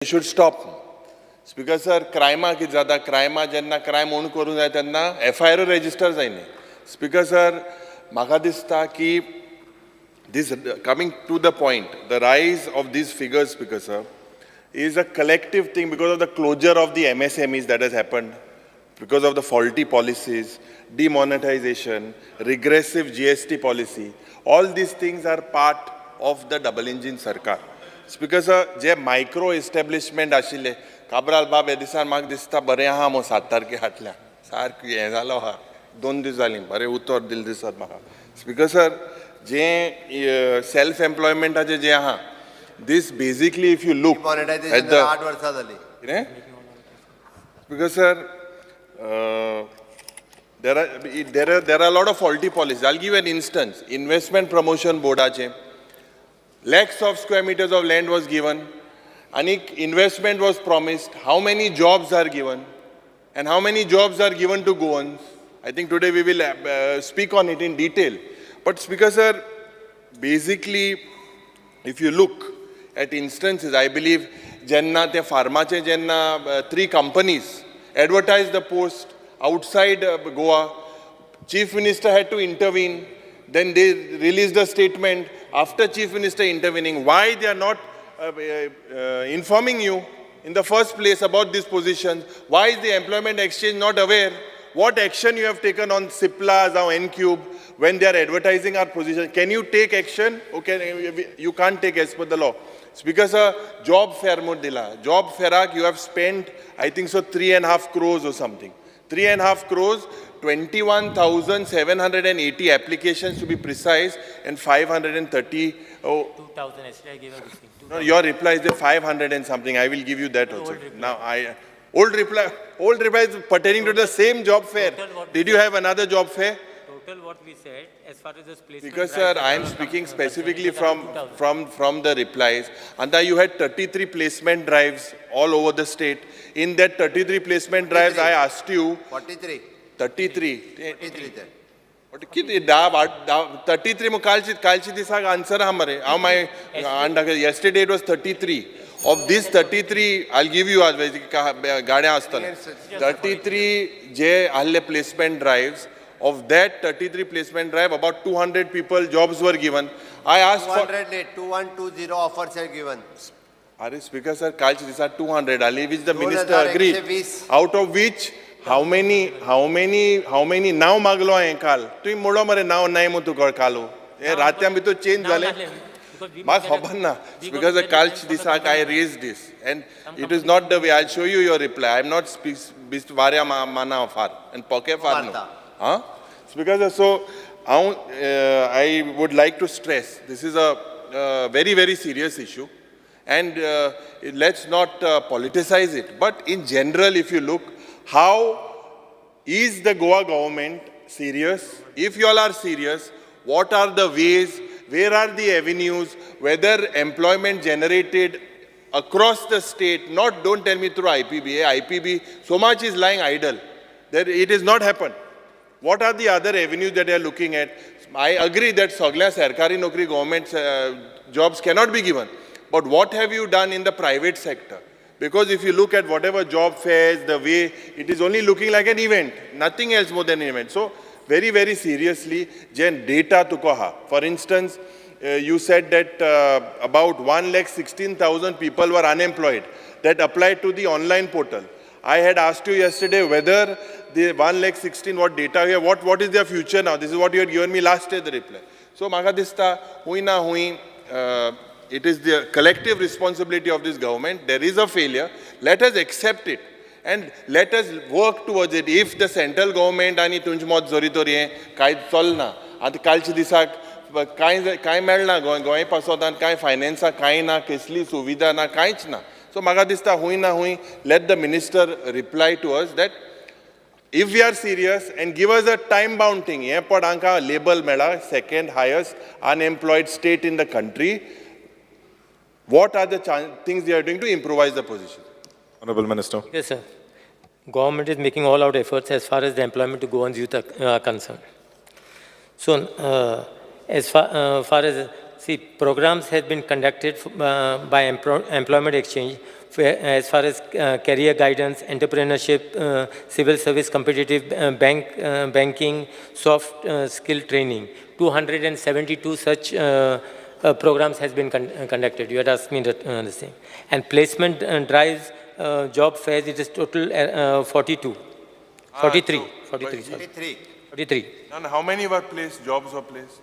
Should stop. Speaker sir, क्रायमा कितें जाता, क्रायमा जेन्ना क्रायम ओन करूंक जाय तेन्ना एफआयआर रजिस्टर जायना. स्पीकर सर, म्हाका दिसता की this, coming to the point, the rise of these figures, Speaker sir, is a collective thing because of the closure of the MSMEs that has happened, because of the faulty policies, demonetization, regressive GST policy. All these things are part of the double engine sarkar. Speaker sir, J micro establishment आशिल्ले, काब्राल बाब, हे दिसान म्हाका दिसता बरें आहा मु. 7 तारखे हाटल्या सारकें हें जालो आहा. 2 दीस जालीं, बरें उतर दिलें दिसत म्हाका. स्पीकर सर, जें सेल्फ एम्प्लॉयमेंटाचें जें आहा, this basically, if you look at monetisation the 8 वर्सां जाली. कितें? Because sir, there are lot of faulty policies. I give an instance. Investment Promotion बोर्डाचें, lakhs of square meters of land was given and investment was promised. How many jobs are given and how many jobs are given to Goans? I think today we will speak on it in detail. But Speaker sir, basically, if you look at instances, I believe जेन्ना ते फार्माचे जेन्ना three companies advertise the post outside Goa, Chief Minister had to intervene. Then they released a statement after Chief Minister intervening. Why they are not informing you in the first place about these positions? Why is the employment exchange not aware? What action you have taken on Cipla or Encube when they are advertising our position? Can you take action? Okay, you can't take as per the law. Speaker sir, job fair म्हूण दिला. Job fair you have spent, I think so, 3.5 crores or something. 3.5 crores, 21,780 applications to be precise, and 530. Oh, 2000, yesterday I gave a this thing. No, your reply is the 500 and something. I will give you that also. Old reply. Now, I, old reply is pertaining to the same job fair. Total what Did you have another job fair? Total what we said, as far as this placement Because, drive sir, I am is speaking concerned, specifically it is from, around 2000. from the replies. Anda, you had 33 placement drives all over the state. In that 33 placement drives, I asked you, 43. 33. 43 ते. किती 10 8 10 33 मग कालची दिसाक answer आहा मरे. हांव मागीर, yesterday it was 33. Of this 33, I give you, गाड्या आसतले 33 जे आहले placement drives. Of that 33 placement drive, about 200 people jobs were given. I ask two for hundred न्ही, 2120 offers are given. अरे स्पीकर सर, कालच्या दिसा 200 आली, which the minister agreed. 2120. Out of which how many, how many, how many? नांव मागलो हांवें काल, तुवें म्हणलो मरे नांव नाय मु तुका. काल हे रात्या भितर चेंज नांव जालें. नासलें, because we म्हाका got a- खबर ना. We got because a कालच्या for the दिसाक I company. Raise this and it is not the way. I show you your reply. I am not वाऱ्या माना फार आनी पोके फार न्हू. मारता. हां because so हांव, I would like to stress, this is a very, very serious issue and let's not politicize it. But in general, if you look, how is the Goa government serious? If you all are serious, what are the ways, where are the avenues, whether employment generated across the state, not, don't tell me through IPB, IPB, so much is lying idle. That it is not happened. What are the other avenues that they are looking at? I agree that सगल्या सरकारी नोकरी, government jobs cannot be given. But what have you done in the private sector? Because if you look at whatever job fairs, the way it is only looking like an event, nothing else more than an event. So very, very seriously, J data तुका आहा. For instance, you said that about 1,16,000 people were unemployed that applied to the online portal. I had asked you yesterday whether the 1 lakh 16, what data here, what is their future now? This is what you had given me last year, the reply. So म्हाका दिसता हुंय ना हुंय it is the collective responsibility of this government. There is a failure. Let us accept it and let us work towards it. If the central government आनी तुमचें मत जरी तर हें कांय चलना, आतां कालच्या दिसाक कांय कांय मेळना गोंय गोंय पासत आनी कांय फायनान्साक कांय ना, कसली सुविधा ना, कांयच ना. सो म्हाका दिसता हुंय ना हुंय let the minister reply to us that if we are serious and give us a time bound thing. हें पड हांकां लेबल मेळ्ळा, second highest unemployed state in the country, what are the things they are doing to improvise the position? Honorable Minister. Yes, sir. Government is making all out efforts as far as the employment to Goans youth are concerned. So, as far as, see, programs have been conducted by employment exchange As far as career guidance, entrepreneurship, civil service, competitive banking, soft skill training. 272 such programs has been conducted. You had asked me that this thing. And placement drives, job fairs, it is total 42. 43. 43, sorry. 43. 43. And how many were placed, jobs were placed?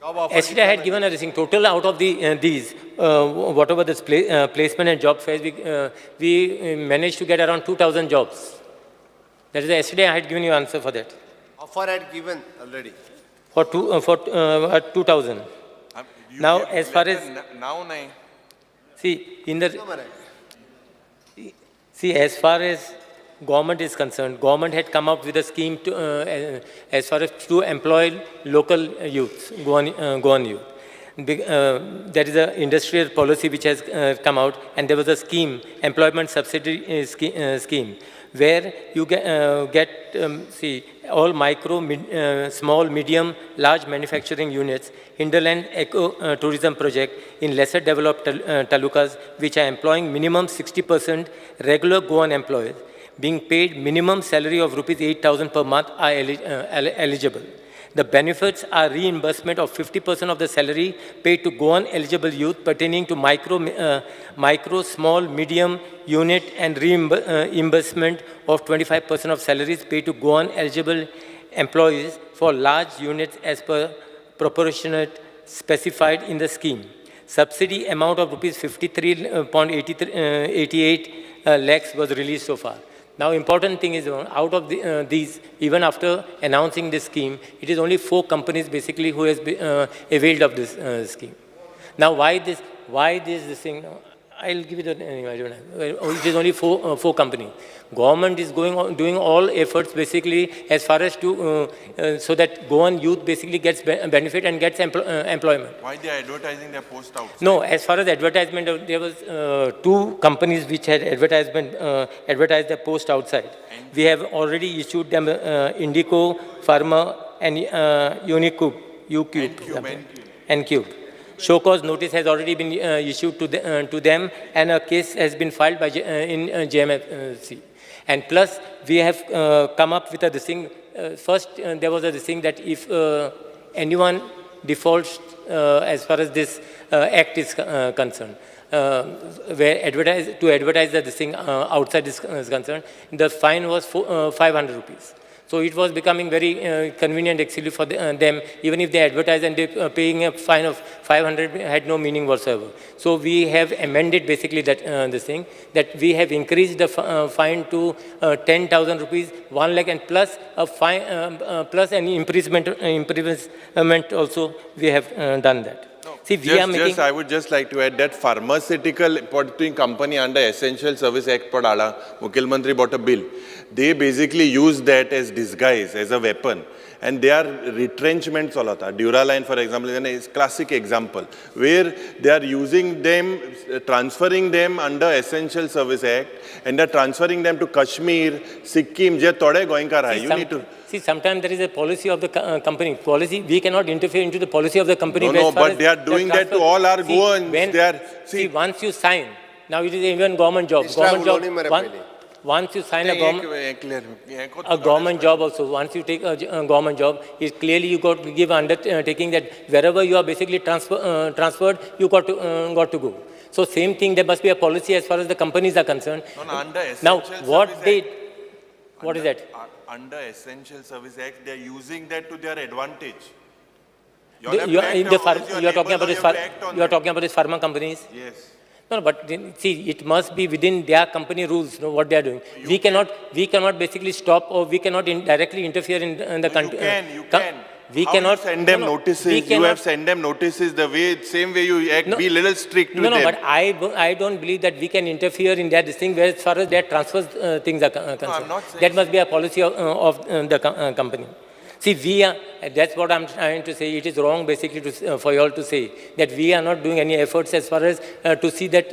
Job offer. Yesterday I had given a thing, total out of the these, whatever this placement and job fairs, we managed to get around 2,000 jobs. That is, yesterday I had given you answer for that. Offer had given already. For 2,000. Now, as far as... Now, nahi. See, in the... See, as far as government is concerned, government had come up with a scheme to, as far as to employ local youths, Goan youth. There is an industrial policy which has come out, and there was a scheme, employment subsidy scheme, where you get see, all micro, small, medium, large manufacturing units, hinterland eco tourism project in lesser developed talukas, which are employing minimum 60% regular Goan employees, being paid minimum salary of rupees 8,000 per month are eligible. The benefits are reimbursement of 50% of the salary paid to Goan eligible youth pertaining to micro, small, medium unit and reimbursement of 25% of salaries paid to Goan eligible employees for large units as per proportionate specified in the scheme. Subsidy amount of rupees 53.88 lakhs was released so far. Now, important thing is, out of the, these, even after announcing this scheme, it is only 4 companies basically who has been, availed of this scheme. Now, why this thing? I'll give you the, anyway, I don't have. It is only 4 companies. Government is going on, doing all efforts basically as far as to, so that Goan youth basically gets benefit and gets employment. Why they are advertising their post out? No, as far as advertisement, there was 2 companies which had advertised their post outside. And we have already issued them Indico, Pharma, and Unicube, Ucube, Ncube. Show cause notice has already been issued to, to them, and a case has been filed by in JMFC. And plus, we have come up with a this thing. First, there was a this thing that if anyone defaults as far as this act is concerned, where advertise that this thing outside is concerned, the fine was 500 rupees. So it was becoming very convenient actually for them, even if they advertise and they paying a fine of 500 had no meaning whatsoever. So we have amended basically that this thing, that we have increased the fine to 10,000 rupees, 1 lakh, and plus a fine, plus an imprisonment also we have done that. No, see, we are making. I would just like to add that pharmaceutical company under Essential Service Act padala, Mukhyamantri bought a bill. They basically use that as disguise, as a weapon. And they are retrenchments olata. Duraline, for example, is a classic example where they are using them, transferring them under Essential Service Act, and they are transferring them to Kashmir, Sikkim, je tode Goenkar hai. You need to... See, sometimes there is a policy of the company. Policy, we cannot interfere into the policy of the company. No, no, but they are doing that to all our Goans. They are, see, once you sign, now it is even government job. Government job, once you sign a government job also, once you take a government job, it clearly you got to give undertaking that wherever you are basically transferred, you got to go. So same thing, there must be a policy as far as the companies are concerned. No, no, under now, what they, what is that? Under Essential Service Act, they are using that to their advantage. You are talking about this pharma companies? Yes. No, but then, see, it must be within their company rules, you know, what they are doing. We cannot basically stop, or we cannot directly interfere in the country. You can. We cannot send them notices. You have sent them notices the way, same way you act. No, be a little strict with them. No, but I don't believe that we can interfere in that thing where as far as their transfers things are concerned. No, I'm not saying that must be a policy of the company. See, we are, that's what I'm trying to say. It is wrong basically to, for you all to say that we are not doing any efforts as far as to see that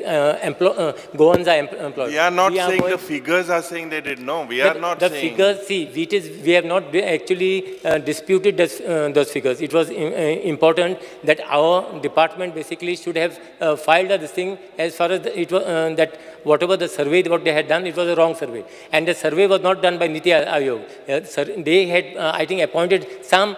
Goans are employed. We are not saying going- the figures are saying they did. No, we are not the saying. figures, see, it is, we have not actually disputed this, those figures. It was important that our department basically should have filed this thing as far as the, it was, that whatever the survey what they had done, it was a wrong survey. And the survey was not done by Niti Aayog. Sir, they had, I think, appointed some,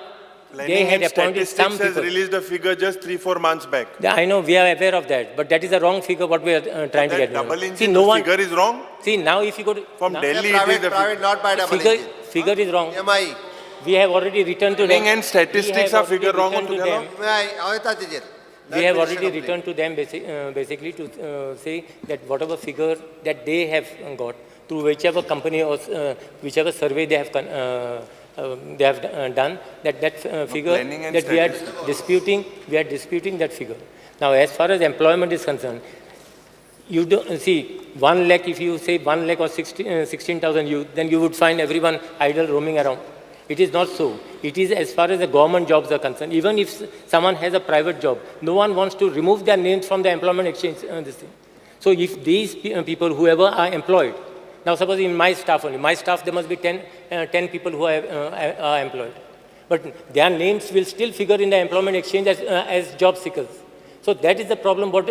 they Planning had and appointed some Statistics has people. released a figure just 3-4 months back. Yeah, I know, we are aware of that, but that is a wrong figure what we are trying to That get. double See, engine no one, figure is wrong. see, now if you go to... From now- Delhi, it is Private, the private, not by double Figure, engine. figure is wrong. EMI, We have already returned to them. Planning and statistics We have are figure already wrong returned to altogether? them. EMI, हांव येता तेजेर. We have already returned to them basically to say that whatever figure that they have got through whichever company or whichever survey they have done, that figure planning and that we are disputing, we are disputing that figure. Now, as far as employment is concerned, you don't see 1 lakh, if you say 1 lakh or 16,000 youth, then you would find everyone idle roaming around. It is not so. It is as far as the government jobs are concerned. Even if someone has a private job, no one wants to remove their names from the employment exchange, this thing. So if these people, whoever are employed, now suppose in my staff only, my staff there must be 10 people who are employed. But their names will still figure in the employment exchange as job seekers. So that is the problem what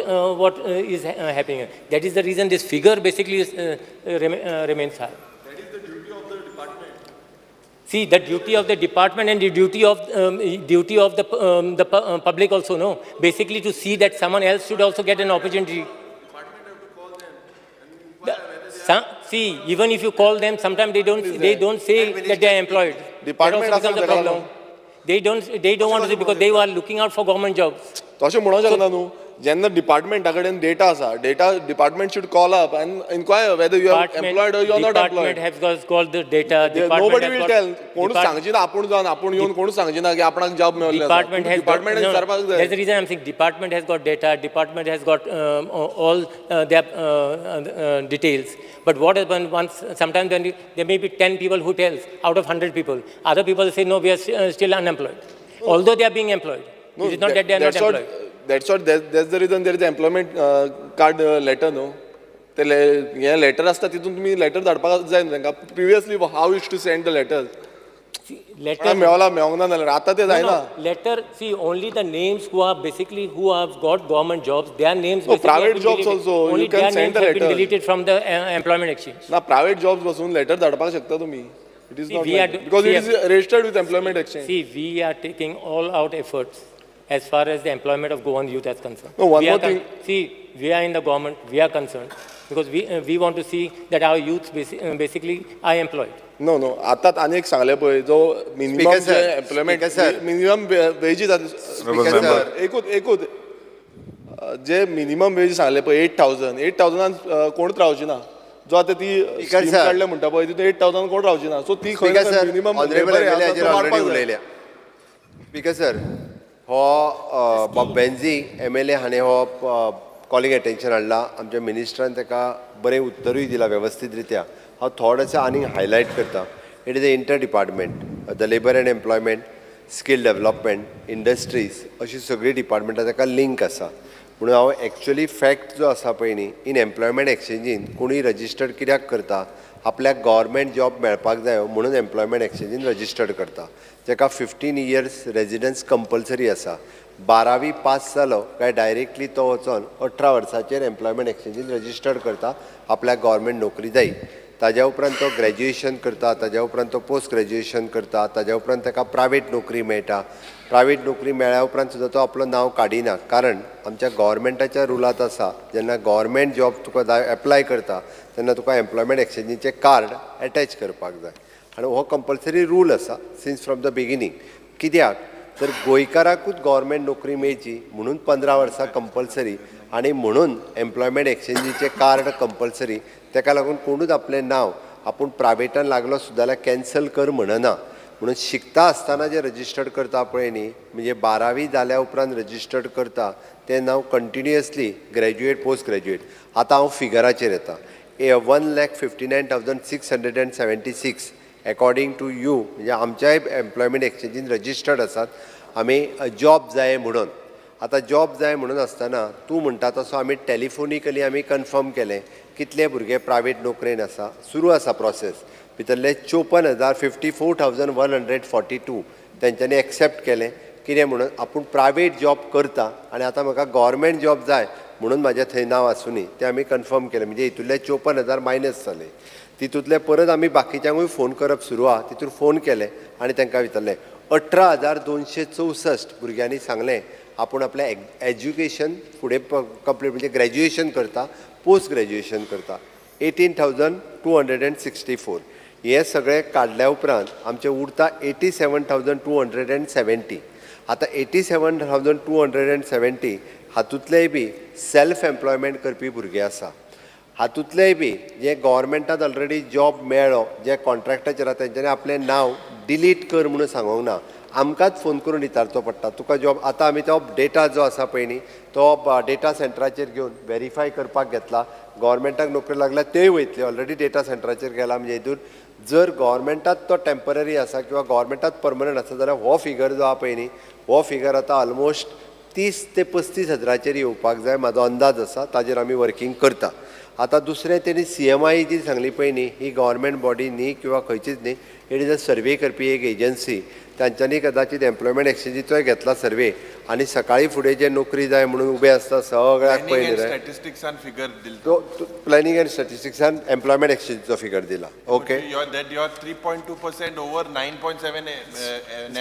is happening. That is the reason this figure basically is, remains high. That is the duty of the department. See, the duty of the department and the duty of the public also, no? Basically to see that someone else should also get an opportunity. Department have to call them and inquire whether they Some, see, even if you call them, sometimes they don't say that they are employed. Department That also becomes a आसा ताका problem. They don't want to say because they were looking out for government jobs. तशें म्हणूंक शकना न्हू जेन्ना डिपार्टमेंटा कडेन data आसा, data department should call up and inquire whether you are employed or you are not Department employed. has got the data. Department nobody has will got- tell. कोणूच सांगची ना आपूण जावन आपूण येवन कोणूच सांगची ना की आपणाक जॉब मेळिल्लो आसा. Department has got, डिपार्टमेंटान no, विचारपाक that's जाय. the reason I'm saying department has got data, department has got all their details. But what happens once, sometimes when there may be 10 people who tells out of 100 people. Other people say, no, we are still unemployed. Although they are being employed. No, it is not that they are not that's what- employed. That's what, that's the reason there is employment card letter न्हू. ते हें letter आसता तितून तुमी letter धाडपाक जाय न्हू तांकां. Previously how use to send the letter. See, letter, Mewla मेवोंक ना जाल्यार आतां ते no, जायना. no, letter, see, only the names who are basically, who have got government jobs, their names No, basically have private been jobs deleted. also, you Only can their send names the have been letter. deleted from the employment exchange. ना private jobs बसून letter धाडपाक शकता तुमी. It is See, not we are because we it is registered with employment exchange. See, we are taking all out efforts as far as the employment of Goan youth is concerned. No, one We are more thing. See, we are in the government, we are concerned because we want to see that our youth basically are employed. No no आतांच आनी एक सांगलें पळय जो minimum Speaker sir, employment Speaker sir. Minimum wages Speaker sir. एकूच एकूच जे minimum wage सांगले पळय 8,000 8,000 कोणूच रावची ना. जो आतां ती Speaker scheme sir. काडल्या म्हणटा पळय तितून 8,000 कोण रावची ना. सो ती खंय स्पीकर सर, मिनिमम ऑनरेबल एमएलएचेर ऑलरेडी उलयल्या. स्पीकर सर, हो बाब बेन्जी एमएलए हाणें हो कॉलिंग एटेन्शन हाडला. आमच्या मिनिस्टरान ताका बरें उत्तरूय दिलां वेवस्थीत रित्या. हांव थोडेशें आनीक हायलायट करता. It is a inter department, the labour and employment, skill development, industries, अशी सगळीं डिपार्टमेंटां ताका लिंक आसा. म्हणून हांव एक्चुअली फॅक्ट जो आसा पळय न्ही, इन एम्प्लॉयमेंट एक्सचेंजीन कोणूय रजिस्टर्ड कित्याक करता, आपल्याक गव्हर्मेंट जॉब मेळपाक जायो म्हणून एम्प्लॉयमेंट एक्सचेंजीन रजिस्टर्ड करता. जाका 15 इयर्स रेजिडन्स कंपल्सरी आसा. 12वी पास जालो काय डायरेक्टली तो वचोन 18 वर्सांचेर एम्प्लॉयमेंट एक्सचेंजीन रजिस्टर्ड करता, आपल्याक गव्हर्मेंट नोकरी जाय. ताज्या उपरांत तो ग्रॅज्युएशन करता, ताज्या उपरांत तो पोस्ट ग्रॅज्युएशन करता, ताज्या उपरांत ताका प्रायवेट नोकरी मेळटा. प्रायवेट नोकरी मेळ्ळ्या उपरांत सुद्दां तो आपलो नांव काडिना, कारण आमच्या गव्हर्मेंटाच्या रुलांत आसा जेन्ना गव्हर्मेंट जॉब तुका जाय एप्लाय करता तेन्ना तुका एम्प्लॉयमेंट एक्सचेंजीचें कार्ड एटॅच करपाक जाय. आनी हो कंपल्सरी रूल आसा सिन्स फ्रॉम the beginning. कित्याक तर गोंयकाराकूच गव्हर्मेंट नोकरी मेळची म्हणून 15 वर्सां कंपल्सरी, आनी म्हणून एम्प्लॉयमेंट एक्सचेंजीचें कार्ड कंपल्सरी. ताका लागून कोणूच आपलें नांव आपूण प्रायवेटान लागलो सुद्दां जाल्यार कॅन्सल कर म्हणना. म्हणून शिकता आसतना जे रजिस्टर्ड करता पळय न्ही, म्हणजे 12वी जाल्या उपरांत रजिस्टर्ड करता तें नांव कंटिन्युअसली ग्रॅज्युएट पोस्ट ग्रॅज्युएट. आतां हांव फिगराचेर येता. 1,59,676 According to you म्हणजे आमच्याय एम्प्लॉयमेंट एक्सचेंजीन रजिस्टर्ड आसात आमी जॉब जाय म्हणून. आतां जॉब जाय म्हणून आसतना तूं म्हणटा तसो आमी टेलिफोनिकली आमी कन्फर्म केलें कितले भुरगे प्रायवेट नोकरेन आसा. सुरू आसा प्रोसेस. भितरले 54,000, 54,142 तेंच्यांनी एक्सेप्ट केलें कितें म्हणून आपूण प्रायवेट जॉब करता आनी आतां म्हाका गोवोरमेंट जॉब जाय म्हणून म्हाजें थंय नांव आसुनी, तें आमी कन्फर्म केलें. म्हणजे हितूंतले 54,000 मायनस जाले. तितूंतले परत आमी बाकीच्यांकूय फोन करप सुरू आहा. तितूर फोन केले आनी तांकां विचारलें. 18,264 भुरग्यांनी सांगलें आपूण आपलें एज्युकेशन फुडें कंप्लीट म्हणजे ग्रॅज्युएशन करता, पोस्ट ग्रॅज्युएशन करता. 18,264 हे सगळे काडल्या उपरांत आमचें उरता 87,270. आतां 87,270 हातूंतलेय बी सेल्फ एम्प्लॉयमेंट करपी भुरगे आसा. हातूंतलेय बी जे गोवोरमेंटात ऑलरेडी जॉब मेळ्ळो, जे कॉन्ट्रॅक्टाचेर आसा, तेंच्यांनी आपलें नांव डिलीट कर म्हणून सांगूंक ना. आमकांच फोन करून विचारचो पडटा तुका जॉब. आतां आमी तो डेटा जो आसा पळय न्ही तो डेटा सेंटराचेर घेवन वेरीफाय करपाक घेतला. गोवोरमेंटाक नोकरी लागल्या तेय वयतले, ऑलरेडी डेटा सेंटराचेर गेला. म्हणजे हितून जर गोवोरमेंटात तो टेंपररी आसा किंवा गोवोरमेंटात परमनंट आसा जाल्यार हो फिगर जो आहा पळय न्ही हो फिगर आतां ऑलमोस्ट 30 ते 35 हजाराचेर येवपाक जाय, म्हाजो अंदाज आसा. ताजेर आमी वर्कींग करता. आतां दुसरें तेणी CMI जी सांगली पळय न्ही ही गव्हर्मेंट बॉडी न्ही किंवा खंयचीच न्ही, it is a survey करपी एक एजन्सी. तांच्यांनी कदाचित एम्प्लॉयमेंट एक्सचेंजीचोय घेतला सर्वे आनी सकाळी फुडें जे नोकरी जाय म्हणून उबे आसता सगळ्याक पळय न्ही स्टॅटिस्टिक्सान फिगर दिल तो प्लॅनिंग अँड स्टॅटिस्टिक्सान एम्प्लॉयमेंट एक्सचेंजीचो फिगर दिला. Okay, that you are 3.2% over 9.7.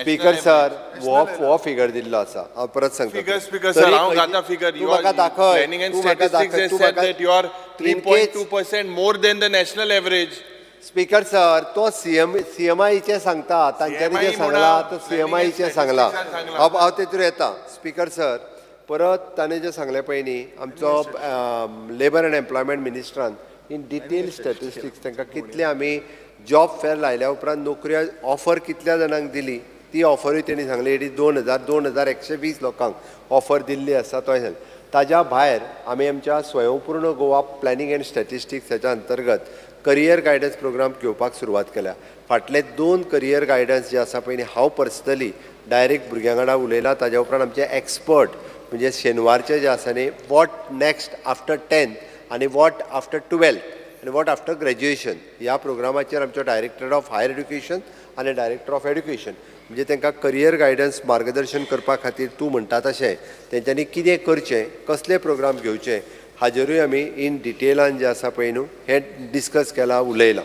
Speaker sir, हो हो फिगर दिल्लो आसा, हांव परत सांगता. फिगर स्पीकर सर, हांव घाता फिगर. तूं म्हाका दाखय, प्लॅनिंग अँड तूं म्हाका स्टॅटिस्टिक्स दाखय, has तूं said म्हाका that you are 3.2% more than the national average. Speaker sir, तो सीएमआयचे सांगता, तांच्यांनी जें CMI सांगलां तो म्हणा, सीएमआयचे सांगलां. सांगलां. हांव तेतूर येता. स्पीकर सर, परत ताणें जें सांगलें पळय न्ही आमचो लेबर अँड एम्प्लॉयमेंट मिनिस्टरान इन डिटेल स्टॅटिस्टिक्स तांकां कितले आमी जॉब फेर लायल्या उपरांत नोकऱ्यो ऑफर कितल्या जाणांक दिली ती ऑफरूय तेणी सांगली. It is 2,000, 2,120 लोकांक ऑफर दिल्ली आसा. तो सांगलें. ताज्या भायर आमी आमच्या स्वयंपूर्ण गोवा प्लॅनिंग अँड स्टॅटिस्टिक्स हेच्या अंतर्गत करियर गायडन्स प्रोग्राम घेवपाक सुरवात केल्या. फाटले 2 करियर गायडन्स जे आसा पळय न्ही हांव पर्सनली डायरेक्ट भुरग्यां वांगडा उलयलां. ताज्या उपरांत आमचे एक्सपर्ट म्हणजे शेनवारचे जे आसा न्ही what next after 10th आनी what after 12th आनी what after graduation ह्या प्रोग्रामाचेर आमचो डायरेक्टर ऑफ हायर एड्युकेशन आनी डायरेक्टर ऑफ एड्युकेशन म्हणजे तांकां करियर गायडन्स मार्गदर्शन करपा खातीर तूं म्हणटा तशें तेंच्यांनी कितें करचें, कसले प्रोग्राम घेवचे हाजेरूय आमी इन डिटेलान जें आसा पळय न्हू हें डिस्कस केलां, उलयलां.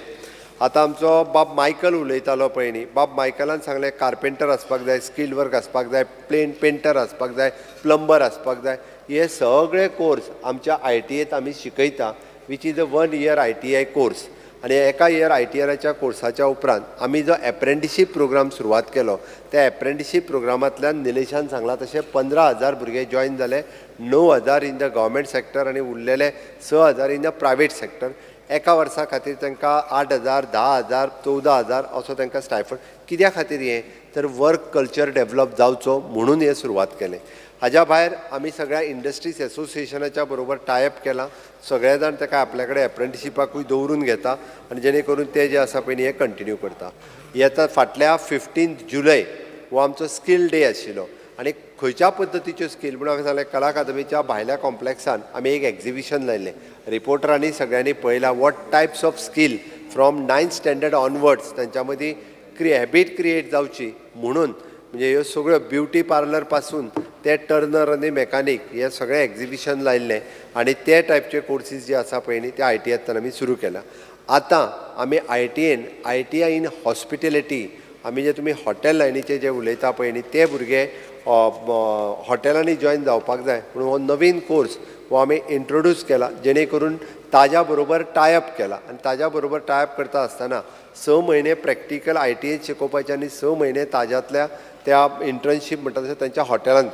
आतां आमचो बाब मायकल उलयतालो पळय न्ही, बाब मायकलान सांगलें कार्पेंटर आसपाक जाय, स्किल्ड वर्क आसपाक जाय, प्लेन पेंटर आसपाक जाय, प्लंबर आसपाक जाय. हे सगळे कोर्स आमच्या ITI आमी शिकयता, which is a 1 year ITI course. आनी एका इयर ITIच्या कोर्साच्या उपरांत आमी जो एप्रेंटिशीप प्रोग्राम सुरवात केलो त्या एप्रेंटिशीप प्रोग्रामांतल्यान निलेशान सांगलां तशें 15,000 भुरगे जॉयन जाले, 9,000 इन the government sector आनी उरलेले 6,000 इन the private sector. एका वर्सा खातीर तांकां 8,000, 10,000, 14,000 असो तांकां स्टायफंड. कित्या खातीर हें तर वर्क कल्चर डेवलप जावचो म्हणून हें सुरवात केलें. हाज्या भायर आमी सगळ्या इंडस्ट्रीज एसोसिएशनाच्या बरोबर टायप केलां. सगळे जाण ताका आपल्या कडेन एप्रेंटिशिपाकूय दवरून घेता आनी जेणे करून ते जे आसा पळय न्ही हे कंटिन्यू करता. येता फाटल्या 15 जुलय हो आमचो स्कील डे आशिल्लो आनी खंयच्या पद्दतीच्यो स्कील म्हणून हांवें सांगलें कला अकादमीच्या भायल्या कॉम्प्लेक्सान आमी एक एग्जिबिशन लायलें. रिपोर्टरांनी सगळ्यांनी पळयलां what types of skill from 9th standard onwards तांच्या मदीं हॅबीट क्रिएट जावची म्हणून म्हणजे ह्यो सगळ्यो ब्युटी पार्लर पासून ते टर्नर आनी मॅकानीक हे सगळें एग्जिबिशन लायिल्लें आनी ते टायपचे कोर्सीस जे आसा पळय न्ही ते ITI आमी सुरू केला. आतां आमी ITI in hospitality आमी जे तुमी हॉटेल लायनीचे जे उलयता पळय न्ही ते भुरगे हॉटेलांनी जॉयन जावपाक जाय म्हणून हो नवीन कोर्स हो आमी इंट्रोड्यूस केला, जेणे करून ताज्या बरोबर टायप केला आनी ताज्या बरोबर टायप करता आसतना 6 म्हयने प्रॅक्टिकल ITI शिकोवपाचे आनी 6 म्हयने ताज्यांतल्या त्या इंटर्नशीप म्हणटा तशें तांच्या हॉटेलांत.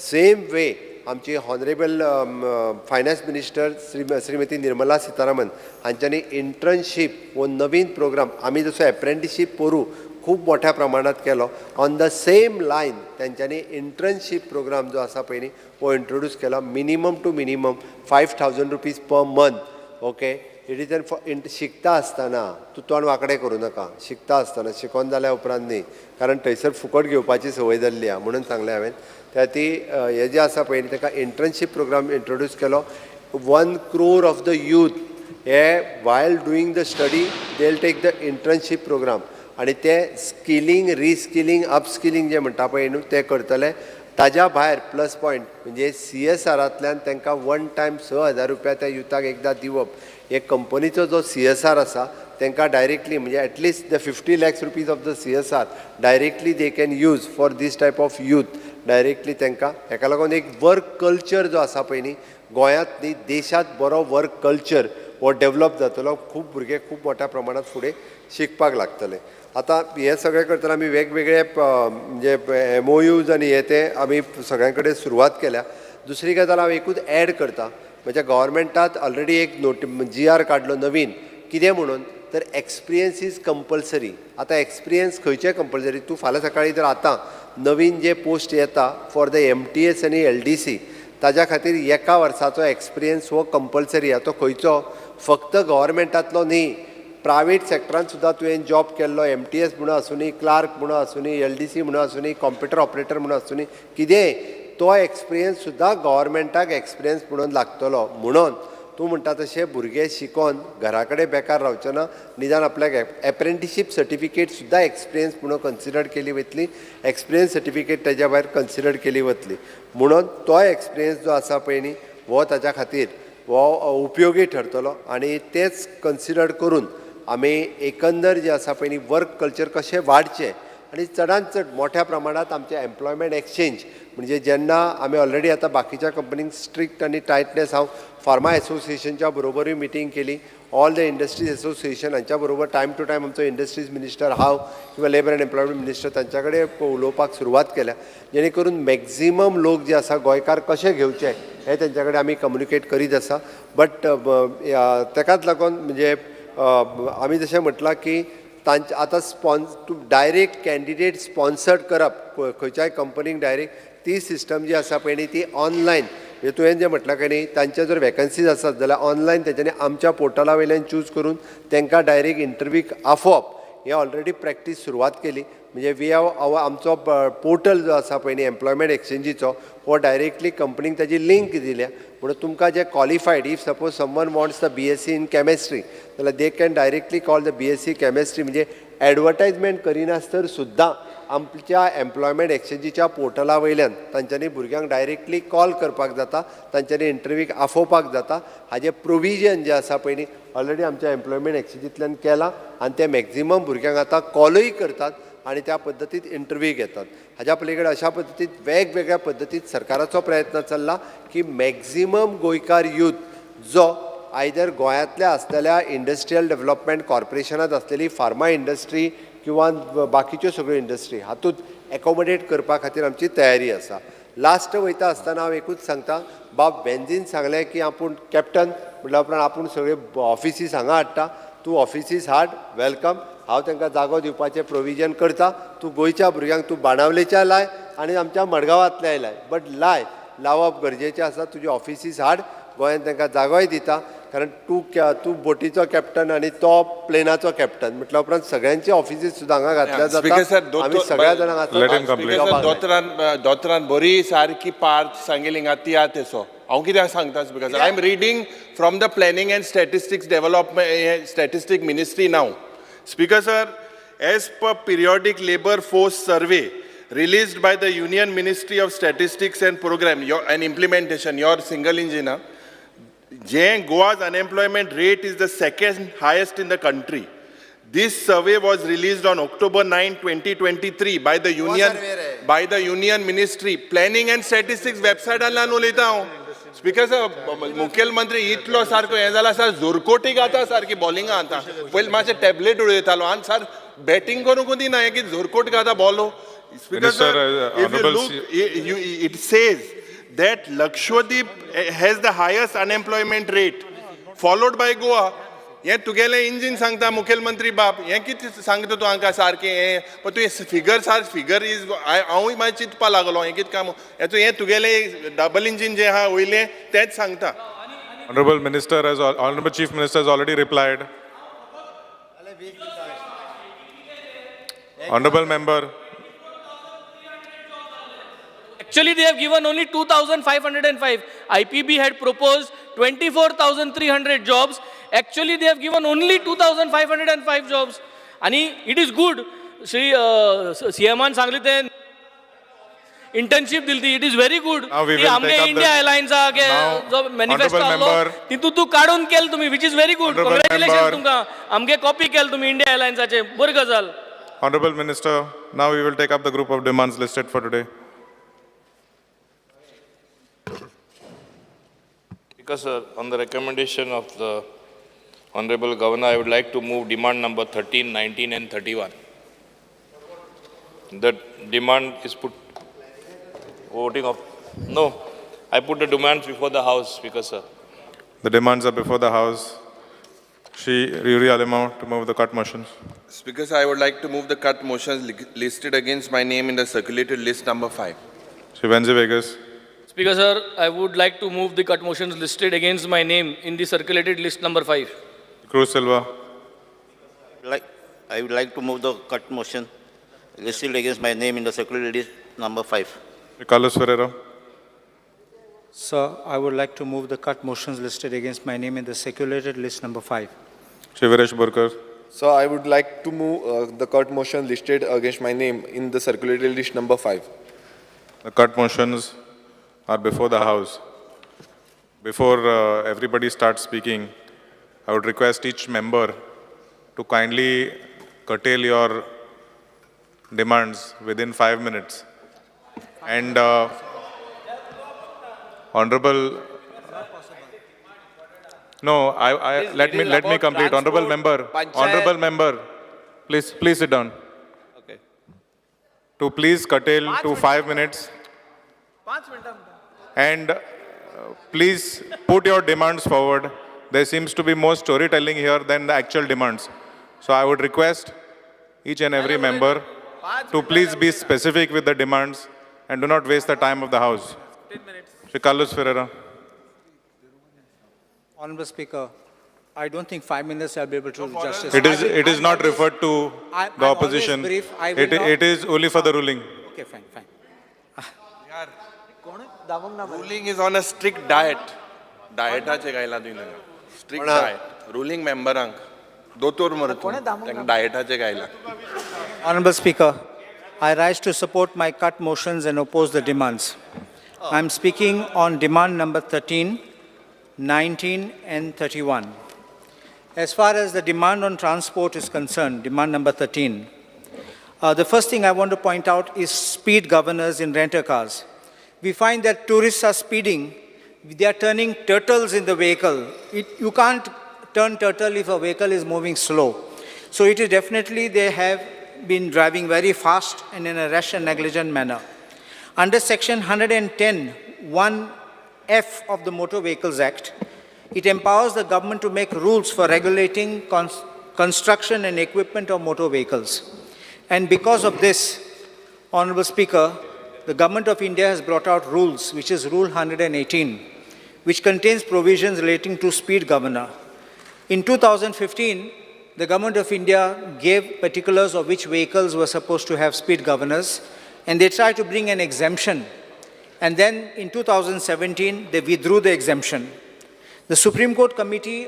सेम वे आमची honourable finance minister Shrimati Nirmala Sitharaman हांच्यांनी इंटर्नशीप हो नवीन प्रोग्राम आमी जसो एप्रेंटिशीप पोरू खूब मोठ्या प्रमाणात केलो, ऑन the same line तेंच्यांनी इंटर्नशीप प्रोग्राम जो आसा पळय न्ही हो इंट्रोड्यूस केला. Minimum to minimum 5,000 rupees per month, okay, It is an शिकता आसतना तूं तोंड वांकडें करूं नाका. शिकता आसतना, शिकोन जाल्या उपरांत न्ही, कारण थंयसर फुकट घेवपाची संवय जाल्ली आहा म्हणून सांगलें हांवें. त्या ती हें जें आसा पळय न्ही, ताका इंटर्नशीप प्रोग्राम इंट्रोड्यूस केलो. 1 crore of the youth hey while doing the study they take the internship program आनी ते स्किलींग, रिस्किलींग, अपस्किलींग जें म्हणटा पळय न्हू, तें करतले. ताज्या भायर प्लस पॉयंट म्हणजे सीएसआरांतल्यान तांकां वन टायम 6,000 रुपया त्या युथाक एकदां दिवप. हे कंपनीचो जो सीएसआर आसा तांकां डायरेक्टली, म्हणजे at least the 50 lakhs rupees of the CSR directly they can use for this type of youth directly. तांकां हेका लागून एक वर्क कल्चर जो आसा पळय न्ही, गोंयांत न्ही देशांत बरो वर्क कल्चर हो डेवलप जातलो. खूब भुरगे खूब मोठ्या प्रमाणात फुडें शिकपाक लागतले. आतां हें सगळें करतना आमी वेगवेगळे म्हणजे एमओयूज आनी हे ते आमी सगळ्यां कडेन सुरवात केल्या. दुसरी गजाल हांव एकूच एड करता, म्हणजे गव्हर्मेंटात ऑलरेडी एक नोट जीआर काडलो नवीन. कितें म्हणून तर एक्सपिरियन्स is compulsory. आतां एक्सपिरियन्स खंयचे कंपल्सरी? तूं फाल्यां सकाळीं जर आतां नवीन जे पोस्ट येता फॉर the MTS आनी एलडीसी, ताज्या खातीर एका वर्साचो एक्सपिरियन्स हो कंपल्सरी आहा. तो खंयचो, फक्त गव्हर्मेंटांतलो न्ही, प्रायवेट सेक्टरान सुद्दां तुवें जॉब केल्लो, एमटीएस म्हणून आसुनी, क्लार्क म्हणून आसुनी, एलडीसी म्हणून आसुनी, कॉम्प्युटर ऑपरेटर म्हणून आसुनी, कितेंय, तो एक्सपिरियन्स सुद्दां गव्हर्मेंटाक एक्सपिरियन्स म्हणून लागतलो. म्हणून तूं म्हणटा तशें भुरगे शिकोन घरा कडेन बेकार रावचे ना. निदान आपल्याक एप्रेंटिशीप सर्टिफिकेट सुद्दां एक्सपिरियन्स म्हणून कन्सिडर केली वतली. एक्सपिरियन्स सर्टिफिकेट तेज्या भायर कन्सिडर केली वतली. म्हणून तो एक्सपिरियन्स जो आसा पळय न्ही, हो ताच्या खातीर हो उपयोगी ठरतलो. आनी तेच कन्सिडर करून आमी एकंदर जे आसा पळय न्ही, वर्क कल्चर कशें वाडचें आनी चडान चड मोठ्या प्रमाणांत आमचे एम्प्लॉयमेंट एक्सचेंज, म्हणजे जेन्ना आमी ऑलरेडी आतां बाकीच्या कंपनींक स्ट्रिक्ट आनी टायटनेस, हांव फार्मा एसोसिएशनच्या बरोबरूय मिटींग केली, ऑल the industries association हांच्या बरोबर टायम टू टायम आमचो इंडस्ट्रीज मिनिस्टर, हांव किंवा लेबर अँड एम्प्लॉयमेंट मिनिस्टर तांच्या कडेन उलोवपाक सुरवात केल्या, जेणे करून मॅक्झिमम लोक जे आसा गोंयकार कशे घेवचे हे तेंच्या कडेन आमी कम्युनिकेट करीत आसा. बट तेकाच लागून म्हणजे आमी जशें म्हटलां की तांचे आतां स्पॉन्स तूं डायरेक्ट कॅन्डिडेट स्पॉन्सर्ड करप खंयच्याय कंपनीक डायरेक्ट, ती सिस्टम जी आसा पळय न्ही, ती ऑनलायन, म्हणजे तुवें जें म्हटलां काय न्ही, तांचे जर वेकन्सीज आसात जाल्यार ऑनलायन तेंच्यांनी आमच्या पोर्टला वयल्यान चूज करून तांकां डायरेक्ट इंटरव्यूक आफोवप, हे ऑलरेडी प्रॅक्टीस सुरवात केली. म्हणजे we have our आमचो पोर्टल जो आसा पळय न्ही एम्प्लॉयमेंट एक्सचेंजीचो, हो डायरेक्टली कंपनीक ताजी लिंक दिल्या. म्हणून तुमकां जे qualified, if suppose someone wants the BSc in chemistry जाल्यार they can directly call the BSc chemistry. म्हणजे एडवर्टायजमेंट करिनासतर सुद्दां आमच्या एम्प्लॉयमेंट एक्सचेंजीच्या पोर्टला वयल्यान तांच्यांनी भुरग्यांक डायरेक्टली कॉल करपाक जाता, तांच्यांनी इंटरव्यूक आफोवपाक जाता. हाजें प्रोविजन जें आसा पळय न्ही, ऑलरेडी आमच्या एम्प्लॉयमेंट एक्सचेंजींतल्यान केलां आनी ते मॅक्झिमम भुरग्यांक आतां कॉलूय करतात आनी त्या पद्दतीत इंटरव्यू घेतात. हाज्या पलीकडे अशा पद्दतीत वेगवेगळ्या पद्दतीत सरकाराचो प्रयत्न चल्ला की मॅक्झिमम गोंयकार यूथ जो आयदर गोंयांतल्या आसलेल्या इंडस्ट्रियल डेव्हलपमेंट कॉर्पोरेशनांत आसलेली फार्मा इंडस्ट्री किंवा बाकीच्यो सगळ्यो इंडस्ट्री हातूंत एकोमोडेट करपा खातीर आमची तयारी आसा. लास्ट वयता आसतना हांव एकूच सांगता, बाब बेंजीन सांगलें की आपूण कॅप्टन म्हटल्या उपरांत आपूण सगळे ऑफिसीस हांगा हाडटा. तूं ऑफिसीस हाड, welcome. हांव तांकां जागो दिवपाचें प्रोविजन करता. तूं गोंयच्या भुरग्यांक तूं बाणावलेच्या लाय आनी आमच्या मडगांवांतल्याय लाय, बट लाय, लावप गरजेचें आसा. तुजी ऑफिसीस हाड गोंयांत, तांकां जागोय दिता. कारण तूं तूं बोटीचो कॅप्टन आनी तो प्लेनाचो कॅप्टन म्हटल्या उपरांत सगळ्यांचे ऑफिसीस सुद्दां हांगा घातल्या Speaker sir, जाता. आमी सगळ्या जाणांक Let him complete. Speaker sir, दोतोरान दोतोरान बरी सारकी पार्ट सांगिली हिंगा तियात्र तेसो. हांव कितें सांगता speaker sir, I am reading from the Planning and Statistics Development, Statistic Ministry now. Speaker sir, as per periodic labour force survey released by the Union Ministry of Statistics and Program your, and Implementation, your single engine, J Goa's unemployment rate is the second highest in the country. This survey was released on October 9, 2023 by the Union survey रे? By the Union Ministry Planning and Statistics website आल्यान उलयता हांव. Speaker sir, मुखेलमंत्री इतलो सारको हें जाला sir, जोरकोटी गाता सारकी बॉलिंगा. आतां पयलीं मातशें टॅबलेट उडयतालो आनी सर बॅटींग करूंक दिना. हें कितें जोरकोट गाता bowler? Speaker Minister, sir, if you Honorable look, it says that Lakshadweep has the highest unemployment rate, followed by Goa. हें तुगेलें इंजीन सांगता मुखेलमंत्री बाब. हें कितें सांगता तूं हांकां सारकें हें? पण तुवें फिगर सार फिगर is हांवूय मागीर चिंतपा लागलो, हें कितें काम हें. तूं हें तुगेलें डबल इंजीन जें आहा वयलें तेंच सांगता. Honorable Minister has, Honorable Chief Minister has already replied. Honorable Member, Actually, they have given only 2,505. IPB had proposed 24,300 jobs. Actually, they have given only 2,505 jobs. आणि it is good Shri सीएमान सांगले ते internship दिली ती it is very good Now we will आमगे take up the- India एअरलायन्सा Now, जो manifesto honorable आसलो member- तितून तूं काडून केल तुमी which is very good Honorable congratulation member- तुमकां आमगे कॉपी केल तुमी इंडिया एअरलायन्साचे बरी गजाल. Honorable Minister, now we will take up the group of demands listed for today. Because, sir, on the recommendation of the Honorable Governor, I would like to move demand number 13, 19, and 31. The demand is put, voting of, no, I put the demands before the House, Speaker, sir. The demands are before the House. Shri Yuri Alemao to move the cut motions. Speaker, sir, I would like to move the cut motions listed against my name in the circulated list number 5. Shri Venzi Vegas. Speaker sir, I would like to move the cut motions listed against my name in the circulated list number 5. Cruz Silva. Like, I would like to move the cut motion listed against my name in the circular list number 5. Shri Carlos Ferreira. Sir, I would like to move the cut motions listed against my name in the circulated list number 5. Shri Viresh Borkar. So I would like to move the cut motion listed against my name in the circulated list number 5. The cut motions are before the House. Before everybody starts speaking, I would request each member to kindly curtail your demands within 5 minutes. And Honorable, no, I let It me is let me about complete. Honorable transport, member, panchayat. honorable member, please please sit down. Okay. To please curtail to 5 minutes. And please put your demands forward. There seems to be more storytelling here than the actual demands. So I would request each and every member to please be specific with the demands and do not waste the time of the House. Shri Carlos Ferreira. Honorable Speaker, I don't think 5 minutes I'll be able to do justice. It is, it is I'm not always- referred to the I'm always opposition. brief. I will It, not- it is only for the ruling. Okay, fine, fine. Ruling is on a strict diet. डायटाचे गायला तुवें तांकां strict कोणा? Diet ruling मेंबरांक दोतोर मरे तूं तांकां डायटाचे गायला. Honorable Speaker, I rise to support my cut motions and oppose the demands. I am speaking on demand number 13, 19, and 31. As far as the demand on transport is concerned, demand number 13, the first thing I want to point out is speed governors in renter cars. We find that tourists are speeding, they are turning turtles in the vehicle. You can't turn turtle if a vehicle is moving slow. So it is definitely they have been driving very fast and in a rash and negligent manner. Under section 110(1)(f) of the Motor Vehicles Act, it empowers the government to make rules for regulating construction and equipment of motor vehicles. And because of this, Honorable Speaker, the Government of India has brought out rules, which is Rule 118, which contains provisions relating to speed governor. In 2015, the Government of India gave particulars of which vehicles were supposed to have speed governors, and they tried to bring an exemption. And then in 2017, they withdrew the exemption. The Supreme Court Committee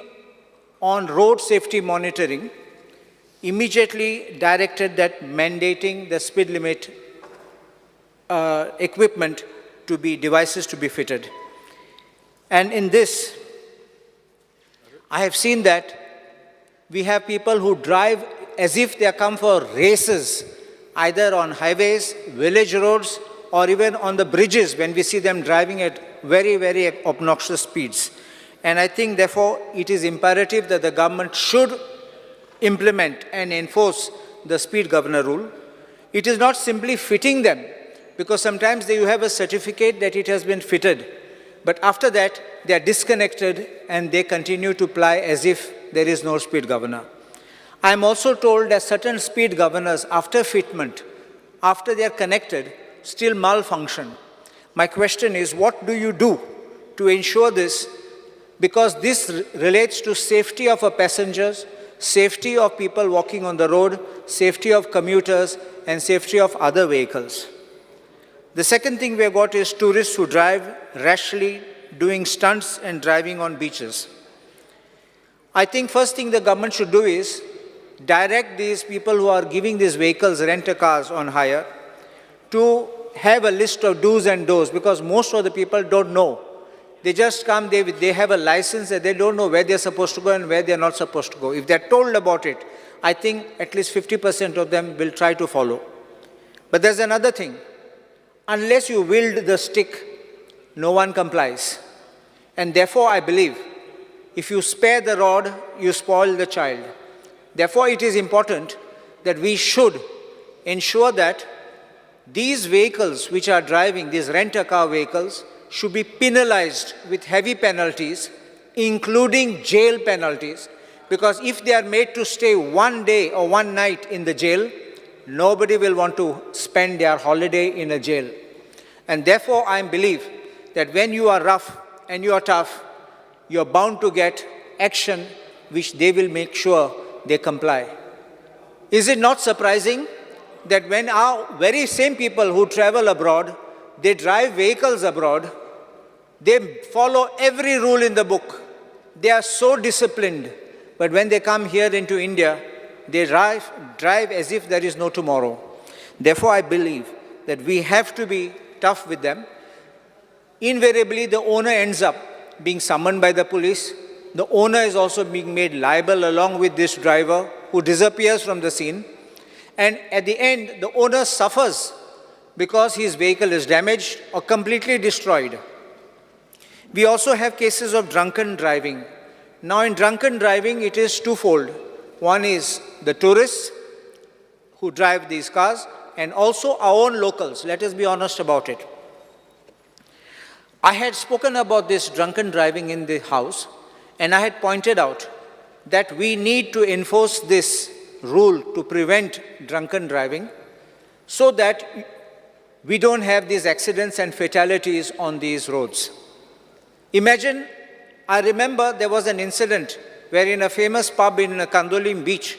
on Road Safety Monitoring immediately directed that mandating the speed limit equipment to be devices to be fitted. And in this, I have seen that we have people who drive as if they are come for races, either on highways, village roads, or even on the bridges when we see them driving at very, very obnoxious speeds. And I think, therefore, it is imperative that the government should implement and enforce the speed governor rule. It is not simply fitting them, because sometimes you have a certificate that it has been fitted, but after that, they are disconnected and they continue to ply as if there is no speed governor. I am also told that certain speed governors, after fitment, after they are connected, still malfunction. My question is, what do you do to ensure this, because this relates to safety of our passengers, safety of people walking on the road, safety of commuters, and safety of other vehicles. The second thing we have got is tourists who drive rashly, doing stunts and driving on beaches. I think first thing the government should do is direct these people who are giving these vehicles, rent-a-cars on hire, to have a list of do's and don'ts, because most of the people don't know. They just come, they have a license and they don't know where they're supposed to go and where they're not supposed to go. If they're told about it, I think at least 50% of them will try to follow. But there's another thing. Unless you wield the stick, no one complies. And therefore, I believe, if you spare the rod, you spoil the child. Therefore, it is important that we should ensure that these vehicles which are driving, these rent-a-car vehicles, should be penalized with heavy penalties, including jail penalties, because if they are made to stay one day or one night in the jail, nobody will want to spend their holiday in a jail. And therefore, I believe that when you are rough and you are tough, you are bound to get action which they will make sure they comply. Is it not surprising that when our very same people who travel abroad, they drive vehicles abroad, they follow every rule in the book. They are so disciplined. But when they come here into India, they drive as if there is no tomorrow. Therefore, I believe that we have to be tough with them. Invariably, the owner ends up being summoned by the police. The owner is also being made liable along with this driver who disappears from the scene. And at the end, the owner suffers because his vehicle is damaged or completely destroyed. We also have cases of drunken driving. Now, in drunken driving, it is twofold. One is the tourists who drive these cars and also our own locals. Let us be honest about it. I had spoken about this drunken driving in the house, and I had pointed out that we need to enforce this rule to prevent drunken driving so that we don't have these accidents and fatalities on these roads. Imagine, I remember there was an incident where in a famous pub in Candolim Beach,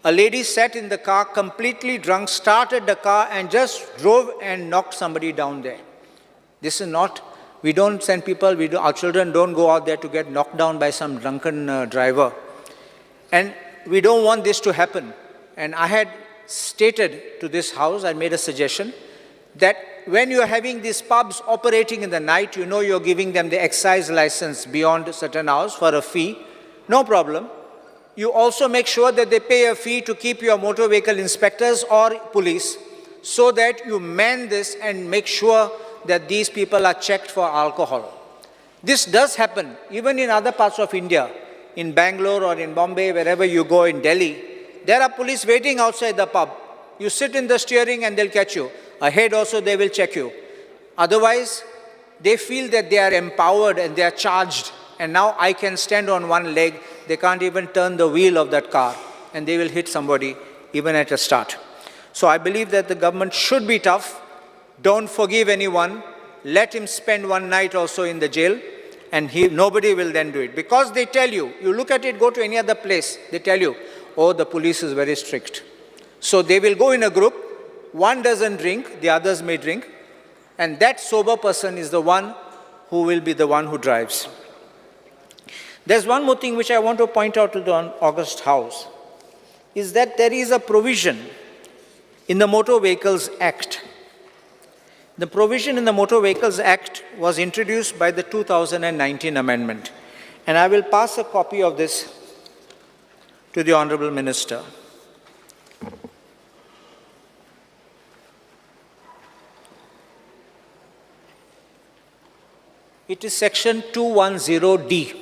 a lady sat in the car completely drunk, started the car and just drove and knocked somebody down there. This is not, we don't send people, our children don't go out there to get knocked down by some drunken driver. And we don't want this to happen. And I had stated to this house, I made a suggestion, that when you're having these pubs operating in the night, you know you're giving them the excise license beyond certain hours for a fee, no problem. You also make sure that they pay a fee to keep your motor vehicle inspectors or police so that you man this and make sure that these people are checked for alcohol. This does happen even in other parts of India, in Bangalore or in Bombay, wherever you go, in Delhi, there are police waiting outside the pub. You sit in the steering and they'll catch you. Ahead also they will check you. Otherwise, they feel that they are empowered and they are charged. And now I can stand on one leg. They can't even turn the wheel of that car. And they will hit somebody even at a start. So I believe that the government should be tough. Don't forgive anyone. Let him spend one night also in the jail. And nobody will then do it. Because they tell you, you look at it, go to any other place, they tell you, oh, the police is very strict. So they will go in a group. One doesn't drink, the others may drink. And that sober person is the one who will be the one who drives. There's one more thing which I want to point out to the August House, is that there is a provision in the Motor Vehicles Act. The provision in the Motor Vehicles Act was introduced by the 2019 amendment. And I will pass a copy of this to the Honorable Minister. It is section 210D.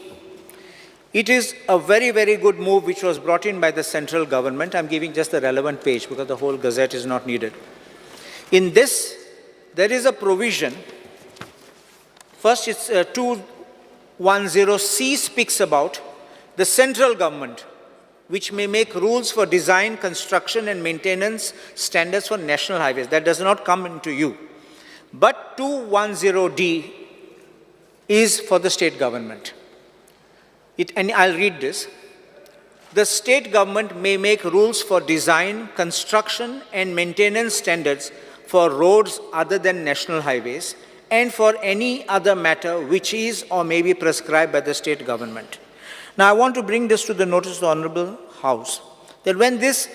It is a very, very good move which was brought in by the central government. I'm giving just the relevant page because the whole gazette is not needed. In this, there is a provision. First, it's 210C speaks about the central government, which may make rules for design, construction, and maintenance standards for national highways. That does not come into you. But 210D is for the state government. And I'll read this. The state government may make rules for design, construction, and maintenance standards for roads other than national highways and for any other matter which is or may be prescribed by the state government. Now, I want to bring this to the notice of the Honorable House that when this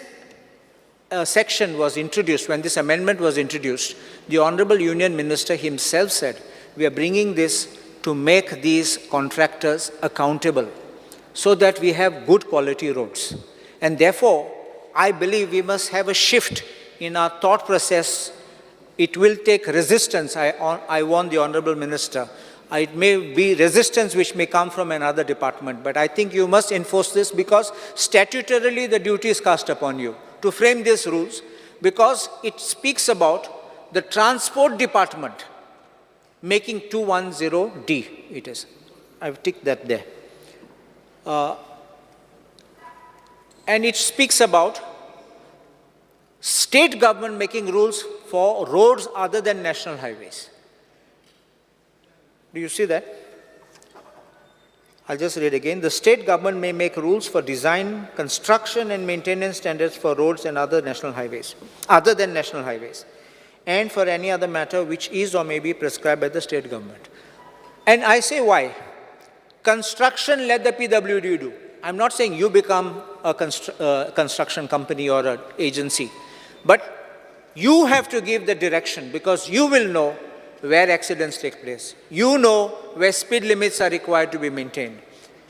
section was introduced, when this amendment was introduced, the Honorable Union Minister himself said, we are bringing this to make these contractors accountable so that we have good quality roads. And therefore, I believe we must have a shift in our thought process. It will take resistance, I warn the Honorable Minister. It may be resistance which may come from another department, but I think you must enforce this because statutorily the duty is cast upon you to frame these rules, because it speaks about the transport department making 210D, it is. I've ticked that there. And it speaks about state government making rules for roads other than national highways. Do you see that? I'll just read again. The state government may make rules for design, construction, and maintenance standards for roads and other national highways, other than national highways, and for any other matter which is or may be prescribed by the state government. And I say why? Construction, let the PWD do. I'm not saying you become a construction company or an agency, but you have to give the direction because you will know where accidents take place. You know where speed limits are required to be maintained.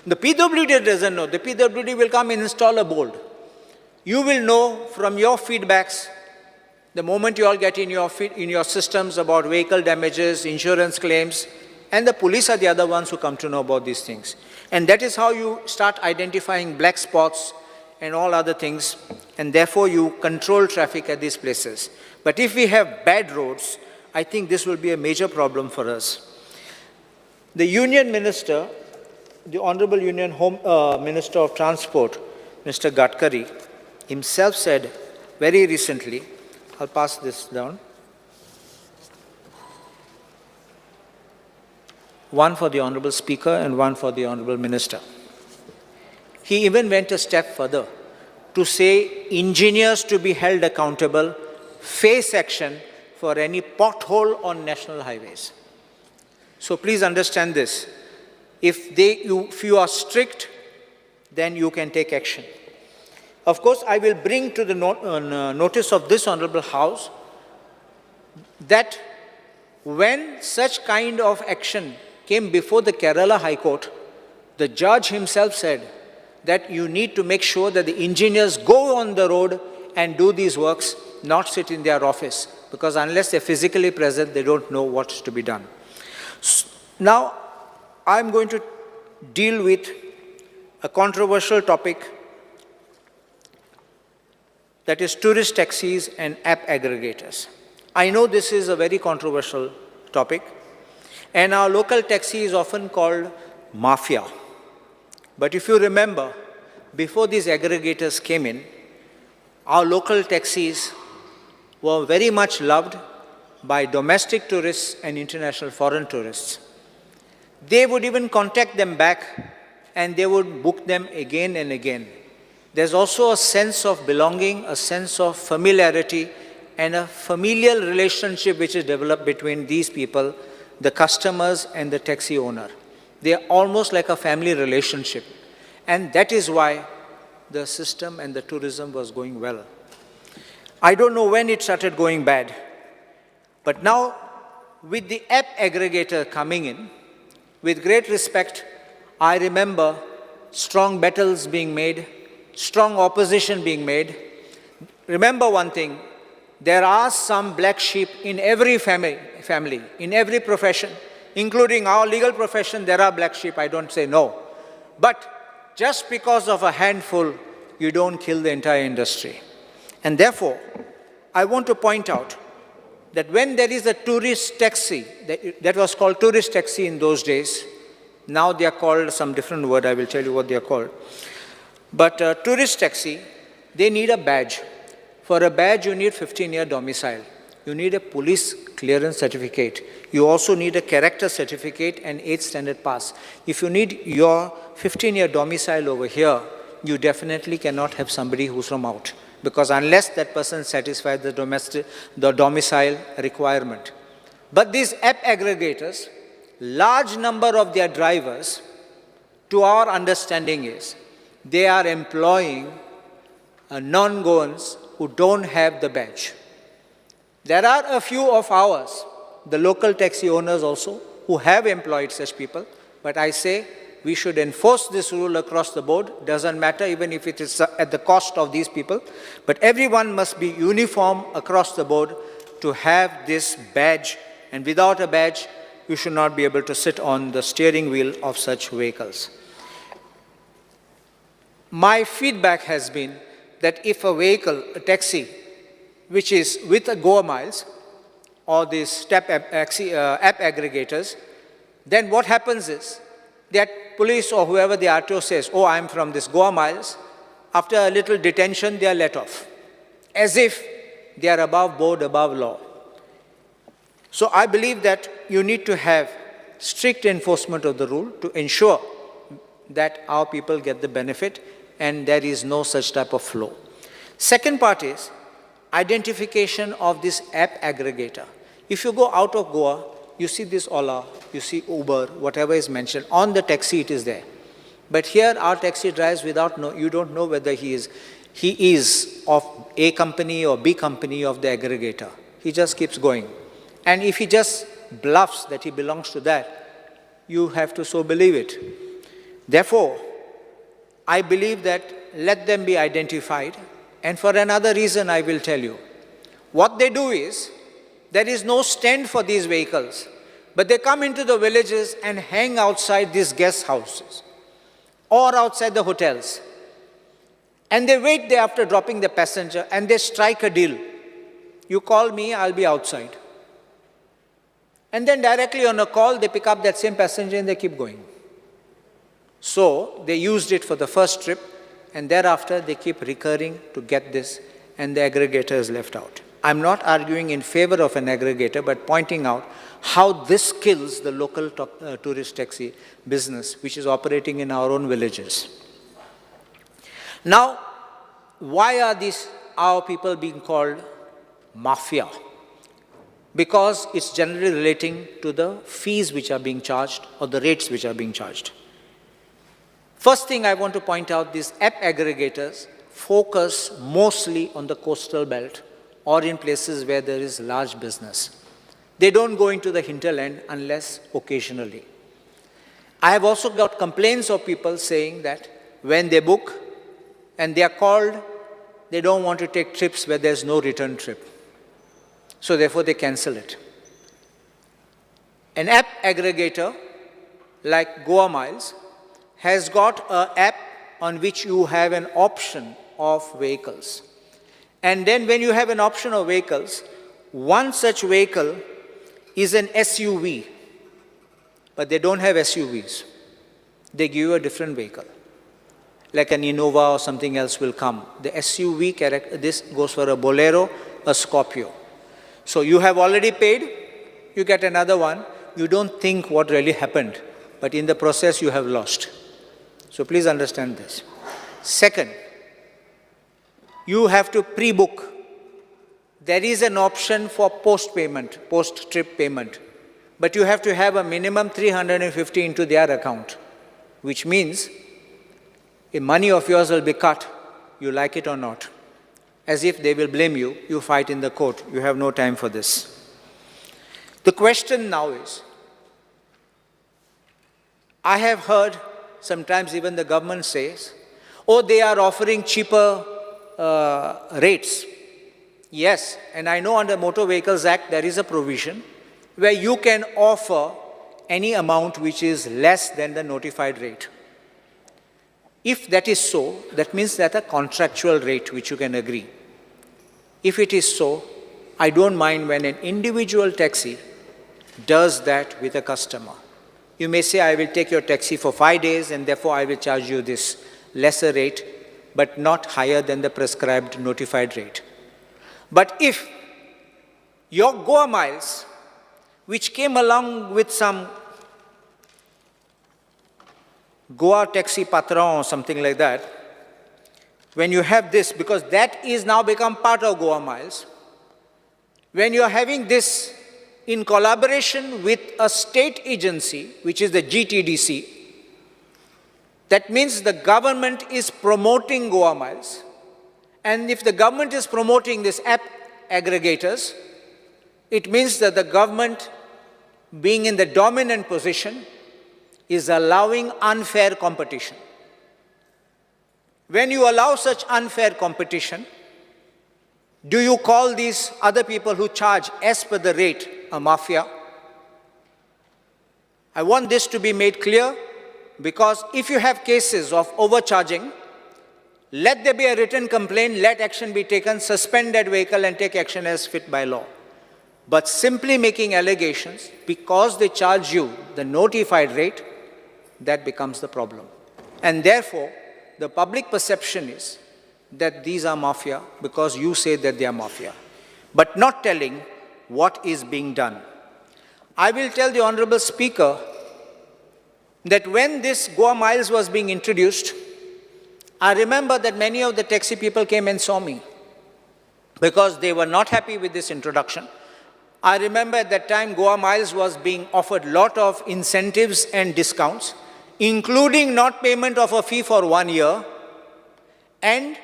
The PWD doesn't know. The PWD will come and install a board. You will know from your feedbacks the moment you all get in your systems about vehicle damages, insurance claims, and the police are the other ones who come to know about these things. And that is how you start identifying black spots and all other things, and therefore you control traffic at these places. But if we have bad roads, I think this will be a major problem for us. The Union Minister, the Honorable Union Home Minister of Transport, Mr. Gadkari, himself said very recently, I'll pass this down, one for the Honorable Speaker and one for the Honorable Minister. He even went a step further to say engineers to be held accountable, face action for any pothole on national highways. So please understand this. If you are strict, then you can take action. Of course, I will bring to the notice of this Honorable House that when such kind of action came before the Kerala High Court, the judge himself said that you need to make sure that the engineers go on the road and do these works, not sit in their office, because unless they're physically present, they don't know what's to be done. Now, I'm going to deal with a controversial topic, that is tourist taxis and app aggregators. I know this is a very controversial topic, and our local taxi is often called mafia. But if you remember, before these aggregators came in, our local taxis were very much loved by domestic tourists and international foreign tourists. They would even contact them back and they would book them again and again. There's also a sense of belonging, a sense of familiarity, and a familial relationship which is developed between these people, the customers and the taxi owner. They are almost like a family relationship. And that is why the system and the tourism was going well. I don't know when it started going bad, but now with the app aggregator coming in, with great respect, I remember strong battles being made, strong opposition being made. Remember one thing, there are some black sheep in every family, in every profession, including our legal profession, there are black sheep, I don't say no. But just because of a handful, you don't kill the entire industry. And therefore, I want to point out that when there is a tourist taxi, that was called tourist taxi in those days, now they are called some different word, I will tell you what they are called. But tourist taxi, they need a badge. For a badge, you need 15-year domicile. You need a police clearance certificate. You also need a character certificate and 8th standard pass. If you need your 15-year domicile over here, you definitely cannot have somebody who's from out, because unless that person satisfies the domicile requirement. But these app aggregators, large number of their drivers, to our understanding is, they are employing non-Goans who don't have the badge. There are a few of ours, the local taxi owners also, who have employed such people, but I say we should enforce this rule across the board. Doesn't matter even if it is at the cost of these people, but everyone must be uniform across the board to have this badge, and without a badge, you should not be able to sit on the steering wheel of such vehicles. My feedback has been that if a vehicle, a taxi, which is with a Goa Miles or these step app, app aggregators, then what happens is that police or whoever the RTO says, oh, I'm from this Goa Miles, after a little detention, they are let off, as if they are above board, above law. So I believe that you need to have strict enforcement of the rule to ensure that our people get the benefit and there is no such type of flow. Second part is identification of this app aggregator. If you go out of Goa, you see this Ola, you see Uber, whatever is mentioned. On the taxi, it is there. But here, our taxi drives without know, you don't know whether he is of A company or B company of the aggregator. He just keeps going. And if he just bluffs that he belongs to that, you have to so believe it. Therefore, I believe that let them be identified. And for another reason, I will tell you. What they do is, there is no stand for these vehicles, but they come into the villages and hang outside these guest houses or outside the hotels. And they wait there after dropping the passenger and they strike a deal. You call me, I'll be outside. And then directly on a call, they pick up that same passenger and they keep going. So they used it for the first trip, and thereafter they keep recurring to get this, and the aggregator is left out. I'm not arguing in favor of an aggregator, but pointing out how this kills the local tourist taxi business, which is operating in our own villages. Now, why are these our people being called mafia? Because it's generally relating to the fees which are being charged or the rates which are being charged. First thing I want to point out, these app aggregators focus mostly on the coastal belt or in places where there is large business. They don't go into the hinterland unless occasionally. I have also got complaints of people saying that when they book and they are called, they don't want to take trips where there's no return trip. So therefore they cancel it. An app aggregator like Goa Miles has got an app on which you have an option of vehicles. And then when you have an option of vehicles, one such vehicle is an SUV, but they don't have SUVs. They give you a different vehicle, like an Innova or something else will come. The SUV character, this goes for a Bolero, a Scorpio. So you have already paid, you get another one, you don't think what really happened, but in the process you have lost. So please understand this. Second, you have to pre-book. There is an option for post-payment, post-trip payment, but you have to have a minimum 350 into their account, which means if money of yours will be cut, you like it or not. As if they will blame you, you fight in the court. You have no time for this. The question now is, I have heard sometimes even the government says, oh, they are offering cheaper rates. Yes, and I know under Motor Vehicles Act there is a provision where you can offer any amount which is less than the notified rate. If that is so, that means that a contractual rate which you can agree. If it is so, I don't mind when an individual taxi does that with a customer. You may say, I will take your taxi for 5 days and therefore I will charge you this lesser rate, but not higher than the prescribed notified rate. But if Your Goa Miles, which came along with some Goa Taxi Patron or something like that, when you have this, because that is now become part of Goa Miles, when you are having this in collaboration with a state agency, which is the GTDC, that means the government is promoting Goa Miles. And if the government is promoting this app aggregators, it means that the government, being in the dominant position, is allowing unfair competition. When you allow such unfair competition, do you call these other people who charge as per the rate a mafia? I want this to be made clear, because if you have cases of overcharging, let there be a written complaint, let action be taken, suspend that vehicle and take action as fit by law. But simply making allegations because they charge you the notified rate, that becomes the problem. And therefore, the public perception is that these are mafia because you say that they are mafia, but not telling what is being done. I will tell the Honorable Speaker that when this Goa Miles was being introduced, I remember that many of the taxi people came and saw me because they were not happy with this introduction. I remember at that time Goa Miles was being offered a lot of incentives and discounts, including not payment of a fee for 1 year. And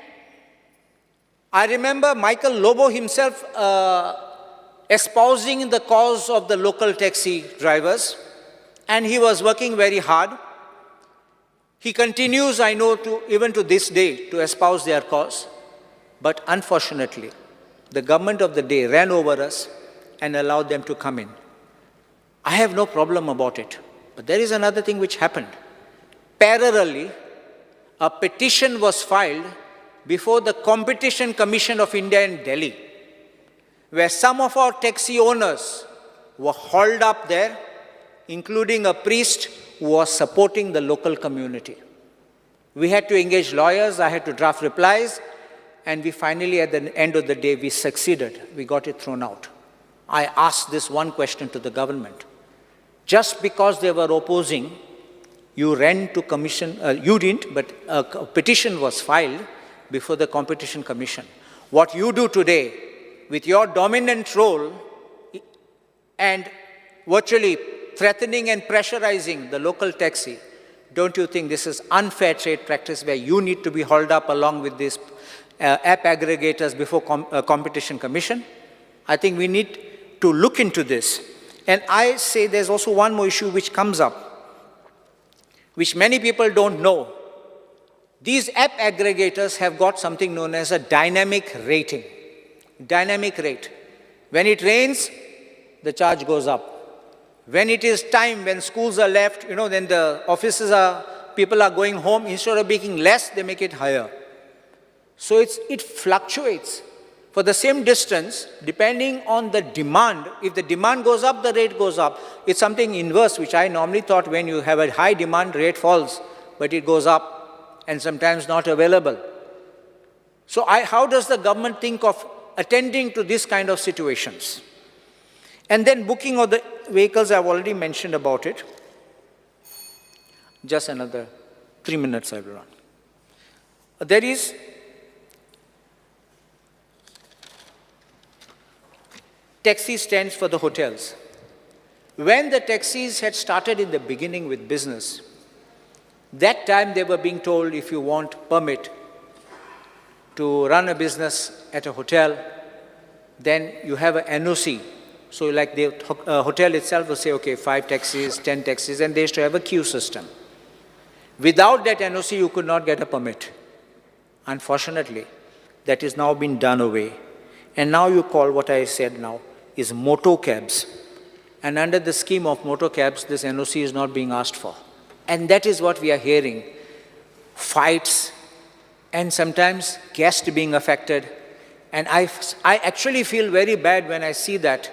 I remember Michael Lobo himself espousing the cause of the local taxi drivers, and he was working very hard. He continues, I know, even to this day, to espouse their cause. But unfortunately, the government of the day ran over us and allowed them to come in. I have no problem about it. But there is another thing which happened. Parallelly, a petition was filed before the Competition Commission of India in Delhi, where some of our taxi owners were hauled up there, including a priest who was supporting the local community. We had to engage lawyers, I had to draft replies, and we finally, at the end of the day, we succeeded. We got it thrown out. I asked this one question to the government. Just because they were opposing, you ran to commission, you didn't, but a petition was filed before the Competition Commission. What you do today, with your dominant role and virtually threatening and pressurizing the local taxi, don't you think this is unfair trade practice where you need to be hauled up along with these app aggregators before Competition Commission? I think we need to look into this. And I say there's also one more issue which comes up, which many people don't know. These app aggregators have got something known as a dynamic rating. Dynamic rate. When it rains, the charge goes up. When it is time, when schools are left, you know, then the offices are, people are going home, instead of making less, they make it higher. So it fluctuates. For the same distance, depending on the demand, if the demand goes up, the rate goes up. It's something inverse, which I normally thought when you have a high demand, rate falls, but it goes up and sometimes not available. So how does the government think of attending to this kind of situations? And then booking of the vehicles, I've already mentioned about it. Just another 3 minutes I will run. There is taxi stands for the hotels. When the taxis had started in the beginning with business, that time they were being told if you want permit to run a business at a hotel, then you have an NOC. So like the hotel itself will say, okay, 5 taxis, 10 taxis, and they used to have a queue system. Without that NOC, you could not get a permit. Unfortunately, that is now been done away. And now you call what I said now is moto cabs. And under the scheme of moto cabs, this NOC is not being asked for. And that is what we are hearing. Fights, and sometimes guests being affected. And I actually feel very bad when I see that,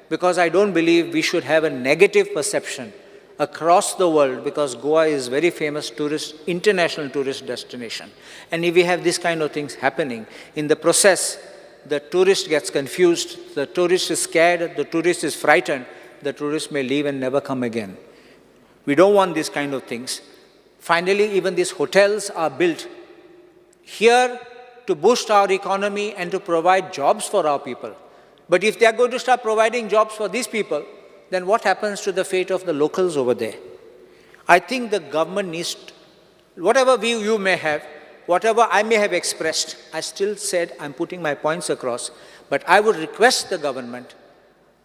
because I don't believe we should have a negative perception across the world, because Goa is very famous tourist, international tourist destination. And if we have this kind of things happening, in the process, the tourist gets confused, the tourist is scared, the tourist is frightened, the tourist may leave and never come again. We don't want these kind of things. Finally, even these hotels are built here to boost our economy and to provide jobs for our people. But if they are going to start providing jobs for these people, then what happens to the fate of the locals over there? I think the government needs, to, whatever view you may have, whatever I may have expressed, I still said I'm putting my points across, but I would request the government,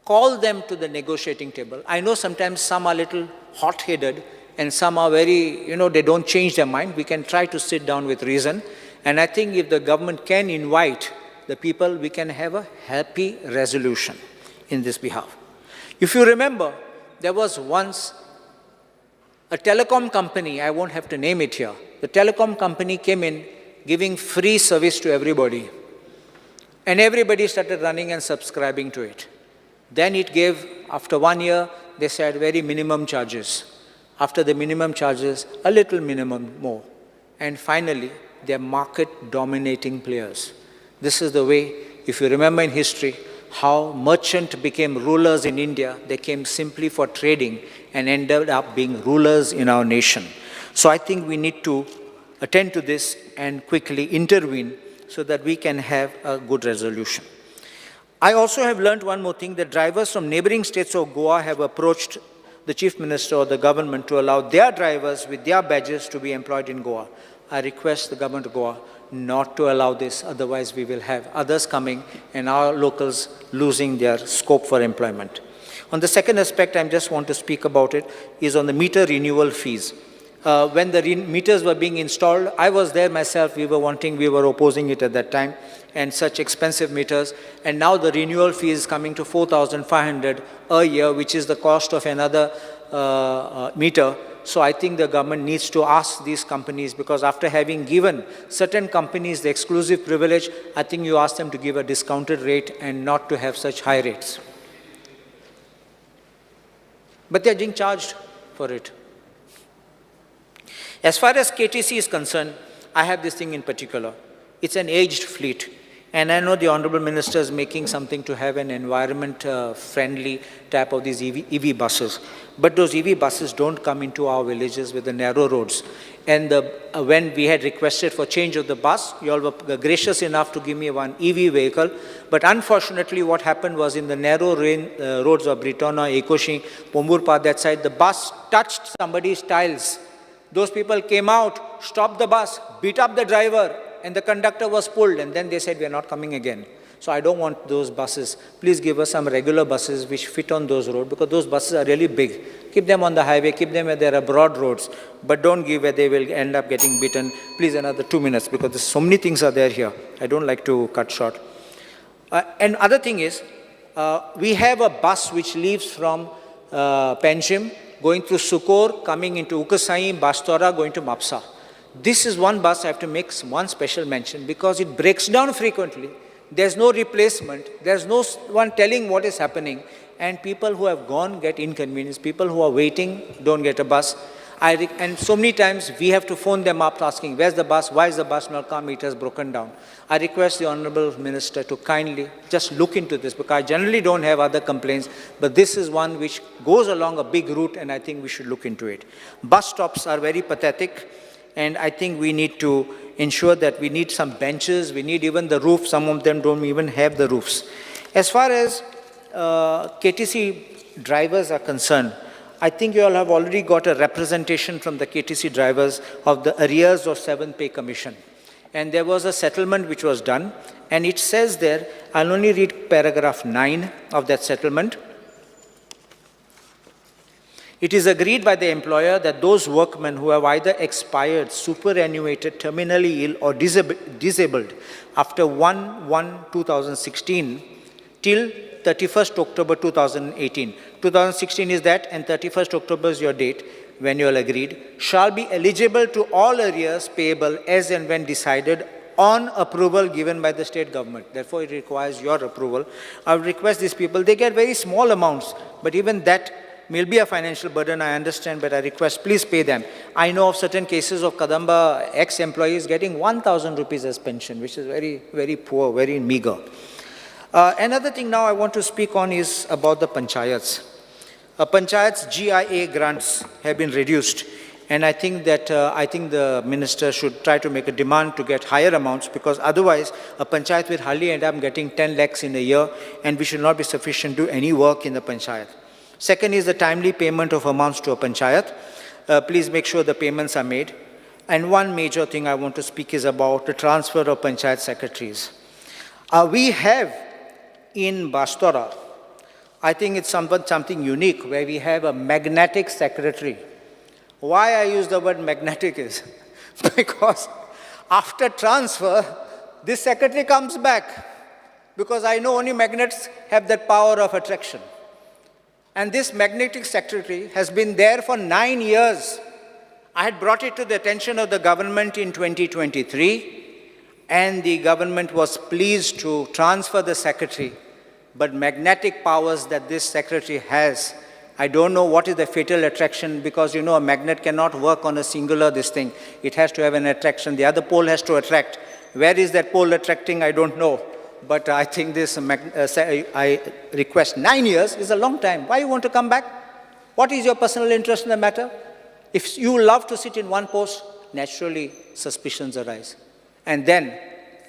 call them to the negotiating table. I know sometimes some are little hot-headed and some are very, you know, they don't change their mind. We can try to sit down with reason. And I think if the government can invite the people, we can have a happy resolution in this behalf. If you remember, there was once a telecom company, I won't have to name it here. The telecom company came in giving free service to everybody. And everybody started running and subscribing to it. Then it gave, after 1 year, they said very minimum charges. After the minimum charges, a little minimum more. And finally, they're market dominating players. This is the way, if you remember in history, how merchant became rulers in India. They came simply for trading and ended up being rulers in our nation. So I think we need to attend to this and quickly intervene so that we can have a good resolution. I also have learned one more thing, that drivers from neighboring states of Goa have approached the Chief Minister or the government to allow their drivers with their badges to be employed in Goa. I request the government of Goa not to allow this, otherwise we will have others coming and our locals losing their scope for employment. On the second aspect, I just want to speak about it, is on the meter renewal fees. When the meters were being installed, I was there myself, we were opposing it at that time, and such expensive meters, and now the renewal fee is coming to 4,500 a year, which is the cost of another meter. So I think the government needs to ask these companies, because after having given certain companies the exclusive privilege, I think you ask them to give a discounted rate and not to have such high rates. But they are being charged for it. As far as KTC is concerned, I have this thing in particular. It's an aged fleet. And I know the Honorable Minister is making something to have an environment-friendly type of these EV buses. But those EV buses don't come into our villages with the narrow roads. And when we had requested for change of the bus, you all were gracious enough to give me one EV vehicle. But unfortunately, what happened was in the narrow roads of Britona, Ekoshi, Pomburpa, that side, the bus touched somebody's tiles. Those people came out, stopped the bus, beat up the driver, and the conductor was pulled, and then they said, we are not coming again. So I don't want those buses. Please give us some regular buses which fit on those roads, because those buses are really big. Keep them on the highway, keep them where there are broad roads, but don't give where they will end up getting beaten. Please, another 2 minutes, because there's so many things are there here. I don't like to cut short. And other thing is, we have a bus which leaves from Panjim, going through Sukor, coming into Ukasai, Bastora, going to Mapsa. This is one bus I have to make one special mention, because it breaks down frequently. There's no replacement. There's no one telling what is happening. And people who have gone get inconvenienced. People who are waiting don't get a bus. And so many times we have to phone them up asking, where's the bus? Why is the bus not come? It has broken down. I request the Honorable Minister to kindly just look into this, because I generally don't have other complaints, but this is one which goes along a big route, and I think we should look into it. Bus stops are very pathetic, and I think we need to ensure that we need some benches, we need even the roof. Some of them don't even have the roofs. As far as KTC drivers are concerned, I think you all have already got a representation from the KTC drivers of the arrears of 7th Pay Commission. And there was a settlement which was done, and it says there, I'll only read paragraph 9 of that settlement. It is agreed by the employer that those workmen who have either expired, superannuated, terminally ill, or disabled after 1/1/2016 till 31st October 2018. 2016 is that, and 31st October is your date when you all agreed, shall be eligible to all arrears payable as and when decided on approval given by the state government. Therefore, it requires your approval. I would request these people, they get very small amounts, but even that May be a financial burden, I understand, but I request, please pay them. I know of certain cases of Kadamba ex-employees getting 1,000 rupees as pension, which is very, very poor, very meager. Another thing now I want to speak on is about the panchayats. Panchayats GIA grants have been reduced, and I think that the minister should try to make a demand to get higher amounts, because otherwise a panchayat will hardly end up getting 10 lakhs in a year, and we should not be sufficient to do any work in the panchayat. Second is the timely payment of amounts to a panchayat. Please make sure the payments are made. And one major thing I want to speak is about the transfer of panchayat secretaries. We have in Bastora, I think it's something unique where we have a magnetic secretary. Why I use the word magnetic is because after transfer, this secretary comes back, because I know only magnets have that power of attraction. And this magnetic secretary has been there for 9 years. I had brought it to the attention of the government in 2023, and the government was pleased to transfer the secretary. But magnetic powers that this secretary has, I don't know what is the fatal attraction, because you know a magnet cannot work on a singular this thing. It has to have an attraction. The other pole has to attract. Where is that pole attracting? I don't know. But I think this, I request 9 years is a long time. Why you want to come back? What is your personal interest in the matter? If you love to sit in one post, naturally suspicions arise. And then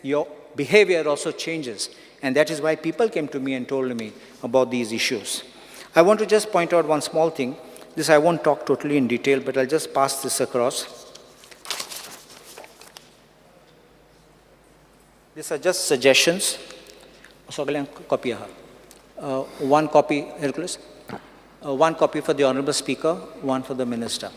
your behavior also changes. And that is why people came to me and told me about these issues. I want to just point out one small thing. This I won't talk totally in detail, but I'll just pass this across. These are just suggestions. Copy. One copy, Hercules. One copy for the Honorable Speaker, one for the Minister.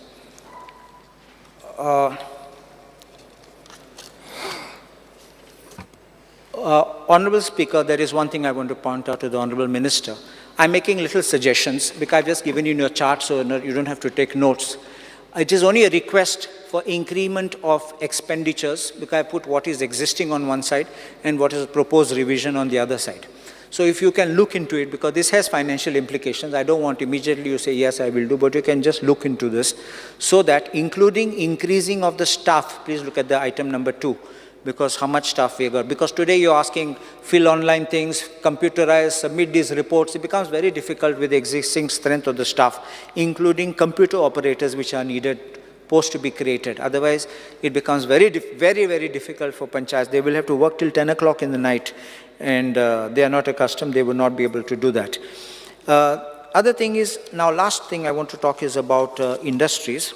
Honorable Speaker, there is one thing I want to point out to the Honorable Minister. I'm making little suggestions because I've just given you your chart, so you don't have to take notes. It is only a request for increment of expenditures, because I put what is existing on one side and what is proposed revision on the other side. So if you can look into it, because this has financial implications, I don't want immediately you say, yes, I will do, but you can just look into this, so that including increasing of the staff, please look at the item number 2, because how much staff we got. Because today you're asking, fill online things, computerize, submit these reports. It becomes very difficult with the existing strength of the staff, including computer operators which are needed, posts to be created. Otherwise, it becomes very, very, very difficult for panchayats. They will have to work till 10 o'clock in the night, and they are not accustomed, they will not be able to do that. Other thing is, now last thing I want to talk is about industries.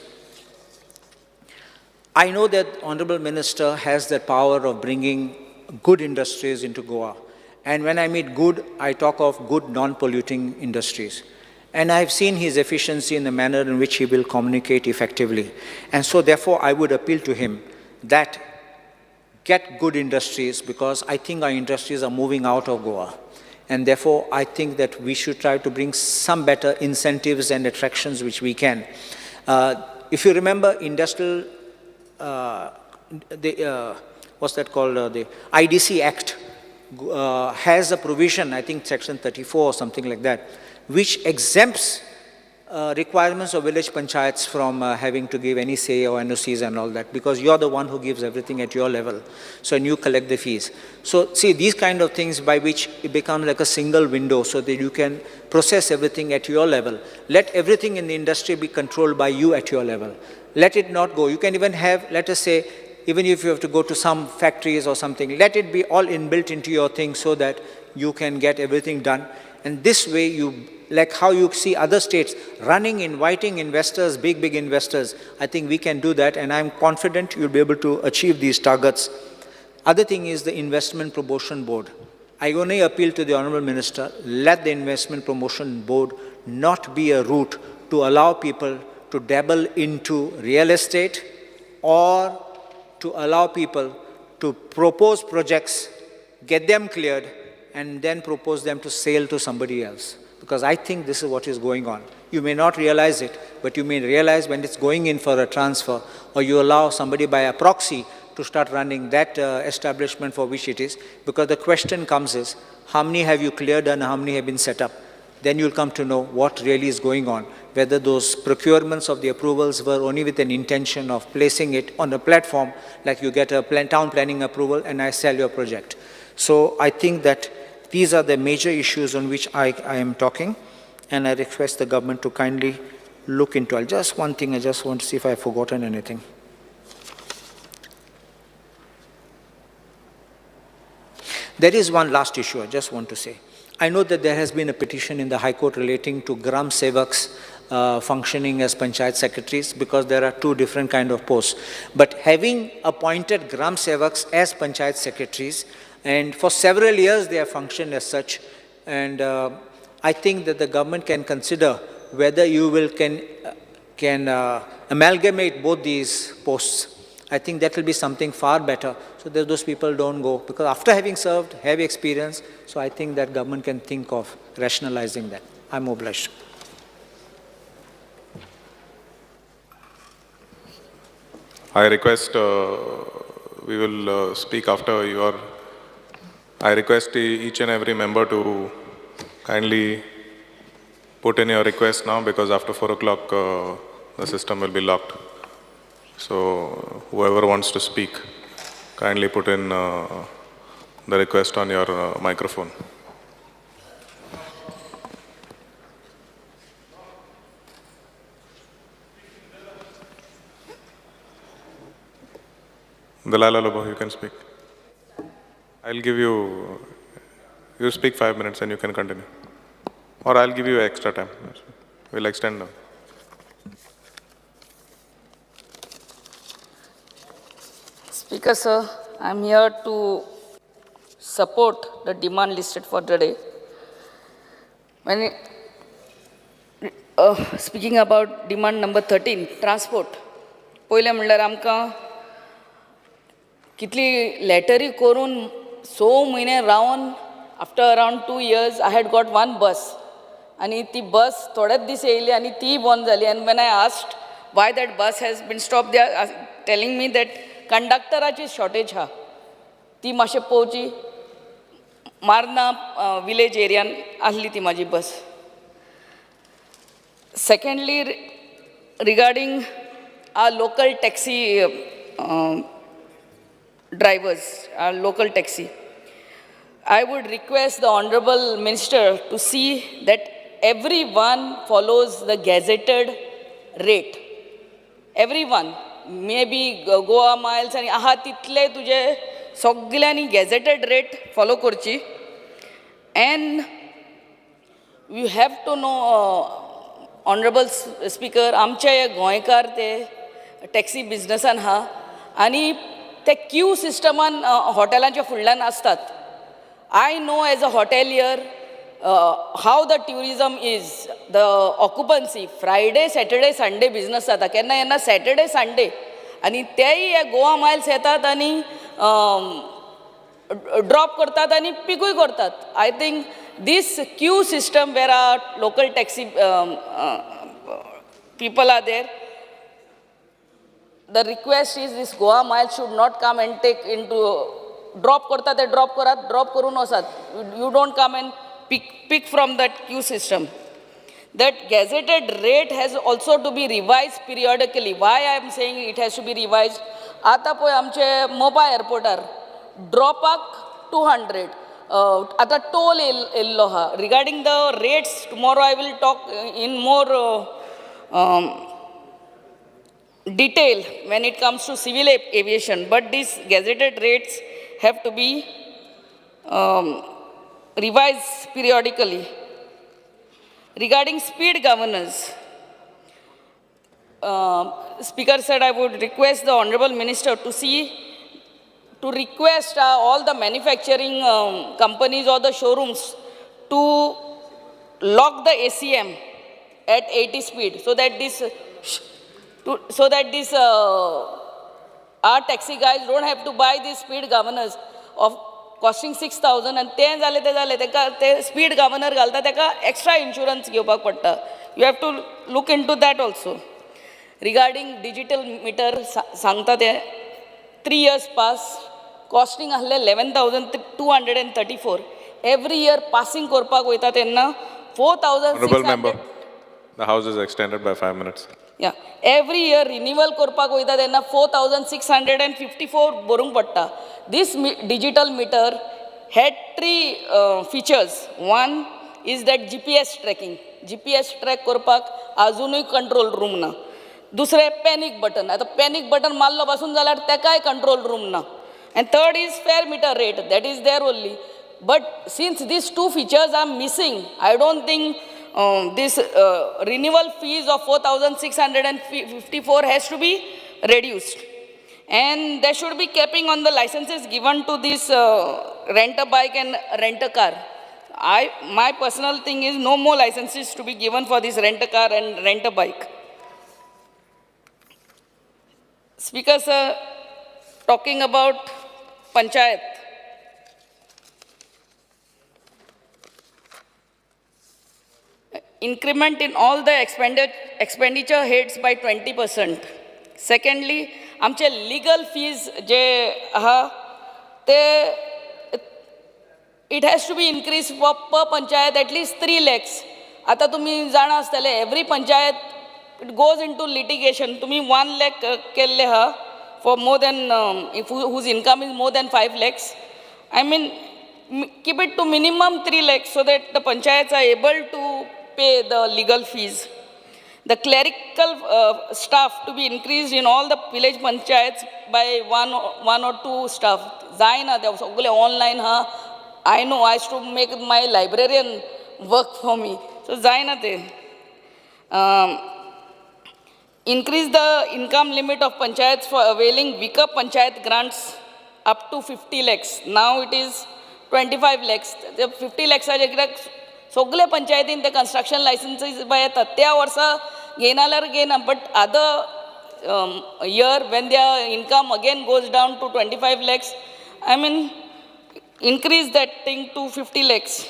I know that Honorable Minister has the power of bringing good industries into Goa. And when I mean good, I talk of good non-polluting industries. And I've seen his efficiency in the manner in which he will communicate effectively. And so therefore, I would appeal to him that get good industries, because I think our industries are moving out of Goa. And therefore, I think that we should try to bring some better incentives and attractions which we can. If you remember, industrial, what's that called? The IDC Act has a provision, I think section 34 or something like that, which exempts requirements of village panchayats from having to give any say or NOCs and all that, because you're the one who gives everything at your level. So, and you collect the fees. So, see, these kind of things by which it becomes like a single window so that you can process everything at your level. Let everything in the industry be controlled by you at your level. Let it not go. You can even have, let us say, even if you have to go to some factories or something, let it be all inbuilt into your thing so that you can get everything done. And this way, you, like how you see other states running, inviting investors, big, big investors. I think we can do that, and I'm confident you'll be able to achieve these targets. Other thing is the Investment Promotion Board. I only appeal to the Honorable Minister, let the Investment Promotion Board not be a route to allow people to dabble into real estate or to allow people to propose projects, get them cleared, and then propose them to sell to somebody else. Because I think this is what is going on. You may not realize it, but you may realize when it's going in for a transfer, or you allow somebody by a proxy to start running that establishment for which it is, because the question comes is, how many have you cleared and how many have been set up? Then you'll come to know what really is going on, whether those procurements of the approvals were only with an intention of placing it on a platform, like you get a town planning approval and I sell your project. So I think that these are the major issues on which I am talking, and I request the government to kindly look into it. Just one thing, I just want to see if I've forgotten anything. There is one last issue I just want to say. I know that there has been a petition in the High Court relating to Gram Sevaks functioning as panchayat secretaries, because there are two different kind of posts. But having appointed Gram Sevaks as panchayat secretaries, and for several years they have functioned as such, and I think that the government can consider whether you will can amalgamate both these posts. I think that will be something far better, so that those people don't go, because after having served, have experience, so I think that government can think of rationalizing that. I'm obliged. I request, we will speak after your, I request each and every member to kindly put in your request now, because after 4 o'clock the system will be locked. So whoever wants to speak, kindly put in the request on your microphone. Delilah Lobo, you can speak. I'll give you, you speak 5 minutes and you can continue. Or I'll give you extra time. We'll extend now. Speaker, sir, I'm here to support the demand listed for today. When speaking about demand number 13, transport, पयलें म्हणल्यार आमकां कितली लॅटरी करून 6 म्हयने रावन after around 2 years I had got one bus, आनी ती बस थोडेच दीस येयली आनी तीय बंद जाली. आनी when I asked why that bus has been stop, they are telling me that कंडक्टराची shortage आहा, ती मातशें पळोवची. मार्ना विलेज एरियान आसली ती म्हाजी बस. Secondly, regarding our local taxi drivers, our local taxi, I would request the Honorable Minister to see that everyone follows the gazetted rate. Everyone, maybe Goa miles आनी आहा तितले तुजे सगल्यांनी गॅजेटेड रेट फॉलो करची. And you have to know, honourable speaker, आमचे हे गोंयकार ते टॅक्सी बिजनसान आहा आनी ते क्यू सिस्टमान हॉटेलांच्या फुडल्यान आसतात. I know as a hotelier how the tourism is, the occupancy. Friday, Saturday, Sunday business जाता, केन्ना केन्ना सॅटर्डे संडे, आनी तेय हे गोवा मायल्स येतात आनी ड्रॉप करतात आनी पिकूय करतात. I think this queue system where our local taxi people are there, the request is this Goa miles should not come and take into drop करता ते ड्रॉप करात, ड्रॉप करून वचात. You don't come and pick from that queue system. That gazetted rate has also to be revised periodically. Why I am saying it has to be revised? आतां पळय आमचे मोपा एअरपोर्टार ड्रॉपाक 200, आतां toll येयल्लो आहा. Regarding the rates tomorrow I will talk in more detail when it comes to civil aviation, but these gazetted rates have to be revised periodically. Regarding speed governors, Speaker said I would request the Honorable Minister to see, to request all the manufacturing companies or the showrooms to lock the ACM at 80 speed, so that this, our taxi guys don't have to buy these speed governors of costing 6,000 and तें जालें तें जालें तेका ते speed governor घालता तेका extra insurance घेवपाक पडटा. You have to look into that also. Regarding digital meter सांगता ते 3 years pass costing आसलें 11,234. एवरी इयर पासींग करपाक वयता तेन्ना 4,600. Honorable member, the house is extended by 5 minutes. Yeah, every year renewal करपाक वयता तेन्ना 4,654 भरूंक पडटा. This digital meter had three features. One is that GPS tracking. GPS track करपाक आजुनूय कंट्रोल रूम ना. दुसरें पॅनीक बटन. आतां पॅनीक बटन मारलो पासून जाल्यार तेकाय कंट्रोल रूम ना. And third is fair meter rate, that is there only. But since these two features are missing, I don't think this renewal fees of 4,654 has to be reduced. And there should be capping on the licenses given to this rent a bike and rent a car. My personal thing is no more licenses to be given for this rent a car and rent a bike. Speaker sir, talking about panchayat. Increment in all the expenditure heads by 20%. Secondly, आमचे legal fees जे आहा ते it has to be increased for per panchayat at least 3 lakhs. आतां तुमी जाणा आसतले every panchayat it goes into litigation. तुमी 1 lakh केल्ले आहा for more than if whose income is more than 5 lakhs. I mean, keep it to minimum 3 lakhs so that the panchayats are able to pay the legal fees. The clerical staff to be increased in all the village panchayats by one or two staff. जायना ते सगळे online हा. I know I used to make my librarian work for me. So जायना ते. Increase the income limit of panchayats for availing weaker panchayat grants up to 50 lakhs. Now it is 25 lakhs. The 50 lakhs आचे कित्याक सगळे पंचायतीन ते construction लायसन्सीस येतात त्या वर्सा घेयना जाल्यार घेयना, but other year when their income again goes down to 25 lakhs, I mean increase that thing to 50 lakhs.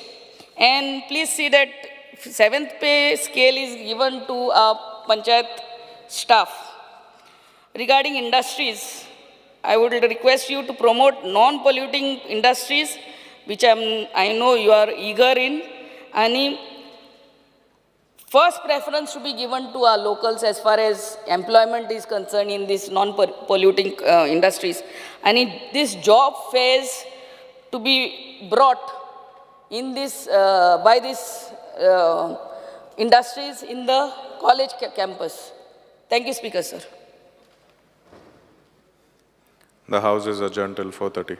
And please see that 7th pay scale is given to our panchayat staff. Regarding industries, I would request you to promote non-polluting industries, which I know you are eager in. And first preference to be given to our locals as far as employment is concerned in these non-polluting industries. And this job fairs to be brought in this by this industries in the college campus. Thank you, Speaker, sir. The House is adjourned till 4:30.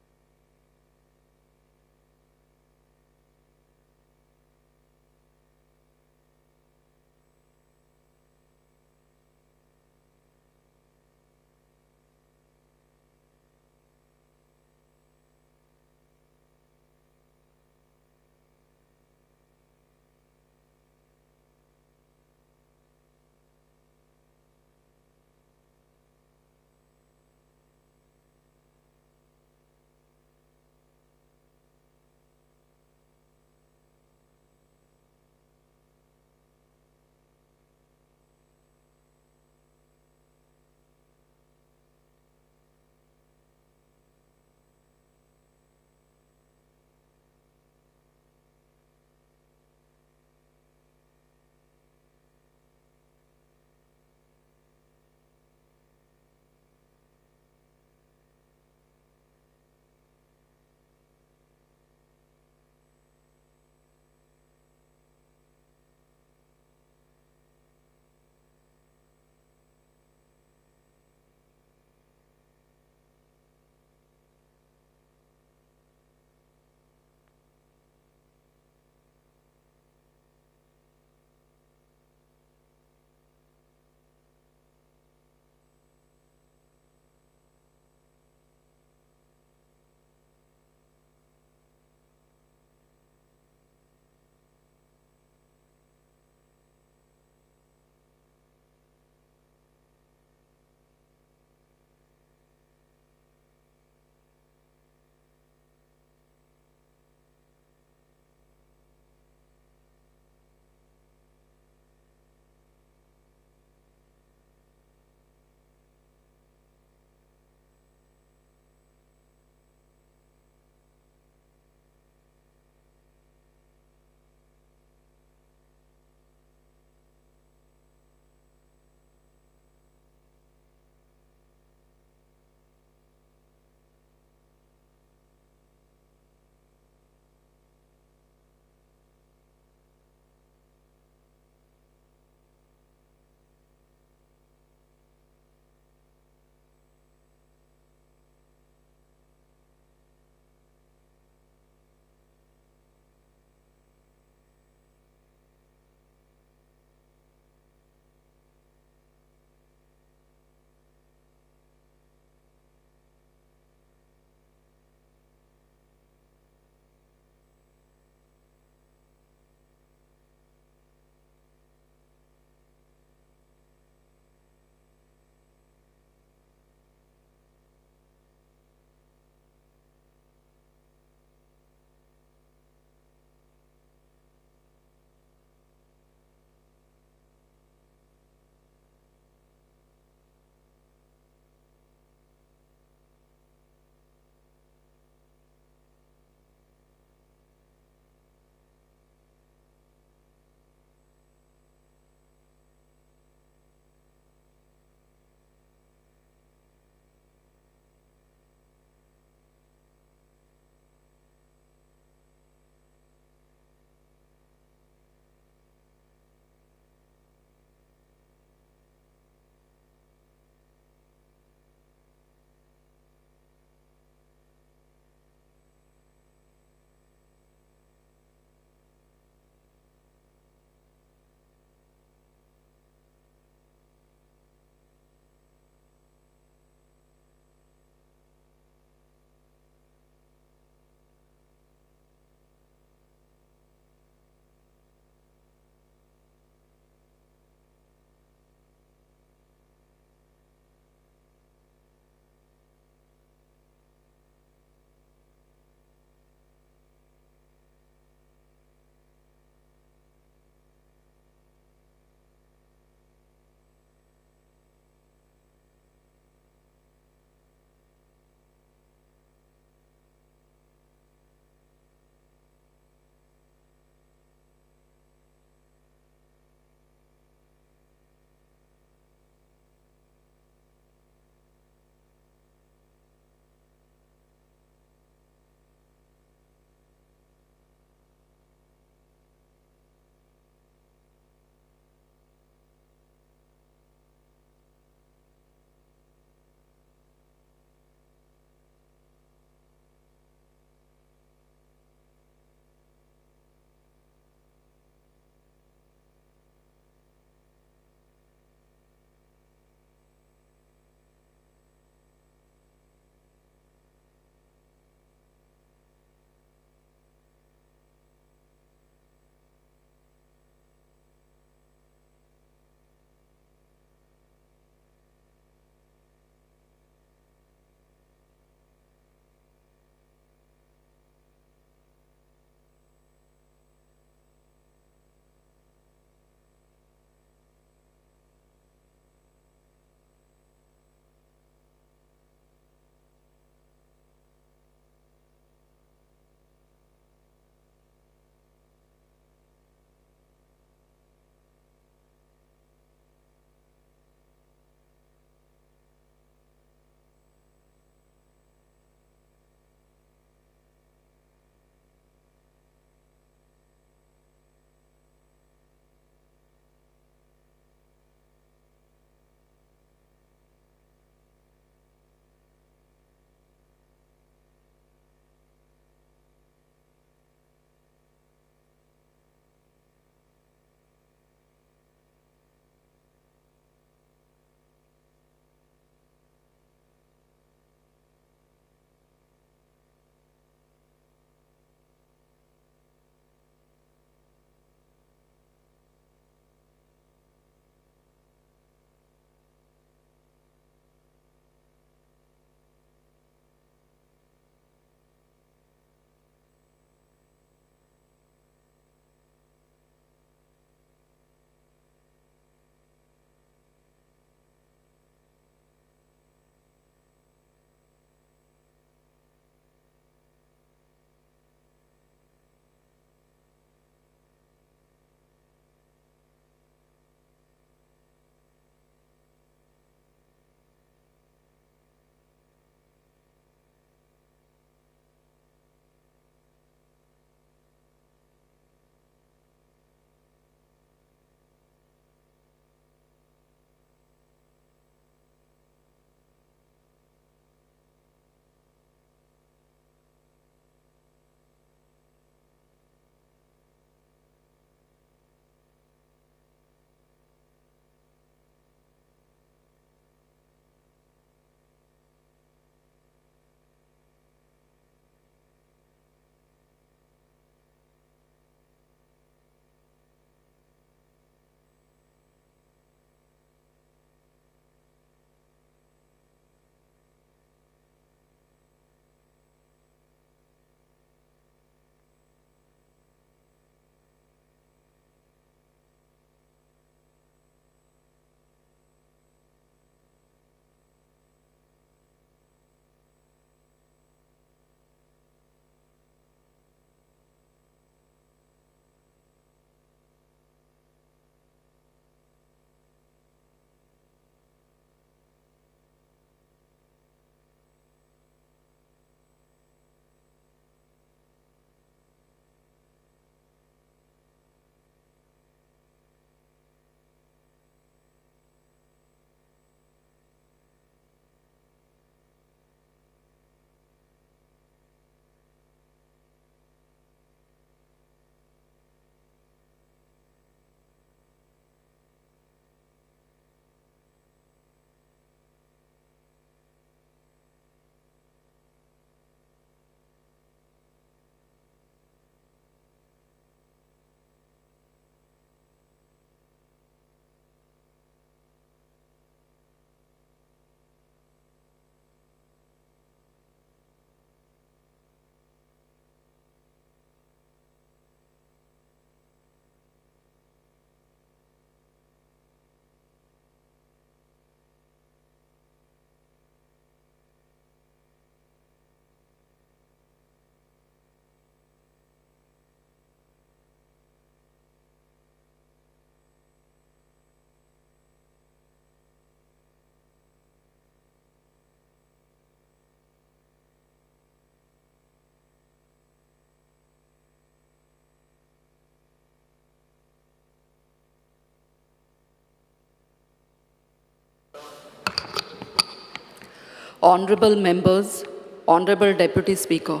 Honorable members, Honorable Deputy Speaker.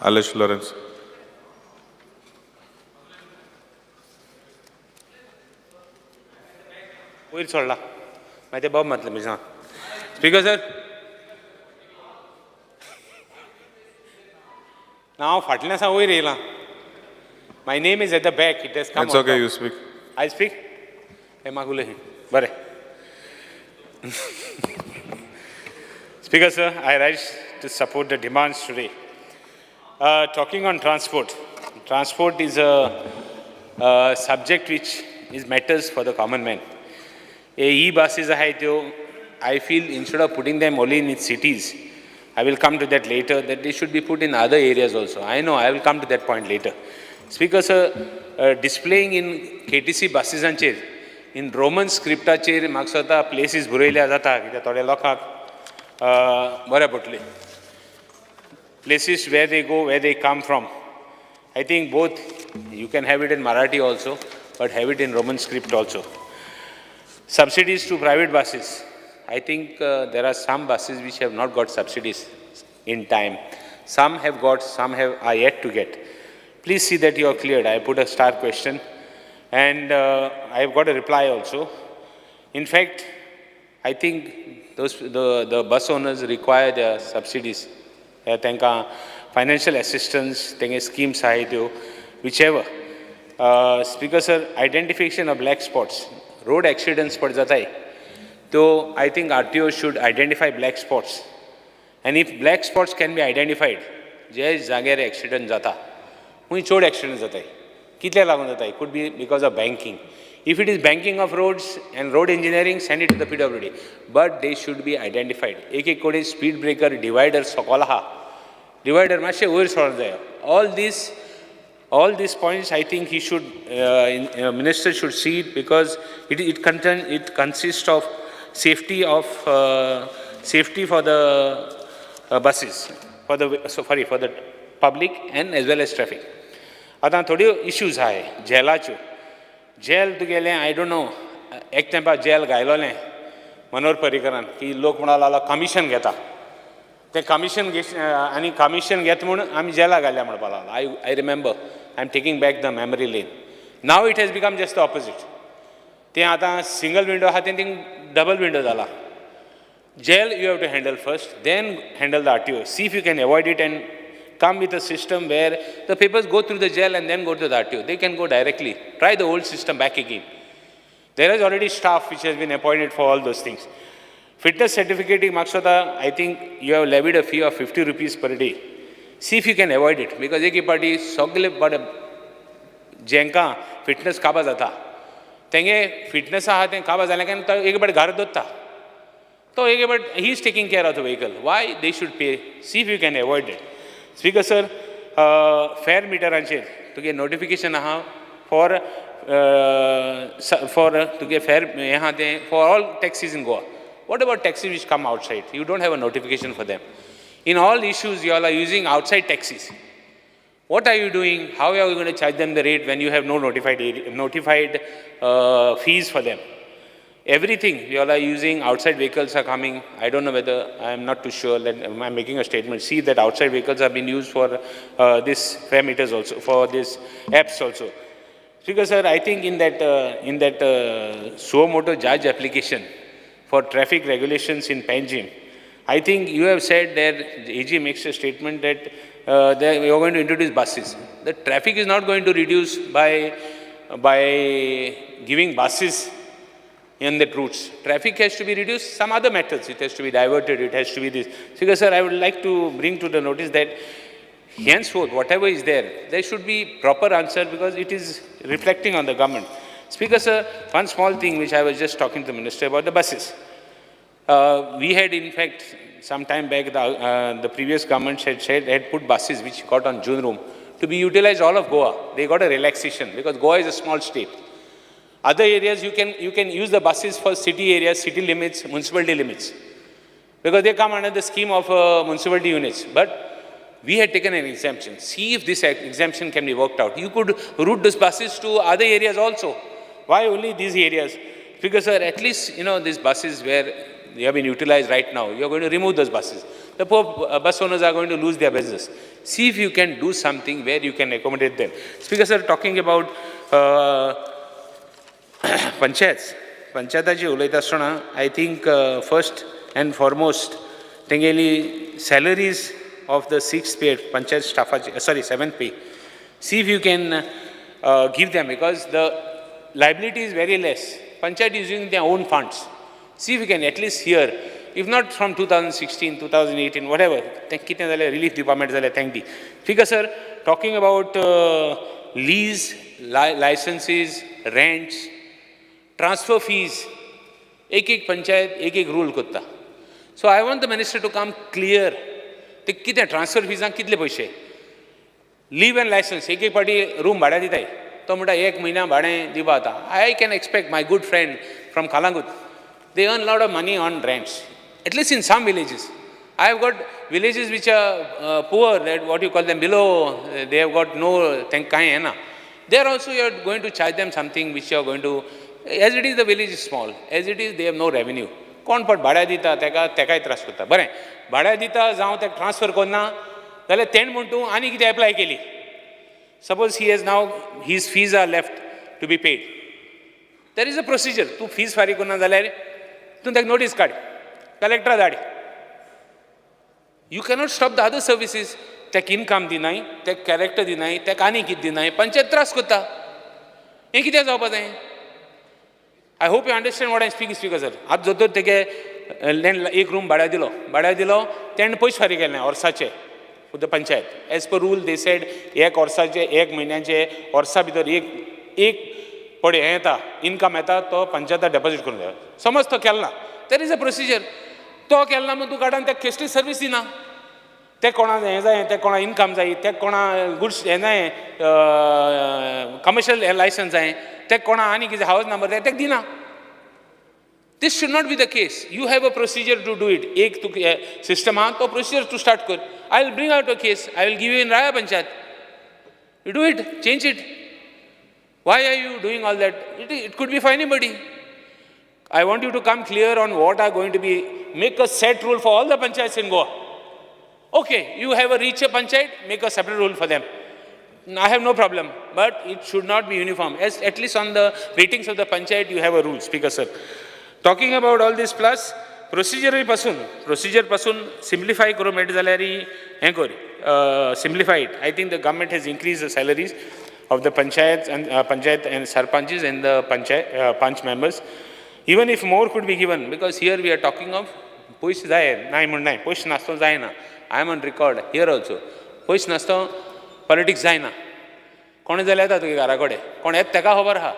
Alesh Lawrence. वयर सोडला मागीर ते बॉब मारतले म्हणजे speaker sir ना हांव फाटल्यान आसा वयर येयलां. My name is at the back. It has come. It's okay, you speak. I speak. हे म्हाका उलय. बरें. Speaker sir, I rise to support the demands today. Talking on transport. Transport is a subject which is matters for the common man. E-buses आहाय त्यो, I feel instead of putting them only in cities, I will come to that later, that they should be put in other areas also. I know, I will come to that point later. Speaker sir, displaying in KTC buses in Roman scriptaचेर म्हाका स्वता places बरयल्या जाता कित्याक थोड्या लोकांक बरें पडटलें. Places where they go, where they come from. I think both, you can have it in Marathi also, but have it in Roman script also. Subsidies to private buses. I think there are some buses which have not got subsidies in time. Some have got, some are yet to get. Please see that you are cleared. I put a star question and I have got a reply also. In fact, I think the bus owners require their subsidies. Tankam financial assistance, tenge schemes ahay tyo, whichever. Speaker sir, identification of black spots. Road accidents पड जाताय, तो I think RTO should identify black spots. And if black spots can be identified, जे जाग्यार accident जाता, खूंय चड accident जाताय, कितले लागून जाताय, could be because of banking. If it is banking of roads and road engineering, send it to the PWD. But they should be identified. एक एक कडेन स्पीड ब्रेकर, डिवायडर सकयल आहा, डिवायडर मातशें वयर सरोंक जाय. All these points, I think he should, minister should see it, because it consists of safety safety for the buses, for the public and as well as traffic. आतां थोड्यो issues आहाय जेलाच्यो. Gel तुगेलें I don't know, एक तेंपार gel घायलोलें Manohar पर्रीकरान की लोक म्हणा लागलो कमिशन घेता, तें कमिशन आनी कमिशन घेत म्हूण आमी जेला घाल्या म्हणपाक लागलो. I remember, I am taking back the memory lane. Now it has become just the opposite. तें आतां सिंगल विंडो आहा तें थिंग डबल विंडो जाला. Jail you have to handle first, then handle the RTO. See if you can avoid it and come with a system where the papers go through the jail and then go to the RTO. They can go directly. Try the old system back again. There is already staff which has been appointed for all those things. Fitness certificate, Maksada, I think you have levied a fee of 50 rupees per day. See if you can avoid it, because eki party sogle but jenka fitness kaba jata. Tenge fitness aha ten kaba jale kan to ek bar ghar dotta. So ek bar he is taking care of the vehicle. Why they should pay? See if you can avoid it. Speaker sir, fare meter ancher to get notification aha for to get fare yahan de for all taxis in Goa. What about taxis which come outside? You don't have a notification for them. In all issues, you all are using outside taxis. What are you doing? How are you going to charge them the rate when you have no notified fees for them? Everything, you all are using, outside vehicles are coming. I don't know whether, I am not too sure, that I'm making a statement. See that outside vehicles have been used for this fare meters also, for this apps also. Because sir, I think in that suo motu judge application for traffic regulations in Panjim, I think you have said that AG makes a statement that you are going to introduce buses. The traffic is not going to reduce by giving buses in that routes. Traffic has to be reduced, some other methods. It has to be diverted, it has to be this. Because sir, I would like to bring to the notice that henceforth, whatever is there, there should be proper answer, because it is reflecting on the government. Speaker sir, one small thing which I was just talking to the minister about the buses. We had in fact, some time back, the previous government had said they had put buses which got on June room to be utilized all of Goa. They got a relaxation because Goa is a small state. Other areas you can use the buses for city areas, city limits, municipality limits. Because they come under the scheme of municipality units. But we had taken an exemption. See if this exemption can be worked out. You could route those buses to other areas also. Why only these areas? Because, sir, at least, you know, these buses where they have been utilized right now, you're going to remove those buses. The poor bus owners are going to lose their business. See if you can do something where you can accommodate them. Speaker, sir, talking about panchayats, पंचायताची उलयता आसतना I think first and foremost तेंगेली salaries of the six pay panchayat स्टाफाची, sorry, seventh pay, see if you can give them, because the liability is very less. Panchayat is using their own funds. See if you can at least here, if not from 2016, 2018, whatever, तें कितें जाल्यार relief दिवपा मेळटा जाल्यार thank the. Speaker sir, talking about lease, licenses, rents, transfer fees, एक एक पंचायत एक एक रूल करता. So I want the minister to come clear ते कितें ट्रान्सफर फिजांक कितले पयशे, लीव एंड लायसन्स. एक एक फावटी रूम भाड्या दिताय, तो म्हणटा एक म्हयन्या भाडें दिवपा जाता. I can expect my good friend from Calangute, they earn lot of money on rents, at least in some villages. I have got villages which are poor, that what you call them below, they have got no तेंकां कांय येना. There also you are going to charge them something which you are going to, as it is the village is small, as it is they have no revenue. कोण पट भाड्या दिता तेका, तेकाय त्रास करता. बरें, भाड्या दिता जावं तेका ट्रान्सफर करना जाल्यार तेणें म्हण तूं आनी कितें एप्लाय केली. Suppose he has now, his fees are left to be paid, there is a procedure. तूं फीज फारीक करना जाल्यार तूं ताका नोटीस काड, कलेक्टरा धाड. You cannot stop the other services. ताका इनकम दिनाय, ताका कॅरेक्टर दिनाय, ताका आनी कितें दिनाय, पंचायत त्रास करता. हें कितें जावपा जाय? I hope you understand what I speak, speaker sir. आतां दोतोर तेगे लँड एक रूम भाड्या दिलो, भाड्या दिलो, तेणें पयशे फारीक केले वर्साचे for the panchayat. As per rule they said एक वर्साचे, एक म्हयन्याचे, वर्सा भितर एक एक पळय हें येता, इनकम येता, तो पंचायता डेपोजीट करून जाय. समज तो केलो ना, there is a procedure. तो केलो ना म्हण तूं काड आनी ताका कसली सर्वीस दिना. ते कोणा हें जाय, ते कोणा इनकम जाय, ते कोणा गुड्स हें जाय, कमर्शियल लायसन्स जाय, ते कोणा आनी कितें हावस नंबर जाय, तेका दिना. This should not be the case. You have a procedure to do it. एक तुका सिस्टम आहा, तो प्रोसिजर तूं स्टार्ट कर. I will bring out a case, I will give you in Raia panchayat. You do it, change it. Why are you doing all that? It could be for anybody. I want you to come clear on what are going to be, make a set rule for all the panchayats in Goa. Okay, you have a richer panchayat, make a separate rule for them. I have no problem, but it should not be uniform. As at least on the ratings of the panchayat, you have a rule, Speaker sir. Talking about all this plus, procedure पासून, procedure पासून simplify करूं मेळटा जाल्यार हें कर, simplify it. I think the government has increased the salaries of the panchayats and panchayat and sarpanches and the panchayat panch members. Even if more could be given, because here we are talking of पयशे जाय, नाय म्हण नाय, पयशे नासतना जायना. I am on record here also. पयशे नासतना पॉलिटिक्स जायना. कोण जाल्यार येता तुगे घरा कडेन, कोण येता तेका खबर आहा.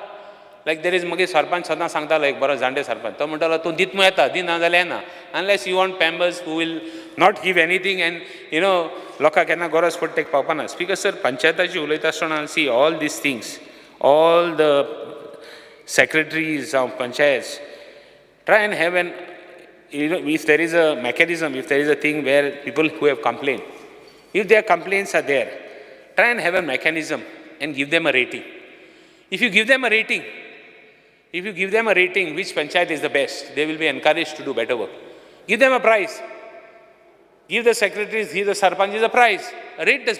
लायक there is मागीर सरपंच सदां सांगतालो, एक बरो जाणटे सरपंच, तो म्हणटालो तूं दित म्हूण येता, दिना जाल्यार येना. Unless you want members who will not give anything and you know लोकांक केन्ना गरज पडटा तेका पावपाना. स्पीकर सर, पंचायताची उलयता आसतना see all these things, all the secretaries of panchayats, try and have an, you know, if there is a mechanism, if there is a thing where people who have complained, if their complaints are there, try and have a mechanism and give them a rating. If you give them a rating, if you give them a rating, which panchayat is the best, they will be encouraged to do better work. Give them a prize. Give the secretaries, give the sarpanches a prize. Rate the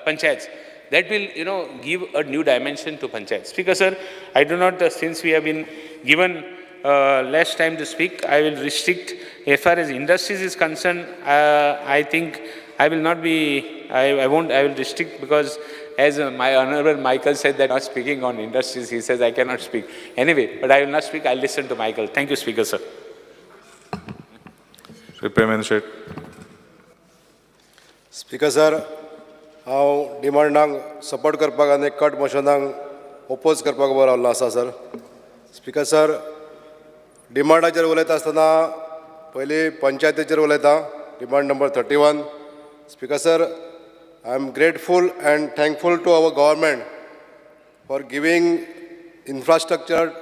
panchayats. That will, you know, give a new dimension to panchayats. Speaker sir, I do not, since we have been given less time to speak, I will restrict. As far as industries is concerned, I think I will not be, I won't, I will restrict, because as my Honorable Michael said that not speaking on industries, he says I cannot speak. Anyway, but I will not speak, I will listen to Michael. Thank you, Speaker sir. Shri Premendra Shet. Speaker sir, हांव डिमांडांक support करपाक आनी cut मोशनाक oppose करपाक उबो रावल्लो आसा sir. Speaker sir, डिमांडाचेर उलयता आसतना पयलीं पंचायतीचेर उलयता. Demand number 31. Speaker sir, I am grateful and thankful to our government for giving infrastructure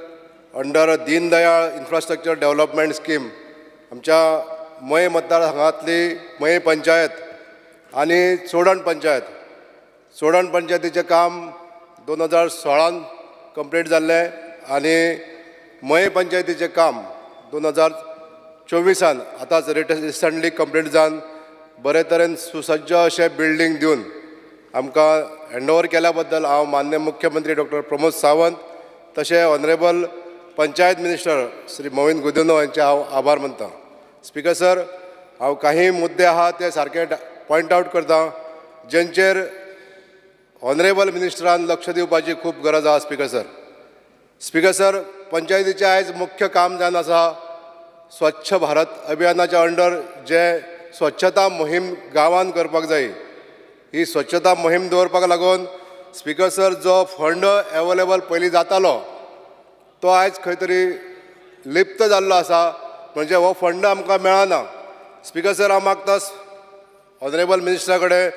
under Deen Dayal infrastructure development scheme. आमच्या मये मतदारसंघातली मये पंचायत आनी चोडण पंचायत. चोडण पंचायतीचें काम 2016 कंप्लीट जाल्लें आनी मये पंचायतीचें काम 2024 आतांच रिसंटली कंप्लीट जावन बरे तरेन सुसज्ज अशें बिल्डींग दिवन आमकां हँड ओवर केल्या बद्दल हांव मान्य मुख्यमंत्री डॉक्टर प्रमोद सावंत तशें honourable panchayat minister Shri Mauvin Godinho हांचे हांव आभार मानता. स्पिकर सर, हांव काही मुद्दे आहा ते सारके पॉयंट आवट करता जेंचेर ऑनरेबल मिनिस्टरान लक्ष दिवपाची खूब गरज आहा. स्पिकर सर, स्पिकर सर, पंचायतीचें आयज मुख्य काम जावन आसा स्वच्छ भारत अभियानाच्या अंडर जे स्वच्छता मोहीम गांवांत करपाक जाय. ही स्वच्छता मोहीम दवरपाक लागून स्पिकर सर जो फंड एवेलेबल पयलीं जातालो तो आयज खंय तरी लिप्त जाल्लो आसा, म्हणजे हो फंड आमकां मेळना. स्पिकर सर, हांव मागता ऑनरेबल मिनिस्टरा कडेन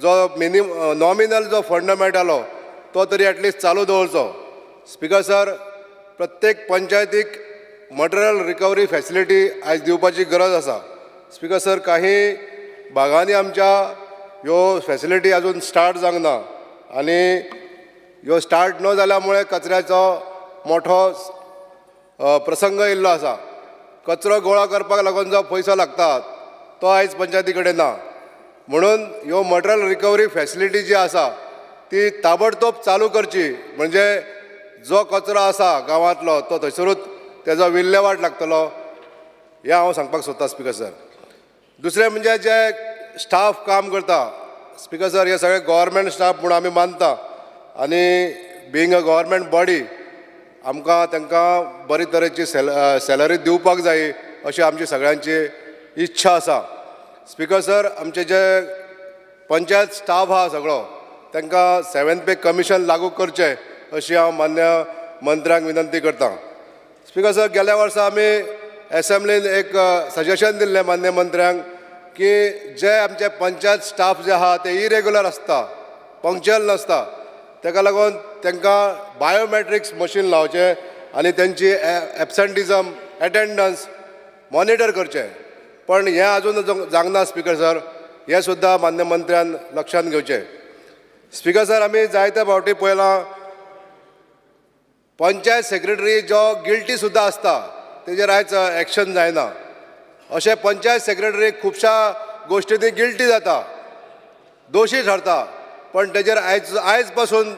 जो नॉमिनल जो फंड मेळटालो तो तरी एटलिस्ट चालू दवरचो. स्पिकर सर, प्रत्येक पंचायतीक मटेरियल रिकवरी फॅसिलिटी आयज दिवपाची गरज आसा. स्पिकर सर, काही भागांनी आमच्या ह्यो फॅसिलिटी अजून स्टार्ट जावंक ना आनी ह्यो स्टार्ट न जाल्या मुळे कचऱ्याचो मोठो प्रसंग येयल्लो आसा. कचरो गोळा करपाक लागून जो पयसो लागता तो आयज पंचायती कडेन ना, म्हणून ह्यो मटेरियल रिकवरी फॅसिलिटी जी आसा ती ताबडतोब चालू करची, म्हणजे जो कचरो आसा गांवांतलो तो थंयसरूच तेजो विल्लेवाट लागतलो, हें हांव सांगपाक सोदतां. स्पिकर सर, दुसरें म्हणजे जे स्टाफ काम करता स्पिकर सर, हे सगळे गव्हर्मेंट स्टाफ म्हूण आमी मानता आनी बिंग अ गव्हर्मेंट बॉडी आमकां तांकां बरी तरेची सॅलरी दिवपाक जाय अशी आमची सगळ्यांची इच्छा आसा. स्पिकर सर, आमचे जे पंचायत स्टाफ आहा सगळो तांकां 7th पे कमिशन लागू करचें अशी हांव मान्य मंत्र्यांक विनंती करता. स्पिकर सर, गेल्या वर्सा आमी एसेंब्लीन एक सजेशन दिल्लें मान्य मंत्र्यांक की जे आमचे पंचायत स्टाफ जे आहा ते इरेगुलर आसता, पंक्चुअल नासता, ताका लागून तांकां बायोमॅट्रिक्स मशीन लावचें आनी तेंची एबसंटिजम एटेंडन्स मॉनिटर करचें, पण हें आजून जावंक ना. स्पिकर सर, हें सुद्दां मान्य मंत्र्यान लक्षांत घेवचें. स्पिकर सर, आमी जायते फावटी पळयलां पंचायत सेक्रेटरी जो गिल्टी सुद्दां आसता तेजेर आयज एक्शन जायना. अशें पंचायत सेक्रेटरी खुबश्या गोश्टींनी गिल्टी जाता, दोशी ठरता, पण तेजेर आयज पासून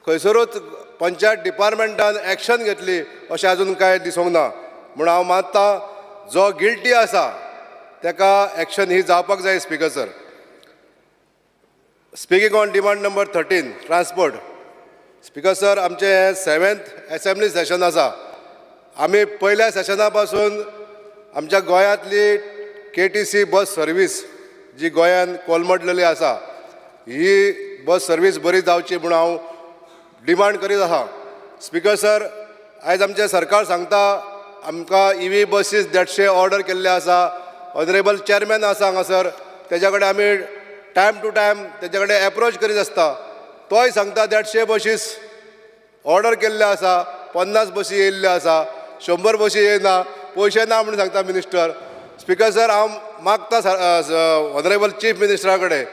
खंयसरूच पंचायत डिपार्टमेंटान एक्शन घेतली अशें आजून कांय दिसूंक ना. म्हूण हांव मानता जो गिल्टी आसा तेका एक्शन ही जावपाक जाय. Speaker sir, speaking on demand number 13 transport. Speaker sir, आमचें हें 7th assembly session आसा. आमी पयल्या सेशना पासून आमच्या गोंयांतली KTC बस सर्वीस जी गोंयान कोलमडलेली आसा ही बस सर्वीस बरी जावची म्हूण हांव डिमांड करीत आसा. स्पिकर सर, आयज आमचें सरकार सांगता आमकां EV बसीस 150 ऑर्डर केल्ले आसा. ऑनरेबल चेअरमॅन आसा हांगासर, तेज्या कडेन आमी टायम टू टायम तेज्या कडेन एप्रोच करीत आसता. तोय सांगता 150 बशीस ऑर्डर केल्ले आसा, 50 बसी येयल्ल्यो आसा, 100 बसी येयना, पयशे ना म्हूण सांगता मिनिस्टर. स्पिकर सर, हांव मागता ऑनरेबल चीफ मिनिस्टरा कडेन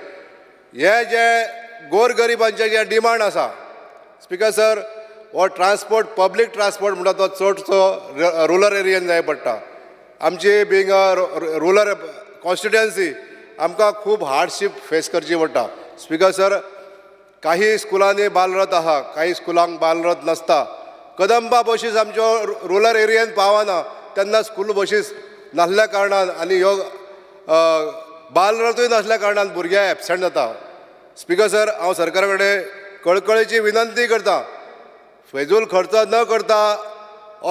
हे जे गोरगरिबांचे जे डिमांड आसा स्पिकर सर, हो ट्रान्सपोर्ट पब्लीक ट्रान्सपोर्ट म्हणटा तो चडसो रुरल एरियेन जाय पडटा. आमची बिंग अ रुरल कॉन्स्टिट्युएन्सी आमकां खूब हार्डशीप फेस करची पडटा. स्पिकर सर, काही स्कुलांनी बालरथ आहा, काही स्कुलांक बालरथ नासता. कदंबा बशीस आमच्यो रुरल एरियेन पावना, तेन्ना स्कूल बशीस नासल्या कारणान आनी ह्यो बालरथूय नासल्या कारणान भुरगे एबसेंट जाता. स्पिकर सर, हांव सरकारा कडेन कळकळेची विनंती करता, फेजूल खर्च न करता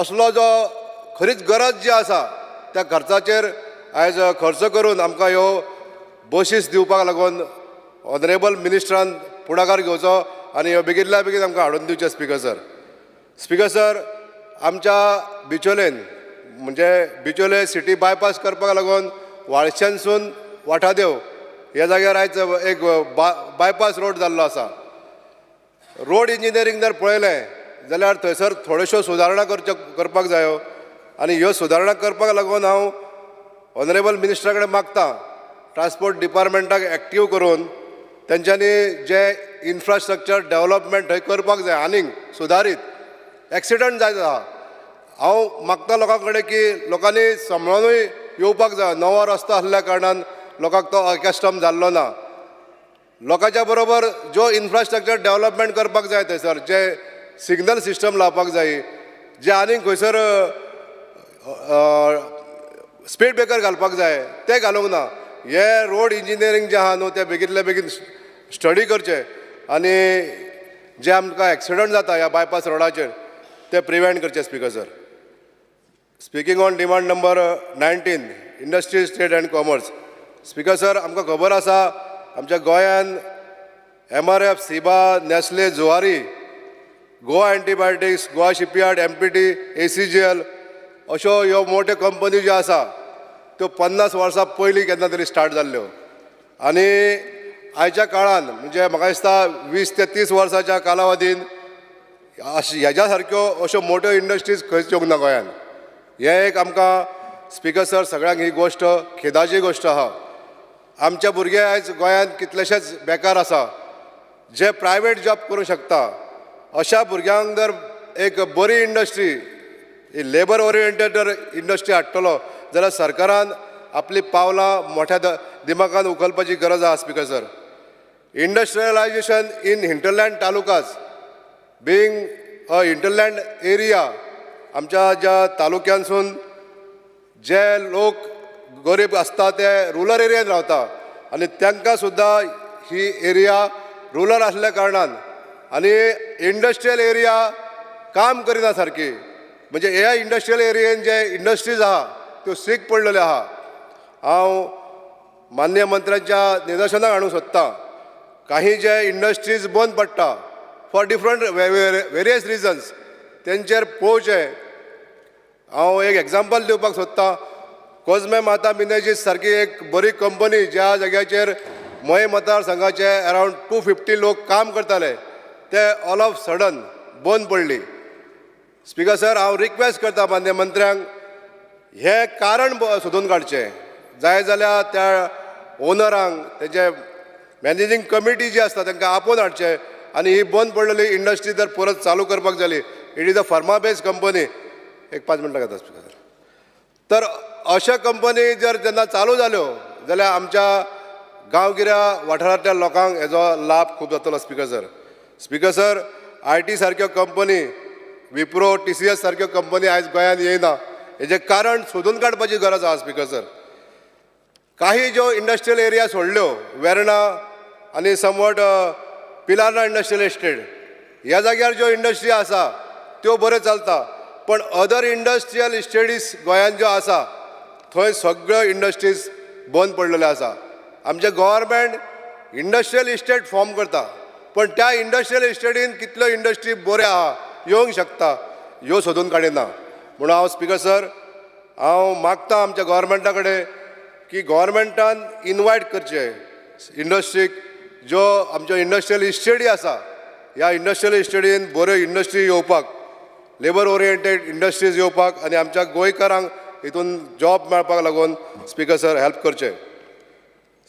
असलो जो खरीच गरज जी आसा त्या खर्चाचेर आयज खर्च करून आमकां ह्यो बशीस दिवपाक लागून ऑनरेबल मिनिस्टरान फुडाकार घेवचो आनी ह्यो बेगितल्या बेगीन आमकां हाडून दिवच्यो. स्पिकर सर, स्पिकर सर, आमच्या बिचोलेन म्हणजे बिचोले सिटी बायपास करपाक लागून वाळशेनसून वाठादेव ह्या जाग्यार आयज एक बायपास रोड जाल्लो आसा. रोड इंजिनियरींग जर पळयलें जाल्यार थंयसर थोड्योश्यो सुदारणा करपाक जायो आनी ह्यो सुदारणा करपाक लागून हांव ऑनरेबल मिनिस्टरा कडेन मागता, ट्रान्सपोर्ट डिपार्टमेंटाक एक्टीव करून तेंच्यांनी जे इन्फ्रास्ट्रक्चर डेवलपमेंट थंय करपाक जाय आनीक सुदारीत. एक्सिडंट जायत आहा. हांव मागता लोकां कडेन की लोकांनी सांबाळुनूय येवपाक जाय. नवो रस्तो आसल्या कारणान लोकांक तो अकस्टम जाल्लो ना. लोकांच्या बरोबर ज्यो इन्फ्रास्ट्रक्चर डेवलपमेंट करपाक जाय थंयसर जे सिग्नल सिस्टम लावपाक जाय, जे आनीक खंयसर स्पीड ब्रेकर घालपाक जाय ते घालूंक ना. हे रोड इंजिनियरींग जें आहा न्हू तें बेगींतल्या बेगीन स्टडी करचें आनी जे आमकां एक्सिडंट जाता ह्या बायपास रोडाचेर ते प्रिवेंट करचे. Speaker sir, speaking on demand number 19, industries, trade and commerce. Speaker sir, आमकां खबर आसा आमच्या गोंयान MRF, Ciba, Nestle, Zuari, Goa Antibiotics, Goa Shipyard, MPT, ACGL अश्यो ह्यो मोट्यो कंपनी ज्यो आसा त्यो 50 वर्सां पयलीं केन्ना तरी स्टार्ट जाल्ल्यो आनी आयच्या काळान म्हणजे म्हाका दिसता 20 ते 30 वर्साच्या कालावधीन ह्याच्या सारक्यो अश्यो मोट्यो इंडस्ट्रीज खंयच येवंक ना गोंयान. हें एक आमकां स्पिकर सर सगळ्यांक ही गोश्ट खेदाची गोश्ट आहा. आमचे भुरगे आयज गोंयांत कितलेशेच बेकार आसा, जे प्रायवेट जॉब करूंक शकता अशा भुरग्यांक जर एक बरी इंडस्ट्री, लेबर ओरिएंटेड जर इंडस्ट्री हाडटलो जाल्यार सरकारान आपली पावलां मोठ्या दिमागान उखलपाची गरज आहा. Speaker sir, industrialisation in hinterland talukas being a hinterland area, आमच्या ज्या तालुक्यांसून जे लोक गरीब आसता ते रुरल एरियान रावता आनी तांकां सुद्दां ही एरिया रुरल आसल्या कारणान आनी इंडस्ट्रियल एरिया काम करिना सारकी, म्हणजे ह्या इंडस्ट्रियल एरियेन जे इंडस्ट्रीज आहा त्यो सीक पडलेल्यो आहा. हांव मान्य मंत्र्यांच्या निदर्शनाक हाडूंक सोदतां काही जे इंडस्ट्रीज बंद पडटा फॉर डिफरंट वेरियस रिजन्स तेंचेर पळोवचें. हांव एक एग्जाम्पल दिवपाक सोदतां, कोजमे माता मिनेजीस सारकी एक बरी कंपनी ज्या जाग्याचेर मये मतदारसंघाचे अरावंड 250 लोक काम करताले ते ऑल ऑफ सडन बंद पडली. स्पिकर सर, हांव रिक्वेस्ट करता मान्य मंत्र्यांक हें कारण सोदून काडचें. जाय जाल्यार त्या ओनरांक तेजे मॅनेजींग कमिटी जी आसता तांकां आपोवन हाडचें आनी ही बंद पडलेली इंडस्ट्री जर परत चालू करपाक जाली, it is a pharma based company. एक 5 मिनटां घेता स्पिकर सर. तर अशा कंपनी जर जेन्ना चालू जाल्यो जाल्यार आमच्या गांवगिऱ्या वाठारांतल्या लोकांक हेजो लाभ खूब जातलो. Speaker sir, speaker sir, IT सारक्यो कंपनी, विप्रो, TCS सारक्यो कंपनी आयज गोंयांत येयना हेजें कारण सोदून काडपाची गरज आहा. स्पिकर सर, काही ज्यो इंडस्ट्रियल एरिया सोडल्यो, वेर्णा आनी समवट पिलार्ना इंडस्ट्रियल इस्टेट ह्या जाग्यार ज्यो इंडस्ट्री आसा त्यो बऱ्यो चलता, पण अदर इंडस्ट्रियल इस्टेटीस गोंयांत ज्यो आसा थंय सगळ्यो इंडस्ट्रीज बंद पडलेल्यो आसा. आमचें गव्हर्मेंट इंडस्ट्रियल इस्टेट फॉर्म करता, पण त्या इंडस्ट्रियल इस्टेटीन कितल्यो इंडस्ट्री बऱ्यो आहा येवंक शकता ह्यो सोदून काडिना. म्हणून हांव स्पिकर सर हांव मागता आमच्या गव्हर्मेंटा कडेन की गव्हर्मेंटान इनवायट करचें इंडस्ट्रीक, ज्यो आमच्यो इंडस्ट्रियल इस्टेटी आसा ह्या इंडस्ट्रियल इस्टेटीन बऱ्यो इंडस्ट्री येवपाक, लेबर ओरिएंटेड इंडस्ट्रीज येवपाक आनी आमच्या गोंयकारांक हितून जॉब मेळपाक लागून स्पिकर सर हेल्प करचें.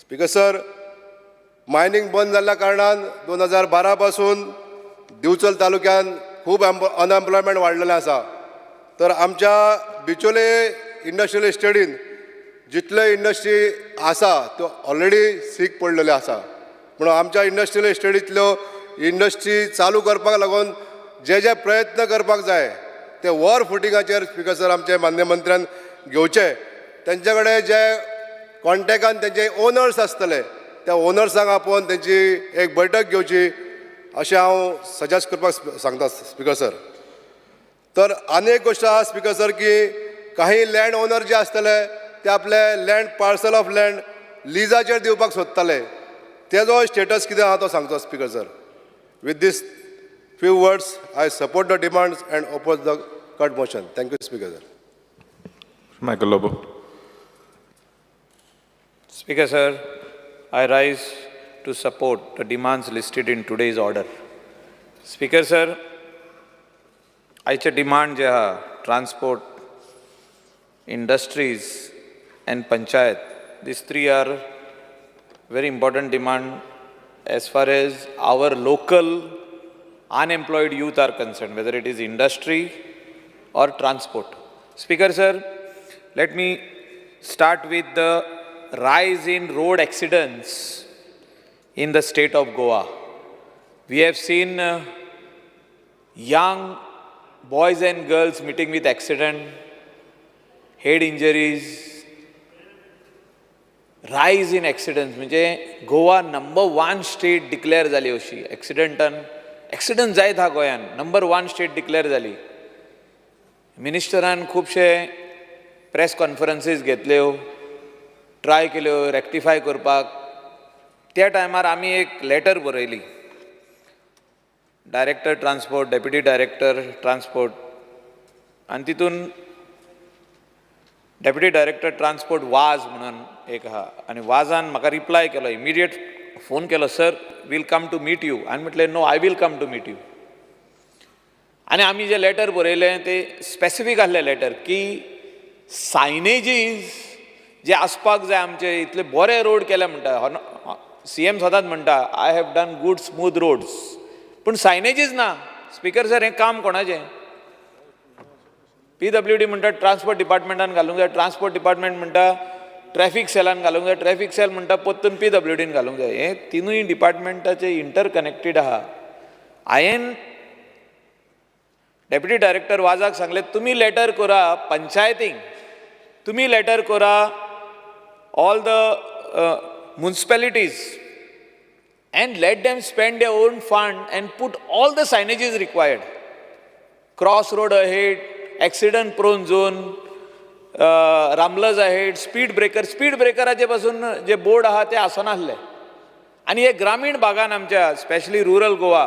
स्पिकर सर, मायनींग बंद जाल्ल्या कारणान 2012 पासून दिवचल तालुक्यान खूब अनएम्प्लॉयमेंट वाडलेलें आसा. तर आमच्या बिचोले इंडस्ट्रियल इस्टेटीन जितल्यो इंडस्ट्री आसा त्यो ऑलरेडी सीक पडलेल्यो आसा. म्हणून आमच्या इंडस्ट्रियल इस्टेटींतल्यो इंडस्ट्री चालू करपाक लागून जे जे प्रयत्न करपाक जाय ते वर फुटिंगाचेर स्पिकर सर आमचे मान्य मंत्र्यान घेवचे. तेंचे कडेन जे कॉन्टेक्टान तेंचे ओनर्स आसतले त्या ओनर्सांक आपोवन तेंची एक बैठक घेवची अशें हांव सजेस्ट करपाक सांगता स्पिकर सर. तर आनी एक गोश्ट आहा स्पिकर सर की काही लँड ओनर जे आसतले ते आपले लँड, पार्सल ऑफ लँड लिजाचेर दिवपाक सोदताले, तेजो स्टेटस कितें आहा तो सांगचो speaker sir. With this few words I support the demands and oppose the cut motion. Thank you speaker sir. Michael Lobo. Speaker sir, I rise to support the demands listed in today's order. Speaker sir, आयचे demand जे आहा, transport, industries and panchayat. These three are very important demand as far as our local unemployed youth are concerned, whether it is industry or transport. Speaker sir, let me start with the rise in road accidents in the state of Goa. We have seen young boys and girls meeting with accident, head injuries, rise in accidents. म्हणजे Goa number one state declare जाली अशी एक्सिडंटान, accident जायत आहा गोंयान, number one state declare जाली. मिनिस्टरान खुबशे press कॉन्फरन्सीस घेतल्यो, try केल्यो रेक्टिफाय करपाक. त्या टायमार आमी एक लेटर बरयली director transport, deputy director transport, आनी तितून डेप्युटी डायरेक्टर ट्रान्सपोर्ट वाज म्हणून एक आहा, आनी वाजान म्हाका रिप्लाय केलो, इमिडिएट फोन केलो, sir we'll come to meet you. आनी म्हटलें no, I will come to meet you. आनी आमी जें लेटर बरयलें तें स्पेसिफीक आसलें लेटर की सायनेजीस जे आसपाक जाय आमचे, इतले बरे रोड केले म्हणटा सी एम सदांच म्हणटा I have done good smooth roads, पूण सायनेजीस ना. स्पीकर सर, हें काम कोणाचें? पी डब्ल्यू डी म्हणटा ट्रान्सपोर्ट डिपार्टमेंटान घालूंक जाय, ट्रान्सपोर्ट डिपार्टमेंट म्हणटा ट्रॅफीक सेलान घालूंक जाय, ट्रॅफीक सेल म्हणटा परतून पी डब्ल्यू डीन घालूंक जाय. हें तिनूय डिपार्टमेंटाचे इंटरकनेक्टेड आहा. हांवें डेप्युटी डायरेक्टर वाजाक सांगलें, तुमी लेटर करा पंचायतींक, तुमी लेटर करा all the municipalities and let them spend their own fund and put all the signages required. Cross road ahead, accident prone zone, ramblers ahead, speed breaker. Speed ब्रेकराचे पासून जे board आहा ते आसनासले. आनी हे ग्रामीण भागान आमच्या, specially rural Goa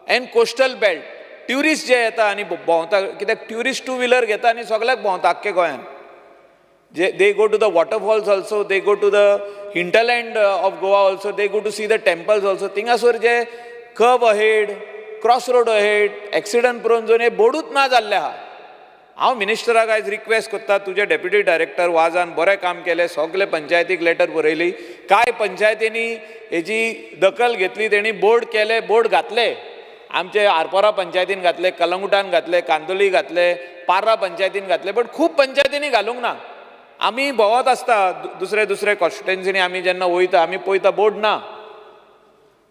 and coastal belt, tourist जे येता आनी भोंवता, कित्याक ट्युरिस्ट टू व्हिलर घेता आनी सगल्याक भोंवता आख्खे गोंयान. They go to the waterfalls also, they go to the hinterland of Goa also, they go to see the temples also. थिंगासर J curve ahead, cross road ahead, accident prone zone हे बोर्डूच ना जाल्ले आहा. हांव मिनिस्टराक आयज रिक्वेस्ट करता, तुजे deputy director वाजान बरें काम केलें, सगले पंचायतीक लेटर बरयली, कांय पंचायतींनी हेजी दखल घेतली, तेणी बोर्ड केले, बोर्ड घातले. आमचे आरपोरा पंचायतीन घातले, कलंगुटान घातले, कांदोली घातले, पार्रा पंचायतीन घातले, बट खूब पंचायतींनी घालूंक ना. आमी भोंवत आसता दुसरे दुसरे कॉन्स्टिट्युएन्सीनी, आमी जेन्ना वयता आमी पळयता बोर्ड ना.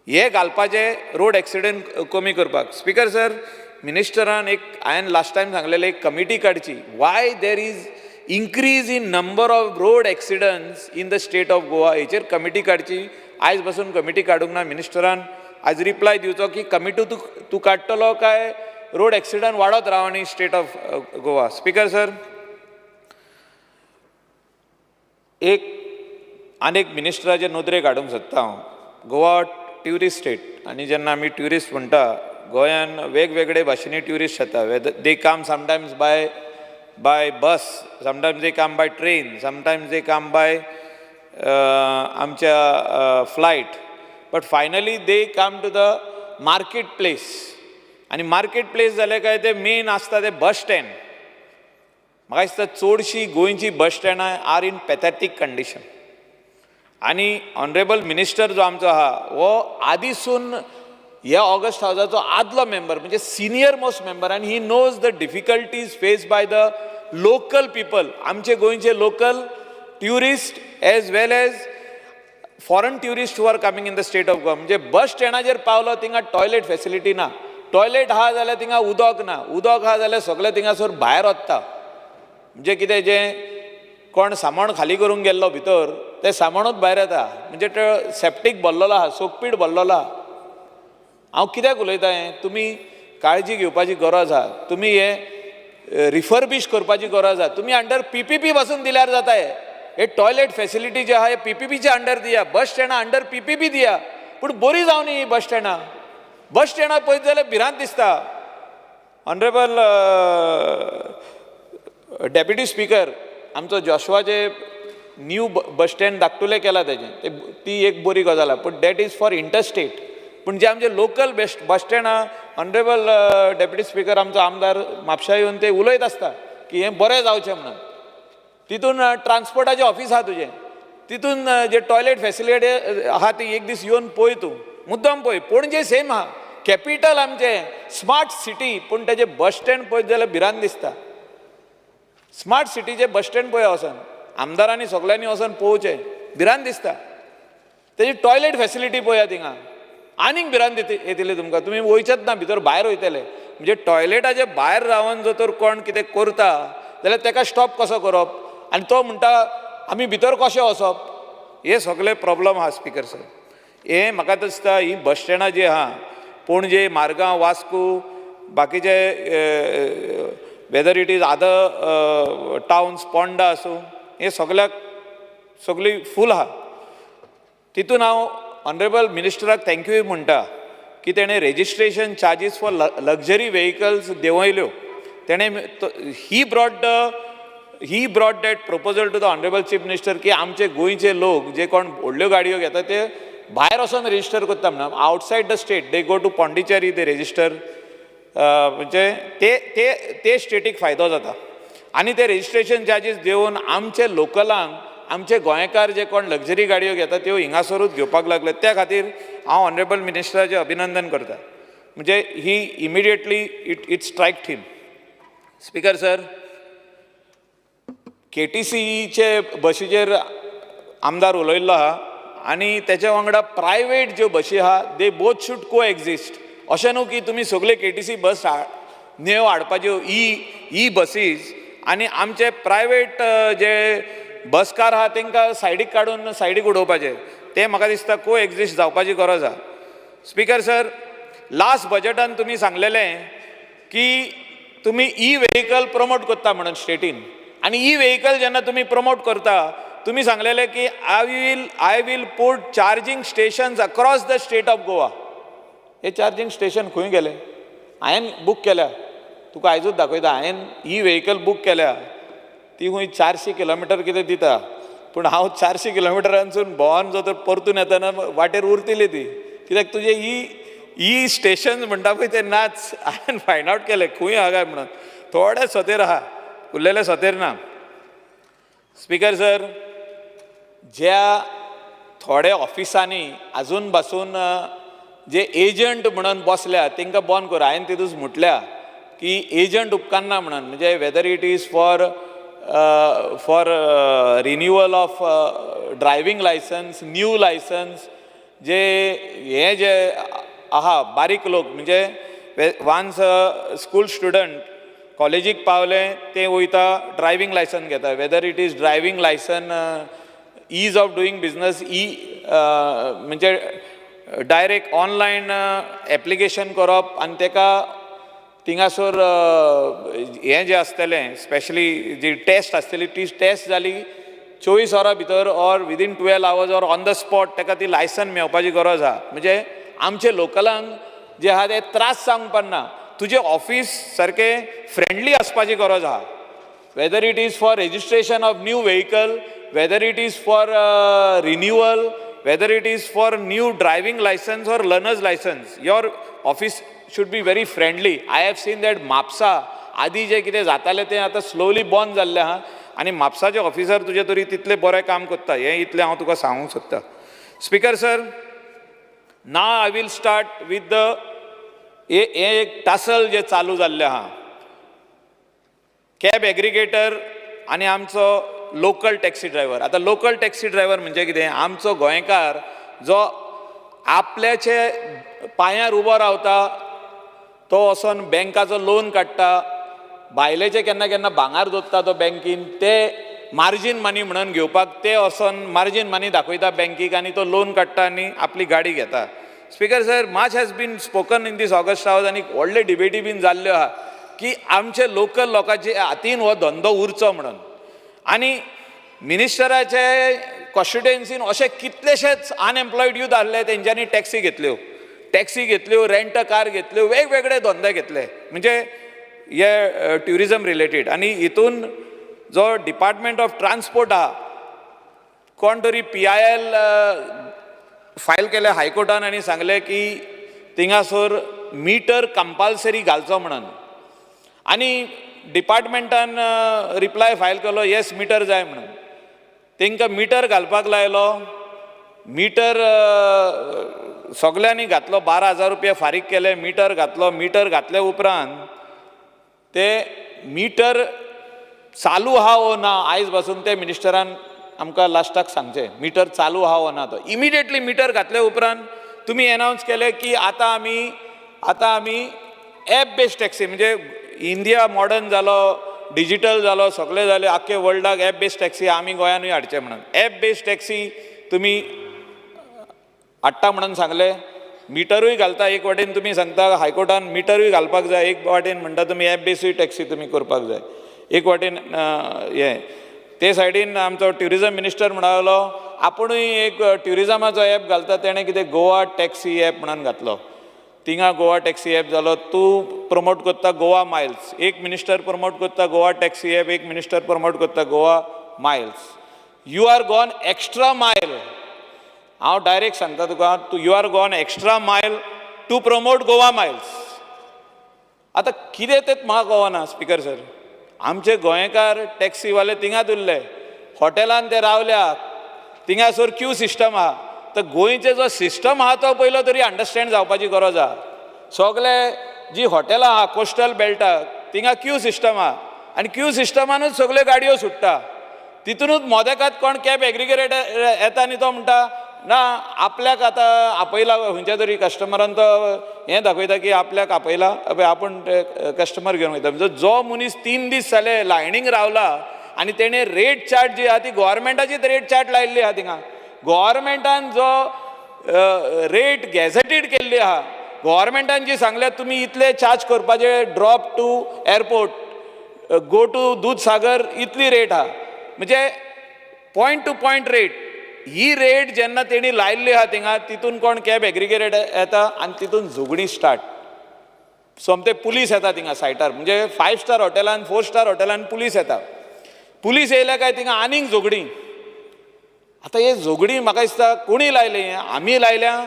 हे घालपाचे रोड एक्सिडंट कमी करपाक. स्पीकर सर, मिनिस्टरान एक हांवें लास्ट टायम सांगलेलें, एक कमिटी काडची. Why there is increase in number of road accidents in the state of Goa, हेचेर कमिटी काडची. आयज पासून कमिटी काडूंक ना. मिनिस्टरान आयज रिप्लाय दिवचो की कमिटी तूं काडटलो काय रोड एक्सिडंट वाडत राव आनी state of Goa. Speaker sir, एक आनी एक मिनिस्टराचे नदरेक हाडूंक सोदता हांव. गोवा ट्युरिस्ट स्टेट, आनी जेन्ना आमी ट्युरिस्ट म्हणटा, गोंयान वेगवेगळे भाशेनी ट्युरिस्ट येता. Whether they come sometimes by bus, sometimes they come by train, sometimes they come by आमच्या flight, but finally they come to the market place. आनी मार्केट प्लेस जालें काय ते मेन आसता ते बस स्टँड. म्हाका दिसता चडशीं गोंयची बस स्टँडां are in pathetic condition. आनी ऑनरेबल मिनिस्टर जो आमचो आहा हो आदीसून ह्या ऑगस्ट हावजाचो आदलो मेंबर, म्हणजे सिनियर मोस्ट मेंबर, आनी he knows the difficulties face by the local people. आमचे गोंयचे local tourist as well as foreign tourist who are coming in the state of Goa. म्हणजे बस स्टँडाचेर पावलो थिंगा टॉयलेट फेसिलिटी ना, toilet आहा जाल्यार थिंगा उदक ना, उदक आहा जाल्यार सगळें थिंगासर भायर वता. म्हणजे कितें, जें कोण सामान खाली करूंक गेल्लो भितर तें सामानूच भायर येता. म्हणजे तो सेप्टीक भरलेलो आहा, सोकपीट भरलेलो आहा. हांव कित्याक उलयता हें, तुमी काळजी घेवपाची गरज आहा, तुमी हें रिफर्बीश करपाची गरज आहा. तुमी अंडर पी पी पी पासून दिल्यार जाता. हे टॉयलेट फेसिलिटी जे आहा हे पी पी पीच्या अंडर दिया, बस स्टँडा अंडर पी पी पी दिया, पूण बरी जावनी ही बस स्टँडां. बस स्टँडां पळयत जाल्यार भिरांत दिसता. ऑनरेबल डेप्युटी स्पीकर, आमचो जोशवाचे न्यू बस स्टँड धाकटुलें केलां तेजें, ती एक बरी गजाल आहा, पूण that is for interstate. पूण जे आमचे लोकल बेस्ट बस स्टँड आहा, ऑनरेबल डेप्युटी स्पीकर, आमचो आमदार म्हापशा येवन ते उलयत आसता की हें बरें जावचें म्हणून. तितून ट्रान्सपोर्टाचें ऑफीस आहा तुजें, तितून जे टॉयलेट फॅसिलिटी आहा ती एक दीस येवन पळय तूं, मुद्दम पळय. पणजे सेम आहा, कॅपिटल आमचें, स्मार्ट सिटी, पूण तेजें बस स्टँड पळयत जाल्यार भिरांत दिसता. स्मार्ट सिटीचें बस स्टँड पळय वचोन, आमदारांनी सगल्यांनी वचोन पळोवचें, भिरांत दिसता. तेजी टॉयलेट फॅसिलिटी पळया थिंगा, आनीक भिरांत येतली तुमकां, तुमी वयचेच ना भितर, भायर वयतले. म्हणजे टॉयलेटाचे भायर रावन जर तर कोण कितें करता जाल्यार तेका स्टॉप कसो करप, आनी तो म्हणटा आमी भितर कशें वचप. हे सगळे प्रॉब्लम आहा स्पिकर सर. हे म्हाका दिसता ही बस स्टँडां जी आहा पणजे, मारगांव, वास्को, बाकीचे whether it is other towns, Ponda आसूं, हे सगळ्याक सगळी फूल आहा. तितून हांव ऑनरेबल मिनिस्टराक थँक्यूय म्हणटा की तेणें registration charges for luxury vehicles देंवयल्यो. तेणें he brought that proposal to the honourable chief minister की आमचे गोंयचे लोक जे कोण व्हडल्यो गाडयो घेता ते भायर वचोन रेजिस्टर करता म्हणून, outside the state they go to Pondicherry, they register, म्हणजे ते ते ते स्टेटीक फायदो जाता. आनी ते रेजिस्ट्रेशन चार्जीस देवन आमचे लोकलांक, आमचे गोंयकार जे कोण लग्जरी गाडयो घेता त्यो हिंगासरूच घेवपाक लागले. त्या खातीर हांव ऑनरेबल मिनिस्टराचें अभिनंदन करता. म्हणजे he immediately it strike him. Speaker sir, केटीसीचे बशीचेर आमदार उलयल्लो आहा आनी तेच्या वांगडा प्रायवेट ज्यो बशी आहा they both should coexist. अशें न्हू की तुमी सगळे केटीसी बस नेव हाडपाच्यो ई बसीस आनी आमचे प्रायवेट जे बसकार आहा तांकां सायडीक काडून सायडीक उडोवपाचे. ते म्हाका दिसता को एक्झिस्ट जावपाची गरज आहा. स्पिकर सर, लास्ट बजटान तुमी सांगलेलें की तुमी ई व्हेकल प्रमोट करता म्हणून स्टेटीन, आनी ई व्हेकल जेन्ना तुमी प्रमोट करता तुमी सांगलेलें की I will put charging stations across the state of Goa. हे चार्जींग स्टेशन खंय गेले? हांवें बूक केल्या, तुका आयजूच दाखयता. हांवें ई व्हेकल बूक केल्या, ती खंय 400 किलोमिटर कितें दिता, पूण हांव 400 किलोमिटरांसून भोंवन जो तर परतून येतना वाटेर उरतली ती, कित्याक तुजें ई स्टेशन म्हणटा पळय ते नाच. हांवें फायंड आवट केलें खंय आहा काय म्हणून, थोडे सोतेर आहा, उरलेले सोतेर ना. स्पिकर सर, ज्या थोड्या ऑफिसांनी आजून पासून जे एजंट म्हणून बसल्या तांकां बंद कर. हांवें तितूच म्हटल्या की एजंट उपकारना म्हणून, म्हणजे whether it is for renewal of driving licence, new licence, जे हे जे आहा बारीक लोक, म्हणजे वन्स स्कूल स्टुडंट कॉलेजीक पावले ते वयता ड्रायवींग लायसन्स घेता, whether it is driving licence, ease of doing business, e म्हणजे डायरेक्ट ऑनलायन एप्लिकेशन करप आनी तेका थिंगासर हें जें आसतलें, स्पेशली जी टेस्ट आसतली ती टेस्ट जाली 24 वरां भितर or within 12 hours or on the spot तेका ती लायसन मेळपाची गरज आहा. म्हणजे आमचे लोकलांक जे आहा ते त्रास जावंक पडना. तुजें ऑफीस सारकें फ्रेंडली आसपाची गरज आहा, whether it is for registration of new vehicle, whether it is for renewal, whether it is for new driving licence or learner's licence, your office should be very friendly. I have seen that Mapusa आदी जें कितें जातालें तें आतां slowly बंद जाल्लें आहा आनी म्हापसाचे ऑफिसर तुजे तरी तितलें बरें काम करता, हें इतलें हांव तुका सांगूंक सोदतां. Speaker sir, now I will start with the हे एक टासल जें चालू जाल्लें आहा कॅब एग्रिगेटर आनी आमचो लोकल टॅक्सी ड्रायव्हर. आतां लोकल टॅक्सी ड्रायव्हर म्हणजे कितें, आमचो गोंयकार जो आपल्याचे पांयार उबो रावता तो वचोन बँकाचो लोन काडटा, बायलेचें केन्ना केन्ना भांगार दवरता तो बँकीन, ते मार्जीन मनी म्हणून घेवपाक ते वचोन मार्जीन मनी दाखयता बँकीक आनी तो लोन काडटा आनी आपली गाडी घेता. Speaker sir, much has been spoken in this august house आनी व्हडले डिबेटी बीन जाल्ल्यो आहा की आमचे लोकल लोकांचे हातीन हो धंदो उरचो म्हणून, आनी मिनिस्टराचे कॉन्स्टिट्युएन्सीन अशे कितलेशेच अनएम्प्लॉयड यूथ आहले तेंच्यांनी टॅक्सी घेतल्यो, टॅक्सी घेतल्यो, रेंट कार घेतल्यो, वेगवेगळे धंदे घेतले, म्हणजे हे ट्युरिजम रिलेटेड. आनी हितून जो डिपार्टमेंट ऑफ ट्रान्सपोर्ट आहा, कोण तरी PIL file केलें हायकोर्टान आनी सांगलें की थिंगासर मिटर कंपल्सरी घालचो म्हणून, आनी डिपार्टमेंटान रिप्लाय फायल केलो, येस मिटर जाय म्हणून. तांकां मिटर घालपाक लायलो. मिटर सगल्यांनी घातलो, 12,000 रुपया फारीक केले, मिटर घातलो. मिटर घातले उपरांत ते मिटर चालू आहा वो ना आयज पासून ते मिनिस्टरान आमकां लास्टाक सांगचें, मिटर चालू आहा वो ना तो. इमिडिएटली मिटर घातले उपरांत तुमी एनावन्स केलें की आतां आमी एप बेस्ड टॅक्सी. म्हणजे इंडिया मॉडर्न जालो, डिजिटल जालो, सगळें जालें, आख्खे वर्ल्डाक एप बेस्ड टॅक्सी आमी गोंयानूय हाडचें म्हणून एप बेस्ड टॅक्सी तुमी हाडटा म्हणून सांगलें. मिटरूय घालता. एक वाटेन तुमी सांगता हायकोर्टान मिटरूय घालपाक जाय, एक वाटेन म्हणटा तुमी एप बेसूय टॅक्सी तुमी करपाक जाय. एक वाटेन हें ते सायडीन आमचो ट्युरिजम मिनिस्टर म्हणलो आपुणूय एक ट्युरिजमाचो एप घालता. तेणें कितें गोवा टॅक्सी एप म्हणून घातलो. थिंगा गोवा टॅक्सी एप जालो. तूं प्रमोट करता गोवा मायल्स. एक मिनिस्टर प्रमोट करता गोवा टॅक्सी एप, एक मिनिस्टर प्रमोट करता Goa miles. You are gone extra mile. हांव डायरेक्ट सांगता तुका, तूं you are gone extra mile to promote Goa Miles. आतां कितें तें म्हाका कळना स्पिकर सर. आमचे गोंयकार टॅक्सीवाले थिंगात उरले, हॉटेलान ते रावल्या. थिंगासर क्यू सिस्टम आहा. तर गोंयचे जो सिस्टम आहा तो पयलो तरी अंडरस्टँड जावपाची गरज आहा. सगळे जी हॉटेलां आहा कोस्टल बेल्टाक, थिंगा क्यू सिस्टम आहा आनी क्यू सिस्टमानूच सगळ्यो गाडयो सुट्टा. तितूनच मोदेकात कोण कॅब एग्रिगेटर येता आनी तो म्हणटा ना आपल्याक आतां आपयला खंयच्या तरी कस्टमरान. तो हें दाखयता की आपल्याक आपयला, आपूण ते कस्टमर घेवन वयता. म्हणजे जो मनीस 3 दीस जाले लायनीक रावला आनी तेणें रेट चार्ट जी आहा ती गोवोरमेंटाचीच रेट चार्ट लायिल्ली आहा. थिंगा गोवोरमेंटान जो रेट गॅझेटेड केल्ली आहा, गोवोरमेंटान जी सांगल्या तुमी इतले चार्ज करपाचे, drop to airport, go to Dudhsagar इतली रेट आहा, म्हणजे पॉयंट टू पॉयंट रेट. ही रेट जेन्ना तेणी लायिल्ली आहा थिंगा, तितून कोण कॅब एग्रिगेटर येता आनी तितून झगडीं स्टार्ट. सोमते पुलीस येता थिंगा सायटार. म्हणजे फायव स्टार हॉटेलान, फोर स्टार हॉटेलान पुलीस येता. पुलीस येयले काय थिंगा आनीक झगडीं. आतां हे झगडीं म्हाका दिसता कोणी लायली? आमी लायल्या,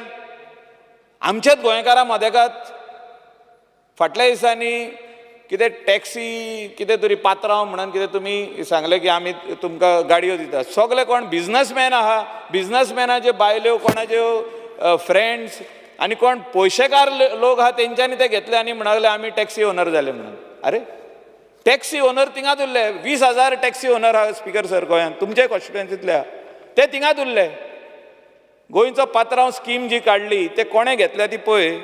आमच्याच गोंयकारां मदेकात. फाटल्या दिसांनी कितें टॅक्सी कितें तरी पात्रांव म्हणून कितें तुमी सांगलें की आमी तुमकां गाडयो दितात. सगले कोण बिजनसमॅन आहा, बिजनसमॅनाच्यो बायल्यो, कोणाच्यो फ्रेंड्स आनी कोण पयशेकार लोक आहा, तेंच्यांनी ते घेतले आनी म्हणले आमी टॅक्सी ओनर जाले म्हणून. अरे, टॅक्सी ओनर थिंगात उरले. 20,000 टॅक्सी ओनर आहा स्पिकर सर गोंयांत, तुमचे कॉन्स्टिट्युएन्सीतले आहा, ते थिंगात उरले. गोंयचो पात्रांव स्कीम जी काडली ते कोणें घेतल्या ती पळय.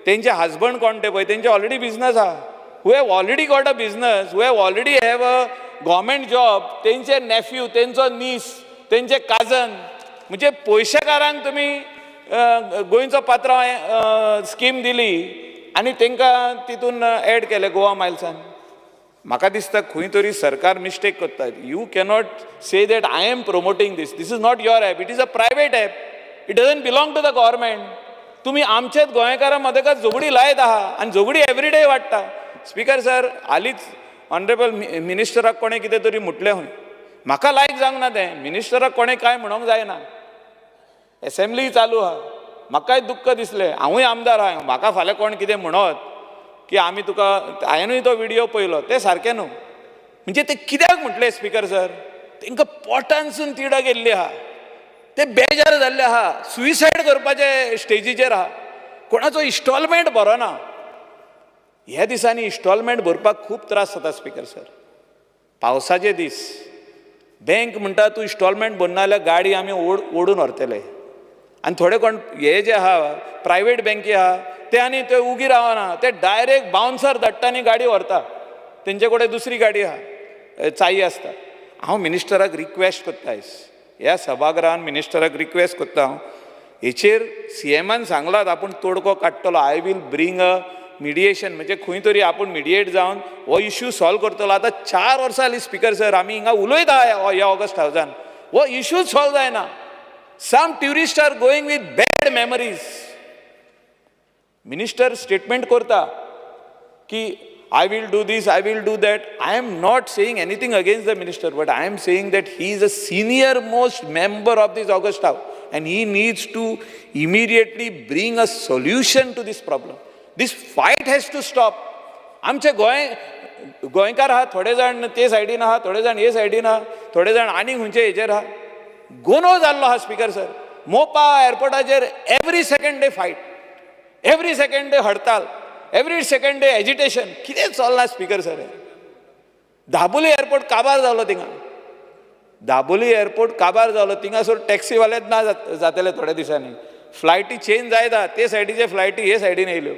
तेंचे हजबंड कोण ते पळय. तेंचे ऑलरेडी बिजनस आहा, who have already got a business, who have already have a government job. तेंचे नेफ्यू, तेंचो नीस, तेंचे काजन. म्हणजे पयशेकारांक तुमी गोंयचो पात्रांव स्कीम दिली आनी तांकां तितून एड केले गोवा मायल्सान. म्हाका दिसता खंय तरी सरकार मिस्टेक करता. You cannot say that I am promoting this. This is not your app. It is a private app. It doesn't belong to the government. तुमी आमचेच गोंयकारां मदेकात झगडी लायत आहा आनी झगडी एवरीडे वाडटा. स्पिकर सर, हालींच ऑनरेबल मिनिस्टराक कोणें कितें तरी म्हटलें खंय. म्हाका लायक जावंक ना तें. मिनिस्टराक कोणें कांय म्हणोंक जायना. एसेंब्ली चालू आहा. म्हाकाय दुख्ख दिसलें. हांवूय आमदार आहा. म्हाका फाल्यां कोण कितें म्हणत की आमी तुका, हांवेनूय तो विडियो पळयलो, तें सारकें न्हू. म्हणजे ते कित्याक म्हटलें स्पिकर सर, तांकां पोटानसून तिडक येयल्ली आहा, ते बेजार जाल्ले आहा, सुसायड करपाचे स्टेजीचेर आहा. कोणाचो इन्स्टॉलमेंट भरना. ह्या दिसांनी इन्स्टॉलमेंट भरपाक खूब त्रास जाता स्पिकर सर. पावसाचे दीस, बँक म्हणटा तूं इन्स्टॉलमेंट भरना जाल्यार गाडी आमी ओड ओडून व्हरतले. आनी थोडे कोण हे जे आहा प्रायवेट बँकी आहा, ते आनी ते उगी रावना, ते डायरेक्ट बाउन्सर धाडटा आनी गाडी व्हरता. तेंचे कडेन दुसरी गाडी आहा, चाई आसता. हांव मिनिस्टराक रिक्वेस्ट करता आयज ह्या सभागृहान, मिनिस्टराक रिक्वेस्ट करता हांव हेचेर. सीएमान सांगलात आपूण तोडको काडटलो, I will bring a mediation. म्हणजे खंय तरी आपूण मिडिएट जावन हो इश्यू सॉल्व करतलो. आतां 4 वर्सां जालीं स्पिकर सर, आमी हिंगा उलयता ह्या ऑगस्ट हावजान, हो इश्यूच सॉल्व जायना. Some tourist are going with bad memories. Minister statement करता की I will do this, I will do that. I am not saying anything against the minister, but I am saying that he is a senior most member of this august house and he needs to immediately bring a solution to this problem. This fight has to stop. आमचे गोंय गोंयकार आहा थोडे जाण ते सायडीन आहा, थोडे जाण हे सायडीन आहा, थोडे जाण आनी खंयचे हेजेर आहा. गोनो जाल्लो आहा स्पीकर सर. मोपा एअरपोर्टाचेर every second day fight, every second day hartal, every second day agitation. कितें चल्लां स्पीकर सर? दाबोली एअरपोर्ट काबार जालो थिंगा, दाबोली एअरपोर्ट काबार जालो थिंगासर टॅक्सीवालेच ना जातले थोड्या दिसांनी. फ्लायटी चेंज जायता, ते सायडीचे फ्लायटी हे सायडीन येयल्यो,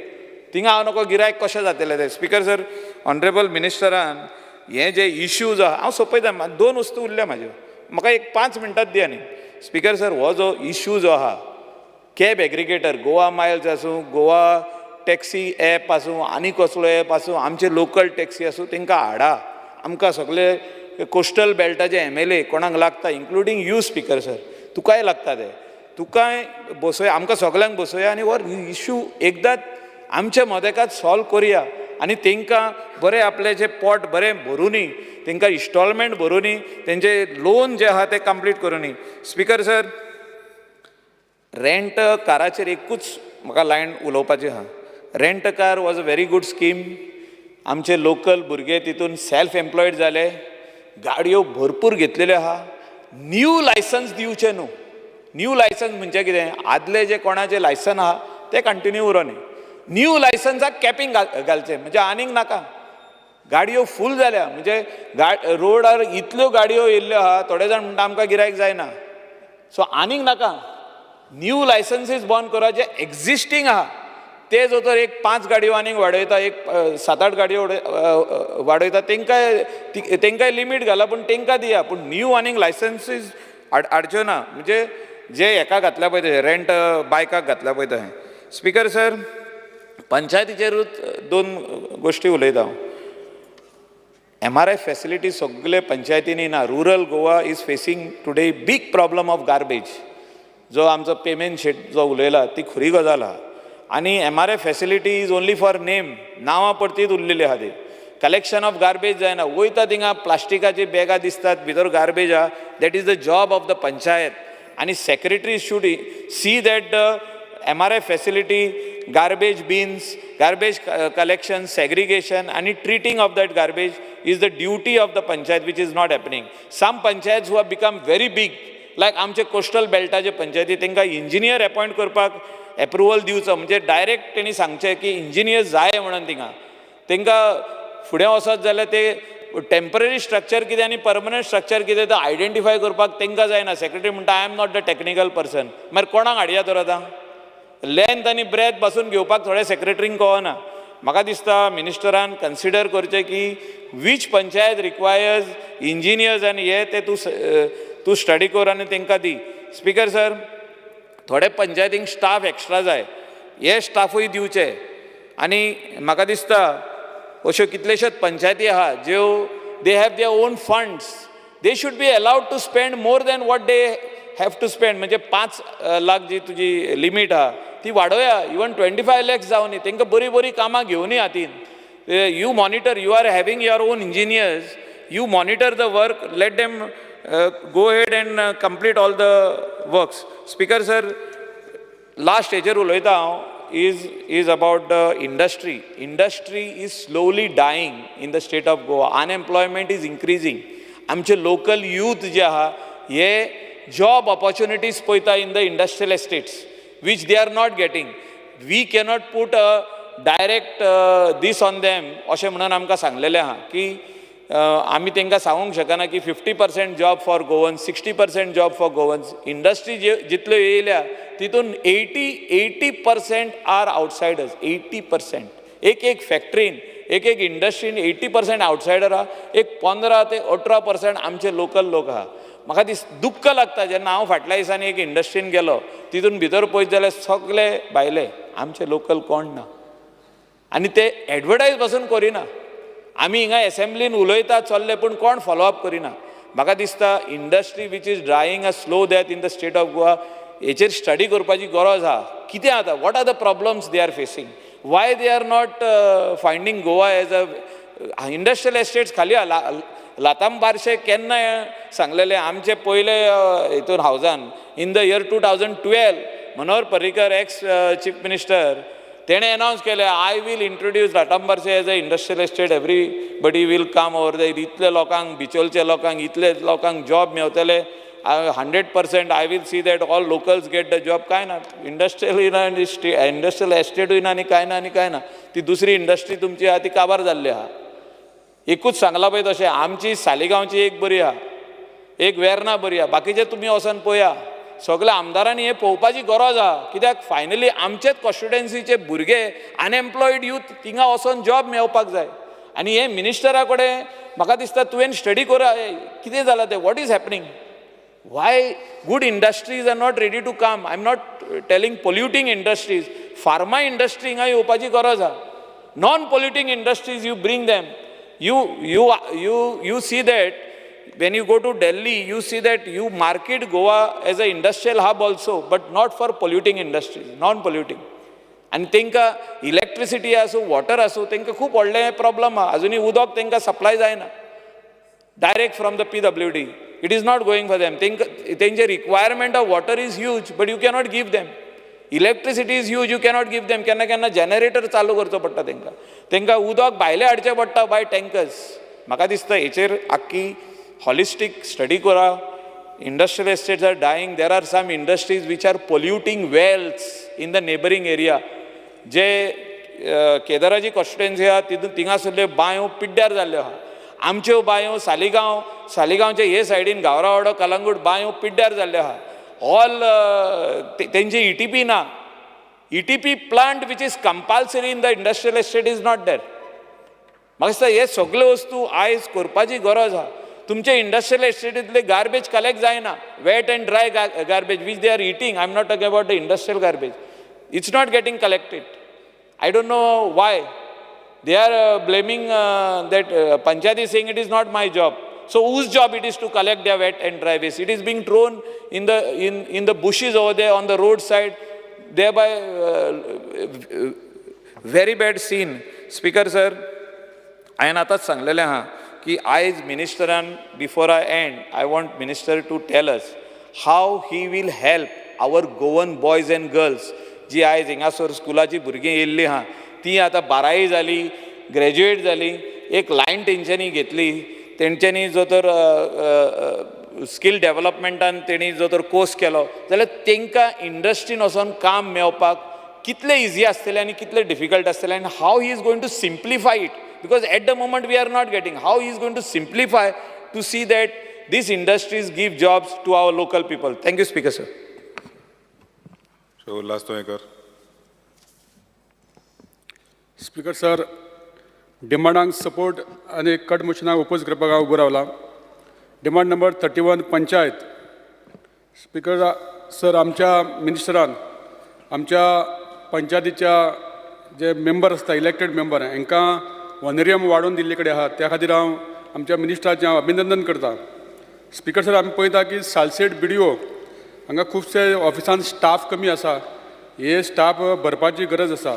थिंगा हांव नको गिरायक कशें जातलें तें. स्पीकर सर, ऑनरेबल मिनिस्टरान हे जे इश्यूज आहा हांव सोंपयता, दोन वस्तू उरल्या म्हाज्यो, म्हाका एक 5 मिनटां दी. आनी स्पीकर सर, हो जो इश्यू जो आहा कॅब एग्रिगेटर, गोवा मायल्स आसूं, गोवा टॅक्सी एप आसूं, आनी कसलो एप आसूं, आमचे लोकल टॅक्सी आसूं, तांकां हाडा. आमकां सगळे कोस्टल बेल्टाचे MLA कोणाक लागता, इन्क्लुडींग you speaker sir, तुकाय लागता ते, तुकाय बसोया, आमकां सगल्यांक बसोया आनी हो इश्यू एकदांच आमच्या मदेकात सॉल्व करुया. आनी तांकां बरें आपलें पोट बरें भरुनी, तांकां इन्स्टॉलमेंट भरुनी, तेंचे लोन जे आहा ते कंप्लीट करुनी. स्पीकर सर, रेंट काराचेर एकूच म्हाका लायन उलोवपाची आहा. Rent car was a very good scheme. आमचे लोकल भुरगे तितून सेल्फ एम्प्लॉयड जाले, गाडयो भरपूर घेतलेल्यो आहा. न्यू लायसन्स दिवचें न्हू. न्यू लायसन्स म्हणजे कितें, आदले जे कोणाचें लायसन आहा तें कंटिन्यू उरोनी. न्यू लायसन्साक कॅपिंग घालचें, म्हणजे आनीक नाका. गाडयो फूल जाल्या, म्हणजे रोडार इतल्यो गाडयो येयल्ल्यो आहा, थोडे जाण म्हणटा आमकां गिरायक जायना. सो आनीक नाका, न्यू लायसन्सीस बंद करा. जे एक्झिस्टींग आहा ते जो तर एक 5 गाडयो आनीक वाडयता, एक 7-8 गाडयो वाडयता, तेंकां तेंकांय लिमीट घाला, पूण तेंकां दिया. पूण न्यू आनीक लायसन्सीस हाडच्यो ना, म्हणजे जे हेका घातल्या पळय तशें रेंट बायकाक घातल्या पळय तशें. स्पीकर सर, पंचायतीचेरूच 2 गोश्टी उलयता हांव. MRI facility सगळे पंचायतींनी ना. Rural Goa is facing today big problem of garbage. जो आमचो पेमेंट शेट जो उलयला ती खरी गजाल आहा. आनी MRI facility is only for name, नांवां परतीत उरलेली आहा ती. कलेक्शन ऑफ गार्बेज जायना, वयता थिंगा प्लास्टिकाची बॅगां दिसतात, भितर गार्बेज आहा. That is the job of the panchayat. आनी secretary should see that the MRI facility, garbage bins, garbage collection, segregation आनी treating of that garbage is the duty of the panchayat, which is not happening. Some panchayats who have become very big, like आमचे coastal बेल्टाचे पंचायती, तांकां engineer appoint करपाक approval दिवचो. म्हणजे direct तेणी सांगचें की इंजिनियर जाय म्हणून थिंगा. तांकां फुडें वचत जाल्यार ते टेम्पररी स्ट्रक्चर कितें आनी परमनंट स्ट्रक्चर कितें तें आयडेंटिफाय करपाक तांकां जायना. सेक्रेटरी म्हणटा I am not the technical person. मागीर कोणाक हाडया तर आतां? लेंथ आनी ब्रेथ पासून घेवपाक थोडे सेक्रेटरींक कळना. म्हाका दिसता मिनिस्टरान कन्सिडर करचें की वीच पंचायत रिक्वायर्स इंजिनियर्स आनी हे ते तूं स्टडी कर आनी तांकां दी. स्पीकर सर, थोडे पंचायतींक स्टाफ एक्स्ट्रा जाय, हे स्टाफूय दिवचे. आनी म्हाका दिसता अश्यो कितलेश्योच पंचायती आहा ज्यो they have their own funds, they should be allowed to spend more than what they have to spend. म्हणजे 5 लाख जी तुजी लिमीट आहा ती वाडोवया, इवन 25 lakhs जावनी. तांकां बरीं बरीं कामां घेवनी हातीन. You monitor, you are having your own engineers, you monitor the work, let them go ahead and complete all the works. Speaker sir, last हेजेर उलयता हांव is about the industry. Industry is slowly dying in the state of Goa. Unemployment is increasing. आमचे local youth जे आहा हे job opportunities पळयता in the industrial estates, which they are not getting. We cannot put a direct this on them अशें म्हणून आमकां सांगलेलें आहा की आमी तांकां सांगूंक शकना की 50% job for Goans, 60% job for Goans. Industry जे जितल्यो येयल्या तितून 80% are outsiders. 80% एक एक फॅक्ट्रीन, एक एक इंडस्ट्रीन 80% आउटसायडर आहा, एक 15 ते 18% आमचे लोकल लोक आहा. म्हाका दीस दुख्ख लागता जेन्ना हांव फाटल्या दिसांनी एक इंडस्ट्रीन गेलो, तितून भितर पळयत जाल्यार सगळे भायले, आमचे लोकल कोण ना. आनी ते एडवर्टायज पासून करिना. आमी हिंगा एसेंब्लीन उलयता चल्ले, पूण कोण फॉलोअप करिना. म्हाका दिसता industry which is dying a slow death in the state of Goa, हेचेर स्टडी करपाची गरज आहा. कितें जाता, what are the problems they are facing, why they are not finding Goa as a industrial estates. खाली लाताम बारशे केन्ना सांगलेले आमचे पयले हितून हावजान in the year 2012 Manohar Parrikar ex chief minister तेणें एनावन्स केलें, I will introduce Ratambarsem as a industrial estate, everybody will come over there. इतले लोकांक, बिचोलच्या लोकांक, इतले लोकांक job मेवतले, 100% I will see that all locals get the job. कांय ना, industrial ना, इंडस्ट्रियल एस्टेटूय ना, आनी कांय ना, आनी कांय ना. ती दुसरी इंडस्ट्री तुमची आहा ती काबार जाल्ली आहा. एकूच सांगलां पळय तशें, आमची सालिगांवची एक बरी आहा, एक वेर्ना बरी आहा, बाकीचे तुमी वचोन पळया. सगल्या आमदारांनी हें पळोवपाची गरज आहा, कित्याक फायनली आमचेच कॉन्स्टिट्युएन्सीचे भुरगे अनएम्प्लॉयड यूथ थिंगा वचोन जॉब मेळोवपाक जाय. आनी हे मिनिस्टरा कडेन म्हाका दिसता तुवें स्टडी करा, कितें जालां तें, what is happening, why good industries are not ready to come. I am not telling polluting industries, pharma industry हिंगा येवपाची गरज आहा. Non polluting industries you bring them. You you you you see that when you go to Delhi, you see that you market Goa as an industrial hub also, but not for polluting industries, non-polluting. आनी तांकां electricity आसूं, water आसूं, तांकां खूब व्हडलें problem आहा. अजुनूय उदक तांकां सप्लाय जायना direct from the PWD. It is not going for them. तेंचे requirement of water is huge, but you cannot give them. Electricity is huge, you cannot give them. केन्ना केन्ना जनरेटर चालू करचो पडटा तांकां. तांकां उदक भायलें हाडचें पडटा बाय टँकर्स. म्हाका दिसता हेचेर आख्खी holistic study करा. Industrial estates are dying. There are some industries which are polluting wells in the neighboring area. जे केदाराची कॉन्स्टिट्युएन्सी आहा तितून थिंगासरल्यो बांयो पिड्ड्यार जाल्ल्यो आहा. आमच्यो बांयो सालिगांव, सालिगांवचे हे सायडीन गावरावाडो, कलंगूट बांयो पिड्ड्यार जाल्ल्यो आहा. ऑल तेंचे ETP ना. ETP plant which is compulsory in the industrial estate is not there. म्हाका दिसता हे सगल्यो वस्तू आयज करपाची गरज आहा. तुमचे इंडस्ट्रियल एस्टेटींतले गार्बेज कलेक्ट जायना, wet and dry garbage which they are eating. I am not talking about the industrial garbage, it's not getting collected. I don't know why they are blaming that panchayat is saying it is not my job. So whose job it is to collect their wet and dry waste? It is being thrown in the in the bushes over there on the roadside, thereby very bad scene. Speaker sir, हांवें आतांच सांगलेलें आहा की आयज मिनिस्टरान, before I end, I want minister to tell us how he will help our Goan boys and girls. जी आयज हिंगासर स्कुलाची भुरगीं येयल्लीं आहा ती आतां बारावी जाली, ग्रॅज्युएट जाली, एक लायन तेंच्यांनी घेतली, तेंच्यांनी जो तर स्कील डेवलपमेंटान तेणी जो तर कोर्स केलो जाल्यार तेंकां इंडस्ट्रीन वचोन काम मेळपाक कितलें इजी आसतलें आनी कितलें डिफिकल्ट आसतलें, आनी how he is going to simplify it, because at the moment we are not getting, how he is going to simplify to see that these industries give jobs to our local people. Thank you, Speaker sir. So Ulhas Tuyenkar. Speaker sir, डिमांडांक support आनी cut मोशनाक oppose करपाक हांव उबो रावला. Demand number 31 panchayat. Speaker sir, आमच्या मिनिस्टरान आमच्या पंचायतीच्या जे member आसता, elected member, हांकां ऑनरियम वाडोवन दिल्ले कडेन आहा. त्या खातीर हांव आमच्या मिनिस्टराचें हांव अभिनंदन करता. स्पीकर सर, आमी पळयता की सालसेट BDO हांगा खुबशे ऑफिसान स्टाफ कमी आसा. हे स्टाफ भरपाची गरज आसा.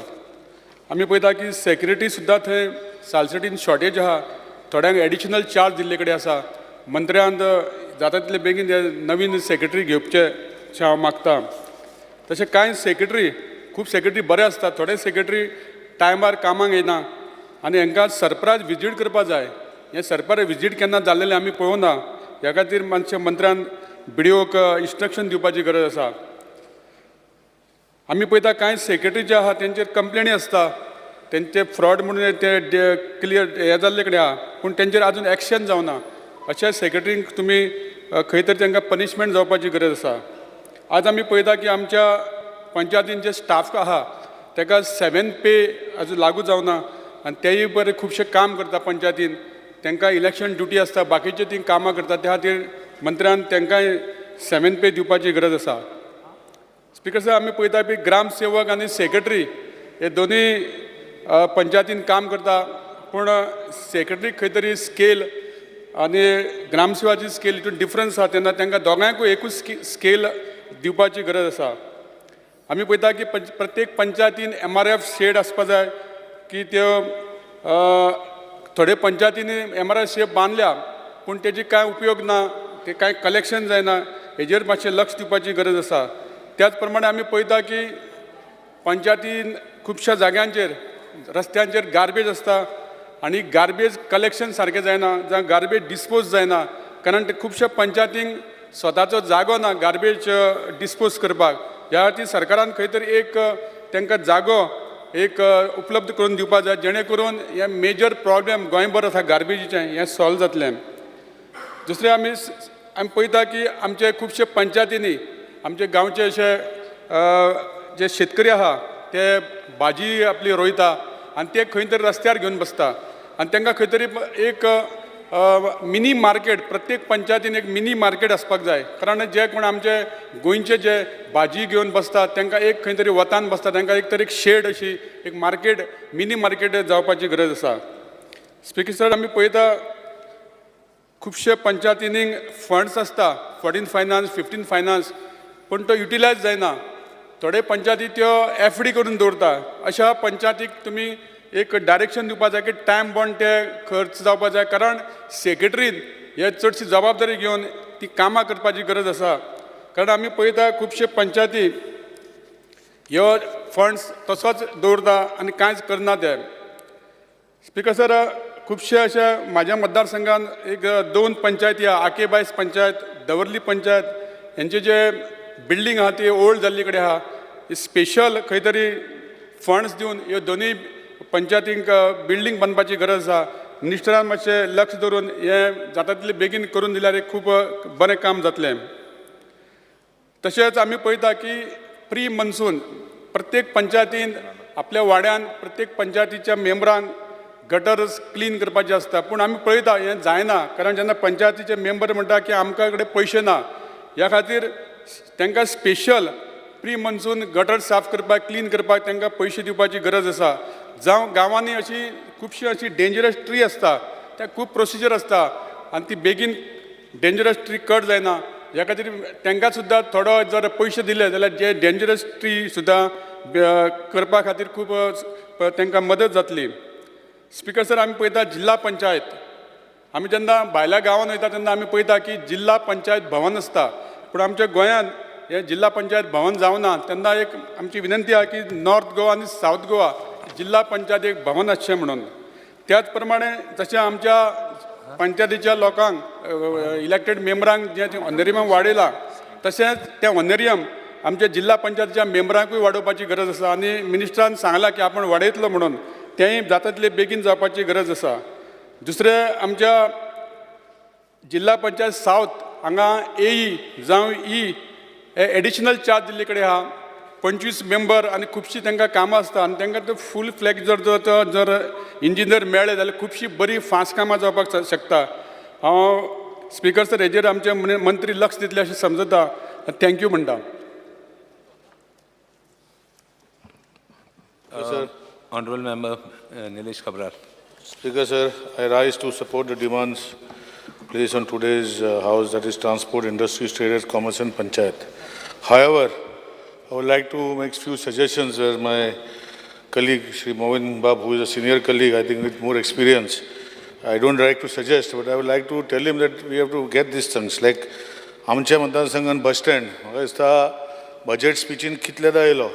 आमी पळयता की सेक्युरिटी सुद्दां थंय सालसेटीन शॉर्टेज आहा. थोड्यांक एडिशनल चार्ज दिल्ले कडेन आसा. मंत्र्यान जाता तितले बेगीन नवीन सेक्रेटरी घेवचे अशें हांव मागता. तशें कांय सेक्रेटरी, खूब सेक्रेटरी बरे आसतात, थोडे सेक्रेटरी टायमार कामाक येना आनी हांकां सरप्रायज विजीट करपा जाय. हें सरप्रायज विजीट केन्ना जाल्लेलें आमी पळोवना. ह्या खातीर मातशें मंत्र्यान BDOक इन्स्ट्रक्शन दिवपाची गरज आसा. आमी पळयता कांय सेक्रेटरी जे आहा तेंचेर कंप्लेनी आसता, तेंचे फ्रॉड म्हणून ते क्लियर हे जाल्ले कडेन आहा, पूण तेंचेर आजून एक्शन जावना. अशा सेक्रेटरींक तुमी खंय तरी तांकां पनिशमेंट जावपाची गरज आसा. आज आमी पळयता की आमच्या पंचायतीन जे स्टाफ आहा ताका 7 पे आजून लागू जावना आनी तेय बरें खुबशें काम करता पंचायतीन. तांकां इलेक्शन ड्युटी आसता, बाकीचे ती कामां करता. त्या खातीर मंत्र्यान तांकांय 7 पे दिवपाची गरज आसा. स्पीकर सर, आमी पळयता की ग्रामसेवक आनी सेक्रेटरी हे दोनूय पंचायतीन काम करता, पूण सेक्रेटरी खंय तरी स्केल आनी ग्रामसेवाची स्केल हितून डिफरन्स आसा. तेन्ना तांकां दोगांयकूय एकूच स्केल दिवपाची गरज आसा. आमी पळयता की प्रत्येक पंचायतीन MRF shade आसपा जाय की त्यो थोडे पंचायतींनी MRF shade बांदल्या पूण तेजी कांय उपयोग ना, ते कांय कलेक्शन जायना. हेजेर मातशें लक्ष दिवपाची गरज आसा. त्याच प्रमाणे आमी पळयता की पंचायतीन खुबश्या जाग्यांचेर रस्त्यांचेर गार्बेज आसता आनी गार्बेज कलेक्शन सारकें जायना जावं गार्बेज डिस्पोज जायना, कारण ते खुबश्या पंचायतींक स्वताचो जागो ना गार्बेज डिस्पोज करपाक. ह्या खातीर सरकारान खंय तरी एक तांकां जागो एक उपलब्ध करून दिवपाक जाय, जेणे करून हे मेजर प्रॉब्लेम गोंयभर आसा गार्बेजीचें हें सॉल्व जातलें. दुसरें आमी आमी पळयता की आमचे खुबशे पंचायतींनी आमचे गांवचे अशे जे शेतकरी आहा ते भाजी आपली रोयता आनी ते खंय तरी रस्त्यार घेवन बसता आनी तांकां खंय तरी एक मिनी मार्केट, प्रत्येक पंचायतीन एक मिनी मार्केट आसपाक जाय, कारण जे कोण आमचे गोंयचे जे भाजी घेवन बसतात तांकां एक खंय तरी वतान बसता, तांकां एक तरी एक शेड अशी एक मार्केट, मिनी मार्केट जावपाची गरज आसा. स्पिकर सर, आमी पळयता खुबशे पंचायतींनी फंड्स आसता, 14 फायनान्स, 15 फायनान्स, पूण तो युटिलायज जायना. थोडे पंचायती त्यो एफडी करून दवरता. अशा पंचायतीक तुमी एक डायरेक्शन दिवपा जाय की टायम बॉन्ड ते खर्च जावपा जाय, कारण सेक्रेटरीन हे चडशी जबाबदारी घेवन ती कामां करपाची गरज आसा. कारण आमी पळयता खुबशे पंचायती ह्यो फंड्स तसोच दवरता आनी कांयच करना ते. स्पिकर सर, खुबशे अशे म्हाज्या मतदारसंघान एक 2 पंचायती आहा, आके बायस पंचायत, दवर्ली पंचायत, हेंचे जे बिल्डींग आहा ती ओल्ड जाल्ली कडेन आहा. स्पेशल खंय तरी फंड्स दिवन ह्यो दोनूय पंचायतींक बिल्डींग बांदपाची गरज आसा. मिनिस्टरान मातशें लक्ष दवरून हें जाता तितलें बेगीन करून दिल्यार एक खूब बरें काम जातलें. तशेंच आमी पळयता की प्री मनसून प्रत्येक पंचायतीन आपल्या वाड्यान प्रत्येक पंचायतीच्या मेंबरान गटर्स क्लीन करपाचे आसता, पूण आमी पळयता हें जायना, कारण जेन्ना पंचायतीचे मेंबर म्हणटा की आमकां कडेन पयशे ना, ह्या खातीर तांकां स्पेशल प्री मनसून गटर साफ करपाक, क्लीन करपाक तांकां पयशे दिवपाची गरज आसा. जावं गांवांनी अशी खुबशी अशी डेंजरस ट्री आसता, त्या खूब प्रोसिजर आसता आनी ती बेगीन डेंजरस ट्री कट जायना. ह्या खातीर तांकां सुद्दां थोडो जर पयशे दिले जाल्यार जे डेंजरस ट्री सुद्दां करपा खातीर खूब तांकां मदत जातली. स्पिकर सर, आमी पळयता जिल्हा पंचायत, आमी जेन्ना भायल्या गांवांत वयता तेन्ना आमी पळयता की जिल्हा पंचायत भवन आसता, पूण आमच्या गोंयांत हें जिल्हा पंचायत भवन जावना. तेन्ना एक आमची विनंती आहा की नॉर्थ गोवा आनी सावथ गोवा जिल्हा पंचायत एक भवन आसचें म्हणून. त्याच प्रमाणे जशें आमच्या पंचायतीच्या लोकांक इलेक्टेड मेंबरांक जें ऑनरियम वाडयलां, तशेंच तें ऑनरियम आमच्या जिल्हा पंचायतीच्या मेंबरांकूय वाडोवपाची गरज आसा आनी मिनिस्टरान सांगलां की आपूण वाडयतलो म्हणून, तेंय जाता तितलें बेगीन जावपाची गरज आसा. दुसरें, आमच्या जिल्हा पंचायत सावथ हांगा एई जावं ई हे एडिशनल चार्ज दिल्ले कडेन आहा. 25 मेंबर आनी खुबशीं तांकां कामां आसता आनी तांकां ते फूल फ्लॅग जर जर जर इंजिनियर मेळ्ळे जाल्यार खुबशीं बरीं फास्ट कामां जावपाक शकता. हांव स्पिकर सर हेजेर आमचे मंत्री लक्ष दितले अशें समजता. Thank you म्हणटा. Sir. Honorable Member Nilesh Cabral. Speaker sir, I rise to support the demands placed on today's house, that is Transport, Industries, Trade, Commerce and Panchayat. However, I would like to make few suggestions where my colleague Shri Movin Bab, who is a senior colleague, I think with more experience, I don't like to suggest, but I would like to tell him that we have to get these things. Like आमच्या मतदारसंघान bus stand, म्हाका दिसता budget स्पिचीन कितलेदा येयलो,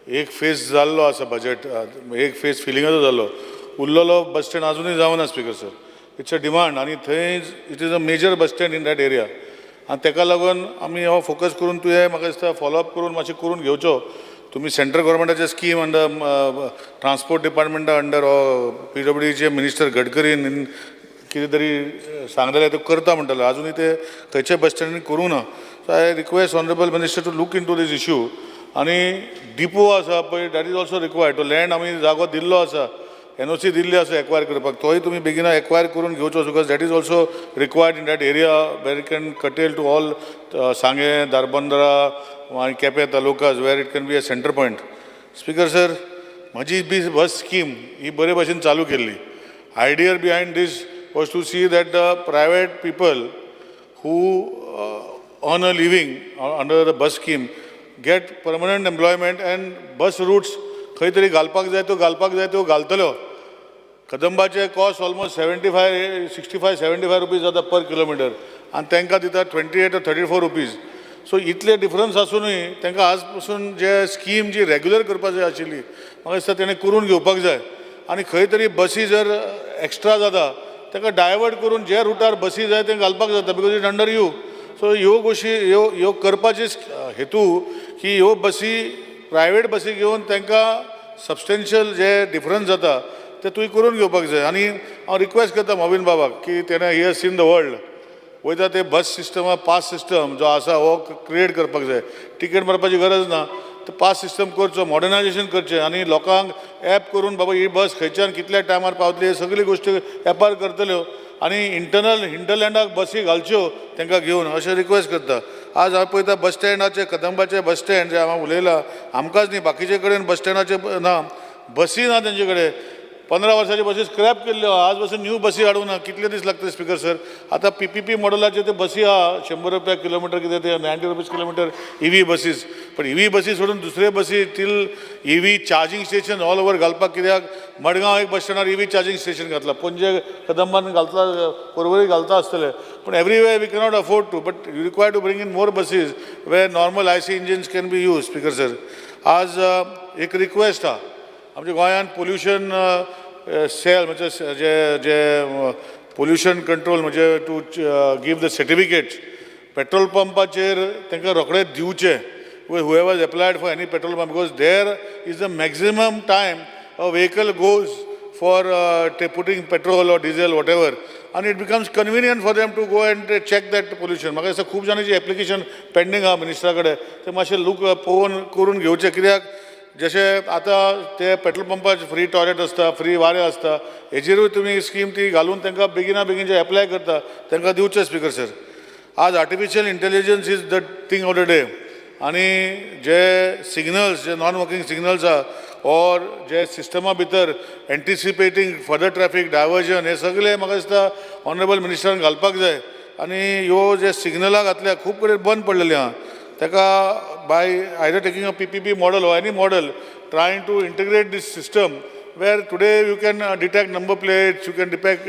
एक phase जाल्लो आसा budget, एक phase फिलिंगाचो जाल्लो, उरलेलो bus stand आजुनूय जावना. Speaker sir, it's a demand आनी थंय it is a major bus stand in that area आनी तेका लागून आमी हो फोकस करून तुवें म्हाका दिसता फॉलोअप करून मातशें करून घेवचो. तुमी सेंट्रल गव्हर्मेंटाचे स्कीम अंडर ट्रान्सपोर्ट डिपार्टमेंटा अंडर हो पीडब्ल्यूडीचे मिनिस्टर गडकरीन कितें तरी सांगलेलें तें करता म्हणटाले, आजुनूय ते खंयच्या बस स्टँडांनी करूंक ना. So I request honourable minister to look into this issue. आनी डिपो आसा पळय, that is also required. तो लँड आमी जागो दिल्लो आसा, एनओसी दिल्ली आसा एक्वायर करपाक, तोय तुमी बेगीन एक्वायर करून घेवचो, because that is also required in that area where it can curtail to all Sanguem, Dharbandora आनी Quepem talukas where it can be a centre point. Speaker sir, म्हजी बी बस स्कीम ही बरे भशेन चालू केल्ली. Idea behind this was to see that the private people who earn a living under the bus scheme get permanent employment and bus routes खंय तरी घालपाक जाय त्यो घालपाक जाय त्यो घालतल्यो. कदंबाचे cost almost 75, 65, 75 rupees जाता पर किलोमिटर आनी तांकां दिता 28 or 34 rupees. सो इतले डिफरन्स आसुनूय तांकां आज पसून जे स्कीम जी रेगुलर करपा जाय आशिल्ली, म्हाका दिसता तेणें करून घेवपाक जाय. आनी खंय तरी बसी जर एक्स्ट्रा जाता ताका डायवर्ट करून जे रुटार बसी जाय ते घालपाक जाता, because it under you. So ह्यो गोश्टी ह्यो करपाचे हेतू की ह्यो बसी प्रायवेट बसी घेवन तांकां सबस्टेन्शियल जे डिफरन्स जाता ते तुवें करून घेवपाक जाय. आनी हांव रिक्वेस्ट करता मोविन बाबाक की तेणें he has seen the world वयता ते बस सिस्टम, पास सिस्टम जो आसा हो क्रिएट करपाक जाय. टिकेट मारपाची गरज ना, तो पास सिस्टम करचो, मॉडर्नायजेशन करचें आनी लोकांक एप करून बाबा ही बस खंयच्यान कितल्या टायमार पावतली हे सगळी गोश्टी एपार करतल्यो आनी इंटरनल हिंटरलँडाक बसी घालच्यो तांकां घेवन, अशें रिक्वेस्ट करता. आज हांव पळयता बस स्टँडाचे, कदंबाचे बस स्टँड जे हांव उलयलां, आमकांच न्ही बाकीचे कडेन बस स्टँडाचे ना, बसी ना तेंचे कडेन. 15 वर्सांची बसी स्क्रॅप केल्ल्यो, आज पासून न्यू बसी हाडूंक ना. कितले दीस लागतले स्पिकर सर? आतां पीपीपी मॉडलाचे ते बसी आहा, 100 रुपया किलोमिटर कितें ते 90 रुपीज किलोमिटर इवी बसीस. पण इवी बसी सोडून दुसरे बसी till EV charging station all over घालपाक, कित्याक मडगांव एक बस स्टँडार इवी चार्जींग स्टेशन घातला, पणजे कदंबान घालता, पर्वरी घालता आसतले, पूण everywhere we cannot afford to, but you require to bring in more buses where normal IC engines can be use. Speaker sir, आज एक रिक्वेस्ट आहा आमच्या गोंयांत पोल्युशन सेल म्हणजे जे जे पोल्युशन कंट्रोल म्हणजे to give the certificates petrol पंपाचेर तांकां रोखडेच दिवचे, whoever has applied for any petrol pump, because there is the maximum time a vehicle goes for putting petrol or diesel whatever, and it becomes convenient for them to go and check that pollution. म्हाका दिसता खूब जाणांची application pending आहा मिनिस्टरा कडेन, ते मातशें look पळोवन करून घेवचें, कित्याक जशें आतां ते पेट्रोल पंपार फ्री टॉयलेट आसता, फ्री वारें आसता, हेजेरूय तुमी स्कीम ती घालून तांकां बेगिना बेगीन जे एप्लाय करता तांकां दिवचें. स्पिकर सर, आज artificial intelligence is the thing of the day, आनी जे सिग्नल्स, जे नॉन वर्किंग सिग्नल्स आहा ऑर जे सिस्टमा भितर एन्टिसिपेटींग फर्दर ट्रॅफीक डायवर्जन, हे सगळे म्हाका दिसता ऑनरेबल मिनिस्टरान घालपाक जाय. आनी ह्यो जे सिग्नलां घातल्या खूब कडेन बंद पडलेली आहा, ताका by either taking a PPP model or any model trying to integrate this system where today you can detect number plates, you can detect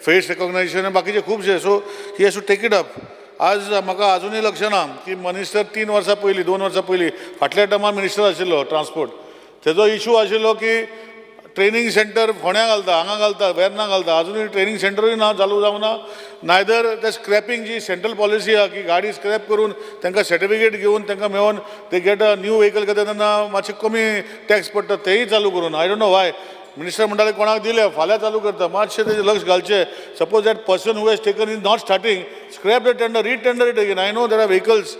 face recognition आनी बाकीचे खुबशे. So he has to take it up. आज म्हाका आजुनूय लक्ष ना की minister 3 वर्सां पयलीं, 2 वर्सां पयलीं फाटल्या टर्मार मिनिस्टर आशिल्लो ट्रान्सपोर्ट, तेजो इशू आशिल्लो की ट्रेनींग सेंटर फोंड्या घालता, हांगा घालता, वेर्ना घालता, आजुनूय ट्रेनींग सेंटरूय ना चालू जावंक ना. नायदर ते स्क्रॅपिंग जी सेंट्रल पॉलिसी आहा की गाडी स्क्रॅप करून तांकां सर्टिफिकेट घेवन तांकां मेळोवन they get a new vehicle करता तेन्ना मातशें कमी टॅक्स पडटा, तेंय चालू करून. I don't know why minister म्हणटाले कोणाक दिले फाल्यां चालू करता, मातशें तेजें लक्ष घालचें. Suppose that person who has taken is not starting, scrap the tender, retender it again. I know there are vehicles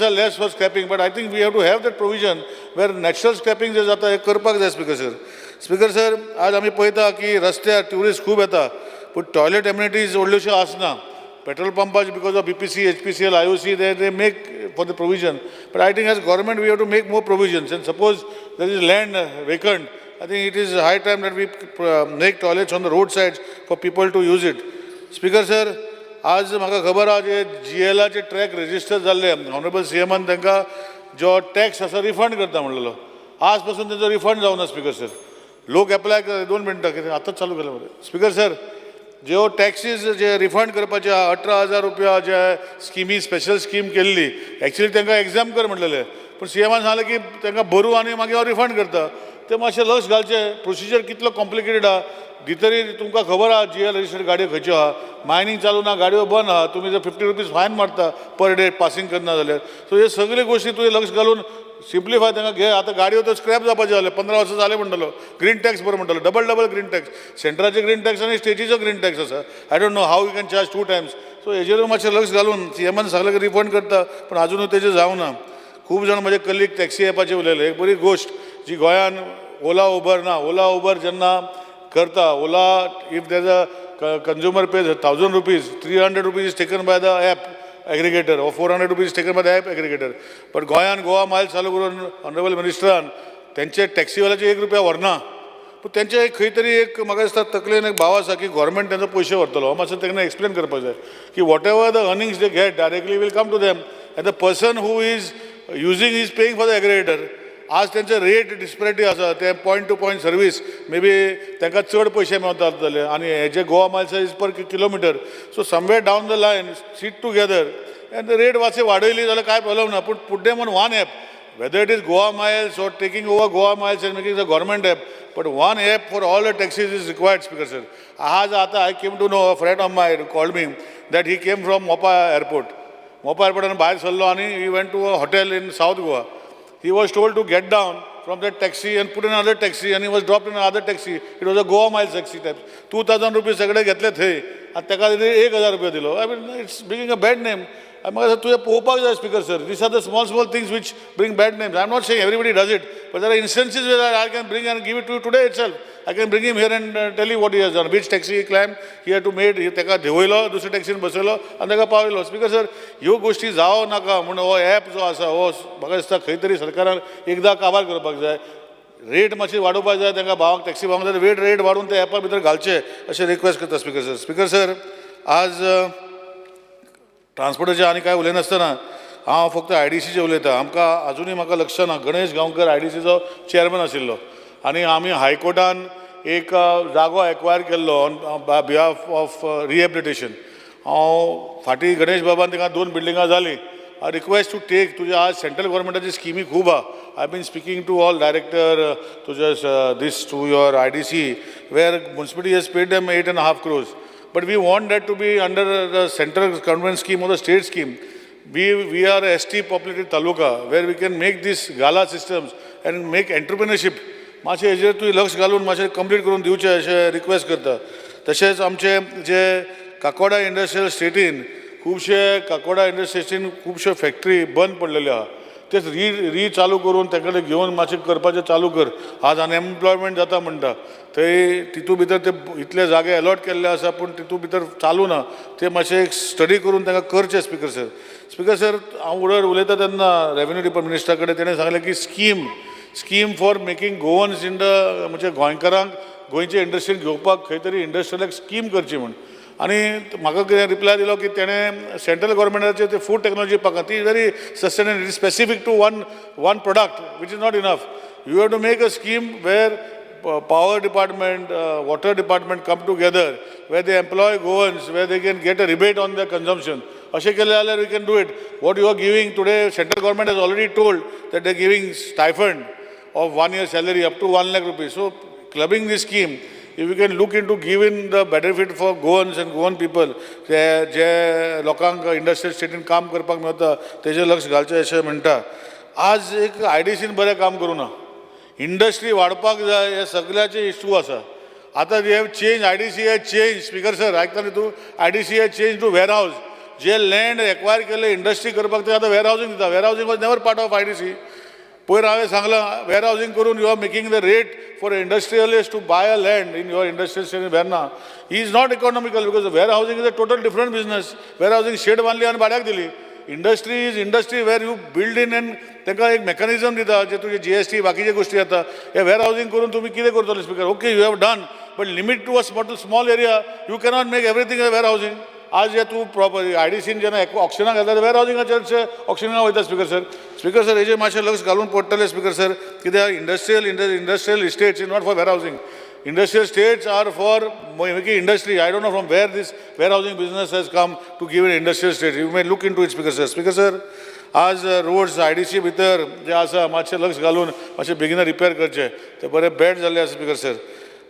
are less for scrapping, but I think we have to have that provision where natural scrapping जे जाता हें करपाक जाय. Speaker sir, speaker sir, आज आमी पळयता की रस्त्यार tourist खूब येता, पूण टॉयलेट एम्युनिटीज व्हडल्योश्यो आसना. पेट्रोल पंपाचे because of BPC, HPCL, IOC they make for the provision, but I think as government we have to make more provisions. And suppose there is land vacant, I think it is high time that we make toilets on the road sides for people to use it. Speaker sir, आज म्हाका खबर आहा जे जीएलाचे track register जाल्ले, honourable सीएमान तांकां जो tax आसा refund करता म्हणलेलो, आज पासून तेजो रिफंड जावना. स्पिकर सर, लोक एप्लाय कर, 2 मिनटां कितें आतांच चालू केलें मरे. स्पिकर सर, ज्यो टॅक्सीज जे रिफंड करपाचे 18,000 रुपया जे स्किमी स्पेशल स्कीम केल्ली, एक्चुअली तांकां एग्जाम कर म्हणलेले, पूण सीएमान सांगलें की तांकां भरूं आनी मागीर हांव रिफंड करता. ते मातशें लक्ष घालचें, प्रोसिजर कितलो कॉम्प्लिकेटेड आहा. भितरी तुमकां खबर आहा जीएल रजिस्टर्ड गाडयो खंयच्यो आहा, मायनींग चालू ना, गाडयो बंद आहा, तुमी जर 50 रुपीज फायन मारता पर डे पासींग करना जाल्यार. सो हे सगळे गोश्टी तुवें लक्ष घालून सिम्प्लिफाय तांकां घे. आतां गाडयो तर स्क्रॅप जावपाच्यो जाल्यो, 15 वर्सां जालें म्हणटलो, ग्रीन टॅक्स बरो म्हणटलो, डबल डबल ग्रीन टॅक्स, सेंट्राचे ग्रीन टॅक्स आनी स्टेटीचो ग्रीन टॅक्स आसा. I don't know how you can charge 2 times. So हेजेरूय मातशें लक्ष घालून सीएमान सांगलें की रिफंड करता, पूण आजुनूय तेजें जावना. खूब जाण म्हजे कलीग टॅक्सी एपाचेर उलयले. एक बरी गोश्ट जी गोंयान ओला उबर ना, ओला उबर जेन्ना करता, Ola if there a consumer pays 1,000 rupees, 300 rupees is taken by the app aggregator or 400 rupees taken by the app aggregator. But गोंयान गोवा मायल चालू करून ऑनरेबल मिनिस्टरान तेंचे टॅक्सीवाल्याचे 1 रुपया व्हरना, पूण तेंचे एक खंय तरी एक म्हाका दिसता तकलेन एक भाव आसा की गव्हर्मेंट तेंचो पयशे व्हरतलो. हो मातसो तांकां एक्सप्लेन करपाक जाय की whatever the earnings they get directly will come to them, and the person who is using is paying for the aggregator. आज तेंचे रेट डिस्पॅरिटी आसा, ते point to point service may be तांकां चड पयशे मेळतात जाल्यार, आनी हे जे Goa miles is per kilometre. So somewhere down the line sit together And rate मातशे वाडयली जाल्यार कांय प्रॉब्लम ना, पूण put them on one app, whether it is Goa Miles or taking over Goa Miles and making the government app, but one app for all the taxis is required, Speaker sir. आज आतां I came to know, a friend of mine called me that he came from Mopa airport. Mopa एअरपोर्टान भायर सरलो आनी he went to a hotel in South Goa. He was told to get down from that taxi and put in another taxi, and he was dropped in another taxi. It was a Goa Miles taxi type. 2000 rupees सगळे घेतले थंय आनी ताका 1000 रुपया दिलो. I mean, it's bringing a bad name. म्हाका दिसता तुवें पळोवपाक जाय, Speaker sir. These are the small small things which bring bad names. I am not saying everybody does it, but there are instances where I can bring and give it to today itself. I can bring him here and tell you what he has done, which taxi he climb, he had to made, ताका देंवयलो, दुसऱ्या टॅक्सीन बसयलो आनी ताका पावयलो. Speaker sir, ह्यो गोश्टी जावं नाका म्हूण हो एप जो आसा हो म्हाका दिसता खंय तरी सरकारान एकदां काबार करपाक जाय. रेट मातशी वाडोवपाक जाय तांकां, भावांक, टॅक्सी भावांक जाल्यार वेट रेट वाडोवन त्या एपा भितर घालचे अशें रिक्वेस्ट करता, स्पीकर सर. स्पीकर सर, आज ट्रान्सपोर्टाचें आनी कांय उलयनासतना हांव फक्त आयडीसीचें उलयतां. आमकां आजुनूय म्हाका लक्ष ना, गणेश गांवकर आयडीसीचो चेअरमॅन आशिल्लो आनी आमी हायकोर्टान एक जागो एक्वायर केल्लो on behalf of rehabilitation. हांव फाटीं गणेश बाबान तिंगा 2 बिल्डिंगां जालीं. I request to take तुजे आज सेंट्रल गव्हर्मेंटाची स्किमी खूब आहा. I been speaking to all director तुजे this to your IDC where municipality has paid them 8.5 crores. But we want that to be under the central government scheme or the state scheme. We are a ST populated taluka where we can make these gala systems and make entrepreneurship. मातशें हेजेर तुवें लक्ष घालून मातशें complete करून दिवचें अशें request करता. तशेंच आमचे जे काकोडा इंडस्ट्रियल स्टेटीन खुबशे, काकोडा इंडस्ट्रियल स्टेटीन खुबश्यो फॅक्टरी बंद पडलेल्यो आहा, तेच री री चालू करून तेंकडे घेवन मातशें करपाचें चालू कर. आज अनएम्प्लॉयमेंट जाता म्हणटा थंय, तितू भितर ते इतले जागे अलॉट केल्ले आसा पूण तितू भितर चालू ना, ते मातशें एक स्टडी करून तांकां करचें. स्पीकर सर, स्पीकर सर, हांव उडर उलयता तेन्ना रेवेन्यू डिपार्टमेंट मिनिस्टरा कडेन तेणें सांगलें की scheme for making Goans in the, म्हणजे गोंयकारांक गोंयचे इंडस्ट्रीन घेवपाक खंय तरी इंडस्ट्रियल स्कीम करची म्हूण. आनी म्हाका कितें रिप्लाय दिलो की तेणें सेंट्रल गव्हर्मेंटाचे ते फूड टॅक्नॉलॉजी पार्क ती very sustainable, specific to one product, which is not enough. You have to make a scheme where power department, water department come together, where they employ Goans, where they can get a rebate on their consumption. अशें केलें जाल्यार we can do it. What you are giving today, central government has already told that they are giving stipend of 1 year salary up to 1 lakh rupees. So clubbing this scheme, if you can look into giving the benefit for Goans and Goan people, जे जे लोकांक industrial स्टेटीन काम करपाक मेळटा तेजेर लक्ष घालचें अशें म्हणटा. आज एक आयडीसीन बरें काम करूं ना, इंडस्ट्री वाडपाक जाय हे सगळ्याचे इशू आसा. आतां they have change, IDC has change. Speaker sir आयकता न्ही तूं? IDC has change to warehouse. J land acquire केल्ले इंडस्ट्री करपाक ते आतां वेर हावजींग दिता. Warehousing was never part of IDC. पयर हांवें सांगलां, वेर हावजींग करून you are making the rate for industrialist to buy a land in your industrial state in Verna is not economical, because warehousing is a total different business. Warehousing shed बांदली आनी भाड्याक दिली. Industry is industry where you build in and तांकां एक मॅकॅनिजम दिता, जे तुजे GST बाकीचे गोश्टी जाता. हे वेर हावजींग करून तुमी कितें करतले, Speaker? Okay, you have done, but limit to a small area. You cannot make everything a warehousing. आज जे तूं प्रॉपर आयडीसीन जेन्ना ऑक्शनाक घालता, वेर हावजिंगाचेर चडशे ऑक्शनाक वयता, स्पीकर सर. स्पीकर सर, हेजेर मातशें लक्ष घालून पडटलें, स्पीकर सर, कित्याक industrial estates is not for warehousing. Industrial states are for making industry. I don't know from where this warehousing business has come to give an industrial state. You may look into it, Speaker sir. Speaker sir, आज roads IDC भितर जे आसा मातशें लक्ष घालून मातशें बेगीन repair करचे, ते बरे बॅड जाल्ले आसा, Speaker sir.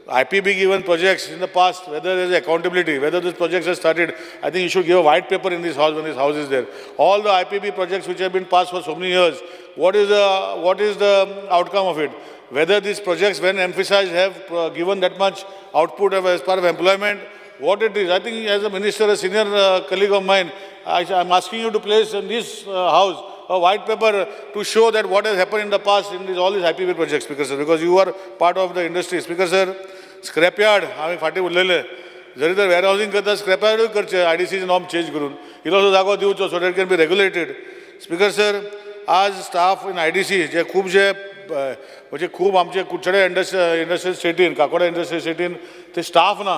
IPB given projects in the past, whether there is accountability, whether these projects have started, I think you should give a white paper in this house when this house is there. All the IPB projects which have been passed for so many years, what is the outcome of it? Whether these projects, when emphasized, have given that much output as part of employment, what it is. I think as a minister, a senior colleague of mine, I'm asking you to place in this house a white paper to show that what has happened in the past in all these IPB projects, Speaker sir, because you are part of the industry. Speaker sir, scrapyard, हांवें फाटीं उलयलें, जरी तर वेअरहावसिंग करता स्क्रॅपयार्डूय करचें, आयडीसीचे norm change करून इल्लोसो जागो दिवचो so that can be regulated. Speaker sir, आज स्टाफ इन आयडीसी जे खुबशे म्हणजे खूब आमचे कुडचडे इंडस्ट्रियल स्टेटीन, काकोडा इंडस्ट्रियल स्टेटीन ते स्टाफ ना.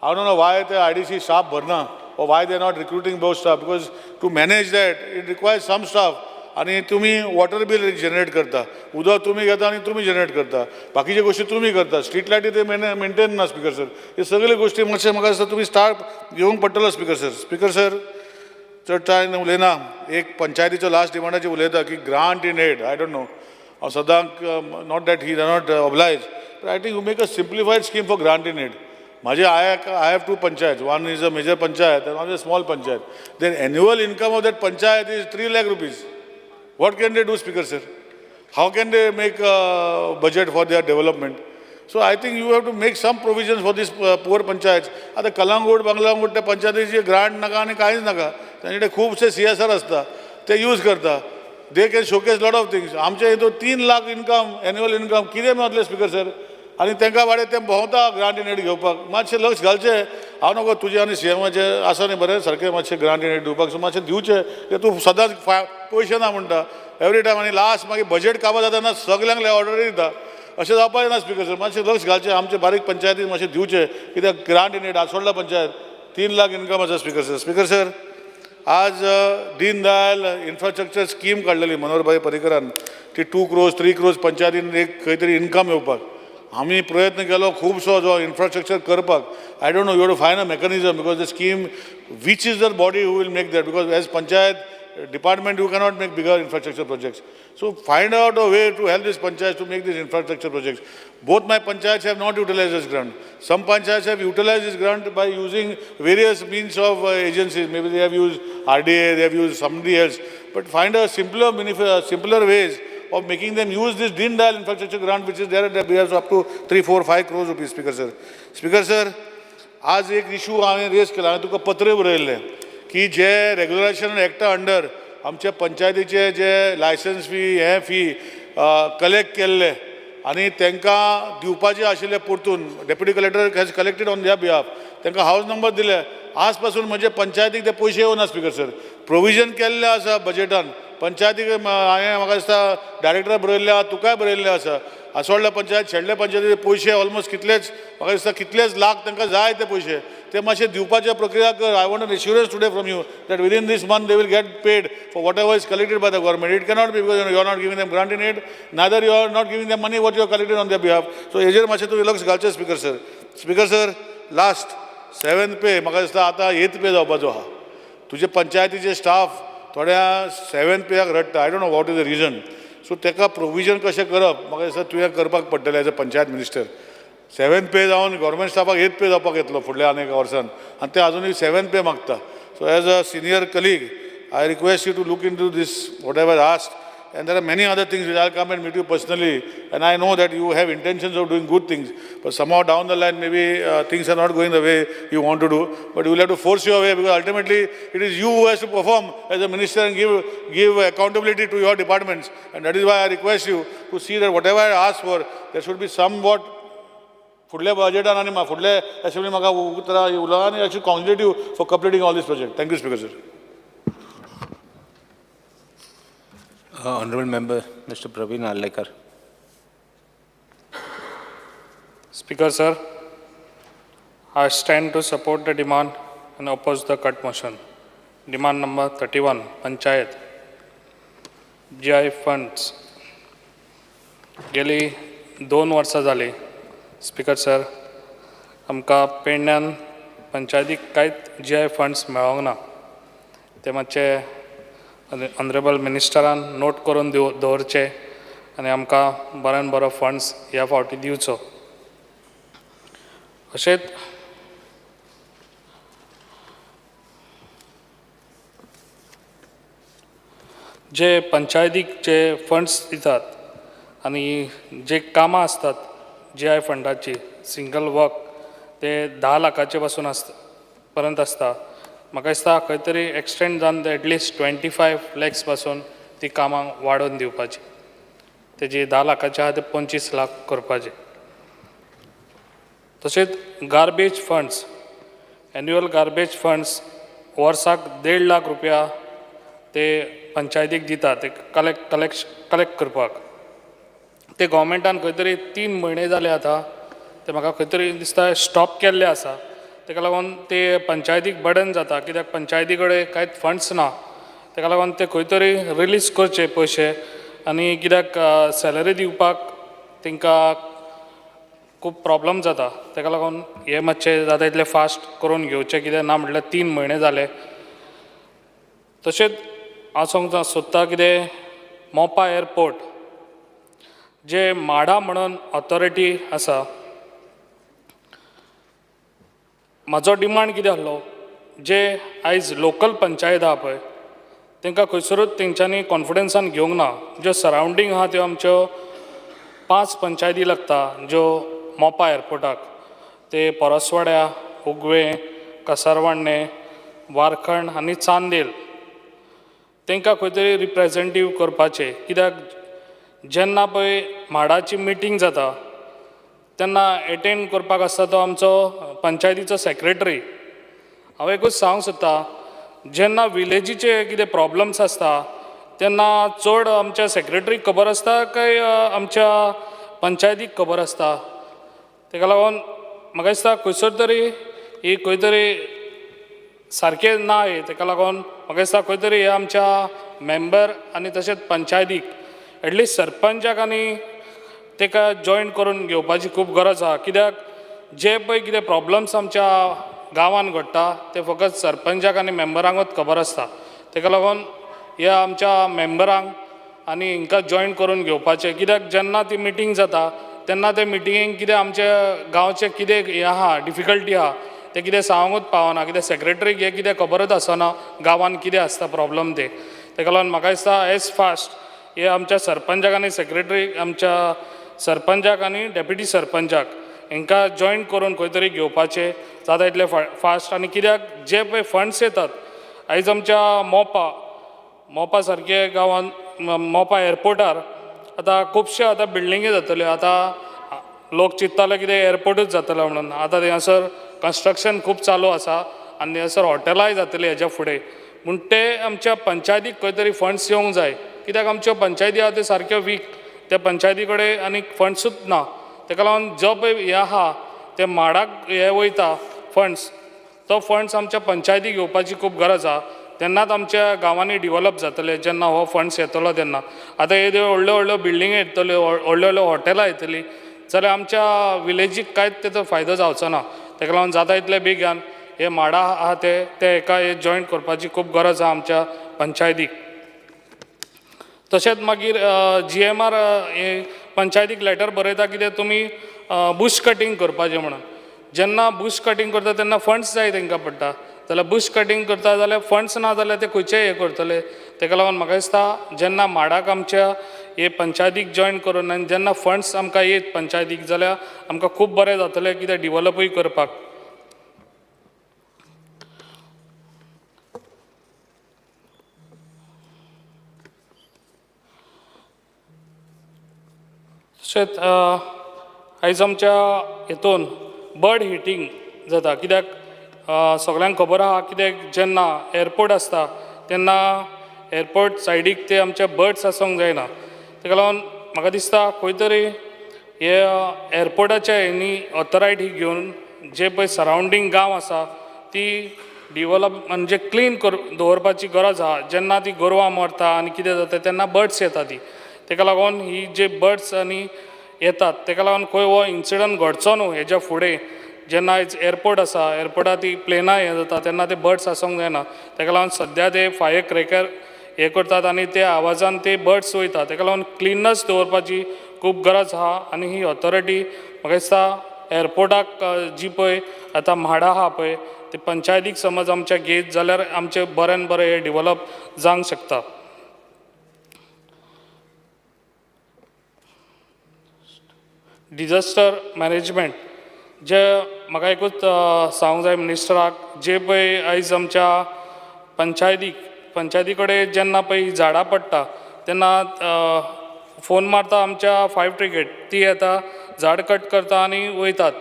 I don't know why ते आयडीसी स्टाफ भरना or why they are not recruiting more staff, because to manage that it requires some staff. आनी तुमी वॉटर बील जनरेट करता, उदक तुमी घेता आनी तुमी जनरेट करता, बाकीच्यो गोश्टी तुमी करता, स्ट्रीट लायटी ते मेंटेन ना, स्पीकर सर. हे सगळे गोश्टी मातशें म्हाका दिसता तुमी स्टाफ घेवंक पडटलो, स्पीकर सर. स्पीकर सर, चड टायम उलयना. एक पंचायतीचो लास्ट डिमांडाची उलयता की grant in aid. I don't know, हांव सदांक, not that he not oblige, but I think you make a simplified scheme for grant in aid. माझे I have two panchayat. One is a major panchayat and one is a small panchayat. Then annual income of that panchayat is 3 lakh rupees. What can they do, Speaker sir? How can they make a budget for their development? So I think you have to make some provisions for these poor panchayats. आतां कलांगूट बंगलांगूट त्या पंचायतीचे grant नाका आनी कांयच नाका. तांचे कडेन खुबशे सीएसआर आसता, ते यूज करता. They can showcase lot of things. आमचे हितून 3 लाख इनकम, एन्युअल इनकम, कितें मेळटलें, स्पीकर सर? आनी तांकां बाडे ते भोंवता ग्रांट इन एड घेवपाक. मातशें लक्ष घालचें. हांव नको तुजें आनी सीएमाचें आसा न्ही बरें सारकें, मातशें ग्रांट इन एड दिवपाक. सो मातशें दिवचें, कित्याक तूं सदांच पयशे ना म्हणटा एवरी टायम आनी लास्ट मागीर बजेट काबार जाता, सगल्यांक ऑर्डरी दिता. अशें जावपाक जायना, स्पीकर सर. मातशें लक्ष घालचें, आमचे बारीक पंचायतीक मातशें दिवचें, कित्याक ग्रांट इन एड आसोडला पंचायत 3 लाख इनकम आसा, स्पीकर सर. स्पीकर सर, आज दीनदयाल इन्फ्रास्ट्रक्चर स्कीम काडलेली मनोहरभाई पर्रीकरान ती 2 क्रोर्स, 3 क्रोर्स पंचायतीन एक खंय तरी इनकम येवपाक. आमी प्रयत्न केलो खुबसो जो इन्फ्रास्ट्रक्चर करपाक. I don't know, you to find a mechanism, because the scheme, which is the body who will make that? Because as panchayat department you cannot make bigger infrastructure projects. So find out a way to help this panchayats to make these infrastructure projects. Both my panchayats have not utilized this grant. Some panchayats have utilized this grant by using various means of agencies. Maybe they have used RDA, they have used somebody else. But find a simpler ways of making them use this Deen Dayal infrastructure grant, which is there at the up to 3, 4, 5 crores rupees, Speaker sir. Speaker sir, आज एक issue हांवें rays केला. हांवें तुका पत्र बरयल्लें की जे regulation एक्टा under आमच्या पंचायतीचे जे लायसन्स फी, हे फी कलेक्ट केल्ले आनी तांकां दिवपाचे आशिल्ले परतून, deputy collector has collected on their behalf, तांकां हावस नंबर दिले. आज पासून म्हणजे पंचायतीक ते पयशे येवना. स्पीकर सर, प्रोविजन केल्लें आसा बजेटान पंचायतीक. हांवें म्हाका दिसता डायरेक्टर बरयल्लें आसा, तुकाय बरयल्लें आसा. आसोडल्या पंचायत, शेडल्या पंचायतीचे पयशे ऑलमोस्ट कितलेच, म्हाका दिसता कितलेच लाख तांकां जाय. ते पयशे ते मातशे दिवपाचे प्रक्रिया कर. I want an assurance today from you that within this month they will get paid for whatever is collected by the government. It cannot be because you are not giving them grant in aid, neither you are not giving them money what you are collected on the behalf. So हेजेर मातशें तुवें लक्ष घालचें, Speaker sir. Speaker sir, last seventh pay म्हाका दिसता आतां एथ pay जावपाचो आहा. तुजे पंचायतीचे स्टाफ थोड्या सेवेंथ पेयाक रडटा. I don't know what is the reason. So ताका प्रोविजन कशें करप, म्हाका दिसता तुवें करपाक पडटलें as a panchayat minister. Seventh pay जावन गव्हर्मेंट स्टाफाक एथ पे जावपाक येतलो फुडल्या आनी एका वर्सान आनी ते आजुनूय सेवेंथ पे मागता. So as a senior colleague, I request you to look into this, whatever asked, and there are many other things which I'll come and meet you personally. And I know that you have intentions of doing good things, but somehow down the line maybe things are not going the way you want to do. But you will have to force your way, because ultimately it is you who has to perform as a minister and give accountability to your departments. And that is why I request you to see that whatever I ask for, there should be somewhat फुडल्या बजेटान आनी फुडल्या assembly म्हाका उतरां उलोवं आनी I should congratulate you for completing all this project. Thank you, Speaker sir. Honorable Member, Mr. Praveen Arlekar. Speaker, sir, I stand to support the demand and oppose the cut motion. Demand number 31, Panchayat, GI funds. गेली 2 वर्सां जालीं, speaker sir, आमकां पेडण्यान पंचायतीक कांयच जी I funds मेळोंक ना. ते मातशे ऑनरेबल मिनिस्टरान नोट करून दवरचे आनी आमकां बऱ्यान बरो फंड्स ह्या फावटी दिवचो. अशेंच जे पंचायतीक जे फंड्स दितात आनी जे कामां आसतात जी I फंडाची, सिंगल वर्क ते 10 लाखाचे पासून आसता पर्यंत आसता. म्हाका दिसता खंय तरी एक्सटेंड जावन ते एटलिस्ट 25 लॅक्स पासून ती कामां वाडोवन दिवपाची. तेजी 10 लाखाचे आहा ते 25 लाख करपाचे. तशेंच garbage funds, annual garbage funds वर्साक 1.5 लाख रुपया ते पंचायतीक दिता ते कलेक्ट करपाक. ते गोवोरमेंटान खंय तरी 3 म्हयने जाले आतां ते म्हाका खंय तरी दिसता स्टॉप केल्ले आसा. तेका लागून ते पंचायतीक बर्डन जाता, कित्याक पंचायती कडेन कांयच फंड्स ना. तेका लागून ते खंय तरी रिलीज करचे पयशे आनी कित्याक सॅलरी दिवपाक तांकां खूब प्रोब्लम जाता. तेका लागून हे मातशें जाता तितलें फास्ट करून घेवचें, कित्याक ना म्हटल्यार 3 म्हयने जाले. तशेंच हांव सांगता सोदता कितें मोपा एअरपोर्ट जे माडा म्हणून ऑथॉरिटी आसा, म्हाजो डिमांड कितें आसलो, जे आयज लोकल पंचायत आहा पळय तांकां खंयसरूच तेंच्यांनी कॉन्फिडन्सान घेवंक ना. ज्यो सरावंडींग आहा त्यो आमच्यो 5 पंचायती लागता ज्यो मोपा एअरपोर्टाक, ते परसवाड्या, उगवें, कसरवाडणें, वारखंड आनी चांदेल, तांकां खंय तरी रिप्रेजेंटीव करपाचें. कित्याक जेन्ना पळय म्हाडाची मिटींग जाता तेन्ना एटेंड करपाक आसता तो आमचो पंचायतीचो सेक्रेटरी. हांव एकूच सांगूंक सोदता, जेन्ना विलेजीचे कितें प्रॉब्लम्स आसता तेन्ना चड आमच्या सेक्रेटरीक खबर आसता काय आमच्या पंचायतीक खबर आसता. तेका लागून म्हाका दिसता खंयसर तरी ही खंय तरी सारकें ना हें. तेका लागून म्हाका दिसता खंय तरी हे आमच्या मेंबर आनी तशेंच पंचायतीक एटलिस्ट सरपंचाक आनी तेका जॉयन करून घेवपाची खूब गरज आहा. कित्याक जे पळय कितें प्रॉब्लम्स आमच्या गांवान घडटा ते फकत सरपंचाक आनी मेंबरांकूच खबर आसता. तेका लागून ह्या आमच्या मेंबरांक आनी हिंकां जॉयन करून घेवपाचें. कित्याक जेन्ना ती मिटींग जाता तेन्ना ते मिटिंगेक कितें आमच्या गांवचें कितें हें आहा, डिफिकल्टी आहा तें कितें सांगूंकच पावना. कित्याक सेक्रेटरीक हें कितें खबरच आसना गांवान कितें आसता प्रॉब्लम ते. तेका लागून म्हाका दिसता एज फास्ट हे आमच्या सरपंचाक आनी सेक्रेटरीक, आमच्या सरपंचाक आनी डेप्युटी सरपंचाक हांकां जॉयन करून खंय तरी घेवपाचें जाता इतलें फास्ट. आनी कित्याक जे पळय फंड्स येतात आयज आमच्या मोपा, मोपा सारके गांवांत मोपा एअरपोर्टार आतां खुबशे आतां बिल्डिंगी जातल्यो. आतां लोक चिंत्ताले कितें एअरपोर्टूच जातलो म्हणून, आतां थंयसर कन्स्ट्रक्शन खूब चालू आसा आनी थंयसर हॉटेलांय जातलीं हेज्या फुडें. म्हूण ते आमच्या पंचायतीक खंय तरी फंड्स येवंक जाय. कित्याक आमच्यो पंचायती आहा त्यो सारक्यो वीक, त्या पंचायती कडेन आनी फंड्सूच ना. तेका लागून जो पळय हें आहा ते माडाक हे वयता फंड्स, तो फंड्स आमच्या पंचायतीक घेवपाची खूब गरज आहा. तेन्नाच आमच्या गांवांनी डिवॉलप जातले जेन्ना हो फंड्स येतलो तेन्ना. आतां येद्यो व्हडल्यो व्हडल्यो बिल्डिंग्यो येतल्यो, व्हडल्यो व्हडल्यो हॉटेलां येतलीं जाल्यार आमच्या विलेजीक कांयच तेचो फायदो जावचो ना. तेका लागून जाता इतले बेगान हे माडा आहा ते हेका हे जॉयन करपाची खूब गरज आहा आमच्या पंचायतीक. तशेंच मागीर GMR हे पंचायतीक लेटर बरयता कितें तुमी बुश कटींग करपाचें म्हणून. जेन्ना बुश कटींग करता तेन्ना फंड्स जाय तांकां पडटा, जाल्यार बुश कटींग करता जाल्यार फंड्स ना जाल्यार ते खंयचे हें करतले. तेका लागून म्हाका दिसता जेन्ना माडाक आमच्या हे पंचायतीक जॉयन करून आनी जेन्ना फंड्स आमकां येत पंचायतीक जाल्यार आमकां खूब बरें जातलें कितें डिवॉलपूय करपाक. तशेंच आयज आमच्या हितून बर्ड हिटींग जाता. कित्याक सगल्यांक खबर आहा कित्याक जेन्ना एअरपोर्ट आसता तेन्ना एअरपोर्ट सायडीक ते आमचे बर्ड्स आसूंक जायना. तेका लागून म्हाका दिसता खंय तरी हे एअरपोर्टाच्या हेंनी ऑथॉरिटी घेवन जे पळय सरावंडींग गांव आसा ती डिवॉलप म्हणजे क्लीन दवरपाची गरज आहा. जेन्ना ती गोरवां मरता आनी कितें जाता तेन्ना बर्ड्स येता ती, तेका लागून ही जे बर्ड्स आनी येतात तेका लागून खंय हो इन्सिडंट घडचो न्हू हेज्या फुडें. जेन्ना आयज एअरपोर्ट आसा, एअरपोर्टार ती प्लेनां हें जाता तेन्ना ते बर्ड्स आसूंक जायना. तेका लागून सद्या ते फायर क्रॅकर हें करतात आनी त्या आवाजान ते बर्ड्स वयता. तेका लागून क्लिननेस दवरपाची खूब गरज आहा. आनी ही ऑथॉरिटी म्हाका दिसता एअरपोर्टाक जी पळय आतां म्हाडा आहा पळय ते पंचायतीक समज आमच्या घेत जाल्यार आमचें बऱ्यान बरें हें डिवॉलप जावंक शकता. डिजास्टर मॅनेजमेंट जे म्हाका एकूच सांगूंक जाय मिनिस्टराक, जे पळय आयज आमच्या पंचायती कडेन जेन्ना पळय झाडां पडटा तेन्ना फोन मारता आमच्या फायर ब्रिगेड, ती येता झाड कट करता आनी वयतात.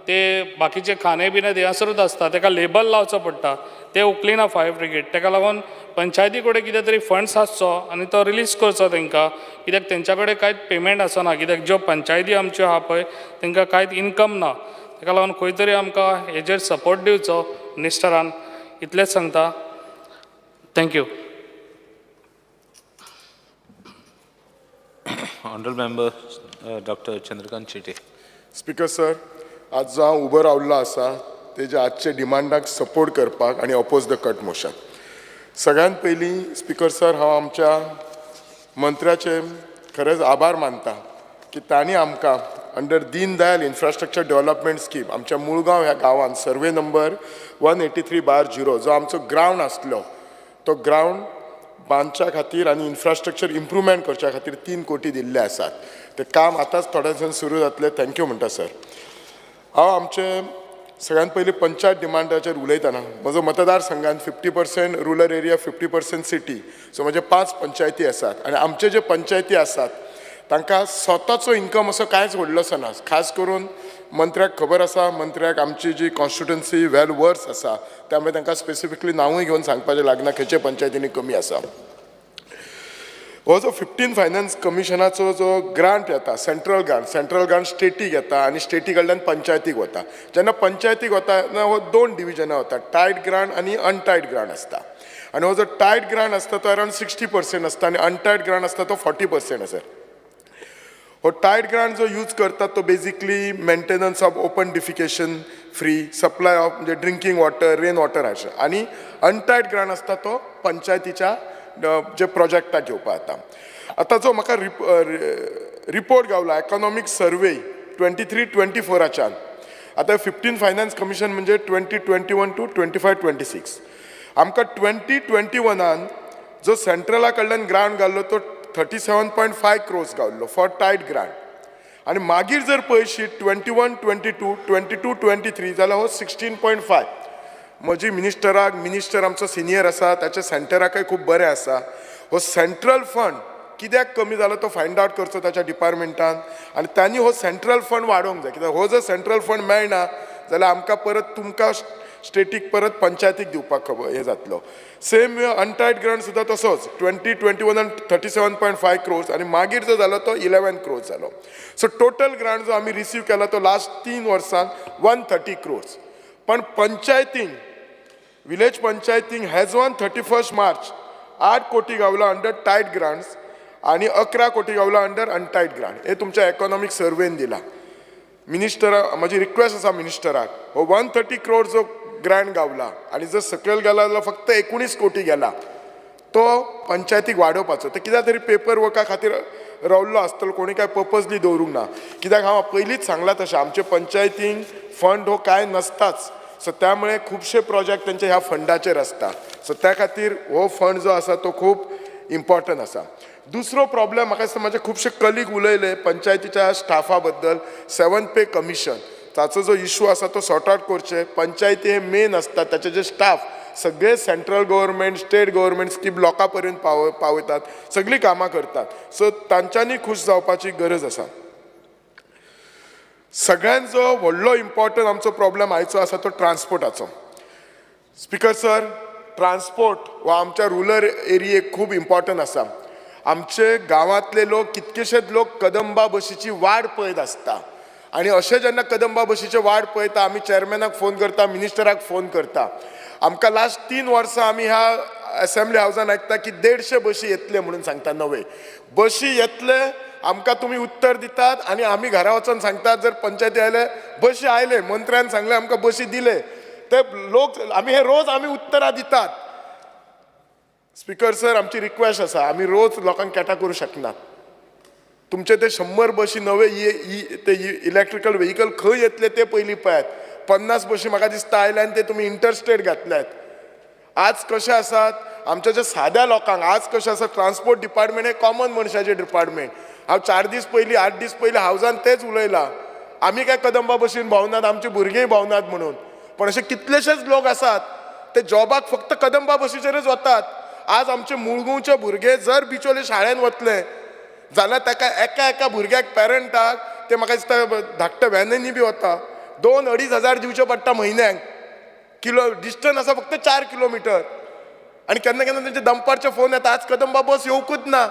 ते बाकीचे खाणे बिणे थंयसरूच आसता, तेका लेबल लावचो पडटा, ते उखलिना फायर ब्रिगेड. तेका लागून पंचायती कडेन कितें तरी फंड्स आसचो आनी तो रिलीज करचो तांकां. कित्याक तेंच्या कडेन कांयच पेमेंट आसना. कित्याक ज्यो पंचायती आमच्यो आहा पळय तांकां कांयच इनकम ना. तेका लागून खंय तरी आमकां हेजेर सपोर्ट दिवचो मिनिस्टरान, इतलेंच सांगता. Thank you. Honourable member doctor Chandrakant Shetye. Speaker sir, आज जो हांव उबो रावल्लो आसा तेज्या आजच्या डिमांडाक सपोर्ट करपाक आनी oppose the cut motion. सगळ्यांत पयलीं स्पिकर सर, हांव आमच्या मंत्र्याचे खरेंच आभार मानता की तांणी आमकां under Deen Dayal infrastructure development scheme आमच्या मुळगांव ह्या गांवांत survey number 183/0 जो आमचो ग्रावंड आसलो तो ग्रावंड बांदच्या खातीर आनी इन्फ्रास्ट्रक्चर इम्प्रुवमेंट करच्या खातीर 3 कोटी दिल्ले आसात. तें काम आतांच थोड्या दिसान सुरू जातलें. Thank you म्हणटा सर. हांव आमचे सगळ्यांत पयलीं पंचायत डिमांडाचेर उलयतना म्हजो मतदारसंघान 50% रुरल एरिया, 50% सिटी, सो म्हजे 5 पंचायती आसात आनी आमचे जे पंचायती आसात तांकां स्वताचो इन्कम असो कांयच व्हडलोसो ना. खास करून मंत्र्याक खबर आसा, मंत्र्याक आमची जी कॉन्स्टिट्युएन्सी वेल वर्स आसा त्यामुळे तांकां स्पेसिफिकली नांवूय घेवन सांगपाचें लागना खंयचे पंचायतींनी कमी आसा. हो जो 15 फायनान्स कमिशनाचो जो ग्रांट येता, central grant, central grant static येता आनी स्टेटी कडल्यान पंचायतीक वता. जेन्ना पंचायतीक वता तेन्ना हो 2 डिविजनां वता, टायड ग्रांट आनी अनटायड ग्रांट आसता. आनी हो जो टायड ग्रांट आसता तो अरावंड 60% आसता आनी अनटायड ग्रांट आसता तो 40% आसा. हो टायड ग्रांट जो यूज करतात तो basically maintenance of open defecation free, supply of म्हणजे ड्रिंकींग वॉटर, रेन वॉटर अशें. आनी अनटायड ग्रांट आसता तो पंचायतीच्या जे प्रोजेक्टाक घेवपा येता. आतां जो म्हाका रिपोर्ट गावला इकॉनॉमीक सर्वे 23-24च्यान, आतां 15 फायनान्स कमिशन म्हणजे 2021 टू 25-26, आमकां 2021 जो सेंट्रला कडल्यान ग्रांट घाल्लो तो 37.5 क्रोर्स गावल्लो फॉर टायड ग्रांट. आनी मागीर जर पळयशी 21-22, 22-23 जाल्यार हो 16.5. म्हजी मिनिस्टराक, मिनिस्टर आमचो सिनियर आसा, ताच्या सेंटराकय खूब बरें आसा. हो सेंट्रल फंड कित्याक कमी जालो तो फायंड आवट करचो ताच्या डिपार्टमेंटान आनी तांणी हो सेंट्रल फंड वाडोवंक जाय. कित्याक हो जर सेंट्रल फंड मेळना जाल्यार आमकां परत तुमकां स्टेटीक परत पंचायतीक दिवपाक खबर हें जातलो. सेम अनटायड ग्रांट सुद्दां तसोच 2021 37.5 क्रोर्स आनी मागीर जो जालो तो 11 क्रोर्स जालो. सो टोटल ग्रांट जो आमी रिसीव केला तो लास्ट 3 वर्सांत 130 क्रोर्स. पण पंचायतींक, विलेज पंचायतींक हॅज ऑन 31 मार्च 8 कोटी गावला अंडर टायड ग्रांट्स आनी 11 कोटी गावला अंडर अनटायड ग्रांट. हे तुमच्या इकॉनॉमीक सर्वेन दिला. मिनिस्टरा म्हजी रिक्वेस्ट आसा मिनिस्टराक, हो 130 क्रोर जो ग्रांट गावला आनी जर सकयल गेला जाल्यार फक्त 19 कोटी गेला तो पंचायतीक वाडोवपाचो. ते कित्याक तरी पेपर वर्का खातीर रावल्लो आसतलो, कोणी काय पर्पजली दवरूंक ना. कित्याक हांव पयलींच सांगलां तशें आमचे पंचायतींक फंड हो कांय नसताच, सो त्यामुळे खुबशे प्रोजेक्ट तेंचे ह्या फंडाचेर आसता. सो त्या खातीर हो फंड जो आसा तो खूब इम्पॉर्टंट आसा. दुसरो प्रॉब्लेम म्हाका दिसता म्हाजे खुबशे कलीग उलयले पंचायतीच्या स्टाफा बद्दल, 7th पे कमिशन ताचो जो इशू आसा तो सॉर्ट आवट करचे. पंचायती हे मेन आसता, ताचे जे स्टाफ सगळे central government, state government scheme लोकां पर्यंत पावयतात, सगळीं कामां करतात. सो तांच्यांनी खूश जावपाची गरज आसा. सगळ्यांत जो व्हडलो इम्पॉर्टंट आमचो प्रॉब्लेम आयचो आसा तो ट्रान्सपोर्टाचो. स्पिकर सर, ट्रान्सपोर्ट हो आमच्या रुरल एरियेक खूब इम्पॉर्टंट आसा. आमचे गांवांतले लोक, कितकेशेच लोक कदंबा बशीची वाट पळयत आसता आनी अशें जेन्ना कदंबा बशीची वाट पळयता आमी चेअरमॅनाक फोन करता, मिनिस्टराक फोन करता. आमकां लास्ट 3 वर्सां आमी ह्या असेंब्ली हावजान आयकता की 150 बशी येतले म्हणून सांगता. नवे बशी येतले आमकां तुमी उत्तर दितात आनी आमी घरा वचोन सांगतात जर पंचायती आयले बशी आयले, मंत्र्यान सांगले आमकां बशी दिले, ते लोक आमी हे रोज आमी उत्तरां दितात. स्पिकर सर, आमची रिक्वेस्ट आसा, आमी रोज लोकांक केटा करूं शकनात. तुमचे ते 100 बशी नवे ते इलेक्ट्रिकल व्हेकल खंय येतले ते पयलीं पळयात. 50 बशी म्हाका दिसता आयले आनी ते तुमी इंटरस्टेट घातल्यात. आज कशें आसात आमच्या ज्या साद्या लोकांक, आज कशें आसा ट्रान्सपोर्ट डिपार्टमेंट हें कॉमन मनशाचें डिपार्टमेंट. हांव 4 दीस पयलीं, 8 दीस पयलीं हावजान तेच उलयलां, आमी काय कदंबा बशीन भोंवनात, आमची भुरगींय भोंवनात म्हणून. पण अशे कितलेशेच लोक आसात ते जॉबाक फक्त कदंबा बशीचेरच वतात. आज आमचे मुळगांवचे भुरगे जर बिचोले शाळेन वतले जाल्यार ताका एका एका भुरग्याक पेरंटाक ते म्हाका दिसता धाकट्या व्हॅनांनी बी वता, 2-2.5 हजार दिवचे पडटा म्हयन्याक. किलो डिस्टन्स आसा फक्त 4 किलोमिटर. आनी केन्ना केन्ना तेंचे दनपारचे फोन येता, आज कदंबा बस येवकूच ना,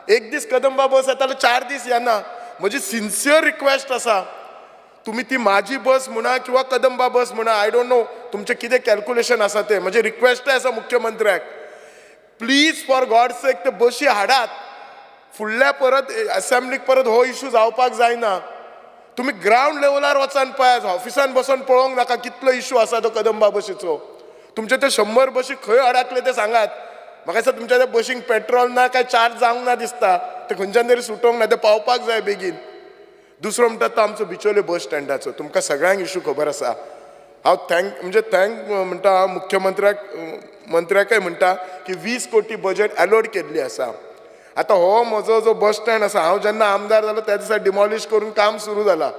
एक दीस कदंबा बस येता जाल्यार 4 दीस येना. म्हजी सिन्सियर रिक्वेस्ट आसा, तुमी ती म्हाजी बस म्हणा किंवा कदंबा बस म्हणा, I don't know तुमचें कितें कॅल्कुलेशन आसा तें. म्हजें रिक्वेस्टय आसा मुख्यमंत्र्याक, प्लीज फॉर गॉड सेक ते बशी हाडात. फुडल्या परत असेंब्लीक परत हो इशू जावपाक जायना. तुमी ग्रावंड लेवलार वचान पळयात, ऑफिसान बसोन पळोवंक नाका कितलो इशू आसा तो कदंबा बशीचो. तुमचे ते 100 बशी खंय अडकले ते सांगात. म्हाका दिसता तुमच्या त्या बशींक पेट्रोल ना काय चार्ज जावंक ना दिसता, ते खंयच्यान तरी सुटोवंक ना, ते पावपाक जाय बेगीन. दुसरो म्हणटा तो आमचो बिचोले बस स्टँडाचो, तुमकां सगळ्यांक इशू खबर आसा. हांव thank म्हणजे thank म्हणटा हांव मुख्यमंत्र्याक मंत्र्याकय म्हणटा की 20 कोटी बजेट एलोट केल्ली आसा. आतां हो म्हजो जो बस स्टँड आसा, हांव जेन्ना आमदार जालो त्या दिसा डिमॉलिश करून काम सुरू जाला.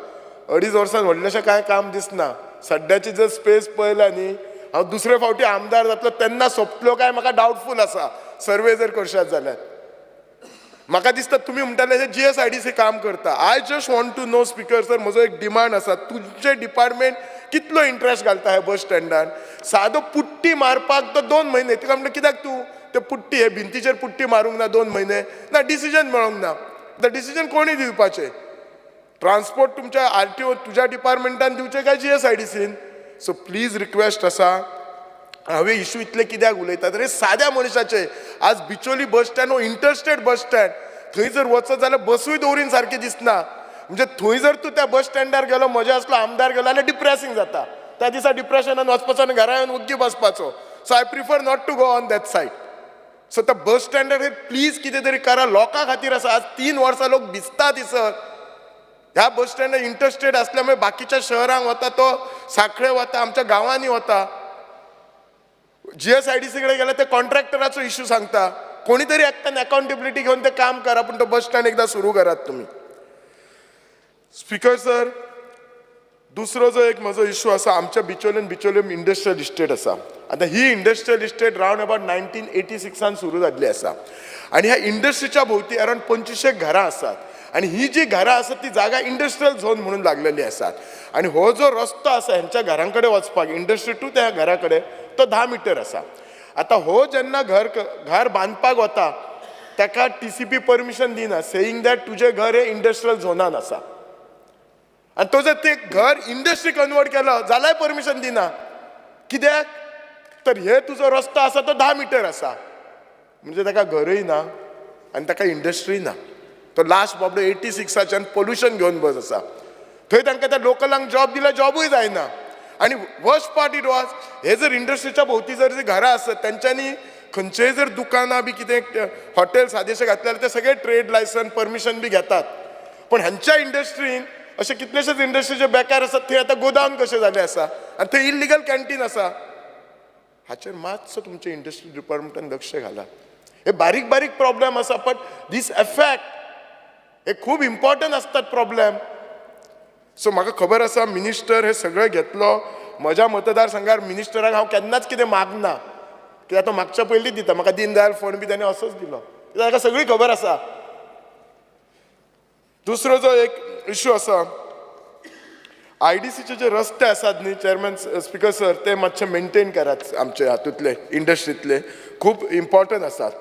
2.5 वर्सां व्हडलेशें कांय काम दिसना. सद्याची जर स्पेस पळयल्या न्ही, हांव दुसरे फावटी आमदार जातलो तेन्ना सोंपतलो काय म्हाका डावटफूल आसा. सर्वे जर करशात जाल्यार म्हाका दिसता तुमी म्हणटाले हे GSIDC काम करता. I just want to know speaker sir, म्हजो एक डिमांड आसा, तुमचें डिपार्टमेंट कितलो इंट्रस्ट घालता ह्या बस स्टँडान? सादो पुट्टी मारपाक तो 2 म्हयने, तिका म्हणटा कित्याक तूं ते पुट्टी हे भिंतीचेर पुट्टी मारूंक ना 2 म्हयने, ना डिसिजन मेळोंक ना. आतां डिसिजन कोणी दिवपाचें? ट्रान्सपोर्ट तुमच्या RTO तुज्या डिपार्टमेंटान दिवचें काय GSIDCन? सो प्लीज रिक्वेस्ट आसा, हांवें इशू इतले कित्याक उलयता तर हे साद्या मनशाचे. आज बिचोली बस स्टँड हो इंटरस्टेट बस स्टँड, थंय जर वचत जाल्यार बसूय दवरीन सारकी दिसना. म्हणजे थंय जर तूं त्या बस स्टँडार गेलो, म्हज्या असलो आमदार गेलो जाल्यार डिप्रेसींग जाता. त्या दिसा डिप्रेशनान वचपाचो आनी घरा येवन ओग्गी बसपाचो. So I prefer not to go on that side. So त्या बस स्टँडार हे प्लीज कितें तरी करा, लोकां खातीर आसा. आज 3 वर्सां लोक भिजता दिसत. ह्या बस स्टँडार इंटरस्टेट आसल्या मुळे बाकीच्या शहरांक वता, तो सांखळे वता, आमच्या गांवांनी वता. GSIDC कडेन गेल्यार ते कॉन्ट्रॅक्टराचो इशू सांगता. कोणी तरी एकट्यान अकाउंटेबिलिटी घेवन ते काम करा, पूण तो बस स्टँड एकदां सुरू करात तुमी. स्पीकर सर, दुसरो जो एक म्हजो इशू आसा, आमच्या बिचोलेन बिचोले इंडस्ट्रियल इस्टेट आसा. आतां ही इंडस्ट्रियल इस्टेट रावंड अबाउट 1986 सुरू जाल्ली आसा आनी ह्या इंडस्ट्रीच्या भोंवती अरावंड 25 घरां आसात. आनी ही जी घरां आसात ती जागा इंडस्ट्रियल झोन म्हणून लागलेली आसात. आनी हो जो रस्तो आसा हेंच्या घरां कडेन वचपाक, इंडस्ट्री टू त्या घरा कडेन, तो 10 मिटर आसा. आतां हो जेन्ना घर बांदपाक वता ताका TCP permission दिना, सेईंग that तुजें घर हें इंडस्ट्रियल झोनान आसा. आनी तो जर ते घर इंडस्ट्री कन्वर्ट केलो जाल्यार परमिशन दिना. कित्याक तर हे तुजो रस्तो आसा तो 10 मिटर आसा, म्हणजे ताका घरय ना आनी ताका इंडस्ट्री ना. तो लास्ट बाबडो 86 पोल्युशन घेवन बस आसा. थंय तांकां त्या लोकलांक जॉब दिल्यार जॉबूय जायना. आनी वर्स्ट पार्ट it was, हे जर इंडस्ट्रीच्या भोंवती जर जी घरां आसत तेंच्यांनी खंयचेय जर दुकानां बी कितें हॉटेल सादेशे घातले जाल्यार ते सगळे ट्रेड लायसन परमिशन बी घेतात. पूण हांच्या इंडस्ट्रीन अशे कितलेशेच इंडस्ट्रीचे बेकार आसात, थंय आतां गोदाम कशें जालें आसा आनी थंय इल्लिगल कॅन्टीन आसा. हाचेर मातसो तुमच्या इंडस्ट्री डिपार्टमेंटान लक्ष घाला. हे बारीक बारीक प्रॉब्लेम आसा, बट these effect हे खूब इम्पॉर्टंट आसतात प्रॉब्लेम. सो म्हाका खबर आसा मिनिस्टर हे सगळें घेतलो. म्हज्या मतदारसंघार मिनिस्टराक हांव केन्नाच कितें मागना, कित्याक तो मागच्या पयलींच दिता. म्हाका दीनदयाल फंड बी ताणें असोच दिलो, कित्याक ताका सगळी खबर आसा. दुसरो जो एक इशू आसा, IDCचे जे रस्ते आसात न्ही चेअरमॅन स्पीकर सर, ते मातशे मेनटेन करात. आमचे हातूंतले इंडस्ट्रींतले खूब इम्पॉर्टंट आसात.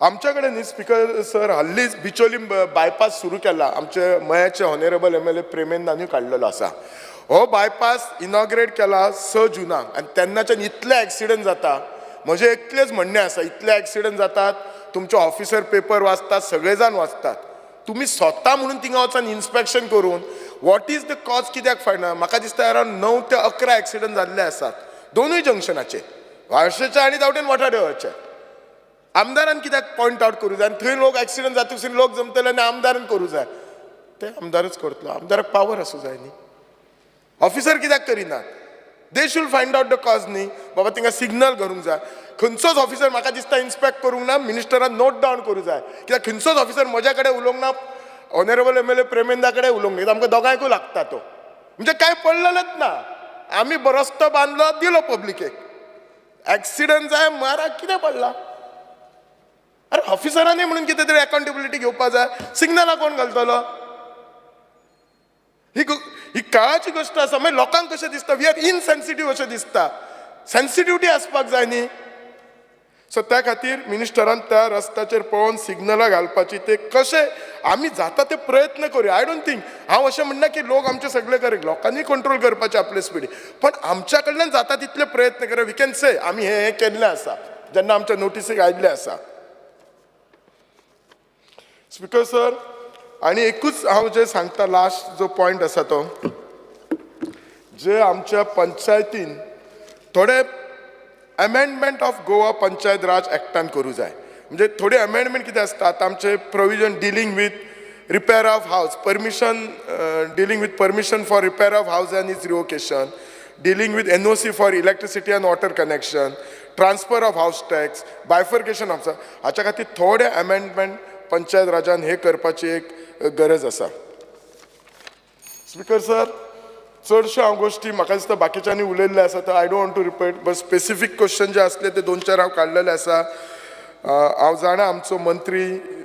आमच्या कडेन न्ही स्पीकर सर, हाल्लीच बिचोली बायपास सुरू केला. आमचे मयाचे ऑनरेबल MLA प्रेमेंदानूय काडलेलो आसा. हो बायपास इनॉग्रेट केला 6 जुनाक आनी तेन्नाच्यान इतले एक्सिडंट जाता. म्हजें एकलेच म्हणणें आसा, इतले एक्सिडंट जातात, तुमचे ऑफिसर पेपर वाचतात, सगळे जाण वाचतात, तुमी स्वता म्हणून थिंगा वचून इन्स्पेक्शन करून what is the cause कित्याक फायना. म्हाका दिसता अरावंड 9 ते 11 एक्सिडंट जाल्ले आसात दोनूय जंक्शनाचे, वाळशेचे आनी तावटेन वठादेवळचे. आमदारान कित्याक पॉयंट आवट करूं जाय आनी थंय लोक एक्सिडंट जातकच लोक जमतले आनी आमदारान करूं जाय, ते आमदारच करतलो. आमदाराक पावर आसूं जाय न्ही. ऑफिसर कित्याक करिनात? They should find out the cause न्ही. बाबा थिंगा सिग्नल करूंक जाय. खंयचोच ऑफिसर म्हाका दिसता इन्स्पेक्ट करूंक ना, मिनिस्टरान नोट डावन करूं जाय. कित्याक खंयचोच ऑफिसर म्हज्या कडेन उलोवंक ना, ऑनरेबल MLA प्रेमेंदा कडेन उलोवंक ना, आमकां दोगांयकूय लागता तो. म्हणजे कांय पडलेलेच ना. आमी रस्तो बांदलो दिलो पब्लिकेक, एक्सिडंट जाय मारा कितें पडला? अरे ऑफिसरांनी म्हणून कितें तरी अकाउंटेबिलिटी घेवपाक जाय. सिग्नलां कोण घालतलो? ही काळाची गोश्ट आसा. मागीर लोकांक कशें दिसता, we are insensitive अशें दिसता. सेन्सिटिविटी आसपाक जाय न्ही. सो त्या खातीर मिनिस्टरान त्या रस्त्याचेर पळोवन सिग्नलां घालपाची, ते कशें आमी जाता ते प्रयत्न करूया. I don't think, हांव अशें म्हणना की लोक आमचे सगळे करेक्ट, लोकांनी कंट्रोल करपाचे आपले स्पिडी, पण आमच्या कडल्यान जाता तितले प्रयत्न करूया. We can से आमी हें हें केल्लें आसा जेन्ना आमच्या नोटीसीक आयिल्लें आसा. स्पीकर सर, आनी एकूच हांव जें सांगता, लास्ट जो पॉयंट आसा तो, जे आमच्या पंचायतीन थोडे amendment of Goa Panchayat Raj एक्टान करूं जाय. म्हणजे थोडे अमेंडमेंट कितें आसता, आतां आमचे provision dealing with repair of house, permission dealing with permission for repair of house and its revocation, dealing with NOC for electricity and water connection, transfer of house tax, bifurcation of, हाच्या खातीर थोडे amendment panchayat राजान हे करपाची एक गरज आसा. Speaker sir, चडश्यो हांव गोश्टी म्हाका दिसता बाकीच्यांनी उलयल्ले आसा, तर I don't want to repeat, but specific question जे आसले ते 2-4 हांव काडलेले आसा. हांव जाणा आमचो मंत्री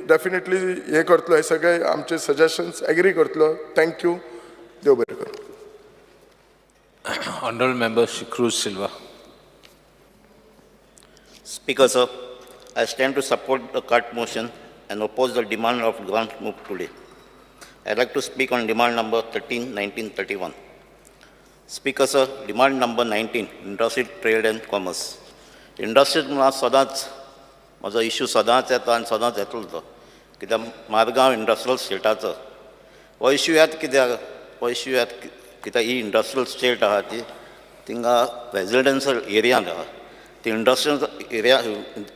डेफिनेटली हे करतलो, हे सगळे आमचे सजेशन्स एग्री करतलो. Thank you, देव बरें करूं. Honorable Member Shri Cruz Silva. Speaker sir, I stand to support the cut motion and oppose the demand of grant moved today. I'd like to speak on demand number 13, 19, 31. Speaker sir, demand number 19, industry, trade and commerce. Industry म्हणल्यार सदांच म्हजो issue सदांच येता आनी सदांच येतलो तो, कित्याक मारगांव इंडस्ट्रियल स्टेटाचो हो इश्यू येता. कित्याक हो इश्यू येता? कित्याक ही इंडस्ट्रियल स्टेट आहा ती थिंगा रेजिडेन्शियल एरियांत आहा. ती इंडस्ट्रियल एरिया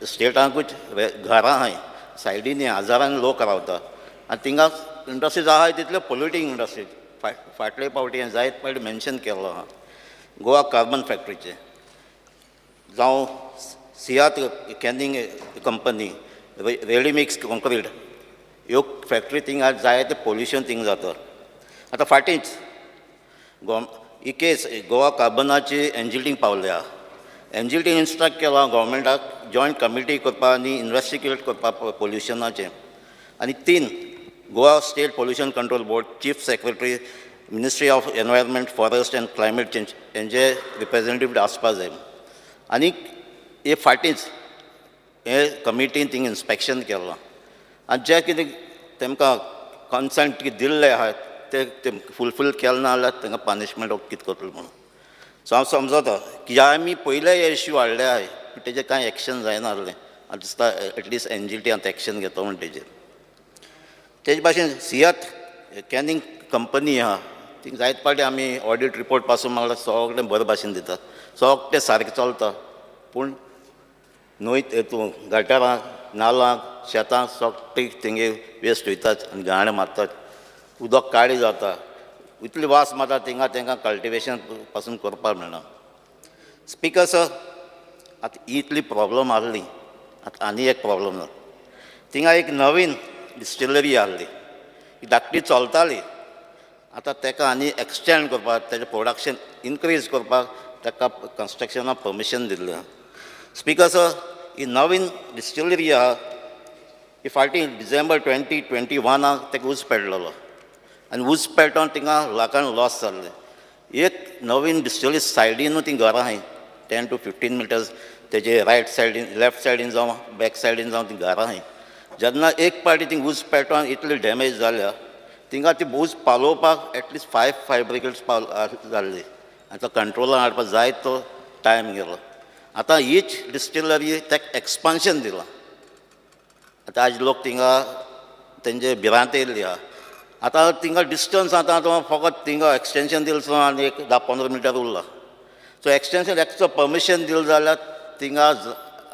स्टेटांकूच घरां आहाय, सायडीनी हजारांनी लोक रावता आनी थिंगा इंडस्ट्रीज आहाय तितल्यो पोल्युटींग इंडस्ट्रीज. फाटले फावटी हांवें जायत फावटी मेन्शन केल्लो आहा गोवा कार्बन फॅक्टरीचें, जावं सियात कॅनिंग कंपनी, रेडीमिक्स कॉन्क्रीट ह्यो फॅक्टरी थिंगा जायते पोल्युशन थिंगा जाता. आतां फाटींच ही केस गोवा कार्बनाची एनजीटींक पावल्या. एनजीटीन इन्स्ट्रक्ट केला गव्हर्मेंटाक जॉयंट कमिटी करपाक आनी इन्वेस्टिगेट करपाक पोल्युशनाचें. आनी 3 Goa state pollution control board, chief secretary, ministry of environment, forest and climate change हेंचे रिप्रेजेंटेटीव आसपा जाय. आनी हे फाटींच हे कमिटीन थिंग इन्स्पेक्शन केलां आनी जें कितें तेमकां कन्संट कितें दिल्लें आहा ते फुलफील केलें ना जाल्यार तांकां पनिशमेंट कितें करतलो म्हणून. सो हांव समजता की आमी पयले हे इश्यू हाडले आहाय पूण तेजेर कांय एक्शन जायना आसलें. आनी दिसता एटलिस्ट एनजीटी आतां एक्शन घेतो म्हण तेजेर. तेजे भाशेन सियात कॅनिंग कंपनी आहा, थिंग जायते फावटी आमी ऑडीट रिपोर्ट पासून मागल्यार सगळें बरे भाशेन दितात, सगळें सारकें चलता, पूण न्हंय हितून गटारां, नालां, शेतां सगळीं तेंगे वेस्ट वयतात आनी घाण मारतात, उदक काळें जाता, इतली वास मारता थिंगा तेंकां कल्टिवेशन पासून करपाक मेळना. स्पीकर सर, आतां इतली प्रॉब्लम आहली, आतां आनी एक प्रॉब्लम जाता. थिंगा एक नवीन डिस्टिलरी आहली, धाकटी चलताली, आतां तेका आनी एक्सटेंड करपाक, तेजें प्रोडक्शन इनक्रीज करपाक ताका कन्स्ट्रक्शनाक परमिशन दिल्लें आहा. स्पीकर सर, ही नवीन डिस्टिलरी आहा ही फाटीं डिसेंबर 2021 ताका ऊस पेडलेलो आनी ऊस पेटोवन थिंगा लाखान लॉस जाल्लें. एक नवीन डिस्टिलरी सायडीनू ती घरां आहाय, 10 to 15 meters तेजे रायट सायडीन, लेफ्ट सायडीन जावं बॅक सायडीन जावं ती घरां आहाय. जेन्ना एक पावटी थिंग ऊस पेटोवन इतली डॅमेज जाल्या, थिंगा ती ऊस पालोवपाक एटलिस्ट 5 फायर ब्रिगेड्स पाव जाल्ली आनी तो कंट्रोलान हाडपाक जाय तो टायम गेलो. आतां हीच डिस्टिलरी ताका एक्सपान्शन दिलां. आतां आज लोक थिंगा तेंचे भिरांत येयल्ली आहा. आतां थिंगा डिस्टन्स आतां तो फकत थिंगा एक्सटेंशन दिलें आनी एक 10-15 मिटर उरला. सो एक्सटेंशन एक्स्ट्रा परमिशन दिलें जाल्यार थिंगा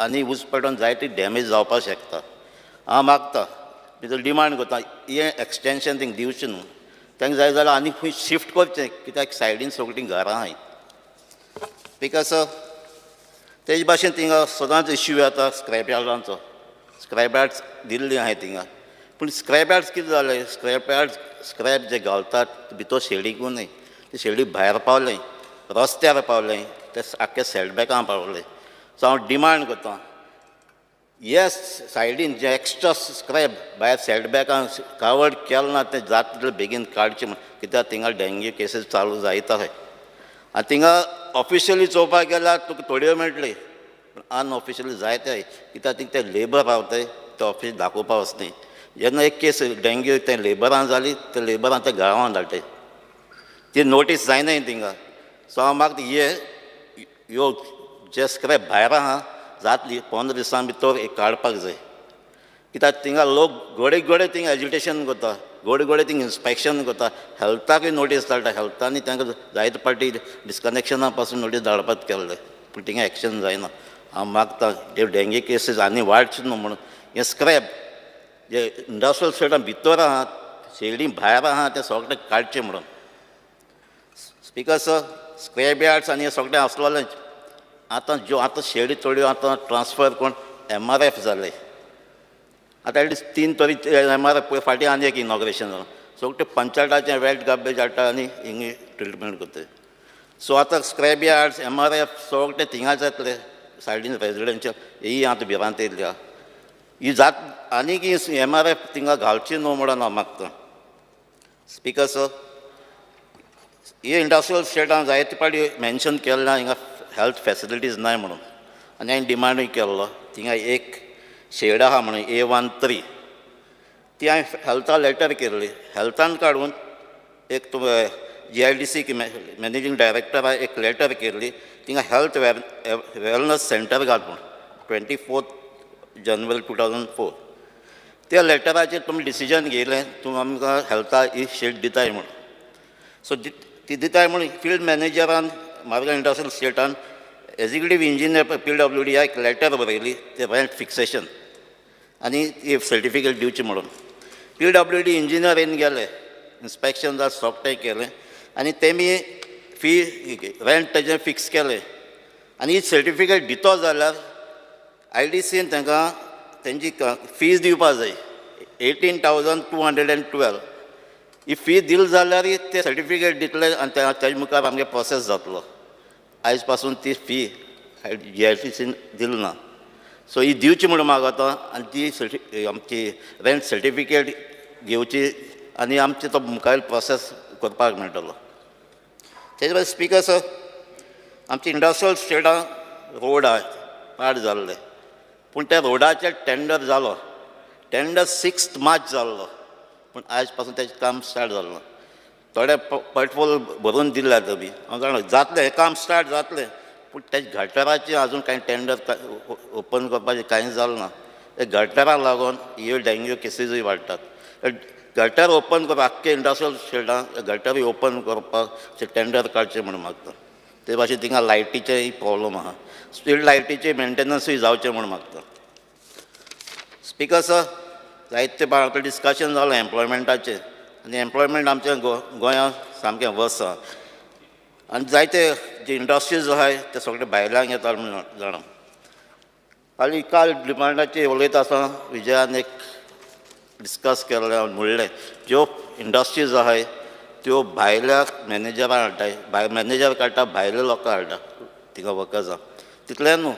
आनी ऊस पेटोवन जायती डॅमेज जावपाक शकता. हांव मागता, भितर डिमांड करता, हें एक्सटेंशन थिंग दिवचें न्हू, तांकां जाय जाल्यार आनी खंय शिफ्ट करचें, कित्याक सायडीन सगळीं घरां आहाय. Because तेजे भाशेन थिंगा सदांच इश्यू येता स्क्रॅप यार्डांचो. स्क्रॅप यार्ड्स दिल्ली आहाय थिंगा, पूण स्क्रॅप यार्ड्स कितें जालें, स्क्रॅप यार्ड्स स्क्रॅप जे घालतात भितर शेडीकू न्हय, ते शेडी भायर पावलें, रस्त्यार पावलें, ते आख्खे सेटबॅकां पावलें. सो हांव डिमांड करता, हे सायडीन जे एक्स्ट्रा स्क्रॅप भायर सेटबॅकां कवर्ड केलें ना तें जाता तितलें बेगीन काडचें म्हण, कित्याक थिंगा डेंग्यू केसीस चालू जायत आहाय. आनी थिंगा ऑफिशियली चोवपाक गेल्यार तुका थोड्यो मेळटली, पूण अनऑफिशियली जायते आहाय, कित्याक थिंग ते लेबर रावताय ते ऑफिस दाखोवपाक वचनाय. जेन्ना एक केस डेंग्यू ते लेबरां जाली, ते लेबरां ते गांवांत धाडटाय, ती नोटीस जायनाय थिंगा. सो हांव मागता हे ह्यो जे स्क्रॅप भायर आहा जातली 15 दिसां भितर एक काडपाक जाय, कित्याक थिंगा लोक घडये घडये थिंगा एजिटेशन करता, घडये घडये थिंग इन्स्पेक्शन करता, हेल्थाकूय नोटीस धाडटा, हेल्थांनी तांकां जायते पाटी डिस्कनेक्शना पासून नोटीस धाडपाक केल्ले. पूण थिंगा एक्शन जायना. हांव मागता हे डेंगी केसीस आनी वाडचे न्हू म्हणून हे स्क्रॅप जे इंडस्ट्रियल स्टेटां भितर आहा, शेडी भायर आहा, ते सगळें काडचें म्हणून. स्पिकर सर, स्क्रॅप यार्ड्स आनी हें सगळें आसलोलेंच. आतां ज्यो आतां शेडी थोड्यो आतां ट्रान्सफर कोण MRF जाले. आतां एटलिस्ट 3 तरी MRF फाटीं आनी एक इनॉग्रेशन जालां. सगळें पंचायताचें वेट गार्बेज हाडटा आनी हिंगा ट्रिटमेंट करता. सो आतां स्क्रॅप यार्ड्स MRF सगळें थिंगा जातले. सायडीन रेजिडेन्शियल ही आतां भिरांत येयल्ली आहा. ही जात आनीक ही MRF थिंगा घालची न्हू म्हणून हांव मागता. स्पिकर सर, ही इंडस्ट्रियल स्टेटान जायते फावटी मेन्शन केल्लें हिंगा हेल्थ फेसिलिटीज नाय म्हणून, आनी हांवें डिमांडूय केल्लो थिंगा एक शेड आहा म्हणून A13, ती हांवें हेल्था लेटर केल्ली. हेल्थान काडून एक GIDC managing डायरेक्टराक एक लेटर केल्ली थिंगा हेल्थ वेलनस सेंटर घाल म्हूण 24 January 2004. त्या लेटराचेर तुमी डिसिजन घेयलें तुमी आमकां हेल्था ही शेड दिताय म्हणून. सो ती दिताय म्हणून फिल्ड मॅनेजरान मार्गां इंडस्ट्रियल स्टेटान एग्जिक्युटीव इंजिनियर PWD एक लेटर बरयली ते रेंट फिक्सेशन आनी ती सर्टिफिकेट दिवची म्हणून. PWD engineer येवन गेले, इन्स्पेक्शन जावन सगळें केलें आनी तेमी फी रेंट तेजें फिक्स केलें. आनी ही सर्टिफिकेट दितो जाल्यार IDCन तांकां तेंची फीज दिवपा जाय 18,212. ही फी दिली जाल्यार ते सर्टिफिकेट दितले आनी तेजे मुखार आमगे प्रोसेस जातलो. आयज पासून ती फी GIDCन दिली ना. सो ही दिवची म्हणून मागता आनी ती आमची रेंट सर्टिफिकेट घेवची आनी आमचे तो मुखार प्रोसेस करपाक मेळटलो. तेजे भायर स्पिकर सर, आमची इंडस्ट्रियल स्टेटां रोड आहा पाड जाल्ले, पूण त्या रोडाचेर टेंडर जालो, टेंडर 6 मार्च जाल्लो, पूण आयज पासून तेजें काम स्टार्ट जालें ना. थोडे पेट्रोल भरून दिल्या तुमी, हांव जाणा जातलें हें काम स्टार्ट जातलें, पूण तेजे गटराचें आजून कांय टेंडर ओपन करपाचें कांय जालें ना. ते गटराक लागून ह्यो डेंग्यू केसीजूय वाडटात. गटर ओपन करपाक आख्खे इंडस्ट्रियल स्टेटां गटरूय ओपन करपाक टेंडर काडचें म्हूण मागता. ते भाशेन थिंगा लायटीचेय प्रोब्लम आहा, स्ट्रीट लायटीचें मेन्टेनन्सूय जावचें म्हूण मागता. स्पिकर सर, जायते आतां डिस्कशन जालें एम्प्लॉयमेंटाचेर आनी एम्प्लॉयमेंट आमच्या गोंयांत सामकें वर्स आहा आनी जायते जे इंडस्ट्रीज आहाय ते सगळे भायल्यान येता म्हूण जाणा. आनी काल डिमांडाचेर उलयता आसतना विजयान एक डिस्कस केल्लें म्हणलें ज्यो इंडस्ट्रीज आहाय त्यो भायल्या मॅनेजरां हाडटाय, मॅनेजर काडटा, भायले लोकां हाडटा थिंगा वर्कर्सां. तितलें न्हू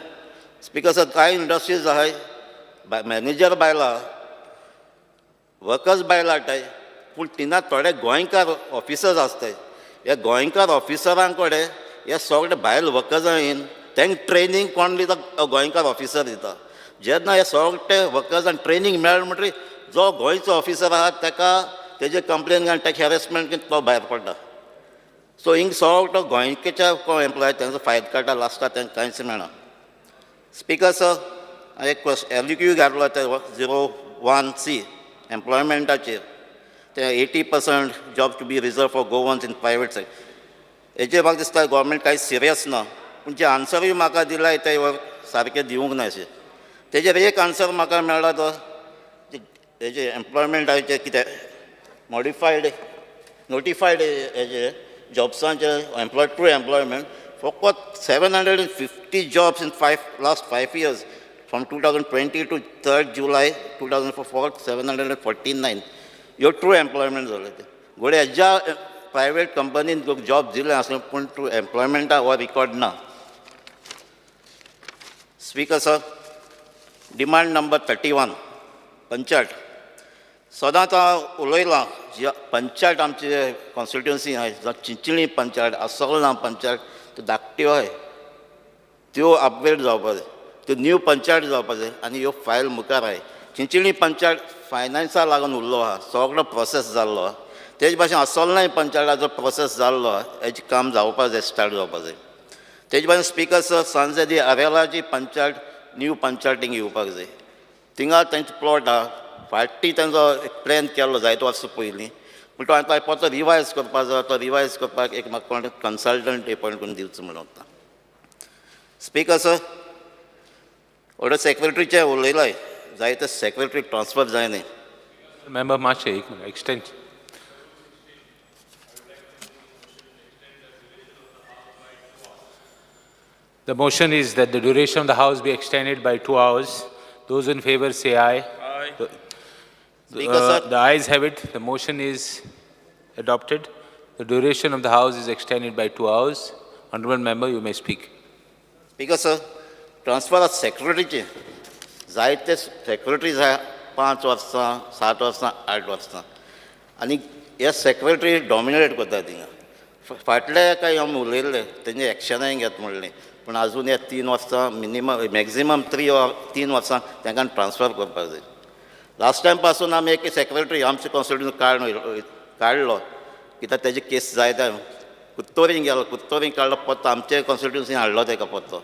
स्पिकर सर, कांय इंडस्ट्रीज आहाय मॅनेजर बायलां, वर्कर्स बायलां हाडटाय, पूण थिंगा थोडे गोंयकार ऑफिसर्स आसताय. ह्या गोंयकार ऑफिसरां कडेन हे सगळे भायल वर्कर्सां येवन तांकां ट्रेनींग कोण दिता, गोंयकार ऑफिसर दिता. जेन्ना हे सगळे वर्कर्सांक ट्रेनींग मेळ्ळें म्हणटकीर जो गोंयचो ऑफिसर आहा ताका तेजे कंप्लेन आनी ताका हॅरेसमेंट तो भायर पडटा. सो हिंग सगळो गोंयच्या कोण एम्प्लॉय तांचो फायदो काडटा, लास्टाक तांकां कांयच मेळना. स्पिकर सर, एक LQ घातलो ते 01C एम्प्लॉयमेंटाचेर, ते 80% job to be reserve for Goans in private sector. हेजेर म्हाका दिसता गोवोरमेंट कांय सिरियस ना, पूण जे आन्सरूय म्हाका दिलाय ते सारकें दिवंक ना अशें. तेजेर एक आन्सर म्हाका मेळ्ळा तो हेजे एम्प्लॉयमेंटाचें कितें मॉडिफायड नोटिफायड हेजे जॉब्सांचे एम्प्लॉय ट्रू एम्प्लॉयमेंट फकत 750 jobs in last 5 years from 2020 to 3 July 2004 749 ह्यो ट्रू एम्प्लॉयमेंट जालें. ते घोडे हेज्या प्रायवेट कंपनीन जॉब दिलें आसलें पूण ट्रू एम्प्लॉयमेंटा हो रिकॉर्ड ना. Speaker sir, demand number 31 panchayat. सदांच हांव उलयलां पंचायत आमचे कॉन्स्टिट्युएन्सी आहाय, चिंचणी पंचायत, आसोलना पंचायत, त्यो धाकट्यो आहाय, त्यो अपग्रेड जावपा जाय, त्यो न्यू पंचायत जावपा जाय आनी ह्यो फायल मुखार आहाय. चिंचणी पंचायत फायनान्सा लागून उरलो आहा, सगळो प्रोसेस जाल्लो आहा. तेज भाशेन आसोलनाय पंचायताचो प्रोसेस जाल्लो आहा, हेजें काम जावपा जाय, स्टार्ट जावपा जाय. तेज भाशेन स्पिकर सर, सांजेदी आरेलाची पंचायत न्यू पंचायतींक येवपाक जाय. थिंगा तेंचो प्लॉट आहा, फाटीं तेंचो एक प्लॅन केल्लो जायते वर्सां पयलीं, पूण तो आतां परतो रिवायज करपाक जाय. तो रिवायज करपाक एक म्हाका कोण कन्सल्टंट एपॉयंट करून दिवचो म्हणून वता. स्पीकर सर, ऑर्डर सेक्रेटरीचे उलयलाय जायते सेक्रेटरी ट्रान्सफर जायना. मेंबर मातशें एक minute extend. The motion is that the duration of the House be extended by 2 hours. Those in favor say aye. Aye. Speaker, sir. The ayes have it. The motion is adopted. The duration of the House is extended by 2 hours. Honorable member, you may speak. Speaker, sir, transfer of secretary. जायते secretary जाय 5 वर्सां, 7 वर्सां, 8 वर्सां आनी हे secretary dominate करता थिंगा. फाटले कांय आमी उलयल्ले तेंचे एक्शनाय घेत म्हणलें, पूण आजून हे 3 वर्सां मिनिमम मॅक्झिमम 3 वर्सां तांकां ट्रान्सफर करपाक जाय. लास्ट टायम पासून आमी एक सेक्रेटरी आमचे कॉन्स्टिट्युशन काडलो कित्याक तेजी केस जायते कुत्तोरीन गेलो, कुत्तोरीन काडलो पत्तो आमचे कॉन्स्टिट्युन्सी हाडलो तेका पत्तो.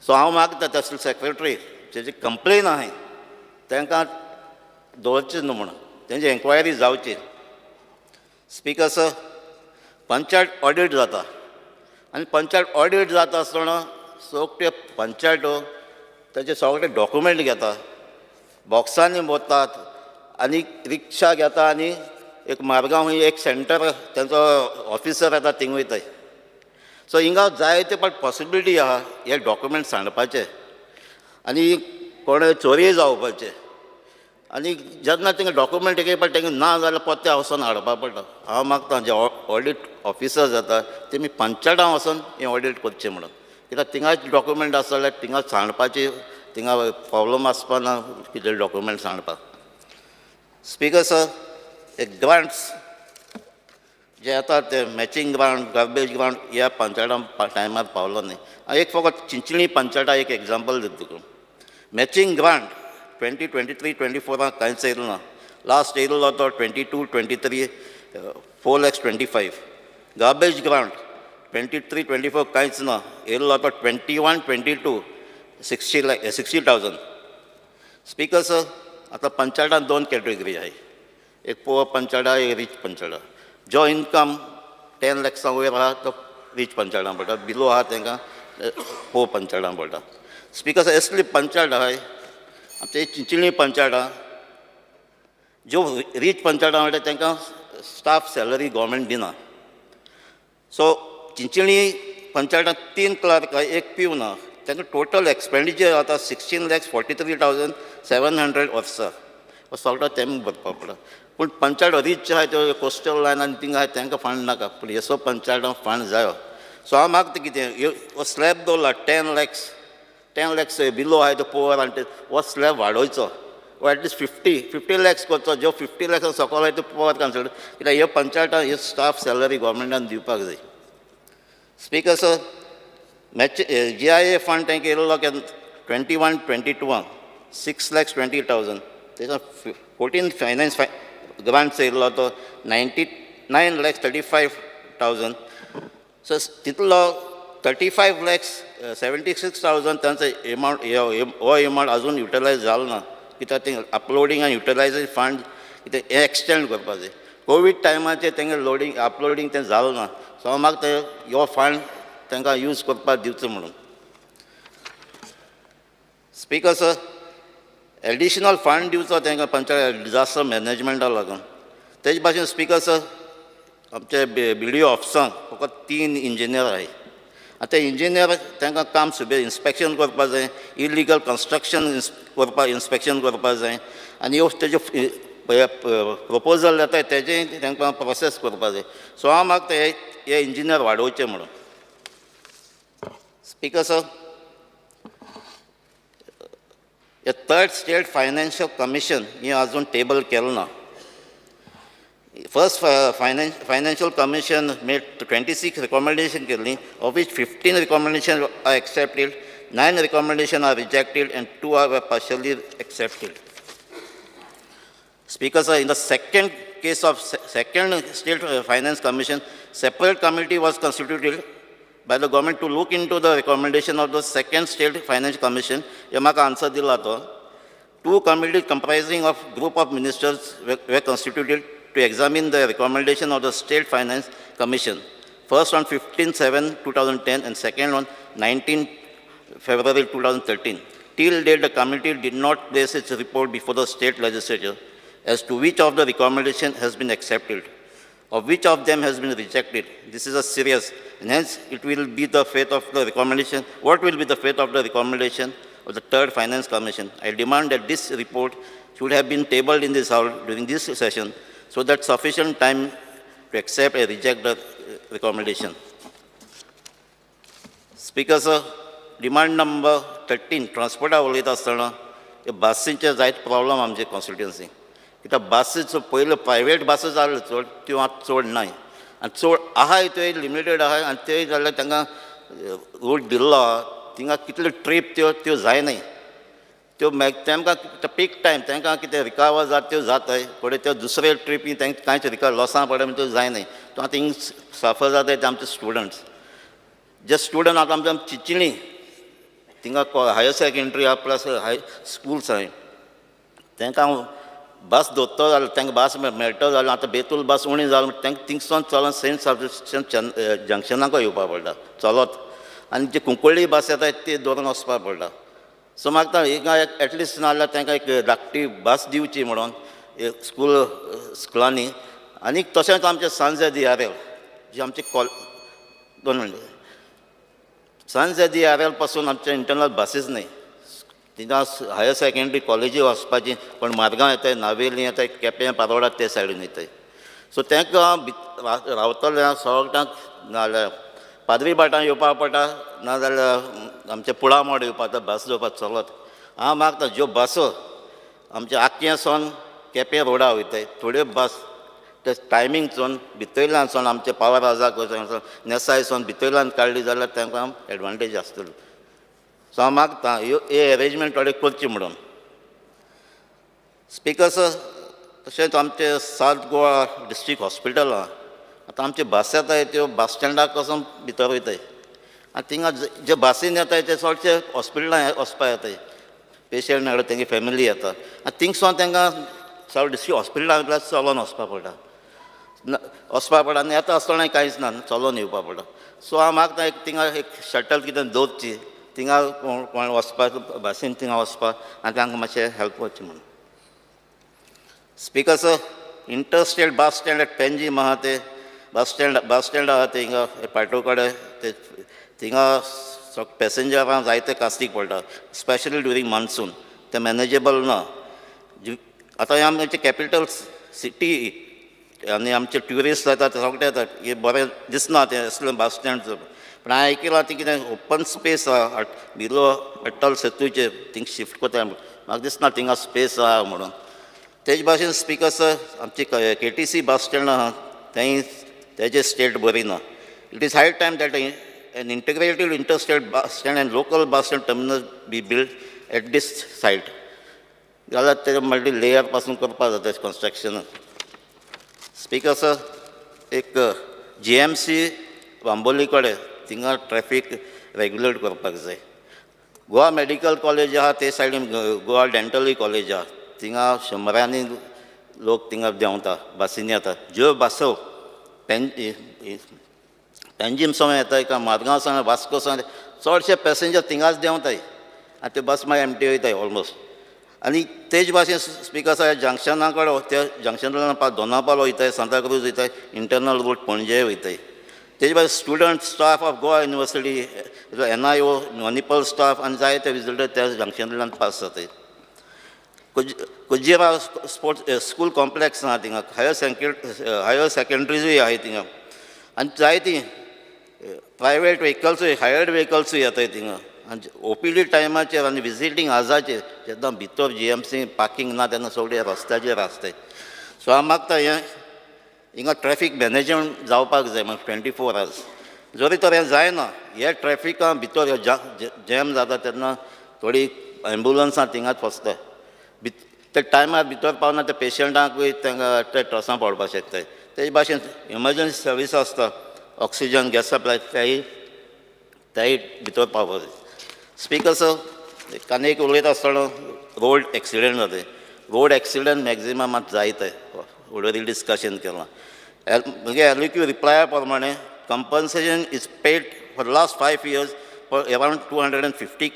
सो हांव मागता तसले सेक्रेटरी तेजी कंप्लेन आहाय तांकां दवरचें न्हू म्हणून तेंची एन्क्वायरी जावची. स्पीकर सर, पंचायत ऑडीट जाता आनी पंचायत ऑडीट जाता आसतना सगळे पंचायत तेजे सगळे डॉक्युमेंट घेता, बॉक्सांनी वतात आनी रिक्षा घेता आनी एक मार्गांव एक सेंटर तेंचो ऑफिसर येता थिंग वयताय. सो हिंगा जायते पण पॉसिबिलिटी आहा हे डॉक्युमेंट सांडपाचे आनी कोण चोरय जावपाचे आनी जेन्ना तेंगे डॉक्युमेंट एक पडटा तेंगे ना जाल्यार परते वचोन हाडपा पडटा. हांव मागता जे ऑडीट ऑफिसर जाता तेमी पंचायतां वचोन हें ऑडीट करचें म्हणून, कित्याक थिंगाच डॉक्युमेंट आसा जाल्यार थिंगा सांडपाची थिंगा प्रॉब्लम आसपा ना कितें डॉक्युमेंट सांडपाक. स्पीकर सर, एक ग्रांट्स जे येता ते मॅचींग ग्रांट, गार्बेज ग्रांट ह्या पंचायतां टायमार पावलो न्ही. एक फकत चिंचणी पंचायता एक एग्जाम्पल दिता तुका. मॅचींग ग्रांट 2023-24 कांयच येयलो ना. लास्ट येयल्लो तो 22-23 4,25,000. गार्बेज ग्रांट 23-24 कांयच ना, येयल्लो तो 21-22 60,000. स्पीकर सर, आतां पंचायतान 2 कॅटेगरी आहाय, एक पुअर पंचायत, एक रीच पंचायत. जो इनकम 10 लॅक्सां वयर आहा तो रीच पंचायतान पडटा, बिलो आहा तांकां पुअर पंचायतान पडटा. स्पीकर सर, असली पंचायत आहाय आमचे चिंचणी पंचायत आहा, ज्यो रीच पंचायत म्हणटा तांकां स्टाफ सॅलरी गव्हर्मेंट दिना. सो चिंचणी पंचायतान 3 क्लर्क आहा, एक पिवन आहा, तांकां टोटल एक्सपेंडिचर जाता 16,43,700 वर्सा. हो सगळो तेम भरपाक पडटा. पूण पंचायत रीच आहाय त्यो कोस्टल लायन आनी थिंगा आहाय तांकां फंड नाका, पूण हेसो पंचायतांक फंड जायो. सो हांव मागता कितें हो स्लॅब दवरला 10 लॅक्स, 10 लॅक्स बिलो आहाय तो पुअर आनी हो स्लॅब वाडोवचो, हो एटलिस्ट 50 लॅक्स करचो. ज्यो 50 लॅक्स सकयल आहाय त्यो पुअर कन्सिडर, कित्याक ह्यो पंचायतां ह्यो स्टाफ सॅलरी गव्हर्मेंटान दिवपाक जाय. Speaker sir, match GIA fund तांकां येयल्लो 21-22 6,20,000. तेच्या 14 फायनान्स ग्रांट्स येयल्लो तो 99,35,000. सो तितलो 35,76,000 तांचो एमावंट हो एमावंट अजून युटिलायज जालो ना, कित्याक ते अपलोडींग आनी युटिलायजेशन फंड कितें हें एक्सटेंड करपाक जाय. कोवीड टायमाचेर तेंगे लोडींग अपलोडींग तें जालें ना. सो हांव मागता हो फंड तांकां यूज करपाक दिवचो म्हणून. स्पीकर सर, एडिशनल फंड दिवचो तांकां पंचायत डिजास्टर मॅनेजमेंटाक लागून. तेजे भाशेन स्पीकर सर, आमचे बी डी ओ ऑफिसांक फकत 3 इंजिनियर आहाय. आतां ते इंजिनियर तांकां काम सुबे इन्स्पेक्शन करपाक जाय, इलिगल कन्स्ट्रक्शन करपाक इन्स्पेक्शन करपाक जाय आनी ह्यो तेज्यो प्रपोजल येता तेजें तांकां प्रोसेस करपाक जाय. सो हांव मागता हे इंजिनियर वाडोवचे म्हणून. स्पीकर सर, हे थर्ड स्टेट फायनान्शियल कमिशन हें अजून टेबल केलें ना. First financial commission made 26 recommendation केल्ली, of which 15 recommendation are accepted, 9 recommendation are rejected and 2 are partially accepted. Speaker sir, in the second case of second state finance commission, separate committee was constituted by the government to look into the recommendation of the second state finance commission. हे म्हाका answer दिला तो. 2 committees comprising of group of ministers were constituted to examine the recommendation of the State Finance Commission. First on 15/7/2010 and second on 19 February 2013. Till date, the committee did not place its report before the state legislature as to which of the recommendation has been accepted or which of them has been rejected. This is a serious, and hence it will be the fate of the recommendation. What will be the fate of the recommendation of the third Finance Commission? I demand that this report should have been tabled in this house during this session so that sufficient time to accept or reject the recommendation. Speaker sir, demand number 13, transporta उलयता आसतना हे बसींचे जायते problem आमचे constituency. कित्याक बसीचो पयल्यो private बसी जाल्यो चड, त्यो आतां चड नाय आनी चड आहाय त्यो लिमिटेड आहाय आनी त्यो जाल्यार तांकां रूट दिल्लो आहा थिंगा कितल्यो ट्रीप त्यो त्यो जायनाय त्यो तेमकां पीक टायम तांकां कितें रिकवर जाता त्यो जाताय फुडें त्यो दुसरे ट्रिपी तांकां कांयच रिकवर लॉसां पडटा त्यो जायनाय. तो आतां हिंग सफर जाताय ते आमचे स्टुडंट्स, जे स्टुडंट आतां आमच्या चिंचणी थिंगा हायर सेकेंडरी आहा प्लस हाय स्कुल्स आहाय तांकां बस दोत्तो जाल्यार तांकां बस मेळटलो जाल्यार आतां बेतूल बस उणी जाल तांकां थिंगसून चलोन सेंट सेबास्टियन जंक्शनाक येवपा पडटा चलत आनी जे कुंकळ्ळी बस येता ती दवरून वचपा पडटा. सो म्हाका हिंगा एटलिस्ट ना जाल्यार तांकां एक धाकटी बस दिवची म्हणून स्कूल स्कुलांनी. आनी तशेंच आमचें सांजे दी आर एल जी आमची कॉल 2 मिनटां सांजे दी आर एल पासून आमचे इंटरनल बसीस न्हय थिंगा हायर सेकेंडरी कॉलेजी वचपाची पण मार्गां येताय नावेली येताय केपें पारोडा ते सायडीन वयताय. सो तांकां रावतले सगळ्यांक नाजाल्यार पाद्री भाटां येवपाक पडटा नाजाल्यार आमचे पुळामोड येवपा पडटा बस घेवपाक चलत. हांव मागता ज्यो बसो आमचे आक्यां सावन केपें रोडा वयताय थोड्यो बस ते टायमींग चोवन भितरल्यान सावन आमचे पावर हावजाक वचोन नेसाय सावन भितरल्यान काडली जाल्यार तांकां एडवांटेज आसतली. सो हांव मागता ह्यो हे एरेंजमेंट थोडे करची म्हणून. स्पिकर सर, तशेंच आमचे सावथ गोवा डिस्ट्रिक्ट हॉस्पिटल आहा आतां आमचे बस येताय त्यो बस स्टँडाक वचोन भितर वयताय आनी थिंगा जे बसीन येताय ते चडशे हॉस्पिटलां वचपा येताय पेशंट हाडून तेंगे फॅमिली येता आनी थिंगसून तांकां सावथ डिस्ट्रिक्ट हॉस्पिटलां चलोन वचपा पडटा वचपा पडटा आनी येता आसतना कांयच ना चलोन येवपा पडटा. सो हांव मागता एक थिंगा एक शटल कितें दवरची थिंगा कोण वचपाक बसीन थिंगा वचपाक आनी तांकां मातशें हेल्प करचें म्हणून. Speaker sir, interstate bus stand at Panjim आहा ते बस स्टँड आहा ते हिंगा पाटो कडेन ते थिंगा पॅसेंजरांक जायते कास्तीक पडटा स्पेशली ड्युरींग मान्सून ते मॅनेजेबल ना. आतां आमचे कॅपिटल सिटी आनी आमचे ट्युरिस्ट येतात ते सगळे येतात हे बरें दिसना तें असलें बस स्टँड. पूण हांवें आयकलां ती कितें ओपन स्पेस आहा बिलो अटल सेतूचेर थिंग शिफ्ट करता म्हाका दिसना थिंगा स्पेस आहा म्हणून. तेज भाशेन स्पिकर सर, आमची KTC bus stand आहा थंय तेजे स्टेट बरी ना. It is high time that an integrated interstate bus stand and local bus stand terminus be built at this site. जाल्यार ते मल्टी लेयर पासून करपाक जाता कन्स्ट्रक्शन. स्पिकर सर, एक GMC Bambolim कडेन थिंगा ट्रॅफीक रेगुलेट करपाक जाय. गोवा मेडिकल कॉलेज आहा ते सायडीन गोवा डेंटलूय कॉलेज आहा थिंगा शंबरांनी लोक थिंगा देंवता बसींनी येता. ज्यो बसो पेंजीम सावन येताय काय मारगांव सावन वास्को सावन चडशे पॅसेंजर थिंगाच देंवताय आनी ते बस मागीर एमटी वयताय ऑलमोस्ट. आनी तेज भाशेन स्पिकर साहेब जंक्शना कडेन त्या जंक्शनांतल्यान दोनापाल वयताय सांताक्रूज वयताय इंटरनल रूट पणजे वयताय. तेज भाशेन student staff of Goa university NIO Manipal staff आनी जायते विजिटर त्या जंक्शनांतल्यान पास जाताय. कुजिरा स्पोर्ट्स स्कूल कॉम्प्लेक्स आहा थिंगा हायर सेकेंडरीजूय आहाय थिंगा आनी जायतीं प्रायवेट व्हेकल्सूय हायर्ड व्हेकल्सूय येताय थिंगा. आनी OPD टायमाचेर आनी विजिटींग आर्जाचेर जेन्ना भितर GMC parking ना तेन्ना सगळे रस्त्याचेर आसताय. सो हांव मागता हें हिंगा ट्रॅफीक मॅनेजमेंट जावपाक जाय मागीर 24 आवर्स. जरी तर हें जायना हे ट्रॅफिका भितर जॅम जाता तेन्ना थोडी एम्बुलन्सां थिंगाच फसता ते टायमार भितर पावना ते पेशंटांकूय तांकां ते ट्रसां पडपाक शकताय. तेज भाशेन इमर्जन्सी सर्वीस आसता ऑक्सिजन गॅस सप्लाय तेय भितर पावपाक जाय. स्पिकर सर, आनी एक उलयता आसतना रोड एक्सिडंट जाता. रोड एक्सिडंट मॅक्झिमम मात जायत ऑलरेडी डिस्कशन केलां. म्हगे LEQ रिप्लाया प्रमाणे compensation is paid for last 5 years for around 250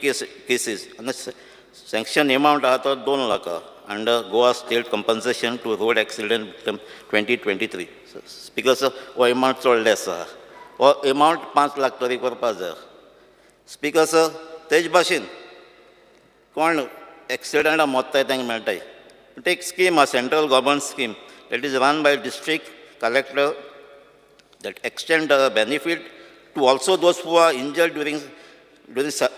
cases आनी सँक्शन एमावंट आहा तो 2 लाखां under Goa state compensation to road accident victim 2023. Speaker sir, हो एमावंट चड लेस आहा, हो एमावंट 5 लाख तरी करपा जाय. स्पीकर सर, तेज भाशेन कोण एक्सिडंटा मोत्ताय तांकां मेळटाय पूण एक स्कीम आहा, central government scheme that is run by district collector that extend the benefit to also those who are injured during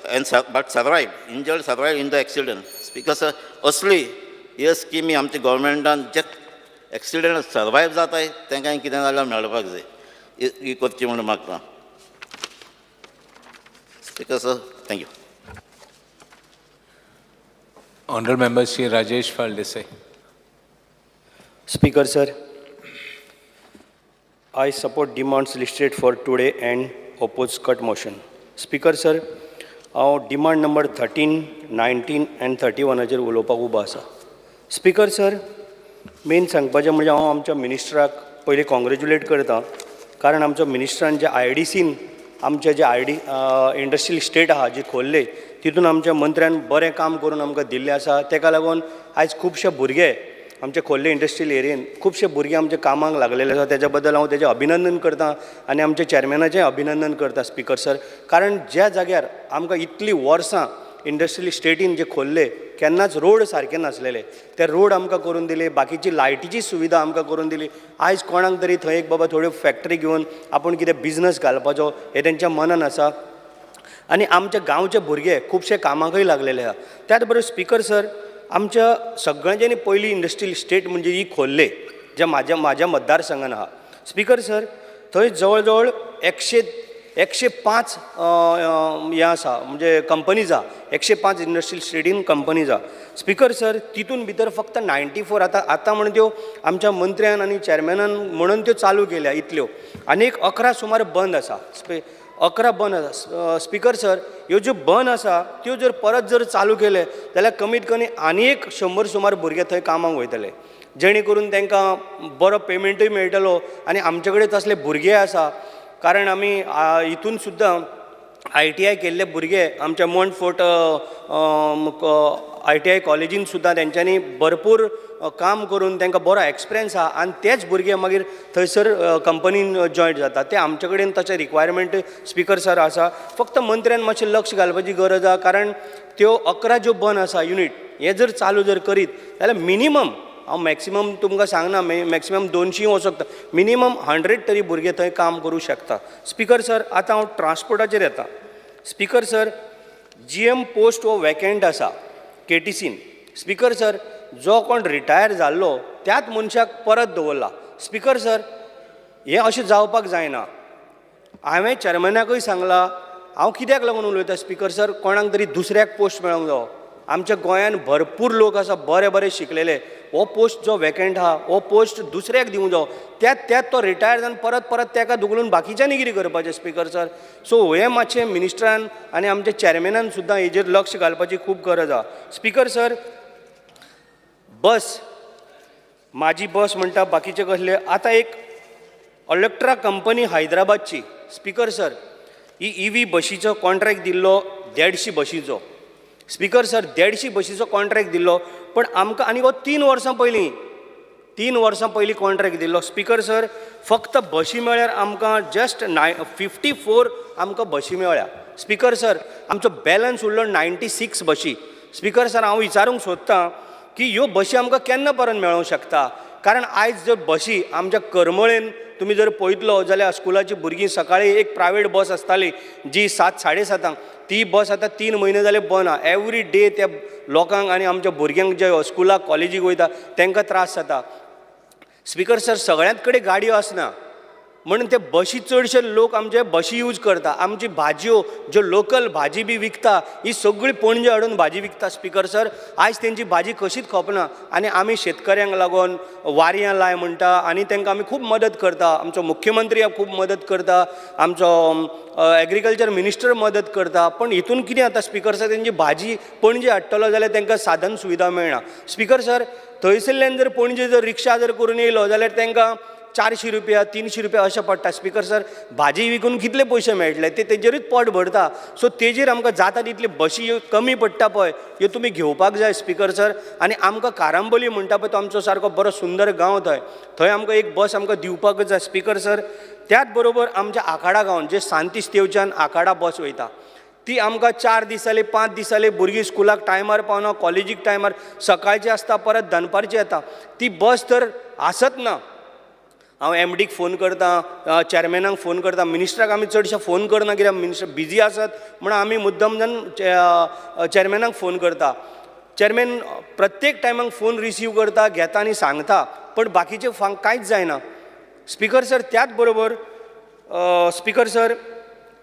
and but survive, injured survive in the accident. Speaker sir, असली हे स्किमी आमच्या गव्हर्मेंटान जे accident survive जाताय तांकां कितें जाल्यार मेळपाक जाय, ही करची म्हणून मागता. Speaker sir, thank you. Honourable member Shri Rajesh Phaldesai. Speaker sir, I support demands listed for today and oppose cut motion. Speaker sir, हांव डिमांड नंबर 13, 19 आनी 31 उलोवपाक उबो आसा. स्पीकर सर, मेन सांगपाचें म्हणजे हांव आमच्या मिनिस्टराक पयलीं कॉंग्रेच्युलेट करता, कारण आमचो मिनिस्टरान जे आयडीसीन आमचे जे आयडी इंडस्ट्रियल इस्टेट आहा जी खोल्ले तितून आमच्या मंत्र्यान बरें काम करून आमकां दिल्लें आसा. तेका लागून आयज खुबशे भुरगे आमचे खोल्ले इंडस्ट्रियल एरियेन खुबशे भुरगे आमचे कामाक लागलेले आसा, तेज्या बद्दल हांव तेजें अभिनंदन करता आनी आमच्या चॅरमॅनाचें अभिनंदन करता स्पीकर सर. कारण ज्या जाग्यार आमकां इतलीं वर्सां इंडस्ट्रियल इस्टेटीन जे खोल्ले केन्नाच रोड सारके नासलेले ते रोड आमकां करून दिले, बाकीची लायटीची सुविधा आमकां करून दिली. आयज कोणाक तरी थंय एक बाबा थोड्यो फॅक्टरी घेवन आपूण कितें बिजनस घालपाचो हें तेंच्या मनान आसा आनी आमच्या गांवचे भुरगे खुबशे कामाकय लागलेले आहा. त्याच बरोबर स्पीकर सर, आमच्या सगळ्यांच्यानी पयली इंडस्ट्रियल इस्टेट म्हणजे ही खोल्ले जे म्हाज्या म्हाज्या मतदारसंघान आहा. स्पीकर सर, थंय जवळ जवळ 105 हें आसा म्हणजे कंपनीज आहा, 105 इंडस्ट्रियल इस्टेटीन कंपनीज आहा. स्पीकर सर, तितून भितर फक्त 94 आतां आतां म्हणून त्यो आमच्या मंत्र्यान आनी चॅरमॅनान म्हणून त्यो चालू केल्या इतल्यो, आनी एक 11 सुमार बंद आसा. 11 बंद आसा. स्पीकर सर, ह्यो ज्यो बंद आसा त्यो जर परत जर चालू केले जाल्यार कमीत कमी आनी एक 100 सुमार भुरगे थंय कामाक वयतले, जेणे करून तांकां बरो पेमेंटूय मेळटलो आनी आमचे कडेन तसले भुरगे आसा. कारण आमी हितून सुद्दां ITI केल्ले भुरगे आमच्या मोंटफोर्ट ITI कॉलेजीन सुद्दां तेंच्यांनी भरपूर काम करून तांकां बरो एक्सपिरियन्स आहा आनी तेच भुरगे मागीर थंयसर कंपनीन जॉयंट जाता. ते आमचे कडेन तशें रिक्वायरमेंट स्पीकर सर आसा. फक्त मंत्र्यान मातशें लक्ष घालपाची गरज आहा, कारण त्यो 11 ज्यो बंद आसा युनीट हे जर चालू जर करीत जाल्यार मिनिमम, हांव मॅक्सिमम तुमकां सांगना, मॅक्सिमम 200 वचूंक शकता, मिनिमम 100 तरी भुरगे थंय काम करूं शकता. स्पीकर सर, आतां हांव ट्रान्सपोर्टाचेर येता. स्पीकर सर, GM post हो वेकेंट आसा KTCन. स्पीकर सर, जो कोण रिटायर जाल्लो त्याच मनशाक परत दवरला. स्पीकर सर, हें अशें जावपाक जायना. हांवें चॅरमॅनाकूय सांगलां, हांव कित्याक लागून उलयता स्पीकर सर, कोणाक तरी दुसऱ्याक पोस्ट मेळोंक जावो. आमच्या गोंयांत भरपूर लोक आसा बरे बरे शिकलेले, हो पोस्ट जो वेकेंट आहा हो पोस्ट दुसऱ्याक दिवंक जावो, त्यात त्यात तो रिटायर जावन परत परत तेका धुकलून बाकीच्यांनी कितें करपाचें स्पीकर सर. सो हें मातशें मिनिस्टरान आनी आमच्या चॅरमॅनान सुद्दां हेजेर लक्ष घालपाची खूब गरज आहा. स्पीकर सर, बस म्हाजी बस म्हणटा बाकीचे कसले, आतां एक इलेक्ट्रा कंपनी हैदराबादची स्पीकर सर, ही EV बशीचो कॉन्ट्रॅक्ट दिल्लो 150 बशीचो. स्पीकर सर, 150 बशीचो कॉन्ट्रॅक्ट दिल्लो, पण आमकां आनी हो 3 वर्सां पयलीं 3 वर्सां पयलीं कॉन्ट्रॅक्ट दिल्लो. स्पीकर सर, फक्त बशी मेळ्ळ्यार आमकां जस्ट 54 आमकां बशी मेळ्ळ्या. स्पीकर सर, आमचो बॅलन्स उरलो 96 बशी. स्पीकर सर, हांव विचारूंक सोदतां की ह्यो बशी आमकां केन्ना परत मेळोंक शकता, कारण आयज जर बशी आमच्या करमळेन तुमी जर पळयतलो जाल्यार स्कुलाची भुरगीं सकाळीं एक प्रायवेट बस आसताली जी 7, 7:30, ती बस आतां 3 म्हयने जाले बंद आहा. एवरी डे त्या लोकांक आनी आमच्या भुरग्यांक जे स्कुलाक कॉलेजीक वयता तांकां त्रास जाता. स्पीकर सर, सगळ्यांत कडेन गाडयो आसना म्हणून ते बशी चडशे लोक आमचे बशी यूज करता. आमची भाजयो ज्यो लोकल भाजी बी विकता ही सगळी पणजे हाडून भाजी विकता. स्पीकर सर, आयज तेंची भाजी कशीच खपना आनी आमी शेतकऱ्यांक लागून वारयां लाय म्हणटा आनी तांकां आमी खूब मदत करता. आमचो मुख्यमंत्री खूब मदत करता, आमचो एग्रीकल्चर मिनिस्टर मदत करता, पण हितून कितें जाता स्पीकर सर, तेंची भाजी पणजे हाडटलो जाल्यार तांकां साधन सुविधा मेळना. स्पीकर सर, थंयसरल्यान जर पणजे जर रिक्षा जर करून येयलो जाल्यार तांकां 400 रुपया 300 रुपया अशें पडटा. स्पीकर सर, भाजी विकून कितले पयशे मेळटले, ते तेजेरूच पोट भरता. सो तेजेर आमकां जाता तितली बशी कमी पडटा पळय, ह्यो तुमी घेवपाक जाय स्पीकर सर. आनी आमकां कारांबोली म्हणटा पळय, तो आमचो सारको बरो सुंदर गांव, थंय थंय आमकां एक बस आमकां दिवपाकच जाय स्पीकर सर. त्याच बरोबर आमच्या आखाडा गांवान जे सांतिस्तेवच्यान आखाडा बस वयता ती आमकां 4 दीस जाले 5 दीस जाले भुरगीं स्कुलाक टायमार पावना, कॉलेजीक टायमार, सकाळची आसता परत दनपारची येता, ती बस तर आसत ना. हांव एमडीक फोन करता, चेअरमॅनाक फोन करता, मिनिस्टराक आमी चडशे फोन करना कित्याक मिनिस्टर बिजी आसत म्हूण आमी मुद्दम जावन चेअरमॅनाक फोन करता. चेअरमॅन प्रत्येक टायमाक फोन रिसीव करता, घेता आनी सांगता, पण बाकीचे कांयच जायना स्पीकर सर. त्याच बरोबर स्पीकर सर,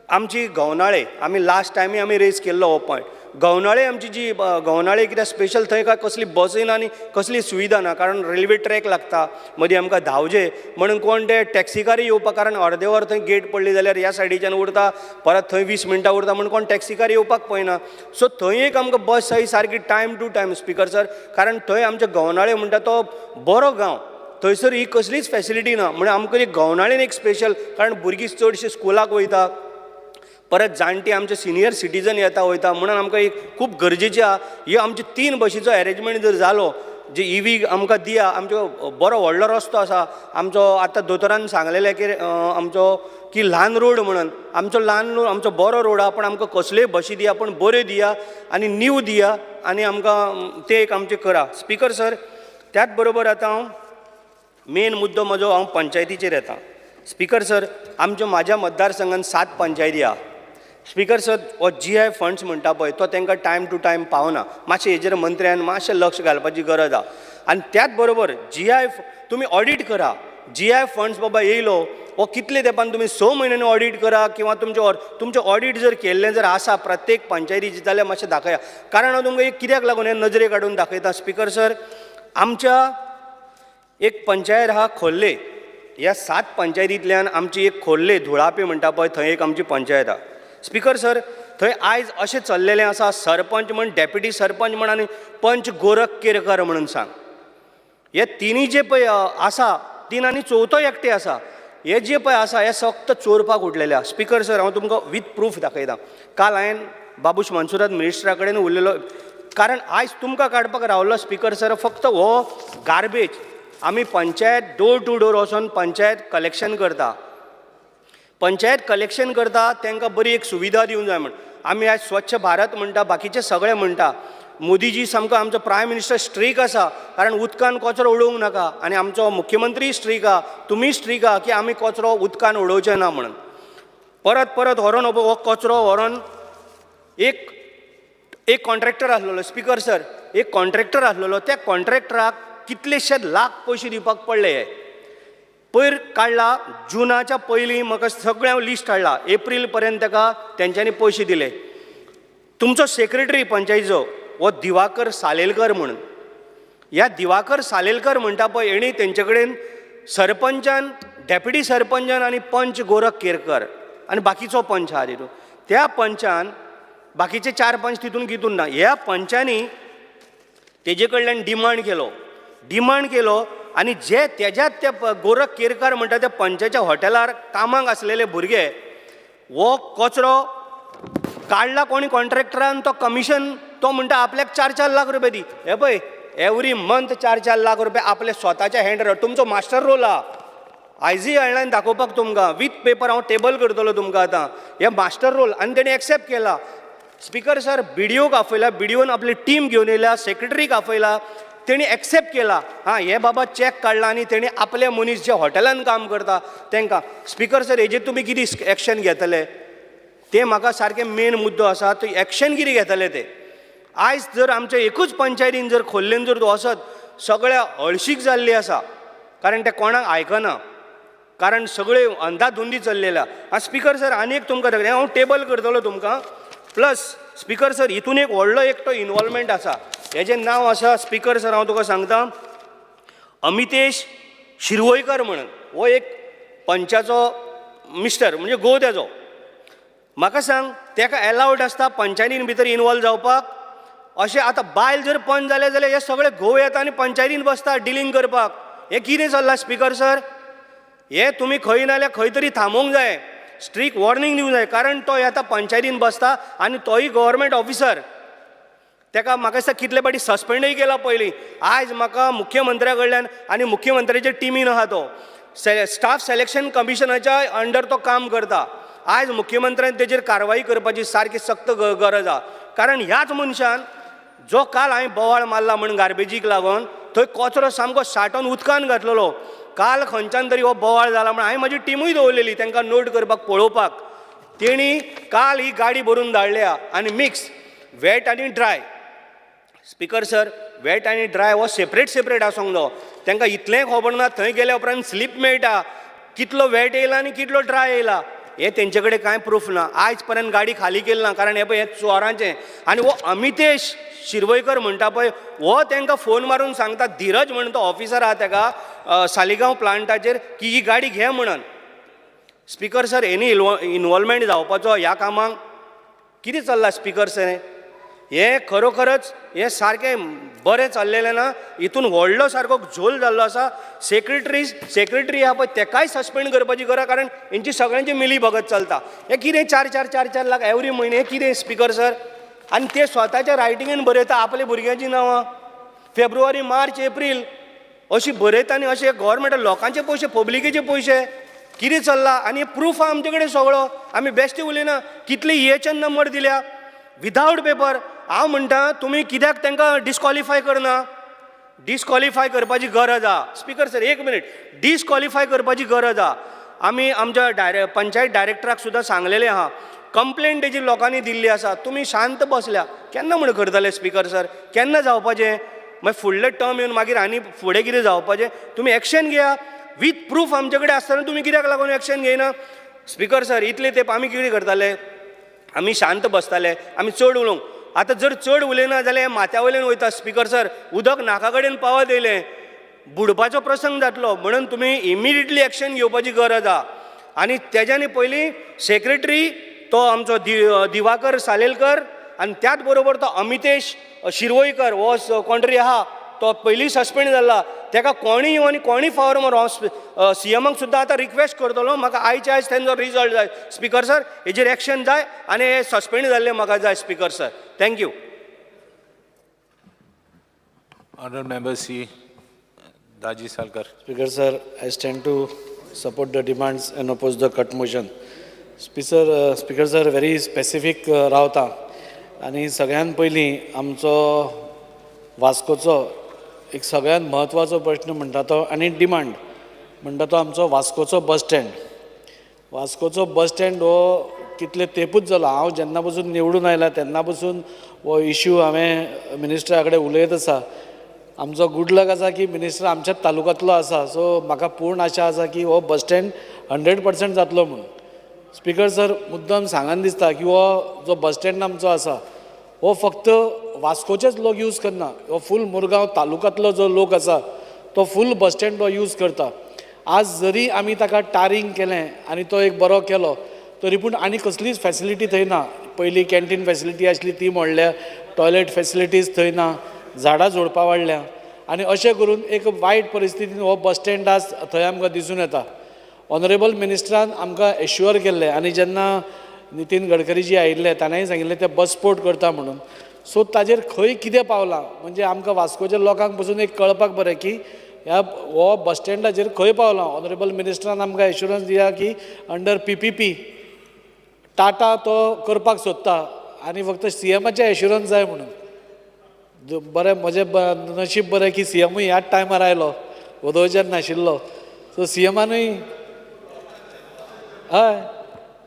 आमची गवनाळे आमी लास्ट टायमी आमी रेज केल्लो हो पॉयंट. गवनाळे आमची जी गवनाळे कित्याक स्पेशल थंय काय कसली बसय ना आनी कसली सुविधा ना, कारण रेल्वे ट्रॅक लागता मदीं आमकां धांवचे म्हणून कोण ते टॅक्सीकारय येवपाक, कारण अर्दे वर थंय गेट पडली जाल्यार ह्या सायडीच्यान उरता, परत थंय 20 मिनटां उरता, म्हूण कोण टॅक्सीकार येवपाक पळयना. सो थंय एक आमकां बस जाय सारकी time to time speaker sir, कारण थंय आमच्या गवनाळे म्हणटा तो बरो गांव, थंयसर ही कसलीच फॅसिलिटी ना, म्हणून आमकां एक गवनाळेन एक स्पेशल, कारण भुरगीं चडशीं स्कुलाक वयता, परत जाणटी आमचे सिनियर सिटीजन येता वयता, म्हणून आमकां एक खूब गरजेची आहा. ही आमची 3 बशीचो एरेंजमेंट जर जालो, जे ईव्ही आमकां दिया, आमचो बरो व्हडलो रस्तो आसा आमचो, आतां दोतोरान सांगलेलें की आमचो की ल्हान रोड म्हणून, आमचो ल्हान आमचो बरो रोड आहा, पण आमकां कसल्योय बशी दिया, पण बऱ्यो दिया आनी नीव दिया आनी आमकां तें एक आमचें करा स्पीकर सर. त्याच बरोबर आतां हांव मेन मुद्दो म्हजो हांव पंचायतीचेर येता स्पीकर सर. आमच्या म्हाज्या मतदारसंघान 7 पंचायती आहा स्पीकर सर. हो जीआय फंड्स म्हणटा पळय तो तांकां टायम टू टायम पावना, मातशें हेजेर मंत्र्यान मातशें लक्ष घालपाची गरज आहा. आनी त्याच बरोबर जीआय तुमी ऑडीट करा, जीआय फंड्स बाबा येयलो हो कितले तेंपान तुमी 6 म्हयन्यांनी ऑडीट करा, किंवा तुमचें ऑडीट जर केल्लें जर आसा प्रत्येक पंचायतीचें जाल्यार मातशें दाखया. कारण हांव तुमकां एक कित्याक लागून हें नजरे काडून दाखयता स्पीकर सर, आमच्या एक पंचायत आहा खोर्ले, ह्या 7 पंचायतींतल्यान आमची एक खोर्ले धुळापे म्हणटा पळय थंय एक आमची पंचायत आहा स्पीकर सर. थंय आयज अशें चल्लेलें आसा, सरपंच म्हण, डेप्युटी सरपंच म्हण आनी पंच गोरख केरकर म्हणून सांग, हे तिनूय जे पळय आसा, 3 आनी चवथो एकटे आसा, हे जे पळय आसा हे फक्त चोरपाक उठलेले आसा स्पीकर सर. हांव तुमकां वीथ प्रूफ दाखयता. काल हांवें बाबूश मनसुरात मिनिस्टरा कडेन उलयलो, कारण आयज तुमकां काडपाक रावलो स्पीकर सर फक्त हो गार्बेज. आमी पंचायत डोर टू डोर वचोन पंचायत कलेक्शन करता, पंचायत कलेक्शन करता, तांकां बरी एक सुविधा दिवंक जाय म्हण. आमी आयज स्वच्छ भारत म्हणटा, बाकीचे सगळे म्हणटा, मोदीजी सामको आमचो प्रायम मिनिस्टर स्ट्रीक आसा, कारण उदकान कचरो उडोवंक नाका, आनी आमचो मुख्यमंत्री स्ट्रीक आहा, तुमी स्ट्रीक आहा की आमी कचरो उदकान उडोवचे ना म्हणून. परत परत व्हरोन हो कचरो व्हरोन एक कॉन्ट्रॅक्टर आसलेलो स्पीकर सर, एक कॉन्ट्रॅक्टर आसलेलो, त्या कॉन्ट्रॅक्टराक कितलेशे लाख पयशे दिवपाक पडले. हे पयर काडला जुनाच्या पयलीं, म्हाका सगळें हांव लिस्ट हाडला, एप्रील पर्यंत ताका तेंच्यांनी पयशे दिले. तुमचो सेक्रेटरी पंचायतीचो हो दिवाकर सालेलकर म्हणून, ह्या दिवाकर सालेलकर म्हणटा पळय, हेणी तेंचे कडेन सरपंचान, डेप्युटी सरपंचान आनी पंच गोरख केरकर आनी बाकीचो पंच आहा तितून, त्या पंचान बाकीचे 4 पंच तितून कितून ना, ह्या पंचांनी तेजे कडल्यान डिमांड केलो, डिमांड केलो आनी जे तेज्यात त्या गोरख केरकर म्हणटा त्या पंचाच्या हॉटेलार कामाक आसलेले भुरगे हो कचरो काडला कोणी कॉन्ट्रॅक्टरान, तो कमिशन तो म्हणटा आपल्याक 4-4 लाख रुपया दी. हे पळय एवरी मंथ 4-4 लाख रुपया आपले स्वताच्या हँड, तुमचो मास्टर रोल आहा, आयजूय हाडला दाखोवपाक तुमकां वीथ पेपर, हांव टेबल करतलो तुमकां आतां हे मास्टर रोल, आनी तेणी एक्सेप्ट केला स्पीकर सर. बीडीओक आपयला, बीडीओन आपली टीम घेवन येयल्या, सेक्रेटरीक आपयला, तेणी एक्सेप्ट केला, हां हे बाबा चॅक काडला आनी तेणी आपले मनीस जे हॉटेलान काम करता तांकां. स्पीकर सर हेजेर तुमी कितें एक्शन घेतले ते म्हाका सारकें मेन मुद्दो आसा, तो एक्शन कितें घेतले ते. आयज जर आमच्या एकूच पंचायतीन जर खोर्लेन जर वचत सगळ्या हळशीक जाल्ली आसा, कारण ते कोणाक आयकना, कारण सगळे अंधाधुंदी चल्लेल्या. आं स्पीकर सर आनी एक तुमकां दाखयता, हांव टेबल करतलो तुमकां. प्लस स्पीकर सर हितून एक व्हडलो एकटो इनवॉल्वमेंट आसा, हेजें नांव आसा स्पीकर सर हांव तुका सांगता, अमितेश शिरवयकर म्हणून, हो एक पंचाचो मिस्टर म्हणजे घोव तेजो. म्हाका सांग तेका एलावड आसता पंचायतीन भितर इनवॉल्व जावपाक? अशें आतां बायल जर पंच जालें जाल्यार हे सगळे घोव येता आनी पंचायतीन बसता डिलींग करपाक. हें कितें चल्लां स्पीकर सर? हे तुमी खंय ना जाल्यार खंय तरी थांबोवंक जाय, स्ट्रीक वॉर्निंग दिवंक जाय, कारण तो येता पंचायतीन बसता आनी तोय गव्हर्मेंट ऑफिसर. तेका म्हाका दिसता कितले फावटी सस्पेंडूय केला पयलीं. आयज म्हाका मुख्यमंत्र्या कडल्यान आनी मुख्यमंत्र्याच्या टिमीन आहा तो, स्टाफ सिलेक्शन कमिशनाच्या अंडर तो काम करता. आयज मुख्यमंत्र्यान तेजेर कारवाई करपाची सारकी सक्त गरज आहा, कारण ह्याच मनशान जो काल हांवें बोवाळ मारला म्हण गार्बेजीक लागून थंय कचरो सामको साठोवन उदकान घातलेलो. काल खंयच्यान तरी हो बोवाळ जाला म्हण हांवें म्हजी टिमूय दवरलेली तांकां नोट करपाक पळोवपाक. तेणी काल ही गाडी भरून धाडल्या आनी मिक्स वेट आनी ड्राय. स्पिकर सर, वेट आनी ड्राय हो सेपरेट सेपरेट आसूंक जायो. तांकां इतलेंय खबर ना थंय गेल्या उपरांत स्लीप मेळटा कितलो वेट येयला आनी कितलो ड्राय येयला हे तेंचे कडेन कांय प्रूफ ना. आयज पर्यंत गाडी खाली केली ना, कारण हें पळय हें चोरांचें. आनी हो अमितेश शिरवयकर म्हणटा पळय हो तांकां फोन मारून सांगता, धीरज म्हण तो ऑफिसर आहा तेका सालिगांव प्लांटाचेर, की ही गाडी घे म्हणून. स्पिकर सर, हेणी इनवॉल्वमेंट जावपाचो ह्या कामाक कितें चल्लां स्पिकर सर? हें खरोखरच हें सारकें बरें चल्लेलें ना. हितून व्हडलो सारको झोल जाल्लो आसा. सेक्रेटरी आहा पळय तेकाय सस्पेंड करपाची गरज, कारण हेंची सगळ्यांची मिली भगत चलता. हें कितें 4 4 4 4 लाख एवरी म्हयने, हें कितें स्पिकर सर? आनी ते स्वताच्या रायटिंगेन बरयता आपल्या भुरग्यांचीं नांवां, फेब्रुवारी मार्च एप्रील अशी बरयता. आनी अशें गव्हर्मेंट लोकांचे पयशे, पब्लिकेचे पयशे कितें चल्लां? आनी प्रूफ आहा आमचे कडेन सगळो, आमी बेश्टे उलयना. कितले EHN number दिल्या विदावट पेपर. हांव म्हणटा तुमी कित्याक तांकां डिस्कॉलिफाय करना? डिस्कॉलिफाय करपाची गरज आहा. स्पिकर सर एक मिनीट, डिस्कॉलिफाय करपाची गरज आहा. आमी आमच्या पंचायत डायरेक्टराक सुद्दां सांगलेलें आहा, कंप्लेन तेजी लोकांनी दिल्ली आसा. तुमी शांत बसल्या केन्ना म्हण करतले स्पिकर सर? केन्ना जावपाचें? मागीर फुडले टर्म येवन मागीर आनी फुडें कितें जावपाचें? तुमी एक्शन घेया वीथ प्रूफ आमचे कडेन आसतना तुमी कित्याक लागून एक्शन घेयना? स्पिकर सर इतले तेंप आमी कितें करताले? आमी शांत बसताले, आमी चड उलोवंक. आतां जर चड उलयना जाल्यार माथ्या वयल्यान वयता स्पिकर सर, उदक नाका कडेन पावत येयलें, बुडपाचो प्रसंग जातलो. म्हणून तुमी इमिडिएटली एक्शन घेवपाची गरज आहा. आनी तेज्यानी पयलीं सेक्रेटरी तो आमचो दिवाकर सालेलकर आनी त्याच बरोबर तो अमितेश शिरवयकर हो कोण तरी आहा तो पयलीं सस्पेंड जाला. तेका कोणी येवन आनी कोणी फावर मारू. हांव सीएमाक सुद्दां आतां रिक्वेस्ट करतलो, म्हाका आयचे आयज तेंचो रिजल्ट जाय स्पिकर सर. हेजेर एक्शन जाय आनी हे सस्पेंड जाल्ले म्हाका जाय speaker sir. Thank you. Honourable member C Daji Salkar. Speaker sir, I stand to support the demands and oppose the cut motion. Speaker sir, very specific रावता आनी सगळ्यान पयलीं आमचो वास्कोचो एक सगळ्यात म्हत्वाचो प्रश्न म्हणटा तो आनी डिमांड म्हणटा तो आमचो वास्कोचो बस स्टँड. वास्कोचो बस स्टँड हो कितले तेंपूच जालो, हांव जेन्ना पसून निवडून आयला तेन्ना पसून हो इश्यू हांवें मिनिस्टरा कडेन उलयत आसा. आमचो गूड लक आसा की मिनिस्टर आमच्याच तालुक्यांतलो आसा, सो म्हाका पूर्ण आशा आसा की हो बस स्टँड 100% जातलो म्हणून. स्पिकर सर, मुद्दम सांगन दिसता की हो जो बस स्टँड आमचो आसा हो फक्त वास्कोचेच लोक यूज करना, हो फूल मुरगांव तालुक्यांतलो जो लोक आसा तो फूल बस स्टँड हो यूज करता. आज जरी आमी ताका टारींग केलें आनी तो एक बरो केलो तरी पूण आनी कसलीच फॅसिलिटी थंय ना. पयलीं कॅन्टीन फॅसिलिटी आसली ती मोडल्या, टॉयलेट फॅसिलिटीज थंय ना, झाडां झोडपां वाडल्या आनी अशें करून एक वायट परिस्थितीन हो बस स्टँड आज थंय आमकां दिसून येता. ऑनरेबल मिनिस्टरान आमकां एश्युअर केल्लें आनी जेन्ना नितीन गडकरी जी आयिल्ले ताणेंय सांगिल्लें ते बस पोर्ट करता म्हणून. सो ताजेर खंय कितें पावलां म्हणजे आमकां वास्कोच्या लोकांक पसून एक कळपाक बरें की ह्या हो बस स्टँडाचेर खंय पावलां. ऑनरेबल मिनिस्टरान आमकां एश्युरन्स दिया की अंडर PPP Tata तो करपाक सोदता आनी फक्त सीएमाचें एश्युरन्स जाय म्हणून. बरें म्हजें नशीब बरें की सीएमूय ह्याच टायमार आयलो, वदोवच्यान नाशिल्लो. सो सीएमानूय हय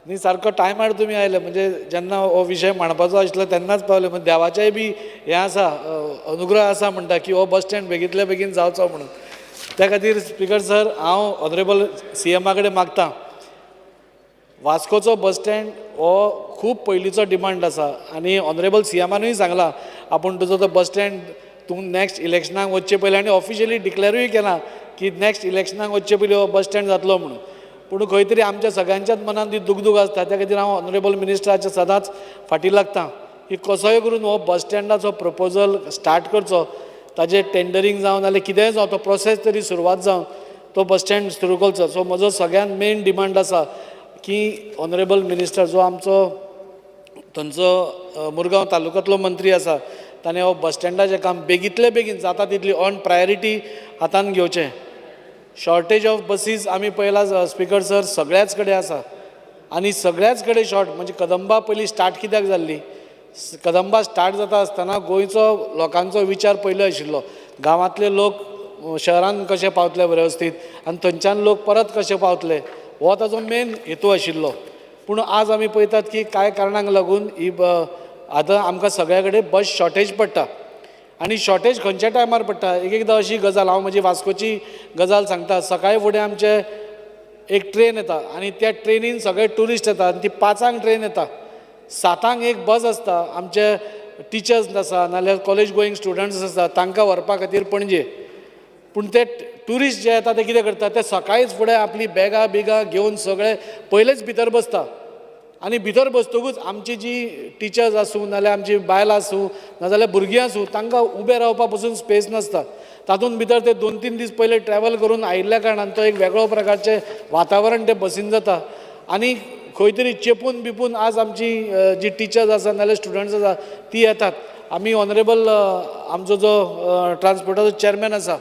न्ही सारको टायमार तुमी आयले, म्हणजे जेन्ना हो विशय मांडपाचो आशिल्लो तेन्नाच पावले. म्हणजे देवाचेय बी हें आसा, अनुग्रह आसा म्हणटा की हो बस स्टँड बेगींतल्या बेगीन जावचो म्हणून. त्या खातीर स्पिकर सर, हांव ऑनरेबल सीएमा कडेन मागता, वास्कोचो बस स्टँड हो खूब पयलींचो डिमांड आसा आनी ऑनरेबल सीएमानूय सांगलां आपूण तुजो तो बस स्टँड तूं नॅक्स्ट इलेक्शनाक वचचे पयलीं, आनी ऑफिशियली डिक्लेरूय केलां की नॅक्स्ट इलेक्शनाक वचचे पयलीं हो बस स्टँड जातलो म्हणून. पूण खंय तरी आमच्या सगळ्यांच्याच मनान ती दुगदूग आसता. त्या खातीर हांव ऑनरेबल मिनिस्टराच्या सदांच फाटीं लागता की कसोय करून हो बस स्टँडाचो प्रपोजल स्टार्ट करचो, ताजें टेंडरींग जावं नाल्यार कितेंय जावं तो प्रोसेस तरी सुरवात जावन तो बस स्टँड सुरू करचो. सो म्हजो सगळ्यान मेन डिमांड आसा की ऑनरेबल मिनिस्टर जो आमचो थंयचो मुरगांव तालुक्यांतलो मंत्री आसा ताणें हो बस स्टँडाचें काम बेगींतले बेगीन जाता तितली ऑन प्रायोरिटी हातान घेवचें. शॉर्टेज ऑफ बसीस आमी पळयला स्पिकर सर सगळ्याच कडेन आसा आनी सगळ्याच कडेन शॉर्ट म्हणजे कदंबा पयलीं स्टार्ट कित्याक जाल्ली, कदंबा स्टार्ट जाता आसतना गोंयचो लोकांचो विचार पयलो आशिल्लो गांवांतले लोक शहरान कशे पावतले वेवस्थीत आनी थंयच्यान लोक परत कशे पावतले हो ताजो मेन हेतू आशिल्लो. पूण आज आमी पळयतात की कांय कारणांक लागून ही आतां आमकां सगळ्या कडेन बस शॉर्टेज पडटा आनी शॉर्टेज खंयच्या टायमार पडटा एक एकदां अशी गजाल हांव म्हजी वास्कोची गजाल सांगता. सकाळी फुडें आमचे एक ट्रेन येता आनी त्या ट्रेनीन सगळे ट्युरिस्ट येता आनी ती 5 ट्रेन येता, 7 एक बस आसता आमचे टिचर्स आसा नाल्यार कॉलेज गोईंग स्टुडंट्स आसा तांकां व्हरपा खातीर पणजे. पूण ते ट्युरिस्ट जे येता ते कितें करता ते सकाळीच फुडें आपली बॅगां बिगां घेवन सगळे पयलेच भितर बसता आनी भितर बसतकूच आमची जी टिचर्स आसूं नाल्यार आमची बायलां आसूं नाजाल्यार भुरगीं आसूं तांकां उबें रावपा पसून स्पेस नासता. तातूंत भितर ते 2-3 दीस पयले ट्रॅवल करून आयिल्ल्या कारणान तो एक वेगळो प्रकारचें वातावरण ते बसीन जाता आनी खंय तरी चेपून बिपून आज आमची जी टिचर्स आसा नाल्यार स्टुडंट्स आसा ती येतात. आमी ऑनरेबल आमचो जो ट्रान्सपोर्टाचो चॅरमॅन आसा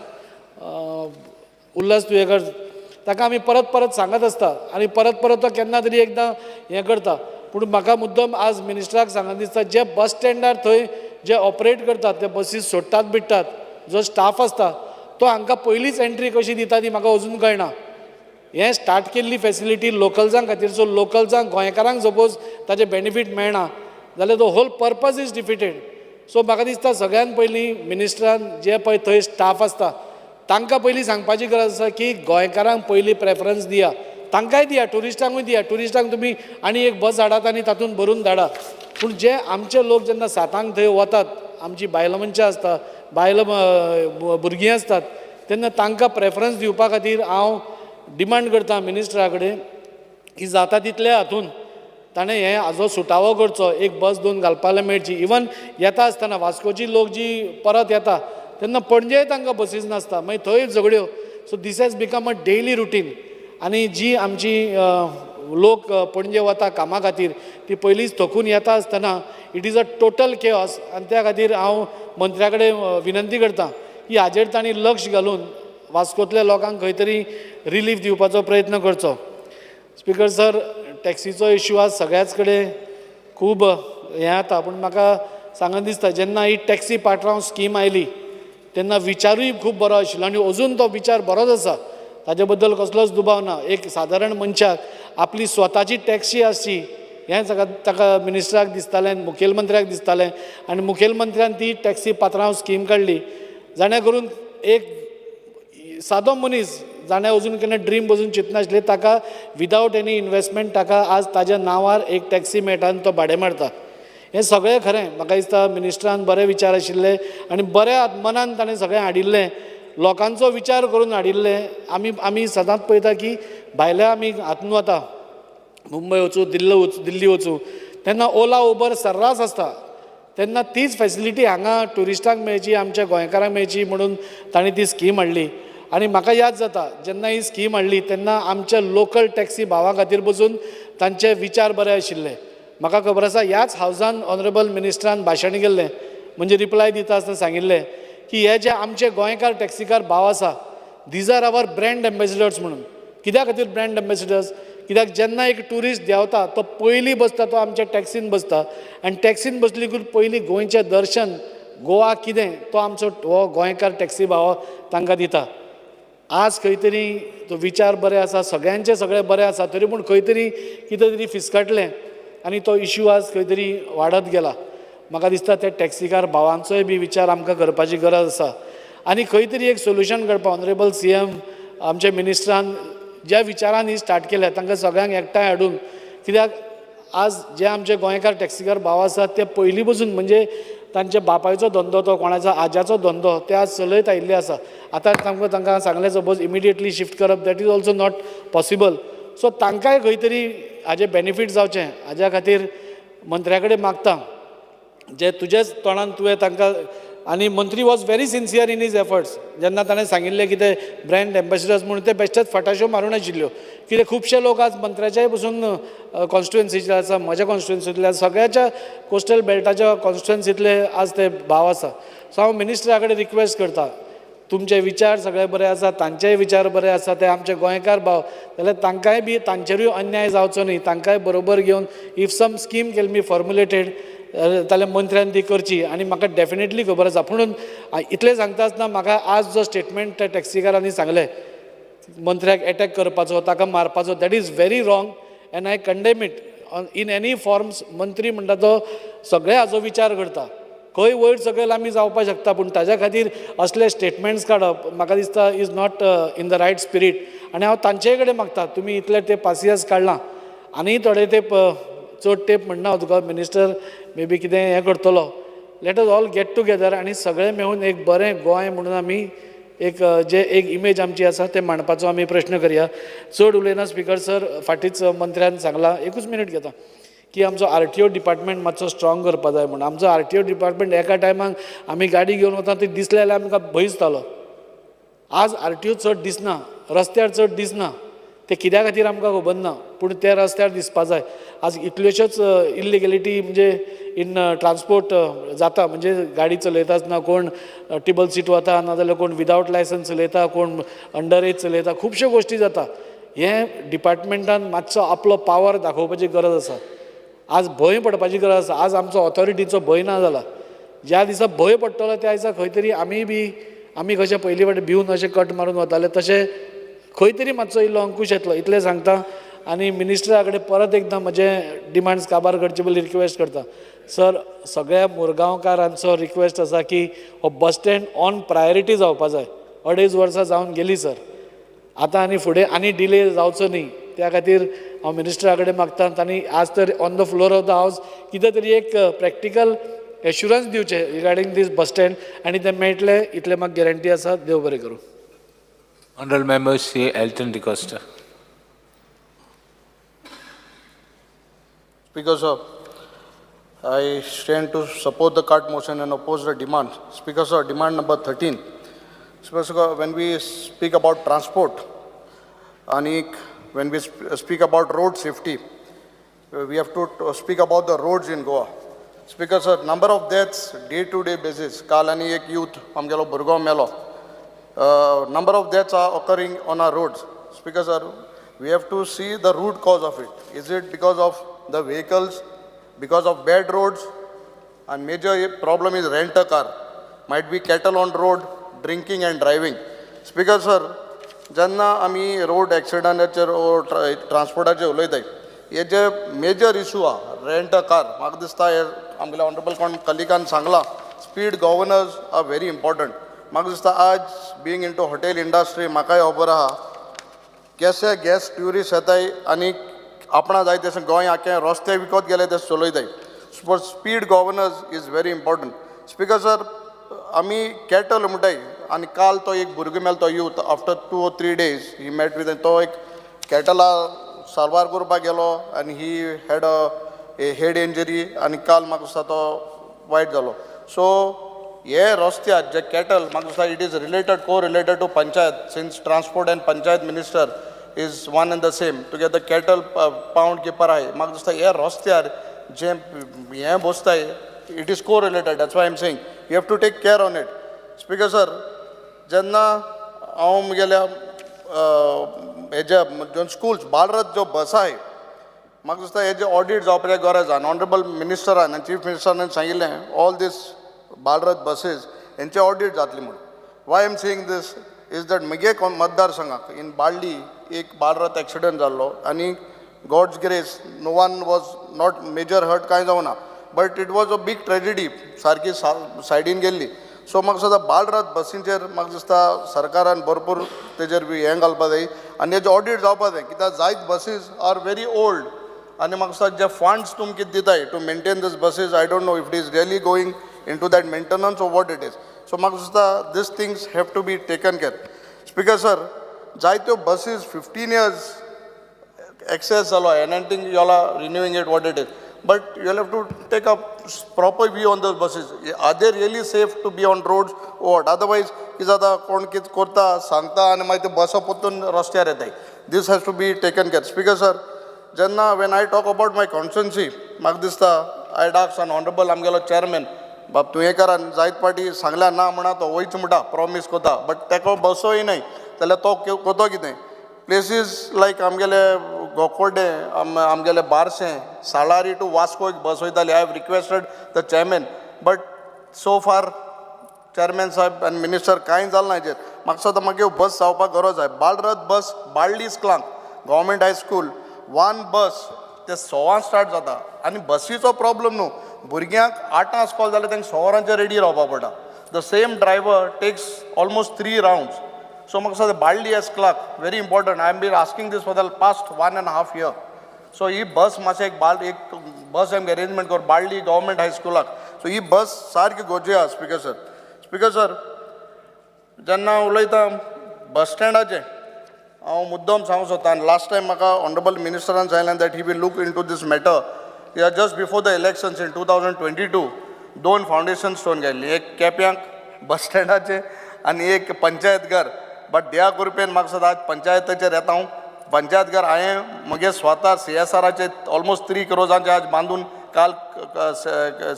उल्हास तुयेकर ताका आमी परत परत सांगत आसता आनी परत परत तो केन्ना तरी एकदां हें करता. पूण म्हाका मुद्दम आज मिनिस्टराक सांगन दिसता जे बस स्टँडार थंय जे ऑपरेट करतात ते बसीस सोडटात बिडटात जो स्टाफ आसता तो हांकां पयलींच एंट्री कशी दिता ती म्हाका अजून कळना. हें स्टार्ट केल्ली फेसिलिटी लोकल्सां खातीर, सो लोकल्सांक गोंयकारांक सपोज ताजें बेनिफीट मेळना जाल्यार the whole purpose is defeated. So म्हाका दिसता सगळ्यान पयलीं मिनिस्टरान जे पळय थंय स्टाफ आसता तांकां पयलीं सांगपाची गरज आसा की गोंयकारांक पयलीं प्रेफरन्स दिया, तांकांय दिया, ट्युरिस्टांकूय दिया. ट्युरिस्टांक तुमी आनी एक बस हाडात आनी तातूंत भरून धाडा. पूण जे आमचे लोक जेन्ना 7 थंय वतात आमची बायलां मनशां आसता बायलां भुरगीं आसतात तेन्ना तांकां प्रेफरन्स दिवपा खातीर हांव डिमांड करता मिनिस्टरा कडेन की जाता तितले हातून ताणें हें हाजो सुटावो करचो, एक बस 2 घालपाक मेळची. इवन येता आसतना वास्कोची लोक जी परत येता तेन्ना पणजेय तांकां बसीस नासता मागीर थंय झगड्यो. So this has become a daily routine. आनी जी आमची लोक पणजे वता कामा खातीर ती पयलींच थकून येता आसतना it is a total chaos. आनी त्या खातीर हांव मंत्र्या कडेन विनंती करता की हाजेर तांणी लक्ष घालून वास्कोतल्या लोकांक खंय तरी रिलीफ दिवपाचो प्रयत्न करचो. स्पिकर सर टॅक्सीचो इश्यू आज सगळ्याच कडेन खूब हें जाता पूण म्हाका सांगन दिसता जेन्ना ही टॅक्सी पात्रांव स्कीम आयली तेन्ना विचारूय खूब बरो आशिल्लो आनी अजून तो विचार बरोच आसा ताजे बद्दल कसलोच दुबाव ना. एक सादारण मनशाक आपली स्वताची टॅक्सी आसची हें ताका मिनिस्टराक दिसतालें, मुखेलमंत्र्याक दिसतालें आनी मुखेलमंत्र्यान ती टॅक्सी पात्रांव स्कीम काडली जाणें करून एक सादो मनीस जाणें अजून केन्ना ड्रीम बसून चिंतनाशिल्लें ताका विदावट एनी इनवेस्टमेंट ताका आज ताज्या नांवार एक टॅक्सी मेळटा आनी तो भाडें मारता. हें सगळें खरें म्हाका दिसता मिनिस्टरान बरे विचार आशिल्ले आनी बऱ्या मनान ताणें सगळें हाडिल्लें, लोकांचो विचार करून हाडिल्लें. आमी आमी सदांच पळयता की भायल्या आमी हातून वता मुंबय वचूं दिल्ली वचूं तेन्ना ओला उबर सर्रास आसता तेन्ना तीच फेसिलिटी हांगा ट्युरिस्टांक मेळची आमच्या गोंयकारांक मेळची म्हणून ताणें ती स्कीम हाडली. आनी म्हाका याद जाता जेन्ना ही स्कीम हाडली तेन्ना आमच्या लोकल टॅक्सी भावां खातीर बसून तांचे विचार बरे आशिल्ले. म्हाका खबर आसा ह्याच हावजान ऑनरेबल मिनिस्टरान भाशण केल्लें म्हणजे रिप्लाय दिता आसतना सांगिल्लें की हे जे आमचे गोंयकार टॅक्सीकार भाव आसा these are our brand ambassadors म्हणून. कित्या खातीर ब्रँड एम्बेसिडर्स? कित्याक जेन्ना एक ट्युरिस्ट देंवता तो पयलीं बसता तो आमच्या टॅक्सीन बसता आनी टॅक्सीन बसली की पयलीं गोंयचें दर्शन गोवा कितें तो आमचो हो गोंयकार टॅक्सी भाव तांकां दिता. आज खंय तरी तो विचार बरे आसा सगळ्यांचे सगळे बरे आसा तरी पूण खंय तरी कितें तरी फिसकटलें आनी तो इश्यू आज खंय तरी वाडत गेला. म्हाका दिसता त्या टॅक्सीकार भावांचोय बी विचार आमकां करपाची गरज आसा आनी खंय तरी एक सोल्युशन करपाक ऑनरेबल CM आमच्या मिनिस्टरान ज्या विचारान ही स्टार्ट केल्या तांकां सगळ्यांक एकठांय हाडून कित्याक आज जे आमचे गोंयकार टॅक्सीकार भाव आसात ते पयलीं पसून म्हणजे तांच्या बापायचो धंदो तो कोणाचो आज्याचो धंदो ते आज चलयत आयिल्ले आसा. आतां तांकां तांकां सांगलें सपोज इमिडिएटली शिफ्ट करप that is also not possible. So तांकांय खंय तरी हाजें बेनिफीट जावचें हाज्या खातीर मंत्र्या कडेन मागता जे तुजेच तोंडान तुवें तांकां आनी मंत्री was very sincere in his efforts. जेन्ना ताणें सांगिल्लें की ते ब्रँड एम्बेसिडर्स म्हणून, ते बेश्टेच फटाश्यो मारूंक नाशिल्ल्यो. कित्याक खुबशे लोक आज मंत्र्याच्याय पसून कॉन्स्टिट्युएन्सीचे आसा, म्हज्या कॉन्स्टिट्युएन्सींतले, सगळ्याच्या कोस्टल बेल्टाच्या कॉन्स्टिट्युएन्सींतले आज ते भाव आसा. सो हांव मिनिस्टरा कडेन रिक्वेस्ट करता, तुमचे विचार सगळे बरे आसा, तांचेय विचार बरे आसा, ते आमचे गोंयकार भाव जाल्यार तांकांय बी तांचेरूय अन्याय जावचो न्ही, तांकांय बरोबर घेवन if some scheme can be formulated जाल्यार मंत्र्यान ती करची. आनी म्हाका डेफिनेटली खबर आसा. पुणून इतलें सांगता आसतना म्हाका आज जो स्टेटमेंट त्या टॅक्सीकारांनी सांगलें, मंत्र्याक एटॅक करपाचो, ताका मारपाचो, that is very wrong and I condemn it in any forms. मंत्री म्हणटा तो सगळे हाजो विचार करता, खंय वयर सकयल आमी जावपाक शकता, पूण ताज्या खातीर असले स्टेटमेंट्स काडप म्हाका दिसता is not in the right spirit. आनी हांव तांचे कडेन मागता, तुमी इतले ते पासियेंस काडलां आनी थोडे तेंप, चड तेंप म्हणना हांव तुका, मिनिस्टर मे बी कितें हें करतलो, let us all get together आनी सगळे मेळून एक बरें गोंय म्हणून आमी एक जे एक इमेज आमची आसा तें मांडपाचो आमी प्रश्न करया. चड उलयना स्पिकर सर, फाटींच मंत्र्यान सांगलां, एकूच मिनीट घेता, की आमचो आरटीओ डिपार्टमेंट मातसो स्ट्रॉंग करपा जाय म्हणून. आमचो आरटीओ डिपार्टमेंट एका टायमाक आमी गाडी घेवन वता ती दिसले जाल्यार आमकां भंय दिसतालो. आज आरटीओ चड दिसना, रस्त्यार चड दिसना, ते कित्या खातीर आमकां खबर ना, पूण ते रस्त्यार दिसपा जाय. आज इतल्योश्योच इल्लिगेलिटी म्हणजे इन ट्रान्सपोर्ट जाता, म्हणजे गाडी चलयता आसतना कोण टेबल सीट वता, नाजाल्यार कोण विदावट लायसन्स चलयता, कोण अंडर एज चलयता, खुबश्यो गोश्टी जाता. हें डिपार्टमेंटान मातसो आपलो पावर दाखोवपाची गरज आसा. आज भंय पडपाची गरज आसा. आज आमचो ऑथॉरिटीचो भंय ना जाला. ज्या दिसा भंय पडटलो त्या दिसा खंय तरी आमी बी आमी कशें पयलीं फावटी भिवन अशें कट मारून वताले तशें खंय तरी मातसो इल्लो अंकूश येतलो, इतलें सांगता. आनी मिनिस्टरा कडेन परत एकदां म्हजे डिमांड्स काबार करचे पयलीं रिक्वेस्ट करता, सर सगळ्या मुरगांवकारांचो रिक्वेस्ट आसा की हो बस स्टँड ऑन प्रायोरिटी जावपा जाय. 2.5 वर्सां जावन गेलीं सर, आतां आनी फुडें आनी डिले जावचो न्ही, त्या खातीर हांव मिनिस्टरा कडेन मागता तांणी आज तर on the floor of the house कितें तरी एक प्रॅक्टिकल एश्युरन्स दिवचें रिगार्डींग दीस बस स्टँड, आनी तें मेळटलें इतलें म्हाका गॅरंटी आसा. देव बरें करूं. Honorable Member Shri Elton D'Costa. Speaker sir, I stand to support the cart motion and oppose the demand. Speaker sir, demand number 13. Speaker sir, when we speak about transport, and when we speak about road safety, we have to speak about the roads in Goa. Speaker sir, number of deaths day-to-day basis. काल आनी एक youth आमगेलो भुरगो मेलो. Number of deaths are occurring on our roads. Speaker sir, we have to see the root cause of it. Is it because of the vehicles, because of bad roads? And major problem is rent a car. Might be cattle on road, drinking and driving. Speaker sir, जेन्ना आमी road एक्सिडंटाचेर ओ ट्रान्सपोर्टाचेर उलयताय, हे जे major issue आहा rent a car, म्हाका दिसता हे आमगेल्या honourable कोण कलिकान सांगलां, speed governors are very important. म्हाका दिसता आज being into hotel industry म्हाकाय खबर आहा कशे गॅस्ट ट्युरिस्ट येताय आनी आपणा जाय तशें गोंय आख्खें रस्ते विकत गेले तशें चलयताय. Speed governors is very important. Speaker sir, आमी कॅटल म्हणटाय आनी काल तो एक भुरगो मेलो, तो youth after 2 or 3 days he met with, तो एक कॅटला सारवार करपाक गेलो आनी he had a head injury आनी काल म्हाका दिसता तो वायट जालो. सो हे रस्त्यार जे कॅटल म्हाका दिसता it is related co related to panchayat, since transport and panchayat minister is one and the same. तुगे the cattle pound keeper आहाय, म्हाका दिसता हे रस्त्यार जे हें बसताय it is co related. That's why I am saying you have to take care on it. Speaker sir, जेन्ना हांव म्हगेल्या हेज्या स्कुल्स बालरथ ज्यो बस आहाय, म्हाका दिसता हेजें ऑडीट जावपाचें गरज आहा. ऑनरेबल मिनिस्टरान आनी चीफ मिनिस्टरान सांगिल्लें ऑल दीस बालरथ बसीस हेंचे ऑडीट जातली म्हणून. Why am saying this is that म्हगे मतदारसंघाक इन बाळ्ळी एक बालरथ एक्सिडंट जाल्लो आनी God's grace no one was not major hurt कांय जावना, but it was a big tragedy, सारकी सायडीन गेल्ली. सो म्हाका दिसता बालरथ बसींचेर म्हाका दिसता सरकारान भरपूर तेजेर हें घालपा जाय आनी हेजें ऑडीट जावपा जाय, कित्याक जायत buses are very old आनी म्हाका दिसता जे फंड्स तुमकां दिताय to maintain these buses, I don't know if it is really going into that maintenance or what it is. So म्हाका दिसता these things have to be taken care. Speaker sir, जायत्यो बसीस 15 years access जालो and I think you all are renewing it what it is. But you have to take a proper view on those buses. Are they really safe to be on roads or what? Otherwise, कितें जाता, कोण कितें करता सांगता आनी मागीर ते बसो परतून रस्त्यार येताय. This has to be taken care. Speaker sir, जेन्ना when I talk about my constituency, म्हाका दिसता I ask an honourable आमगेलो चॅरमॅन बाब तुयेंकारान जायत पाटी सांगल्या ना म्हणा तो वयच म्हणटा, प्रॉमीस करता, बट ताका बसोय न्हय जाल्यार तो करतो कितें. प्लेसीस लायक आमगेले गोकोडे, आमगेले बारशें, साळारी टू वास्को एक बस वयताली. I have requested the chairman, but so far chairman साहेब आनी मिनिस्टर कांय जालें ना हेजेर. म्हाका दिसता मागीर बस जावपाक गरज आसा. बालरथ बस Balli Clank government high school one bus ते 1:15 स्टार्ट जाता. आनी बसीचो प्रॉब्लम न्हू, भुरग्यांक 8 स्कॉल जाल्यार तांकां 6 वरांचेर रेडी रावपाक पडटा. The same driver takes almost 3 rounds. So म्हाका दिसता Balli S Clerk very important. I am been asking this for the past 1.5 year. So ही बस मातशें एक बस आमकां अरेंजमेंट कर बाळ्ळी गव्हर्मेंट हायस्कुलाक. सो ही बस सारकी गरजे आसा. स्पिकर सर, स्पिकर सर, जेन्ना उलयता बस स्टँडाचें हांव मुद्दम सांगूंक सोदता. आनी लास्ट टायम म्हाका ऑनरेबल मिनिस्टरान सांगलें that he will look into this matter. Just before the elections in 2022 2 foundation stone घाल्ली, एक केप्यांक बस स्टँडाचें आनी एक पंचायत घर. बट देवा कृपेन म्हाका दिसता आज पंचायतीचेर येता हांव. पंचायत घर हांवें म्हगे स्वता CSRाचे ऑलमोस्ट 3 क्रोजांचे आज बांदून काल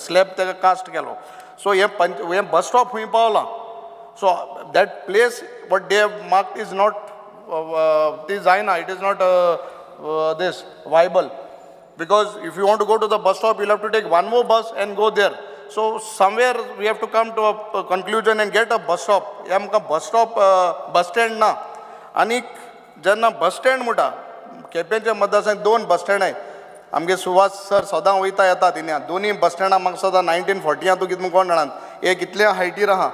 स्लॅब ताका कास्ट केलो. सो हें हें बस स्टॉप खंय पावलां. So that place what they have mark is not ती जायना, it is not this viable. Because if you want to go to the bus stop, you have to take one more bus and go there. So somewhere we have to come to a conclusion and get a bus stop. हे आमकां bus stop, bus stand ना. आनीक जेन्ना bus stand म्हणटा, केपेंच्या मतदारसंघात 2 bus stand आहाय. आमगे सुवास sir सदां वयता येता तिन्या दोनूय बस स्टँडां म्हाका सदां 1940 तूं कितें कोण जाणा. एक इतल्या हायटीर आहा,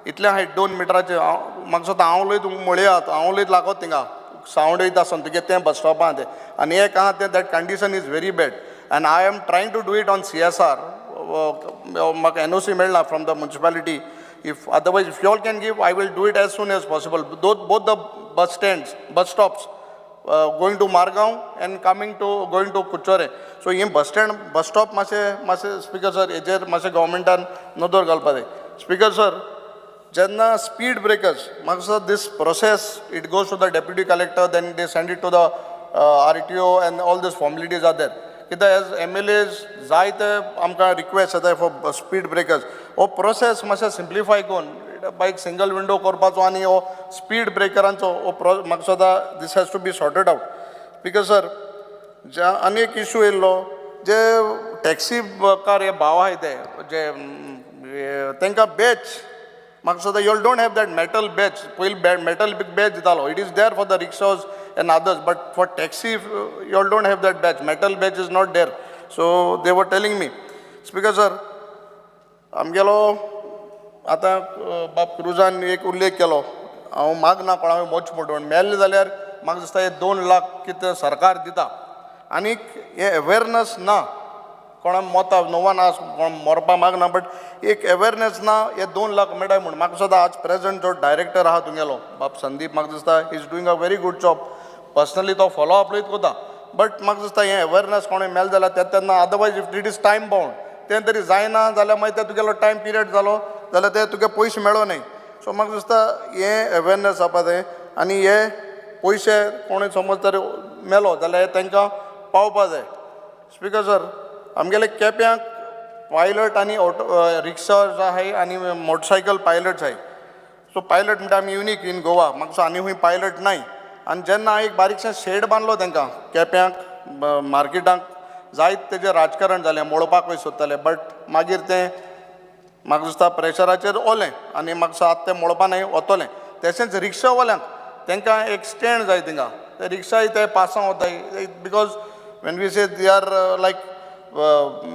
इतल्या हायट 2 मिटराचें. म्हाका दिसता हांव लयत मळया, हांव लयत लागत थिंगा सावंड वयता आसतना तुगे तें बस स्टॉपां तें. आनी एक आहा तें that condition is very bad and I am trying to do it on CSR. म्हाका NOC मेळना from the municipality. If otherwise if you all can give, I will do it as soon as possible. Both the bus stands, bus stops going to Margao and coming to going to Curchorem. So हे bus stand bus stop मातशें मातशें speaker sir हेजेर मातशें गव्हर्मेंटान नदर घालपा जाय. Speaker sir, जेन्ना speed breakers म्हाका दिसता this process it goes to the deputy collector, then they send it to the RTO and all these formalities are there. कित्याक एज MLAs जायते आमकां रिक्वेस्ट येता फॉर स्पीड ब्रेकर्स. हो process मातशें simplify करून बायक single window करपाचो आनी हो स्पीड ब्रेकरांचो हो म्हाका दिसता this has to be sorted out. Because sir, ज्या आनी एक इशू येयल्लो, जे टॅक्सी कार हे भाव आहाय ते जे तांकां बॅच म्हाका दिसता you all don't have that metal badge. पयलीं मेटल बॅच दितालो, it is there for the rickshaws and others, but for taxi you all don't have that badge. Metal badge is not there. So they were telling me. Speaker sir, आमगेलो आतां बाब क्रुजान एक उल्लेख केलो, हांव मागना कोणा मोच म्हणून मेल्लें जाल्यार म्हाका दिसता हे 2 लाख कितें सरकार दिता. आनीक हे अवेरनस ना, कोणा मोता नोवान आस कोण मरपा मागना, बट एक अवेरनस ना हे 2 लाख मेळटा म्हूण. म्हाका दिसता आज प्रेजंट जो डायरेक्टर आहा तुगेलो बाब संदीप, म्हाका दिसता is doing a very good job. Personally तो फॉलो अप लयत करता, बट म्हाका दिसता हें अवेरनस कोणूय मेल जाल्यार तें तेन्ना, otherwise if it is time bound तें तरी जायना जाल्यार मागीर तें तुगेलो टायम पिरियड जालो जाल्यार ते तुगे पयशे मेळो न्हय. सो म्हाका दिसता हें अवेरनस जावपा जाय आनी हे पयशे कोणूय समज तर मेलो जाल्यार तांकां पावपा जाय. स्पिकर सर, आमगेले केप्यांक पायलट आनी ऑटो रिक्षा आहाय आनी मोटरसायकल पायलट्स आहाय. सो पायलट म्हणटा आमी युनीक इन गोवा, म्हाका दिसता आनी खूंय पायलट नाय. आनी जेन्ना हांवें एक बारीकशें शेड बांदलो तांकां केप्यांक मार्केटाक, जायत तेजें राजकारण जालें, मोडपाकूय सोदताले, बट मागीर तें म्हाका दिसता प्रेशराचेर ओलें आनी म्हाका दिसता आतां तें मोडपा न्हय वतलें. तशेंच रिक्षावाल्यांक तांकां एक स्टँड जाय थिंगा, ते रिक्षाय ते पासां वताय, because when we say they are like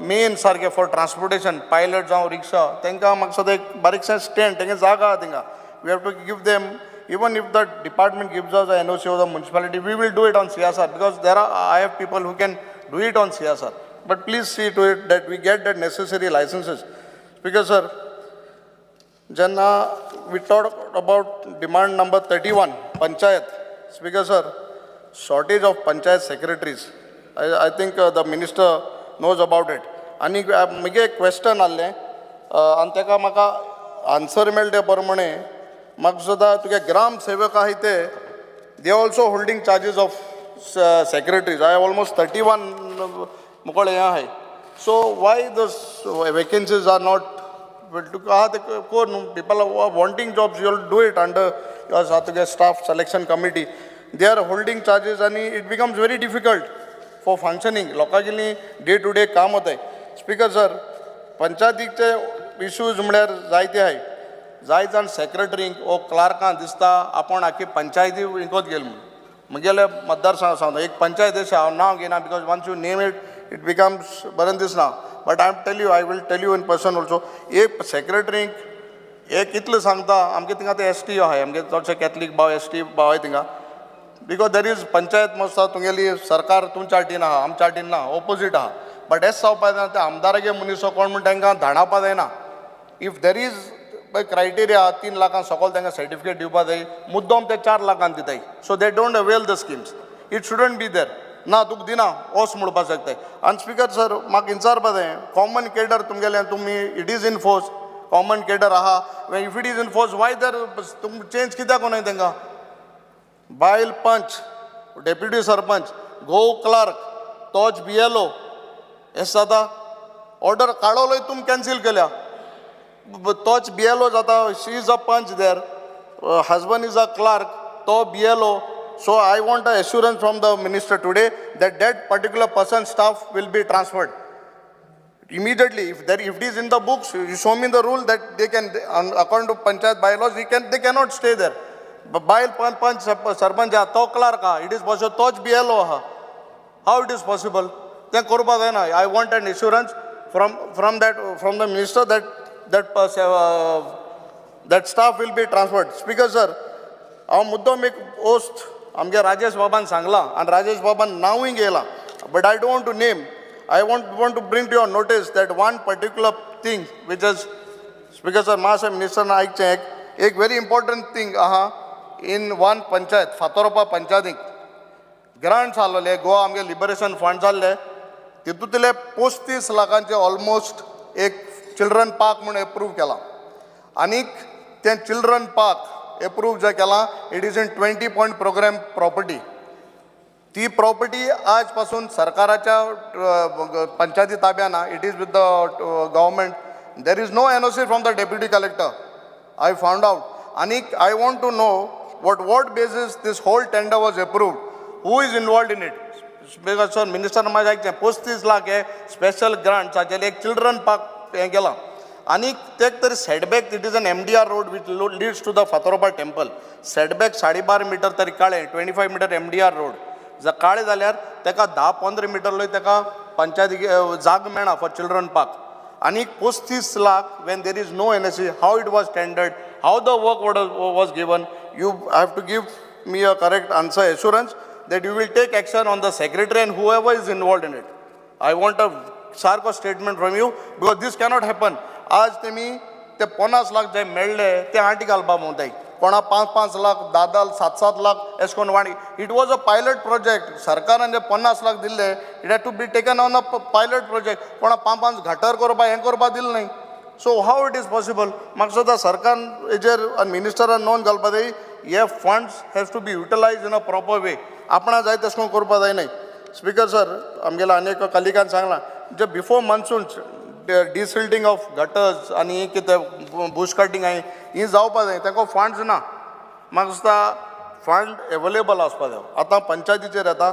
main सारके फॉर ट्रान्सपोर्टेशन पायलट जावं रिक्षा, तांकां म्हाका दिसता एक बारीकशें स्टँड तेंगे जागा आहा थिंगा. We have to give them, even if the department gives us NOC or the municipality, we will do it on CSR, because there are, I have people who can do it on CSR. But please see to it that we get that necessary licenses. Because sir, Janna, we talked about demand number 31, Panchayat. Speaker sir, shortage of Panchayat secretaries. I think the minister knows about it. आनी म्हगे एक question आहलें आनी ताका म्हाका answer मेळ्ळा ते प्रमाणे म्हाका सुद्दां तुगे ग्राम सेवक आहाय ते they also holding charges of secretaries. I almost 31 मुकोळ हें आहाय. So why those vacancies are not आहा ते कोर न्हू, people are wanting jobs, you do it under your तुगे staff selection committee. They are holding charges आनी it becomes very difficult for functioning. लोकांगेली day to day काम वताय. Speaker sir, पंचायतीचे issues म्हळ्यार जायते आहाय. जाय जाण सेक्रेटरींक वो क्लार्कां दिसता आपूण आख्खी पंचायती विकत गेल म्हूण. म्हगेले मतदारसंघ सांगता एक पंचायत अशें हांव नांव घेयना because once you name it it becomes बरें दिसना, but I am tell you, I will tell you in person also. एक सेक्रेटरींक एक इतलें सांगता, आमगे थिंगा ते एस टी आहाय, आमगे चडशे कॅथलीक भाव एस टी भाव आहाय थिंगा, because there is panchayat मस्त तुगेली सरकार तुमच्या हाटीन आहा, आमच्या हाटीन ना, ओपोजीट आहा. बट एस जावपा जायना, ते आमदारागे मनीस कोण म्हूण तांकां धाडावपा जायना. If there is criteria 3 लाखां सकयल तांकां सर्टिफिकेट दिवपा जाय, मुद्दम ते 4 लाखान दिताय. So they don't avail the schemes. It shouldn't be there. ना तुका दिना ओस म्हणपाक शकताय. आनी स्पीकर सर म्हाका विचारपा जाय, कॉमन केडर तुमगेलें तुमी it is in force, common cadre आहा, if it is in force why there तुमी चेंज कित्याक कोनाय तांकां? बायल पंच, डेप्युटी सरपंच, घोव क्लार्क, तोच बी एल ओ, एस जाता ऑर्डर काडलोय तुमी कॅन्सील केल्या. तोच बी एल ओ जाता, she is a panch there, husband is a clerk, तो B L O. So I want a assurance from the minister today that that particular person staff will be transferred immediately. If there, if it is in the books, you show me the rule that they can, according to panchayat bylaws, they cannot stay there. बायल पंच सरपंच आहा, तो clerk आहा, it is possible, तोच बी L O आहा, how it is possible? तें करपा जायना. I want an assurance from that from the minister that that that staff will be transferred. Speaker sir, हांव मुद्दम एक वस्त आमगे राजेश बाबान सांगलां आनी राजेश बाबान नांवूय घेयलां, but I don't want to name. I want to bring to your notice that one particular thing which is, speaker sir मातशें मिनिस्टरान आयकचें, एक व्हेरी इम्पॉर्टंट थींग आहा. इन वन पंचायत, फातोरपा पंचायतीक ग्रांट्स आसलेले, गोवा आमगे लिबरेशन फंड जाल्ले, तितूंतले 35 लाखांचे ऑलमोस्ट एक चिल्ड्रन पार्क म्हूण एप्रूव केलां. आनीक तें चिल्ड्रन पार्क एप्रूव जें केलां, it is in 20 point programme property. ती प्रॉपर्टी आज पासून सरकाराच्या पंचायती ताब्यान ना, it is with the government. There is no NOC from the deputy collector, I found out. आनीक I want to know what basis this whole tender was approved, who is involved in it. Because sir minister म्हाजें आयकचें, 35 लाख हे special grants हाचेर एक children park हें केलां. आनीक ते तरी setback, it is an MDR road which leads to the Fatorpa temple. Setback 12.5 metre तरी काळें, 25 मिटर MDR road जर काळें जाल्यार ताका 10-15 मिटर ताका पंचायती जाग मेळना फॉर चिल्ड्रन पार्क. आनीक 35 lakh when there is no NSC, how it was tendered, how the work was given, you have to give me a correct answer, assurance that you will take action on the secretary and whoever is involved in it. I want a सारको statement from you because this cannot happen. आज तेमी ते 50 लाख जे मेळ्ळे ते aunty घालपा म्हणताय, कोणा 5-5 लाख, 10-10, 7-7 लाख एश कोन वाणी. It was a pilot project. सरकारान जे 50 लाख दिल्ले, it had to be taken on a pilot project. कोणा 5-5 घटर करपा हें करपा दिलें न्हय. So how it is possible? म्हाका सुद्दां सरकारान हेजेर आनी मिनिस्टरान नोंद घालपा जाय, हे funds has to be utilise in a proper way. आपणा जाय तशें करून करपा जाय न्हय. स्पीकर सर, आमगेल्या आनी एका कलिगान सांगलां जे before monsoon desilting of gutters आनी कितें बुश कटींग आनी ही जावपा जाय, ताका फंड्स ना. म्हाका दिसता फंड एवेलेबल आसपा जाय. आतां पंचायतीचेर येता,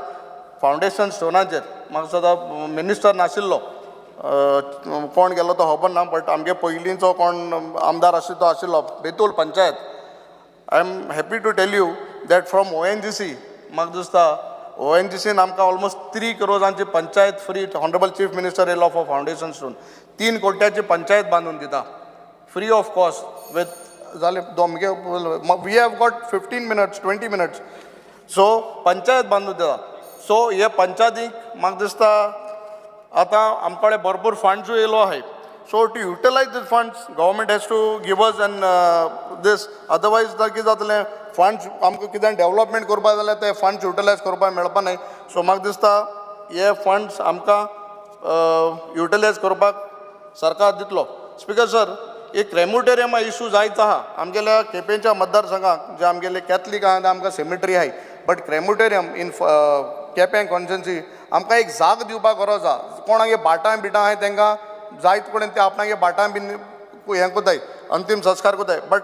फावंडेशन स्टोनाचेर म्हाका दिसता मिनिस्टर नाशिल्लो, कोण गेलो तो खबर ना, बट आमगे पयलींचो कोण आमदार आशिल्लो तो आशिल्लो, Betul panchayat. I am happy to tell you that from ONGC, म्हाका दिसता ONGCन आमकां almost 3 करोडांची panchayat free, honourable chief minister येयलो फॉर फावंडेशन स्टोन, 3 कोट्याची पंचायत बांदून दिता फ्री ऑफ कॉस्ट विथ जाले दोमगे. We have got 15 minutes 20 minutes, so panchayat बांदून दिता. So हे पंचायतीक म्हाका दिसता आतां आमचे कडेन भरपूर फंड्सूय येयलो आहाय. So to utilise these funds government has to give us an this, otherwise कितें जातलें, फंड्स आमकां कितें डेवलपमेंट करपा जाल्यार ते फंड्स युटिलायज करपाक मेळपा न्हय. सो म्हाका दिसता हे फंड्स आमकां युटिलायज करपाक सरकार दितलो. स्पिकर सर, एक क्रेमोटेरियमा इशू जायत आहा आमगेल्या केपेंच्या मतदारसंघाक. जे आमगेले कॅथलीक आहा आमकां सेमिटरी आहाय, बट क्रेमोटेरियम इन केपें कॉन्स्टिट्युएन्सी आमकां एक जाग दिवपाक गरज आहा. कोणागे भाटां बिटां आहाय तेंकां जायत कडेन ते आपणागे भाटां बीन हें कोताय, अंतीम संस्कार कोताय. बट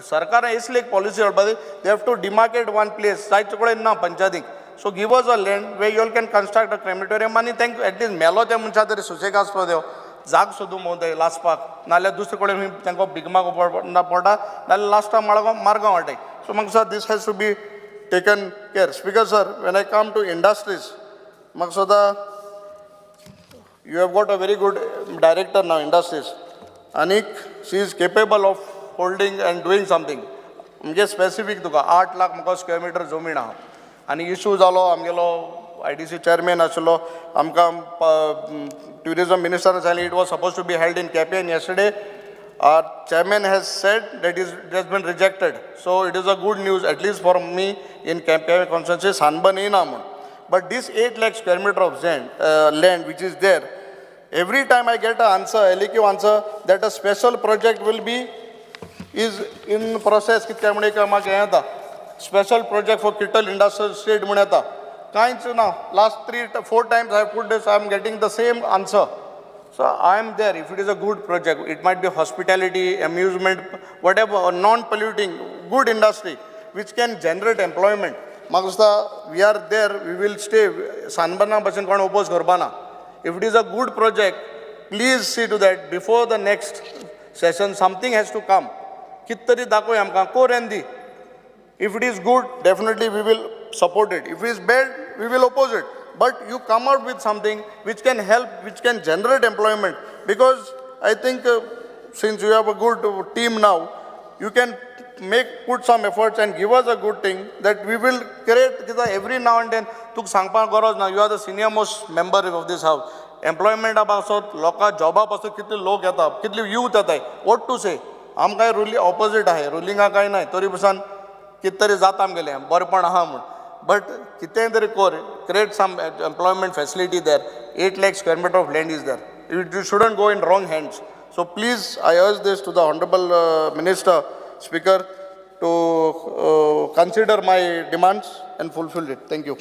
सरकारान इसली एक पॉलिसी हाडपा जाय, they have to demarcate one place जायते कडेन ना पंचायतीक. So give us a land where you all can construct a crematorium आनी तांकां एटलिस्ट मेलो त्या मनशा तरी सुसेग आसपा जायो, जाग सोदूंक भोंवताय लासपाक, नाल्यार दुसरे कडेन तांकां भिगमाक पडटा, नाल्यार लास्टाक मडगांव मारगांव हाडटाय. सो म्हाका दिसता this has to be taken care. Speaker sir, when I come to industries, म्हाका दिसता you have got a very good director now industries, आनीक she is capable of holding and doing something. म्हणजे specific तुका 8 लाख म्हाका square metre जमीन आहा आनी issue जालो आमगेलो IDC chairman आशिल्लो आमकां ट्युरिजम मिनिस्टरान सांगलें it was suppose to be held in Quepem. Yesterday our chairman has said that is it has been rejected. So it is a good news at least for me in Quepem constituency, sunburn येयना म्हूण. But this 8 lakh square meter of land which is there, every time I get a answer, LAQ answer, that a special project will be is in process. कितक्या म्हण एक म्हाका हें येता, special project for Kirtol industrial estate म्हूण येता, कांयच ना. Last 3-4 times I put this, I am getting the same answer. So I am there. If it is a good project, it might be hospitality, amusement, whatever, non polluting, good industry which can generate employment. म्हाका दिसता we are there, we will stay. सानबर्ना भशेन कोण oppose करपा ना. If it is a good project, please see to that before the next session something has to come. कित तरी दाखय आमकां, कोर आनी दी. If it is good, definitely we will support it. If it is bad, we will oppose it. But you come out with something which can help, which can generate employment. Because I think since you have a good team now, you can put some efforts and give us a good thing that we will create. Every now and then, तुका सांगपाक गरज ना, you are the senior most member of this house. Employment पासत, लोकां जॉबा पासून कितले लोक येता, कितले यूथ येताय, what to से. आमकां रुली ऑपोजीट आहाय, रुलिंगा कांय नाय, तरी पसून कितें तरी जाता आमगेलें बरेपण आहा म्हूण. बट कितेंय तरी कोर, create some employment facility there. 8 lakh square meter of land is there, it shouldn't go in wrong hands. So please I urge this to the honourable minister, speaker, to consider my demands and fulfil it. Thank you.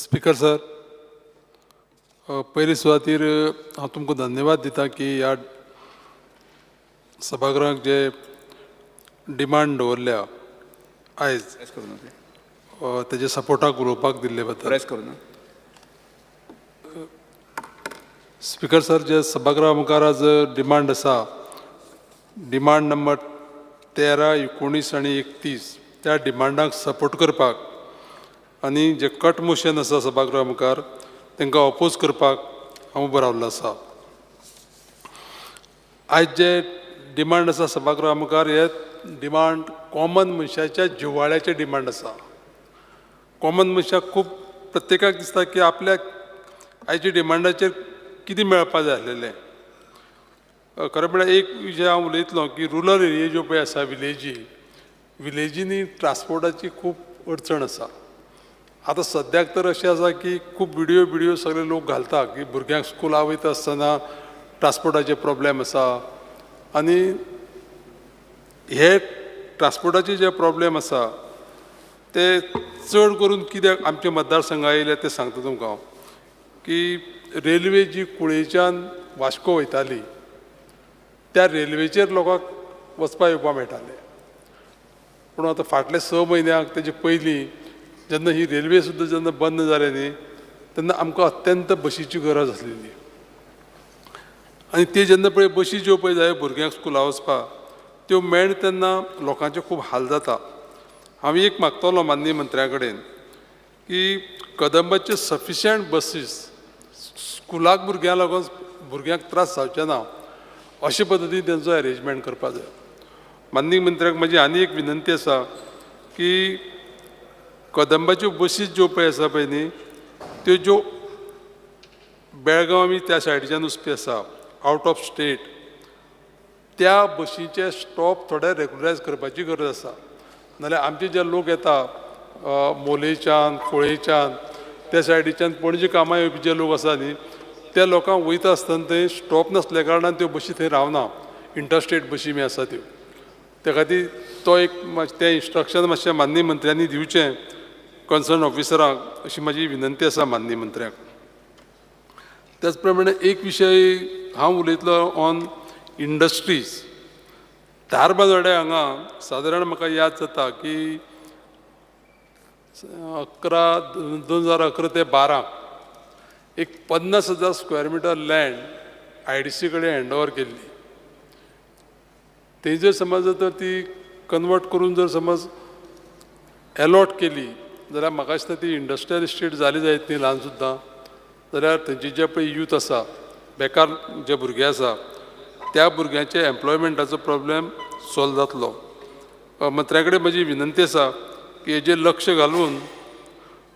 Speaker sir, पयले सुवातीर हांव तुमकां धन्यवाद दिता की ह्या सभागृहाक जे demand दवरल्या आयज तेजे सपोर्टाक उलोवपाक दिल्ले बद्दल. स्पिकर सर, जे सभागृहा मुखार आज डिमांड आसा, डिमांड नंबर 13, 19 आनी 31, त्या डिमांडाक सपोर्ट करपाक आनी जे कट मोशन आसा सभागृहा मुखार तांकां ओपोज करपाक हांव उबो रावल्लो आसा. आयज जे डिमांड आसा सभागृहा मुखार, हे डिमांड कॉमन मनशाच्या जिवाळ्याचे डिमांड आसा. कॉमन मनशाक खूब प्रत्येकाक दिसता की आपल्याक आयच्या डिमांडाचेर कितें मेळपा जाय आसलेलें. खरें म्हळ्यार एक विशय हांव उलयतलो की रुरल एरिया ज्यो पळय आसा, विलेजी, विलेजींनी ट्रांसपोर्टाची खूब अडचण आसा. आतां सद्याक तर अशें आसा की खूब विडियो सगळे लोक घालता की भुरग्यांक स्कुला वयता आसतना ट्रांसपोर्टाचे प्रॉब्लेम आसा. आनी हे ट्रांसपोर्टाचे जे प्रॉब्लेम आसा ते चड करून कित्याक आमच्या मतदारसंघा येयले तें सांगता तुमकां हांव, की रेल्वे जी कुळेच्यान वास्को वयताली त्या रेल्वेचेर लोकांक वचपा येवपाक मेळटालें. पूण आतां फाटले 6 म्हयन्याक तेजे पयलीं जेन्ना ही रेल्वे सुद्दां जेन्ना बंद जाली न्ही, तेन्ना आमकां अत्यंत बशीची गरज आसलेली. आनी ती जेन्ना पळय बशी ज्यो पळय जाय भुरग्यांक स्कुला वचपाक त्यो मेळ तेन्ना लोकांचे खूब हाल जाता. हांव एक मागतलो माननीय मंत्र्या कडेन की कदंबाचे सफिशियंट बसीस स्कुलाक भुरग्यांक लागून भुरग्यांक त्रास जावचे ना अशे पद्दतीन तेंचो एरेंजमेंट करपाक जाय. माननीय मंत्र्याक म्हजी आनी एक विनंती आसा की कदंबाच्यो बसीस ज्यो पळय आसा पळय न्ही त्यो ज्यो बेळगांव आमी त्या सायडीच्यान वचपी आसा आवट ऑफ स्टेट त्या बशींचे स्टॉप थोडे रेगुलरायज करपाची गरज आसा. नाल्यार आमचे जे लोक येता मोलेच्यान, कुळेच्यान, त्या सायडीच्यान पणजे कामां येवपी जे लोक आसा न्ही, त्या लोकांक वयता आसतना थंय स्टॉप नासल्या कारणान त्यो बशी थंय रावना, इंटरस्टेट बशी बी आसा त्यो. त्या खातीर तो एक तें इन्स्ट्रक्शन मातशें माननीय मंत्र्यांनी दिवचें कन्सर्न ऑफिसरांक, अशी म्हाजी विनंती आसा माननीय मंत्र्यांक. त्याच प्रमाणे एक विशय हांव उलयतलो ऑन इंडस्ट्रीज. धारबांदोड्या हांगा सादारण म्हाका याद जाता की 2011 ते 12 एक 50,000 स्क्वेअर मिटर लँड IDC कडेन हँड ओवर केल्ली. थंय जर समज जर ती कन्वर्ट करून जर समज एलॉट केली जाल्यार म्हाका दिसता ती इंडस्ट्रियल इस्टेट जाली जायत न्ही ल्हान सुद्दां, जाल्यार थंयचे जे पळय यूथ आसा, बेकार जे भुरगे आसा, त्या भुरग्यांचे एम्प्लॉयमेंटाचो प्रॉब्लेम सॉल्व जातलो. मंत्र्या कडेन म्हजी विनंती आसा की हेजेर लक्ष घालून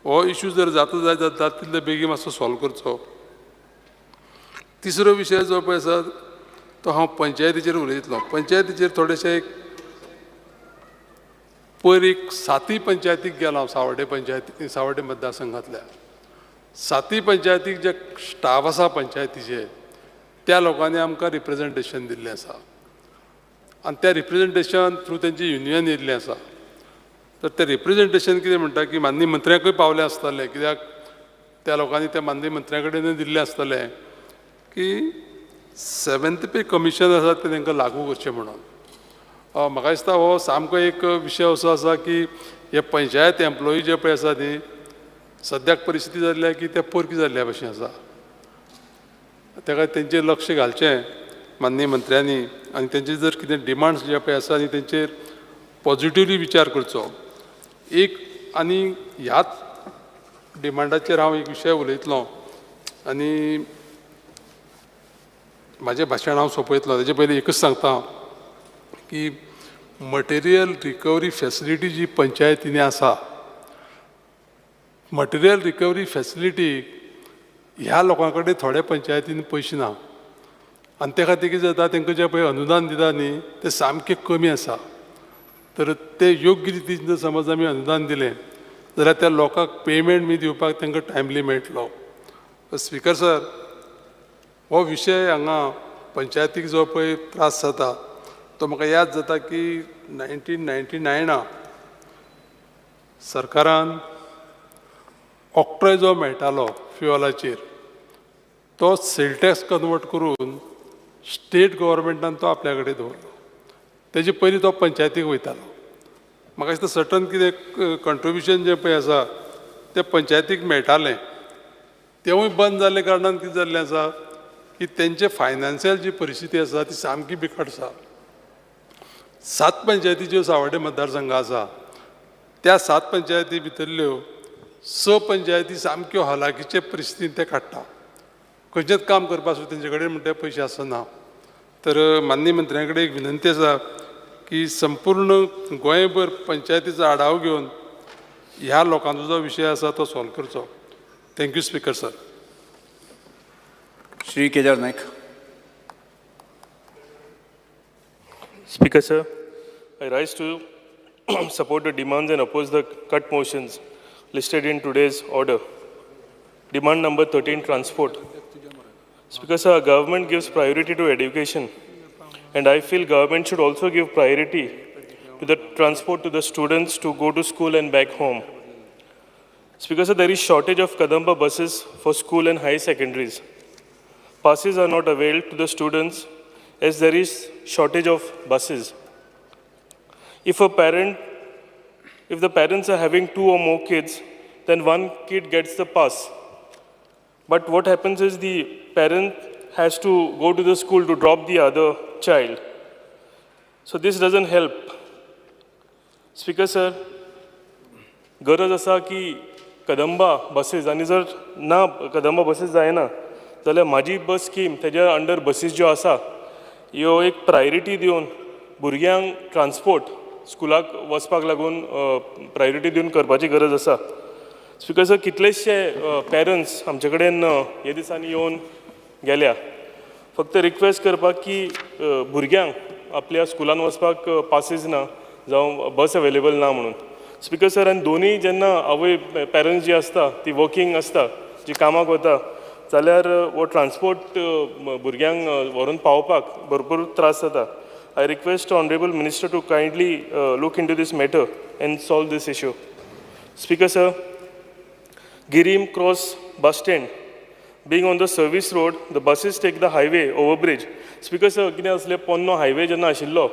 हो इशू जर जाता जायत जाता तितले बेगीन मातसो सॉल्व करचो. तिसरो विशय जो पळय आसा तो हांव पंचायतीचेर उलयतलो. पंचायतीचेर थोडेशें एक पयर एक सातय पंचायतीक गेलो हांव, सावड्डे पंचायती, सावड्डे मतदारसंघांतल्या सातय पंचायतीक जे स्टाफ आसा पंचायतीचे, त्या लोकांनी आमकां रिप्रेजेंटेशन दिल्लें आसा आनी त्या रिप्रेजेंटेशन थ्रू तेंची युनियन येयल्लें आसा. तर तें रिप्रेजेंटेशन कितें म्हणटा की माननीय मंत्र्यांकूय पावलें आसतलें, कित्याक त्या लोकांनी त्या माननीय मंत्र्यां कडेनूय दिल्लें आसतलें की 7th पे कमिशन आसा तें तांकां लागू करचें म्हणून. म्हाका दिसता हो सामको एक विशय असो आसा की हे पंचायत एम्प्लॉई जे पळय आसा न्ही, सद्याक परिस्थिती जाल्ली की ते पोरकी जाल्ल्या भशेन आसा. ताका तेंचेर लक्ष घालचें माननीय मंत्र्यांनी आनी तेंचे जर कितें डिमांड्स जे पळय आसा न्ही तेंचेर पॉजिटिवली विचार करचो. एक आनी ह्याच डिमांडाचेर हांव एक विशय उलयतलो आनी म्हाजें भाशण हांव सोंपयतलो. तेजे पयलीं एकूच सांगता की मटेरियल रिकवरी फॅसिलिटी जी पंचायतींनी आसा, मटेरियल रिकवरी फॅसिलिटी ह्या लोकां कडेन थोड्या पंचायतींनी पयशे ना आनी त्या खातीर कितें जाता, तांकां जें पळय अनुदान दिता न्ही तें सामकें कमी आसा. तर तें योग्य रितीन जर समज आमी अनुदान दिलें जाल्यार त्या लोकांक पेमेंट बी दिवपाक तांकां टायमली मेळटलो. स्पिकर सर, हो विशय हांगा पंचायतीक जो पळय त्रास जाता तो म्हाका याद जाता की 1999 सरकारान ऑक्ट्रॉय जो मेळटालो फ्युअलाचेर तो सेल टॅक्स कन्वर्ट करून स्टेट गव्हर्मेंटान तो आपल्या कडेन दवरलो. तेजे पयलीं तो पंचायतीक वयतालो. म्हाका दिसता सर्टन कितें कंट्रिब्युशन जें पळय आसा तें पंचायतीक मेळटालें, तेवूय बंद जाल्ले कारणान कितें जाल्लें आसा की तेंचे फायनान्शियल जी परिस्थिती आसा ती सामकी बिकट आसा. 7 पंचायती ज्यो सावड्डे मतदारसंघ आसा त्या 7 पंचायती भितरल्यो 6 पंचायती सामक्यो हलाखीचे परिस्थितीन ते काडटा, खंयचेंच काम करपा सुद्दां तेंचे कडेन म्हणटा पयशे आसना. तर माननीय मंत्र्यां कडेन एक विनंती आसा की संपूर्ण गोंयभर पंचायतीचो आढावो घेवन ह्या लोकांचो जो विशय आसा तो सॉल्व करचो. Thank you speaker sir. Shri Kedar Naik. Speaker sir, I rise to support the demands and oppose the cut motions listed in today's order. Demand number 13, transport. Speaker sir, our government gives priority to education, and I feel government should also give priority to the transport to the students to go to school and back home. Speaker sir, there is shortage of Kadamba buses for school and high secondaries. Passes are not availed to the students as there is shortage of buses. If the parents are having 2 or more kids, then one kid gets the pass. But what happens is the parent has to go to the school to drop the other child. So this doesn't help. Speaker sir, गरज आसा की Kadamba buses आनी जर ना Kadamba buses जायना जाल्यार म्हाजी बस scheme तेज्या अंडर बसीस ज्यो आसा ह्यो एक प्रायोरिटी दिवन भुरग्यांक ट्रान्सपोर्ट स्कुलाक वचपाक लागून प्रायोरिटी दिवन करपाची गरज आसा. स्पीकर सर, कितलेशे पेरंट्स आमचे कडेन हे दिसांनी येवन गेल्या. फक्त रिक्वेस्ट करपाक की भुरग्यांक आपल्या स्कुलान वचपाक पासीस ना जावं बस अवेलेबल ना म्हणून. स्पिकर सर, आनी दोनूय जेन्ना आवय पेरंट्स जी आसता ती वर्कींग आसता, जी कामाक वता, जाल्यार हो ट्रांसपोर्ट भुरग्यांक व्हरून पावोवपाक भरपूर त्रास जाता. I request honourable minister to kindly look into this matter and solve this issue. Speaker sir, Guirim Cross bus stand being on the service road, the buses take the highway overbridge. Speaker sir, कितें आसलें, पोन्नो highway जेन्ना आशिल्लो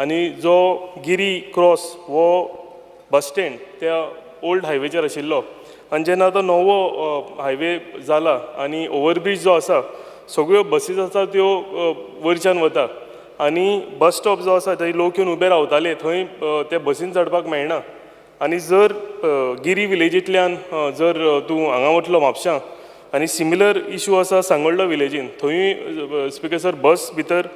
आनी जो Giri cross हो bus stand त्या old हायवेचेर आशिल्लो, आनी जेन्ना आतां नवो हायवे जाला आनी ओवरब्रीज जो आसा, सगळ्यो बसीस आसा त्यो वयरच्यान वता आनी बस स्टॉप जो आसा थंय लोक येवन उबे रावताले, थंय ते बसीन चडपाक मेळना. आनी जर गिरी विलेजींतल्यान जर तूं हांगा वतलो म्हापशां, आनी सिमिलर इशू आसा सांगोल्डा विलेजीन, थंयूय स्पिकर सर बस भितर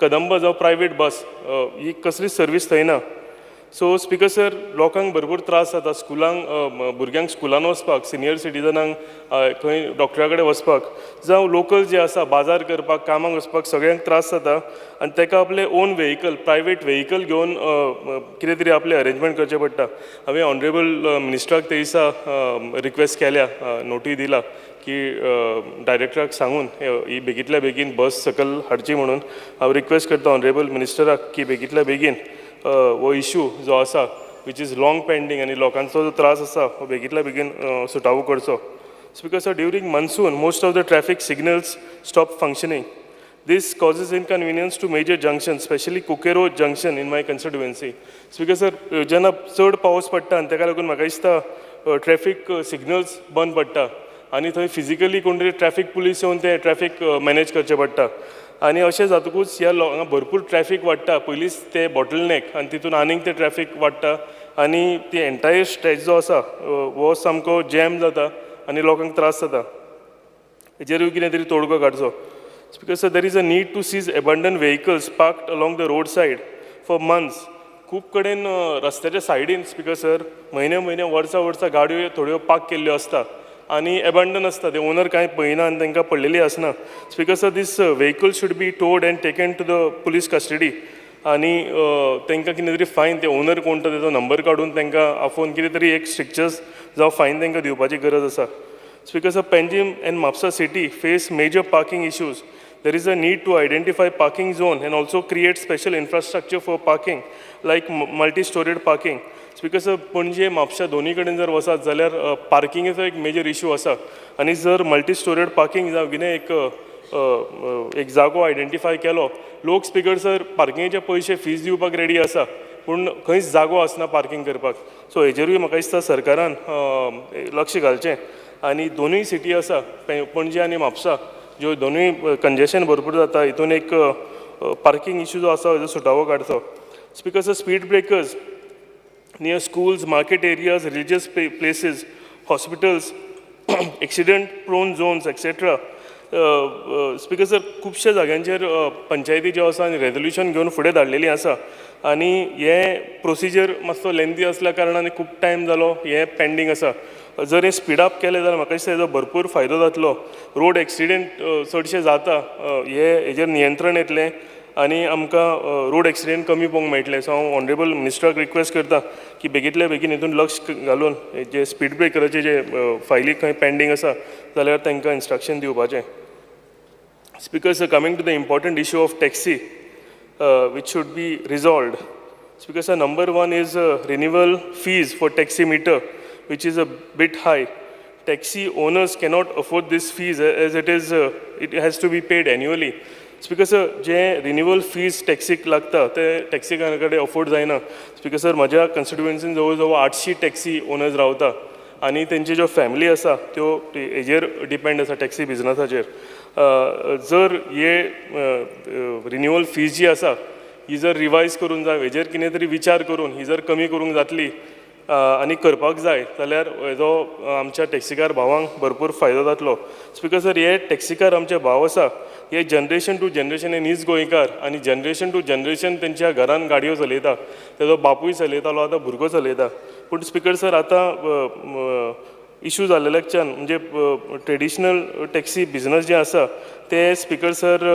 कदंब जावं प्रायवेट बस ही कसलीच सर्वीस थंय ना. सो स्पिकर सर, लोकांक भरपूर त्रास जाता, स्कुलांक भुरग्यांक स्कुलान वचपाक, सिनियर सिटीजनांक खंय डॉक्टरा कडेन वचपाक, जावं लोकल जे आसा बाजार करपाक, कामाक वचपाक, सगळ्यांक त्रास जाता. आनी ताका आपलें ओन व्हेकल, प्रायवेट व्हेकल घेवन कितें तरी आपलें अरेंजमेंट करचें पडटा. हांवें ऑनरेबल मिनिस्टराक ते दिसा रिक्वेस्ट केल्या, नोटी दिला की डायरेक्टराक सांगून ही बेगींतल्या बेगीन बस सकयल हाडची म्हणून. हांव रिक्वेस्ट करता ऑनरेबल मिनिस्टराक की बेगींतल्या बेगीन हो इशू जो आसा, which is long pending, आनी लोकांचो जो त्रास आसा हो बेगींतल्या बेगीन सुटावो करचो. Speaker sir, during monsoon, most of the traffic signals stop functioning. This causes inconvenience to major junctions, especially Coqueiro junction in my constituency. Speaker sir, जेन्ना चड पावस पडटा आनी ताका लागून म्हाका दिसता ट्रॅफीक सिग्नल्स बंद पडटा आनी थंय फिजिकली कोण तरी ट्रॅफीक पुलीस येवन ते ट्रॅफीक मॅनेज करचें पडटा. आनी अशें जातकूच ह्या हांगा भरपूर ट्रॅफीक वाडटा. पयलींच ते बॉटल नॅक आनी तितून आनीक ते ट्रॅफीक वाडटा आनी ती एंटायर स्ट्रेच जो आसा हो सामको जॅम जाता आनी लोकांक त्रास जाता. हेजेरूय कितें तरी तोडगो काडचो. Speaker sir, there is a need to seize abandoned vehicles parked along the road side for months. खूब कडेन रस्त्याच्या सायडीन, स्पिकर सर, म्हयने म्हयने, वर्सां वर्सां गाडयो थोड्यो पार्क केल्ल्यो आसता आनी एबंडन आसता. ते ओनर कांय पळयना आनी तांकां पडलेली आसना. Speaker sir, this vehicle should be towed and taken to the police custody आनी तांकां कितें तरी फायन, ते ओनर कोण तो तेजो नंबर काडून तांकां आफोवन कितें तरी एक स्ट्रिक्चर्स जावं फायन तांकां दिवपाची गरज आसा. Speaker sir, Panjim and Mapsa city face major parking issues. There is a need to identify parking zone and also create special infrastructure for parking, like multi-storied parking. Speaker sir, Panaji, Mapusa दोन्ही कडेन जर वचत जाल्यार पार्किंगेचो एक major issue आसा आनी जर multi storeyed parking जावं कितें एक जागो आयडेंटिफाय केलो, लोक, स्पिकर सर, पार्किंगेचे पयशे फीज दिवपाक रेडी आसा, पूण खंयच जागो आसना पार्किंग करपाक. सो हेजेरूय म्हाका दिसता सरकारान लक्ष घालचें आनी दोनूय सिटी आसा, पणजे आनी म्हापसा, ज्यो दोनूय कंजेशन भरपूर जाता, हितून एक पार्किंग इशू जो आसा हेजो सुटावो काडचो. Speaker sir, speed breakers near schools, market areas, religious places, hospitals, accident prone zones, etc. Speaker sir, खुबश्या जाग्यांचेर पंचायती ज्यो आसा आनी रेजोल्युशन घेवन फुडें धाडलेली आसा आनी हे प्रोसिजर मातसो लेंदी आसल्या कारणान खूब टायम जालो हें पेंडींग आसा. जर हें स्पीड अप केलें जाल्यार म्हाका दिसता हेजो भरपूर फायदो जातलो. रोड एक्सिडेंट चडशे जाता, हे हेजेर नियंत्रण येतलें आनी आमकां रोड एक्सिडेंट कमी पळोवंक मेळटले. सो हांव ऑनरेबल मिनिस्टराक रिक्वेस्ट करता की बेगींतल्या बेगीन हितून लक्ष घालून जे स्पीड ब्रेकराचे जे फायली खंय पेंडींग आसा जाल्यार तांकां इन्स्ट्रक्शन दिवपाचें. Speaker sir, coming to the important issue of taxi, which should be resolved. Speaker sir, number one is renewal fees for taxi meter, which is a bit high. Taxi owners cannot afford this fees as it has to be paid annually. Speaker sir, J renewal fees टॅक्सीक लागता ते टॅक्सीकारा कडेन afford जायना. Speaker sir, म्हज्या कॉन्स्टिट्युएन्सीन जवळ जवळ 800 taxi owners रावता आनी तेंची ज्यो फॅमिली आसा त्यो हेजेर डिपेंड आसा, टॅक्सी बिजनसाचेर. जर हे रिन्युअल फीज जी आसा ही जर रिवायज करून जाय, हेजेर कितें तरी विचार करून ही जर कमी करूंक जातली आनी करपाक जाय जाल्यार हेजो आमच्या टॅक्सीकार भावांक भरपूर फायदो जातलो. स्पिकर सर, हे टॅक्सीकार आमचे भाव आसा, हे जनरेशन टू जनरेशन हे नीज गोंयकार आनी जनरेशन टू जनरेशन तेंच्या घरान गाडयो चलयता. तेजो बापूय चलयतालो, आतां भुरगो चलयता. पूण स्पिकर सर, आतां इशू जाल्लेल्याच्यान म्हणजे ट्रेडिशनल टॅक्सी बिजनस जे आसा ते, स्पिकर सर,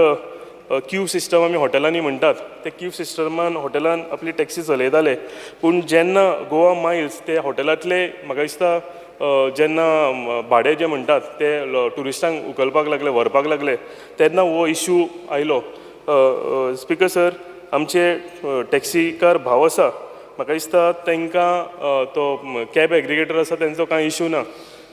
क्यू सिस्टम आमी हॉटेलांनी म्हणटात, ते क्यू सिस्टमान हॉटेलान आपली टॅक्सी चलयताले. पूण जेन्ना गोवा मायल्स ते हॉटेलांतले म्हाका दिसता जेन्ना भाडें जें म्हणटात ते ट्युरिस्टांक उखलपाक लागले, व्हरपाक लागले, तेन्ना हो इशू आयलो. स्पिकर सर, आमचे टॅक्सीकार भाव आसा, म्हाका दिसता तांकां तो कॅब एग्रीगेटर आसा तेंचो कांय इशू ना,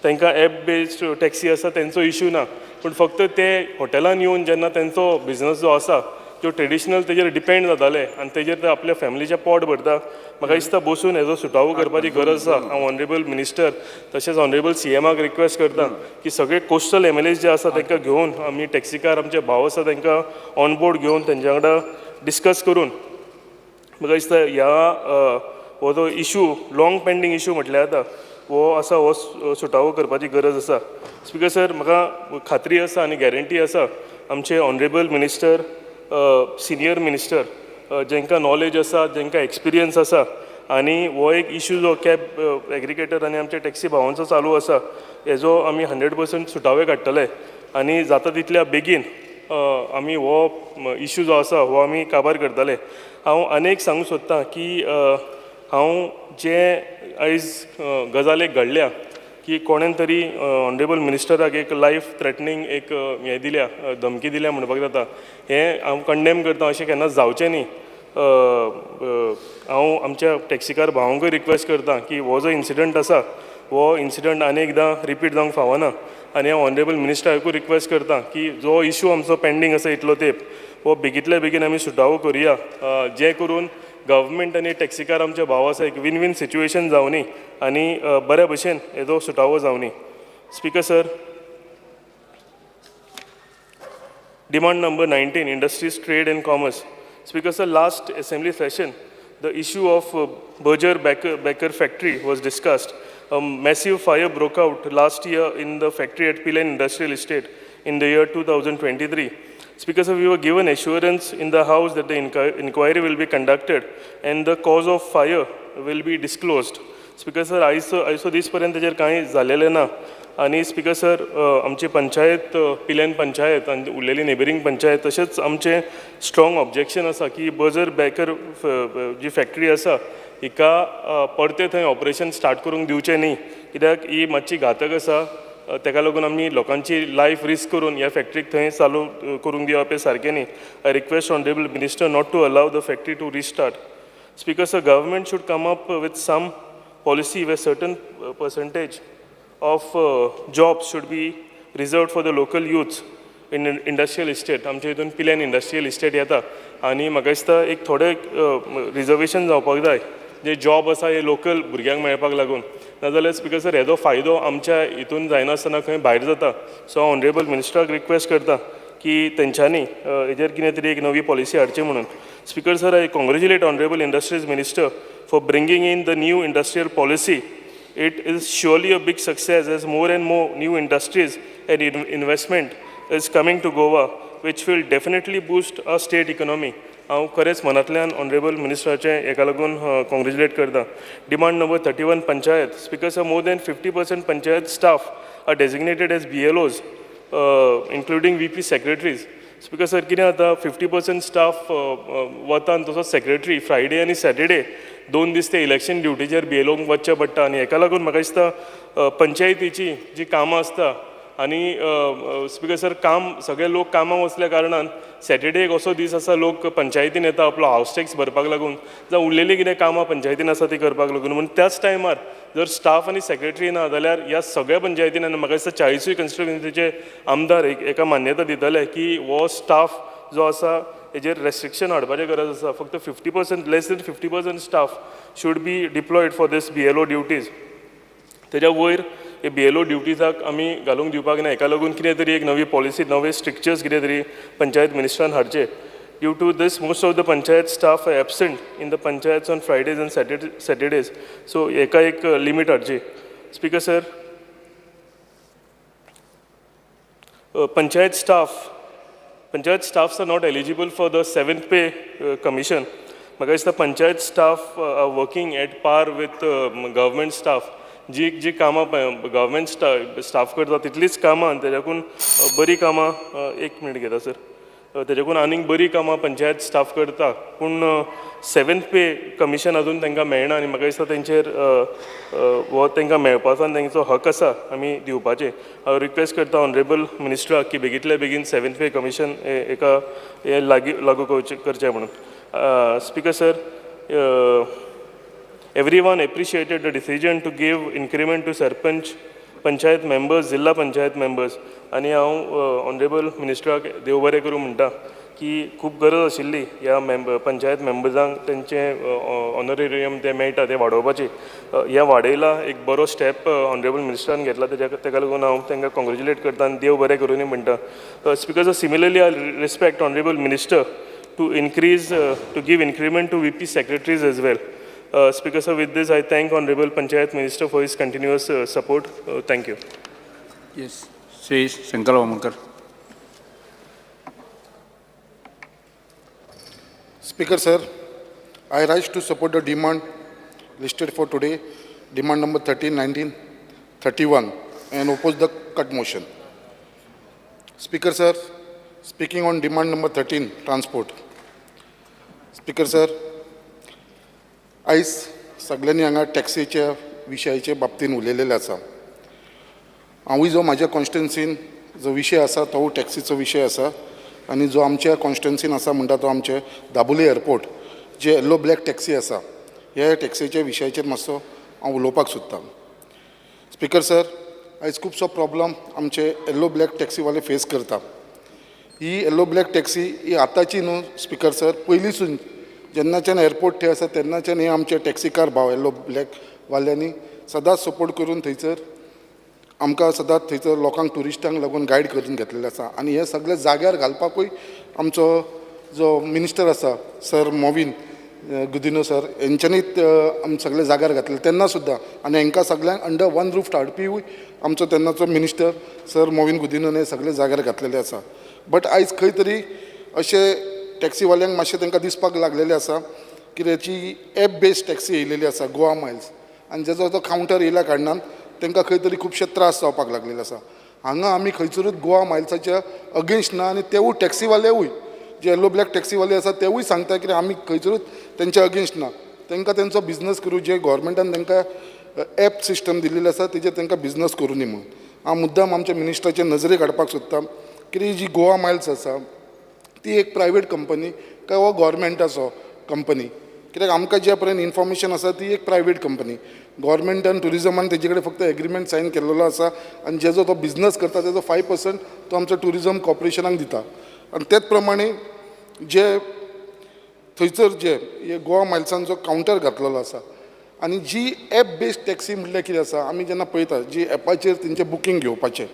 तांकां एप बेज्ड टॅक्सी आसा तेंचो इशू ना, पूण फक्त ते हॉटेलान येवन जेन्ना तेंचो बिजनस जो आसा त्यो ट्रेडिशनल तेजेर डिपेंड जाताले आनी तेजेर ते आपल्या फॅमिलीचें पोट भरता. म्हाका दिसता बसून हेजो सुटावो करपाची गरज आसा. हांव ऑनरेबल मिनिस्टर तशेंच ऑनरेबल सीएमाक रिक्वेस्ट करता की सगळे कोस्टल एमएलएज जे आसा तांकां घेवन आमी टॅक्सीकार आमचे भाव आसा तांकां ऑन बोर्ड घेवन तेंच्या वांगडा डिस्कस करून म्हाका दिसता ह्या हो जो इशू लाँग पेंडींग इशू म्हटल्यार जाता हो आसा हो सुटावो करपाची गरज आसा. स्पिकर सर, म्हाका खात्री आसा आनी गॅरंटी आसा आमचे ऑनरेबल मिनिस्टर, सिनियर मिनिस्टर, जांकां नॉलेज आसा, जांकां एक्सपिरियन्स आसा आनी हो एक इशू जो कॅब एग्रीगेटर आनी आमच्या टॅक्सी भावांचो चालू आसा हेजो आमी 100% सुटावे काडटले आनी जाता तितल्या बेगीन आमी हो इशू जो आसा हो आमी काबार करतले. हांव आनी एक सांगूंक सोदतां की हांव जे आयज गजाल एक घडल्या की कोणेन तरी ऑनरेबल मिनिस्टराक एक लायफ थ्रेटनींग एक हें दिल्या, धमकी दिल्या म्हणपाक जाता, हें हांव कंडेम करता. अशें केन्नाच जावचें न्ही. हांव आमच्या टॅक्सीकार भावांकूय रिक्वेस्ट करता की हो जो इन्सिडंट आसा हो इन्सिडंट आनी एकदां रिपीट जावंक फावना आनी हांव ऑनरेबल मिनिस्टराकूय रिक्वेस्ट करता की जो इशू आमचो पेंडींग आसा इतलो तेंप हो बेगींतल्या बेगीन आमी सुटावो करुया, जें करून गव्हर्मेंट आनी टॅक्सीकार आमचे भाव आसा एक विन विन सिच्युएशन जावनी आनी बऱ्या भशेन हेजो सुटावो जावनी. Speaker sir, demand number 19, industries, trade and commerce. Speaker sir, last assembly session the issue of Berger Becker factory was discussed. A massive fire broke out last year in the factory at Pilerne Industrial Estate in the year 2023. Speaker sir, we were given assurance in the house that the inquiry will be conducted and the cause of fire will be disclosed. Speaker sir, आयसो दीस पर्यंत तेजेर कांय जालेलें ना. आनी speaker sir, आमची पंचायत, पिलेन पंचायत आनी उरलेली neighbouring panchayat तशेंच आमचें स्ट्रॉंग ऑब्जेक्शन आसा की बर्जर बेकर जी फॅक्टरी आसा हिका परतें थंय ऑपरेशन स्टार्ट करूंक दिवचें न्ही, कित्याक ही मातशी घातक आसा. तेका लागून आमी लोकांची लायफ रिस्क करून ह्या फॅक्टरीक थंय चालू करूंक दिवप हें सारकें न्ही. I request honourable minister not to allow the factory to restart. Speaker sir, government should come up with some policy where certain percentage of jobs should be reserved for the local youths in industrial estate. आमच्या हितून पिल्यान industrial estate येता आनी म्हाका दिसता एक थोडे reservation जावपाक जाय जे जॉब आसा हे लोकल भुरग्यांक मेळपाक लागून, नाजाल्यार स्पिकर सर हेजो फायदो आमच्या हितून जायनासतना खंय भायर जाता. सो हांव ऑनरेबल मिनिस्टराक रिक्वेस्ट करता की तेंच्यांनी हेजेर कितें तरी एक नवी पॉलिसी हाडची म्हणून. Speaker sir, I congratulate honourable industries minister for bringing in the new industrial policy. It is surely a big success as more and more new industries and investment is coming to Goa, which will definitely boost our state economy. हांव खरेंच मनांतल्यान honourable मिनिस्टराचें हेका लागून congratulate करता. Demand number 31, panchayat. Speaker sir, more than 50% panchayat staff are designated as BLOs, including VP secretaries. Speaker sir, कितें जाता 50% staff वता आनी तसोच सेक्रेटरी फ्रायडे आनी सॅटर्डे 2 दीस ते इलेक्शन ड्युटीचेर बीएलओंक वचचें पडटा आनी हेका लागून म्हाका दिसता पंचायतीची जी कामां आसता आनी स्पिकर सर काम सगळे लोक कामाक वचल्या कारणान सॅटर्डे एक असो दीस आसा लोक पंचायतीन येता आपलो हावस टॅक्स भरपाक लागून जावं उरलेलीं कितें कामां पंचायतीन आसा ती करपाक लागून. म्हूण त्याच टायमार जर स्टाफ आनी सेक्रेटरी ना जाल्यार ह्या सगळ्या पंचायतीन आनी म्हाका दिसता 40 कॉन्स्टिट्युएन्सीचे आमदार एका मान्यता दितले की हो स्टाफ जो आसा हेजेर रेस्ट्रिक्शन हाडपाची गरज आसा. फक्त 50%, less than 50% staff should be deployed for this BLO duties. तेज्या वयर हे बीएलओ ड्युटीजाक आमी घालूंक दिवपाक ना. हेका लागून कितें तरी एक नवी पॉलिसी, नवे स्ट्रिक्चर्स कितें तरी panchayat मिनिस्टरान हाडचे. Due to this most of the panchayat staff are absent in the panchayats on Fridays and Saturdays. So हेका एक limit हाडची. Speaker sir, panchayat staffs are not eligible for the 7th pay commission. म्हाका दिसता panchayat staff are working at par with government staff. जी जी कामां government staff करता तितलीच कामां आनी तेज्याकून बरीं कामां, एक मिनट घेता सर, तेजेकून आनीक बरी कामां पंचायत स्टाफ करता, पूण 7th पे कमिशन अजून तांकां मेळना आनी म्हाका दिसता तेंचेर हो तांकां मेळपाचो आनी तेंचो हक आसा आमी दिवपाचें. हांव रिक्वेस्ट करता ऑनरेबल मिनिस्टराक की बेगींतल्या बेगीन 7th पे कमिशन एका हें लागू करचें म्हणून. Speaker sir, everyone appreciated the decision to give increment to sarpanch, panchayat members, zilla panchayat members. आनी हांव ऑनरेबल मिनिस्टराक देव बरें करूं म्हणटा की खूब गरज आशिल्ली ह्या पंचायत मेंबर्सांक तेंचें ऑनरेरियम तें मेळटा तें वाडोवपाचें. हें वाडयलां, एक बरो स्टेप ऑनरेबल मिनिस्टरान घेतला, तेका लागून हांव तांकां कॉंग्रेच्युलेट करता आनी देव बरें करूं म्हणटा. Speaker sir, similarly I respect honourable minister to increase to give increment to VP secretaries as well. Speaker sir, with this I thank Honorable Panchayat Minister for his continuous support. Thank you. Yes, Shri Shankar Vamanakar. Speaker sir, I rise to support the demand listed for today, demand number 13, 19, 31, and oppose the cut motion. Speaker sir, speaking on demand number 13, transport. Speaker sir, आयज सगल्यांनी हांगा टॅक्सीच्या विशयाचे बाबतीन उलयलेलें आसा. हांवूय जो म्हाज्या कॉन्स्टिट्युन्सीन जो विशय आसा तो टॅक्सीचो विशय आसा आनी जो आमच्या कॉन्स्टिट्युन्सीन आसा म्हणटा तो आमचे दाबोली एअरपोर्ट जे येल्लो ब्लॅक टॅक्सी आसा ह्या टॅक्सीच्या विशयाचेर मातसो हांव उलोवपाक सोदतां. स्पीकर सर, आयज खुबसो प्रॉब्लम आमचे येल्लो ब्लॅक टॅक्सीवाले फेस करता. ही येल्लो ब्लॅक टॅक्सी ही आतांची न्हू स्पीकर सर, पयलींसून जेन्नाच्यान एअरपोर्ट थंय आसा तेन्नाच्यान हे आमचे टॅक्सीकार भाव येल्लो ब्लॅक वाल्यांनी सदांच सपोर्ट करून थंयसर आमकां सदांच थंयसर लोकांक ट्युरिस्टांक लागून गायड करून घेतलेलें आसा. आनी हे सगळे जाग्यार घालपाकूय आमचो जो मिनिस्टर आसा सर मॉवीन गुदिन्हो सर हेंच्यांनीच आमी सगळे जाग्यार घातले तेन्ना सुद्दां. आनी हेंकां सगळ्यांक अंडर वन रूफ हाडपीवूय आमचो तेन्नाचो मिनिस्टर सर मॉवीन गुदिन्होन हे सगळे जाग्यार घातलेले आसा. बट आयज खंय तरी अशें टॅक्सीवाल्यांक मातशें तांकां दिसपाक लागलेलें आसा कित्याची एप बेस्ड टॅक्सी येयलेली आसा गोवा मायल्स आनी जेजो तो कावंटर येयल्या कारणान तांकां खंय तरी खुबशे त्रास जावपाक लागलेले आसा. हांगा आमी खंयसरूच गोवा मायल्साच्या अगेन्स्ट ना आनी तेवूय टॅक्सीवालेवूय जे येल्लो ब्लॅक टॅक्सीवाले आसा तेवूय सांगता की आमी खंयसरूच तेंच्या अगेन्स्ट ना, तांकां तेंचो बिजनस करूं, जे गोवोरमेंटान तांकां एप सिस्टम दिल्ली आसा तेजेर तांकां बिजनस करूं न्ही म्हणून. हांव मुद्दाम आमच्या मिनिस्टराचे नजरेक हाडपाक सोदता की जी गोवा मायल्स आसा ती एक प्रायवेट कंपनी काय हो गोवोरमेंटाचो कंपनी, कित्याक आमकां ज्या पर्यंत इन्फॉर्मेशन आसा ती एक प्रायवेट कंपनी. गोवोरमेंटान ट्युरिजमान तेजे कडेन फक्त एग्रीमेंट सायन केल्लो आसा आनी जेजो तो बिजनस करता तेजो 5% तो आमचो ट्युरिजम कॉर्पोरेशनाक दिता. आनी तेच प्रमाणे जे थंयसर जे गोवा मायल्सान जो कावंटर घातलेलो आसा आनी जी एप बेस्ड टॅक्सी म्हणल्यार कितें आसा, आमी जेन्ना पळयता जी एपाचेर तेंचें बुकींग घेवपाचें,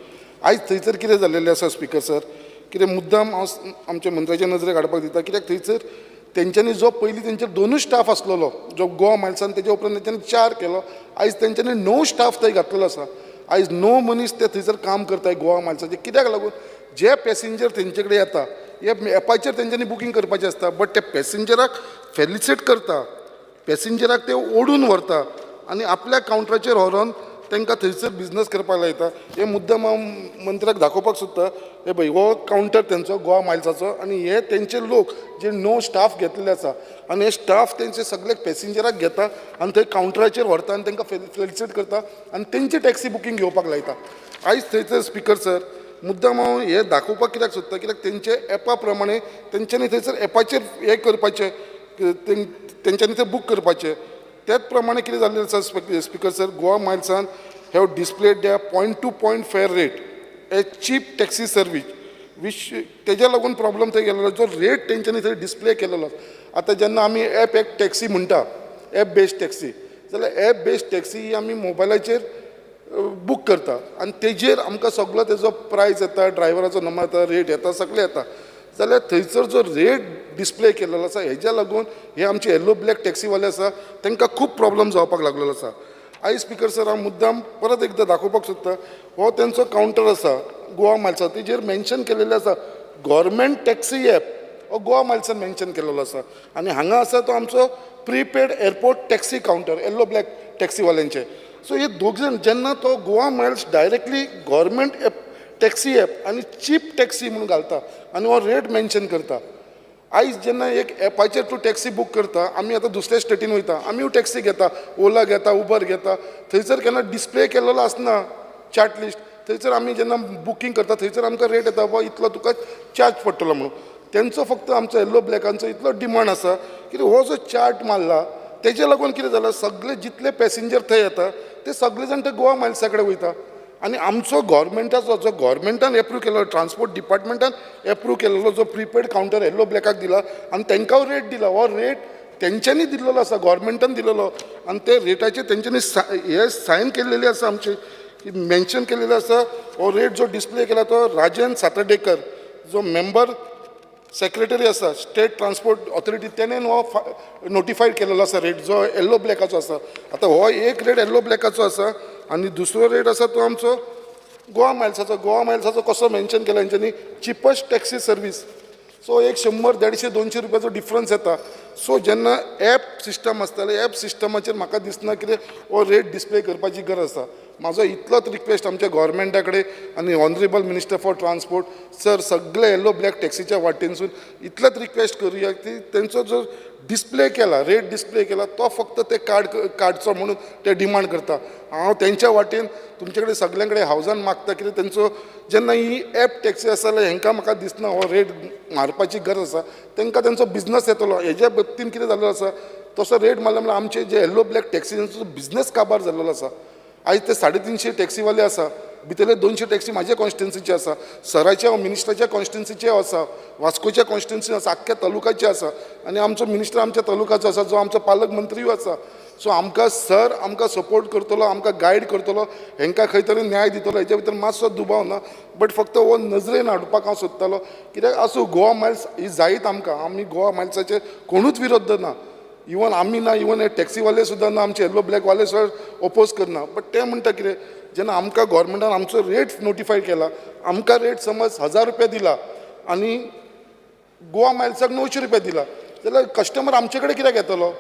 आयज थंयसर कितें जाल्लेलें आसा स्पीकर सर, कितें मुद्दाम हांव आमच्या मंत्र्याच्या नजरेक हाडपाक दिता, कित्याक थंयसर तेंच्यांनी जो पयलीं तेंचेर 2 स्टाफ आसलेलो जो गोवा मायल्सान तेज्या उपरांत तेंच्यांनी 4 केलो, आयज तेंच्यांनी 9 स्टाफ थंय घातलेलो आसा. आयज 9 मनीस ते थंयसर काम करताय गोवा मायल्साचे. कित्याक लागून जे पॅसेंजर तेंचे कडेन येता हे एपाचेर तेंच्यांनी बुकींग करपाचें आसता, बट ते पॅसेंजराक फेलिसिट करता, पॅसेंजराक ते ओडून व्हरता आनी आपल्या कावंटराचेर व्हरोन तांकां थंयसर बिजनस करपाक लायता. हे मुद्दाम हांव मंत्र्याक दाखोवपाक सोदता, हे पळय हो कावंटर तेंचो गोवा मायल्साचो आनी हे तेंचे लोक जे 9 स्टाफ घेतलेले आसा आनी हे स्टाफ तेंचे सगळे पॅसेंजराक घेता आनी थंय कावंटराचेर व्हरता आनी तांकां फेलिसिट करता आनी तेंची टॅक्सी बुकींग घेवपाक लायता. आयज थंयसर स्पीकर सर मुद्दाम हांव हे दाखोवपाक कित्याक सोदता, कित्याक तेंचे एपा प्रमाणे तेंच्यांनी थंयसर एपाचेर हें करपाचें, तेंच्यांनी थंय बूक करपाचें. त्याच प्रमाणे कितें जाल्लें आसा स्पीकर सर, गोवा मायल्सान have displayed the point to point fare rate a cheap taxi service which तेज्या लागून प्रॉब्लम थंय गेलेलो, जो रेट तेंच्यांनी थंय डिस्प्ले केलेलो. आतां जेन्ना आमी एप एक टॅक्सी म्हणटा, एप बेस्ड टॅक्सी, जाल्यार एप बेस्ड टॅक्सी ही आमी मोबायलाचेर बूक करता आनी तेजेर आमकां सगलो तेजो प्रायस येता, ड्रायव्हराचो नंबर येता, रेट येता, सगळें येता. जाल्यार थंयसर जो रेट डिस्प्ले केलेलो आसा हेज्या लागून हे आमचे येल्लो ब्लॅक टॅक्सीवाले आसा तांकां खूब प्रॉब्लम जावपाक लागलेलो आसा. आयज स्पीकर सर हांव मुद्दाम परत एकदां दाखोवपाक सोदता, हो तेंचो कावंटर आसा गोवा मायल्सा, तेजेर मेन्शन केलेलें आसा गव्हर्मेंट टॅक्सी एप, हो गोवा मायल्सान मेन्शन केलेलो आसा आनी हांगा आसा तो आमचो prepaid airport taxi counter yellow black टॅक्सीवाल्यांचे. सो हे दोग जाण जेन्ना तो Goa miles directly government app taxi app आनी चीप टॅक्सी म्हणून घालता आनी हो रेट मेन्शन करता. आयज जेन्ना एक एपाचेर तूं टॅक्सी बूक करता, आमी आतां दुसऱ्या स्टेटीन वयता, आमीय टॅक्सी घेता, ओला घेता, उबर घेता, थंयसर केन्ना डिस्प्ले केल्लो आसना चार्ट लिस्ट. थंयसर आमी जेन्ना बुकींग करता थंयसर आमकां रेट येता बाबा इतलो तुका चार्ज पडटलो म्हणून. तेंचो फक्त आमचो येल्लो ब्लॅकांचो इतलो डिमांड आसा की हो जो चार्ट मारला तेजे लागून कितें जालां, सगळे जितले पॅसेंजर थंय येता ते सगळे जाण ते गोवा मायल्सा कडेन वयता. आनी आमचो गोवोरमेंटाचो जो गोवोरमेंटान एप्रूव केल्लो, ट्रान्सपोर्ट डिपार्टमेंटान एप्रूव केल्लो जो प्रिपेड कावंटर येल्लो ब्लॅकाक दिला आनी तांकां रेट दिला, हो रेट तेंच्यांनी दिल्लो आसा, गोवोरमेंटान दिल्लो आनी ते रेटाचेर तेंच्यांनी हे सायन केल्लेली आसा, आमची मेन्शन केलेलें आसा. हो रेट जो डिस्प्ले केला तो राजन सातर्डेकर जो मेंबर सेक्रेटरी आसा स्टेट ट्रान्सपोर्ट ऑथॉरिटी, तेणेन हो नोटिफायड केलेलो आसा रेट जो येल्लो ब्लॅकाचो आसा. आतां हो एक रेट येल्लो ब्लॅकाचो आसा आनी दुसरो रेट आसा तो आमचो गोवा मायल्साचो. गोवा मायल्साचो कसो मेन्शन केला तेंच्यांनी, चिपस्ट टॅक्सी सर्वीस. सो एक 100, 150, 200 रुपयाचो डिफरन्स येता. सो जेन्ना एप सिस्टम आसताले, एप सिस्टमाचेर म्हाका दिसना कितें हो रेट डिस्प्ले करपाची गरज आसा. म्हाजो इतलोच रिक्वेस्ट आमच्या गोवोरमेंटा कडेन आनी honourable minister for transport sir, सगळे येल्लो ब्लॅक टॅक्सीच्या वाटेनसून इतलेच रिक्वेस्ट करुया की तेंचो जो डिस्प्ले केला, रेट डिस्प्ले केला तो फक्त ते काडचो म्हणून ते डिमांड करता. हांव तेंच्या वाटेन तुमचे कडेन सगल्यां कडेन हावजान मागता कितें तेंचो जेन्ना ही एप टॅक्सी आसा जाल्यार हेंकां म्हाका दिसना हो रेट मारपाची गरज आसा. तेंकां तेंचो बिजनस येतलो. हेज्या बाबतीन कितें जाल्लो आसा, तसो रेट मारलो म्हणल्यार आमचे जे येल्लो ब्लॅक टॅक्सींचो बिजनस काबार जाल्लो आसा. आयज ते 350 टॅक्सीवाले आसा, भितरले 200 टॅक्सी म्हाज्या कॉन्स्टिट्युन्सीचे आसा, सराच्या मिनिस्टराच्या कॉन्स्टिट्युन्सीचे आसा, वास्कोच्या कॉन्स्टिट्युन्सी आसा, आख्ख्या तालुकाचे आसा आनी आमचो मिनिस्टर आमच्या तालुकाचो आसा जो आमचो पालक मंत्रीय आसा. सो आमकां सर आमकां सपोर्ट करतलो, आमकां गायड करतलो, हेंकां खंय तरी न्याय दितलो हेच्या भितर मातसो दुबाव ना. बट फक्त हो नजरेन हाडपाक हांव सोदतालो कित्याक आसूं गोवा मायल्स ही जायत आमकां, आमी गोवा मायल्साचेर कोणूच विरोध ना, इवन आमी ना, इवन हे टॅक्सीवाले सुद्दां ना, आमचे येल्लो ब्लॅकवाले सुद्दां ओपोज करना. बट ते म्हणटा कितें, जेन्ना आमकां गोवोरमेंटान आमचो रेट नोटिफाय केला, आमकां रेट समज 1000 रुपया दिला आनी गोवा मायल्साक 900 रुपया दिला जाल्यार कस्टमर आमचे कडेन कित्याक येतलो?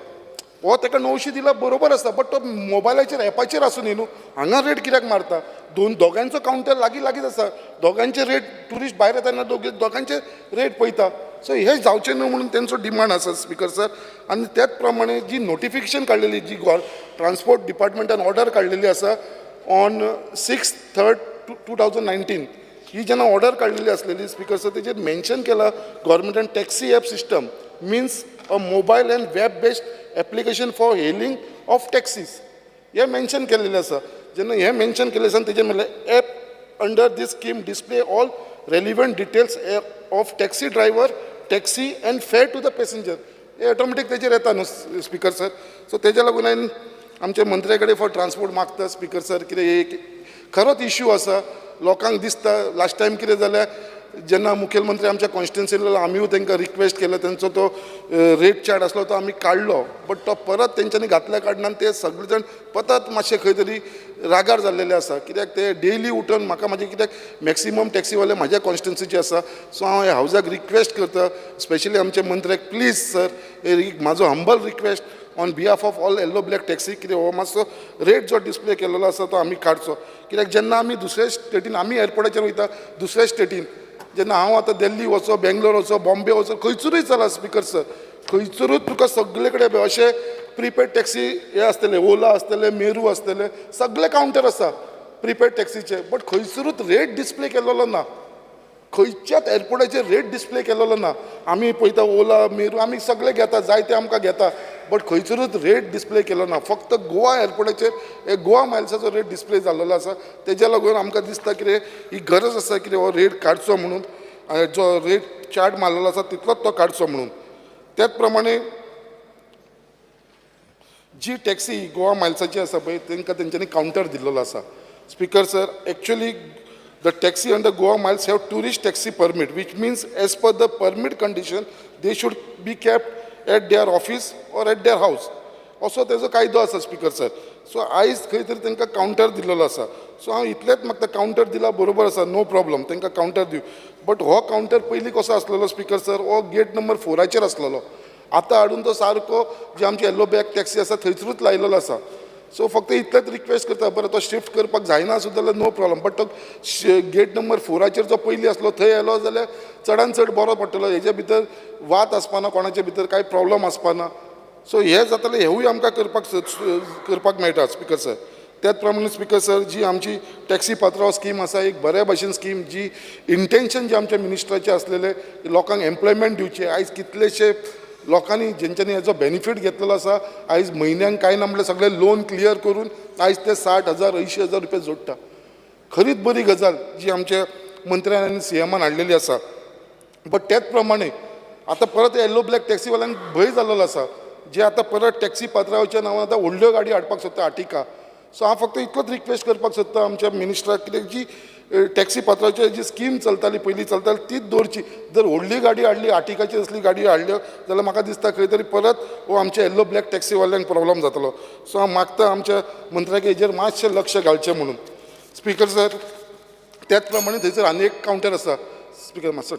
हो ताका 900 दिला बरोबर आसा, बट तो मोबायलाचेर एपाचेर आसूं न्ही न्हू, हांगा रेट कित्याक मारता? दोगांचो कावंटर लागीं लागींच आसा, दोगांचे रेट ट्युरिस्ट भायर येता तेन्ना दोगांचे रेट पळयता. सो हें जावचें न्हू म्हणून तेंचो डिमांड आसा स्पिकर सर. आनी त्याच प्रमाणे जी नोटिफिकेशन काडलेली, जी ट्रान्सपोर्ट डिपार्टमेंटान ऑर्डर काडलेली आसा ऑन 6/3/2019, ही जेन्ना ऑर्डर काडलेली आसलेली स्पिकर सर, तेजेर मेन्शन केला गव्हर्मेंटान taxi app system means a mobile and web based application for hailing of taxis, हें मेन्शन केलेलें आसा. जेन्ना हें मेन्शन केलें आसा तेजेर म्हणलें app under this scheme display all relevant details of taxi driver, taxi and fare to the passenger, hey automatic तेजेर येता न्हू स्पिकर सर. सो तेज्या लागून हांवें आमच्या मंत्र्या कडेन फॉर ट्रान्सपोर्ट मागता स्पिकर सर, कितें एक खरोच इश्यू आसा, लोकांक दिसता. लास्ट टायम कितें जालें, जेन्ना मुखेलमंत्री आमच्या कॉन्स्टिट्युन्सीन आमीय तांकां रिक्वेस्ट केलें, तेंचो तो रेट चार्ट आसलो तो आमी काडलो, बट तो परत तेंच्यांनी घातल्या कारणान ते सगळे जाण परत मातशे खंय तरी रागार जाल्लेले आसा. कित्याक ते डेली उठून म्हाका म्हाजे कित्याक मॅक्सिमम टॅक्सीवाले म्हाज्या कॉन्स्टिट्युन्सीचे आसा. सो हांव ह्या हावजाक रिक्वेस्ट करता, स्पेशली आमच्या मंत्र्याक, प्लीज सर म्हाजो humble request on behalf of all yellow black taxi, कितें हो मातसो रेट जो डिस्प्ले केलेलो आसा तो आमी काडचो. कित्याक जेन्ना आमी दुसऱ्या स्टेटीन आमी एअरपोर्टाचेर वयता, दुसऱ्या स्टेटीन जेन्ना हांव आतां दिल्ली वचो, बेंगलोर वचो, बॉम्बे वचो, खंयसरूय चला स्पिकर सर, खंयसरूच तुका सगळे कडेन अशे प्रिपेड टॅक्सी हे आसतले, ओला आसतले, मेरू आसतले, सगळे कावंटर आसा प्रिपेड टॅक्सीचे, बट खंयसरूच रेट डिस्प्ले केलेलो ना, खंयच्याच एअरपोर्टाचेर रेट डिस्प्ले केलेलो ना. आमी पळयता ओला, मेरू, आमी सगळे घेता, जायते आमकां घेता, बट खंयसरूच रेट डिस्प्ले केलो ना. फक्त गोवा एअरपोर्टाचेर हे गोवा मायल्साचो रेट डिस्प्ले जाल्लो आसा. तेज्या लागून आमकां दिसता कितें ही गरज आसा कितें हो रेट काडचो म्हणून, जो रेट चार्ट मारलेलो आसा तितलोच तो काडचो म्हणून. त्याच प्रमाणे जी टॅक्सी गोवा मायल्साची आसा पळय, तांकां तेंच्यांनी कावंटर दिल्लो आसा. Speaker sir, actually the taxi under Goa Miles have tourist taxi permit, which means as per the permit condition they should be kept at their office or at their house, असो तेजो कायदो आसा speaker sir. So आयज खंय तरी तांकां counter दिल्लो आसा. सो हांव इतलेंच मागता, कावंटर दिला बरोबर आसा, नो प्रॉब्लम, तांकां कावंटर दिवं, बट हो कावंटर पयलीं कसो आसलेलो स्पिकर सर, हो गेट नंबर 4 आसलेलो, आतां हाडून तो सारको जी आमची येल्लो बॅग टॅक्सी आसा थंयसरूच लायलेलो आसा. सो फक्त इतलेंच रिक्वेस्ट करता, बरें तो शिफ्ट करपाक जायना सुद्दां जाल्यार नो प्रॉब्लम, बट तो गेट नंबर 4 जो पयलीं आसलो थंय येयलो जाल्यार चडान चड बरो पडटलो. हेजे भितर वाद आसपाना, कोणाचे भितर कांय प्रॉब्लम आसपाना. सो हें जातलें, हेवूय आमकां करपाक मेळटा स्पिकर सर. त्याच प्रमाणे स्पिकर सर जी आमची टॅक्सी पात्रांव स्कीम आसा, एक बऱ्या भशेन स्कीम, जी इंटेन्शन जे आमच्या मिनिस्टराचें आसलेलें लोकांक एम्प्लॉयमेंट दिवचें. आयज कितलेशे लोकांनी जेंच्यांनी हेजो बेनिफीट घेतलेलो आसा, आयज म्हयन्यांक कांय ना म्हणल्यार सगळें लोन क्लियर करून आयज ते 60,000 80,000 रुपया जोडटा. खरीच बरी गजाल जी आमच्या मंत्र्यान आनी सीएमान हाडलेली आसा. बट त्याच प्रमाणे आतां परत येल्लो ब्लॅक टॅक्सीवाल्यांक भंय जाल्लो आसा, जे आतां परत टॅक्सी पात्रांवाच्या नांवान आतां व्हडल्यो गाडी हाडपाक सोदता आर्टिका. सो हांव फक्त इतलोच रिक्वेस्ट करपाक सोदता आमच्या मिनिस्टराक, कित्याक जी टॅक्सी पात्राची जी स्कीम चलताली पयलीं चलताली तीच दवरची. जर व्हडली गाडी हाडली, आर्टिकाची असली गाडी हाडल्यो जाल्यार म्हाका दिसता खंय तरी परत हो आमच्या येल्लो ब्लॅक टॅक्सीवाल्यांक प्रॉब्लम जातलो. सो हांव मागता आमच्या मंत्र्याक हेजेर मातशें लक्ष घालचें म्हणून. स्पिकर सर त्याच प्रमाणे थंयसर आनी एक कावंटर आसा स्पिकर मातसो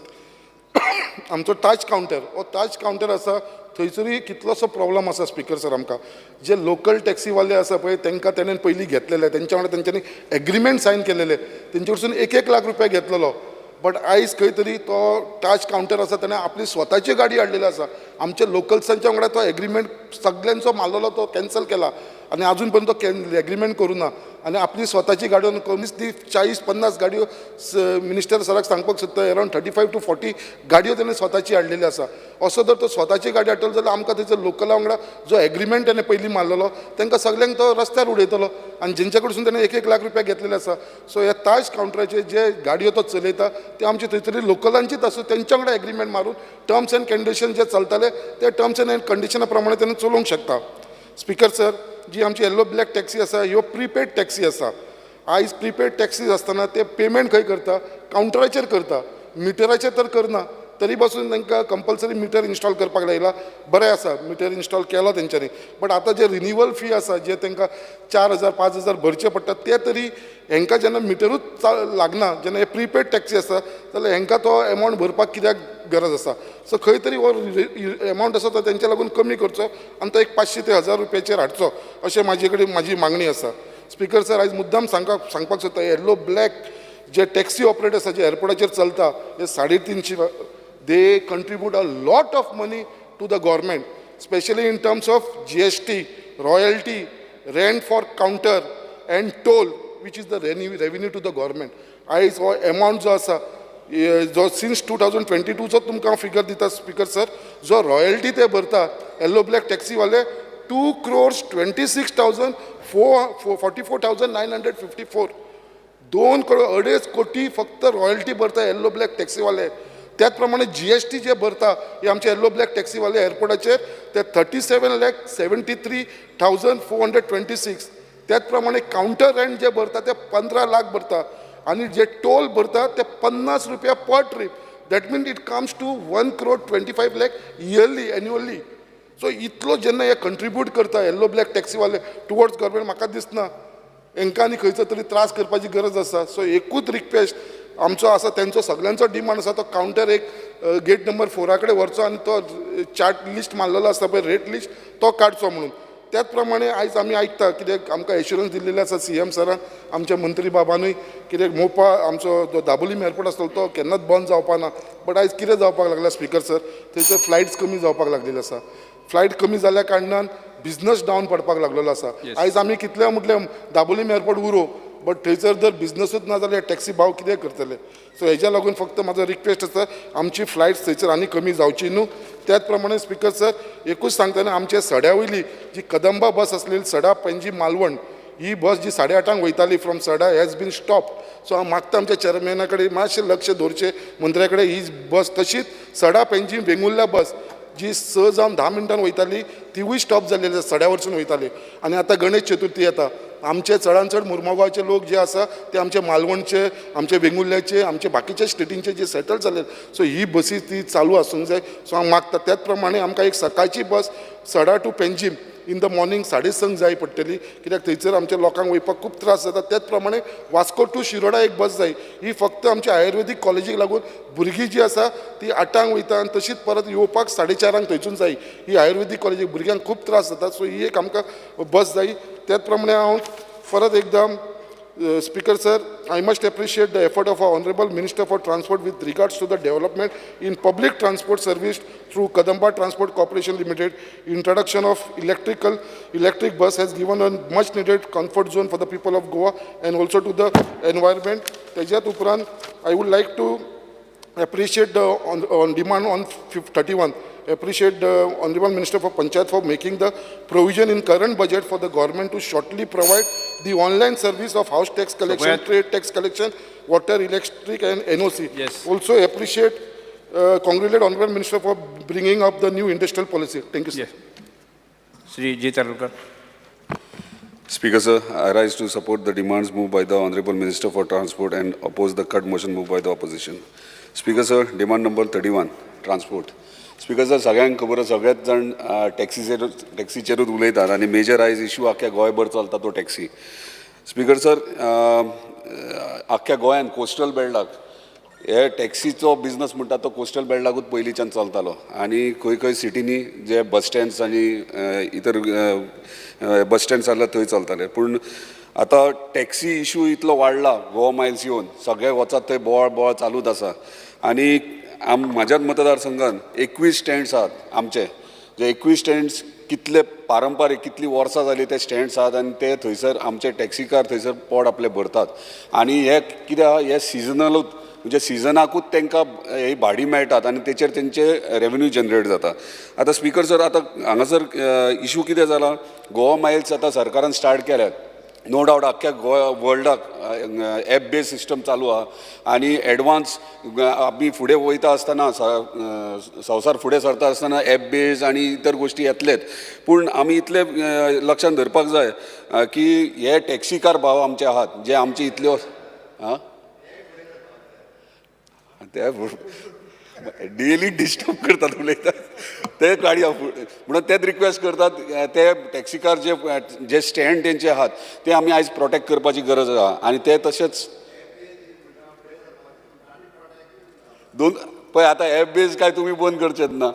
आमचो ताज कावंटर, हो ताज कावंटर आसा थंयसरूय कितलोसो प्रॉब्लम आसा स्पिकर सर. आमकां जे लोकल टॅक्सीवाले आसा पळय तांकां तेणेन पयलीं घेतलेले, तेंच्या वांगडा तेंच्यांनी एग्रीमेंट सायन केलेले, तेंचे कडसून 1-1 लाख रुपया घेतलेलो. बट आयज खंय तरी तो ताज कावंटर आसा तेणें आपली स्वताची गाडी हाडलेली आसा. आमच्या लोकल्सांच्या वांगडा तो एग्रीमेंट सगल्यांचो मारलेलो तो कॅन्सल केला आनी आजून पर्यंत तो एग्रीमेंट करूं ना आनी आपली स्वताची गाडयो कमीच ती 40-50 गाडयो मिनिस्टर सराक सांगपाक सोदता अरावंड 35 to 40 गाडयो तेणें स्वताची हाडलेली आसा. असो जर तो स्वताची गाडी हाडटलो जाल्यार आमकां थंयसर लोकला वांगडा जो एग्रीमेंट तेणें पयलीं मारलेलो तांकां सगल्यांक तो रस्त्यार उडयतलो आनी जेंच्या कडसून तेणें 1-1 लाख रुपया घेतलेले आसा. सो ह्या ताज कावंटराचेर जे गाडयो तो चलयता ते आमचे थंयसर लोकलांचीच आसूं, तेंच्या वांगडा एग्रीमेंट मारून टर्म्स एंड कंडिशन जे चलताले ते टर्म्स एंड कंडिशना प्रमाणे तेणें चलोवंक शकता. स्पिकर सर जी आमची येल्लो ब्लॅक टॅक्सी आसा ह्यो प्रिपेड टॅक्सी आसा. आयज प्रिपेड टॅक्सीज आसतना ते पेमेंट खंय करता, कावंटराचेर करता, मिटराचेर तर करना. तरी पासून तांकां कंपल्सरी मिटर इन्स्टॉल करपाक लायला, बरें आसा मिटर इन्स्टॉल केलो तेंच्यांनी. बट आतां जे रिन्युअल फी आसा जे तांकां 4,000 5,000 भरचे पडटा ते तरी हेंकां जेन्ना मिटरूच लागना, जेन्ना हे प्रिपेड टॅक्सी आसा जाल्यार हेंकां तो एमावंट भरपाक कित्याक गरज आसा. सो खंय तरी हो एमावंट आसा तो तेंच्या लागून कमी करचो आनी तो एक 500 ते 1000 रुपयाचेर हाडचो अशें म्हाजे कडेन म्हाजी मागणी आसा. स्पिकर सर आयज मुद्दाम सांगपाक सोदता येल्लो ब्लॅक जे टॅक्सी ऑपरेटर्स आसा जे एअरपोर्टाचेर चलता हे 350 they contribute a lot of money to the government, specially in terms of GST, royalty, rent for counter and toll, which is the revenue to the government. आयज हो amount जो आसा जो since 2022 चो तुमकां हांव फिगर दिता स्पिकर सर, जो रॉयल्टी ते भरता येल्लो ब्लॅक टॅक्सीवाले 2,26,044,954, 2 करोड 2.5 कोटी फक्त रॉयल्टी भरता येल्लो ब्लॅक टॅक्सीवाले. त्याच प्रमाणे GST जे भरता हे आमचे येल्लो ब्लॅक टॅक्सीवाले एअरपोर्टाचेर ते 37,73,426. त्याच प्रमाणे कावंटर रेंट जे भरता ते 15 लाख भरता आनी जे टोल भरता ते 50 रुपया per trip. That mean it comes to 1,25,00,000 yearly annually. So इतलो जेन्ना हे कंट्रिब्यूट करता येल्लो ब्लॅक टॅक्सीवाले टुवर्ड्स गव्हर्मेंट, म्हाका दिसना हेंकां आनी खंयचो तरी त्रास करपाची गरज आसा. सो एकूच रिक्वेस्ट आमचो आसा, तेंचो सगल्यांचो डिमांड आसा तो कावंटर एक गेट नंबर 4 कडेन व्हरचो आनी तो चार्ट लिस्ट मारलेलो आसता पळय रेट लिस्ट तो काडचो म्हणून. त्याच प्रमाणे आयज आमी आयकता कित्याक आमकां एश्युरन्स दिल्लेले आसा सीएम सरान, आमच्या मंत्री बाबानूय, कित्याक मोपा आमचो जो दाबोलीम एअरपोर्ट आसलो तो केन्नाच बंद जावपा ना. बट आयज कितें जावपाक लागला स्पिकर सर, थंयसर फ्लायट्स कमी जावपाक लागलेले आसा. फ्लायट कमी जाल्या कारणान बिजनस डावन पडपाक लागलेलो आसा. आयज आमी कितले म्हटलें दाबोलीम एअरपोर्ट उरो, बट थंयसर जर बिजनसूच ना जाल्यार टॅक्सी भाव कितें करतले. सो हेज्या लागून फक्त म्हाजो रिक्वेस्ट आसा आमची फ्लायट्स थंयसर आनी कमी जावची न्हू. त्याच प्रमाणे स्पिकर सर एकूच सांगतना आमच्या सड्या वयली जी कदंबा बस आसलेली सडा पणजी मालवण ही बस जी 8:30 वयताली from Sada has been stop. So हांव मागता आमच्या चेअरमॅना कडेन मातशें लक्ष दवरचें, मंत्र्या कडेन ही बस तशीच सडा पणजी वेंगुर्ला बस जी 6 जावन 10 मिनटान वयताली तिवूय स्टॉप जाल्लेली आसा, सड्या वरसून वयताली. आनी आतां गणेश चतुर्थी येता, आमचे चडान चड मुर्मगांवचे लोक जे आसा ते आमचे मालवणचे, आमचे वेंगुर्ल्याचे, आमचे बाकीचे स्टेटींचे जे सेटल जाले, सो ही बसी ती चालू आसूंक जाय. सो हांव मागता त्याच प्रमाणे आमकां एक सकाळची बस Sada to Panjim in the morning 6:30 जाय पडटली, कित्याक थंयसर आमच्या लोकांक वयपाक खूब त्रास जाता. त्याच प्रमाणे वास्को टू शिरोडा एक बस जाय, ही फक्त आमच्या आयुर्वेदीक कॉलेजीक लागून भुरगीं जी आसा ती 8 वयता आनी तशीच परत येवपाक 4:30 थंयसून जाय. ही आयुर्वेदीक कॉलेजीक भुरग्यांक खूब त्रास जाता. सो ही एक आमकां बस जाय. त्याच प्रमाणे हांव परत एकदां, Speaker sir, I must appreciate the effort of our Honorable Minister for Transport with regards to the development in public transport service through Kadamba Transport Corporation Limited. Introduction of electric bus has given a much needed comfort zone for the people of Goa and also to the environment. तेज्यात उपरांत I would like to appreciate the on demand on 31, appreciate the Honorable Minister for Panchayat for making the provision in current budget for the government to shortly provide the online service of house tax collection, trade tax collection, water, electric and NOC. Yes. Also appreciate, congratulate Honorable Minister for bringing up the new industrial policy. Thank you, sir. Yes. Shri G. Tarlekar. Speaker, sir, I rise to support the demands moved by the Honorable Minister for Transport and oppose the cut motion moved by the opposition. Speaker, sir, demand number 31, transport. Speaker, sir, सगळ्यांक खबर आसा, सगळेच जाण टॅक्सीचेरूच उलयतात आनी major आयज issue आख्ख्या गोंयभर चलता तो टॅक्सी. स्पीकर सर, आख्ख्या गोंयांत कोस्टल बेल्टाक हे टॅक्सीचो बिजनस म्हणटा तो कोस्टल बेल्टाकूच पयलींच्यान चलतालो आनी खंय खंय सिटींनी जे बस स्टँड्स आनी इतर बस स्टँड्स आसल्या थंय चलताले. पूण आतां टॅक्सी इशू इतलो वाडला, गोवा मायल्स येवन सगळे वचत थंय बोवाळ बोवाळ चालूच आसा. आनी म्हाज्याच मतदारसंघान 21 स्टँड्स आहात आमचे, जे 21 स्टँड्स कितले पारंपारीक, कितलीं वर्सां जालीं ते स्टँड्स आहात आनी ते थंयसर आमचे टॅक्सीकार थंयसर पोट आपलें भरतात. आनी हे कित्याक हे सिजनलूच, म्हणजे सिजनाकूच तांकां ही भाडीं मेळटात आनी तेचेर तेंचे रेवेन्यू जनरेट जाता. आतां स्पीकर सर, आतां हांगासर इशू कितें जाला, गोवा मायल्स आतां सरकारान स्टार्ट केल्यात, नो डावट आख्ख्या गोवा वर्ल्डाक एप बेज सिस्टम चालू आहा आनी एडवान्स आमी फुडें वयता आसतना, संवसार फुडें सरता आसतना एप बेज आनी इतर गोश्टी येतलेच. पूण आमी इतले लक्षांत धरपाक जाय की हे टॅक्सीकार भाव आमचे आहात जे आमचे इतल्यो आं ते डेली डिस्टर्ब करतात उलयतात ते गाडी, म्हणून तेच रिक्वेस्ट करतात ते टॅक्सीकार जे जे स्टँड तेंचे आहात ते आमी आयज प्रोटेक्ट करपाची गरज आहा. आनी ते तशेंच दोन पळय आतां एप बेज काय तुमी बंद करचेत ना,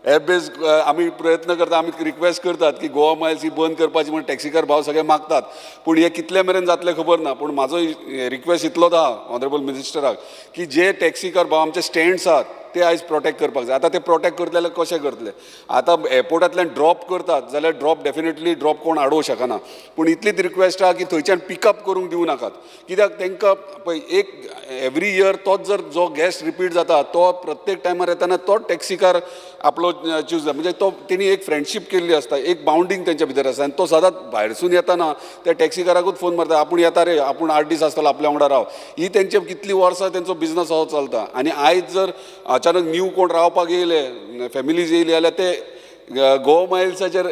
एप बेज आमी प्रयत्न करता, आमी रिक्वेस्ट करतात की गोवा मायल्स ही बंद करपाची म्हण टॅक्सीकार भाव सगळे मागतात, पूण हे कितले मेरेन जातलें खबर ना. पूण म्हाजो रिक्वेस्ट इतलोच आहा ऑनरेबल मिनिस्टराक की जे टॅक्सीकार भाव आमचे स्टँड्स आहात ते आयज प्रोटेक्ट करपाक जाय. आतां ते प्रोटेक्ट करतले जाल्यार कशें करतले, आतां एअरपोर्टांतल्यान ड्रॉप करतात जाल्यार ड्रॉप डेफिनेटली ड्रॉप कोण आडोवंक शकना, पूण इतलीच रिक्वेस्ट आहा की थंयच्यान पिकअप करूंक दिवं नाकात, कित्याक तांकां पळय एक एवरी इयर तोच जर जो गॅस्ट रिपीट जाता तो प्रत्येक टायमार येताना तोच टॅक्सीकार आपलो चूज जाता, म्हणजे तो तेणी एक फ्रेंडशीप केल्ली आसता, एक बाउंडींग तेंच्या भितर आसता आनी तो सदांच भायरसून येताना त्या टॅक्सीकाराकूच फोन मारता, आपूण येता रे, आपूण 8 दीस आसतलो आपल्या वांगडा राव. ही तेंचे कितलीं वर्सां तेंचो बिजनस असो चलता. आनी आयज जर अचानक न्यू कोण रावपाक येयले, फॅमिलीज येयली जाल्यार ते गोवा मायल्साचेर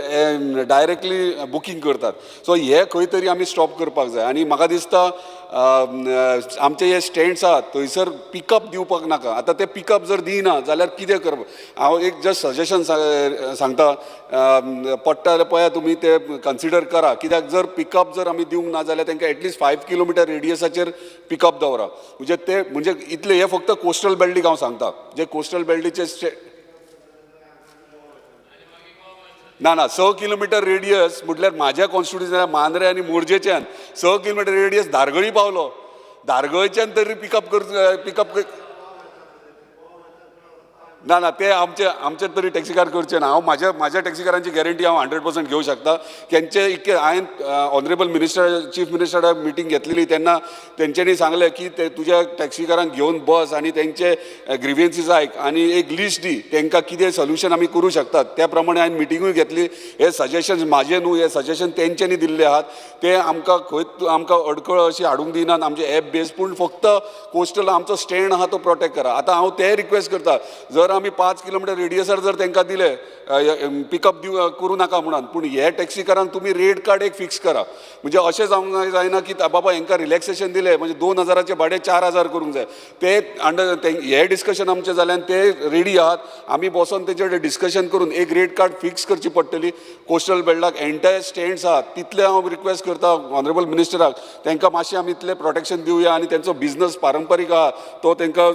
डायरेक्टली बुकींग करतात. सो हे खंय तरी आमी स्टॉप करपाक जाय. आनी म्हाका दिसता आमचे हे स्टँड्स आहात थंयसर पिकअप दिवपाक नाका. आतां ते पिकअप जर दिना जाल्यार कितें करप, हांव एक जस्ट सजेशन सांगता, पडटा जाल्यार पळया तुमी ते कन्सिडर करा, कित्याक जर पिकअप जर आमी दिवंक ना जाल्यार तांकां एटलिस्ट 5 किलोमिटर रेडियसाचेर पिकअप दवरा. म्हणजे ते म्हणजे इतले हे फक्त कोस्टल बेल्टीक हांव सांगता, जे कोस्टल बेल्टीचे ना ना 6 किलोमिटर रेडियस म्हटल्यार म्हाज्या कॉन्स्टिट्युन्सीन मांद्रे आनी मोरजेच्यान 6 किलोमिटर रेडियस धारगळी पावलो, धारगळच्यान तरी पिकअप पिकअप ना ना ते आमचे आमचे तरी टॅक्सीकार करचे ना. हांव म्हाज्या म्हाज्या टॅक्सीकारांची गॅरंटी हांव 100% घेवंक शकता. तेंचे इतके हांवें ऑनरेबल मिनिस्टर चीफ मिनिस्टरा मिटींग घेतलेली तेन्ना तेंच्यांनी सांगलें की ते तुज्या टॅक्सीकारांक घेवन बस आनी तेंचे ग्रिवियन्सीस आयक आनी एक लिस्ट दी तेंकां कितें सोल्युशन आमी करूं शकतात. त्या प्रमाणे हांवें मिटिंगूय घेतली. हे सजेशन्स म्हाजे न्हू, हे सजेशन तेंच्यांनी दिल्ले आहात, ते आमकां खंय आमकां अडखळ अशी हाडूंक दिनात आमचे एप बेज, पूण फक्त कोस्टल आमचो स्टँड आहा तो प्रोटेक्ट करा. आतां हांव ते रिक्वेस्ट करता, जर आमी 5 किलोमिटर रेडियसार जर तांकां दिले पिकअप दिव करूं नाका म्हणून, पूण हे टॅक्सीकारांक तुमी रेट कार्ड एक फिक्स करा. म्हणजे अशें जावंक जायना की बाबा हेंकां रिलॅक्सेशन दिलें म्हणजे 2000 भाडें 4000 करूंक जाय. ते अंडर हे डिस्कशन आमचें जालें आनी ते रेडी आहात, आमी बसोन तेंचे कडेन डिस्कशन करून एक रेट कार्ड फिक्स करची पडटली. कोस्टल बेल्टाक एंटायर स्टँड्स आहात तितले हांव रिक्वेस्ट करता ऑनरेबल मिनिस्टराक, तांकां मातशें आमी इतलें प्रोटेक्शन दिवया आनी तेंचो बिजनस पारंपारीक आहा तो तांकां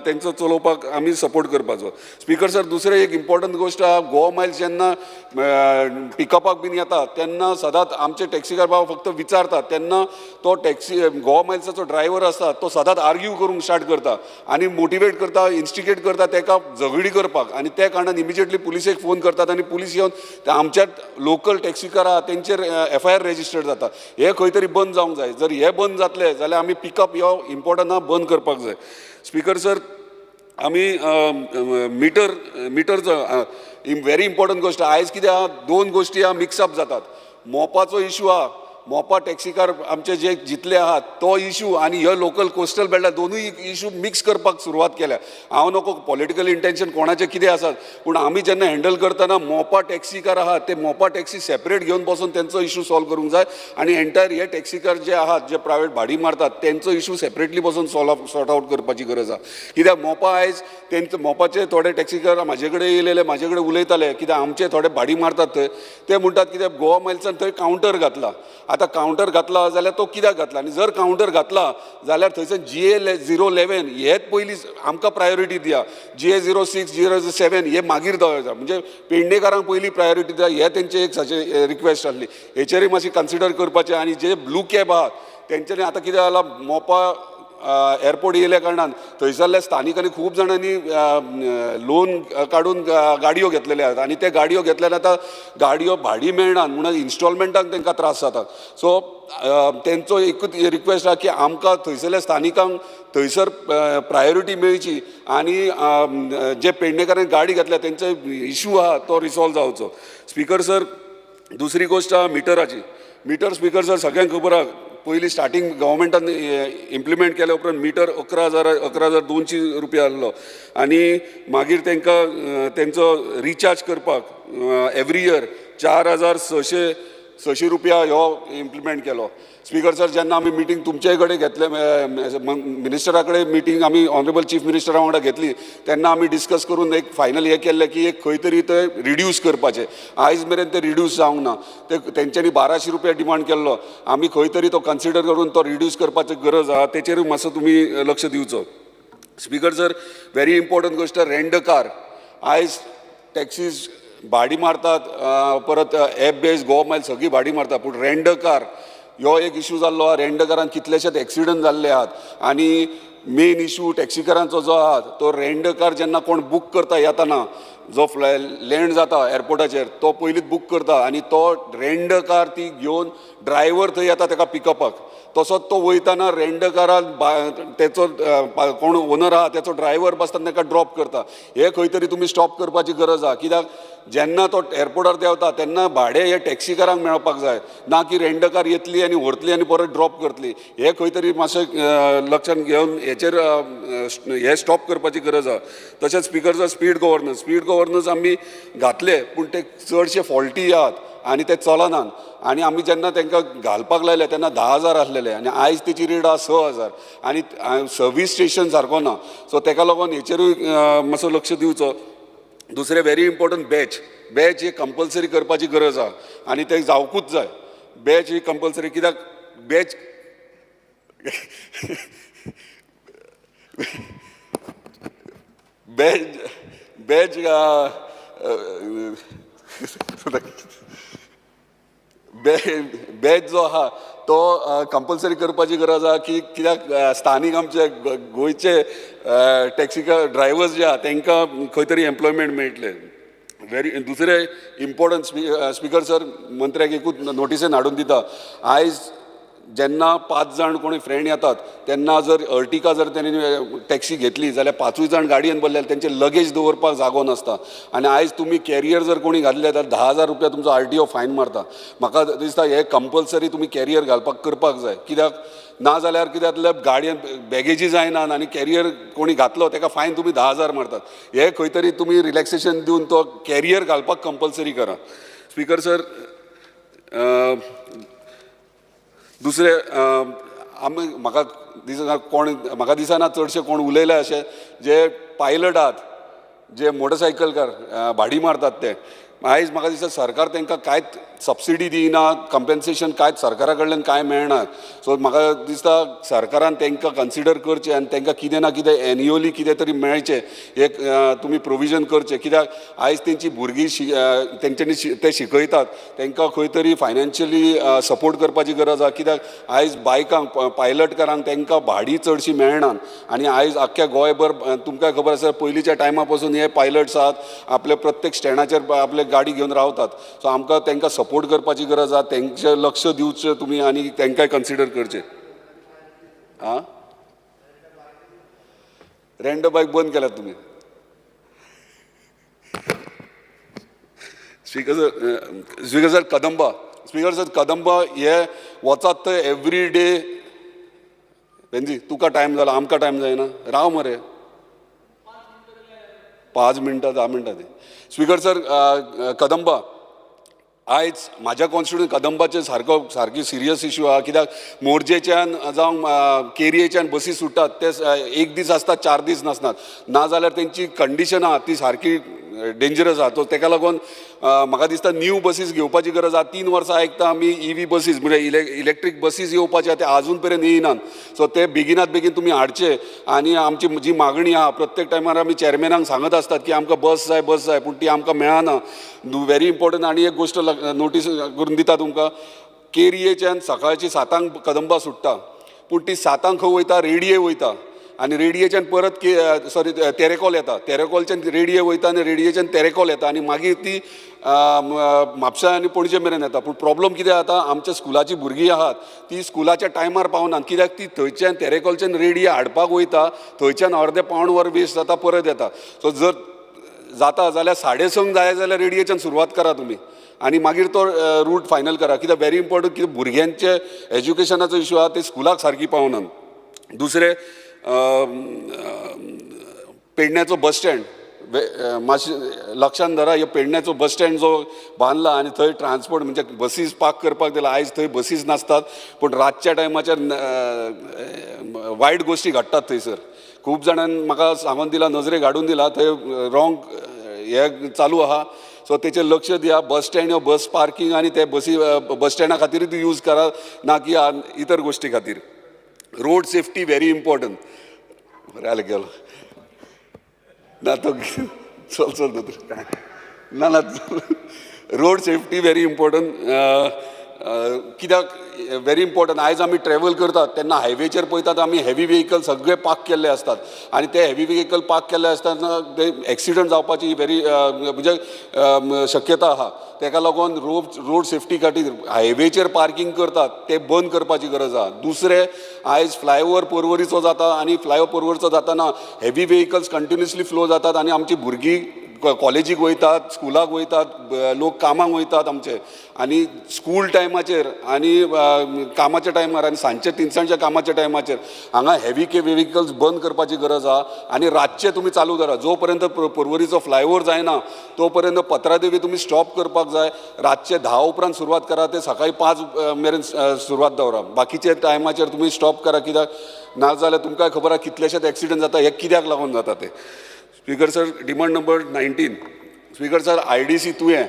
तेंचो चलोवपाक आमी सपोर्ट करपाचो. करपाचो. स्पीकर सर, दुसरें एक इम्पॉर्टंट गोश्ट आहा, गोवा मायल्स जेन्ना पिकअपाक बीन येता तेन्ना सदांच आमचे टॅक्सीकार बाबा फक्त विचारतात, तेन्ना तो टॅक्सी गोवा मायल्साचो ड्रायव्हर आसता तो सदांच आर्ग्यू करूंक स्टार्ट करता आनी मोटिवेट करता, इन्स्टिगेट करता ताका झगडी करपाक, आनी त्या कारणान इमिजिएटली पुलिसेक फोन करतात आनी पुलीस येवन आमच्या लोकल टॅक्सीकार आहा तेंचेर एफआयआर रेजिस्टर जाता. हे खंय तरी बंद जावंक जाय. जर हे बंद जातले जाल्यार आमी पिकअप ह्यो इम्पॉर्टंट आहा बंद करपाक जाय. स्पीकर सर, आमी मिटर मिटरचो व्हेरी इम्पॉर्टंट गोश्ट. आयज कितें आहा, दोन गोश्टी आहा मिक्सअप जातात. मोपाचो इशू आहा, मोपा टॅक्सीकार आमचे जे जितले आहात तो इशू आनी ह्यो लोकल कोस्टल बेल्टा दोनूय इशू मिक्स करपाक सुरवात केल्या. हांव नको पॉलिटिकल इंटेन्शन कोणाचें कितें आसात, पूण आमी जेन्ना हँडल करतना मोपा टॅक्सीकार आहात ते मोपा टॅक्सी सेपरेट घेवन बसून तेंचो इशू सॉल्व करूंक जाय आनी एंटायर हे टॅक्सीकार जे आहात जे प्रायवेट भाडी मारतात तेंचो इशू सेपरेटली बसून सॉर्ट आवट करपाची गरज आहा. कित्याक मोपा आयज तेंचे मोपाचे थोडे टॅक्सीकार म्हाजे कडेन येयलेले, म्हाजे कडेन उलयताले, कित्याक आमचे थोडे भाडी मारतात थंय, ते म्हणटात कित्याक गोवा मायल्सान थंय कावंटर घातला. आतां कावंटर घातला जाल्यार तो कित्याक घातला, आनी जर कावंटर घातला जाल्यार थंयसर जीए 011 हेच पयलीं आमकां प्रायोरिटी दिया, जीए 06 07 हे मागीर दवरता, म्हणजे पेडणेकारांक पयलीं प्रायोरिटी दिया, हे तेंचे एक सजे रिक्वेस्ट आसली. हेचेरूय मातशी कन्सिडर करपाचें. आनी जे ब्लू कॅब आहात तेंच्यांनी आतां कितें जालां, मोपा एअरपोर्ट येयल्या कारणान थंयसरल्या स्थानिकांनी खूब जाणांनी लोन काडून गाडयो घेतलेले आसात आनी ते गाडयो घेतल्यान आतां गाडयो भाडी मेळनात म्हणून इन्स्टॉलमेंटाक तांकां त्रास जातात. सो तेंचो एकूच रिक्वेस्ट आहा की आमकां थंयसरल्या स्थानिकांक थंयसर प्रायोरिटी मेळची आनी जे पेडणेकारांनी गाडी घेतल्या तेंचो इशू आहा तो रिसॉल्व जावचो. स्पीकर सर, दुसरी गोश्ट आहा मिटराची. मिटर स्पीकर सर सगळ्यांक खबर आहा, पयलीं स्टार्टींग गव्हर्मेंटान इम्प्लिमेंट केल्या उपरांत मिटर 11,200 रुपया आहलो आनी मागीर तांकां तेंचो रिचार्ज करपाक एवरी इयर 4,600 रुपया ह्यो इम्प्लिमेंट केलो. स्पीकर सर, जेन्ना आमी मिटींग तुमचे कडेन घेतले, मिनिस्टरा कडेन मिटींग आमी ऑनरेबल चीफ मिनिस्टरा वांगडा घेतली तेन्ना आमी डिस्कस करून एक फायनल हें केल्लें की एक खंय तरी ते रिड्यूस करपाचें. आयज मेरेन ते रिड्यूस जावंक ना. ते तेंच्यांनी 1,200 रुपया डिमांड केल्लो, आमी खंय तरी तो कन्सिडर करून तो रिड्यूस करपाची गरज आहा, तेचेरूय मातसो तुमी लक्ष दिवचो. स्पीकर सर, व्हेरी इम्पॉर्टंट गोश्ट रेंट कार. आयज टॅक्सीज भाडी मारतात, परत एप बेज गोवा मायल सगळी भाडी मारतात, पूण रेंट कार ह्यो एक इशू जाल्लो आहा. रेंट कारान कितलेशेच एक्सिडंट जाल्ले आहात आनी मेन इशू टॅक्सीकारांचो जो आहा तो रेंट कार जेन्ना कोण बूक करता येताना जो लँड जाता एअरपोर्टाचेर तो पयलींच बूक करता आनी तो रेंट कार ती घेवन ड्रायव्हर थंय येता ताका पिकअपाक, तसोच तो वयताना रेंट कारान तेचो कोण ओनर आहा तेचो ड्रायव्हर बसता ताका ड्रॉप करता. हे खंय तरी तुमी स्टॉप करपाची गरज आहा, कित्याक जेन्ना तो एअरपोर्टार देंवता तेन्ना भाडें हे टॅक्सीकारांक मेळपाक जाय, ना की रेंट कार येतली आनी व्हरतली आनी परत ड्रॉप करतली. हे खंय तरी मातशें लक्षांत घेवन हेचेर हे स्टॉप करपाची गरज आहा. तशेंच speaker sir, speed governance, speed governance आमी घातले पूण ते चडशे फॉल्टी आहात आनी ते चलनात आनी आमी जेन्ना तांकां घालपाक लायले तेन्ना 10,000 आसलेले आनी आयज तेची रेट आहा 6,000 आनी सर्वीस स्टेशन सारको ना. सो ताका लागून हेचेरूय मातसो लक्ष दिवचो. दुसरें व्हेरी इम्पॉर्टंट बॅच, बॅच ही कंपल्सरी करपाची गरज आहा आनी ते जावकूच जाय. बॅच ही कंपल्सरी कित्याक बॅच बॅच बॅच बॅच जो आहा तो कंपल्सरी करपाची गरज आहा की कित्याक स्थानीक आमचे गोंयचे टॅक्सी ड्रायव्हर्स जे आहा तांकां खंय तरी एम्प्लॉयमेंट मेळटलें. व्हेरी दुसरें इम्पॉर्टंट स्पीकर सर, मंत्र्याक एकूच नोटिसेन हाडून दिता, आयज जेन्ना 5 जाण कोणी फ्रेंड येतात तेन्ना जर अर्टिका जर तेणी टॅक्सी घेतली जाल्यार 5 जाण गाडयेन बसले जाल्यार तेंचे लगेज दवरपाक जागो नासता आनी आयज तुमी कॅरियर जर कोणी घातले जाल्यार 10,000 रुपया तुमचो आरटीओ फायन मारता. म्हाका दिसता हे कंपल्सरी तुमी कॅरियर घालपाक करपाक जाय, कित्याक ना जाल्यार कितें जातलें, गाडयेन बॅगेजी जायना आनी कॅरियर कोणी घातलो ताका फायन तुमी 10,000 मारतात. हे खंय तरी तुमी रिलॅक्सेशन दिवन तो कॅरियर घालपाक कंपल्सरी करा. स्पीकर सर, दुसरें आमी म्हाका दिसना कोण, म्हाका दिसना चडशे कोण उलयले अशें जे पायलट आहात जे मोटरसायकलकार भाडी मारतात ते, आयज म्हाका दिसता सरकार तांकां कांयच सबसिडी दिना, कंपेन्सेशन कांयच सरकारा कडल्यान कांय मेळना. सो म्हाका दिसता सरकारान तांकां कन्सिडर करचें आनी तांकां कितें ना कितें एन्युअली कितें तरी मेळचें, एक तुमी प्रोविजन करचें. कित्याक आयज तेंची भुरगीं तेंच्यांनी ते शिकयतात, तांकां खंय तरी फायनान्शियली सपोर्ट करपाची गरज आसा. कित्याक आयज बायकांक पायलटकारांक तांकां भाडी चडशी मेळना आनी आयज आख्ख्या गोंयभर तुमकां खबर आसा पयलींच्या टायमा पसून हे पायलट्स आहात आपल्या प्रत्येक स्टँडाचेर आपले गाडी घेवन रावतात. सो आमकां तांकां सपोर्ट करपाची गरज आसा, तेंचें लक्ष दिवचें तुमी आनी तांकांय कन्सिडर करचें. आं, रेंट बायक बंद केल्यात तुमी. Speaker sir Kadamba, speaker sir Kadamba हे वचात थंय एवरी डे. वेंजी तुका टायम जाला, आमकां टायम जायना, राव मरे 5 मिनटां 10 मिनटां दी. स्पीकर सर कदंबा आयज म्हाज्या कॉन्स्टिट्युएंट कदंबाचे सारको सारकी सिरियस इश्यू आहा. कित्याक मोरजेच्यान जावं केरयेच्यान बसी सुट्टात ते एक दीस आसतात, 4 दीस नासतात, नाजाल्यार तेंची कंडिशन आहा ती सारकी डेंजरस आहा. सो तेका लागून म्हाका दिसता न्यू बसीस घेवपाची गरज आहा. 3 वर्सां आयकता आमी ईव्ही बसीस म्हणजे इलेक्ट्रीक बसीस येवपाचे आहा, ते आजून पर्यंत येयनात. सो ते बेगिनात बेगीन तुमी हाडचे आनी आमची जी मागणी आहा प्रत्येक टायमार आमी चेअरमॅनाक सांगत आसतात की आमकां बस जाय बस जाय, पूण ती आमकां मेळना. Very important. आनी एक गोश्ट नोटीस करून दिता तुमकां, केरयेच्यान सकाळची 7 कदंबा सुट्टा, पूण ती 7 खंय वयता, रेडिये वयता आनी रेडियेच्यान परत सॉरी तेरेकोल येता, तेरेकोलच्यान रेडिये वयता आनी रेडियेच्यान तेरेकोल येता आनी मागीर ती म्हापसा आनी पणजे मेरेन येता. पूण प्रॉब्लम कितें जाता, आमच्या स्कुलाचीं भुरगीं आहात ती स्कुलाच्या टायमार पावनात, कित्याक ती थंयच्यान तेरेकोलच्यान रेडिये हाडपाक वयता, थंयच्यान अर्दें पावण वर वेस्ट जाता, परत येता. सो जर जाता जाल्यार 6:30 जाय जाल्यार रेडियेच्यान सुरवात करा तुमी आनी मागीर तो रूट फायनल करा. कित्याक व्हेरी इम्पॉर्टंट, कित्याक भुरग्यांचे एज्युकेशनाचो इशू आहा, ते स्कुलाक सारकी पावनात. दुसरें पेडण्याचो बस स्टँड मातशें लक्षान धरा, ह्यो पेडण्याचो बस स्टँड जो बांदला आनी थंय ट्रान्सपोर्ट म्हणजे बसीस पार्क करपाक दिला, आयज थंय बसीस नासतात, पूण रातच्या टायमाचेर वायट गोश्टी घडटात थंयसर. खूब जाणांनी म्हाका सांगून दिला, नजरेक हाडून दिला, थंय रॉंग हे चालू आहा. सो तेचेर लक्ष दिया. बस स्टँड ह्यो बस पार्कींग आनी ते बसी बस स्टँडा खातीरूच यूज करा, ना की इतर गोश्टी खातीर. Road safety very important. बरें गेलो ना तो चल चल दोतोर ना ना. रोड सेफ्टी व्हेरी इम्पॉर्टंट कित्याक व्हेरी इम्पॉर्टंट, आयज आमी ट्रॅवल करतात तेन्ना हायवेचेर पळयतात आमी हेवी व्हेकल सगळे पार्क केल्ले आसतात आनी ते हेवी व्हेकल पार्क केल्ले आसतना ते एक्सिडंट जावपाची व्हेरी म्हणजे शक्यता आहा. तेका लागून रोड सेफ्टी खातीर हायवेचेर पार्कींग करतात ते बंद करपाची गरज आहा. दुसरें, आयज फ्लायओवर पर्वरीचो जाता आनी फ्लायओवर पर्वरीचो जाताना हेवी व्हेकल्स कंटिन्युअसली फ्लो जातात आनी आमची भुरगीं कॉलेजीक वयतात, स्कुलाक वयतात, लोक कामाक वयतात आमचे, आनी स्कूल टायमाचेर आनी कामाच्या टायमार आनी सांजच्या तिनसांजच्या कामाच्या टायमाचेर हांगा हेवी व्हेकल्स बंद करपाची गरज आहा. आनी रातचे तुमी चालू दवरा, जो पर्यंत पर्वरीचो फ्लायओवर जायना तो पर्यंत पत्रादेवी तुमी स्टॉप करपाक जाय. रातचे 10 उपरांत सुरवात करा, ते सकाळी 5 मेरेन सुरवात दवरा, बाकीचे टायमाचेर तुमी स्टॉप करा. कित्याक ना जाल्यार तुमकां खबर आहा कितलेशेच एक्सिडंट जाता, हे कित्याक लागून जाता ते. Speaker sir, demand number 19. Speaker sir, IDC तुयें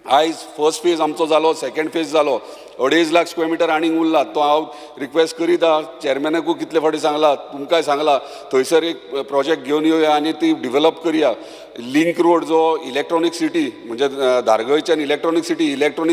आयज फर्स्ट फेज आमचो जालो, सेकंड फेज जालो, 2.5 लाख स्क्वेअर मिटर आनीक उरला. तो हांव रिक्वेस्ट करीत आहा, चेअरमॅनाकूय कितले फावटी सांगला, तुमकांय सांगला, थंयसर एक प्रोजेक्ट घेवन येवया आनी ती डिवेलप करया. लिंक रोड जो इलेक्ट्रॉनीक सिटी म्हणजे धारगळच्यान इलेक्ट्रॉनीक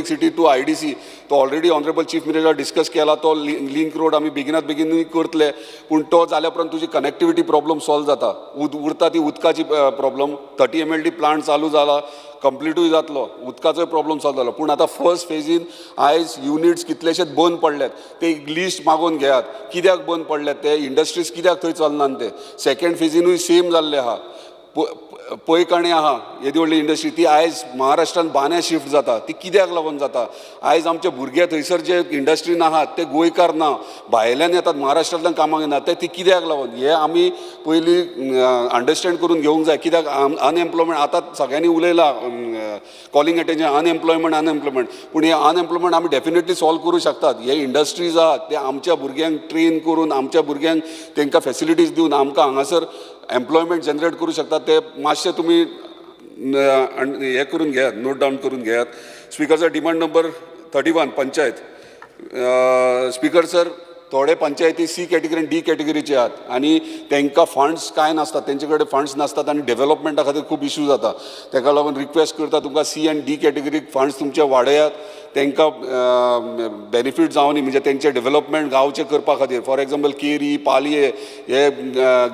सिटी टू IDC तो already honourable chief minister discuss केला. तो लिंक रोड आमी बेगिनात बेगीनूय करतले, पूण तो जाल्या उपरांत तुजी कनेक्टिविटी प्रॉब्लम सॉल्व जाता. उरता ती उदकाची प्रॉब्लम. 30 MLD plant चालू जाला, कंप्लिटूय जातलो, उदकाचोय प्रॉब्लम सॉल्व जालो. पूण आतां फर्स्ट फेजीन आयज युनिट्स कितलेशेच बंद पडल्यात, ते एक लिस्ट मागोवन घेयात कित्याक बंद पडल्यात ते, इंडस्ट्रीज कित्याक थंय चलनात ते. सेकंड फेजीनूय सेम जाल्लें आहा. पयकाणी आहा येदी व्हडली इंडस्ट्री, ती आयज महाराष्ट्रान बान्या शिफ्ट जाता, ती कित्याक लागून जाता? आयज आमचे भुरगे थंयसर जे इंडस्ट्रीन आहात ते गोंयकार ना, भायल्यान येतात, महाराष्ट्रांतल्यान कामाक येना, ते ती कित्याक लागून? हे आमी पयलीं अंडरस्टँड करून घेवंक जाय. कित्याक अनएम्प्लॉयमेंट आतां सगळ्यांनी उलयला, कॉलिंग एटेन्शन अनएम्प्लॉयमेंट अनएम्प्लॉयमेंट, पूण हे अनएम्प्लॉयमेंट आमी डेफिनेटली सॉल्व करूं शकतात. हे इंडस्ट्रीज आहात ते आमच्या भुरग्यांक ट्रेन करून, आमच्या भुरग्यांक तांकां फेसिलिटीज दिवन आमकां हांगासर एम्प्लॉयमेंट जनरेट करूं शकतात. ते मातशें तुमी हें करून घेयात, नोट डावन करून घेयात. Speaker sir, demand number 31 panchayat. Speaker sir, थोडे पंचायती सी कॅटेगरी आनी डी कॅटेगरीचे आहात आनी तांकां फंड्स कांय नासतात, तेंचे कडेन फंड्स नासतात आनी डेव्हलपमेंटा खातीर खूब इशू जाता. ताका लागून रिक्वेस्ट करता तुमकां सी आनी डी कॅटेगरीक फंड्स तुमचे वाडयात, तांकां बेनिफीट जावनी, म्हणजे तेंचे डेव्हलपमेंट गांवचें करपा खातीर. फॉर एग्जाम्पल केरी, पालये हे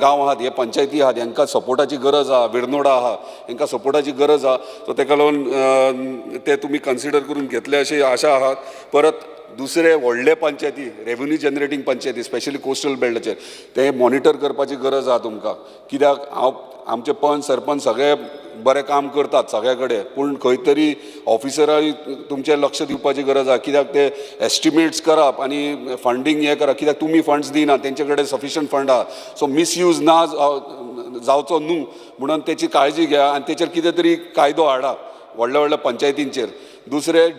गांव आहात, हे पंचायती आहात, हांकां सपोर्टाची गरज आहा. विर्नोडा आहा, हांकां सपोर्टाची गरज आहा. सो ताका लागून ते तुमी कन्सिडर करून घेतले अशी आशा आहात. परत दुसरे व्हडले पंचायती, रेवन्यू जनरेटींग पंचायती, स्पेशली कोस्टल बेल्टाचेर ते मॉनिटर करपाची गरज आहा तुमकां. कित्याक हांव आमचे पंच सरपंच सगळे बरें काम करतात सगळे कडेन, पूण खंय तरी ऑफिसराय तुमचें लक्ष दिवपाची गरज आहा. कित्याक ते एस्टिमेट्स करप आनी फंडींग हें करप, कित्याक तुमी फंड्स दिना, तेंचे कडेन सफिशंट फंड आहा. सो मिसयूज ना जावचो न्हू म्हणून तेची काळजी घेया आनी तेचेर कितें तरी कायदो हाडा व्हडल्या व्हडल्या पंचायतींचेर. दुसरें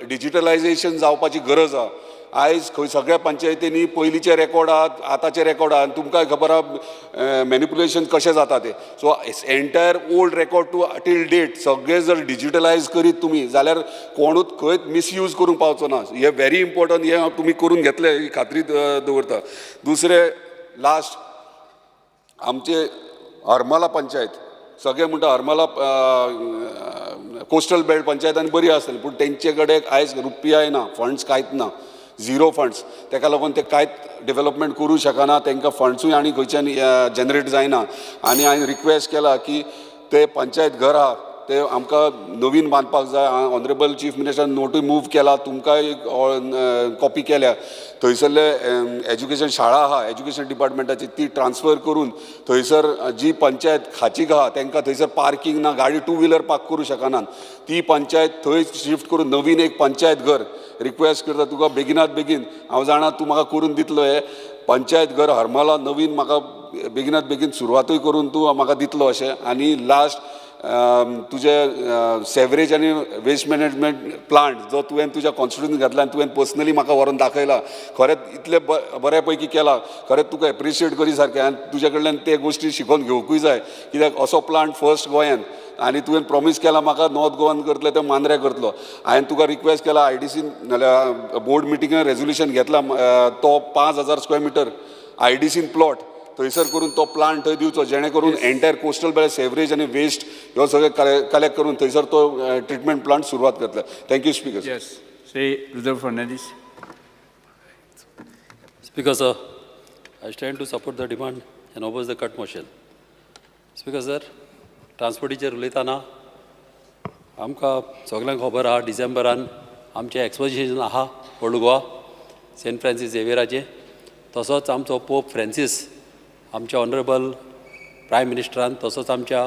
डिजिटलायजेशन जावपाची गरज आहा. आयज खंय सगळ्या पंचायतींनी पयलींचे रेकॉर्ड आहात, आतांचे रेकॉर्ड आहात, आनी तुमकांय खबर आहा मॅनिपुलेशन कशें जाता तें. So entire old record to till date सगळें जर डिजिटलायज करीत तुमी जाल्यार कोणूच खंयच मिसयूज करूंक पावचो ना. हें व्हेरी इम्पोर्टंट, हें तुमी करून घेतलें ही खात्री दवरता. दुसरें लास्ट आमचे हरमला पंचायत, सगळे म्हणटा हरमला कोस्टल बेल्ट पंचायत आनी बरी आसतली, पूण तेंचे कडेन आयज रुपयाय ना, फंड्स कांयच ना, झिरो फंड्स. तेका लागून ते कांयच डेव्हलपमेंट करूं शकना, तांकां फंड्सूय आनी खंयच्यान जनरेट जायना. आनी हांवें रिक्वेस्ट केला की ते पंचायत घर आहा ते आमकां नवीन बांदपाक जाय. ऑनरेबल चीफ मिनिस्टरान नोटूय मूव केला, तुमकांय कॉपी केल्या. थंयसरले एज्युकेशन शाळा आहा एज्युकेशन डिपार्टमेंटाची, ती ट्रान्सफर करून थंयसर जी पंचायत खाचीक आहा तांकां थंयसर पार्कींग ना, गाडी टू व्हिलर पार्क करूं शकनात, ती पंचायत थंय शिफ्ट करून नवीन एक पंचायत घर रिक्वेस्ट करता तुका बेगिनात बेगीन. हांव जाणा तूं म्हाका करून दितलो हें पंचायत घर हरमला नवीन, म्हाका बेगिनात बेगीन सुरवातूय करून तूं म्हाका दितलो अशें. आनी लास्ट तुजे सेवरेज आनी वेस्ट मॅनेजमेंट प्लांट जो तुवें तुज्या कॉन्स्टिट्युन्सीन घातला आनी तुवें पर्सनली म्हाका व्हरोन दाखयला, खरेंच इतलें बऱ्या पैकी केला, खरेंच तुका एप्रिशिएट करी सारकें. आनी तुज्या कडल्यान ते गोश्टी शिकोवन घेवकूय जाय, कित्याक असो प्लांट फर्स्ट गोंयान. आनी तुवें प्रॉमीस केला म्हाका नॉर्थ गोवान करतले ते मांद्र्या करतलो. हांवें तुका रिक्वेस्ट केला आयडीसीन नाल्यार बोर्ड मिटिंगान रेजोल्युशन घेतला, तो 5000 स्क्वेअर मिटर आयडीसीन प्लॉट थंयसर करून तो प्लांट थंय दिवचो, जेणे करून एंटायर कोस्टल बेल्ट सेवरेज आनी वेस्ट ह्यो सगळें कलेक्ट करून थंयसर तो ट्रिटमेंट प्लांट सुरवात करतले. Thank you speaker. Yes, Shri Rudra Fernandes. Speaker sir, I stand to support the demand and oppose the cut motion. Speaker sir, ट्रान्सपोर्टीचेर उलयतना आमकां सगल्यांक खबर आहा, डिसेंबरान आमचें एक्सपोजिशन आहा ओल्ड गोवा सेंट फ्रांसीस झेवियराचें. तसोच आमचो पोप फ्रांसीस आमच्या ऑनरेबल प्रायम मिनिस्टरान तसोच आमच्या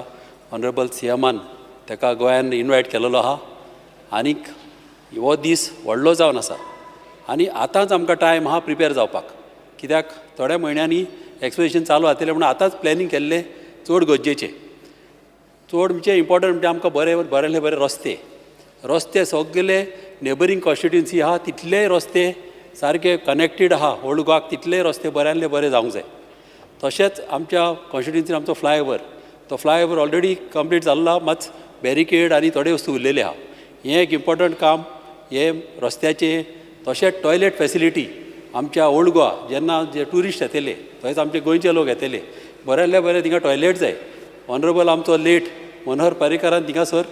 ऑनरेबल सी एमान ताका गोंयान इनवायट केलेलो आहा. आनीक हो दीस व्हडलो जावन आसा आनी आतांच आमकां टायम आहा प्रिपेर जावपाक, कित्याक थोड्या म्हयन्यांनी एक्सपोजिशन चालू जातलें म्हणून आतांच प्लॅनिंग केल्लें चड गरजेचें. चड म्हणजे इम्पॉर्टंट म्हणजे आमकां बरे बरेले बरे रस्ते, रस्ते सगळे नेबरींग कॉन्स्टिट्युन्सी आहा तितलेय रस्ते सारके कनेक्टेड आहा ओल्ड गोवाक, तितलेय रस्ते बऱ्यांतले बरे जावंक जाय. तशेंच आमच्या कॉन्स्टिट्युन्सीन आमचो फ्लायओवर, तो फ्लायओवर ऑलरेडी कंप्लीट जाल्लो, मात बॅरिकेड आनी थोडे वस्तू उरलेले आहा. हें एक इम्पॉर्टंट काम हें रस्त्याचें. तशेंच टॉयलेट फॅसिलिटी आमच्या ओल्ड गोवा जेन्ना जे ट्युरिस्ट येतले, तशेंच आमचे गोंयचे लोक येतले, बऱ्यांतले बरें थिंगा टॉयलेट जाय. ऑनरेबल आमचो लेट मनोहर पर्रीकारान थिंगासर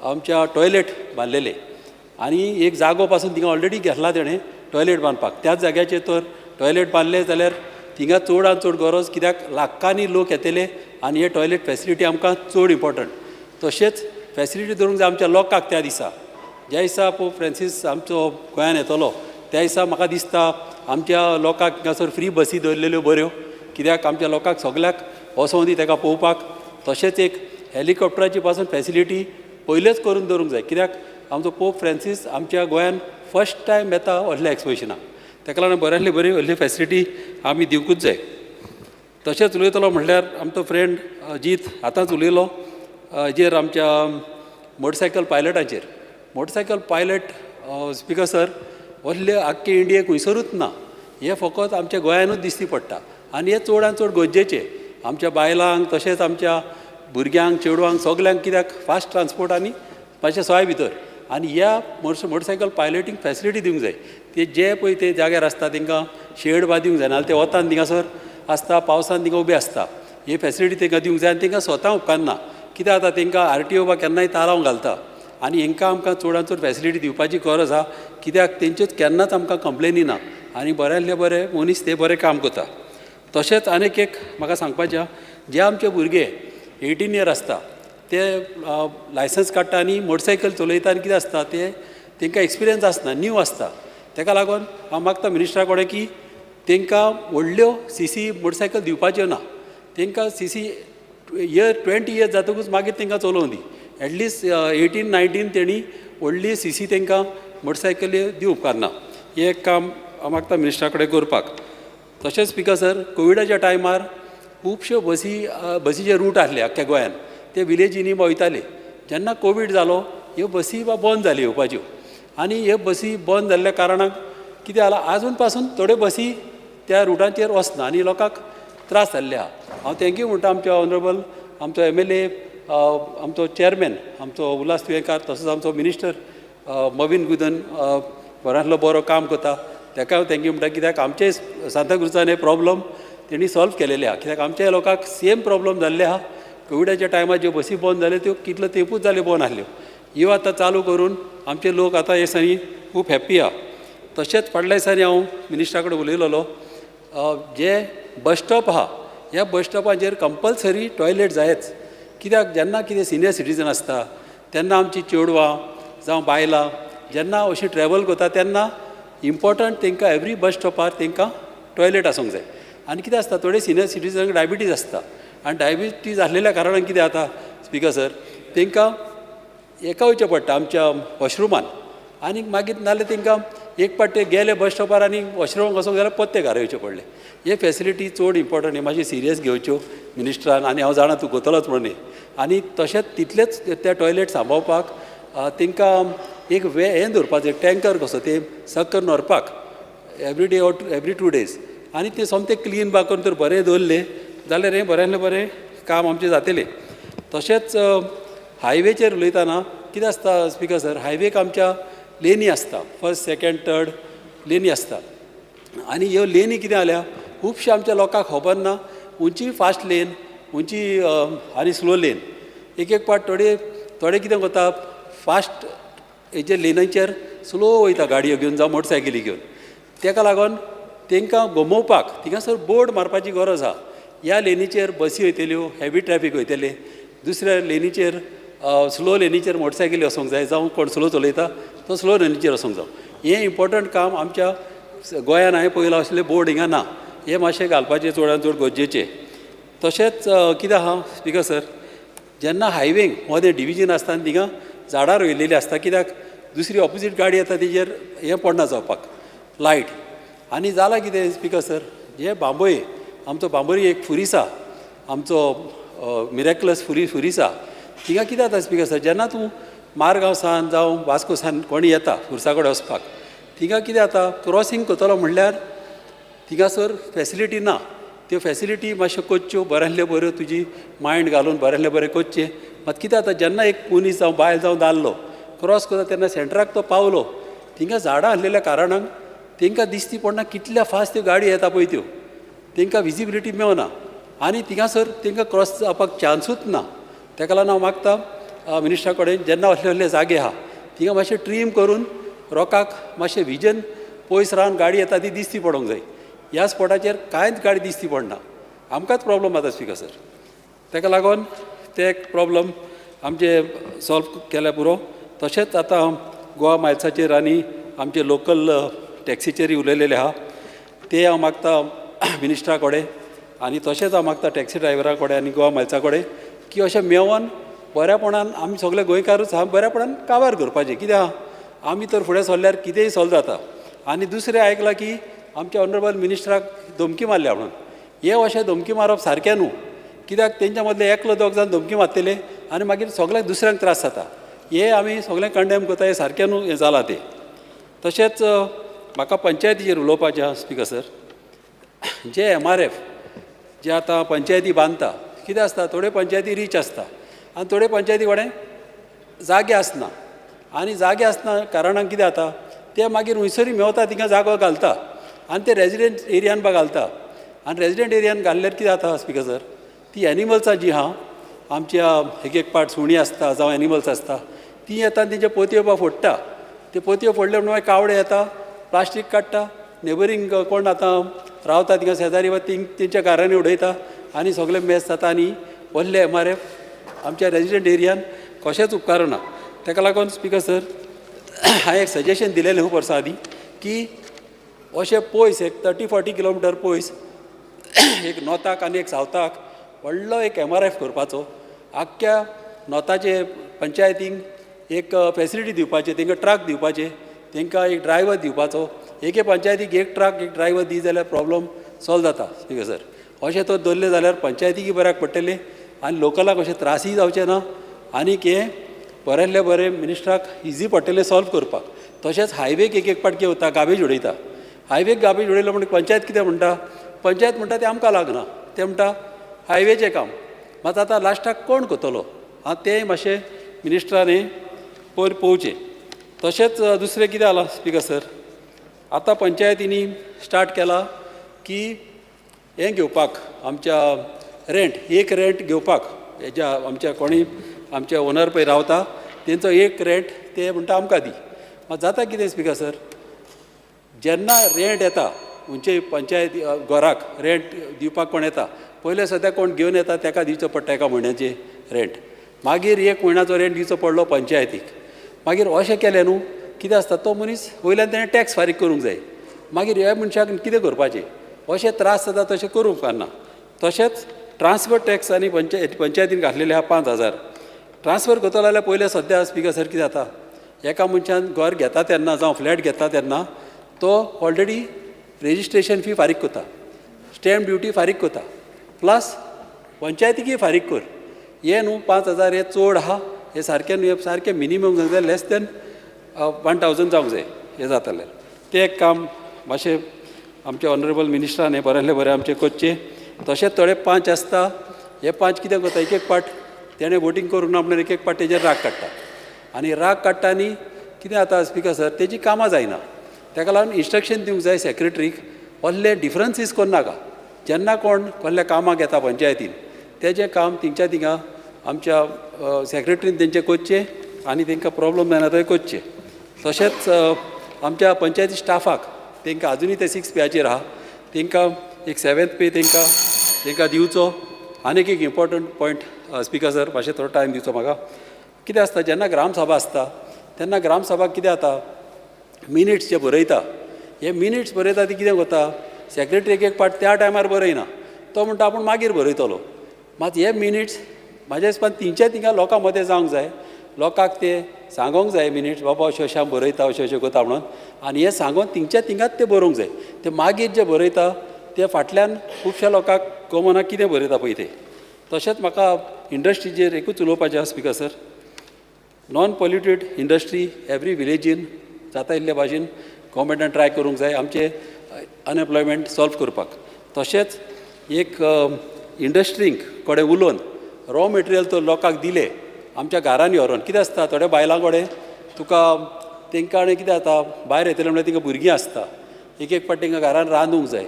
आमच्या टॉयलेट बांदलेले आनी एक जागो पासून थिंगा ऑलरेडी घेतला तेणें टॉयलेट बांदपाक. त्याच जाग्याचेर तर टॉयलेट बांदले जाल्यार थिंगा चडान चड गरज, कित्याक लाखांनी लोक येतले आनी हे टॉयलेट फॅसिलिटी आमकां चड इम्पॉर्टंट. तशेंच फॅसिलिटी दवरूंक जाय आमच्या लोकांक. त्या दिसा ज्या दिसा पोप फ्रांसीस आमचो गोंयान येतलो त्या दिसा म्हाका दिसता आमच्या लोकांक थिंगासर फ्री बसी दवरलेल्यो बऱ्यो, कित्याक आमच्या लोकांक सगल्याक वचों दी ताका पळोवपाक. तशेंच एक हेलिकॉप्टराची पासून फॅसिलिटी पयलेच करून दवरूंक जाय, कित्याक आमचो पोप फ्रांसीस आमच्या गोंयान फर्स्ट टायम येता व्हडल्या एक्सपोजिशनाक, ताका लागून बऱ्यांतली बरी व्हडली फॅसिलिटी आमी दिवंकूच जाय. तशेंच उलयतलो म्हणल्यार आमचो फ्रेंड जीत आतांच उलयलो हेजेर, आमच्या मोटरसायकल पायलटाचेर. मोटरसायकल पायलट स्पिकर सर व्हडले आख्खे इंडियेक खंयसरूच ना, हें फकत आमच्या गोंयानूच दिश्टी पडटा आनी हें चडान चड गरजेचें आमच्या बायलांक तशेंच आमच्या भुरग्यांक चेडवांक सगल्यांक कित्याक फास्ट ट्रान्सपोर्ट आनी मातशें सोय भितर आनी ह्या मोटरसायकल पायलटींग फॅसिलिटी दिवंक जाय. ते जे पळय ते जाग्यार आसता तांकां शेड बा दिवंक जाय, नाजाल्यार ते वतान थिंगासर आसता, पावसान थिंगा उबे आसता. ही फॅसिलिटी तांकां दिवंक जाय आनी तांकां स्वता उपकारना. कित्याक जाता तांकां आर टी ओ बा केन्नाय तालांव घालता आनी हांकां आमकां चडांत चड फॅसिलिटी दिवपाची गरज आहा. कित्याक तेंच्योच केन्नाच आमकां कंप्लेनी ना आनी बऱ्यांतले बरे मनीस ते बरें काम करता. तशेंच आनीक एक म्हाका सांगपाचें आहा, जे आमचे भुरगे 18 इयर आसता ते लायसन्स काडटा आनी मोटरसायकल चलयता आनी कितें आसता ते तांकां एक्सपिरियन्स आसना, न्यू आसता. ताका लागून हांव मागता मिनिस्टरा कडेन की तांकां व्हडल्यो सीसी मोटरसायकल दिवपाच्यो ना, तांकां सीसी इयर 20 इयर्स जातकूच मागीर तांकां चलोवं दी. एटलिस्ट 18 19 तेणी व्हडली सीसी तांकां मोटरसायकली दिवंक उपकारना. हें एक काम हांव मागता मिनिस्टरा कडेन करपाक. तशेंच स्पिकर सर, कोविडाच्या टायमार खुबश्यो बसी बसीचे रूट आसले आख्ख्या गोंयान, ते विलेजींनी वयताले. जेन्ना कोवीड जालो ह्यो बसी बा बंद जाल्यो येवपाच्यो आनी ह्यो बसी बंद जाल्ल्या कारणान कितें जालां, आजून पासून थोड्यो बसी त्या रुटांचेर वचना आनी लोकांक त्रास जाल्ले आहा. हांव thank you म्हणटा आमच्या ऑनरेबल आमचो एमएलए, आमचो चेअरमॅन आमचो उल्हास तुयेंकार, तसोच आमचो मिनिस्टर मॉवीन गुदिन्हो बऱ्यांतलो बरो काम करता, ताका हांव thank you म्हणटा. कित्याक आमचे सांताक्रुजान हे प्रॉब्लम तेणी सॉल्व केलेले आहा. कित्याक आमच्या लोकांक सेम प्रॉब्लम जाल्ले आहा. कोविडाच्या टायमार ज्यो बसी बंद जाल्यो त्यो कितलो तेंपूच जाल्यो बंद आसल्यो, ह्यो आतां चालू करून आमचे लोक आतां हे दिसांनी खूब हॅप्पी आहा. तशेंच फाटल्या दिसांनी हांव मिनिस्टरा कडेन उलयलेलो, जे बस स्टॉप आहा ह्या बस स्टॉपाचेर कंपलसरी टॉयलेट जायच. कित्याक जेन्ना कितें सिनियर सिटीजन आसता तेन्ना आमची चेडवां जावं बायलां जेन्ना अशी ट्रॅवल करता तेन्ना इम्पॉर्टंट तांकां एवरी बस स्टॉपार तांकां टॉयलेट आसूंक जाय. आनी कितें आसता, थोडे सिनियर सिटीजनांक डायबिटीज आसता आनी डायबिटीज आसलेल्या कारणान कितें जाता स्पिकर सर, तांकां हेका वयचें पडटा आमच्या वॉशरुमान आनी मागीर नाजाल्यार तांकां एक पाट ते गेले बस स्टॉपार आनी वॉशरुमाक वचोंक जाल्यार परते घरा येवचें पडलें. हे फॅसिलिटी चड इम्पॉर्टंट, हे मातशें सिरियस घेवच्यो मिनिस्टरान आनी हांव जाणा तूं घेतलोच म्हणून. आनी तशेंच तितलेंच त्या टॉयलेट सांबाळपाक तांकां एक हें दवरपाचें, टँकर कसो ते सक करून व्हरपाक every day or every 2 days आनी ते सोमतें क्लीन बा करून तर बरें दवरलें जाल्यार हें बऱ्यांतलें बरें काम आमचें जातलें. तशेंच हायवेचेर उलयतना कितें आसता स्पिकर सर, हायवेक आमच्या लेनी आसता, फर्स्ट सेकेंड थर्ड लेनी आसता आनी ह्यो लेनी कितें जाल्या खुबश्या आमच्या लोकांक खबर ना खंयची फास्ट लेन खंयची आनी स्लो लेन. एक एक पाट थोडे थोडे कितें करता फास्ट हेजे लेनीचेर स्लो वयता गाडयो घेवन जावं मोटरसायकली घेवन, ताका लागून तांकां गमोवपाक थिंगासर बोर्ड मारपाची गरज आहा. ह्या लेनीचेर बसी वयतल्यो, हेवी ट्रॅफीक वयतले, दुसऱ्या लेनीचेर स्लो लेनीचेर मोटरसायकली वचोंक जाय, जावं कोण स्लो चलयता तो स्लो लेनीचेर वचोंक जावं. हें इम्पॉर्टंट काम आमच्या गोंयान हांवें पळयलां असले बोर्ड हिंगा ना, हें मातशें घालपाचें चडांत चड गरजेचें. तशेंच कितें आहा स्पिकर सर, जेन्ना हायवेक मदें डिविजन आसता आनी थिंगा झाडां रोयलेलीं आसता, कित्याक दुसरी ऑपोजीट गाडी येता तेजेर हें पडना जावपाक लायट. आनी जालां कितें स्पिकर सर, जे बांबोळे आमचो बांबोळी एक फुरीस आहा, आमचो मिरेकलस फुरीस आहा, थिंगा कितें जाता स्पिकर सर, जेन्ना तूं मारगांव सान जावं वास्को सान कोणी येता फुरसा कडेन वचपाक, थिंगा कितें जाता क्रॉसींग करतलो म्हणल्यार थिंगासर फॅसिलिटी ना. त्यो फॅसिलिटी मातश्यो करच्यो बऱ्यांतल्यो बऱ्यो, तुजी मायंड घालून बऱ्यांतलें बरें करचें. मात कितें जाता जेन्ना एक मनीस जावं बायल जावं दादलो क्रॉस करता तेन्ना सेंटराक तो पावलो, थिंगा झाडां आसलेल्या कारणान तांकां दिसती पडना कितल्या फास्ट त्यो गाडी येता पळय त्यो, तांकां विजिबिलिटी मेवना आनी थिंगासर तांकां क्रॉस जावपाक चान्सूच ना. ताका लागून हांव मागता मिनिस्टरा कडेन जेन्ना असले असले जागे आहा थिंगा मातशें ट्रीम करून रोकाक मातशें विजन पयस रावन गाडी येता ती दिसती पडोंक जाय. ह्या स्पॉटाचेर कांयच गाडी दिसती पडना, आमकांच प्रॉब्लम जाता स्पिकर सर. ताका लागून ते एक प्रॉब्लम आमचे सॉल्व केल्यार पुरो. तशेंच आतां गोवा मायल्साचेर आनी आमचे लोकल टॅक्सीचेरूय उलयलेले आहा, ते हांव मागता मिनिस्टरा कडेन आनी तशेंच हांव मागता टॅक्सी ड्रायव्हरा कडेन आनी गोवा मायल्सा कडेन की अशें मेवोन बऱ्यापणान आमी सगळे गोंयकारूच आहा, बऱ्यापणान काबार करपाचें. कित्याक आहा आमी तर फुडें सरल्यार कितेंय सॉल्व जाता. आनी दुसरें आयकलां की आमच्या ऑनरेबल मिनिस्टराक धमकी मारल्या म्हणून, हें अशें धमकी मारप सारकें न्हू. कित्याक तेंच्या मदले एकलो दोग जाण धमकी मारतले आनी मागीर सगळ्यांक दुसऱ्यांक त्रास जाता. हें आमी सगळें कंडेम करता, हें सारकें न्हू हें जालां तें. तशेंच म्हाका पंचायतीचेर उलोवपाचें आहा स्पिकर सर. जे एमआरएफ जे आतां पंचायती बांदता कितें आसता, थोड्यो पंचायती रीच आसता आनी थोड्यो पंचायती कडेन जागे आसना आनी जागे आसना कारणान कितें जाता, ते मागीर हुंयसरूय मेवता तिंगा जागो घालता आनी ते रेजिडेंट एरियान बा घालता आनी रेजिडेंट एरियान घाल्ल्यार कितें जाता स्पिकर सर, ती एनिमल्सां जीं आहा आमच्या एक एक पाट सुणीं आसता जावं एनिमल्स आसता ती येता आनी तेंचे पोतयो बा फोडटा. ते पोतयो फोडले म्हणून मागीर कावडे येता, प्लास्टीक काडटा, नेबरींग कोण आतां रावता थिंगा शेजारी वा तेंच्या घरांनी उडयता आनी सगळें मेस जाता आनी व्हडले MRF आमच्या रेजिडंट एरियान कशेंच उपकारना. ताका लागून स्पिकर सर हांवें एक सजेशन दिलेलें खूब वर्सां आदीं की अशें पयस एक 30-40 किलोमिटर पयस एक नॉर्थाक आनी एक सावथाक व्हडलो एक MRF करपाचो, आख्ख्या नॉर्थाचे पंचायतींक एक फेसिलिटी दिवपाची, तांकां ट्रक दिवपाचे, तांकां एक ड्रायवर दिवपाचो, एके पंचायतीक एक ट्रक एक ड्रायवर दी जाल्यार प्रॉब्लम सॉल्व जाता स्पिकर सर. अशें तो दवरलें जाल्यार पंचायतीकय बऱ्याक पडटलें आनी लोकलाक अशें त्रासूय जावचे ना आनीक हें बरेंतलें बरें मिनिस्ट्राक इजी पडटलें सॉल्व करपाक. तशेंच हायवेक एक एक पाट कितें वता गार्बेज उडयता, हायवेक गार्बेज उडयलो म्हणून पंचायत कितें म्हणटा, पंचायत म्हणटा तें आमकां लागना, तें म्हणटा हायवेचें काम. मात आतां लास्टाक कोण करतलो आं तें मातशें मिनिस्ट्रान हें पयर पळोवचें. तशेंच दुसरें कितें जालां स्पिकर सर, आतां पंचायतींनी स्टार्ट केलां की हें घेवपाक आमच्या रेंट, एक रेंट घेवपाक हेज्या आमच्या कोणी आमच्या ओनर पळय रावता तेंचो एक रेंट ते म्हणटा आमकां दी. मात जाता कितें स्पिकर सर, जेन्ना रेंट येता खंयचे पंचायत घराक रेंट दिवपाक कोण येता, पयलें सद्या कोण घेवन येता ताका दिवचो पडटा एका म्हयन्याचें रेंट, मागीर एक म्हयन्याचो रेंट दिवचो पडलो पंचायतीक. मागीर अशें केलें न्हू कितें आसता तो मनीस वयल्यान तेणें टॅक्स फारीक करूंक जाय, मागीर ह्या मनशाक कितें करपाचें, अशें त्रास जाता तशें करूंक उपकारना. तशेंच ट्रान्सफर टॅक्स आनी पंचायतीन घातलेले आहा 5,000 ट्रान्सफर करतलो जाल्यार पयलें सद्या स्पिकर सर कितें जाता, एका मनशान घर घेता तेन्ना जावं फ्लॅट घेता तेन्ना तो ऑलरेडी रेजिस्ट्रेशन फी फारीक करता, स्टॅम्प ड्युटी फारीक करता, प्लस पंचायतीकय फारीक कर. हें न्हू 5,000 हें चड आहा, हें सारकें न्हू, हें सारकें मिनिमम जावंक जाय लेस देन 1,000 जावंक जाय हें जातलें. तें एक काम मातशें आमच्या ऑनरेबल मिनिस्टरान हें बरें बरें आमचें करचें. तशेंच थोडे 5 आसता, हे 5 कितें करता एक एक पाट तेणें वोटींग करूंक ना म्हणून एक एक पाट तेजेर राग काडटा आनी राग काडटा आनी कितें जाता स्पिकर सर तेजी कामां जायना. ताका लागून इन्स्ट्रक्शन दिवंक जाय सेक्रेटरीक व्हडले डिफरन्सीस करनाका, जेन्ना कोण कसल्या कामाक येता पंचायतीन तेजें काम थिंगच्या थिंगा आमच्या सेक्रेटरीन तेंचें करचें आनी तांकां प्रॉब्लम जायना थंय करचें. तशेंच आमच्या पंचायती स्टाफाक तांकां आजुनूय ते 6 पेयाचेर आहा, तांकां एक 7th पे तांकां दिवचो. आनीक एक इम्पॉर्टंट पॉयंट स्पिकर सर मातशें थोडो टायम दिवचो म्हाका. कितें आसता जेन्ना ग्रामसभा आसता तेन्ना ग्रामसभा कितें जाता मिनिट्स जे बरयता, हे मिनिट्स बरयता ती कितें करता सेक्रेटरी एक एक पाट त्या टायमार बरयना, तो म्हणटा आपूण मागीर बरयतलो. मात हे मिनिट्स म्हाज्या हिसपान तिंच्या थिंगा लोकां मदें जावंक जाय, लोकांक ते सांगोंक जाय मिनिट्स बाबा अशें अशें हांव बरयता अशें अशें करता म्हणून, आनी हें सांगोन थिंगच्या थिंगाच ते बरोवंक जाय. ते मागीर जे बरयता ते फाटल्यान खुबश्या लोकांक कमना कितें बरयता पळय तें. तशेंच म्हाका इंडस्ट्रीचेर एकूच उलोवपाचें आसा speaker sir, non polluted industry every विलेजीन जाता इल्ले भाशेन गव्हर्मेंटान ट्राय करूंक जाय आमचें अनएम्प्लॉयमेंट सॉल्व करपाक. तशेंच एक इंडस्ट्रींक कडेन उलोवन रॉ मटेरियल तर लोकांक दिलें आमच्या घरांनी व्हरोन, कितें आसता थोड्या बायलां कडेन तुका तांकां आनी कितें जाता भायर येतलें म्हणल्यार तांकां भुरगीं आसता, एक एक पाट तांकां घरान रांदूंक जाय,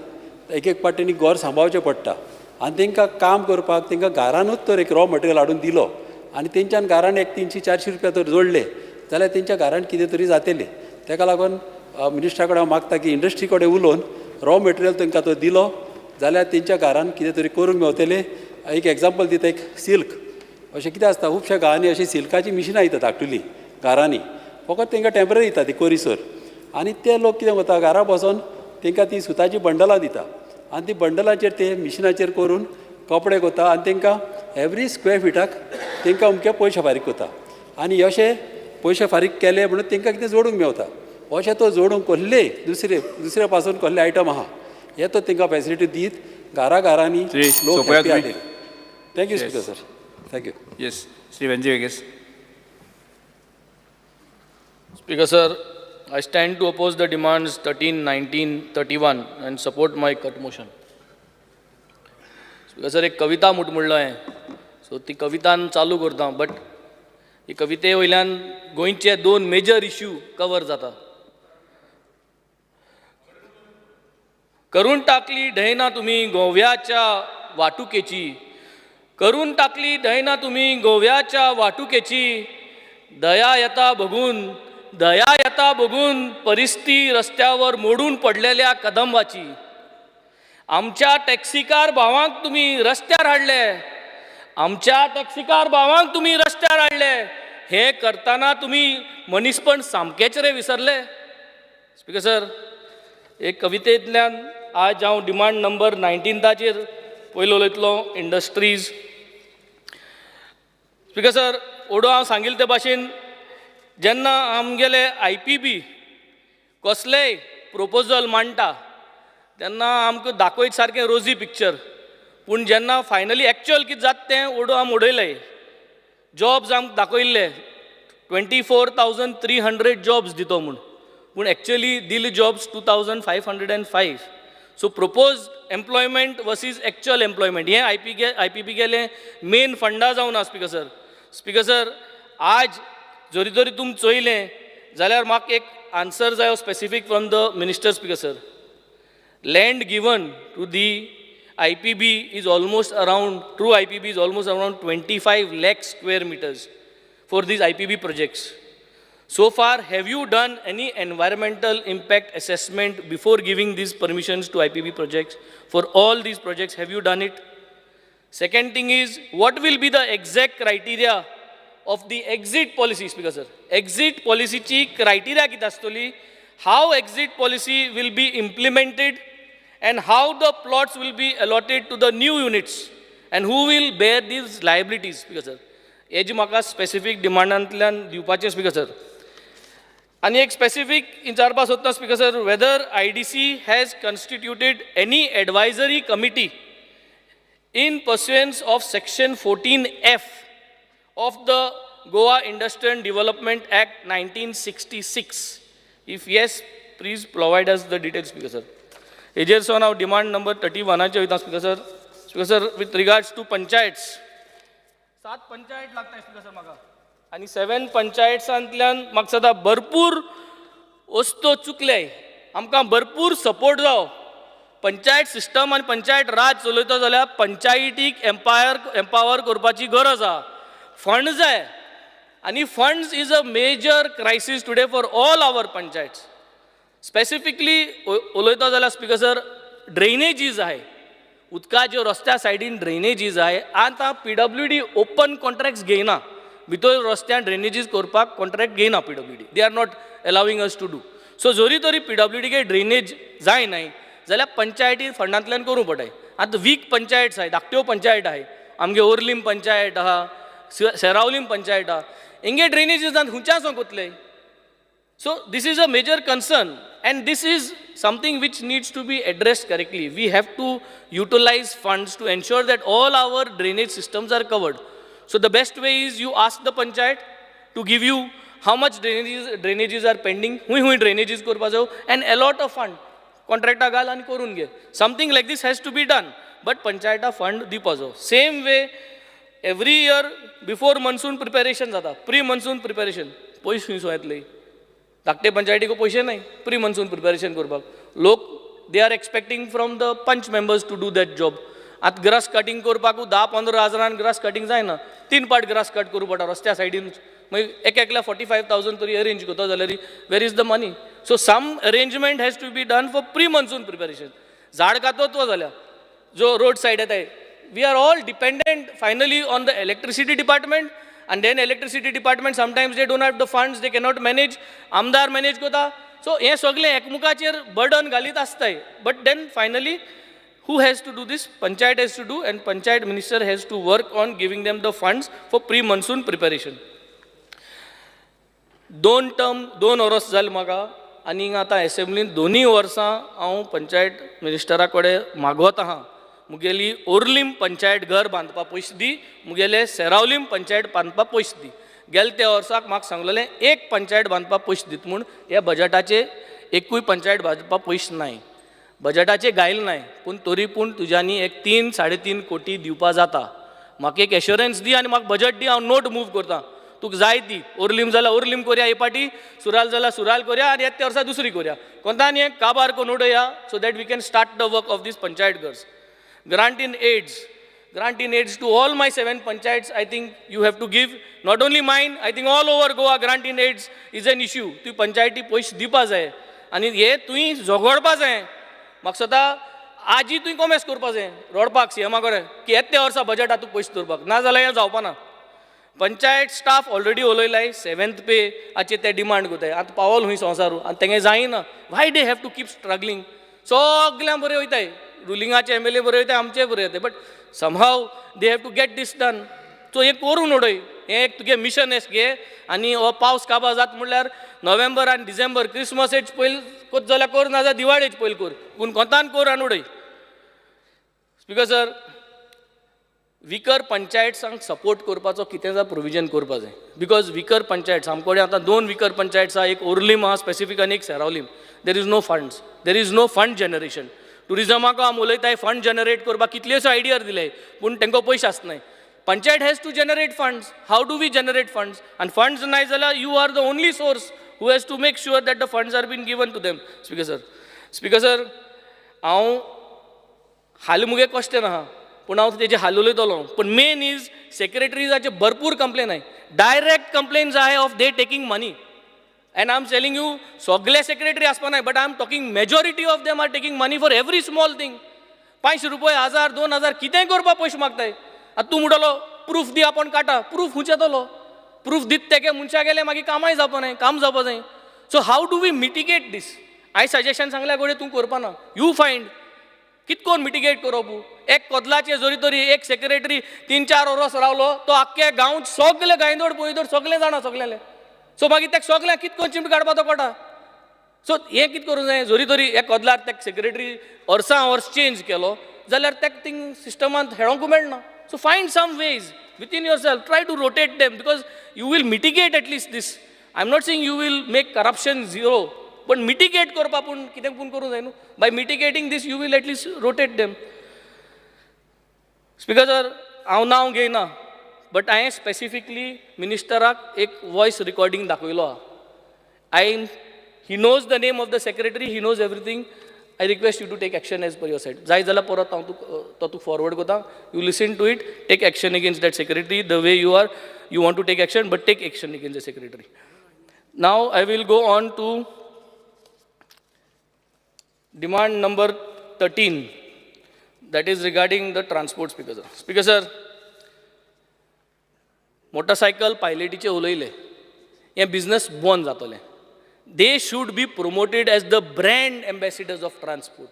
एक एक पाट तेणी घर सांबाळचें पडटा आनी तांकां काम करपाक तांकां घरानूच तर एक रॉ मटेरियल हाडून दिलो आनी तेंच्यान घरान एक 300-400 रुपया तर जोडले जाल्यार तेंच्या घरान कितें तरी जातलें. ताका लागून मिनिस्टरा कडेन हांव मागता की इंडस्ट्री कडेन उलोवन रॉ मटेरियल तांकां तो दिलो जाल्यार तेंच्या घरान कितें तरी करूंक मेवतलें. एक एग्जाम्पल दिता, एक सिल्क अशें कितें आसता खुबश्या गांवांनी अशीं सिल्काचीं मिशिनां दिता धाकटुलीं घरांनी, फकत तांकां टेंपररी दिता ती कोरीसर, आनी ते लोक कितें करता घरा बसोन तांकां ती सुताचीं बंडलां दिता आनी ती बंडलाचेर ते मिशिनाचेर करून कपडे करता आनी तांकां एवरी स्क्वेर फिटाक तांकां अमके पयशे फारीक करता आनी अशे पयशे फारीक केले म्हणून तांकां कितें जोडूंक मेवता. अशें तो जोडूंक कसलेय दुसरे दुसरे पासून कसले आयटम आहा हे तो तांकां फेसिलिटी दीत घरा घरांनी लोक happy जातले. Thank you speaker sir. Thank you. Yes, Shri Venzy Viegas. Speaker sir, I stand to oppose the demands 13, 19, 31 and support my cut motion. Speaker sir, एक कविता म्हूट म्हणलो हांवें, सो ती कवितान चालू करता, बट ही कविते वयल्यान गोंयचे दोन मेजर इश्यू कवर जाता. करून टाकली दैना तुमी गोव्याच्या वाटुकेची, करून टाकली दैना तुमी गोव्याच्या वाटुकेची, दया येता बघून, दया येता बघून परिस्थिती रस्त्यावर मोडून पडलेल्या कदंबाची. आमच्या टॅक्सीकार भावांक तुमी रस्त्यार हाडले, आमच्या टॅक्सीकार भावांक तुमी रस्त्यार हाडले, हें करतना तुमी मनीसपण सामकेंच रे विसरले. स्पीकर सर, एक कवितेंतल्यान आज हांव डिमांड नंबर 19ताचेर पयलो उलयतलो, इंडस्ट्रीज. स्पीकर सर, ओडो हांव सांगिल्ले ते भाशेन जेन्ना आमगेले IPB कसलेय प्रोपोजल मांडटा तेन्ना आमकां दाखयत सारकें रोजी पिक्चर, पूण जेन्ना फायनली एक्चुअल कितें जाता तें ओडो आम उडयलें. जॉब्स आमकां दाखयल्ले 24,300 जॉब्स दितो म्हूण, पूण एक्चुअली दिले jobs 2,505. So propose employment versus actual employment हें IPB गेलें मेन फंडा जावन आसा. स्पीकर सर, स्पीकर सर, आज जरी जरी तुमी चोयलें जाल्यार म्हाका एक आन्सर जायो specific from the minister. Speaker sir, land given to the IPB is almost around, true IPB is almost around 25 lakh square meters for these IPB projects. So far, have you done any environmental impact assessment before giving these permissions to IPB projects? For all these projects, have you done it? Second thing is, what will be the exact criteria of the exit policy, Speaker sir? Exit policy chi criteria कितें आसतली? How exit policy will be implemented and how the plots will be allotted to the new units and who will bear these liabilities, Speaker sir? हे जी म्हाका specific डिमांडांतल्यान दिवपाचें, speaker sir. आनी एक specific विचारपा सोदता, speaker sir, whether IDC has constituted any advisory committee in pursuance of section 14F of the Goa Industrial Development Act 1966. If yes, please provide us the details, Speaker sir. हेजेर सावन हांव demand number 31आचेर वयता, speaker sir. Speaker sir, with regards to panchayats, 7 panchayat लागता speaker sir म्हाका, आनी 7 पंचायट्सांतल्यान म्हाका सदां भरपूर वस्तू चुकले, आमकां भरपूर सपोर्ट जावो. पंचायत सिस्टम आनी पंचायत राज चलयतो जाल्यार पंचायतीक एम्पावर करपाची गरज आहा. फंड जाय, आनी funds is a major crisis today for all our panchayats. Specifically उलयतो जाल्यार स्पीकर सर, ड्रेनेजीज आहाय, उदकाच्यो रस्त्या सायडीन ड्रेनेजीज आहाय. आतां PWD open contracts घेयना, भितर रस्त्यान ड्रेनेजीज करपाक कॉन्ट्रॅक्ट घेयना PWD, they are not allowing us to do so. जरी तरी PWD drainage जायनाय जाल्यार पंचायती फंडांतल्यान करूंक पडटाय. आतां वीक पंचायट्स आहाय, धाकट्यो पंचायत आहाय, आमगे ओर्लीम पंचायत आहा, सेरावलीम पंचायत आहा, हेंगे ड्रेनेजीज खंयच्यान सावन कोतले? So this is a major concern and this is something which needs to be addressed correctly. We have to utilize funds to ensure that all our drainage systems are covered. So the best way is you ask the panchayat to give you how much drainages are pending, हुंय हुंय drainages करपा जायो, and allot a fund. Contractor घाल आनी करून घे. Something like this has to be done, but पंचायता fund दिवपा जायो. Same way, every year before monsoon preparation जाता, प्री मनसून प्रिपेरेशन, पयशे खंय सावन येतले? धाकटे पंचायतीक पयशे नाय प्री मनसून प्रिपेरेशन करपाक. लोक they are expecting from the panch members to do that job. आतां ग्रास कटींग करपाकू 10-15 हजारान ग्रास कटींग जायना, 3 पाट ग्रास कट करूं पडटा रस्त्या सायडीन. मागीर एक एकल्या 45,000 तरी अरेंज करता जाल्यार where is the money? So some arrangement has to be done for pre monsoon preparation. झाड कातत्व जाल्या जो रोड सायड येताय, we are all dependent finally on the electricity department, and then electricity department sometimes they don't have the funds, they cannot manage, आमदार manage करता. So हें सगळें एकमुखाचेर burden घालीत आसताय. But then finally who has to do this? Panchayat has to do, and panchayat minister has to work on giving them the funds for pre monsoon preparation. 2 term 2 वर्स जालें म्हाका, आनी आतां एसेंब्लीन 2 वर्सां हांव पंचायत मिनिस्टरा कडेन मागवत आहा, मुगेली ओर्लीम पंचायत घर बांदपा पयशे दी, मुगेले सेरावलीम पंचायत बांदपा पयशे दी. गेले त्या वर्साक म्हाका सांगलेलें एक पंचायत बांदपा पयशे दित म्हूण, ह्या बजटाचे एकूय पंचायत बांदपा पयशे नाय. बजटाचे गायल नाय पूण तरी पूण तुज्यांनी एक 3 3.5 कोटी दिवपा जाता. म्हाका एक एश्योरन्स दी आनी म्हाका बजट दी, हांव नोट मूव करता. तुका जाय ती ओर्लीम जाल्यार ओर्लीम कोरया, हे पाटी सुराल जाल्यार सुराल कोरया आनी येता त्या वर्सा दुसरी कोरया. कोंता आनी एक काबार कोन्न उडया so that we can start the work of these panchayat ghars. Grant in aids, grant in aids to all my 7 panchayats, I think you have to give, not only mine, I think all over Goa grant in aids is an issue. तुवें पंचायती पयशे दिवपा जाय आनी हे तुवें झगडपा जाय. म्हाका दिसता आजी तुवें कोमेस करपा जाय रडपाक सीएमा कडेन की येता त्या वर्सा बजटा तूं पयशे दवरपाक, ना जाल्यार हें जावपा ना. पंचायत स्टाफ ऑलरेडी उलयलाय 7th पे हाचे ते डिमांड करताय. आतां पावल खूंय संवसारू आनी तेंगे जायना. Why they have to keep struggling? सगल्यांक बरें वयताय, रुलिंगाचे एम एल ए बरें वयताय, आमचे बरें वयताय, but somehow they have to get this done. So हें करून उडय, हें एक तुगे मिशन एस घे. आनी हो पावस काबार जाता म्हणल्यार नोव्हेंबर आनी डिसेंबर क्रिसमसेच पयलीं कोत जाल्यार कर, ना जाल्यार दिवाळेच पयलीं कर, पूण कोंतान कर आनी उडय. स्पिकर सर, विकर पंचायट्सांक सपोर्ट करपाचो कितें जाय प्रोविजन करपा जाय. Because विकर पंचायट्स आमचे कडेन आतां 2 विकर पंचायट्स आहा, एक ओर्लीम आहा स्पेसिफीक आनी एक Seraulim. There is no funds, there is no fund generation. टुरिजमाक आमी उलयताय फंड जनरेट करपाक कितल्योश्यो आयडिया दिले पूण तांकां पयशे आसनाय. Panchayat has to generate funds. How do we generate funds? आनी फंड्स नाय जाल्यार you are the only source who has to make sure that the funds are been given to them. Speaker sir, speaker sir, हांव हालीं मुगे question आहा पूण हांव तेजे हाल उलयतलो. पूण मेन is सेक्रेटरीजाचे भरपूर कंप्लेन आहाय, डायरेक्ट कंप्लेन्स आहाय of they taking money. And I am telling you सगळे सेक्रेटरी आसपा नाय, but I am talking majority of them are taking money for every small thing. 500 रुपये, 1000, 2000 कितेंय करपाक पयशे मागताय. आतां तूं म्हणटलो प्रूफ दी, आपूण काडटा प्रूफ खंयचे येतलो? प्रूफ दित तेगे मनशा गेले मागीर कामाय जावपा नाय, काम जावपा जाय. So how do we mitigate this? हांवें सजेशन सांगल्या घडये तूं करपा ना, you find कित कोन मिटिगेट करप. एक कोदलाचे जरी तरी एक सेक्रेटरी 3-4 वरोस रावलो तो आख्खे गांव सगळे गांयदोड पोयदोड सगळे जाणा सगळेले. सो मागीर तेका सगळ्यांक कित कोन चिमट काडपा तो कोटा. सो हें कित करूंक जाय, जरी तरी एक कोदलार तेका सेक्रेटरी वर्सां वर्स चेंज केलो जाल्यार तेका थिंग सिस्टमांत हेळोंकू मेळना. So find some ways within yourself, try to rotate them because you will mitigate at least this. I am not saying you will make corruption zero, पण मिटिगेट करपा पूण कितें पूण करूंक जाय न्हू. By mitigating this you will at least rotate them. Speaker sir, हांव नांव घेयना बट हांवें स्पेसिफिकली मिनिस्टराक एक वॉयस रिकॉर्डिंग दाखयलो आहा. I he knows the name of the secretary, he knows everything. I request you to take action as per your side. जाय जाल्यार परत हांव तुका तो तुका फॉरवर्ड करता, you listen to it, take action against that secretary the way you are, you want to take action, but take action against the secretary. Now I will go on to demand number 13, that is regarding the transport. Speaker sir, speaker sir, motorcycle पायलटीचे उलयले, हें business बंद जातलें. They should be promoted as the brand ambassadors of transport.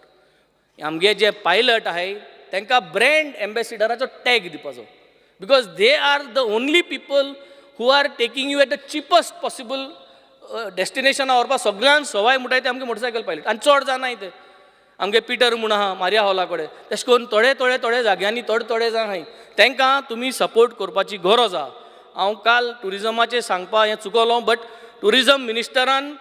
आमगे जे pilot आहाय तांकां brand एम्बेसिडराचो tag दिवपाचो, because they are the only people who are taking you at the cheapest possible डेस्टिनेशना व्हरपाक. सगळ्यांत सवाय म्हणटाय ते आमगे मोटरसायकल पायलट आनी चड जाणाय ते. आमगे पिटर म्हूण आहा मारिया हॉला कडेन, तशें करून थोडे थोडे थोडे जाग्यांनी थोडे थोडे जाण आहाय, तांकां तुमी सपोर्ट करपाची गरज आहा. हांव काल ट्युरिजमाचेर सांगपा हें चुकलो, बट ट्युरिजम मिनिस्टरान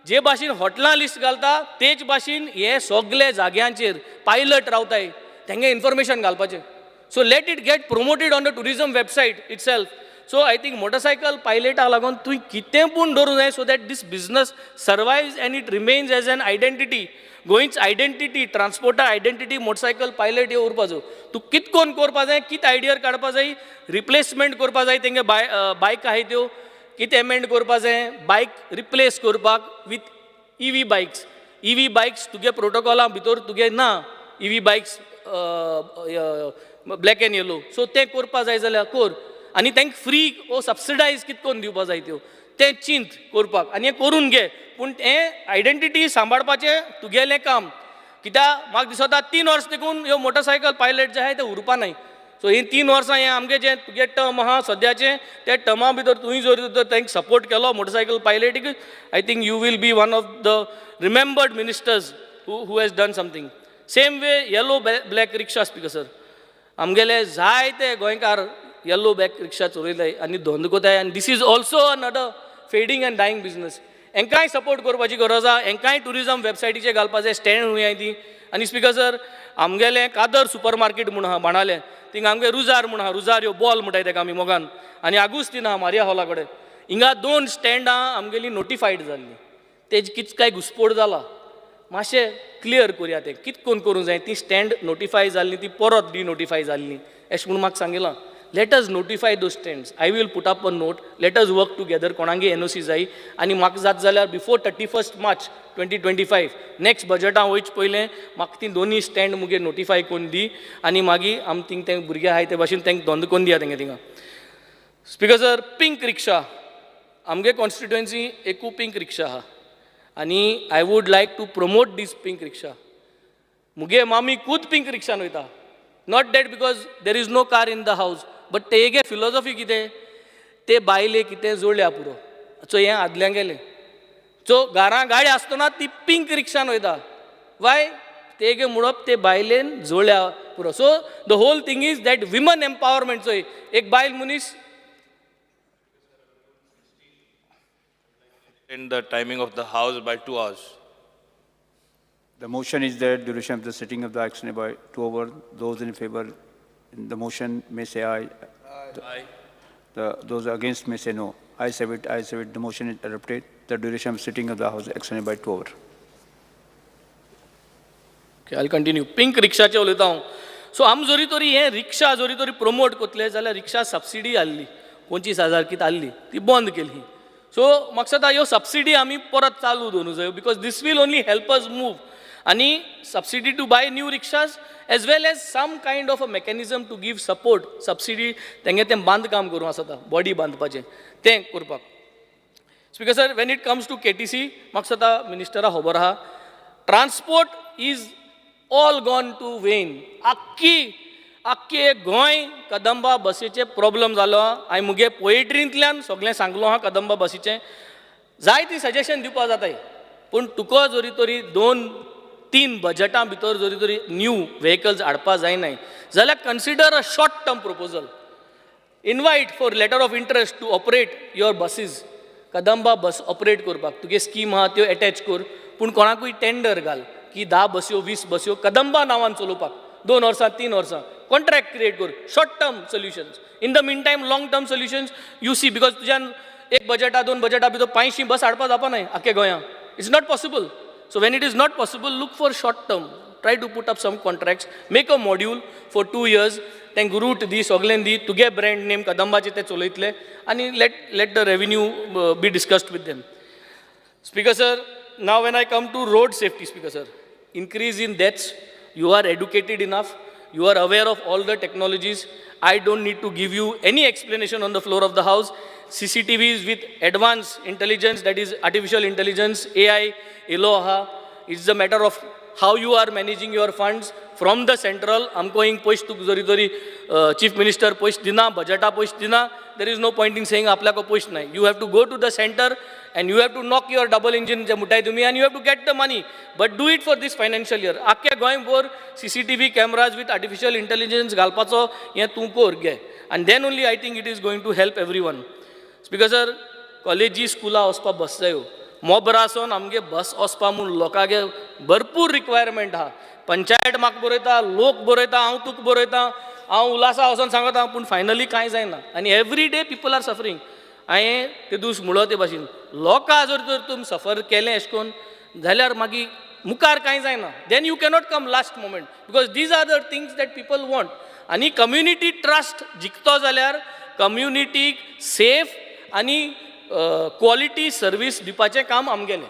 जे भाशेन हॉटलां लिस्ट घालता तेच भाशेन हे सगळे जाग्यांचेर पायलट रावताय तेंगे इन्फॉर्मेशन घालपाचें. So let it get promoted on the tourism website itself. So I think motorcycle पायलटाक लागून तुवें कितें पूण दवरूंक जाय so that this business survives and it remains as an identity. गोंयच identity, transporter identity motorcycle pilot हे उरपा जाय. तूं कित कोन करपा जाय, कित आयडिया काडपा जाय, रिप्लेसमेंट करपा जाय तेंगे बायक आहाय त्यो कितें एमेंड करपा जाय, बायक रिप्लेस करपाक with EV bikes. EV bikes तुगे प्रोटोकॉला भितर तुगे ना EV bikes black and yellow, so तें करपा जाय जाल्यार कर आनी तांकां फ्री ओ सबसिडायज कित कोन दिवपा जाय त्यो तें चिंत करपाक आनी हें करून घे. पूण हें आयडेंटिटी सांबाळपाचें तुगेलें काम, कित्याक म्हाका दिसता 3 वर्स देखून ह्यो मोटरसायकल पायलट जे आहाय ते उरपा नाय. सो हीं 3 वर्सां हें आमगें जें तुगे टर्म आहा सद्याचें त्या टर्मा भितर तुवें जर तांकां सपोर्ट केलो motorcycle पायलटीक, I think you will be one of the remembered ministers who has done something. Same way yellow black rickshaw. Speaker sir, आमगेले जायते गोंयकार येल्लो ब्लॅक रिक्षा चलयताय आनी धंदो कोताय आनी this is also another fading and dying business. हेंकांय support करपाची गरज आहा. हेंकांय ट्युरिजम वेबसायटीचेर घालपा जाय, स्टँड हुंय आहाय ती. आनी स्पीकर सर, आमगेलें कादर सुपर मार्केट म्हूण आहा बाणाले, थिंगा आमगे रुजार म्हूण आहा, रुजारियो बॉल म्हणटाय तेका आमी मोगान, आनी आगुस्तीन आहा मारिया हॉला कडेन. हिंगा 2 स्टँडां आमगेलीं नोटिफायड जाल्लीं, तेज कित काय घुसपोड जाला, मातशें क्लियर करुया तें कित कोन करूंक जाय. ती स्टँड नोटिफाय जाल्ली ती परत डिनोटिफाय जाल्ली अशें म्हूण म्हाका सांगिलां. Let us notify those stands. I will put up a note. Let us work together. कोणागे NOC जाय आनी म्हाका जात जाल्यार before 31 March 2025 next बजटां वयचे पयलें म्हाका ती दोनूय स्टँड मुगे नोटिफाय करून दी आनी मागीर आम थिंग ते भुरगे आहाय ते भाशेन तांकां धंदो करून दिया तेंगे थिंगा. स्पीकर सर, पिंक रिक्षा, आमगे कॉन्स्टिट्युएन्सी एकू पिंक रिक्षा आहा आनी I would like to promote this pink rickshaw. मुगे मामी खूद पिंक रिक्षान वयता, not that because there is no car in the house, but तेगे फिलोसॉफी कितें, ते बायले कितें जोडल्या पुरो. सो हें आदल्यां गेलें. सो घरां गाडी आसतना ती पिंक रिक्षान वयता, वाय तेगे म्हणप ते बायलेन जोडल्या पुरो. So the whole thing is that women empowerment. चोय एक बायल मनीस In the timing of the house by 2 hours. The motion is that duration of the sitting of the action by 2 hours. Those in favor in the motion may say aye. Aye. Those against may say no. I say it, I say it. The motion is adopted. The duration of sitting of the house extended by 2 hours. Okay, I'll continue. Pink रिक्षाचे उलयता हांव. So आम जरी तरी हें रिक्षा जरी तरी promote करतले जाल्यार रिक्षा सबसिडी आहली 25,000 कितें आहली ती बंद केली. सो म्हाका दिसता ह्यो सबसिडी आमी परत चालू दवरूंक जायो because this will only help us move. आनी subsidy to buy new rickshaws as well as some kind of a mechanism to give support subsidy तेंगे तें बांदकाम करूं आसता बॉडी बांदपाचें तें करपाक. Speaker sir, when it comes to KTC म्हाका दिसता मिनिस्टरा खबर आहा, transport is all gone to vain. आख्खी आख्खे गोंय कदंबा बसीचे प्रॉब्लम जालो. हांवें मुगे पोएट्रींतल्यान सगळें सांगलो आहा कदंबा बसीचें. जायती सजेशन दिवपा जाताय पूण तुका जरी तरी 2-3 बजटां भितर जरी तरी न्यू व्हेकल्स हाडपा जायनाय जाल्यार consider a short term proposal. Invite for letter of interest to operate your buses. Kadamba bus operate करपाक तुगे स्कीम आहा त्यो एटॅच कर, पूण कोणाकूय टेंडर घाल की 10 बस्यो 20 बस्यो कदंबा नांवान चलोवपाक 2 वर्सां 3 वर्सां कॉन्ट्रॅक्ट क्रिएट कर. Short term solutions. In the mean time long term solutions you see, because तुज्यान एक बजटा 2 बजटा भितर 500 बस हाडपा जावपा नाय आख्खे गोंयांत. It's not possible. So when it is not possible, look for short term. Try to put up some contracts, make a module for 2 years, तांकां route दी, सगळें दी, तुगे ब्रँड नेम कदंबाचे ते चलयतले आनी let the revenue be discussed with them. Speaker sir, now when I come to road safety, speaker sir, increase in deaths, you are educated enough, you are aware of all the technologies. I don't need to give you any explanation on the floor of the house. CCTVs with advanced intelligence, that is artificial intelligence, AI, Eloha. It's a matter of how you are managing your funds from the central. आमको हिंग पयशे तुका जरी तरी chief minister पयशे दिना, बजटा पयशे दिना, there is no point in saying आपल्याक पयशे नाय. You have to go to the centre and you have to knock your double engine जे म्हणटाय तुमी and you have to get the money. But do it for this financial year. आख्या गोंयभर CCTV cameras with artificial intelligence घालपाचो हें तूं कर घे आनी then only I think it is going to help every one. Speaker sir, कॉलेजी स्कुलां वचपाक बस जायो. मोबरासून आमगे बस वचपा म्हूण लोकांगे भरपूर रिक्वायरमेंट आहा. पंचायत म्हाका बरयता, लोक बरयता, हांव तुका बरयता, हांव उल्हासा वचोन सांगता, पूण फायनली कांय जायना आनी every day people are suffering. हांवें ते दीस म्हणलो ते भाशेन लोकां जर तर तुमी सफर केलें अशें करून जाल्यार मागीर मुखार कांय जायना. Then you cannot come last moment because these are the things that people want. आनी कम्युनिटी ट्रस्ट जिखतो जाल्यार कम्युनिटीक सेफ आनी क्वॉलिटी सर्वीस दिवपाचें काम आमगेलें.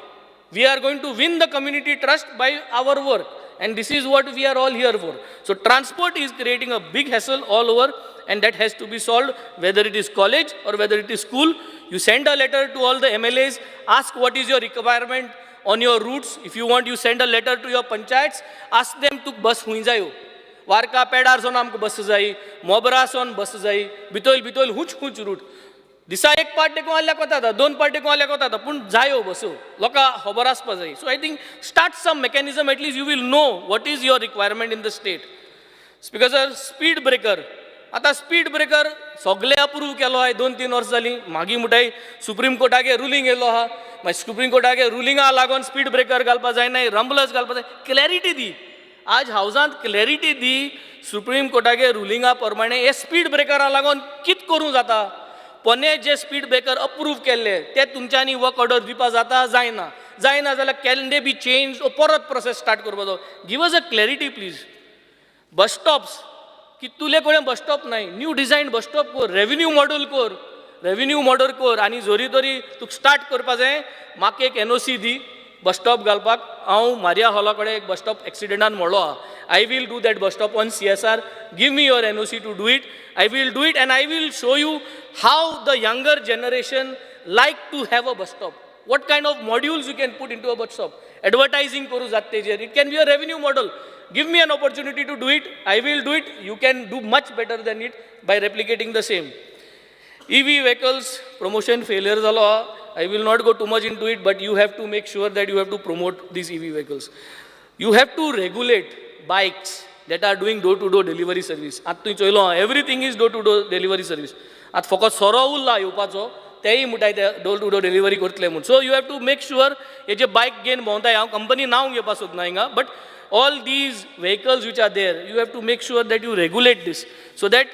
We are going to win the community trust by our work and this is what we are all here for. So transport is creating a big hassle all over and that has to be solved, whether it is college or whether it is school. You send a letter to all the MLAs, ask what is your requirement on your routes. If you want, you send a letter to your panchayats, ask them to bus हुंय जायो. वारका पेडार सोन आमकां बस जाय, मोबरा सोन बस जाय, बितोयल बितोयल हुंच हुंच route. दिसा एक part देखून आल्याक वता, 2 part देखून आल्याक वता, पूण जायो बसो लोकां खबर आसपा जाय. So I think start some mechanism, at least you will know what is your requirement in the state. Speaker sir, speed breaker आतां स्पीड ब्रेकर सगळे अप्रूव केलो आहा, 2-3 वर्सां जालीं. मागीर म्हणटाय सुप्रीम कोर्टागे रुलींग येयलो आहा, मागीर सुप्रीम कोर्टागे रुलिंगा लागून स्पीड ब्रेकर घालपा जायना, रंबलर्स घालपा जाय. क्लॅरिटी दी, आज हावजांत क्लॅरिटी दी. सुप्रीम कोर्टागे रुलिंगा प्रमाणे हे स्पीड ब्रेकरा लागून कित करूं जाता. पोने जे स्पीड ब्रेकर अप्रूव केल्ले ते तुमच्यांनी वर्क ऑर्डर दिवपा जाता जायना, जायना जाल्यार can they be change, परत प्रोसेस स्टार्ट करपाचो. Give us a clarity please. Bus stops कितुले कडेन बस स्टॉप नाय, न्यू डिजायन बस स्टॉप कर, रेवेन्यू मॉडल कर, रेवेन्यू मॉडल कर. आनी जरी तरी तुका स्टार्ट करपा जाय, म्हाका एक एनओसी दी बस स्टॉप घालपाक. हांव मारिया हॉला कडेन एक बस स्टॉप एक्सिडेंटान मोडलो आहा. I will do that bus stop on CSR. Give me your NOC to do it. I will do it and I will show you how the younger generation like to have a bus stop. What kind of modules you can put into a bus stop. Advertising करूं जाता तेजेर. It can be a revenue model. Give me an opportunity to do it. I will do it. You can do much better than it by replicating the same. EV vehicles promotion failure जालो आहा. I will not go too much into it, but you have to make sure that you have to promote these EV vehicles. You have to regulate bikes that are doing door-to-door delivery service. आतां तुवें चोयलो, everything is door-to-door delivery service. आतां फकत सोरो उरला येवपाचो, तेय म्हणटाय ते डोर टू डोर डिलिव्हरी करतले म्हूण. So you have to make sure हे जे बायक घेवन भोंवताय, हांव कंपनी नांव घेवपाक सोदना हिंगा, but all these vehicles which are there, you have to make sure that you regulate this so that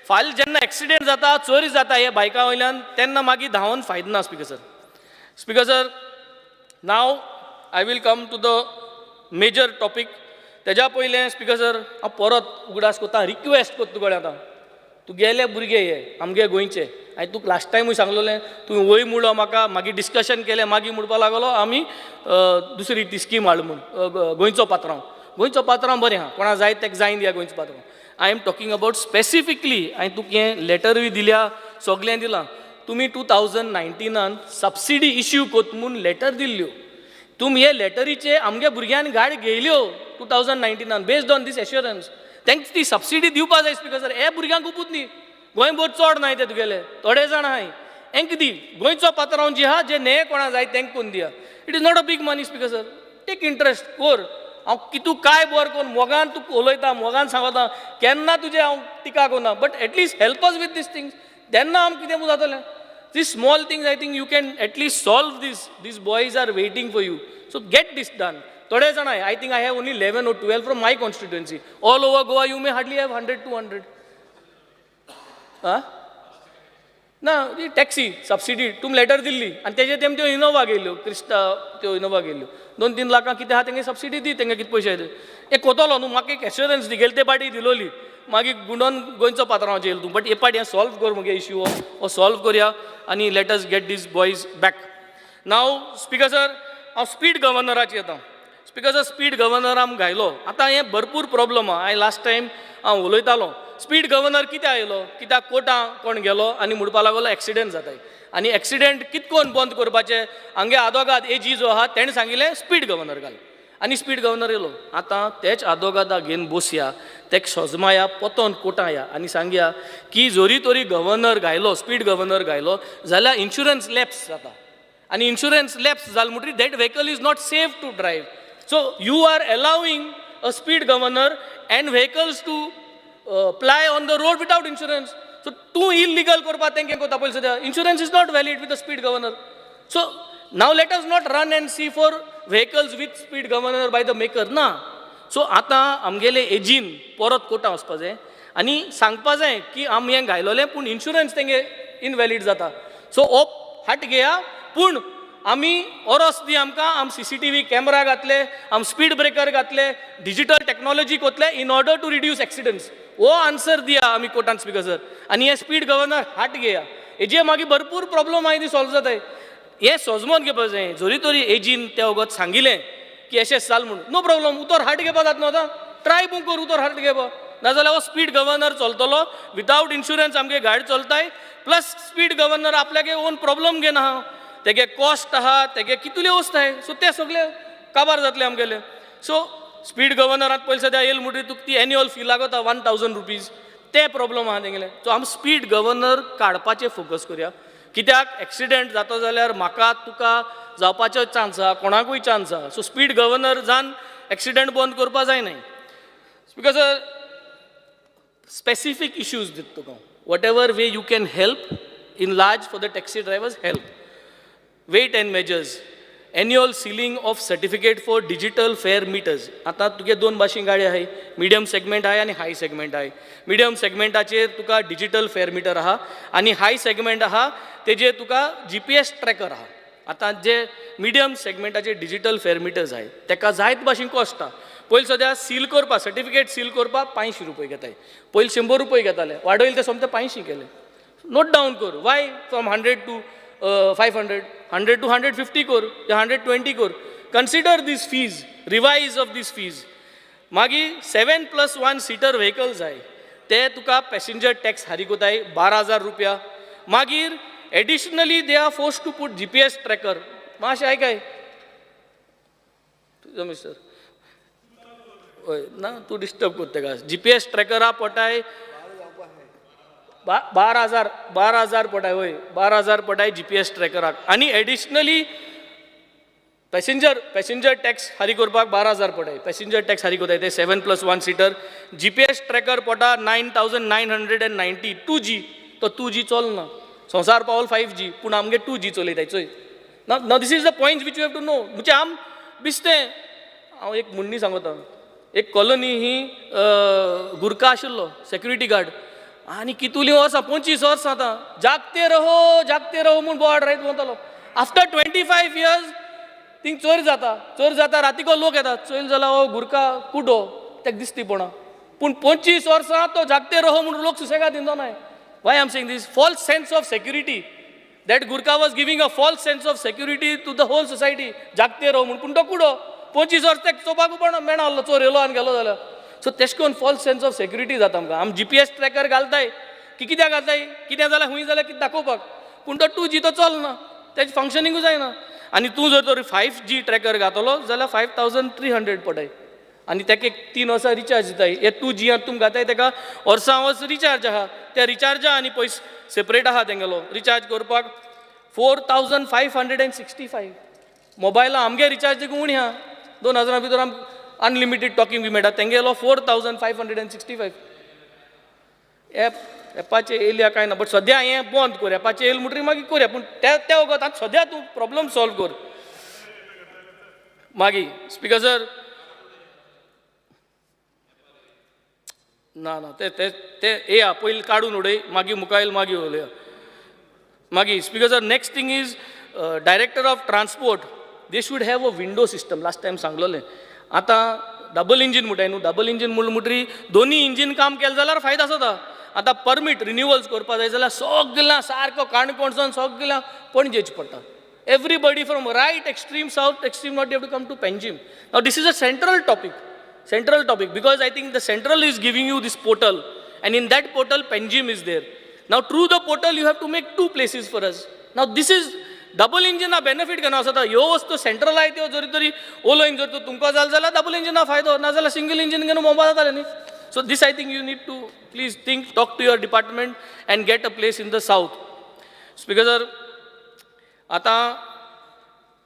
फाल्यां जेन्ना एक्सिडेंट जाता, चोरी जाता हे बायकां वयल्यान, तेन्ना मागीर धांवन फायदो ना. Speaker sir, speaker sir, now I will come to the major topic. तेज्या पयलें स्पीकर सर, हांव परत उगडास करता, रिक्वेस्ट करता तुगेले, आतां तुगेले भुरगे हे आमगे गोंयचे. हांवें तुका लास्ट टायमूय सांगलेलें, तुवें वय म्हणलो म्हाका, मागीर डिस्कशन केलें, मागीर म्हणपाक लागलो आमी दुसरी ती स्कीम हाड म्हूण, गोंयचो पात्रांव. गोंयचो पात्रांव बरें आहा, कोणा जाय तेका जायन दिया गोंयचो पात्रांव. I am talking about specifically, हांवें तुका हें लेटरूय दिल्या, सगळें दिलां. तुमी 2019 सबसिडी इश्यू कोत म्हूण लेटर दिल्ल्यो. तुमी हे लेटरीचे आमगे भुरग्यांनी गाडी घेयल्यो 2019 बेस्ड ऑन these assurance. तांकां ती सबसिडी दिवपा जाय स्पीकर सर. हे भुरग्यांक खुबूच न्ही, गोंयभर चड नाय ते तुगेले, थोडे जाण आहाय, हेंकां दी. गोंयचो पात्रांव जी आहा, जे न्हय कोणा जाय तांकां करून दिया. It is not a big money speaker sir. Take interest कर. हांव कितू काय बरें करून मोगान तुका उलयता, मोगान सांगता, केन्ना तुजें हांव टिका करना, but at least help us with these things. तेन्ना आमकां कितें जातलें. These small things, I think you can at least solve this. These boys are waiting for you. So get this done. थोडे जाण I think I have only 11 or 12 from my constituency. All over Goa you may hardly have 100, 200. ना, ती taxi subsidy तुमी letter दिल्ली आनी तेजे तेम त्यो Innova घेयल्यो, Crysta त्यो इनोवा घेयल्यो. 2-3 लाखां कितें आहा तेंगे सबसिडी दी, तेंगे कितें पयशे येता एक कोतलो न्हू. म्हाका एक एश्योरन्स दी, गेले ते पाटी दिलोली, मागीर गुंडोन गोंयचो पात्रांवाचेर येयलो तूं, बट हे पाटी हें सॉल्व कर मुगे इश्यू हो सॉल्व करया आनी let us get these boys back. Now speaker sir, हांव स्पीड गव्हर्नराचेर येता. स्पीकर सर, स्पीड गव्हर्नर आम घायलो. आतां हें भरपूर प्रॉब्लम आहा. हांवें लास्ट टायम हांव उलयतालो, स्पीड गव्हर्नर कित्याक आयलो, कित्याक कोर्टां कोण गेलो आनी म्हणपाक लागलो एक्सिडेंट जाताय आनी एक्सिडेंट कितकोन बंद करपाचें. हांगे आदोगाद एजी जो आहा तेणें सांगिल्लें स्पीड गव्हर्नर घाल, आनी स्पीड गव्हर्नर येयलो. आतां तेच आदोगादा घेवन बसया, तेक सोजमाया, पोतोन कोर्टां या आनी सांगया की जरी तरी गव्हर्नर घायलो, स्पीड गव्हर्नर घायलो जाल्यार इन्शुरन्स लॅप्स जाता आनी इन्शुरन्स लॅप्स जाल म्हणटकीर that vehicle is not safe to drive. So you are allowing a speed governor and vehicles to ply on the road without insurance. So तूं illegal करपाक तेंकां कोता पयलीं सद्या. Insurance is not valid with a speed governor. So now let us not run and see for vehicles with speed governor by the maker ना. So आतां आमगेले एजीन परत कोर्टां वचपा जाय आनी सांगपा जाय की आमी हें घायलोलें पूण इन्शुरन्स तेंगे इनवॅलीड जाता. सो हो हाट घेया, पूण आमी ओरोस दी आमकां, आम CCTV camera घातले, आम स्पीड ब्रेकर घातले, डिजिटल टॅक्नॉलॉजी कोतले in order to reduce accidents. हो आन्सर दिया आमी कोर्टान स्पीकर सर. आनी हे स्पीड गव्हर्नर हाट घेया. हेजे मागीर भरपूर प्रॉब्लम आहाय ती सॉल्व जाताय. हें सोजमोन घेवपा जाय. जरी तरी एजीन त्या वगत सांगिल्लें की अशें जाल म्हूण, नो प्रॉब्लम, उतर हाट घेवपा जाता न्हू. आतां ट्राय बूं कर उतर हाट घेवपा, नाजाल्यार हो स्पीड गव्हर्नर चलतलो विदावट इन्शुरन्स आमगे गाडी चलताय, प्लस स्पीड गव्हर्नर आपल्यागे ओन प्रॉब्लम घेन आहा, तेगे कॉस्ट आहा, तेगे कितले वस्त आहाय, सो ते सगळे काबार जातले आमगेले. सो स्पीड गव्हर्नरात पयलीं सद्या येयल म्हणटकीर तुका ती एन्युअल फी लागता 1000 रुपीज, ते प्रॉब्लम आहा तेंगेले. सो आमी स्पीड गव्हर्नर काडपाचेर फोकस करया, कित्याक एक्सिडेंट जाता जाल्यार म्हाका तुका जावपाचो चान्स आहा, कोणाकूय चान्स आहा. सो स्पीड गव्हर्नर जावन एक्सिडेंट बंद करपा जायना. Because Specific issues दिता तुका. Whatever way you can help in large for the taxi drivers, help. Weight and measures, annual sealing of certificate for digital fare meters. आतां तुगे दोन भाशेन गाडी आहाय, मिडियम सेगमेंट आहाय आनी हाय सेगमेंट आहाय. मिडियम सेगमेंटाचेर तुका डिजीटल फेर मिटर आहा आनी हाय सेगमेंट आहा तेजेर तुका जीपीएस ट्रॅकर आहा. आतां जे मिडियम सेगमेंटाचे डिजीटल फेर मिटर्स आहाय तेका जायत भाशेन कॉस्ट आहा. पयलीं सद्या सील करपाक, सर्टिफिकेट सील करपाक 500 रुपये घेताय, पयलीं 100 रुपये घेताले, वाडयले ते सोमते 500 केले. नोट डावन कर, why from 100 to 500, 100 to 150 कर या 120 कर. Consider this fees, revise of this fees. मागीर 7+1 सीटर व्हेकल्स आहाय ते तुका पॅसेंजर टॅक्स फारीक कोताय 12,000 रुपया. मागीर additionally they are force to put GPS tracker. मातशें आयकाय तुजो मिस्टर, हय ना तूं डिस्टर्ब कोत्ता तेका. जीपीएस ट्रॅकरा पोटाय 12,000, 12,000 पोटाय, वय 12,000 पोटाय जीपीएस ट्रॅकराक. आनी एडिशनली पॅसेंजर टॅक्स फारीक करपाक 12,000 पोटाय, पॅसेंजर टॅक्स फारीक कोताय ते 7+1 सीटर. जीपीएस ट्रॅकर पोटा 9,990. 2G, तो 2G चलना, संवसार पावल 5G, पूण आमगे 2G चलयताय चोय. ना this is the point which you have to know. म्हणजे आम बिस्तें हांव एक म्हणणी सांगता, एक कॉलनी ही गुरखा आशिल्लो सेक्युरिटी गार्ड आनी कितुलीं वर्सां, 25 वर्सां आतां जागते रहो जागते रहो म्हूण बोवाळ रायत भोंवतालो. आफ्टर 25 इयर्स थिंग चोर जाता, चोर जाता, रातीको लोक येता, चोयल जाल्यार हो गुरखा कुडो तेका दिसती पडना, पूण 25 वर्सां तो जागते रहो म्हूण लोक सुसेगाद दिंदो नाय. Why I am saying this? False sense of security. That Gurkha was giving a false sense of security to the whole society. जागते रहो म्हूण, पूण तो कुडो 25 वर्स तेका चोवपाक पण मेळना आहलो, चोर येयलो आनी गेलो जाल्यार. सो तेश करून फॉल्स सेन्स ऑफ सेक्युरिटी जाता आमकां. आमी जीपीएस ट्रॅकर घालताय की कित्याक घालताय, कितें जाल्यार खूंय जाल्यार कितें दाखोवपाक, पूण तो 2G तो चलना, तेजें फंक्शनिंगूय जायना. आनी तूं जर तर 5G tracker घातलो जाल्यार 5,300 पडटाय आनी तेका एक 3 वर्सां रिचार्ज दिताय. हे 2G तुम घाताय तेका वर्सां वर्स रिचार्ज आहा, त्या रिचार्जा आनी पयस सेपरेट आहा तेंगेलो रिचार्ज करपाक 4,565. मोबायला आमगे रिचार्ज देखून उणें आहा, 2,000 भितर आम अनलिमिटेड टॉकिंग बी मेळटा, तेंगेलो 4,565. एप एपाचे येयल्या कांय ना, बट सद्या हें बंद कर, एपाचे येयलें म्हणटकीर मागीर करया, पूण त्या वगत आतां सद्या तूं प्रॉब्लम सॉल्व कर. मागीर स्पिकर सर, ना ना ते ते ते येया पयलीं काडून उडय, मागीर मुखायल मागीर उलया. मागीर speaker sir, next thing is director of transport, they should have a window system. Last time सांगलोलें, आतां डबल इंजीन म्हणटाय न्हू, डबल इंजीन म्हणलें म्हणटरी दोनी इंजीन काम केलें जाल्यार फायदो आसता. आतां परमीट रिन्युवल्स करपा जाय जाल्यार सगळ्यां सारको काणकोणसान सगळ्यां पणजेच पडटा. Everybody from right extreme south, extreme north, have to come to Panjim. Now this is a central topic, central topic, because I think the central is giving you this portal, and in that portal Panjim is there. Now through the portal you have to make 2 places for us. Now this is double engine a benefit घेना आसता. ह्यो वस्तू central I त्यो जरी तरी ओलोयन जर तुमकां जालें जाल्यार डबल इंजिना फायदो, ना जाल्यार सिंगल इंजीन घेवन भोंवपा जातालें न्ही. So this I think you need to please think, talk to your department and get a place in the south. Speaker sir, आतां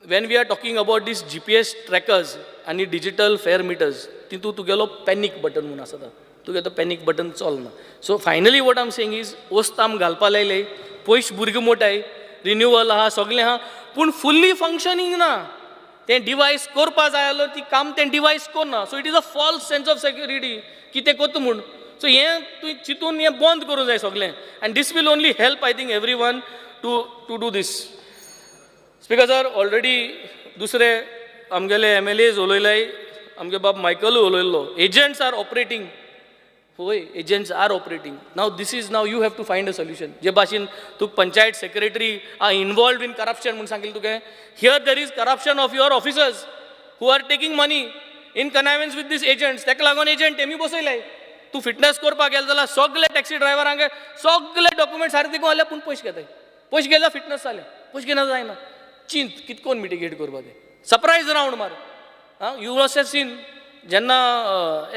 when we are talking about this GPS trackers आनी digital फेर metres, तितूंत तुगेलो panic button म्हूण आसता, तुगे तो panic button चलना. So finally what am saying is, वस्त आम घालपा लायले, पयशे भुरगे मोटाय, रिन्युअल आहा, सगळें आहा, पूण फुल्ली फंक्शनींग ना. तें डिवायस करपा जाय आसलो ती काम तें डिवायस करना. So it is a false sense of security की तें करता म्हूण. सो हें तुवें चिंतून हें बंद करूंक जाय सगळें, and this will only help I think every one to do this. Speaker sir, already दुसरे आमगेले MLAs उलयले, आमगे बाब मायकलूय उलयल्लो, एजंट्स are operating. होय, agents are operating. Now this is, now you have to find a solution. जे भाशेन तूं panchayat secretary are involved in corruption म्हूण सांगिल्लें तुवें, here there is corruption of your officers who are taking money in connivance with these agents. ताका लागून agent तेमी बसयले. तूं फिटनेस करपाक गेलो जाल्यार सगळे टॅक्सी ड्रायव्हरांक सगळे डॉक्युमेंट सारके दिवंक आसले, पूण पयशे घेताय. पयशे गेल्यार फिटनेस जालें, पयशे घेना जायना. चिंत कितकोन मिटिगेट करपा तें, सरप्रायज रावंड मार. आं, you must have seen जेन्ना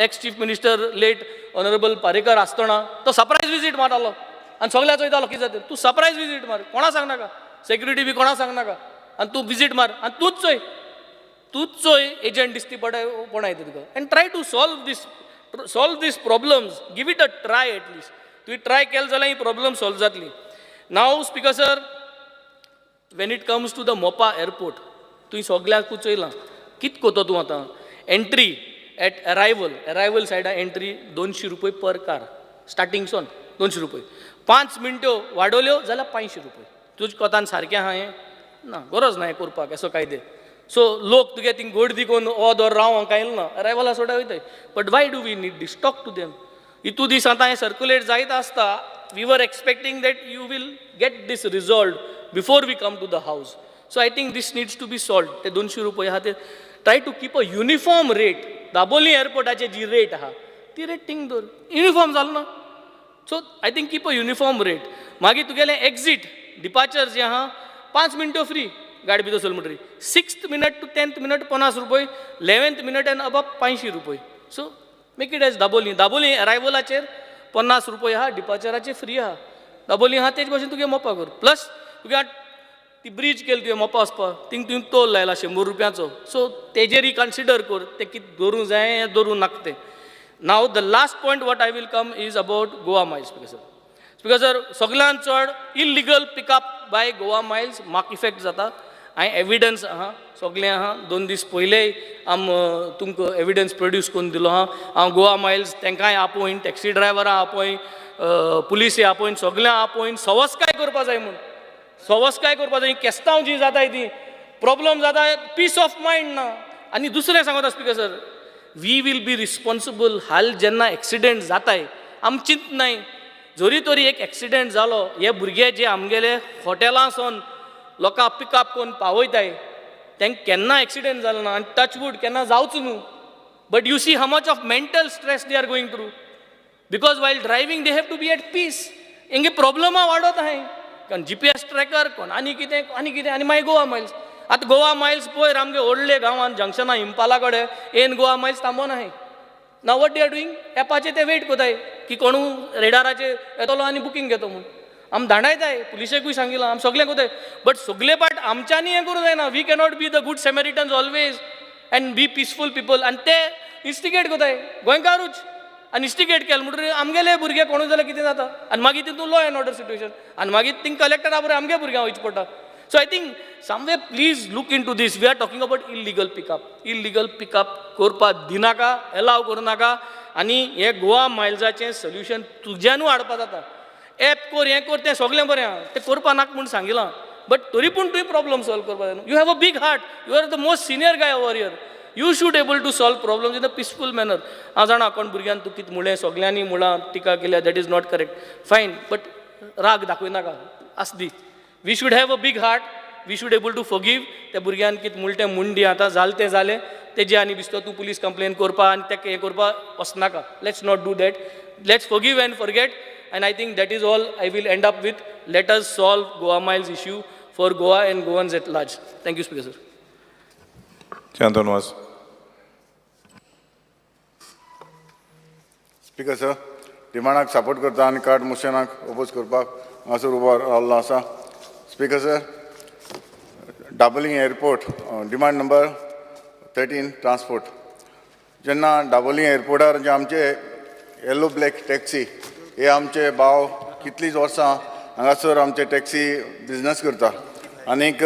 ex chief minister late honourable Parrikar आसतना तो सरप्रायज विजीट मारतालो आनी सगळ्या चोयतालो कितें जाता. तूं सरप्रायज विजीट मार, कोणा सांगनाका, सेक्युरिटी बी कोणा सांगनाका, आनी तूं विजीट मार आनी तूंच चोय, तूंच चोय एजंट दिसती पडाय कोणा येता तुका, and try to solve this Solve these problems, give it a try at least. तुवें ट्राय केलें जाल्यार ही प्रॉब्लम सॉल्व जातली. Now speaker sir, when it comes to the Mopa airport, तुवें सगळ्याक चोयलां कित कोतो तूं आतां. एंट्री एट अरायवल, अरायवल सायडा एंट्री 200 रुपये पर कार, स्टार्टिंगसून 200 रुपये. 5 मिनट्यो वाडोवल्यो जाल्यार 500 रुपये. तुज कोतान सारकें आहा हें ना, गरज ना हें करपाक असो कायदे. सो लोक तुगे थिंग गर्दी करून ओ दर राव कांय ना, अरायवला सोडा वयताय. But why do we need this? Talk to them. इतू दीस आतां हें सर्कुलेट जायत आसता. We were expecting that you will get this resolved before we come to the house. So I think this needs to be solved. ते 200 रुपये आहा ते try to keep a uniform rate. Dabolim एअरपोर्टाचे ji rate आहा ती rate thing दवर, uniform जालो ना. So I think keep a uniform rate. मागीर तुगेलें एक्झीट डिपार्चर जें आहा 5 मिनट्यो फ्री गाडी भितर सरली म्हणटरी. 6th minute to 10th minute 50 रुपये, 11th minute and above 500 रुपये. So make it as Dabolim. Dabolim अरायवलाचेर 50 रुपये आहा, डिपार्चराचेर फ्री आहा. दाबोली आहा तेज भशेन तुगे मोपा कर. प्लस तुगे ती ब्रीज केली तुवें मोपा वचपाक, थिंग तुवें टोल लायला 100 रुपयांचो. सो तेजेरय कन्सिडर कर तें कितें दवरूंक जाय दवरूंक नाका तें. Now the last point what I will come is about Goa Miles. Speaker sir, speaker sir, सगळ्यान चड illegal pickup by Goa Miles म्हाका इफेक्ट जाता. हांवें एविडन्स आहा सगळें आहा. 2 दीस पयले आम तुमकां एविडन्स प्रोड्यूस करून दिलो आहा. हांव गोवा मायल्स तांकांय आपोवन, टॅक्सी ड्रायव्हरां आपोवन, पुलिसी आपोवन, सगळ्यांक आपोवन सवस्काय करपा जाय म्हूण, सवस्काय करपा जाय. केस्तांव जी जाताय ती प्रॉब्लम जाता, पीस ऑफ मायंड ना. आनी दुसरें सांगता speaker sir, we will be responsible. हाल जेन्ना एक्सिडेंट जाताय आम चिंतनाय, जरी तरी एक एक्सिडेंट जालो, हे भुरगे जे आमगेले हॉटेलांसून लोकांक पिकअप करून पावयताय तांकां केन्ना एक्सिडेंट जालो ना, आनी टचवूड केन्ना जावचो न्हू. But you see how much of mental stress they are going through, because while driving they have to be at peace. हेंगे प्रॉब्लमां वाडत आहाय, कारण GPS tracker कोण आनी कितें आनी कितें, आनी मागीर गोवा मायल्स. आतां गोवा मायल्स पयर आमगे व्हडले गांवांत जंक्शना इम्पाला कडेन येन गोवा मायल्स थांबोन आहाय. Now what they are doing, एपाचेर ते वेट कोताय की कोणू रेडाराचेर येतलो आनी बुकींग घेतो म्हूण. आम धांडायताय, पुलिशेकूय सांगिलां, आम सगळें कोताय, बट सगळे पाट आमच्यांनी हें करूं जायना. We cannot be the good Samaritans always and be peaceful people. आनी ते इन्स्टिगेट कोताय गोंयकारूच, आनी इन्स्टिगेट केलें म्हणटकीर आमगेले भुरगे कोणूय जाल्यार कितें जाता, आनी मागीर तितून लॉ एंड ऑर्डर सिट्युएशन, आनी मागीर थिंग कलेक्टरा बरोबर आमगे भुरग्यांक वयचें पडटा. So I think someway please look into this. We are talking about illegal pickup. Illegal pickup करपाक दिनाका, एलाव करूं नाका. आनी हें गोवा मायल्साचें सोल्युशन तुज्यानूय हाडपा जाता. एप कर, हें कर, तें सगळें बरें आहा, तें करपा नाका म्हूण सांगिलां, बट तरी पूण तुवें प्रॉब्लम सॉल्व करपा जाय. You have a big heart, you are the most senior guy over here, you should able to solve problems in a peaceful manner. हांव जाणा कोण भुरग्यान तूं कितें म्हणलें, सगळ्यांनी मुळां टिका केल्या, that is not correct, fine, but राग दाखयनाका, आसदी. We should have a big heart, we should able to forgive. त्या भुरग्यान कितें म्हणलें तें म्हूण दी, आतां जालें तें जालें, तेजें आनी बिस्तो तूं पुलीस कंप्लेन करपा आनी तेका हें करपा वचनाका. Let's not do that, let's forgive and forget. And I think that is all I will end up with. Let us solve Goa Miles issue for Goa and Goans at large. Thank you, Speaker sir. Anton Vaz. Speaker sir, डिमांडाक support करता आनी card मोशनाक oppose करपाक हांगासर उबो रावल्लो आसा. Speaker sir, Dabolim airport demand number 13 transport. जेन्ना दाबोलिंग एअरपोर्टार जे आमचे येलो ब्लॅक टॅक्सी हे आमचे भाव कितलींच वर्सां हांगासर आमचे टॅक्सी बिजनस करता, आनीक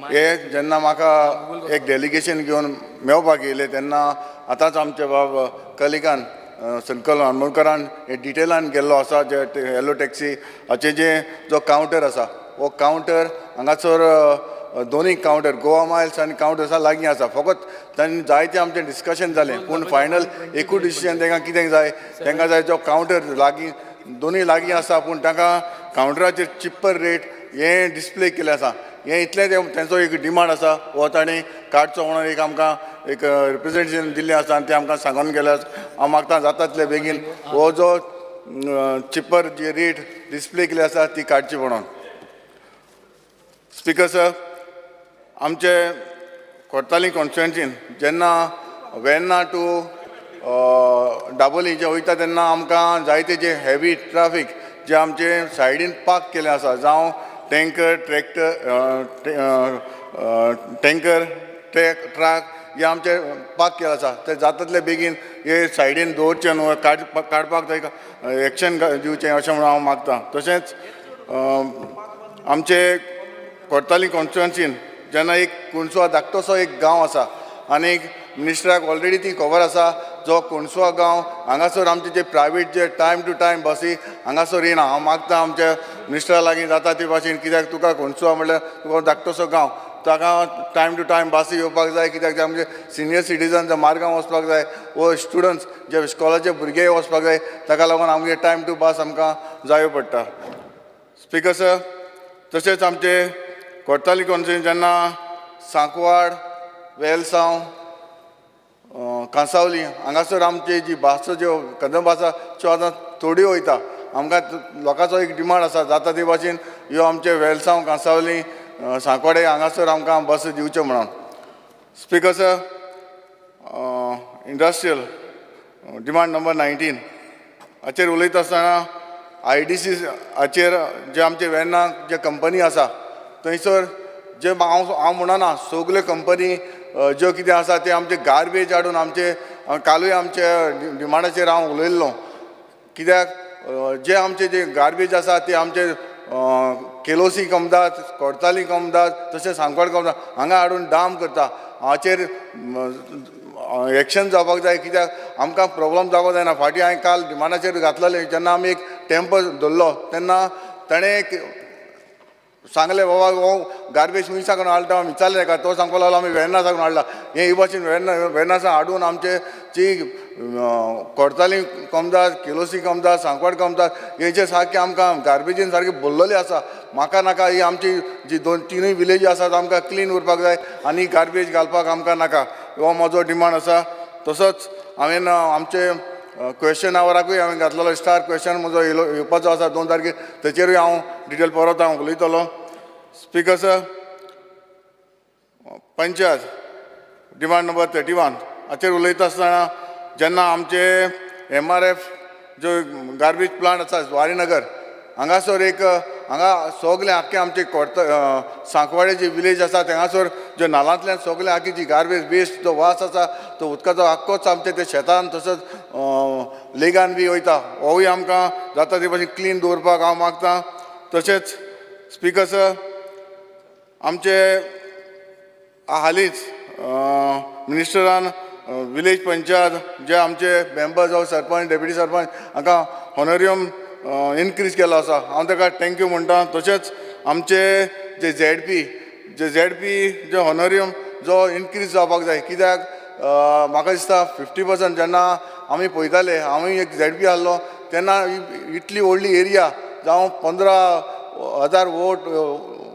हे जेन्ना म्हाका एक डेलिगेशन घेवन मेळपाक येयले तेन्ना आतांच आमचे बाब कलिकान संकल आमोणकरान हे डिटेलान गेल्लो आसा. जे येलो टॅक्सी हाचे जे जो कावंटर आसा हो कावंटर हांगासर दोनूय कावंटर गोवा मायल्स आनी कावंटर आसा लागीं आसा. फकत तांणी जायते आमचें डिस्कशन जालें पूण फायनल एकूच डिसिजन तांकां कितें जाय, तांकां जाय तो कावंटर लागीं दोनूय लागीं आसा पूण तांकां कावंटराचेर चिप्पर रेट हें डिस्प्ले केल्लें आसा. हें इतलें तेंचो एक डिमांड आसा हो तांणी काडचो म्हणून एक आमकां एक रिप्रेजेंटेशन दिल्लें आसा आनी तें आमकां सांगून गेलें आसा. हांव मागता जाता तितले बेगीन हो जो चिप्पर जी रेट डिस्प्ले केल्ली आसा ती काडची म्हणून. स्पीकर सर, आमचे कोर्ताली कॉन्स्टिट्युएन्सीन जेन्ना वेर्ना टू दाबोली जे वयता तेन्ना आमकां जायते जे हेवी ट्राफीक जे आमचे सायडीन पार्क केल्लें आसा, जावं tanker tractor tanker track truck हे आमचे पार्क केला आसा ते जाता बेगीन हे सायडीन दवरचें न्हू, काडपाक ताका एक्शन दिवचें अशें म्हणून हांव मागता. तशेंच आमचे कोर्ताली कॉन्स्टिट्युएन्सीन जेन्ना एक कोणसुआ धाकटोसो एक गांव आसा आनी मिनिस्टराक ऑलरेडी ती खबर आसा, जो कोणसुआ गांव हांगासर आमचे जे प्रायवेट जे टायम टू टायम बसी हांगासर येना. हांव मागता आमच्या मिनिस्टरा लागीं जाता ते भाशेन, कित्याक तुका कोणसुआ म्हणल्यार तुका धाकटोसो गांव, ताका टायम टू टायम बसी येवपाक जाय, कित्याक आमचे सिनियर सिटीजन जे मार्गां वचपाक जाय वो स्टुडंट्स जे इस्कॉलाचे भुरगे वचपाक जाय, ताका लागून आमगे टायम टू बस आमकां जायो पडटा. स्पीकर सर, तशेंच आमचे कोर्ताली कॉन्स्टिट्युएन्सी जेन्ना सांकवाड, वेलसांव, कांसावली हांगासर आमची जी भास ज्यो कदंब आसा त्यो आतां थोड्यो वयता. आमकां लोकांचो एक डिमांड आसा जाता ते भाशेन ह्यो आमचे वेलसांव, कांसावली, सांकवाडे हांगासर आमकां बस दिवच्यो म्हणून. Speaker sir, industrial demand number 19 हाचेर उलयता आसतना IDC हाचेर जे आमचे वेर्ना जे कंपनी आसा थंयसर जे हांव म्हणना सगल्यो कंपनी ज्यो कितें आसा ते आमचे गार्बेज हाडून आमचे कालूय आमचे डिमांडाचेर हांव उलयल्लो, कित्याक जे आमचे जे गार्बेज आसा ते आमचे केलोसी कमदात, कोडताली कमदात, तशें सांकवाड कमदात हांगा हाडून डाम करता. हाचेर एक्शन जावपाक जाय, कित्याक आमकां प्रोब्लम जावपाक जायना. फाटीं हांवें काल डिमांडाचेर घातलेलें, जेन्ना आमी एक टेम्पो धरलो तेन्ना ताणें एक सांगलें, बाबा हो गार्बेज खंय साकून हाडटा हांवें विचारलें ताका, तो सांगपाक लागलो आमी वेर्ना साकून हाडला. हे ही भाशेन वेर्ना सावन हाडून आमचे जी कोडताली कमदार, केलोसी कमदार, सांकवाड कमदार हेचे सारके आमकां गार्बेजीन सारके भरलेले आसा. म्हाका नाका ही आमची जी दोन तिनूय विलेजी आसात आमकां क्लीन उरपाक जाय आनी गार्बेज घालपाक आमकां नाका, हो म्हजो डिमांड आसा. तसोच हांवें आमचे क्वेश्चन आवराकूय हांवें घातलेलो स्टार क्वेश्चन म्हजो येवपाचो आसा 2 तारखेर, तेचेरूय हांव डिटेल परत हांव उलयतलो. Speaker sir, panchayat demand number 31 हाचेर उलयता आसतना जेन्ना आमचे MRF जो गार्बेज प्लांट आसा जुवारीनगर हांगासर एक हांगा सगळे आख्खे आमचे सांकवाडे जे विलेज आसा थंगासर जे नालांतल्यान सगळे आख्खी जी गार्बेज वेस्ट जो वास आसा तो उदकाचो आख्खोच आमचे ते शेतान तसोच लेगान बी वयता, होवूय आमकां जाता ते भाशेन क्लीन दवरपाक हांव मागता. तशेंच स्पीकर सर, आमचे हालींच मिनिस्टरान विलेज पंचायत जे आमचे मेंबर जावं सरपंच, डेप्युटी सरपंच हांकां हॉनोरियम इनक्रीज केलो आसा, हांव ताका thank you म्हणटा. तशेंच आमचे जे झेडपी जे हॉनोरियम जो इनक्रीज जावपाक जाय, कित्याक म्हाका दिसता 50% जेन्ना आमी पळयताले, हांवूय एक झेडपी आहलो तेन्ना इतली व्हडली एरिया जावं 15,000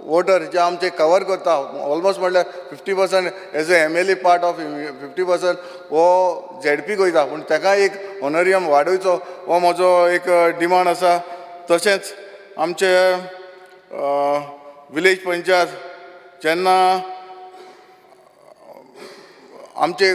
वोटर जे आमचे कवर करता, ऑलमोस्ट म्हणल्यार 50% as a MLA part of 50% हो झेडपीक वयता, पूण ताका एक हॉनोरियम वाडोवचो हो म्हजो एक डिमांड आसा. तशेंच आमचे विलेज पंचायत जेन्ना आमचे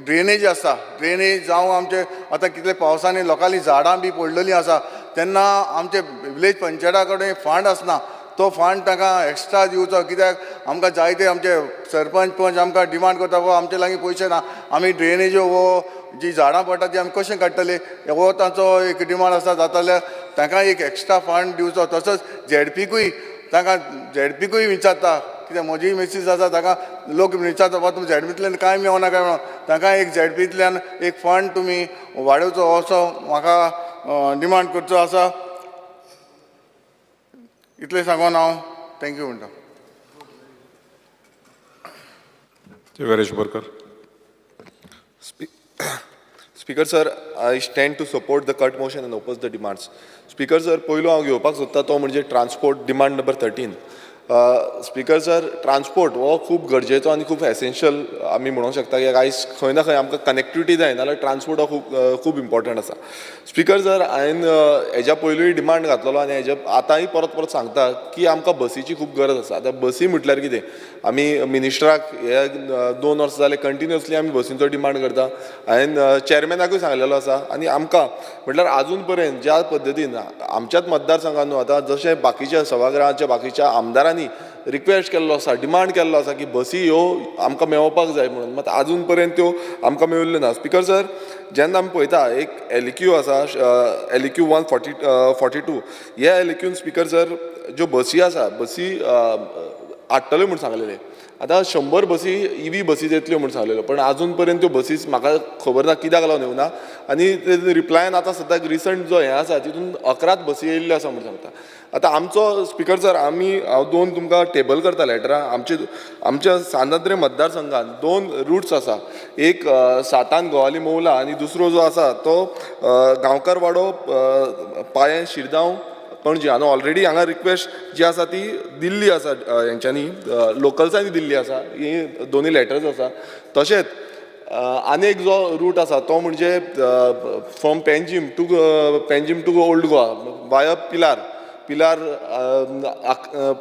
ड्रेनेज आसा, ड्रेनेज जावं आमचे आतां कितले पावसांनी लोकांनी झाडां बी पडलेलीं आसा तेन्ना आमचे विलेज पंचायता कडेन फंड आसना, तो फंड तांकां एक्स्ट्रा दिवचो, कित्याक आमकां जायते आमचे सरपंच पंच आमकां डिमांड करता बाबा आमचे लागीं पयशे ना, आमी ड्रेनेज्यो वो जी झाडां पडटा ती आमी कशें काडटले, हो तांचो एक डिमांड आसा. जाता जाल्यार तांकां एक एक्स्ट्रा फंड दिवचो. तसोच झेडपीकूय तांकां झेडपीकूय विचारता, कित्याक म्हजी मिसीस आसा ताका लोक विचारता बाबा तुमी झेडपींतल्यान कांय मेवना काय म्हणून, तांकां एक झेडपींतल्यान एक फंड तुमी वाडोवचो असो म्हाका डिमांड करचो आसा. इतलें सांगून हांव thank you म्हणटा. Veeresh Borkar. Speaker sir, I stand to support the cut motion and oppose the demands. Speaker sir, पयलो हांव घेवपाक सोदता तो म्हणजे transport demand number 13. Speaker sir, transport हो खूब गरजेचो आनी खूब एसेन्शियल आमी म्हणूंक शकता की आयज खंय ना खंय आमकां कनेक्टिविटी जाय नाल्यार ट्रान्सपोर्ट हो खूब खूब इम्पोर्टंट आसा. स्पीकर सर, हांवें हेज्या पयलूय डिमांड घातलेलो आनी हेज्या आतांय परत परत सांगता की आमकां बसीची खूब गरज आसा. आतां बसी म्हटल्यार कितें, आमी मिनिस्टराक हे 2 वर्सां जाले कंटिन्युअसली आमी बसींचो डिमांड करता. हांवें चेअरमॅनाकूय सांगलेलो आसा आनी आमकां म्हटल्यार आजून पर्यंत ज्या पद्दतीन आमच्याच मतदारसंघान न्हू आतां जशें बाकीच्या सभागृहाच्या बाकीच्या आमदारांनी रिक्वेस्ट केल्लो आसा, डिमांड केल्लो आसा की बसी ह्यो आमकां मेळोवपाक जाय म्हणून, मात आजून पर्यंत त्यो आमकां मेळिल्ल्यो ना. स्पीकर सर, जेन्ना आमी पळयता एक LEQ आसा, LEQ 142, ह्या LEQन स्पीकर सर ज्यो बसी आसा, बसी हाडटल्यो म्हूण सांगलेले. आतां 100 बसी EV बसीस येतल्यो म्हूण सांगलेल्यो, पण आजून पर्यंत त्यो बसीस म्हाका खबर ना कित्याक लागून येवना. आनी रिप्लायन आतां सद्याक रिसंट जो हें आसा तितून 11 बसी येयल्ल्यो आसा म्हूण सांगता. आतां आमचो स्पीकर सर, आमी हांव 2 तुमकां टेबल करता लेटरां. आमच्या सांत आंद्रे मतदारसंघात 2 रुट्स आसा, एक सातान गोवाली मोवला आनी दुसरो जो आसा तो गांवकारवाडो पायें शिरदांव पणजी. आनी ऑलरेडी हांगा रिक्वेस्ट जी आसा ती दिल्ली आसा, हेंच्यांनी लोकल्सांनी दिल्ली आसा, ही दोनूय लेटर्स आसा. तशेंच आनी एक जो रूट आसा तो म्हणजे from Panjim to old Goa via Pilar Pilar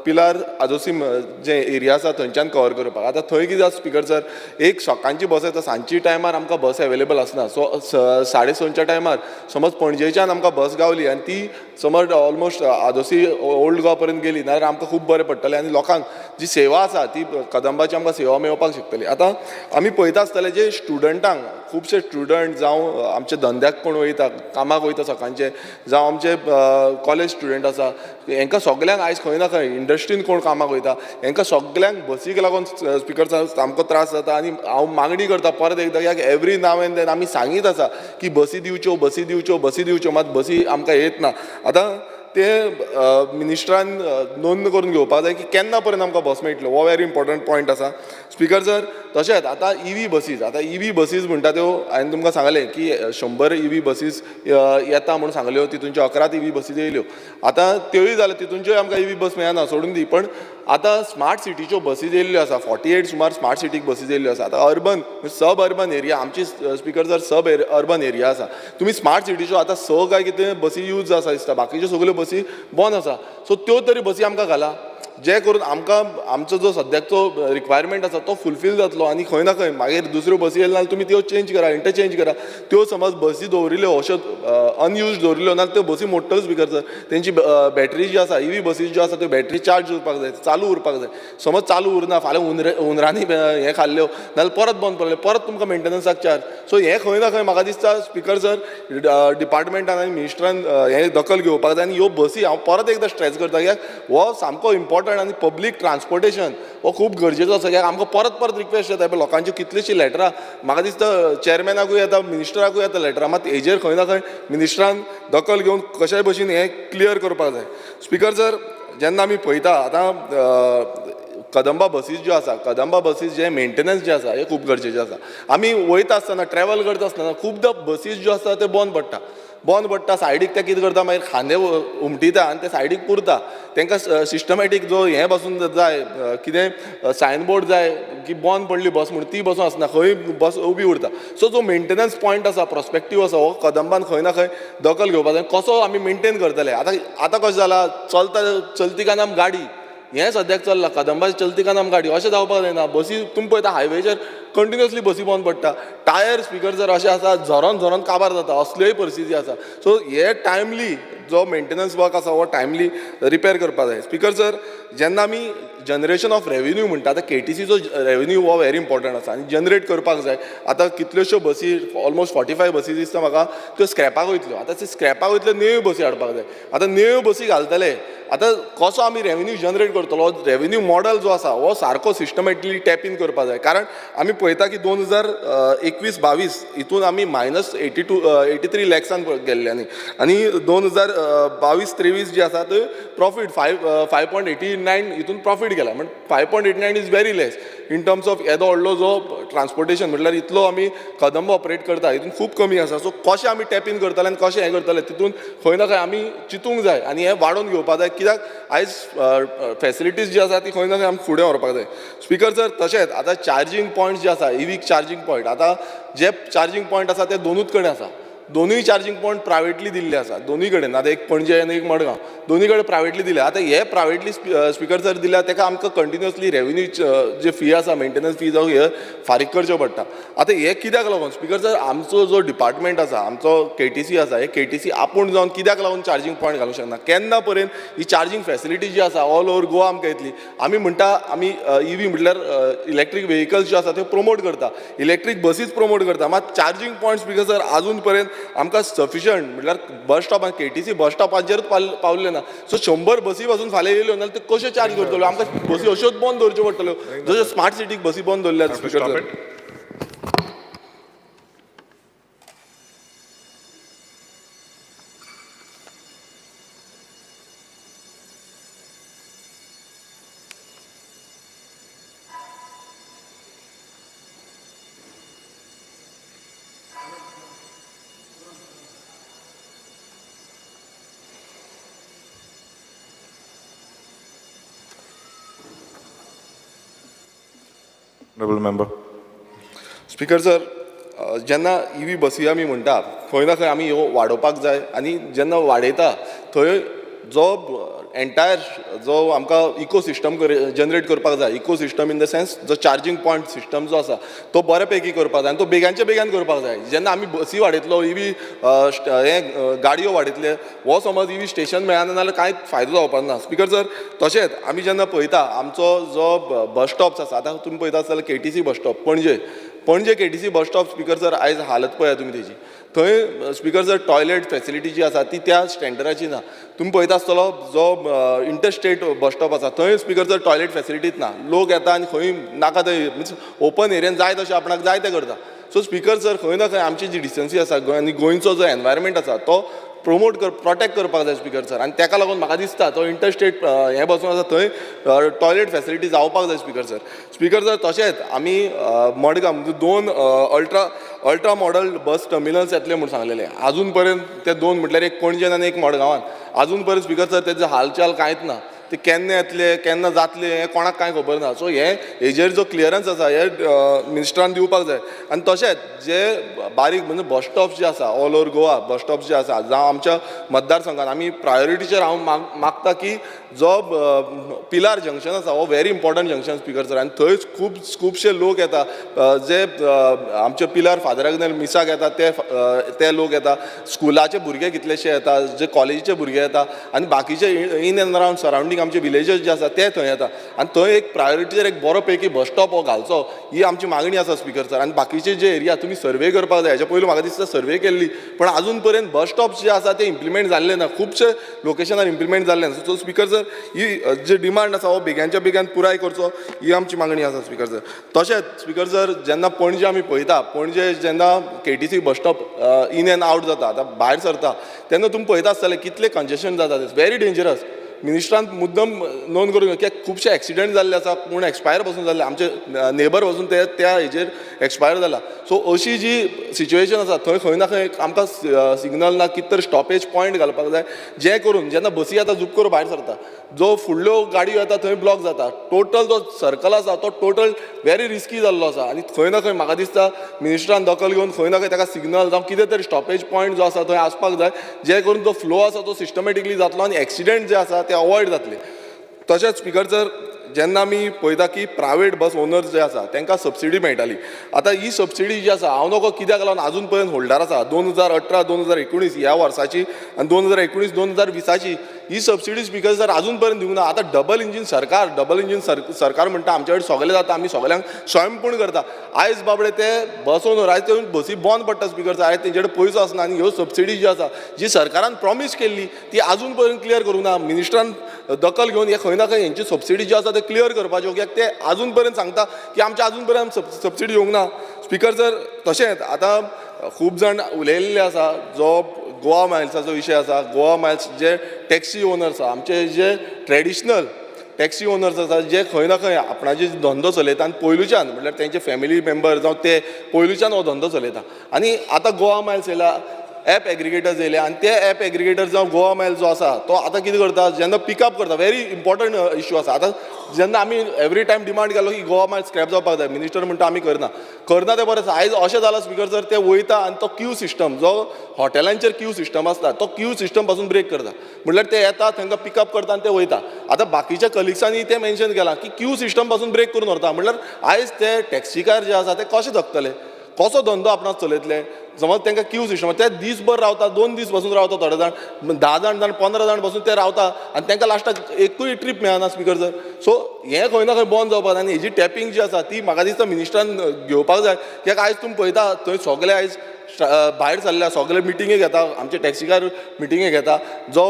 Pilar Adosim J area आसा थंयच्यान कवर करपाक. आतां थंय कितें जाता स्पीकर सर, एक सकाळची बस येता, सांजची टायमार आमकां बस एवेलेबल आसना. सो 6:30 टायमार समज पणजेच्यान आमकां बस गावली आनी ती समज ऑलमोस्ट आदोसी ओल्ड गोवा पर्यंत गेली नाल्यार आमकां खूब बरें पडटलें आनी लोकांक जी सेवा आसा ती कदंबाची आमकां सेवा मेळपाक शकतली. आतां आमी पळयता आसतले जे स्टुडंटांक, खुबशे स्टुडंट जावं आमच्या धंद्याक कोण वयता, कामाक वयता सकाळचे, जावं आमचे कॉलेज स्टुडंट आसा, हेंकां सगल्यांक आयज खंय ना खंय इंडस्ट्रीन कोण कामाक वयता, हेंकां सगल्यांक बसीक लागून स्पीकर सामको त्रास जाता. आनी हांव मागणी करता परत एकदां कित्याक एवरी now and then आमी सांगीत आसा की बसी दिवच्यो, बसी दिवच्यो, बसी दिवच्यो, मात बसी आमकां येत ना. आतां ते मिनिस्ट्रान नोंद करून घेवपाक जाय की केन्ना पर्यंत आमकां बस मेळटल्यो, हो व्हेरी इम्पॉर्टंट पॉयंट आसा स्पीकर सर. तशेंच आतां EV buses, आतां EV buses म्हणटा त्यो हांवें तुमकां सांगलें की 100 EV buses येता म्हूण सांगल्यो, तितूनच्यो 11 EV buses येयल्यो. आतां त्योय जाल्यो, तितूनच्योय आमकां EV बस मेळना, सोडून दी. पण आतां स्मार्ट सिटीच्यो बसीस येयल्ल्यो आसा, 48 सुमार स्मार्ट सिटीक बसीस येयल्ल्यो आसा. आतां अर्बन सब अर्बन एरिया आमची स्पीकर सर सब अर्बन एरिया आसा, तुमी स्मार्ट सिटीच्यो आतां 6 काय कितें बसी यूज आसा दिसता, बाकीच्यो सगल्यो बसी बंद आसा. सो त्यो तरी बसी आमकां घाला, जे करून आमकां आमचो जो सद्याकचो रिक्वायरमेंट आसा तो फुलफील जातलो. आनी खंय ना खंय मागीर दुसऱ्यो बसी येयले नाल्यार तुमी त्यो चेंज करा, इंटरचेंज करा. त्यो समज बसी दवरिल्ल्यो अश्यो अनयूज दवरिल्ल्यो नाल्यार त्यो बसी मोडटल्यो स्पीकर सर. तेंची बॅटरी जी आसा, EV buses ज्यो आसा त्यो बॅटरी चार्ज उरपाक जाय, चालू उरपाक जाय. समज चालू उरना, फाल्यां हुंदरांनी हें खाल्ल्यो नाल्यार परत बंद पडले, परत तुमकां मेंटेनन्साक चार्ज. सो हें खंय ना खंय म्हाका दिसता स्पीकर सर डिपार्टमेंटान आनी मिनिस्ट्रान हें दखल घेवपाक जाय. आनी ह्यो बसी हांव परत एकदां स्ट्रेस करता कित्याक हो सामको इम्पॉर्टंट आनी पब्लीक ट्रान्सपोर्टेशन हो खूब गरजेचो आसा. कित्याक आमकां परत परत रिक्वेस्ट येता, लोकांच्यो कितलीशीं लेटरां म्हाका दिसता चेअरमॅनाकूय येता, मिनिस्टराकूय येता लेटरां, मात हेजेर खंय ना खंय मिनिस्टरान दखल घेवन कशाय भशेन हें क्लियर करपाक जाय. स्पीकर सर, जेन्ना आमी पळयता आतां कदंबा बसीस ज्यो आसा, कदंबा बसीस जे मेंटेनन्स जे आसा हें खूब गरजेचें आसा. आमी वयता आसतना ट्रॅवल करता आसतना खुबदां बसीस ज्यो आसता त्यो बंद पडटा, बंद पडटा सायडीक ते कितें करता मागीर खांदे उमटिता आनी ते सायडीक पुरता. तांकां सिस्टमॅटीक जो हें बसून जाय, कितें सायन बोर्ड जाय की बंद पडली बस म्हूण, ती बसून आसना, खंय बस उबी उरता. सो जो मेंटेनन्स पॉयंट आसा, प्रोस्पेक्टीव आसा, हो कदंबान खंय ना खंय दखल घेवपाक जाय. कसो आमी मेंटेन करतले? आतां आतां कशें जालां, चलता चलती का नाम गाडी हें सद्याक चल्लां, कदंबाची चलती का नाम गाडी, अशें जावपाक जायना. बसी तुमी पळयता हायवेचेर कंटिन्युअसली बसी बंद पडटा, टायर स्पीकर जर अशें आसा झरोन झरोन काबार जाता, असल्योय परिस्थिती आसा. सो हे टायमली जो मेंटेनन्स वर्क आसा हो टायमली रिपेर करपाक जाय. स्पीकर सर, जेन्ना आमी जनरेशन ऑफ रेवेन्यू म्हणटा, आतां KTCचो रेवेन्यू हो व्हेरी इम्पॉर्टंट आसा आनी जनरेट करपाक जाय. आतां कितल्योश्यो बसी, ऑलमोस्ट 45 बसी दिसता म्हाका, त्यो स्क्रॅपाक वयतल्यो. आतां ते स्क्रॅपाक वयतल्यो, न्यू बसी हाडपाक जाय. आतां न्यू बसी घालतले, आतां कसो आमी रेवेन्यू जनरेट करतलो? रेवेन्यू मॉडल जो आसा हो सारको सिस्टमॅटिकली टॅप इन करपाक जाय. कारण आमी पळयता की 2021-22 हितून आमी मायनस 83 लॅक्सान गेल्ले आनी 2022-23 जी आसा ते प्रॉफीट 5.89 हितून प्रॉफीट गेला. म्हण 5.89 is very less in terms of येदो व्हडलो जो ट्रान्सपोर्टेशन, म्हटल्यार इतलो आमी कदंब ऑपरेट करता हितून खूब कमी आसा. सो कशें आमी टॅप इन करतले आनी कशें हें करतले तितून खंय ना खंय आमी चिंतूंक जाय आनी हें वाडोवन घेवपाक जाय. कित्याक आयज फॅसिलिटीज जी आसा ती खंय ना खंय आमी फुडें व्हरपाक जाय. स्पीकर सर, तशेंच आतां चार्जींग पॉयंट जे आसा, EV charging point, आतां जे चार्जींग पॉयंट आसा ते दोनूच कडेन आसा. दोनूय चार्जींग पॉयंट प्रायवेटली दिल्ले आसा दोनूय कडेन. आतां एक पणजे आनी एक मडगांव, दोनूय कडेन प्रायवेटली दिल्या. आतां हे प्रायवेटली स्पिकर सर दिल्या तेका आमकां कंटिन्युअसली रेवेन्यू जे फी आसा, मेंटेनन्स फी जावं हे फारीक करच्यो पडटा. आतां हे कित्याक लागून स्पिकर सर आमचो जो डिपार्टमेंट आसा, आमचो केटीसी आसा, हे केटीसी आपूण जावन कित्याक लागून चार्जींग पॉयंट घालूंक शकना? केन्ना पर्यंत ही चार्जींग फॅसिलिटी जी आसा ऑल ओवर गोवा आमकां येतली? आमी म्हणटा आमी ईव्ही म्हटल्यार इलेक्ट्रीक व्हेकल्स ज्यो आसा त्यो प्रमोट करता, इलेक्ट्रीक बसीस प्रमोट करता, मात चार्जींग पॉयंट स्पिकर सर आजून पर्यंत आमकां सफिशंट म्हटल्यार बस स्टॉपान केटीसी बस स्टॉपाचेरूच पावले ना. सो 100 बसी पासून फाल्यां येयल्यो नाल्यार त्यो कश्यो चार्ज करतल्यो? आमकां बसी अश्योच बंद दवरच्यो पडटल्यो, जश्यो स्मार्ट सिटीक बसी बंद दवरल्यात speaker sir. Honorable member. Speaker sir, जेन्ना ईव्ही बसी आमी म्हणटा खंय ना खंय आमी ह्यो वाडोवपाक जाय, आनी जेन्ना वाडयता थंय जो एंटायर जो आमकां इकोसिस्टम जनरेट करपाक जाय, इकोसिस्टम इन the sense जो चार्जींग पॉयंट सिस्टम जो आसा तो बऱ्या पैकी करपाक जाय आनी तो बेगानच्या बेगान करपाक जाय. जेन्ना आमी बसी वाडयतलो, ईव्ही हे गाडयो वाडयतले, हो समज ईव्ही स्टेशन मेळना जाल्यार कांय फायदो जावपाक ना स्पिकर सर. तशेंच आमी जेन्ना पळयता आमचो जो बस स्टॉप्स आसा, आतां तुमी पळयता आसतले KTC bus stop Panaji, Panaji KTC bus stop speaker sir आयज हालत पळया तुमी तेजी. थंय स्पिकर सर टॉयलेट फॅसिलिटी जी आसा ती त्या स्टँडर्डाची ना. तुमी पळयता आसतलो जो इंटरस्टेट बस स्टॉप आसा थंय स्पिकर सर टॉयलेट फॅसिलिटीच ना. लोक येता आनी खंय नाका थंय मिन्स ओपन एरियन जाय तशें आपणाक जाय तें करता. सो स्पिकर सर खंय ना खंय आमची जी डिसन्सी आसा आनी गोंयचो जो एनवायरमेंट आसा तो प्रमोट प्रोटेक्ट करपाक जाय स्पिकर सर. आनी तेका लागून म्हाका दिसता तो इंटरस्टेट हें बसून आसा थंय टॉयलेट फॅसिलिटी जावपाक जाय स्पिकर सर. स्पिकर सर तशेंच आमी मडगांव म्हणजे 2 अल्ट्रा मॉडल बस टर्मिनल्स येतले म्हूण सांगलेले, आजून पर्यंत ते 2 म्हटल्यार एक पणजेन आनी एक मडगांवान, आजून पर्यंत स्पिकर सर तेजो हालचाल कांयच ना. ते केन्ना येतले केन्ना जातले हें कोणाक कांय खबर ना. सो हे हेजेर जो क्लियरन्स आसा हे मिनिस्टरान दिवपाक जाय. आनी तशेंच जे बारीक म्हणजे बस स्टॉप्स जे आसा all over Goa bus stops जे आसा, जावं आमच्या मतदारसंघात आमी प्रायोरिटीचेर हांव मागता की जो पिलार जंक्शन आसा हो very important junction speaker sir. आनी थंय खूब खुबशे लोक येता जे आमचे पिलार फादर आग्नेल मिसाक येता ते लोक येता, स्कुलाचे भुरगे कितलेशे येता, जे कॉलेजीचे भुरगे येता आनी बाकीचे इन एंड अरावंड सरावंडींग आमचे विलेजस जे आसा ते थंय येता. आनी थंय एक प्रायोरिटीचेर एक बरो पैकी बस स्टॉप हो घालचो ही आमची मागणी आसा स्पिकर सर. आनी बाकीचे जे एरिया तुमी सर्वे करपाक जाय, हेच्या पयलू म्हाका दिसता सर्वे केल्ली पण आजून पर्यंत बस स्टॉप जे आसा ते इम्प्लिमेंट जाल्ले ना, खुबशे लोकेशनार इम्प्लिमेंट जाल्ले ना. सो स्पिकर सर ही जे डिमांड आसा हो बेग्यांच्या बेग्यान पुराय करचो ही आमची मागणी आसा स्पिकर सर. तशेंच स्पिकर सर जेन्ना पणजे आमी पळयता, पणजे जेन्ना KTC bus stop in and out जाता, आतां भायर सरता तेन्ना तुमी पळयता आसतले कितले कंजेशन जाता, व्हेरी डेंजरस. मिनिस्टरान मुद्दम नोंद करून कित्याक खुबशे एक्सिडंट जाल्ले आसा, कोण एक्सपायर पासून जाल्ले, आमचे नेबर पासून ते त्या हेजेर एक्सपायर जाला. सो अशी जी सिच्युएशन आसा थंय खंय ना खंय आमकां सिग्नल ना कितें तरी स्टॉपेज पॉयंट घालपाक जाय, जे करून जेन्ना बसी आतां झूप करून भायर सरता जो फुडल्यो गाडयो येता थंय ब्लॉक जाता, टोटल जो सर्कल आसा तो टोटल व्हेरी रिस्की जाल्लो आसा. आनी खंय ना खंय म्हाका दिसता मिनिस्टरान दखल घेवन खंय ना खंय ताका सिग्नल जावं कितें तरी स्टॉपेज पॉयंट जो आसा थंय आसपाक जाय, जे करून जो फ्लो आसा तो सिस्टमॅटिकली जातलो आनी एक्सिडंट जे आसा ते अवॉयड जातले. तशेंच स्पिकर सर जेन्ना आमी पळयता की प्रायवेट बस ओनर्स जे आसा तांकां सबसिडी मेळटाली, आतां ही सबसिडी जी आसा हांव नको कित्याक लागून आजून पर्यंत होल्डार आसा. 2018 2019 ह्या वर्साची आनी 2019 2020 ही सबसिडी स्पिकर सर आजून पर्यंत दिवंक ना. आतां डबल इंजीन सरकार, डबल इंजीन सरकार म्हणटा आमचे कडेन सगळें जाता, आमी सगळ्यांक स्वयंपूर्ण करता. आयज बाबडे ते बस ओनर आयज ते बसी बंद पडटा स्पिकर सर, आयज तेंचे कडेन पयसो आसना आनी ह्यो सबसिडी ज्यो आसा जी सरकारान प्रॉमीस केल्ली ती आजून पर्यंत क्लियर करूंक ना. मिनिस्टरान दखल घेवन हे खंय ना खंय हेंची सबसिडी जी आसा ते क्लियर करपाच्यो, कित्याक ते आजून पर्यंत सांगता की आमचे आजून पर्यंत सबसिडी येवंक ना. स्पिकर सर तशेंच आतां खूब जाण उलयल्ले आसा जो गोवा मायल्साचो विशय आसा, गोवा मायल्स जे टॅक्सी ओनर्स आसा, आमचे जे ट्रेडिशनल टॅक्सी ओनर्स आसा जे खंय ना खंय आपणाचे धंदो चलयता आनी पयलूच्यान म्हटल्यार तेंचे फॅमिली मेंबर जावं ते पयलूच्यान हो धंदो चलयता आनी आतां गोवा मायल्स येयला. एप एग्रिगेटर्स येयले आनी ते एप एग्रिगेटर जावं गोवा मायल जो आसा तो आतां कितें करता, जेन्ना पिकअप करता, व्हेरी इम्पॉर्टंट इश्यू आसा. आतां जेन्ना आमी एवरी टायम डिमांड केलो की गोवा मायल स्क्रॅप जावपाक जाय, मिनिस्टर म्हणटा आमी करना करना, तें बरें आसा. आयज अशें जालां स्पिकर सर, ते वयता आनी तो क्यू सिस्टम जो हॉटेलांचेर क्यू सिस्टम आसता तो क्यू सिस्टम पासून ब्रेक करता. म्हणल्यार ते येता, तांकां पिकअप करता आनी ते वयता. आतां बाकीच्या कलिग्सांनी तें मेन्शन केलां की क्यू सिस्टम पासून ब्रेक करून व्हरता. म्हणल्यार आयज ते टॅक्सीकार जे आसा ते कशे जगतले, कसो धंदो आपणाक चलयतले? समज तांकां क्यू सिस्टम, ते दीसभर रावता, 2 दीस बसून रावता, थोडे जाण 10 जाण जाण 15 जाण बसून ते रावता आनी तांकां लास्टाक एकूय ट्रीप मेळना स्पिकर सर. सो हें खंय ना खंय बंद जावपाक जाय आनी हेजी टॅपींग जी आसा ती म्हाका दिसता मिनिस्टरान घेवपाक जाय. कित्याक आयज तुमी पळयता थंय सगळे आयज भायर सरल्या, सगळे मिटिंगे घेता, आमचे टॅक्सीकार मिटिंगे घेता. जो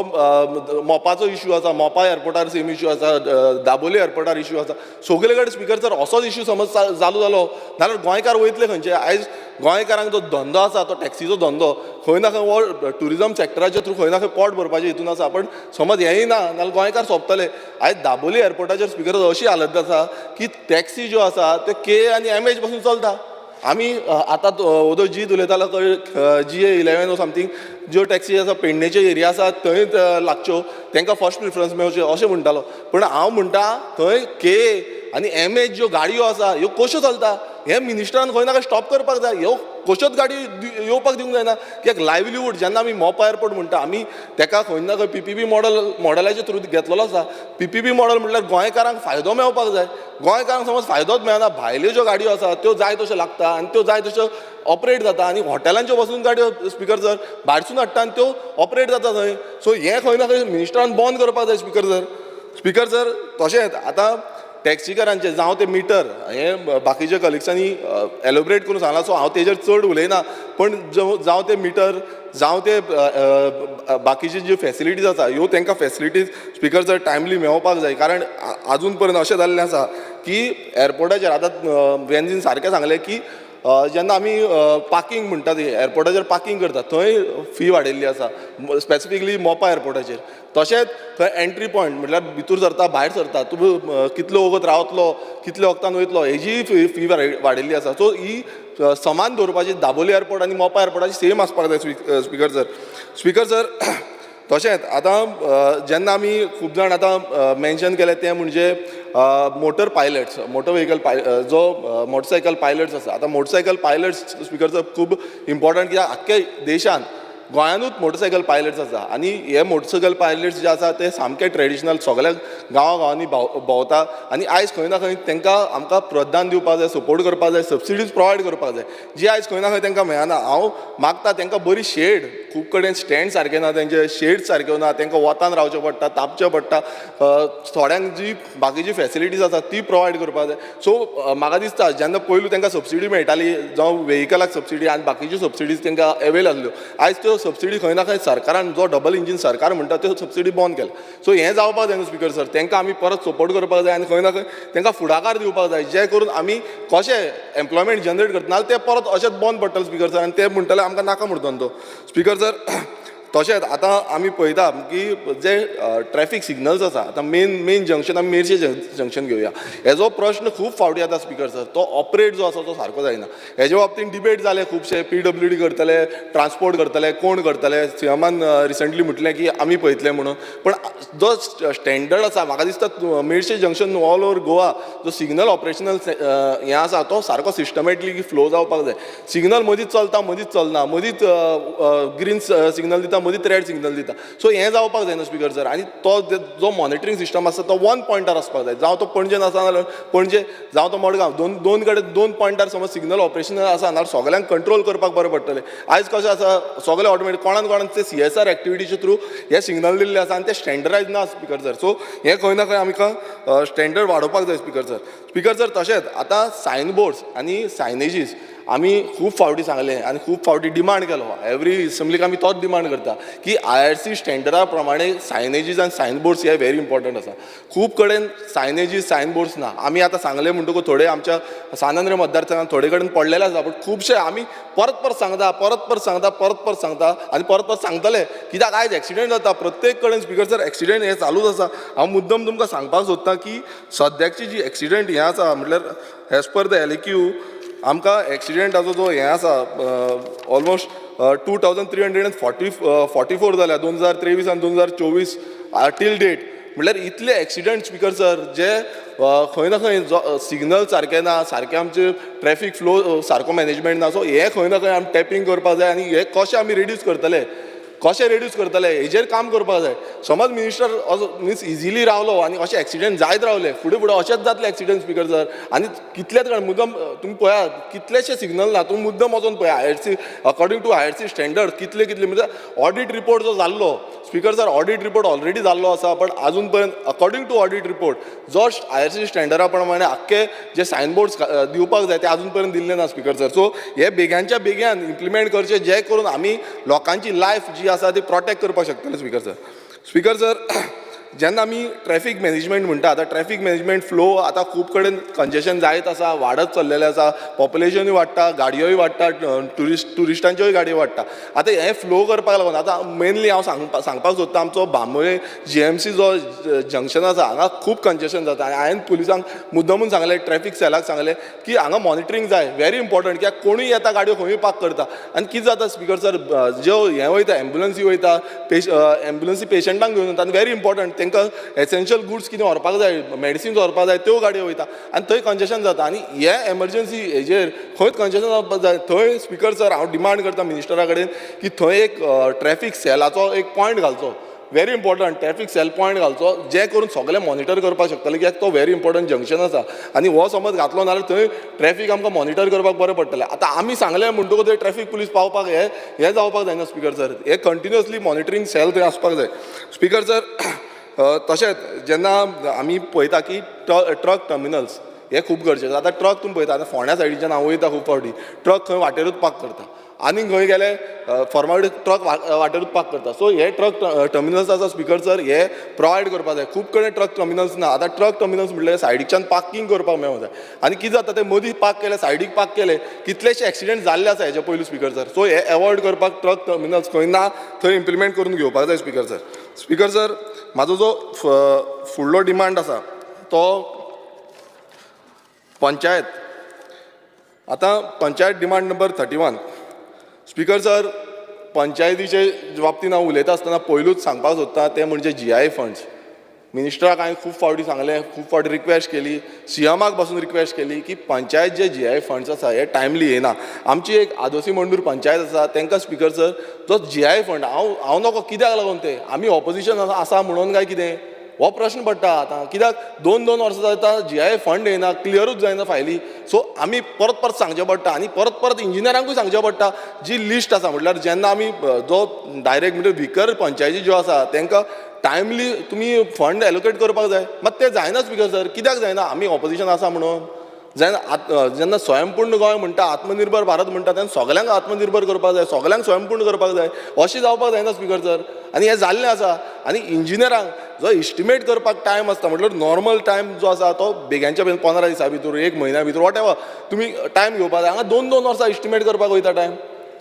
मोपाचो इश्यू आसा, मोपा एअरपोर्टार सेम इश्यू आसा, दाबोली एअरपोर्टार इश्यू आसा, सगळे कडेन स्पिकर सर असोच इश्यू समज चालू जालो जाल्यार गोंयकार वयतले खंयचे? आयज गोंयकारांक जो धंदो आसा तो टॅक्सीचो धंदो खंय ना खंय हो ट्युरिजम सॅक्टराच्या थ्रू खंय ना खंय पोट भरपाचें हितून आसा. पण समज हेंय ना जाल्यार गोंयकार सोंपतले. आयज दाबोली एअरपोर्टाचेर स्पिकर अशी हालत आसा की टॅक्सी ज्यो आसा त्यो के आनी एम एच पासून चलता. आमी आतां ओदो जीत उलयतालो GA 11 or something ज्यो टॅक्सी आसा पेडणेचे एरिया आसा थंय लागच्यो, तांकां फर्स्ट प्रिफरन्स मेळच्यो अशें म्हणटालो. पूण हांव म्हणटा थंय के आनी एम एच ज्यो गाडयो आसा ह्यो कश्यो चलता हें मिनिस्टरान खंय ना खंय स्टॉप करपाक जाय. ह्यो कश्योच गाडी येवपाक दिवंक जायना. कित्याक लायवलीहूड जेन्ना आमी मोपा एअरपोर्ट म्हणटा आमी तेका खंय ना खंय PPP model मॉडलाचे थ्रू घेतलेलो आसा. PPP model म्हटल्यार गोंयकारांक फायदो मेळपाक जाय. गोंयकारांक समज फायदोच मेळना, भायल्यो ज्यो गाडयो आसा त्यो जाय तश्यो लागता आनी त्यो जाय तश्यो ऑपरेट जाता आनी हॉटेलांच्यो बसून गाडयो स्पिकर सर भायरसून हाडटा आनी त्यो ऑपरेट जाता थंय. सो हें खंय ना खंय मिनिस्टरान बंद करपाक जाय स्पिकर सर. स्पिकर सर तशेंच आतां टॅक्सीकारांचे जावं ते मिटर हें बाकीच्या कलिग्सांनी एलोबरेट करून सांगलां, सो हांव तेजेर चड उलयना. पण जावं ते मिटर जावं ते बाकीचे ज्यो फेसिलिटीज आसा ह्यो तांकां फेसिलिटीज स्पिकर सर टायमली मेळोवपाक जाय. कारण आजून पर्यंत अशें जाल्लें आसा की एअरपोर्टाचेर आतां वेन्झीन सारकें सांगलें की जेन्ना आमी पार्कींग म्हणटा ती एअरपोर्टाचेर पार्कींग करता थंय फी वाडयल्ली आसा, स्पेसिफिकली मोपा एअरपोर्टाचेर. तशेंच थंय एंट्री पॉयंट म्हटल्यार भितूर सरता भायर सरता तूं कितलो वगत रावतलो कितले वखदान वयतलो हेजी फी वाडयल्ली आसा. सो ही समान दवरपाची दाबोली एअरपोर्ट आनी मोपा एअरपोर्टाची सेम आसपाक जाय स्पिकर सर. स्पिकर सर तशेंच आतां जेन्ना आमी खूब जाण आतां मेन्शन केलें तें म्हणजे मोटर पायलट्स, मोटर व्हेकल जो मोटरसायकल पायलट्स आसा. आतां मोटरसायकल पायलट्स स्पिकर सर खूब इम्पॉर्टंट, कित्याक आख्खे देशान गोंयानूच मोटरसायकल पायलट्स आसा आनी हे मोटरसायकल पायलट्स जे आसा ते सामके ट्रेडिशनल सगळ्या गांवा गांवांनी भोंवता आनी आयज खंय ना खंय तांकां आमकां प्रोत्साहन दिवपाक जाय, सपोर्ट करपाक जाय, सबसिडीज प्रोवायड करपाक जाय जी आयज खंय ना खंय तांकां मेळना. हांव मागता तांकां बरी शेड, खूब कडेन स्टँड सारके ना, तेंचे शेड सारक्यो ना, तांकां वतान रावचें पडटा, तापचें पडटा, थोड्यांक जी बाकीची फेसिलिटीज आसा ती प्रोवायड करपाक जाय. सो म्हाका दिसता जेन्ना पयलू तांकां सबसिडी मेळटाली जावं व्हेकलाक सबसिडी आनी बाकीच्यो सबसिडीज तांकां एवेल आसल्यो, आयज त्यो सबसिडी खंय ना खंय सरकारान जो डबल इंजीन सरकार म्हणटा त्यो सबसिडी बंद केल्या. सो हें जावपाक जायना स्पिकर सर, तांकां आमी परत सपोर्ट करपाक जाय आनी खंय ना खंय तांकां फुडाकार दिवपाक जाय जे करून आमी कशें एम्प्लॉयमेंट जनरेट करता, नाजाल्यार ते परत अशेंच बंद पडटले स्पिकर सर आनी ते म्हणटले आमकां नाका म्हूण धंदो. स्पिकर सर तशेंच आतां आमी पळयता की जे ट्रॅफिक सिग्नल्स आसा, आतां मेन जंक्शन आमी मेरशे जंक्शन घेवया, हेजो प्रश्न खूब फावटी येता स्पिकर सर, तो ऑपरेट जो आसा तो सारको जायना. हेजे बाबतीन डिबेट जाले खुबशे, PWD करतले, ट्रान्सपोर्ट करतले, कोण करतले, सीएमान रिसंटली म्हटलें की आमी पळयतले म्हणून, पण जो स्टँडर्ड आसा म्हाका दिसता Merces junction all over Goa जो सिग्नल ऑपरेशनल हें आसा तो सारको सिस्टमॅटिकली फ्लो जावपाक जाय. सिग्नल मदींच चलता, मदींच चलना, मदींच ग्रीन सिग्नल दिता, मदींच रेड सिग्नल दिता. सो हें जावपाक जायना स्पिकर सर. आनी तो जो मॉनिटरींग सिस्टम आसा तो वन पॉयंटार आसपाक जाय, जावं तो पणजेन आसा नाल्यार पणजे, जावं तो मडगांव, दोन कडेन दोन पॉयंटार समज सिग्नल ऑपरेशनल आसा नाल्यार सगळ्यांक कंट्रोल करपाक बरें पडटलें. आयज कशें आसा सगळें ऑटोमॅटीक कोणान कोणान ते CSR एक्टिविटीचे थ्रू हे सिग्नल दिल्ले आसा आनी ते स्टँडर्डायज ना स्पिकर सर. सो हें खंय ना खंय आमकां स्टँडर्ड वाडोवपाक जाय स्पिकर सर. स्पिकर सर तशेंच आतां सायन बोर्ड्स आनी सायनेजीस आमी खूब फावटी सांगलें आनी खूब फावटी डिमांड केलो, एवरी असेंब्लीक आमी तोच डिमांड करता की IRC स्टँडर्डा प्रमाणे सायनेजीस आनी सायन बोर्ड्स हे व्हेरी इम्पॉर्टंट आसा. खूब कडेन सायनेजीस सायन बोर्ड्स ना. आमी आतां सांगलें म्हणटकूच थोडे आमच्या सानंद्रे मतदारसंघात थोडे कडेन पडलेले आसा, पूण खुबशे आमी परत परत सांगता, परत परत सांगता, परत परत सांगता आनी परत परत सांगतले, कित्याक आयज एक्सिडेंट जाता प्रत्येक कडेन स्पिकर सर, एक्सिडेंट हे चालूच आसा. हांव मुद्दम तुमकां सांगपाक सोदता की सद्याची जी एक्सिडेंट हें आसा म्हटल्यार एज पर the LAQ आमकां एक्सिडेंटाचो जो हें आसा ऑलमोस्ट 2344 जाल्या 2023 आनी 2024 टील डेट. म्हणल्यार इतले एक्सिडंट स्पीकर सर जे खंय ना खंय सिग्नल सारके ना, सारके आमचे ट्रॅफिक फ्लो सारको मॅनेजमेंट ना. सो हे खंय ना खंय आमी टॅपींग करपाक जाय आनी हे कशें आमी रिड्यूस करतले, कशें रिड्यूस करतले हेजेर काम करपाक जाय. समज मिनिस्टर असो मिन्स इजिली रावलो आनी अशें एक्सिडंट जायत रावले फुडें फुडें अशेंच जातले एक्सिडंट स्पीकर सर. आनी कितलेच जाण मुद्दम तुमी पळयात कितलेशे सिग्नल ना, तुमी मुद्दम वचोन पळया IRC according to IRC standard कितले कितले म्हणजे ऑडिट रिपोर्ट जो जाल्लो speaker sir, audit report already जाल्लो आसा, बट आजून पर्यंत अकॉर्डिंग टू ऑडिट रिपोर्ट जो IRC स्टँडर्डा प्रमाणे आख्खे जे सायनबोर्ड्स दिवपाक जाय ते आजून पर्यंत दिल्ले ना स्पीकर सर. सो हे बेग्यांच्या बेग्यान इम्प्लिमेंट करचे जे करून आमी लोकांची लायफ जी आसा ती प्रोटेक्ट करपाक शकतले स्पीकर सर. स्पीकर सर जेन्ना आमी ट्रॅफिक मॅनेजमेंट म्हणटा, आतां ट्रॅफिक मॅनेजमेंट फ्लो आतां खूब कडेन कंजेशन जायत आसा, वाडत चल्लेलें आसा, पॉप्युलेशनूय वाडटा, गाडयोय वाडटा, ट्युरिस्टांच्योय गाडयो वाडटा. आतां हें फ्लो करपाक लागून आतां मेनली हांव सांगपाक सोदता आमचो बांबोळे GMC जो जंक्शन आसा हांगा खूब कंजेशन जाता. आनी हांवें पुलिसांक मुद्दमून सांगलें, ट्रॅफिक सेलाक सांगलें की हांगा मॉनिटरींग जाय, व्हेरी इम्पॉर्टंट, कित्याक कोणूय येता गाडयो खंयूय पार्क करता. आनी कितें जाता स्पीकर सर, ज्यो हें वयता एम्बुलन्सी वयता, एम्बुलन्सी पेशंटांक घेवन वता आनी व्हेरी इम्पॉर्टंट तांकां एसेन्शियल गुड्स कितें व्हरपाक जाय, मेडिसिन्स व्हरपाक जाय, त्यो गाडयो वयता आनी थंय कंजेशन जाता. आनी हे एमर्जन्सी हेजेर खंयच कंजेशन जावपाक जाय थंय स्पीकर सर हांव डिमांड करता मिनिस्टरा कडेन की थंय एक ट्रॅफिक सेलाचो एक पॉयंट घालचो, very important traffic cell point घालचो, जे करून सगळें मॉनिटर करपाक शकतले, कित्याक तो व्हेरी इम्पॉर्टंट जंक्शन आसा. आनी हो समज घातलो नाल्यार थंय ट्रॅफिक आमकां मॉनिटर करपाक बरें पडटलें. आतां आमी सांगलें म्हणटकूच थंय ट्रॅफिक पुलीस पावपाक हें जावपाक जायना स्पीकर सर, हे कंटिन्युअसली मॉनिटरींग सेल थंय आसपाक जाय स्पीकर सर. तशेंच जेन्ना आमी पळयता की ट्रक टर्मिनल्स हे खूब गरजेचें. आतां ट्रक तुमी पळयता, आतां फोंड्या सायडीच्यान हांव वयता खूब फावटी, ट्रक खंय वाटेरूच पार्क करता आनी खंय गेले फॉर्मालिटी ट्रक वाटेरूच पार्क करता. सो हे ट्रक टर्मिनल्स आसा स्पीकर सर, हे प्रोवायड करपाक जाय. खूब कडेन ट्रक टर्मिनल्स ना. आतां ट्रक टर्मिनल्स म्हणल्यार सायडीच्यान पार्किंग करपाक मेळोंक जाय आनी कितें जाता ते मदीं पार्क केले, सायडीक पार्क केले, कितलेशे एक्सिडंट जाल्ले आसा हेजे पयलू स्पीकर सर. सो हे एवॉयड करपाक ट्रक टर्मिनल्स खंय ना थंय इम्प्लिमेंट करून घेवपाक जाय स्पीकर सर. स्पीकर सर म्हाजो जो फुडलो डिमांड आसा तो पंचायत. आतां panchayat demand number 31 speaker sir, पंचायतीचे बाबतींत हांव उलयता आसतना पयलूच सांगपाक सोदता तें म्हणजे GI funds. मिनिस्टराक हांवें खूब फावटी सांगलें, खूब फावटी रिक्वेस्ट केली, सीएमाक पासून रिक्वेस्ट केली की पंचायत जे GI funds आसा हे टायमली येना. आमची एक आदोसी मंडूर पंचायत आसा तांकां स्पीकर सर जो GI fund हांव नको कित्याक लागून ते आमी ऑपोजिशन आसा म्हणून काय कितें हो प्रश्न पडटा आतां, कित्याक 2-2 वर्सां जाता GI fund येना, क्लियरूच जायना फायली. सो आमी परत परत सांगचें पडटा आनी परत परत इंजिनियरांकूय सांगचें पडटा. जी लिस्ट आसा म्हटल्यार जेन्ना आमी जो डायरेक्ट म्हणजे विकर पंचायती ज्यो आसा तांकां टायमली तुमी फंड एलोकेट करपाक जाय, मात तें जायना स्पीकर सर. कित्याक जायना? आमी ऑपोजिशन आसा म्हणून जायना. जेन्ना स्वयंपूर्ण गोंय म्हणटा, आत्मनिर्भर भारत म्हणटा, तेन्ना सगल्यांक आत्मनिर्भर करपाक जाय, सगल्यांक स्वयंपूर्ण करपाक जाय, अशें जावपाक जायना स्पीकर सर. आनी हें जाल्लें आसा. आनी इंजिनियरांक जो इस्टिमेट करपाक टायम आसता म्हटल्यार नॉर्मल टायम जो आसा तो बेग्यांच्या बेगीन 15 दिसां भितर, 1 म्हयन्या भितर, what ever तुमी टायम घेवपाक जाय. हांगा 2-2 वर्सां इस्टिमेट करपाक वयता टायम.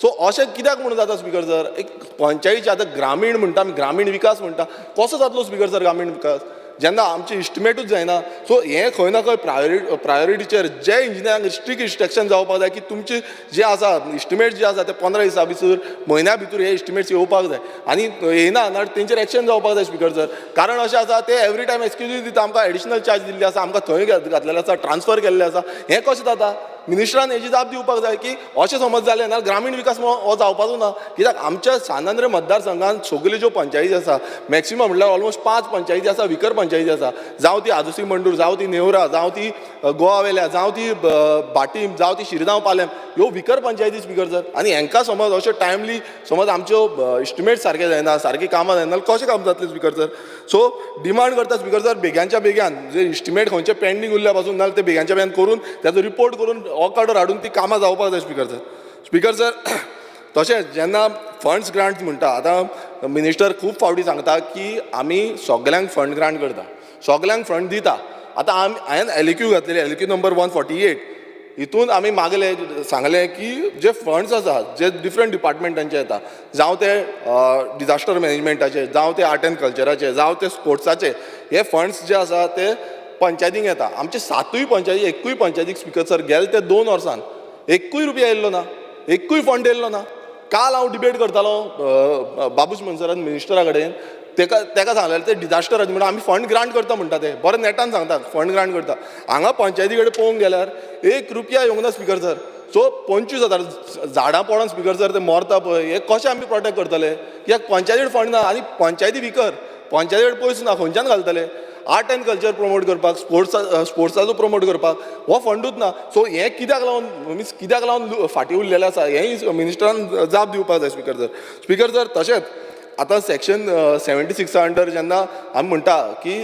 सो अशें कित्याक म्हणून जाता स्पीकर सर? एक पंचायतीचे आतां ग्रामीण म्हणटा आमी, ग्रामीण विकास म्हणटा, कसो जातलो स्पीकर सर ग्रामीण विकास जेन्ना आमचे इस्टिमेटूच जायना? सो हें खंय ना खंय प्रायोरिटीचेर जे इंजिनियरांक स्ट्रिक्ट इन्स्ट्रक्शन जावपाक जाय की तुमचे जे आसा इस्टिमेट जे आसा ते 15 दिसां भितर, म्हयन्या भितर हे इस्टिमेट्स येवपाक जाय आनी येयना नाल्यार तेंचेर एक्शन जावपाक जाय स्पीकर सर. कारण अशें आसा ते एवरी टायम एक्सक्यूज दिता, आमकां एडिशनल चार्ज दिल्ली आसा, आमकां थंय घातलेलें आसा, ट्रान्सफर केल्लें आसा. हें कशें जाता? मिनिस्टरान हेजी जाप दिवपाक जाय की अशें समज जालें ना ग्रामीण विकास हो जावपाचो ना. कित्याक आमच्या सांत आंद्रे मतदारसंघात सगल्यो ज्यो पंचायती आसा मॅक्सिमम म्हटल्यार ऑलमोस्ट 5 पंचायती आसा, विकर पंचायती आसा, जावं ती आदोसी मंडूर, जावं ती नेवरा, जावं ती गोवा वेल्या, जावं ती भाटीम, जावं ती शिरगांव पालेम, ह्यो विकर पंचायती स्पीकर सर. आनी हेंकां समज अश्यो टायमली समज आमच्यो इस्टिमेट सारके जायना, सारकी कामां जायना, कशें काम जातलें स्पीकर सर? सो डिमांड करता स्पीकर सर बेग्यांच्या बेग्यान जे इस्टिमेट खंयचे पेंडींग उरल्या पासून नाल्यार ते बेग्यांच्या बेग्यान करून ताजो रिपोर्ट करून ऑर्डर हाडून ती कामां जावपाक जाय स्पीकर सर. स्पीकर सर तशेंच जेन्ना फंड्स ग्रांट म्हणटा, आतां मिनिस्टर खूब फावटी सांगता की आमी सगल्यांक फंड ग्रांट करता, सगल्यांक फंड दिता. आतां आमी हांवें LAQ घातलेली, LAQ number 148, हितून आमी मागले सांगलें की जे फंड्स आसा जे डिफरंट डिपार्टमेंटांचे येता, जावं ते डिजास्टर मॅनेजमेंटाचे, जावं ते आर्ट एंड कल्चराचे, जावं ते स्पोर्ट्साचे, हे फंड्स जे आसा ते पंचायतींक येता. आमचे 7 पंचायती, एकूय पंचायतीक स्पीकर सर गेले ते 2 वर्सान एकूय रुपया येयल्लो ना, एकूय फंड येयल्लो ना. काल हांव डिबेट करतालो बाबूश मोन्सेरात मिनिस्टरा कडेन, तेका सांगलेलें ते डिजास्टर म्हणून आमी फंड ग्रांट करता म्हणटा, ते बरें नेटान सांगता फंड ग्रांट करता. हांगा पंचायती कडेन पळोवंक गेल्यार 1 रुपया येवंक ना स्पीकर सर. सो 25,000 झाडां पडोन स्पीकर सर ते मरता पळय, हे कशें आमी प्रोटेक्ट करतले? कित्याक पंचायतीन फंड ना आनी पंचायती विकर, पंचायती कडेन पयसो ना, खंयच्यान घालतले? आर्ट एंड कल्चर प्रमोट करपाक, स्पोर्ट्साचो प्रमोट करपाक हो फंडूच ना. सो हें कित्याक लागून मिन्स कित्याक लागून फाटीं उरलेलें आसा हेंय मिनिस्टरान जाप दिवपाक जाय स्पीकर सर. स्पीकर सर तशेंच आतां सेक्शन 76 अंडर जेन्ना आमी म्हणटा की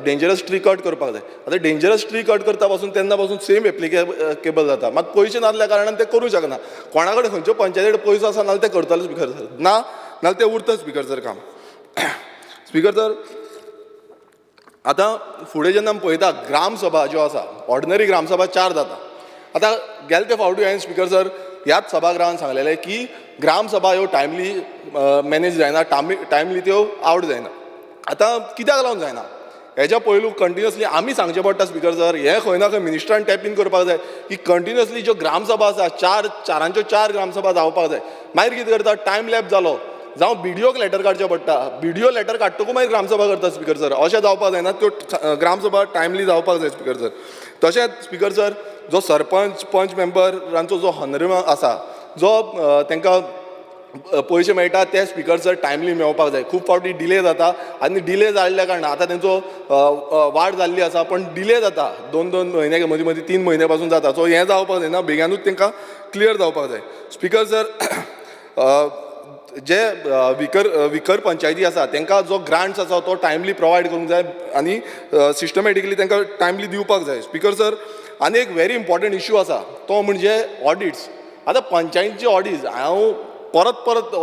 डेंजरस ट्री कट करपाक जाय, आतां डेंजरस ट्री कट करता पासून तेन्ना पासून सेम एप्लिकेबल जाता, मात पयशे नासल्या कारणान ते करूं शकना. कोणा कडेन खंयच्यो पंचायती कडेन पयसो आसा नाल्यार ते करतले स्पीकर सर, ना नाल्यार ते उरता स्पीकर सर काम. स्पीकर सर आतां फुडें जेन्ना आमी पळयता ग्रामसभा ज्यो आसा, ऑर्डिनरी ग्रामसभा 4 जाता. आतां गेले ते फावटी हांवें स्पीकर सर ह्याच सभागृहान सांगलेलें की ग्रामसभा ह्यो टायमली मॅनेज जायना, टायमली त्यो आवट जायना. आतां कित्याक लागून जायना हेज्या पयलू कंटिन्युअसली आमी सांगचें पडटा स्पीकर सर, हें खंय ना खंय मिनिस्टरान टॅप इन करपाक जाय की कंटिन्युअसली ज्यो ग्रामसभा आसा 4 4 ग्रामसभा जावपाक जाय. मागीर कितें करता, टायम लॅप जालो जावं बीडीओक लेटर काडचें पडटा, बीडीओ लेटर काडटकूच मागीर ग्रामसभा करता स्पीकर सर. अशें जावपाक जायना, त्यो ग्रामसभा टायमली जावपाक जाय स्पीकर सर. तशेंच स्पीकर सर जो सरपंच पंच मेंबरांचो जो हनर आसा, जो तांकां पयशे मेळटा ते स्पीकर सर टायमली मेळपाक जाय. खूब फावटी डिले जाता आनी डिले जाल्ल्या कारणान आतां तेंचो वाड जाल्ली आसा, पण डिले जाता 2-2 म्हयने, मदीं मदीं 3 म्हयने पासून जाता. सो हें जावपाक जायना, बेग्यानूच तांकां क्लियर जावपाक जाय. स्पीकर सर जे विकर पंचायती आसा तांकां जो ग्रांट्स आसा तो टायमली प्रोवायड करूंक जाय आनी सिस्टमॅटिकली तांकां टायमली दिवपाक जाय. स्पीकर सर आनी एक व्हेरी इम्पॉर्टंट इश्यू आसा तो म्हणजे ऑडिट्स. आतां पंचायतीचे ऑडिट्स हांव परत परत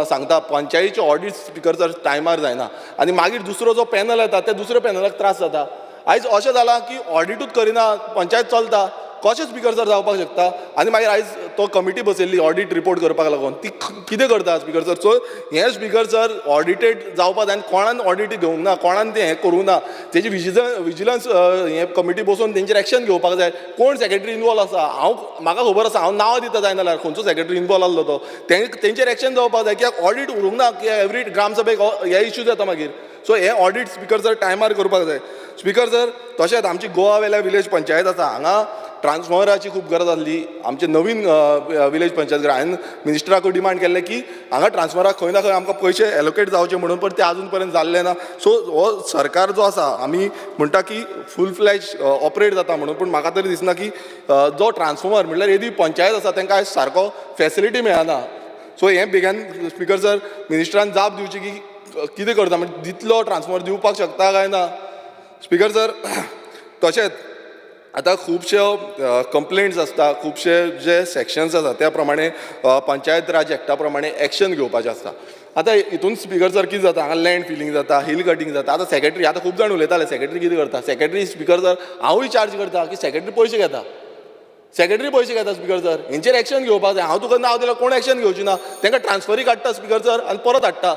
सांगता, पंचायतीचे ऑडिट्स स्पीकर सर टायमार जायना आनी मागीर दुसरो जो पॅनल येता त्या दुसऱ्या पॅनलाक त्रास जाता. आयज अशें जालां की ऑडिटूच करिना, पंचायत चलता, कशें स्पीकर सर जावपाक शकता? आनी मागीर आयज तो कमिटी बसयल्ली ऑडीट रिपोर्ट करपाक लागून, ती कितें करता स्पीकर सर? सो हें स्पीकर सर ऑडिटेड जावपाक जाय आनी कोणान ऑडीट घेवंक ना, कोणान तें हें करूंक ना, तेजी विजिलन्स हें कमिटी बसोवन तेंचेर एक्शन घेवपाक जाय. कोण सेक्रेटरी इनवॉल्व आसा हांव म्हाका खबर आसा, हांव नांव दिता जायना जाल्यार खंयचो सेक्रेटरी इनवॉल्व आसलो तो, तेंचेर एक्शन जावपाक जाय. कित्याक ऑडीट उरूंक ना की एवरी ग्रामसभेक हे इश्यूज येता मागीर. सो हे ऑडीट स्पीकर सर टायमार करपाक जाय. स्पीकर सर तशेंच आमची गोवा वेल्या विलेज पंचायत आसा, हांगा ट्रान्सफॉर्मराची खूब गरज आसली. आमचे नवीन विलेज पंचायत हांवें मिनिस्टराकूय डिमांड केल्लें की हांगा ट्रान्सफॉर्मराक खंय ना खंय आमकां पयशे एलोकेट जावचे म्हणून, पण ते आजून पर्यंत जाल्ले ना. सो हो सरकार जो आसा आमी म्हणटा की फूल फ्लॅज ऑपरेट जाता म्हणून, पूण म्हाका तरी दिसना की जो ट्रान्सफॉर्मर म्हणल्यार येदी पंचायत आसा तांकां आयज सारको फॅसिलिटी मेळना. सो हें बेगीन स्पीकर सर मिनिस्टरान जाप दिवची की कितें करता, म्हणजे दितलो ट्रान्सफॉर्मर दिवपाक शकता काय ना. स्पीकर सर तशेंच आतां खुबश्यो कंप्लेंट्स आसता, खुबशे जे सेक्शन्स आसा त्या प्रमाणे पंचायत राज एक्टा प्रमाणे एक्शन घेवपाचें आसता. आतां हितून स्पीकर सर कितें जाता, हांगा लँड फिलींग जाता, हिल कटींग जाता. आतां सेक्रेटरी, आतां खूब जाण उलयताले सेक्रेटरी कितें करता, सेक्रेटरी स्पीकर सर हांवूय चार्ज करता की सेक्रेटरी पयशे घेता, सेक्रेटरी पयशे घेता स्पीकर सर, हेंचेर एक्शन घेवपाक जाय. हांव तुका नांव दिल्यार कोण एक्शन घेवची ना, तांकां ट्रान्सफरी काडटा स्पीकर सर आनी परत हाडटा.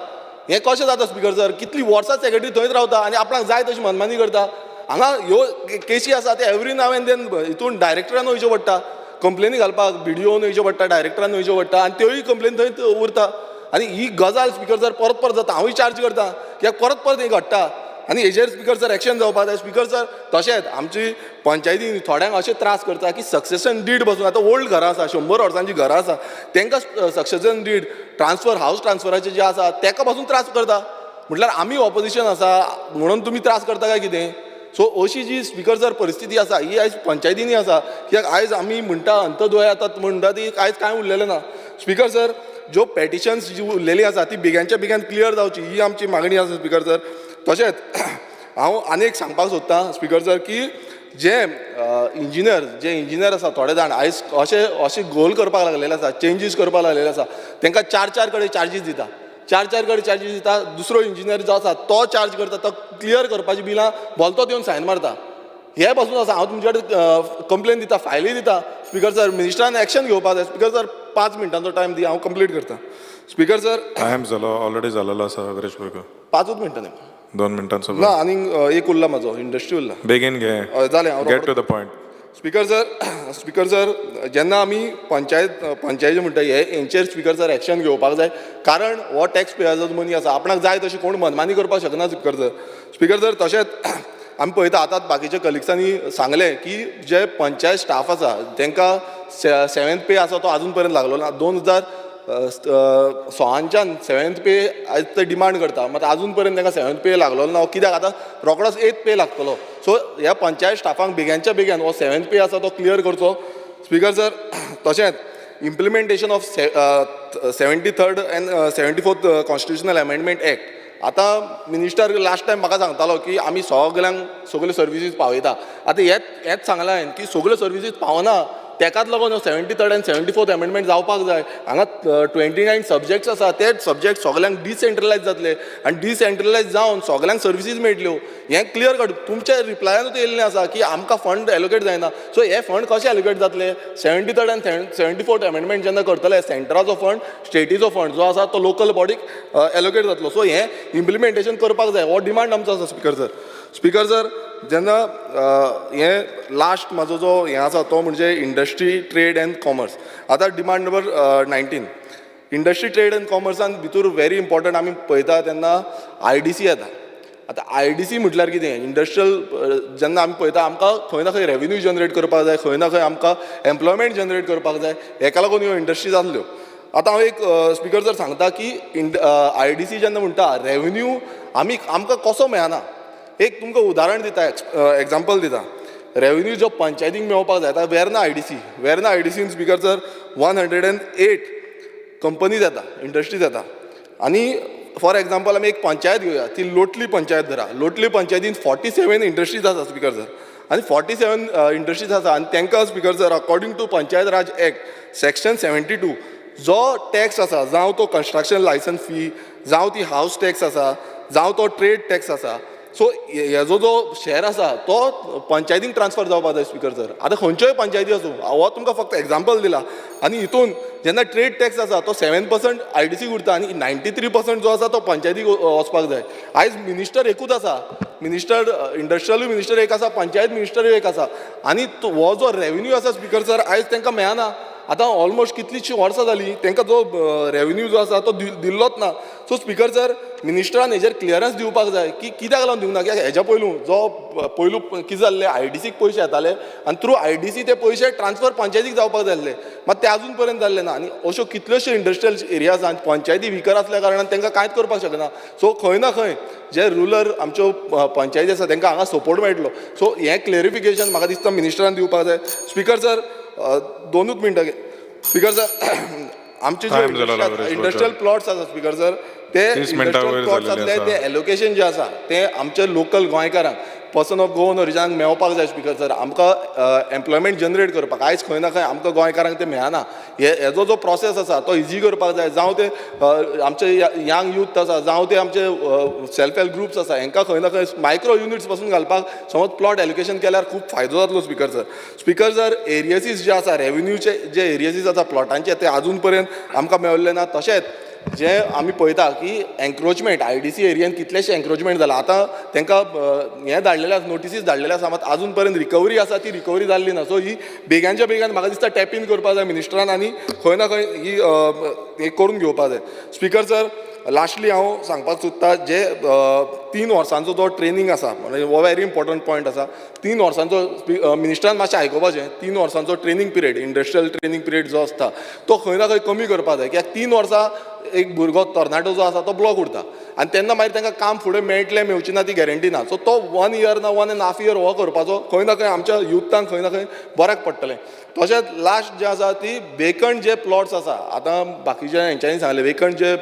हें कशें जाता स्पीकर सर? कितली वर्सां सेक्रेटरी थंयच रावता आनी आपणाक जाय तशी मनमानी करता. हांगा ह्यो केशी आसा ते एवरी नाव एंड then हितून डायरेक्टरान वयचें पडटा कंप्लेनी घालपाक, बीडीओन वयचें पडटा, डायरेक्टरान वयचें पडटा आनी त्योय कंप्लेन थंयच उरता. आनी ही गजाल स्पीकर सर परत परत जाता. हांवूय चार्ज करता कित्याक परत परत हें घडटा आनी हेजेर स्पीकर सर एक्शन जावपाक जाय. स्पीकर सर तशेंच आमची पंचायतीन थोड्यांक अशें त्रास करता की सक्सेशन did बसून, आतां ओल्ड घरां आसा, 100 वर्सांची घरां आसा, तांकां सक्सेशन did transfer house ट्रान्सफराचे जे आसा ताका पासून त्रास करता. म्हटल्यार आमी ऑपोजिशन आसा म्हणून तुमी त्रास करता काय कितें? सो अशी जी स्पीकर सर परिस्थिती आसा ही आयज पंचायतींनी आसा. कित्याक आयज आमी म्हणटा अंतदोय आतां म्हणटा ती आयज कांय उरलेलें ना. स्पीकर सर ज्यो पेटिशन्स जी उरलेली आसा ती बेग्यांच्या बेग्यान क्लियर जावची ही आमची मागणी आसा स्पीकर सर. तशेंच हांव आनी एक सांगपाक सोदतां स्पीकर सर की जे इंजिनियर आसा थोडे जाण आयज अशे अशे गोल करपाक लागलेले आसा, चेंजीस करपाक लागलेले आसा, तांकां 4-4 कडेन चार्जीस दिता, 4-4 कडेन चार्जीस दिता. दुसरो इंजिनियर जो आसा तो चार्ज करता, तो क्लियर करपाची बिलां भलतोच येवन सायन मारता. हे पासून आसा हांव तुमचे कडेन कंप्लेन दिता, फायली दिता स्पीकर सर. मिनिस्टरान एक्शन घेवपाक जाय. स्पीकर सर 5 मिनटांचो टायम दी, हांव कंप्लीट करता. स्पीकर सर टायम जालो, ऑलरेडी जालेलो आसा विरेश बोरकर. 5 मिनटां न्ही, 2 मिनटांचो ना आनीक एक उरला म्हाजो, इंडस्ट्री उरला. बेगीन घे, जालें, get to the point. Speaker sir जेन्ना आमी पंचायती म्हणटा हे हेंचेर स्पीकर सर एक्शन घेवपाक जाय, कारण हो टॅक्स पेयर्साचो मनी आसा, आपणाक जाय तशी कोण मनमानी करपाक शकना स्पीकर सर. तशेंच आमी पळयता आतां बाकीच्या कलिग्सांनी सांगलें की जे पंचायत स्टाफ आसा तांकां सेवेंथ पे आसा तो आजून पर्यंत लागलो ना. 2016च्यान सेवेंथ पे आयज ते डिमांड करता, मात आजून पर्यंत तांकां सेवेंथ पे लागलो ना. कित्याक आतां रोकडोच एथ पे लागतलो. सो ह्या पंचायत स्टाफांक बेग्यांच्या बेग्यान हो सेवेंथ पे आसा तो क्लियर करचो स्पीकर सर. तशेंच implementation of 73rd and 74th constitutional amendment act. आतां मिनिस्टर लास्ट टायम म्हाका सांगतालो की आमी सगल्यांक सगल्यो सर्विसीस पावयता. आतां हेंच सांगलां हांवें की सगल्यो सर्विसीस पावना, तेकाच लागून 73rd and 74th amendment जावपाक जाय. हांगा 29 सब्जेक्ट्स आसा, ते सब्जेक्ट सगल्यांक डिसेंट्रलायज जातले आनी डिसेंट्रलायज जावन सगल्यांक सर्विसीस मेळटल्यो. हें क्लियर कट तुमच्या रिप्लायानूच येयल्लें आसा की आमकां फंड एलोकेट जायना. सो हे फंड कशे एलोकेट जातले? 73rd and 74th amendment जेन्ना करतले, सेंटराचो फंड स्टेटीचो फंड जो आसा तो लोकल बॉडीक एलोकेट जातलो. सो हें इम्प्लिमेंटेशन करपाक जाय, हो डिमांड आमचो आसा स्पीकर सर. स्पीकर सर जेन्ना हें लास्ट म्हाजो जो हें आसा तो म्हणजे इंडस्ट्री ट्रेड एंड कॉमर्स. आतां demand number 19 industry trade and कॉमर्सान भितर व्हेरी इम्पॉर्टंट आमी पळयता तेन्ना IDC येता. आतां IDC म्हटल्यार कितें? इंडस्ट्रियल जेन्ना आमी पळयता आमकां खंय ना खंय रेवेन्यू जनरेट करपाक जाय, खंय ना खंय आमकां एम्प्लॉयमेंट जनरेट करपाक जाय, हेका लागून ह्यो इंडस्ट्रीज आसल्यो. आतां हांव एक स्पीकर सर सांगता की IDC जेन्ना म्हणटा रेवेन्यू आमी आमकां कसो मेळना, एक तुमकां उदाहरण दिता, एग्जाम्पल दिता. रेवेन्यू जो पंचायतीक मेळोवपाक जाय, आतां वेर्ना IDC, Verna IDCन स्पीकर सर 108 कंपनीज येता, इंडस्ट्रीज येता. आनी फॉर एग्जाम्पल आमी एक पंचायत घेवया, ती लोटली पंचायत धरा. लोटली पंचायतीन 47 इंडस्ट्रीज आसा स्पीकर सर, आनी 47 इंडस्ट्रीज आसा आनी तांकां speaker sir according to Panchayat Raj act section 72 जो टॅक्स आसा, जावं तो कन्स्ट्रक्शन लायसन्स फी, जावं ती हावस टॅक्स आसा, जावं तो ट्रेड टॅक्स आसा, सो हेजो जो शेर आसा तो पंचायतीक ट्रान्सफर जावपाक जाय स्पीकर सर. आतां खंयच्योय पंचायती आसूं, हो तुमकां फक्त एग्जाम्पल दिला. आनी हितून जेन्ना ट्रेड टॅक्स आसा तो 7% IDC उरता आनी 93% जो आसा तो पंचायतीक वचपाक जाय. आयज मिनिस्टर एकूच आसा, मिनिस्टर इंडस्ट्रियलूय मिनिस्टर एक आसा, पंचायत मिनिस्टरूय एक आसा, आनी हो जो रेवेन्यू आसा स्पीकर सर आयज तांकां मेळना. आतां ऑलमोस्ट कितलींशीं वर्सां जालीं तांकां जो रेवेन्यू जो आसा तो दिल्लोच ना. सो स्पीकर सर मिनिस्टरान हेजेर क्लियरन्स दिवपाक जाय की कित्याक लागून दिवंक ना. कित्याक हेज्या पयलू जो पयलू कितें जाल्लें, IDCक पयशे येताले आनी थ्रू IDC ते पयशे ट्रान्सफर पंचायतीक जावपाक जाय आसले, मात ते आजून पर्यंत जाल्ले ना. आनी अश्यो कितल्योश्यो इंडस्ट्रियल एरिया आसा आनी पंचायती विकर आसल्या कारणान तांकां कांयच करपाक शकना. सो खंय ना खंय जे रुरल आमच्यो पंचायती आसा तांकां हांगा सपोर्ट मेळटलो. सो हें क्लेरिफिकेशन म्हाका दिसता मिनिस्टरान दिवपाक जाय. स्पीकर सर दोनूच मिनटां. स्पीकर सर आमचे जे इंडस्ट्रियल प्लॉट्स आसा स्पीकर सर, ते इंडस्ट्रियल प्लॉट्स आसले ते एलोकेशन जे आसा ते आमचे लोकल गोंयकारांक पर्सन ऑफ गोवन ओरिजिनाक मेळपाक जाय स्पीकर सर. आमकां एम्प्लॉयमेंट जनरेट करपाक आयज खंय ना खंय आमकां गोंयकारांक ते मेळना. हेजो जो प्रोसेस आसा तो इजी करपाक जाय. जावं ते आमचे यंग यूथ आसा, जावं ते आमचे सेल्फ हेल्प ग्रुप्स आसा, हेंकां खंय ना खंय मायक्रो युनिट्स पासून घालपाक समज प्लॉट एलोकेशन केल्यार खूब फायदो जातलो स्पीकर सर. स्पीकर सर एरियसीस जे आसा, रेवेन्यूचे जे एरियसीस आसा प्लॉटांचे ते आजून पर्यंत आमकां मेळिल्ले ना. तशेंच जे आमी पळयता की एन्क्रोचमेंट IDC एरियेन कितलेशे एन्क्रोचमेंट जाला, आतां तांकां हें धाडलेलें आसा, नोटिसीस धाडलेले आसा, मात आजून पर्यंत रिकवरी आसा ती रिकवरी जाल्ली ना. सो ही बेग्यांच्या बेगान म्हाका दिसता टॅप इन करपाक जाय मिनिस्टरान आनी खंय ना खंय ही हें करून घेवपाक जाय. स्पीकर सर लास्टली हांव सांगपाक सोदता जे 3 वर्सांचो जो ट्रेनींग आसा, म्हणजे हो व्हेरी इम्पॉर्टंट पॉयंट आसा. 3 वर्सांचो मिनिस्टरान मातशें आयकुपाचें, 3 वर्सांचो training period, industrial training period जो आसता तो खंय ना खंय कमी करपाक जाय. कित्याक 3 वर्सां एक भुरगो तरणाटो जो आसा तो ब्लॉक उरता आनी तेन्ना मागीर तांकां काम फुडें मेळटलें मेळचें ना ती गॅरंटी ना. सो तो 1 इयर ना 1.5 इयर हो करपाचो खंय ना खंय आमच्या युथांक खंय ना खंय बऱ्याक पडटलें. तशेंच लास्ट जे आसा ती वेकंट जे प्लॉट्स आसा, आतां बाकीच्या हेंच्यांनी सांगलें वेकंट जे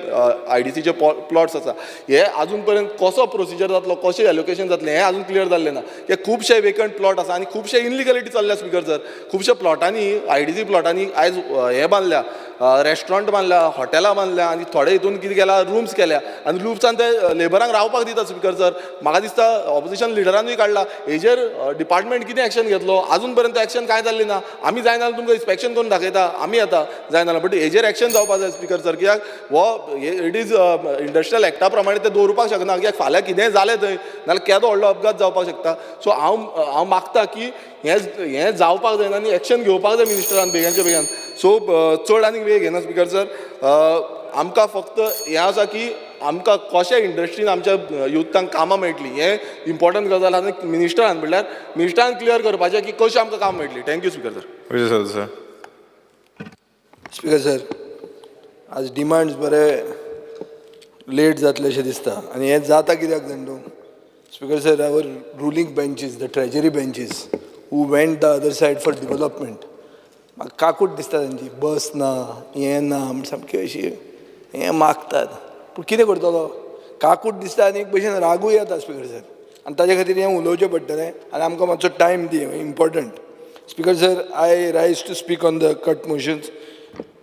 IDCचे प्लॉट्स आसा हे आजून पर्यंत कसो प्रोसिजर जातलो, कशें एलोकेशन जातलें हें आजून क्लियर जाल्लें ना. हे खुबशे वेकंट प्लॉट आसा आनी खुबशे इनलिगलिटी चल्ल्या स्पीकर सर. खुबशे प्लॉटांनी IDC प्लॉटांनी आयज हें बांदल्या, रेस्टॉरंट बांदल्या, हॉटेलां बांदल्या आनी थोडे हितून कितें केला, रुम्स केल्या आनी रुम्सान ते लेबरांक रावपाक दिता. स्पिकर सर, म्हाका दिसता ऑपोजिशन लिडरानूय काडला हेजेर. डिपार्टमेंट कितें एक्शन घेतलो? आजून पर्यंत एक्शन कांय जाल्लें ना. आमी जायना जाल्यार तुमकां इन्स्पेक्शन करून दाखयता आमी येता जायना जाल्यार, बट हेजेर एक्शन जावपा जाय स्पिकर सर, कित्याक हो it is industrial एक्टा प्रमाणे ते दवरुपाक शकना, कित्याक फाल्यां कितेंय जालें थंय नाल्यार केदो व्हडलो अपघात जावपाक शकता. सो हांव मागता की हें जावपाक जायना आनी एक्शन घेवपाक जाय मिनिस्टरान बेगानच्या बेगान. सो चड आनीक वेळ घेना स्पिकर सर. आमकां फक्त हें आसा की आमकां कशें इंडस्ट्रीन आमच्या युथांक कामां मेळटलीं हें इम्पॉर्टंट गजाल आसा आनी मिनिस्टरान म्हणल्यार मिनिस्टरान क्लियर करपाचें की कशें आमकां काम मेळटलीं. Thank you speaker sir. Vijay sir. Speaker sir, आज डिमांड्स बरे लेट जातले अशें दिसता आनी हें जाता कित्याक जाण तूं speaker sir, our ruling benches, the treasury benches who went the other side for development, म्हाका काकूट दिसता तेंची. बस ना, हें ना म्हण सामकी अशी हें मागतात, पूण कितें करतलो, काकूट दिसता आनी एक भशेन रागूय येता स्पिकर सर, आनी ताजे खातीर हें उलोवचें पडटलें आनी आमकां मातसो time the, important. Speaker sir, I rise to speak on the cut motions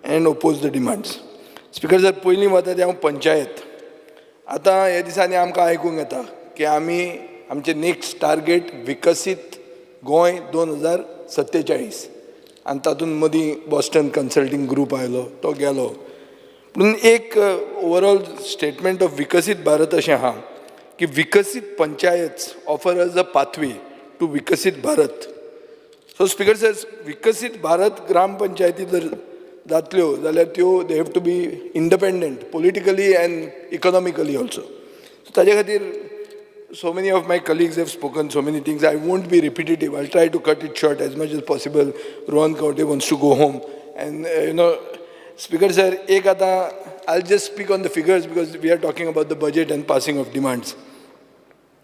and oppose the demands. Speaker sir, पयलीं वता तें हांव पंचायत. आतां हे दिसांनी आमकां आयकूंक येता की आमी आमचें नेक्स्ट टार्गेट विकसीत गोंय 2047, आनी तातूंत मदीं बॉस्टन कन्सल्टींग ग्रूप आयलो, तो गेलो. पूण एक ओवरऑल स्टेटमेंट ऑफ विकसीत भारत अशें आहा की Viksit panchayat offer us a pathway to Viksit Bharat. So speaker sir, Viksit Bharat gram पंचायती जर जातल्यो जाल्यार त्यो they have to be independent politically and economically also. So ताजे खातीर so many of my colleagues have spoken so many things. I won't be repetitive. I'll try to cut it short as much as possible. Rohan Khaunte wants to go home. And you know, Speaker sir, ek ata, I'll just speak on the figures because we are talking about the budget and passing of demands.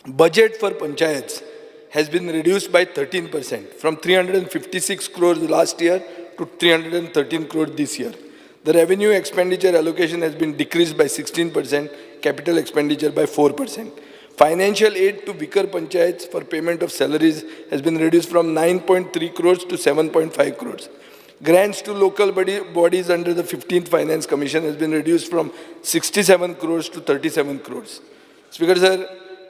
Budget for panchayats has been reduced by 13% from 356 crores last year to 313 crores this year. The revenue expenditure allocation has been decreased by 16%, capital expenditure by 4%. Financial aid to weaker panchayats for payment of salaries has been reduced from 9.3 crores to 7.5 crores. Grants to local bodies under the 15th Finance Commission has been reduced from 67 crores to 37 crores. Speaker sir,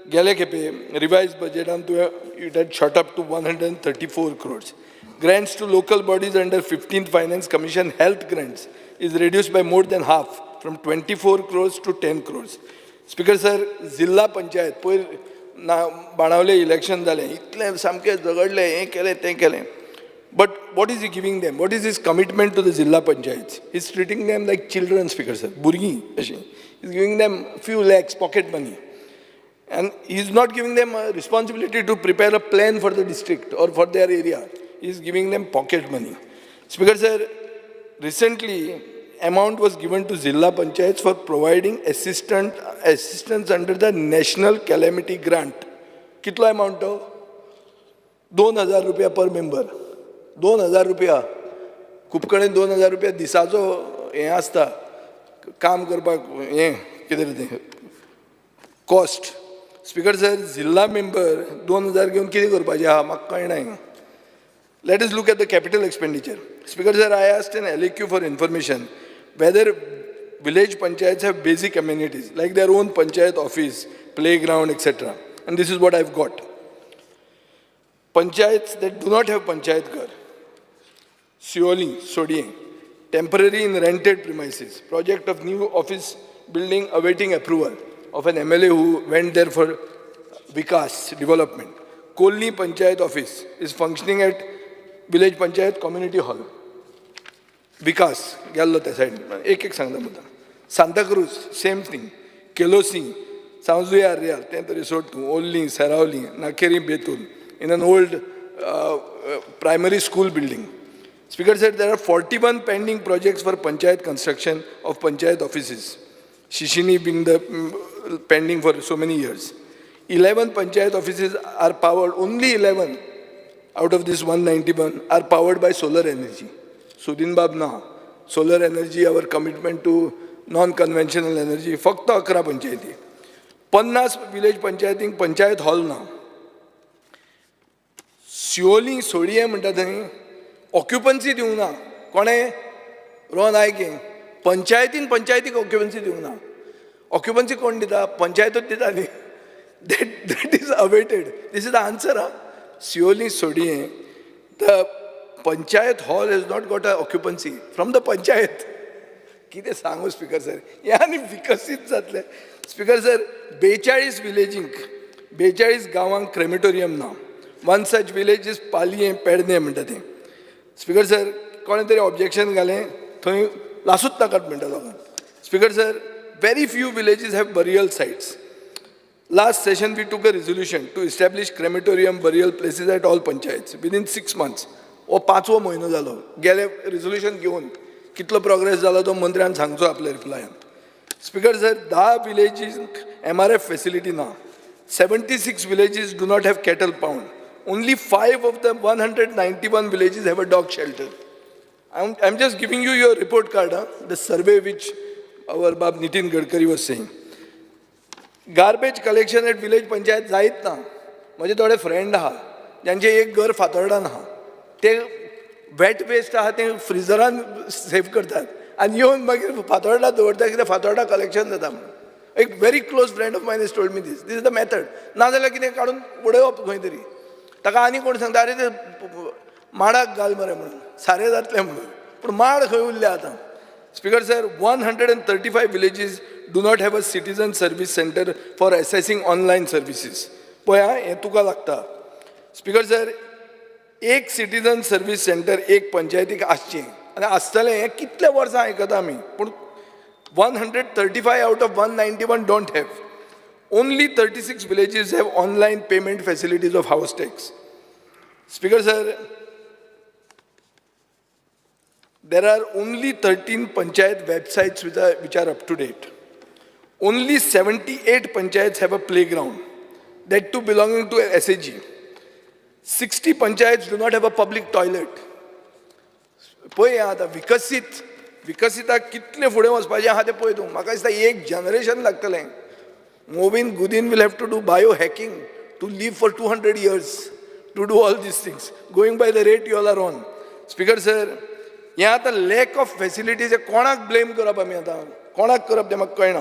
गेले खेपे revised budget it had shot up to 134 crores. Grants to local bodies under 15th Finance Commission health grants is reduced by more than half, from 24 crores to 10 crores. Speaker sir, Zilla Panchayat, पयर ना Benaulim election जालें, इतलें सामकें झगडलें, हें केलें तें केलें, but what is he giving them? What is his commitment to the Zilla Panchayats? He is treating them like children. Speaker sir, भुरगीं अशीं. Is giving them few lakhs pocket money. And he is not giving them a responsibility to prepare a plan for the district or for their area. He is giving them pocket money. Speaker sir, recently amount was given to Zilla Panchayats for providing assistance under the National Calamity Grant. Kitlo amount to? 2,000 रुपया per member. 2,000 रुपया. खूब कडेन 2,000 रुपया दिसाचो हें आसता काम करपाक, हें कितें तें cost. Speaker sir, Zilla member 2,000 घेवन कितें करपाचें आहा म्हाका कळना. Let us look at the capital expenditure. Speaker sir, I asked an LAQ for information whether village panchayats have basic amenities like their own panchayat office, playground, etc. And this is what I've got. Panchayats that do not have panchayat ghar, Sioli, Sodiem, temporary in rented premises, project of new office building awaiting approval of an MLA who went there for Vikas development. Kolni Panchayat office is functioning at village panchayat community hall. Vikas, गेल्लो त्या सायडीन, एक एक सांगता मुद्दाम. Santacruz, same thing. Quelossim, São José Real, तें तरी सोड तूं, Orlim, Seraulim, Naquerim, Betul, in an old primary school building. Speaker said there are 41 pending projects for panchayat construction of panchayat offices. Shishini being the pending for so many years. 11 panchayat offices are powered, only 11 out of this 191 are powered by solar energy. Sudin Bab na, solar energy, our commitment to non-conventional energy, फक्त 11 पंचायती. 50 village पंचायतींक panchayat hall ना. सिओली सोडये म्हणटा थंय occupancy दिवंक ना. कोणें? रोहन आयक हें, पंचायतीन पंचायतीक ऑक्युपन्सी दिवंक ना. ऑक्युपन्सी कोण दिता? पंचायतूच दिता न्ही. That is awaited. This is the answer. हा, Siolim Sodiem, the panchayat hall has not got a occupancy from the panchayat. कितें सांगू स्पीकर सर, हें आनी विकसीत जातलें. स्पीकर सर, 42 विलेजींक, 42 गांवांक क्रेमेटोरियम ना. One such village is Palayem, Pernem म्हणटा तें. स्पीकर सर, कोणें तरी ऑब्जेक्शन घालें, थंय लासूच नाकात म्हणटा लोकांक. Speaker sir, very few villages have burial sites. Last session we took a resolution to establish crematorium burial places at all panchayats within 6 months. हो पांचवो म्हयनो जालो गेले रेजोल्युशन घेवन. कितलो प्रोग्रेस जाला तो मंत्र्यान सांगचो आपल्या रिप्लायान. स्पीकर सर, 10 विलेजींक एमआरएफ फेसिलिटी ना. 76 villages do not have cattle pound. Only 5 of the 191 villages have a dog shelter. I'm just giving you your report card, huh? The survey which our Bab Nitin Gadkari was saying. Garbage collection at village panchayat जायत ना. म्हजे थोडे friend आहा जांचे एक घर फातोर्डान आहा, ते वेट वेस्ट आहा ते फ्रिजरान सेव करतात आनी येवन मागीर फातोर्डा दवरता, कित्याक फातोर्डा कलेक्शन जाता म्हणून. एक very close friend of mine has told me this. This is the method. नाजाल्यार कितें काडून उडोवप खंय तरी. ताका आनी कोण सांगता, "अरे, ते माडाक घाल मरे" म्हणून, सारें जातलें म्हणून. पूण माड खंय उरल्या आतां? Speaker sir, 135 villages do not have a citizen service center for accessing online services. पळय आं, हें तुका लागता. स्पीकर सर, एक सिटीजन सर्वीस सेंटर एक पंचायतीक आसचें आनी आसतलें हें कितले वर्सां आयकता आमी, पूण 135 out of 191 don't have. Only 36 villages have online payment facilities of house tax. Speaker sir, there are only 13 panchayat websites which are up to date. Only 78 panchayats have a playground, that too belonging to SAG. 60 panchayats do not have a public toilet. पळय आतां, विकसीत विकसिताक कितले फुडें वचपाचें आहा तें पळय तूं. म्हाका दिसता एक जनरेशन लागतलें. Mauvin Godinho will have to do bio hacking to live for 200 years to do all these things, going by the rate you all are on. Speaker sir, हें आतां लॅक ऑफ फेसिलिटीज, कोणाक blame करप आमी आतां? कोणाक करप तें म्हाका कळना.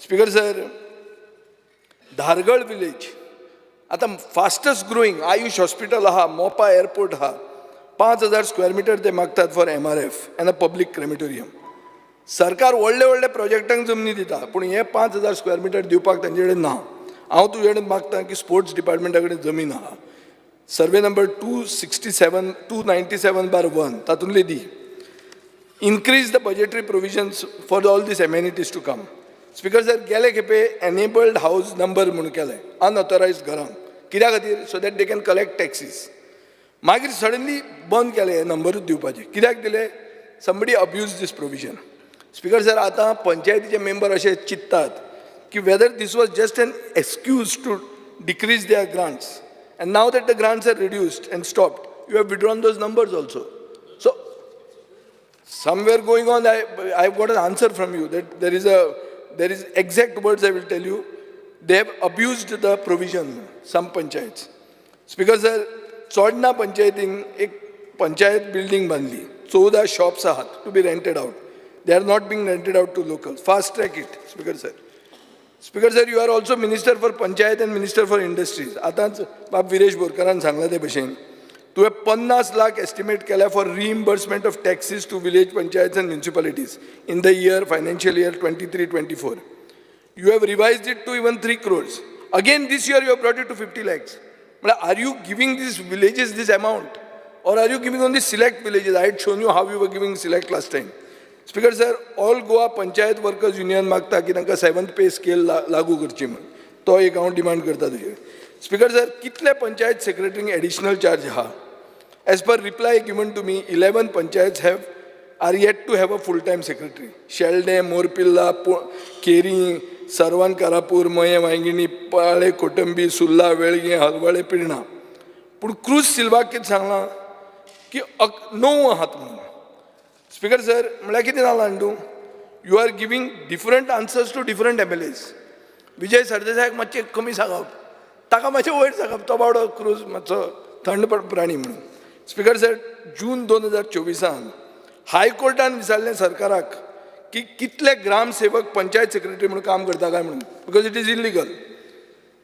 स्पीकर सर, धारगळ विलेज आतां फास्टस्ट ग्रोईंग, आयुष हॉस्पिटल आहा, मोपा एअरपोर्ट आहा, 5000 स्क्वेअर मिटर ते मागतात for MRF and a public crematorium. सरकार व्हडले व्हडले प्रोजेक्टांक जमनी दिता, पूण हे 5000 स्क्वेअर मिटर दिवपाक तांचे कडेन ना. हांव तुजे कडेन मागता की स्पोर्ट्स डिपार्टमेंटा कडेन जमीन आहा, survey number 267, 297/1, तातूंतली दी. Increase the budgetary provisions for all these amenities to come. Speaker sir, गेले खेपे एनेबल्ड हावज नंबर म्हणून केले अनऑथरायज घरांक. कित्या खातीर? So that they can collect taxes. मागीर सडनली बंद केले हे नंबरूच दिवपाचे. कित्याक दिले? Somebody abuse this provision. Speaker sir, आतां पंचायतीचे मेंबर अशे चिंततात की whether this was just an excuse to decrease their grants, and now that the grants are reduced and stopped, you have withdrawn those numbers also. So somewhere going on, I've got an answer from you that there is exact words I will tell you. They have abused the provision, some panchayats. Speaker sir, Chodna पंचायतीन एक panchayat building बांदली, 14 shops आहात to be rented out. They are not being rented out to local. Fast track it, Speaker sir. Speaker sir, you are also Minister for Panchayat and Minister for Industries. आतांच बाब विरेश बोरकारान सांगलां ते भशेन तुवें 50 lakh estimate केल्या for reimbursement of taxes to village panchayats and municipalities in the year financial year 23-24. You have revised it to even 3 crores. Again, this year you have brought it to 50 lakhs. But are you giving these villages this amount? Or are you giving only select villages? I had shown you how you were giving select last time. Speaker sir, All Goa Panchayat Workers Union मागता की तांकां seventh pay scale लागू करची म्हूण. तो एक हांव demand करता तुजेर. स्पीकर सर, कितले पंचायत सेक्रेटरींक एडिशनल चार्ज आहा? As per reply given to me, 11 panchayats have are yet to have a full-time secretary. Shelde, Morpilla, Keri, Sarvan Karapur, Maye Vaingini, Pale, Kotambi, Sulla, Velge, Halwale, Pirna. पूण cruise सिल्वाक कितें सांगलां की णव आहात म्हणून. Speaker sir, म्हळ्यार कितें जालां जाणा तूं? You are giving different answers to different MLAs. Vijay सरदेसायाक मातशें कमी सांगप, ताका मातशें वयर सांगप, तो बावडो क्रूज मातसो थंड प्राणी म्हणून. स्पीकर सर, जून 2024 सान हायकोर्टान विचारलें सरकाराक की कितले ग्रामसेवक पंचायत सेक्रेटरी म्हणून काम करता काय म्हणून, because it is illegal.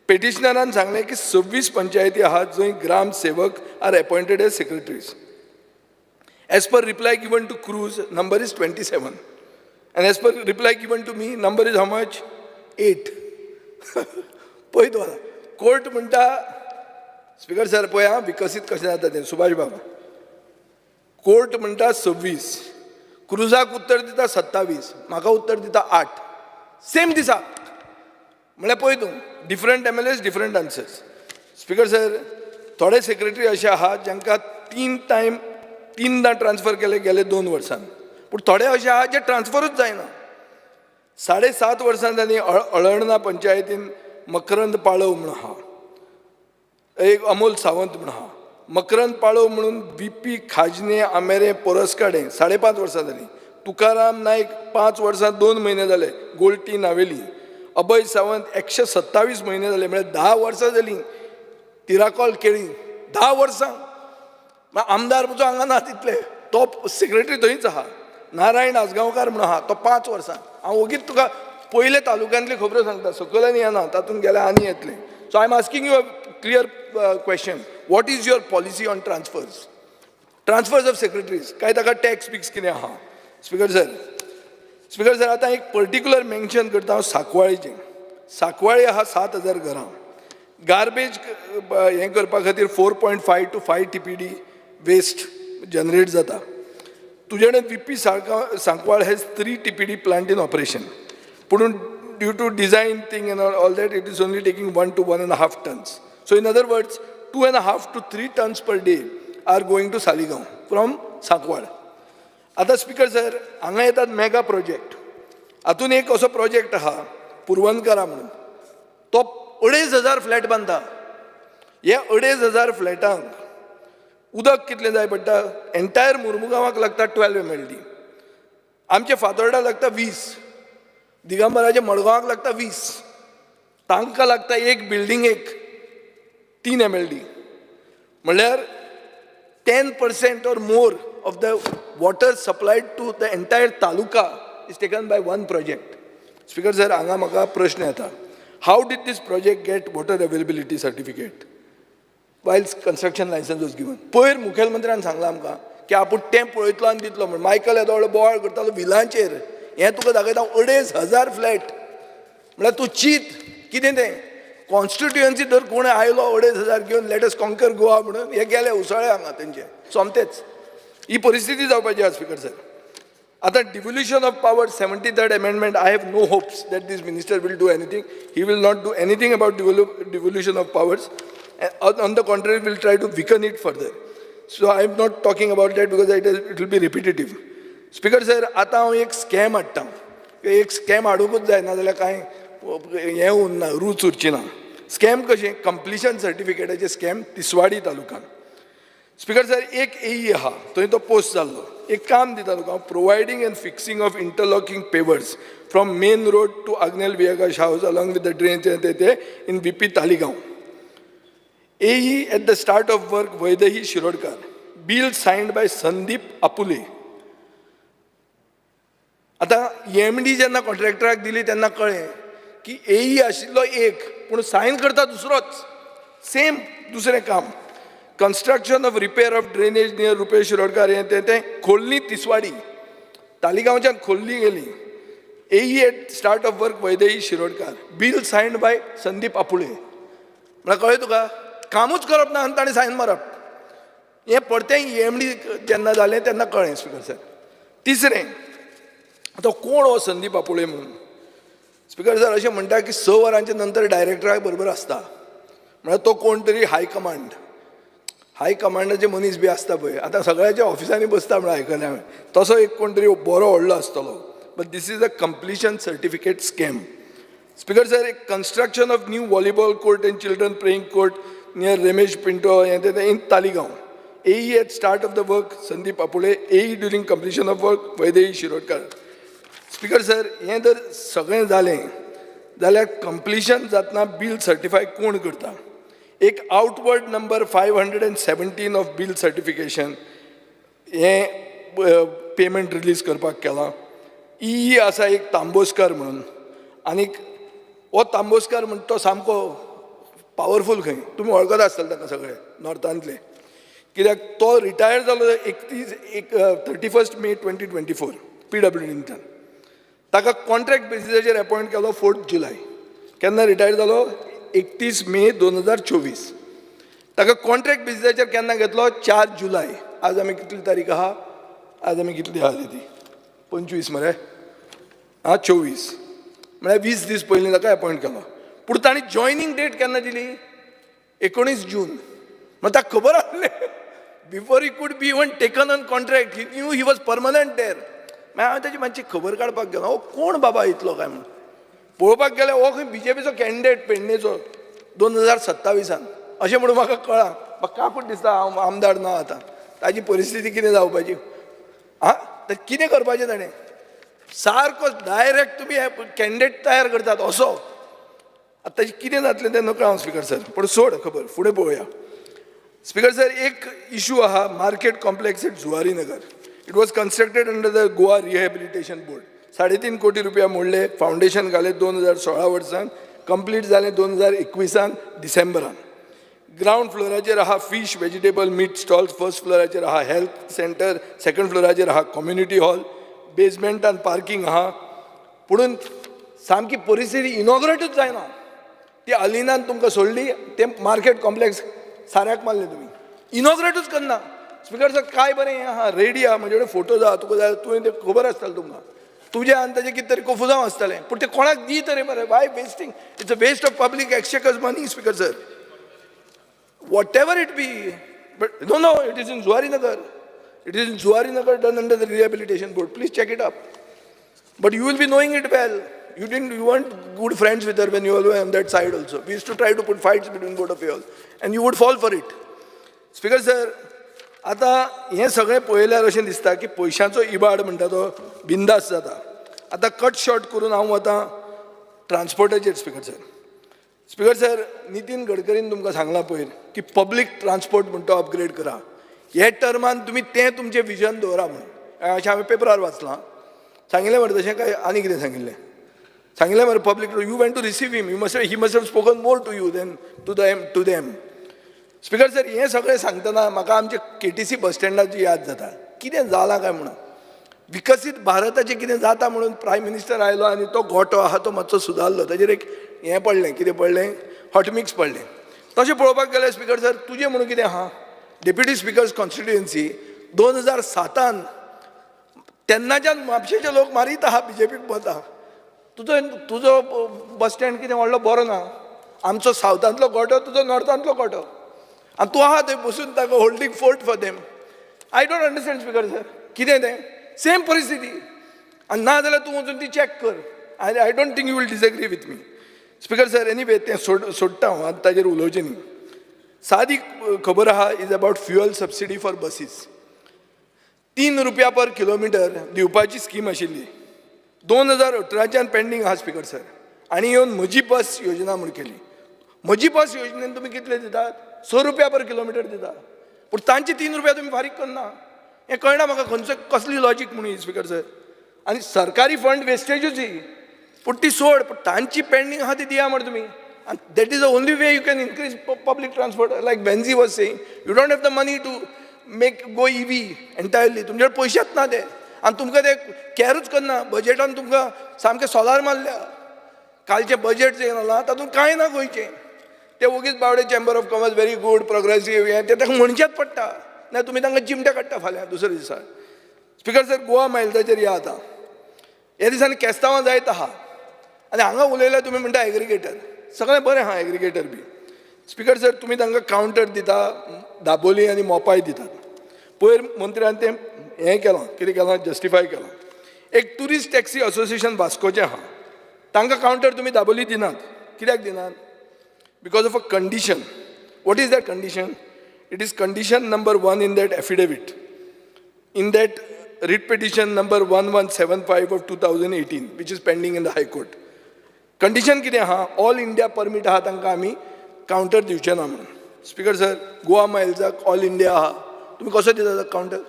पेटिशनरान सांगलें की 26 पंचायती आहात जंय ग्रामसेवक are appointed as secretaries. As per reply given to Cruz, number is 27. And as per reply given to me, number is how much? 8. पळय तूं आतां कोर्ट म्हणटा. स्पिकर सर, पळय आं, विकसीत कशें जाता तें. सुभाष बाबा, कोर्ट म्हणटा 26, क्रुजाक उत्तर दिता 27, म्हाका उत्तर दिता 8, सेम दिसा. म्हळ्यार पळय तूं, different MLAs, different answers. Speaker sir, थोडे सेक्रेटरी अशे आहात जांकां तीन टायम, तिनदां ट्रान्सफर केले गेले 2 वर्सान, पूण थोडे अशे आहात जे ट्रान्सफरूच जायना. 7.5 वर्सां जालीं. अळणा पंचायतीन मकरंद पाळव म्हणून आहा एक, अमोल सावंत म्हणून आहा. मकरंद पाळव म्हणून बीपी खाजने आमेरे पोरसकाडे 5.5 वर्सां जालीं. तुकाराम नायक 5 वर्सां 2 म्हयने जाले, गोल्टी नावेली. अभय सावंत 127 म्हयने जाले, म्हळ्यार 10 वर्सां जालीं, तिराकोल केळी, 10 वर्सां. आमदार म्हजो हांगा ना तितले, तो सेक्रेटरी थंयच आहा. नारायण आजगांवकार म्हणून आहा, तो 5 वर्सां. हांव ओगीच तुका पयले तालुक्यांतली खबरो सांगता, सकयल आनी येना, तातूंत गेल्यार आनी येतलें. So I am asking you a clear question, what is your policy on transfers of secretaries? काय ताका टॅक्स बिक्स कितें आहा? स्पिकर सर, स्पिकर सर, आतां एक पर्टिक्युलर मेन्शन करता हांव सांकवाळीचें. सांकवाळी आहा 7,000 घरां. गार्बेज हें करपा खातीर 4.5 to 5 TPD waste generate जाता. तुजे कडेन VP Sancoale has 3 TPD plant in operation, पूण due to design thing and all that, it is only taking 1 to 1.5 tons. So in other words, 2.5 to 3 tons per day are going to Saligao from Sancoale. आतां speaker sir, हांगा येतात mega project. हातून एक असो project आहा पुरवणकरा म्हणून, तो 2,500 flat बांदता. हे 2,500 फ्लॅटांक उदक कितलें जाय पडटा? एंटायर मुर्मुगांवाक लागता 12 MLD, आमचे फातोर्डा लागता 20, दिगंबराचे मडगांवाक लागता 20, तांकां लागता एक बिल्डिंगेक 3 MLD. म्हणल्यार 10% or more of the water supplied to the entire taluka is taken by one project. Speaker sir, हांगा म्हाका प्रश्न येता, how did this project get water availability certificate while construction licence was given? पयर मुखेलमंत्र्यान सांगलां आमकां की आपूण तें पळयतलो आनी दितलो म्हण. मायकल येदो व्हडलो बोवाळ करतालो विलांचेर, हें तुका दाखयता 2,500 फ्लॅट. म्हळ्यार तूं चीत कितें तें. कॉन्स्टिट्युएन्सी जर कोण आयलो 2,500 घेवन let us conquer Goa म्हणून, हे गेले उसळे हांगा तेंचे सोमतेच. ही परिस्थिती जावपाची आसा स्पिकर सर. आतां devolution of power, 73rd amendment, I have no hopes that this minister will do anything. He will not do anything about devolution of powers. On the contrary, will try to weaken it further. So I am not talking about that because it will be repetitive. Speaker sir, आतां हांव एक scam हाडटा. एक scam हाडुंकूच जाय, नाजाल्यार कांय हें उरना, रूच उरची ना. स्कॅम कशें? कंप्लिशन सर्टिफिकेटाचें स्कॅम तिसवाडी तालुक्यान. स्पिकर सर, एक एई आहा थंय तो पोस्ट जाल्लो. एक काम दिता तुका, providing and fixing of interlocking pavers from main road to Agnel Viegas house along with the drain ते in VP Taleigao. AE at the start of work Vaidehi Shirodkar, bill signed by Sandeep Apule. आतां EMD जेन्ना कॉन्ट्रॅक्टराक दिली तेन्ना कळ्ळें की एई आशिल्लो एक, पूण सायन करता दुसरोच, सेम दुसरें काम. Construction of repair of drainage near Rupesh Shirodkar हें तें तें खोल्ली तिसवाडी, तालिगांवच्यान खोल्ली गेली. AE at start of work Vaidehi Shirodkar, bill signed by Sandeep Apule. म्हळ्यार कळ्ळें तुका, कामूच करप ना आनी ताणें सायन मारप. हें परतें EMD जेन्ना जालें तेन्ना कळ्ळें स्पिकर सर. तिसरें, आतां कोण हो संदीप आपुळे म्हणून? स्पिकर सर, अशें म्हणटा की 6 वरांच्या नंतर डायरेक्टरा बरोबर आसता. म्हळ्यार तो कोण तरी हायकमांड, हायकमांडाचे मनीस बी आसता पळय, आतां सगळ्याच्या ऑफिसांनी बसता म्हणून आयकलें हांवें, तसो एक कोण तरी बरो व्हडलो आसतलो. But this is a completion certificate scam. Speaker sir, एक construction of new volleyball court and children playing court near Ramesh Pinto हें तें in Taleigao. AE at start of the work Sandeep Apule, AE during completion of work Vaidehi Shirodkar. Speaker sir, हें जर सगळें जालें जाल्यार completion जातना bill certify कोण करता? एक outward number 517 of bill certification हें पेमेंट रिलीज करपाक केलां. ई आसा एक तांबोस्कर म्हणून, आनीक हो तांबोस्कर म्हण तो सामको पावरफूल खंय, तुमी वळखत आसतले ताका सगळे नॉर्थांतले, कित्याक तो रिटायर जालो 31 एक 31 May 2024 PWDंतल्यान. ताका कॉन्ट्रॅक्ट बेसिसाचेर अपॉयंट केलो 4 जुलय. केन्ना रिटायर जालो? 31 मे 2024. ताका कॉन्ट्रॅक्ट बेसिसाचेर केन्ना घेतलो? 4 जुलय. आज आमी कितली तारीख आहा? आज आमी कितली आहा ती 25 मरे, आं 24, म्हळ्यार 20 दीस पयलीं ताका अपॉयंट केलो. पूण तांणी जॉयनींग डेट केन्ना दिली? 19 जून. मागीर ताका खबर आसलें before he could be even taken on contract, he knew he was permanent there. मागीर हांवें ताची मातशी खबर काडपाक गेलो, हो कोण बाबा इतलो काय म्हणून. पळोवपाक गेल्यार हो खंय बीजेपीचो कॅन्डिडेट पेडणेचो 2027. अशें म्हणून म्हाका कळ्ळां. म्हाका काकूट दिसता, हांव आमदार ना आतां, ताजी परिस्थिती कितें जावपाची, आं तर कितें करपाचें ताणें? सारको डायरेक्ट तुमी कॅन्डिडेट तयार करतात असो. आतां ताजें कितें जातलें तें नकळो हांव स्पीकर सर, पूण सोड खबर, फुडें पळोवया. स्पीकर सर, एक इशू आहा market complex at Zuarinagar. It was constructed under the Goa rehabilitation board. 3.5 कोटी रुपया मोडले, फावंडेशन घालें 2016 वर्सान, कंप्लीट जालें 2021 डिसेंबरान. ग्रावंड फ्लोराचेर आहा fish vegetable meat stalls, first फ्लोराचेर आहा हेल्थ सेंटर, सेकंड फ्लोराचेर आहा कम्युनिटी हॉल, बेजमेंटान पार्किंग आहा. पुणून सामकी परिस्थिती इनॉग्रेटूच जायना. ती अलिनान तुमकां सोडली, तें मार्केट कॉम्प्लेक्स साऱ्याक मारलें तुमी, इनॉग्रेटूच करना. स्पीकर सर, काय बरें हें आहा, रेडी आहा, म्हजे कडेन फोटोज आहा, तुका जाय तुवें तें खबर आसतलें तुमकां, तुजें आनी ताजें कितें तरी कोफुजांव आसतलें, पूण तें कोणाक दी तरी मरे. Why wasting? It's a waste of public exchequer's money speaker sir, whatever it be. But no, no, it is in Zuarinagar. It is in Zuarinagar, done under the rehabilitation board. Please check it up. But you will be knowing it well. You weren't good friends with her when you were on that side also. We used to try to put fights between both of you all, and you would fall for it. Speaker sir, आतां हें सगळें पळयल्यार अशें दिसता की पयशांचो इबाड म्हणटा तो बिंदास जाता. आतां कट शॉर्ट करून हांव वतां ट्रान्सपोर्टाचेर. Speaker sir, speaker sir, Nitin गडकरीन तुमकां सांगलां पयर की पब्लीक ट्रान्सपोर्ट म्हण तो अपग्रेड करा. हे टर्मान तुमी तें तुमचें विजन दवरा म्हणून अशें हांवें पेपरार वाचलां. सांगिल्लें मरे तशें काय आनी कितें सांगिल्लें? सांगिल्लें मरे public. You went to receive him, you must he must have spoken more to you than to them to them. Speaker sir, हें सगळें सांगतना म्हाका आमचे KTC बस स्टँडाची याद जाता. कितें जालां काय म्हणून, विकसीत भारताचें कितें जाता म्हणून प्रायम मिनिस्टर आयलो आनी तो गोटो आहा तो मातसो सुदारलो, ताजेर एक हें पडलें, कितें पडलें, हॉटमिक्स पडलें. तशें पळोवपाक गेल्यार स्पीकर सर, तुजें म्हणून कितें आहा, डेप्युटी स्पिकर्स कॉन्स्टिट्युएन्सी 2007 तेन्नाच्यान म्हापशेचे लोक मारीत आहा बीजेपीक वता. तुजो तुजो बस स्टँड कितें व्हडलो बरो ना, आमचो सावथांतलो गोटो, तुजो नॉर्थांतलो गोटो, आनी तूं आहा थंय बसून ताका holding fort for them. I don't understand speaker sir, कितें तें सेम परिस्थिती. आनी ना जाल्यार तूं वचून ती चॅक कर. I don't think you will disagree with me speaker sir. Anyway, तें सोडटा हांव, आतां ताजेर उलोवचें न्ही. सादी खबर आहा is about fuel subsidy for buses. 3 रुपया पर किलोमिटर दिवपाची स्कीम आशिल्ली, 2018च्यान पेंडींग आहा स्पीकर सर. आनी येवन म्हजी बस योजना म्हूण केली. म्हजी बस योजनेन तुमी कितले दितात? 6 रुपया पर किलोमिटर दिता, पूण तांचे 3 रुपया तुमी फारीक करना. हें कळना म्हाका खंयचो कसली लॉजीक म्हणून स्पीकर सर. आनी सरकारी फंड वेस्टेजूच ही, पूण ती सोड, पूण तांची पेंडींग आहा ती दिया मरे तुमी. आनी that is the only way you can increase public transport. Like Venzy was saying, you don't have the money to make go EV entirely. तुमचे कडेन पयशेच ना ते, आनी तुमकां ते कॅरूच करना. बजेटान तुमकां सामकें सोलार मारल्या. कालचें बजेट जें जालां तातूंत कांय ना गोंयचें. ते वोगीच Bawade chamber of commerce very good progressive हें तें ताका म्हणचेंच पडटा, ना तुमी तांकां चिमटे काडटा फाल्यां दुसऱ्या दिसा. स्पीकर सर, गोवा मायल्साचेर या आतां. ह्या दिसांनी केस्तांवां जायत आहा आनी हांगा उलयल्यार तुमी म्हणटा एग्रिगेटर, सगळें बरें आहा एग्रिगेटर बी. स्पीकर सर, तुमी तांकां कावंटर दिता, दाबोली आनी मोपाय दितात. पयर मंत्र्यान तें हें केलां, कितें केलां, जस्टिफाय केलां. एक ट्युरिस्ट टॅक्सी असोसिएशन वास्कोचें आहा, तांकां कावंटर तुमी दाबोली दिनात. कित्याक दिनात? Because of a condition. What is that condition? It is condition number 1 in that affidavit, in that writ petition number 1175 of 2018, which is pending in the High Court. Condition कितें आहा? All India permit आहा तांकां आमी counter दिवचे ना म्हणून. Speaker sir, Goa मायल्साक all India आहा, तुमी कसो दिता counter?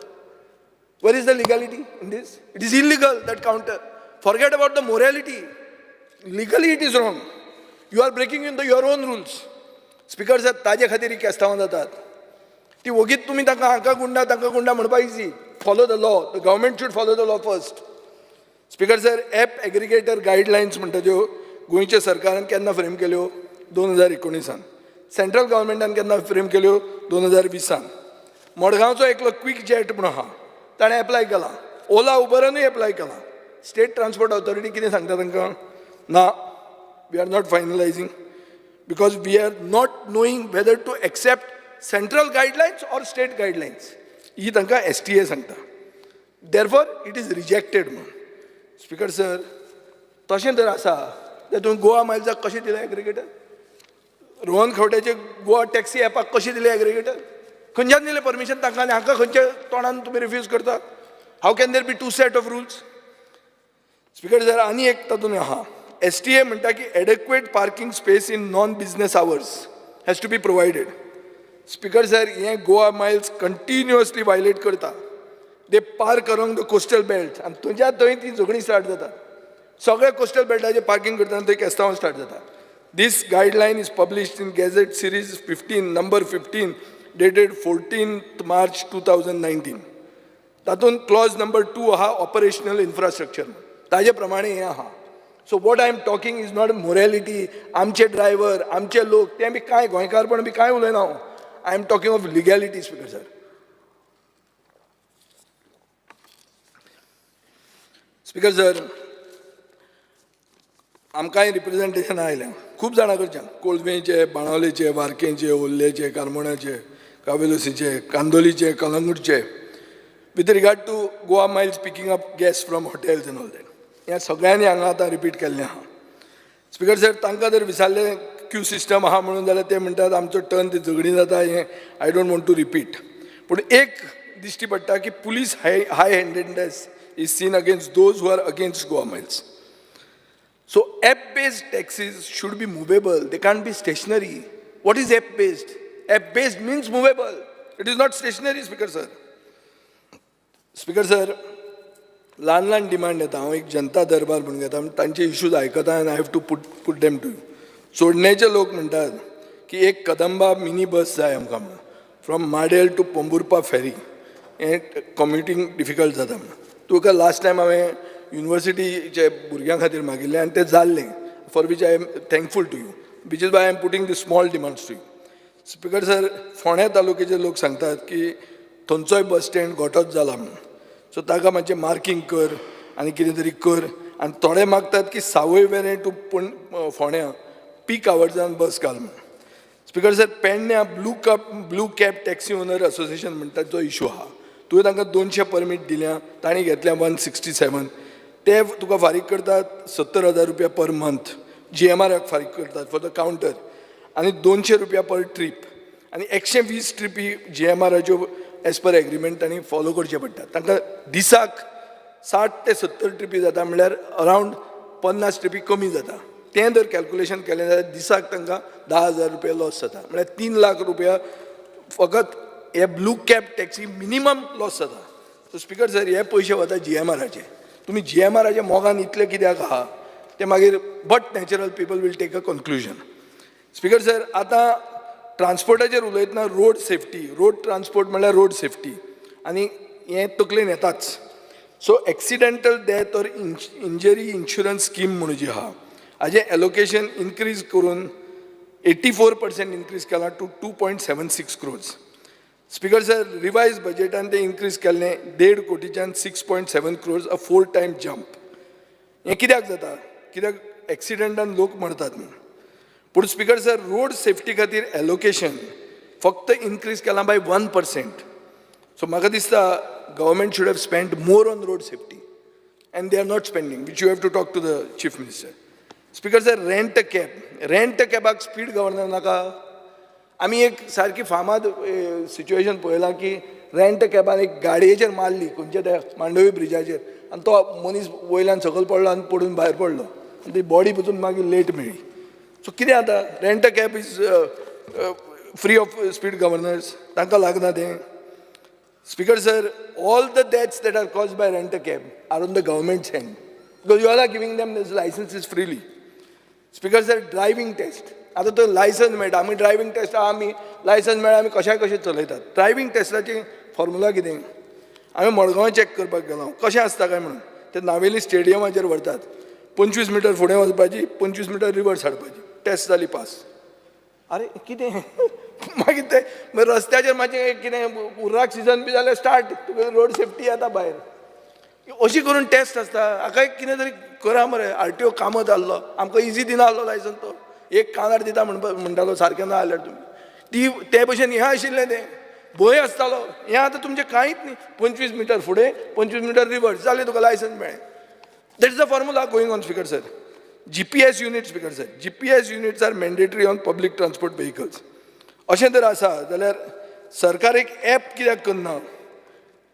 Where is the legality in this? It is illegal, that counter. Forget about the morality. Legally it is wrong. You are breaking in the your own rules. Speaker sir, ताजे खातीर ही केस्तांवां जातात. ती वगीत तुमी तांकां हांकां गुंडा तांकां गुंडा म्हणपा easy. Follow the law. The government should follow the law first. Speaker sir, app aggregator guidelines म्हणटा त्यो गोंयच्या सरकारान केन्ना फ्रेम केल्यो? 2019. सेंट्रल गव्हर्मेंटान केन्ना फ्रेम केल्यो? 2020. मडगांवचो एकलो क्वीक जेट म्हणून आहा, ताणें एप्लाय केला. ओला उबरानूय एप्लाय केला. स्टेट ट्रान्सपोर्ट ऑथॉरिटी कितें सांगता तांकां? ना, we are not finalizing because we are not knowing whether to accept central guidelines or state guidelines. ही तांकां STA सांगता. Therefore it is rejected म्हणून. स्पीकर सर, तशें जर आसा जाल्यार तुमी गोवा मायल्साक कशें दिलें एग्रीगेटर? रोहन खंवट्याचे गोवा टॅक्सी एपाक कशें दिलें एग्रीगेटर? खंयच्यान दिलें परमिशन तांकां आनी हांकां खंयच्या तोंडान तुमी रिफ्यूज करता? How can there be two set of rules? Speaker sir, आनी एक तातूंत आहा. STA म्हणटा की adequate parking space in non business hours has to be provided. Speaker sir, हें गोवा मायल्स कंटिन्युअसली वायलेट करता. They park along the coastal belt आनी थंयच्या थंय ती झगडीं स्टार्ट जाता. सगळे कोस्टल बेल्टाचेर पार्किंग करतना थंय केस्तांवां स्टार्ट जाता. This guideline is published in Gazette series 15, number 15, dated 14 March 2019. तातूंत क्लॉज नंबर 2 आहा, ऑपरेशनल इन्फ्रास्ट्रक्चर. ताजे प्रमाणे हें आहा. So what I am talking is not morality. आमचे ड्रायव्हर, आमचे लोक, ते बी कांय गोंयकारपण बी कांय उलयना हांव. I am talking of legality, Speaker sir. Speaker sir, आमकांय रिप्रेझेंटेशनां आयल्या खूब जाणां कडच्यान, कोलवेंचे, बाणावलेचे, वार्केंचे, ओल्लेचे, कारमोणाचे, कावेलोसीचे, कांदोलीचे, कलंगूटचे, with regard to Goa Miles picking up guests from hotels and all that. ह्या सगळ्यांनी हांगा आतां रिपीट केल्लें आहा. स्पीकर सर, तांकां जर विचारलें क्यू सिस्टम आहा म्हणून, जाल्यार ते म्हणटात आमचो टर्न, ती झगडीं जाता. हें I don't want to repeat, पूण एक दिश्टी पडटा की police high handedness is seen against those who are against Goa Miles. So app-based taxis should be movable. They can't be stationary. What is app-based? App-based means movable. It is not stationary, Speaker sir. Speaker sir, ल्हान ल्हान demand येता. हांव एक जनता दरबार म्हणून घेता, तांचे issues आयकता आनी I have to put them to you. चोडणेचे लोक म्हणटात की एक कदंबा मिनी बस जाय आमकां म्हणून, from Madel to Pomburpa ferry. हें कम्युटींग डिफिकल्ट जाता म्हणून. तुका लास्ट टायम हांवें युनिवर्सिटीचे भुरग्यां खातीर मागिल्लें आनी तें जाल्लें, for which I am thankful to you, which is why I am putting the small demands to you. Speaker sir, फोंड्या तालुक्याचे लोक सांगतात की थंयचोय बस स्टँड गोठोच जाला म्हणून. सो ताका मातशें मार्कींग कर आनी कितें तरी कर. आनी थोडे मागतात की सावय वेरें टू पण फोंड्या पीक आवर्सान बस घाल म्हणून. स्पीकर सर, पेडण्या blue cab taxi owner association म्हणटात जो इशू आहा, तुवें तांकां 200 परमीट दिल्या, तांणी घेतल्या 167. ते तुका फारीक करतात 70,000 रुपया पर मंथ, जीएमआराक फारीक करतात फॉर the counter, आनी 200 रुपया पर ट्रीप, आनी 120 ट्रिपी जीएमआराच्यो एज पर एग्रीमेंट तांणी फॉलो करचे पडटा. तांकां दिसाक 60 ते 70 ट्रिपी जाता, म्हणल्यार अरावंड 50 ट्रिपी कमी जाता. तें जर कॅल्कुलेशन केलें जाल्यार दिसाक तांकां 10,000 रुपया लॉस जाता, म्हणल्यार 3 लाख रुपया फकत हे blue cab taxi minimum loss जाता. सो स्पीकर सर, हे पयशे वता जीएमआराचे. तुमी जीएमआराच्या मोगान इतले कित्याक आहा ते मागीर, but natural people will take a conclusion. Speaker sir, आतां ट्रान्सपोर्टाचेर उलयतना रोड सेफ्टी, रोड ट्रान्सपोर्ट म्हणल्यार रोड सेफ्टी आनी हें तकलेन येताच. So accidental death or injury insurance scheme म्हणून जी आहा, हाजें एलोकेशन इनक्रीज करून 84% इनक्रीज केलां to 2.76 crores. Speaker sir, revise बजेटान तें इनक्रीज केल्लें देड कोटीच्यान 6.7 crores, a four time jump. हें कित्याक जाता? कित्याक एक्सिडंटान लोक मरतात म्हणून. पूण स्पीकर सर, रोड सेफ्टी खातीर एलोकेशन फक्त इनक्रीज केलां बाय 1%. सो म्हाका दिसता government should have spend more on road safety and they are not spending, which you have to talk to the Chief Minister. Speaker sir, rent cab, rent कॅबाक speed governor नाका? आमी एक सारकी फामाद situation पळयलां की rent कॅबान एक गाडयेचेर मारली खंयच्या त्या मांडवी ब्रिजाचेर आनी तो मनीस वयल्यान सकयल पडलो आनी पडून भायर पडलो आनी ती बॉडी पसून मागीर लेट मेळ्ळी. सो कितें आतां, rent cab is free of speed governors, तांकां लागना तें. Speaker sir, all the deaths that are caused by rent a cab are on the government's hand because you all are giving them these licenses freely. Speaker sir, driving test. आतां तो licence मेळटा, आमी driving taste आहा, आमी licence मेळ्ळें आमी कशाय कशें चलयतात. ड्रायव्हींग टेस्टाची फॉर्मुला कितें, हांवें मडगांव चॅक करपाक गेलो कशें आसता काय म्हणून. ते नावेली स्टेडियमाचेर व्हरतात, 25 मिटर फुडें वचपाची, 25 मिटर रिवर्स हाडपाची, टेस्ट जाली पास. अरे कितें मागीर ते रस्त्याचेर मातशें कितें उर्राक सिजन बी जाल्यार स्टार्ट, तुका रोड सेफ्टी येता भायर. अशी करून टेस्ट आसता. हाका एक कितें तरी करा मरे. आरटीओ कामत आहलो, आमकां इजी दिना आहलो लायसन्स, तो एक कानार दिता म्हणटालो सारकें ना जाल्यार तुमी ती ते भशेन हें आशिल्लें, तें भंय आसतालो. हें आतां तुमचें कांयच न्ही, 25 मिटर फुडें 25 मिटर रिवर्स जालें, तुका लायसन्स मेळ्ळें. That is the formula going on. Speaker sir, GPS unit. Speaker sir, GPS units are mandatory on public transport vehicles. अशें जर आसा जाल्यार सरकार एक एप कित्याक करना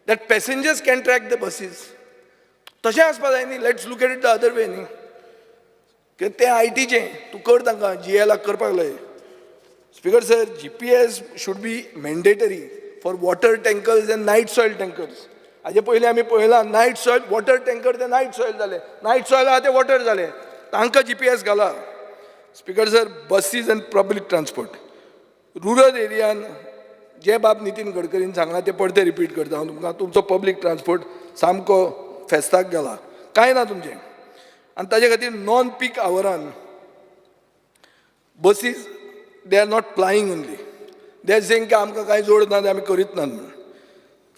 that passengers can track the buses? तशें आसपा जाय न्ही. Let's look at it the other way न्ही. कित्याक तें आयटीचें तूं कर, तांकां जीएलाक करपाक लाय. Speaker sir, GPS should be mandatory for water tankers and night soil tankers. हाजे पयलीं आमी पळयलां नायट सॉयल वॉटर टँकर ते नायट सॉयल जाले, नायट सॉयल आहा ते वॉटर जाले, तांकां जीपीएस घाला. Speaker sir, buses and public transport rural एरियान जे बाब नितीन गडकरीन सांगलां तें परतें रिपीट करता हांव तुमकां. तुमचो पब्लीक ट्रान्सपोर्ट सामको फेस्ताक गेला, कांय ना तुमचें. आनी ताजे खातीर नॉन पीक आवरान buses they are not plying only, they are saying की आमकां कांय जोड ना, ते आमी करीत नात म्हणून.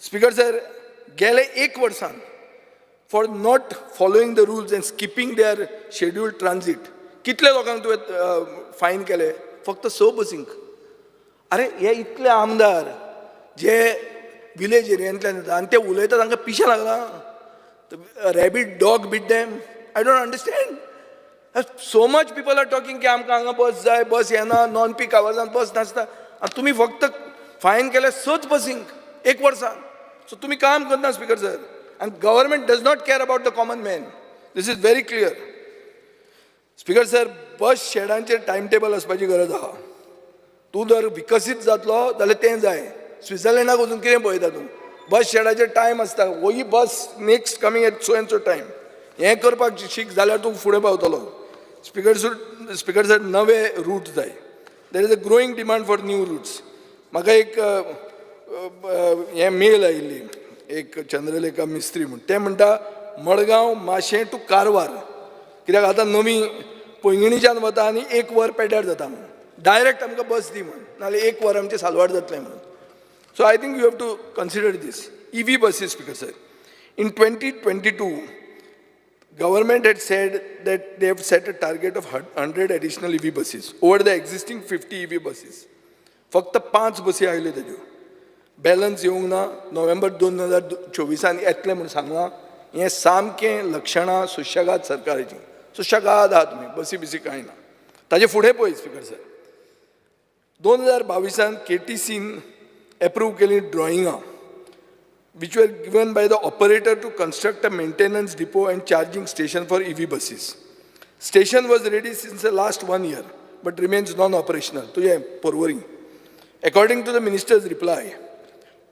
स्पीकर सर, गेले एक वर्सान for not following the rules and skipping their scheduled transit कितले लोकांक तुवें फायन केले? फक्त 6 बसींक. अरे हे इतले आमदार जे विलेज एरियांतल्यान येता आनी ते उलयता, तांकां पिशें लागलां? Rabid dog bit them? I don't understand. So much people are talking की आमकां हांगा बस जाय, बस येना, नॉन पीक आवर्सान बस नासता, आनी तुमी फक्त फायन केले 6 बसींक एक वर्सान. सो तुमी काम करना स्पीकर सर, आनी government does not care about the common man. This is very clear. Speaker sir, bus शेडांचेर time table आसपाची गरज आहा. तूं जर विकसीत जातलो जाल्यार तें जाय. स्वित्झर्लंडाक वचून कितें पळयता तूं? बस शेडाचेर टायम आसता, वही bus next coming at so and so time. हें करपाक शीक जाल्यार तूं फुडें पावतलो. स्पीकर सर, नवे रूट जाय. There is a growing demand for new routes. म्हाका एक हें मेल आयिल्ली, एक चंद्रलेखा मिस्त्री म्हूण, ते म्हणटा मडगांव माशें टू कारवार, कित्याक आतां नवी पैंगिणीच्यान वता आनी 1 वर पेड्यार जाता म्हूण, डायरेक्ट आमकां बस दी म्हूण, नाल्यार 1 वर आमचें सालवार जातलें म्हणून. So I think you have to consider this. EV buses, Speaker sir, in 2022 government had said that they have set a target of 100 additional EV buses over the existing 50 EV buses. फक्त 5 बसी आयल्यो, तेज्यो balance येवंक ना. नोव्हेंबर 2024 येतलें म्हूण सांगलां. हें सामकें लक्षणां सुशेगाद सरकाराचीं, सुशेगाद आहा तुमी, बसी बिसी कांय ना. ताजे फुडें पळय स्पीकर सर, 2022 केटीसीन एप्रूव केली ड्रॉइंगां which were given by the operator to construct a maintenance depot and charging station for EV buses. Station was ready since the last 1 year, but remains non-operational. तुझे Porvorim. According to the minister's reply,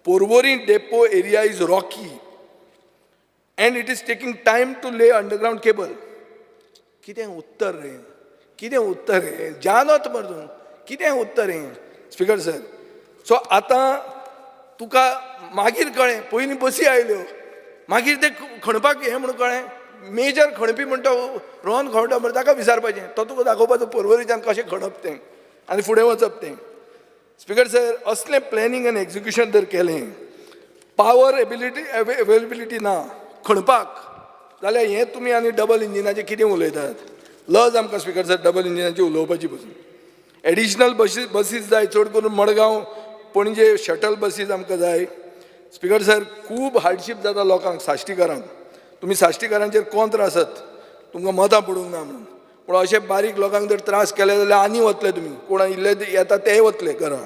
Porvorim depot area is rocky and it is taking time to lay underground cable. कितें उत्तर रे, कितें उत्तर रे, जानत मर तूं, कितें उत्तर रे. स्पीकर सर, सो आतां तुका मागीर कळ्ळें, पयलीं बसी आयल्यो, मागीर ते खणपाक हें म्हणून कळ्ळें. मेजर खणपी म्हणटा रोहन खवंटो मरे, ताका विचारपाचें, तो तुका दाखोवपाचो पर्वरीच्यान कशें खणप तें आनी फुडें वचप तें. स्पीकर सर, असलें प्लॅनिंग आनी एक्जिक्युशन जर केलें, पावर एबिलिटी अवेलेबिलिटी ना खणपाक, जाल्यार हें तुमी आनी डबल इंजिनाचें कितें उलयतात? लज आमकां स्पीकर सर डबल इंजिनाची उलोवपाची पसून. एडिशनल बसीस जाय, चड करून मडगांव पणजे शटल बसीस आमकां जाय. स्पीकर सर, खूब हार्डशीप जाता लोकांक, साश्टीकारांक. तुमी साश्टीकारांचेर कोंत्र आसत, तुमकां मतां पडूंक ना म्हणून, पूण अशे बारीक लोकांक जर त्रास केले जाल्यार आनी वतले तुमी, कोण इल्ले येता तेय वतले घरा.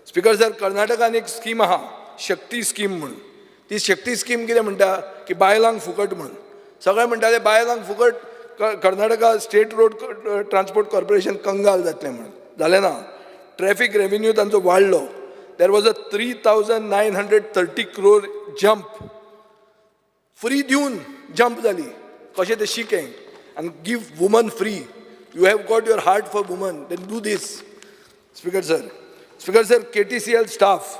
स्पीकर सर, कर्नाटकान एक स्कीम आहा, शक्ती स्कीम म्हणून. ती शक्ती स्कीम कितें म्हणटा की बायलांक फुकट म्हणून. सगळे म्हणटाले बायलांक फुकट, Karnataka state road transport corporation कंगाल जातलें म्हणून, जालें ना. ट्रॅफिक रेवेन्यू तांचो वाडलो. There was a 3,930 crore jump. Free दिवन जंप जाली. कशें तें शिकें आनी give woman free. You have got your heart for woman, then do this. Speaker sir, Speaker sir, KTCL staff,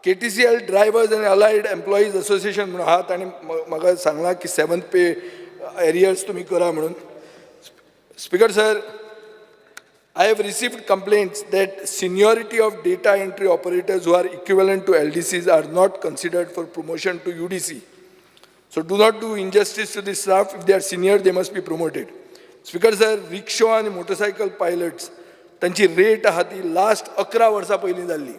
KTCL drivers and allied employees association म्हणून आहा, तांणी म्हाका सांगलां की 7th पे एरियर्स तुमी करा म्हणून. Speaker sir, I have received complaints that seniority of data entry operators who are equivalent to LDCs are not considered for promotion to UDC. So do not do injustice to the staff. If they are senior, they must be promoted. Speaker sir, rickshaw आनी motorcycle pilots तांची rate आहा ती last 11 वर्सां पयलीं जाल्ली.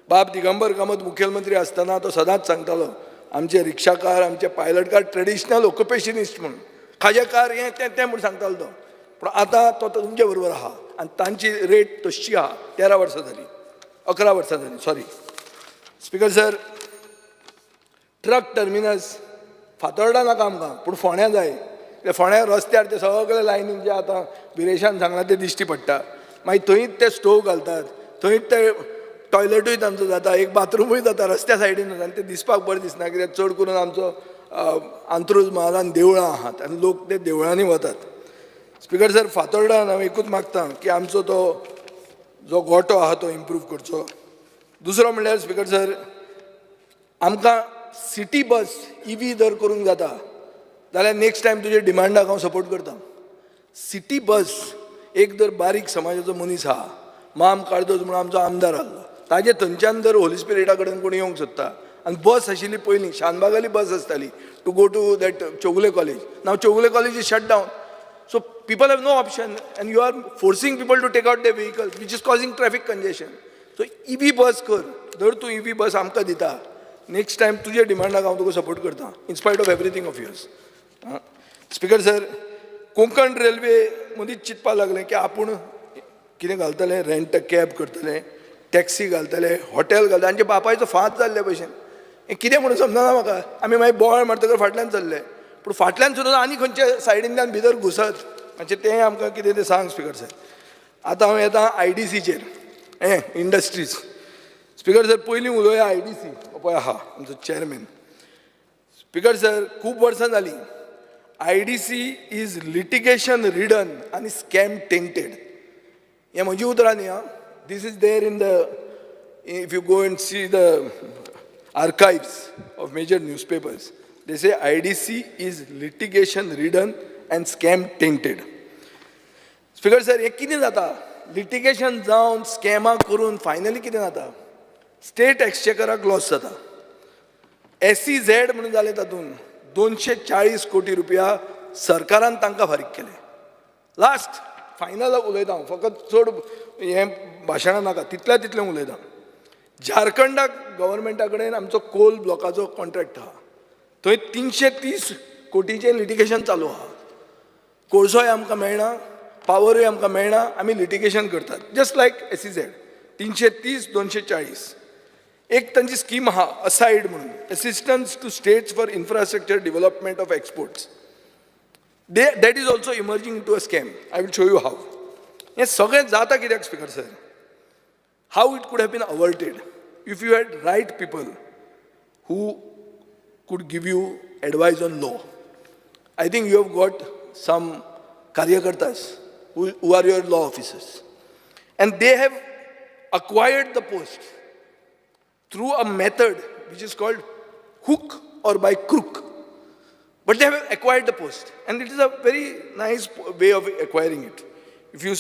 बाब दिगंबर कामत मुखेलमंत्री आसतना तो सदांच सांगतालो आमचे रिक्षाकार, आमचे पायलटकार ट्रेडिशनल ऑक्युपेशनिस्ट म्हणून, खाजेकार हें तें तें म्हूण सांगतालो तो. पूण आतां तो तुमचे बरोबर आहा आनी तांची रेट तशी आहा. 13 वर्सां जालीं, 11 वर्सां जालीं, sorry. Speaker sir, truck terminus Fatorda नाका आमकां, पूण फोंड्या जाय. फोंड्या रस्त्यार ते सगळे लायनीन जे आतां विरेशान सांगलां तें दिश्टी पडटा. मागीर थंयच ते स्टोव घालतात, थंयच ते टॉयलेटूय तांचो जाता, एक बाथरुमूय जाता रस्त्या सायडीन, आनी तें दिसपाक बरें दिसना कित्याक चड करून आमचो अंत्रुज म्हालान देवळां आहात आनी लोक ते देवळांनी वतात. स्पीकर सर, फातोर्डान हांव एकूच मागता की आमचो तो जो गोटो आहा तो इम्प्रूव करचो. दुसरो म्हणल्यार स्पीकर सर, आमकां सिटी बस इवी जर करूंक जाता जाल्यार नेक्स्ट टायम तुजे डिमांडाक हांव सपोर्ट करता. सिटी बस एक जर बारीक समाजाचो मनीस आहा, माम कार्दोज म्हणून आमचो आमदार आहलो, ताजे थंयच्यान जर होली स्पिरिटा कडेन कोण येवंक सोदता आनी बस आशिल्ली पयलीं शानबागाली बस आसताली to go to that Chowgule college. Now Chowgule college is shut down, so people have no option and you are forcing people to take out the vehicle which is causing traffic congestion. So EV bus कर, जर तूं इवी बस आमकां दिता next time तुजे डिमांडाक हांव तुका support करता in spite of everything of yours. Speaker sir, Konkan railway मदींच चिंतपाक लागलें की आपूण कितें घालतलें, रेंट कॅब करतलें, टॅक्सी घालतले, हॉटेल घालतले. आमच्या बापायचो फांत जाल्ले भशेन हें कितें म्हणून समजना म्हाका. आमी मागीर बोवाळ मारतकर फाटल्यान चल्ले, पूण फाटल्यान सुद्दां आनी खंयच्या सायडींतल्यान भितर घुसत मातशें तें आमकां कितें तें सांग स्पीकर सर. आतां हांव येता आयडीसीचेर, हें इंडस्ट्रीज. स्पीकर सर, पयलीं उलोवया आयडीसी. पळय आहा आमचो चॅरमॅन. स्पीकर सर, खूब वर्सां जालीं IDC is litigation ridden आनी स्कॅम टेंटेड. हें म्हजी उतरां न्ही आं, this is there in the, if you go and see the archives of major newspapers, they say IDC is litigation ridden and scam tainted. Speaker sir, हें कितें जाता, litigation जावन स्कॅमां करून फायनली कितें जाता, स्टेट एक्सचेकराक लॉस जाता. SEZ म्हणून जालें तातूंत 240 कोटी रुपया सरकारान तांकां फारीक केले. लास्ट फायनल उलयता हांव, फकत चड हें भाशणां नाका, तितल्या तितलें उलयता. झारखंडाक गव्हर्मेंटा कडेन आमचो कोल ब्लॉकाचो कॉन्ट्रॅक्ट आहा, थंय 330 कोटीचें लिटिगेशन चालू आहा. कोळसोय आमकां मेळना, पावरूय आमकां मेळना, आमी लिटिगेशन करतात. Just like SEZ 330 240. एक तांची स्कीम आहा असायड म्हणून, assistance to states for infrastructure development of exports. That is also emerging to a scam. I will show you how. हें सगळें जाता कित्याक speaker sir, how it could have been averted if you had right people who could give you advice on law. I think you have got some karyakartas who are your law officers, and they have acquired the post through a method which is called hook or by crook. But they have acquired the post, and it is a very nice way of acquiring it. If you,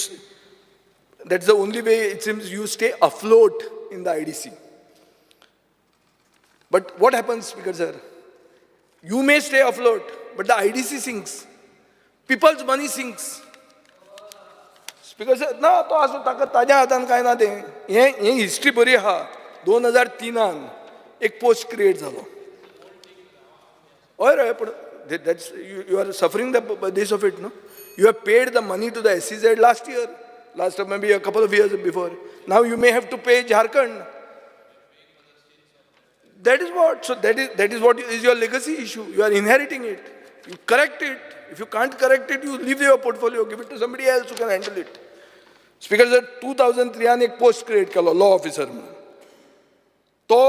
that's the only way it seems you stay afloat in the IDC. But what happens, Speaker sir? You may stay afloat, but the IDC sinks. People's money sinks. Speaker sir, ना तो आसूं ताका ताज्या हातान कांय ना तें. हें हिस्ट्री बरी आहा. 2003 एक पोस्ट क्रिएट जालो. हय रे, पूण that's you are suffering the this of it, no? You have paid the money to the SEZ last year, last maybe a couple of years before. Now you may have to pay Jharkhand. That is what, so that is what is your legacy issue. You are inheriting it. You correct it. If you can't correct it, you leave your portfolio, give it to somebody else who can handle it. Speaker sir, 2003 एक post create केलो law officer म्हणून. तो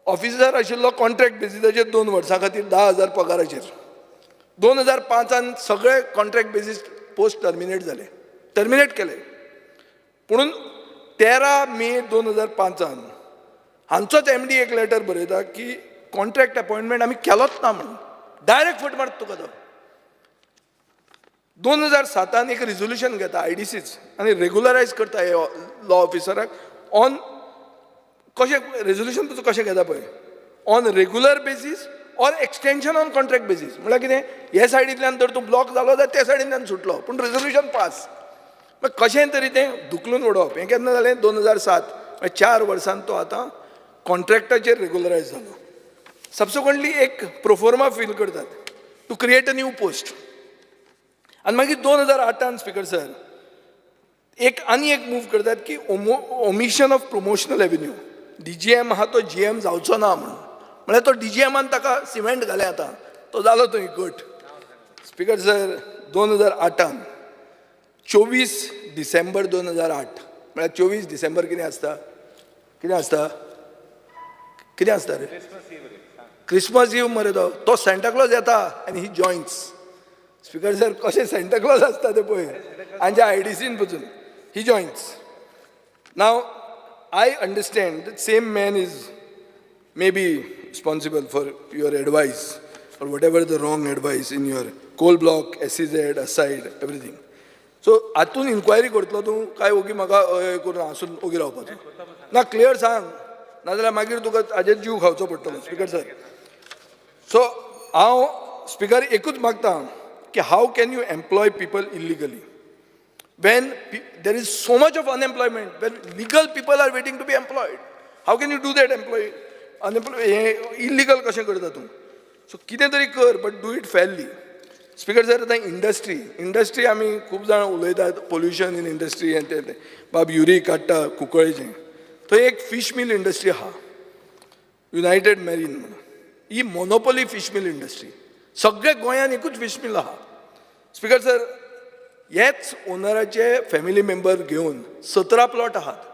officer आशिल्लो contract बेजिसाचेर 2 वर्सां खातीर 10,000 पगाराचेर. 2005 सगळे contract basis post terminate जाले, terminate केले. पुणून 13 मे 2005 हांचोच एमडी एक लेटर बरयता की कॉन्ट्रॅक्ट अपॉयंटमेंट आमी केलोच ना म्हणून. डायरेक्ट फट मारता तुका तो. 2007 एक रिजोल्युशन घेता आयडीसीच आनी रेगुलरायज करता हे लॉ ऑफिसराक ऑन कशें रेजोल्युशन तुजो कशें घेता पळय, on regular basis or extension on contract basis. म्हणल्यार कितें, हे सायडींतल्यान जर तूं ब्लॉक जालो जाल्यार ते सायडींतल्यान सुटलो, पूण रेजोल्युशन पास. मागीर कशें तरी तें धुकलून उडोवप. हें केन्ना जालें, 2007. मागीर 4 वर्सान तो आतां कॉन्ट्रॅक्टाचेर रेगुलरायज जालो. सबसिक्वंटली एक प्रोफोर्मा फील करतात to create a new post. आनी मागीर 2008 स्पीकर सर एक आनी एक मूव करतात की omission of promotional avenue. DGM आहा तो जीएम जावचो ना म्हणून, म्हळ्यार तो डीजीएमान ताका सिमेंट घालें, आतां तो जालो थंय गट. स्पीकर सर 2008 24 डिसेंबर 2008, म्हळ्यार 24 डिसेंबर कितें आसता, कितें आसता, कितें आसता रे, क्रिसमस इव मरे. तो सँटाक्लॉज येता आनी ही जॉयन्स. स्पीकर सर कशें सँटाक्लॉज आसता ते पळय आमच्या आयडीसीन पसून he joins. Now I understand that same man is may be responsible for your advice or whatever the wrong advice in your coal block, SEZ aside, everything. So हातून इन्क्वायरी करतलो तूं काय ओगी म्हाका करून हांसून ओगी रावपाचो ना? क्लियर सांग, नाजाल्यार मागीर तुका हाजेर जीव खावचो पडटलो. स्पीकर सर, सो हांव स्पीकर एकूच मागता की how can you employ people illegally when there is so much of unemployment, when legal people are waiting to be employed? How can you do that? Employ unemploy हें illegal कशें करता तूं? So कितें तरी कर, but do it fairly. Speaker sir, आतां industry आमी खूब जाणां उलयतात पोल्युशन इन इंडस्ट्री हें तें. बाब युरी काडटा कुंकळेचें, थंय एक फीश मील इंडस्ट्री आहा, युनायटेड मॅरीन म्हणून. ही मोनोपोली फीश मील इंडस्ट्री, सगळे गोंयांत एकूच फीश मील आहा. स्पीकर सर, हेच ओनराचे फॅमिली मेंबर घेवन 17 प्लॉट आहात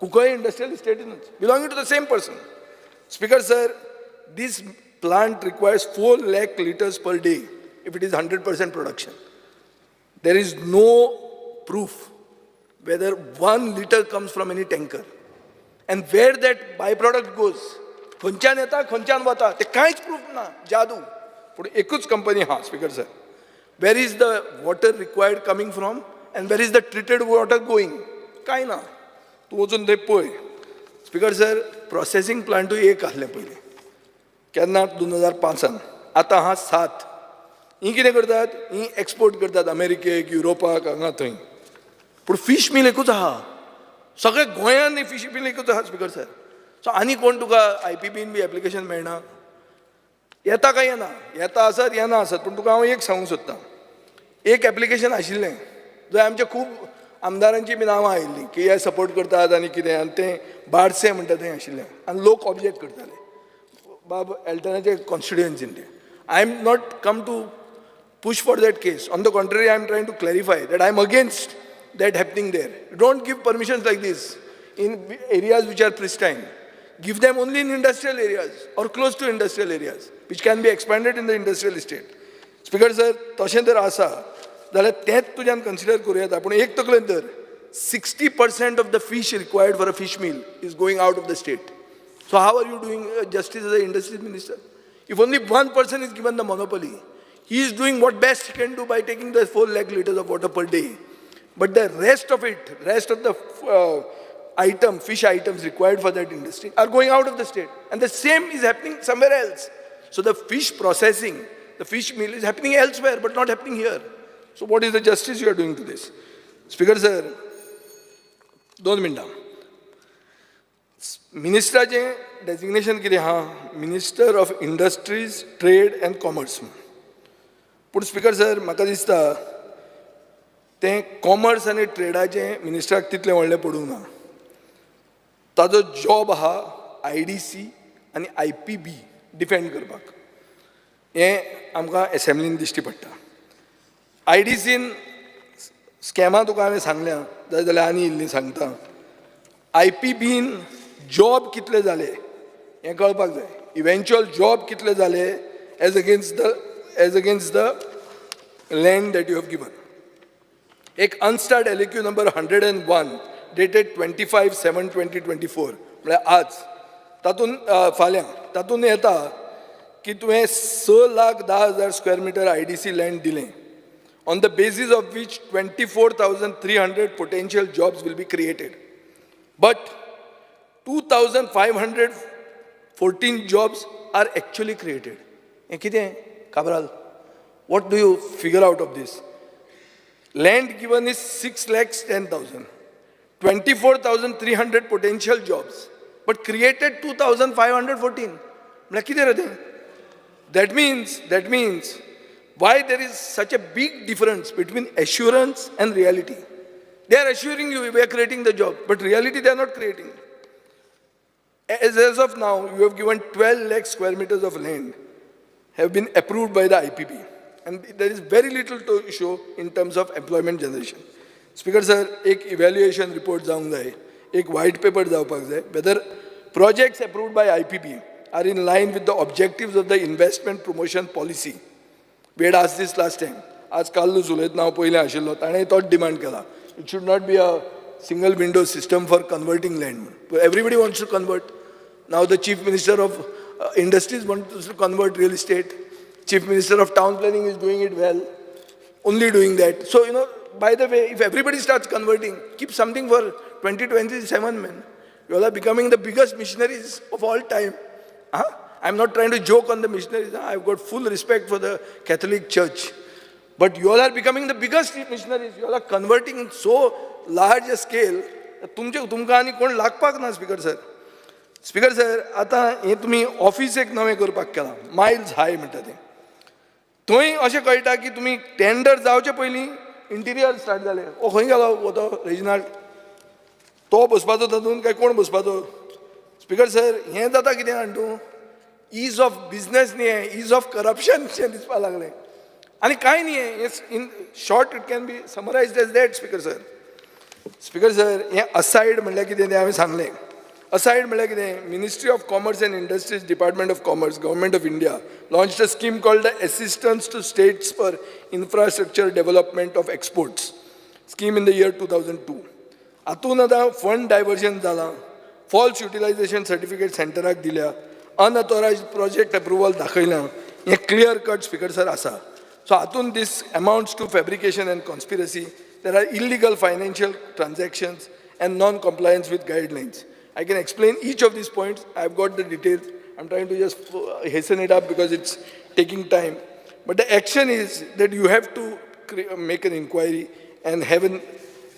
कुंकळ्ळे इंडस्ट्रियल इस्टेटीनूच, belonging to the same person. Speaker sir, this plant requires 4 lakh litres per day if it is 100% production. There is no proof whether 1 litre comes from any tanker and where that byproduct goes. खंयच्यान येता खंयच्यान वता ते कांयच proof ना, जादू. पूण एकूच कंपनी आहा. Speaker sir, where is the water required coming from and where is the treated water going? कांय ना, तूं वचून थंय पळय. स्पीकर सर, प्रोसेसींग प्लांटूय एक आसलें पयलीं, केन्ना 2005, आतां आहा 7. ही कितें करतात, ही एक्सपोर्ट करतात अमेरिकेक, युरोपाक, हांगा थंय. पूण फीश मील एकूच आहा, सगळे गोंयांत फीश मील एकूच आहा. स्पीकर सर, सो आनी कोण तुका आयपीबीन बी एप्लिकेशन मेळना, येता काय येना, येता आसत येना आसत, पूण तुका हांव एक सांगूंक सोदतां. एक एप्लिकेशन आशिल्लें जंय आमचे खूब आमदारांची बी नांवां आयिल्लीं की हे सपोर्ट करतात आनी कितें, आनी तें बारसे म्हणटा थंय आशिल्लें आनी लोक ऑब्जेक्ट करताले बाब एल्टनाचे कॉन्स्टिट्युएन्सीन तें. I am not come to push for that case. On the contrary, I am trying to clarify that I am against that happening there. Don't give permissions like this in areas which are pristine. Give them only in industrial areas or close to industrial areas, which can be expanded in the industrial estate. Speaker sir, तशें जर आसा जाल्यार तेंच तुज्यान consider करूं येता. पूण एक तकलेन धर, 60% of the fish required for a fish meal is going out of the state. So how are you doing justice as an industries minister? If only one person is given the monopoly, he is doing what best he can do by taking the 4 lakh liters of water per day. But the rest of it, rest of the fish items required for that industry are going out of the state. And the same is happening somewhere else. So the fish processing, the fish meal is happening elsewhere, but not happening here. So what is the justice you are doing to this? Speaker sir, 2 मिनटां. मिनिस्टराचें designation कितें आहा? Minister of industries, trade and commerce. पूण speaker sir, म्हाका दिसता तें commerce आनी ट्रेडाचें मिनिस्टराक तितलें व्हडलें पडूंक ना. ताजो जॉब आहा IDC आनी IPB defend करपाक. हें आमकां एसेंब्लीन दिश्टी पडटा. IDCन स्कॅमां तुका हांवें सांगल्या, जाय जाल्यार आनी इल्ली सांगता. IPBन जॉब कितले जाले हें कळपाक जाय. इव्हेंच्युअल जॉब कितले जाले as against the land that you have given. एक unstarred LAQ number 101 dated 25/7/2024, म्हळ्यार आज, तातूंत फाल्यां, तातूंत येता की तुवें 6,10,000 square meter IDC land दिलें, on the basis of which 24,300 potential jobs will be created, but 2514 jobs are actually created. हें कितें Cabral? What do you figure out of this? Land given is 6,10,000, 24,300 potential jobs, but created 2514. म्हळ्यार कितें रे तें? That means why there is such a big difference between assurance and reality? They are assuring you we are creating the job, but reality they are not creating. As of now, you have given 12 lakh square meters of land have been approved by the IPB. And there is very little to show in terms of employment generation. Speaker sir, एक evaluation report जावंक जाय, एक white paper जावपाक जाय, whether projects approved by IPB are in line with the objectives of the investment promotion policy. We had asked this last time. आज कालूच उलयतना हांव पयलें आशिल्लो, ताणें तोच डिमांड केला. It should not be a single window system for converting land. Everybody wants to convert. Now the Chief Minister of Industries wants to convert real estate. Chief Minister of Town Planning is doing it well, only doing that. So, by the way, if everybody starts converting, keep something for 2027, man. You all are becoming the biggest missionaries of all time. Huh? I'm not trying to joke on the missionaries. Huh? I've got full respect for the Catholic Church. But you all are becoming the biggest missionaries. You all are converting in so large a scale. तुमचे तुमकां आनी कोण लागपाक ना. Speaker sir, speaker sir, आतां हें तुमी office एक नवें करपाक केलां, मायल्स हाय म्हणटा तें. थंय अशें कळटा की तुमी टेंडर जावचे पयलीं इंटिरियर स्टार्ट जालें. ओ खंय गेलो हो तो रेजिनाल्ड? तो बसपाचो तातूंत काय कोण बसपाचो? स्पीकर सर, हें जाता कितें जाण तूं, is of business न्ही, हें is of corruption शें दिसपाक लागलें आनी कांय न्ही. हें in short it can be summarized as that. Speaker sir, speaker sir, हें असायड म्हणल्यार कितें तें हांवें सांगलें. असायड म्हणल्यार कितें? Ministry of Commerce and Industries, Department of Commerce, Government of India launch a scheme called the Assistance to States for Infrastructure Development of Exports Scheme in the year 2002. हातून आतां फंड डायवर्जन जालां, फॉल्स युटिलायझेशन सर्टिफिकेट सेंटराक दिल्या, अनऑथोरायज project approval दाखयलां. हें clear cut speaker sir आसा. So हातून this amounts to fabrication and conspiracy. There are illegal financial transactions and non compliance with guidelines. I can explain each of these points. I have got the details. I am trying to just hasten it up because it's taking time. But the action is that you have to make an inquiry and have an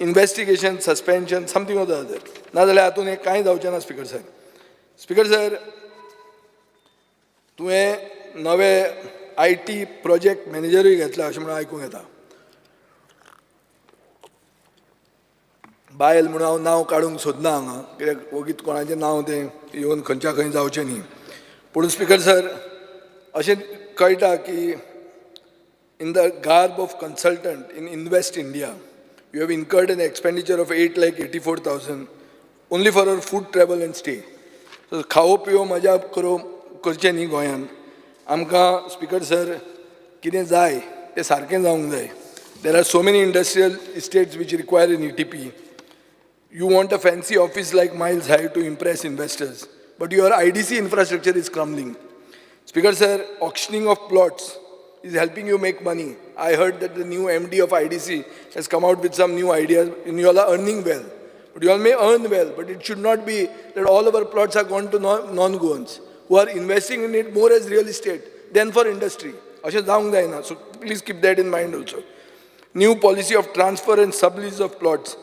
investigation, suspension, something or the other. नाजाल्यार हातून हें कांय जावचें ना. Speaker sir, speaker sir, तुवें नवे IT project मॅनेजरूय घेतला अशें म्हणून आयकूंक येता. बायल म्हणून हांव नांव काडूंक सोदना हांगा, कित्याक वगीत कोणाचें नांव तें येवन खंयच्या खंय जावचें न्ही. पूण स्पीकर सर, अशें कळटा की in the garb of consultant in Invest India, you have incurred an expenditure of 8,84,000 only for our food, travel and stay. So खाओ पियो मजा करो करचें न्ही गोंयांत. आमकां स्पीकर सर कितें जाय तें सारकें जावंक जाय. There are so many industrial estates which require an ETP. You want a fancy office like Miles High to impress investors, but your IDC infrastructure is crumbling. Speaker sir, auctioning of plots is helping you make money. I heard that the new MD of IDC has come out with some new ideas, and you all are earning well. But you all may earn well, but it should not be that all our plots are gone to non-Goans who are investing in it more as real estate than for industry. अशें जावंक जायना. So please keep that in mind also. New policy of transfer and sublease of plots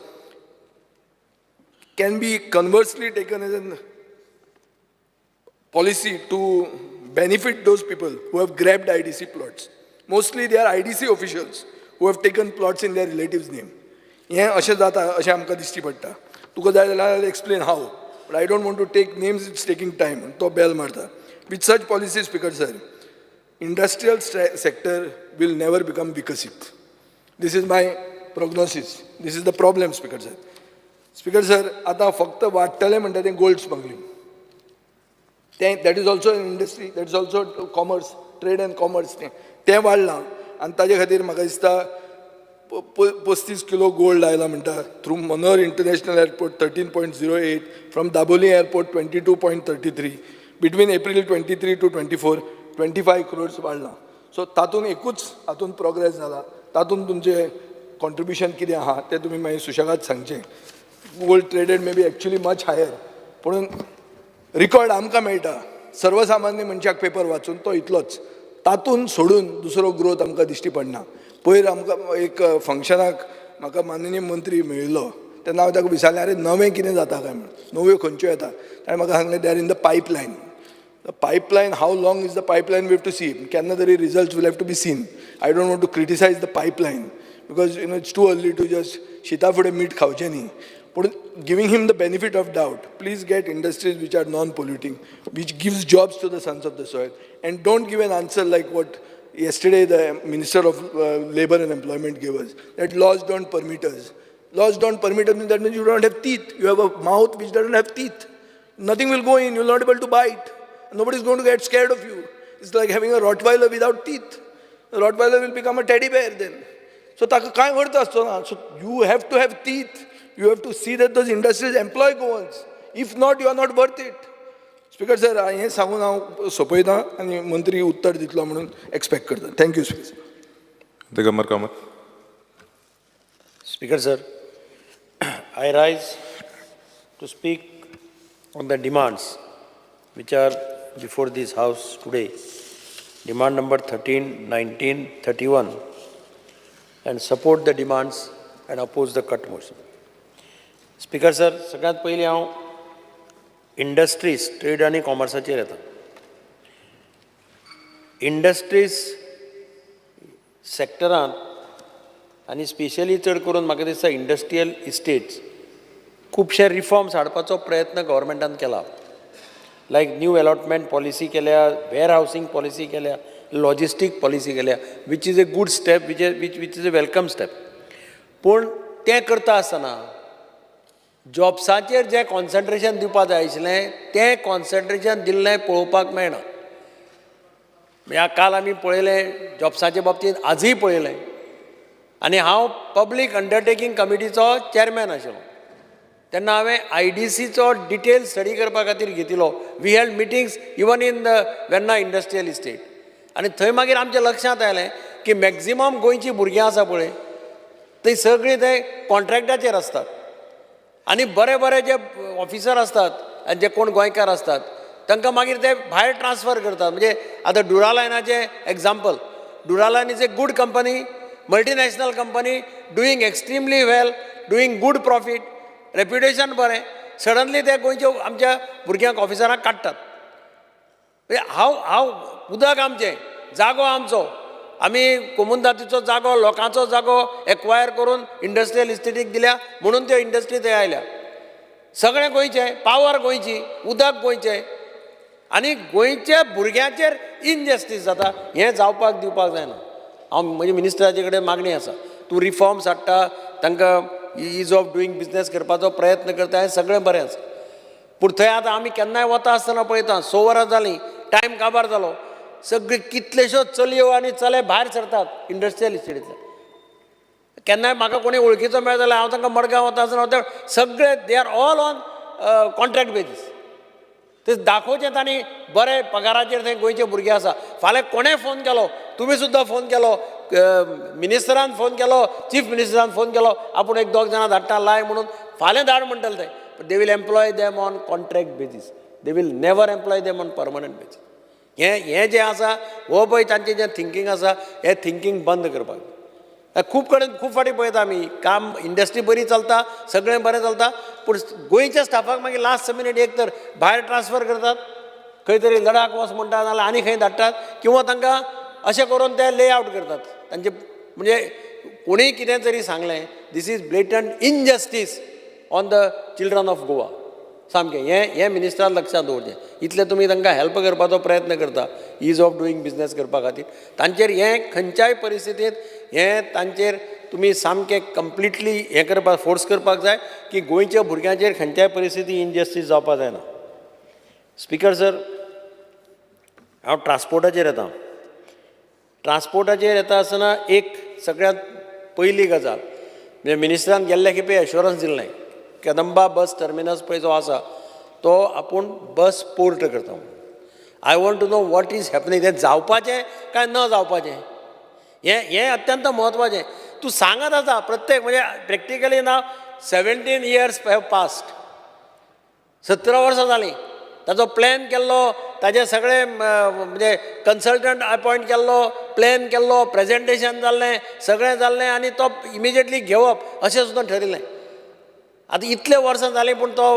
can be conversely taken as a policy to benefit those people who have grabbed IDC plots. Mostly they are IDC officials who have taken plots in their relatives' name. हें अशें जाता अशें आमकां दिश्टी पडटा. तुका जाय जाल्यार explain how, but I don't want to take names, it's taking time. तो बेल मारता. With such policy, Speaker sir, industrial sector will never become विकसीत. This is my prognosis. This is the problem, Speaker sir. Speaker sir, आतां फक्त वाडटलें म्हणटा तें gold smuggling. तें that is also an industry, that is also commerce, trade and commerce. तें तें वाडलां आनी ताजे खातीर म्हाका दिसता 35 किलो गोल्ड आयला म्हणटा through Manohar International Airport 13.08, from Dabolim Airport 22.33, between April 23 to 24, 25 crores वाडलां. सो तातूंत एकूच हातूंत प्रोग्रेस जाला. तातूंत तुमचें कॉन्ट्रिब्युशन कितें आहा तें तुमी मागीर सुशेगाद सांगचें. Gold traded may be actually much higher, पूण रिकॉर्ड आमकां मेळटा सर्वसामान्य मनशाक पेपर वाचून तो इतलोच. तातूंत सोडून दुसरो ग्रोथ आमकां दिश्टी पडना. पयर आमकां एक फंक्शनाक म्हाका माननीय मंत्री मेळिल्लो तेन्ना हांव ताका विचारलें, आरे, नवें कितें जाता काय म्हणून, नव्यो खंयच्यो येता? ताणें म्हाका सांगलें, they are in the pipeline. The pipeline, how long is the pipeline, we have to see. केन्ना तरी results will have to be seen. I don't want to criticize the pipeline because it's too early to just, शिता फुडें मीठ खावचें न्ही. पूण giving him the benefit of doubt, please get industries which are non polluting, which gives jobs to the sons of the soil, and don't give an answer like what yesterday the Minister of Labor and Employment gave us, that laws don't permit us. Laws don't permit us, that means you don't have teeth. You have a mouth which doesn't have teeth. Nothing will go in, you're not able to bite. Nobody's going to get scared of you. It's like having a Rottweiler without teeth. The Rottweiler will become a teddy bear then. So ताका कांय अर्थ आसचो ना. So you have to have teeth. You have to see that those industries employ Goans. If not, you are not worth it. Speaker sir, हें सांगून हांव सोंपयता आनी मंत्री उत्तर दितलो म्हणून एक्सपेक्ट करता. Thank you, Speaker sir. Digambar Kamat. Speaker sir, I rise to speak on the demands which are before this house today. Demand number 13, 19, 31, and support the demands and oppose the cut motion. Speaker sir, सगळ्यांत पयलीं हांव industries, trade आनी कॉमर्साचेर येता. Industries सॅक्टरांत आनी specially चड करून म्हाका दिसता इंडस्ट्रियल इस्टेट्स खुबशे रिफॉर्म्स हाडपाचो प्रयत्न गव्हर्मेंटान केला, लायक न्यू अलॉटमेंट पॉलिसी केल्या, वेअर हावसींग पॉलिसी केल्या, लॉजिस्टीक पॉलिसी केल्या, which is a good step, which is a welcome step. पूण तें करता आसतना जॉब्साचेर जें कॉन्सन्ट्रेशन दिवपा जाय आशिल्लें तें कॉन्सन्ट्रेशन दिल्लें पळोवपाक मेळना. म्हणजे काल आमी पळयलें जॉब्साचे बाबतींत, आजूय पळयलें. आनी हांव पब्लीक अंडरटेकींग कमिटीचो चॅरमॅन आशिल्लो तेन्ना हांवें आयडीसीचो डिटेल स्टडी करपा खातीर घेतिल्लो. We held meetings even in the Verna Industrial Estate आनी थंय मागीर आमच्या लक्षांत आयलें की मॅक्झिमम गोंयचीं भुरगीं आसा पळय थंय सगळीं ते कॉन्ट्रॅक्टाचेर आसतात आनी बरे बरे जे ऑफिसर आसतात आनी जे कोण गोंयकार आसतात तांकां मागीर ते भायर ट्रान्सफर करतात. म्हणजे आतां डुरालायनाचें example, Duraline is a good company, multinational company, doing extremely well, doing good profit, reputation बरें. सडनली ते गोंयच्या आमच्या भुरग्यांक, ऑफिसरांक काडटात. म्हणजे हांव हांव उदक आमचें, जागो आमचो, आमी कोमुनदादीचो जागो, लोकांचो जागो एक्वायर करून इंडस्ट्रियल इस्टेटीक दिल्या म्हणून त्यो इंडस्ट्री थंय आयल्या. सगळें गोंयचें, पावर गोंयची, उदक गोंयचें आनी गोंयच्या भुरग्यांचेर इनजस्टीस जाता. हें जावपाक दिवपाक जायना. हांव म्हजी मिनिस्टराचे कडेन मागणी आसा, तूं रिफॉर्म्स हाडटा, तांकां is of doing business करपाचो प्रयत्न करता, हें सगळें बरें आसा. पूण थंय आतां आमी केन्नाय वता आसतना पळयता, 6 वरां जालीं, टायम काबार जालो, सगळी कितलेश्योच चलयो आनी चले भायर सरतात इंडस्ट्रियल इस्टेटींतल्यान. केन्नाय म्हाका कोणी वळखीचो मेळ्ळो जाल्यार हांव तांकां मडगांव वता आसतना ते सगळे they are all on contract basis. ते दाखोवचें तांणी बरे पगाराचेर थंय गोंयचे भुरगे आसा. फाल्यां कोणें फोन केलो, तुमी सुद्दां फोन केलो, मिनिस्टरान फोन केलो, चीफ मिनिस्टरान फोन केलो, आपूण एक दोग जाणां धाडटा लाय म्हणून, फाल्यां धाड म्हणटले ते. They will employ them on contract basis, they will never employ them on permanent basis. हें हें जें आसा, हो पळय तांचें जें थिंकींग आसा, हें थिंकींग बंद करपाक जाय. खूब कडेन खूब फावटी पळयता आमी, काम इंडस्ट्री बरी चलता, सगळें बरें चलता, पूण गोंयच्या स्टाफाक मागीर लास्ट मिनीट एक तर भायर ट्रान्सफर करतात, खंय तरी लडाख वच म्हणटा, नाजाल्यार आनी खंय धाडटात, किंवा तांकां अशें करून ते ले आवट करतात तांचे. म्हणजे कोणीय कितें तरी सांगलें, this is blatant injustice on the children of Goa. सामकें हें हें मिनिस्टरान लक्षांत दवरचें. इतलें तुमी तांकां हेल्प करपाचो प्रयत्न करता is of doing business करपा खातीर, तांचेर हें खंयच्याय परिस्थितींत हें तांचेर तुमी सामकें कंप्लिटली हें करपाक फोर्स करपाक जाय की गोंयच्या भुरग्यांचेर खंयच्याय परिस्थिती इनजस्टीस जावपाक जायना. स्पिकर सर, हांव ट्रान्सपोर्टाचेर येता. ट्रान्सपोर्टाचेर येता आसतना एक सगळ्यांत पयली गजाल म्हणजे मिनिस्टरान गेल्ले खेपे एश्योरन्स दिल्लें, कदंबा बस टर्मिनस पळय जो आसा तो आपूण बस पोर्ट करता. I want to know what is happening, तें जावपाचें काय न जावपाचें हें हें अत्यंत म्हत्वाचें. तूं सांगत आसा प्रत्येक म्हणजे प्रॅक्टिकली ना 17 years have past, 17 वर्सां जालीं ताचो प्लॅन केल्लो, ताजे सगळे म्हणजे कन्सल्टंट अपॉयंट केल्लो, प्लॅन केल्लो, प्रेजेंटेशन जाल्लें, सगळें जाल्लें आनी तो इमिजिएटली घेवप अशें सुद्दां ठरिल्लें. आतां इतले वर्सां जालीं पूण तो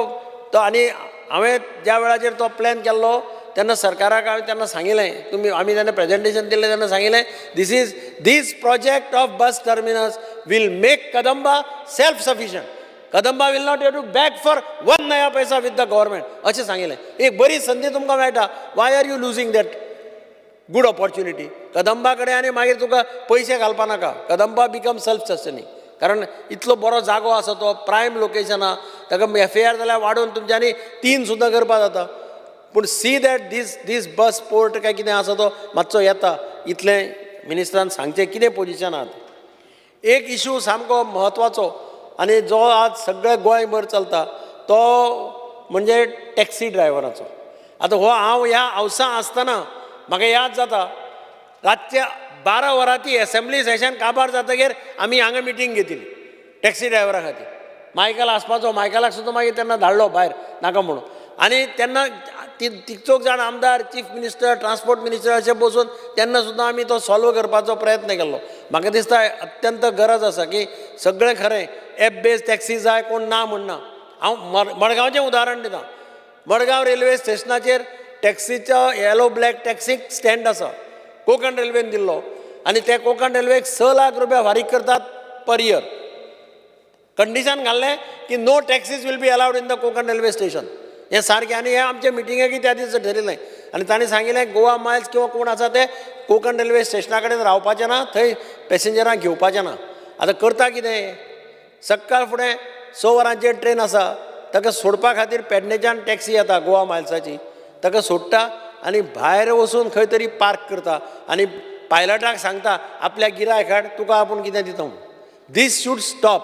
तो आनी हांवें ज्या वेळाचेर तो प्लॅन केल्लो तेन्ना सरकाराक हांवें तेन्ना सांगिल्लें, तुमी आमी जेन्ना प्रेजेंटेशन दिल्लें तेन्ना सांगिल्लें, this is this project of bus terminus will make Kadamba self sufficient, Kadamba will not have to beg for one naya paisa with the government अशें सांगिल्लें. एक बरी संदी तुमकां मेळटा, why are you losing that good opportunity? Kadamba कडेन आनी मागीर तुका पयशे घालपा नाका, कदंबा बिकम सेल्फ सस्टेनींग, कारण इतलो बरो जागो आसा तो, प्रायम लोकेशन आहा, ताका एफ ए आर जाल्यार वाडोवन तुमच्यांनी 3 सुद्दां करपाक जाता. पूण see that this this bus port काय कितें आसा तो मातसो येता, इतलें मिनिस्टरान सांगचें कितें पोजिशन आहा. एक इशू सामको म्हत्वाचो आनी जो आज सगळे गोंयभर चलता तो म्हणजे टॅक्सी ड्रायव्हराचो. आतां हो हांव ह्या हावसान आसतना म्हाका याद जाता, रातच्या 12 वरां ती एसेंब्ली सेशन काबार जातकीर आमी हांगा मिटींग घेतिल्ली टॅक्सी ड्रायव्हरा खातीर. मायकल आसपाचो, मायकलाक सुद्दां मागीर तेन्ना धाडलो भायर नाका म्हणून. आनी तेन्ना ती चौग जाण आमदार, चीफ मिनिस्टर, ट्रान्सपोर्ट मिनिस्टर अशें बसून तेन्ना सुद्दां आमी तो सॉल्व करपाचो प्रयत्न केल्लो. म्हाका दिसता अत्यंत गरज आसा की सगळें खरें एप बेज टॅक्सी जाय, कोण ना म्हणना. हांव मडगांवचें उदाहरण दिता. मडगांव रेल्वे स्टेशनाचेर टॅक्सीचो येलो ब्लॅक टॅक्सीक स्टँड आसा, कोंकण रेल्वेन दिल्लो, आनी ते कोंकण रेल्वेक 6 लाख रुपया फारीक करतात पर इयर. कंडिशन घाल्लें की no taxis will be allowed in the Konkan railway station. हें सारकें आनी हें आमचे मिटिंगेक त्या दिसा ठरिल्लें आनी तांणी सांगिल्लें गोवा मायल्स किंवा कोण आसा ते कोंकण रेल्वे स्टेशना कडेन रावपाचें ना, थंय पॅसेंजरांक घेवपाचें ना. आतां करता कितें, सकाळ फुडें 6 वरांचेर ट्रेन आसा, ताका सोडपा खातीर पेडणेच्यान टॅक्सी येता गोवा मायल्साची, ताका सोडटा आनी भायर वचून खंय तरी पार्क करता आनी पायलटाक सांगता आपल्या गिरायक हाड, तुका आपूण कितें दिता म्हणून. These should stop.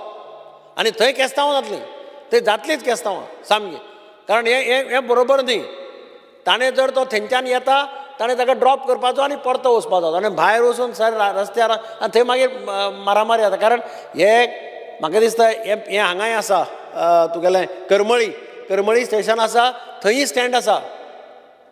आनी थंय केस्तांवां जातलीं, थंय जातलीच केस्तांवां सामकीं, कारण हें हें बरोबर न्ही. ताणें जर तो थंयच्यान येता ताणें ताका ड्रॉप करपाचो आनी परतो वचपाचो, आनी भायर वचून सर रस्त्यार आनी थंय मागीर मारामारी जाता. कारण हे म्हाका दिसता हें हें हांगाय आसा, तुगेलें करमळी, करमळी स्टेशन आसा, थंयी स्टँड आसा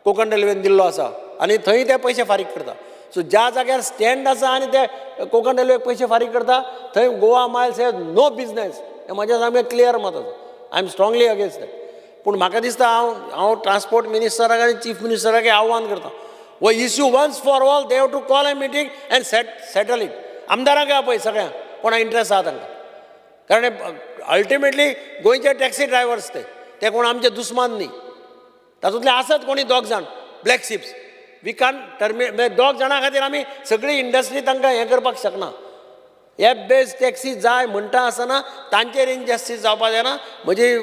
कोंकण रेल्वेन दिल्लो आसा आनी थंय ते पयशे फारीक करता. सो ज्या जाग्यार स्टँड आसा आनी ते कोंकण रेल्वेक पयशे फारीक करता थंय Goa Miles has no business, हें म्हजें सामकें क्लियर मत आसा. I am strongly against that. पूण म्हाका दिसता हांव हांव ट्रान्सपोर्ट मिनिस्टराक आनी चीफ मिनिस्टराक आव्हान करता, हो issue once for all they have to call a meeting and settle it. आमदारांक आपय सगळ्यांक कोणा इंट्रस्ट आहा तांकां, कारण अल्टिमेटली गोंयचे टॅक्सी ड्रायव्हर्स ते कोण आमचे दुस्मान न्ही. तातूंतले आसत कोणी 2 जाण ब्लॅक शिप्स, we कान टर्मी, 2 जाणां खातीर आमी सगळी इंडस्ट्री तांकां हें करपाक शकना. एप बेज टॅक्सी जाय म्हणटा आसतना तांचेर इनजस्टीस जावपाक जायना. म्हजी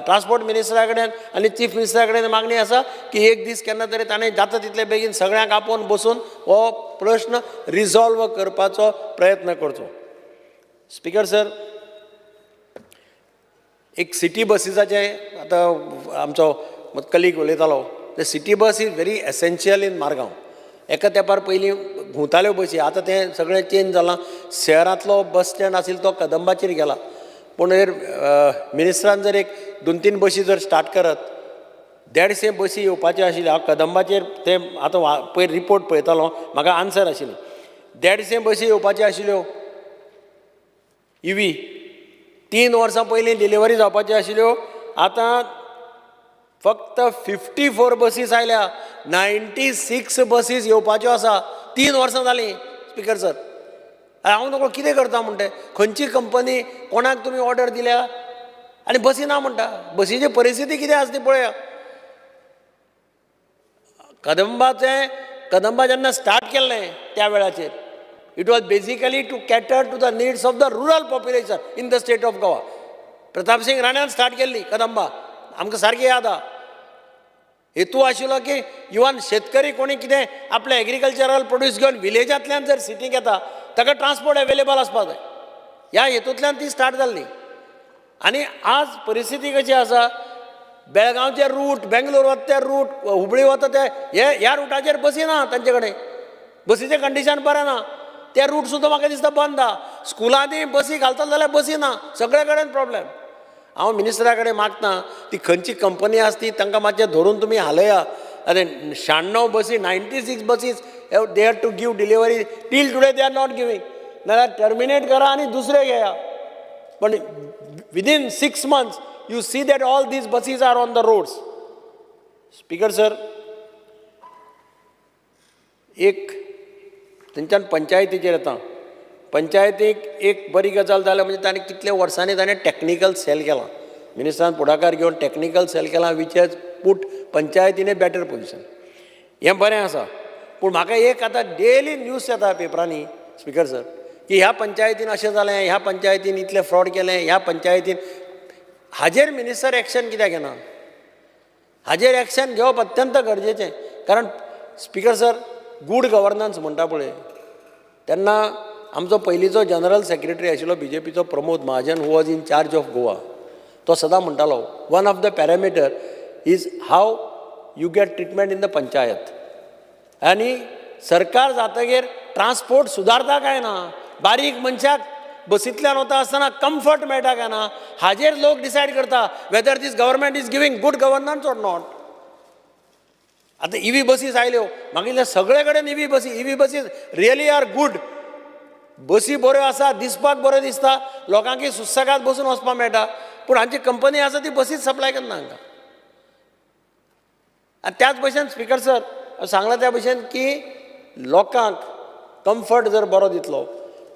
ट्रान्सपोर्ट मिनिस्टरा कडेन आनी चीफ मिनिस्टरा कडेन मागणी आसा की एक दीस केन्ना तरी ताणें जाता तितले बेगीन सगळ्यांक आपोवन बसून हो प्रश्न रिजॉल्व करपाचो प्रयत्न करचो. स्पिकर सर, एक सिटी बसीसाचें आतां आमचो कलीग उलयतालो, the city bus is very essential in Margao. एका तेंपार पयलीं घुंवताल्यो बसी, आतां तें सगळें चेंज जालां. शहरांतलो बस स्टँड आशिल्लो तो कदंबाचेर गेला, पूण मिनिस्टरान जर एक 2-3 बसी जर स्टार्ट करत, 150 बसी येवपाच्यो आशिल्ल्यो. हांव कदंबाचेर ते आतां पयर रिपोर्ट पळयतालो, म्हाका आन्सर आशिल्ली 150 बसी येवपाच्यो आशिल्ल्यो इवी, 3 वर्सां पयलीं डिलिव्हरी जावपाच्यो आशिल्ल्यो, आतां फक्त 54 बसीस आयल्या, 96 बसीस येवपाच्यो आसा. 3 वर्सां जालीं स्पिकर सर. हांव नकळो कितें करता म्हणटे, खंयची कंपनी कोणाक तुमी ऑर्डर दिल्या आनी बसी ना म्हणटा. बसीची परिस्थिती कितें आसा ती पळया. कदंबाचें, कदंबा जेन्ना स्टार्ट केल्लें त्या वेळाचेर It was basically to cater to the needs of the rural population in the state of Goa. Pratap Singh राण्यान start केल्ली कदंबा, आमकां सारकी याद आहा. हेतू आशिल्लो की इवन शेतकरी कोणी कितें आपलें एग्रीकल्चरल प्रोड्यूस घेवन विलेजांतल्यान जर सिटीक येता ताका ट्रान्सपोर्ट एवेलेबल आसपाक जाय. ह्या हेतूंतल्यान ती स्टार्ट जाल्ली. आनी आज परिस्थिती कशी आसा, बेळगांवचे रूट, बेंगलोर वता ते रूट, हुबळी वता ते, हे ह्या रुटाचेर बसी ना तांचे कडेन, बसीचें कंडिशन बरें ना, ते रूट सुद्दां म्हाका दिसता बंद आहा. स्कुलांनी बसी घालतले जाल्यार बसी ना, सगळे कडेन प्रॉब्लेम. हांव मिनिस्टरा कडेन मागता ती खंयची कंपनी आसा ती तांकां मातशें धरून तुमी हालया. आनी 96 बसी, 96 buses they have to give delivery, till today they are not giving. नाल्यार टर्मिनेट करा आनी दुसरे घेया. पण within 6 months you see that all these buses are on the roads. Speaker sir, एक थंयच्यान पंचायतीचेर येता. पंचायतीक एक बरी गजाल जाल्या म्हणजे ताणें कितल्या वर्सांनी ताणें टॅक्निकल सेल केला. मिनिस्टरान फुडाकार घेवन टॅक्निकल सेल केला, which has put panchayat in a better position. हें बरें आसा. पूण म्हाका एक आतां डेली न्यूज येता पेपरांनी स्पीकर सर की ह्या पंचायतीन अशें जालें, ह्या पंचायतीन इतलें फ्रॉड केलें, ह्या पंचायतीन. हाजेर मिनिस्टर एक्शन कित्याक घेना? हाजेर एक्शन घेवप अत्यंत गरजेचें. कारण स्पीकर सर, गूड गवर्नन्स म्हणटा पळय तेन्ना आमचो पयलींचो जनरल सेक्रेटरी आशिल्लो B J पीचो Pramod Mahajan, who was in charge of Goa, तो सदां म्हणटालो one of the parameter is how you get treatment in the panchayat. आनी सरकार जातगीर ट्रान्सपोर्ट सुदारता काय ना, बारीक मनशाक बसींतल्यान वता आसतना कम्फर्ट मेळटा काय ना, हाजेर लोक डिसायड करता whether this government is giving good governance or not. आतां इवी बसीस आयल्यो, मागीर सगळे कडेन इवी बसी, EV buses really are good. बसी बऱ्यो आसा, दिसपाक बऱ्यो दिसता, लोकांक सुसेगाद बसून वचपाक मेळटा. पूण हांची कंपनी आसा ती बसीच सप्लाय करना हांकां. आनी त्याच भशेन स्पीकर सर सांगलां त्या भशेन की लोकांक कम्फर्ट जर बरो दितलो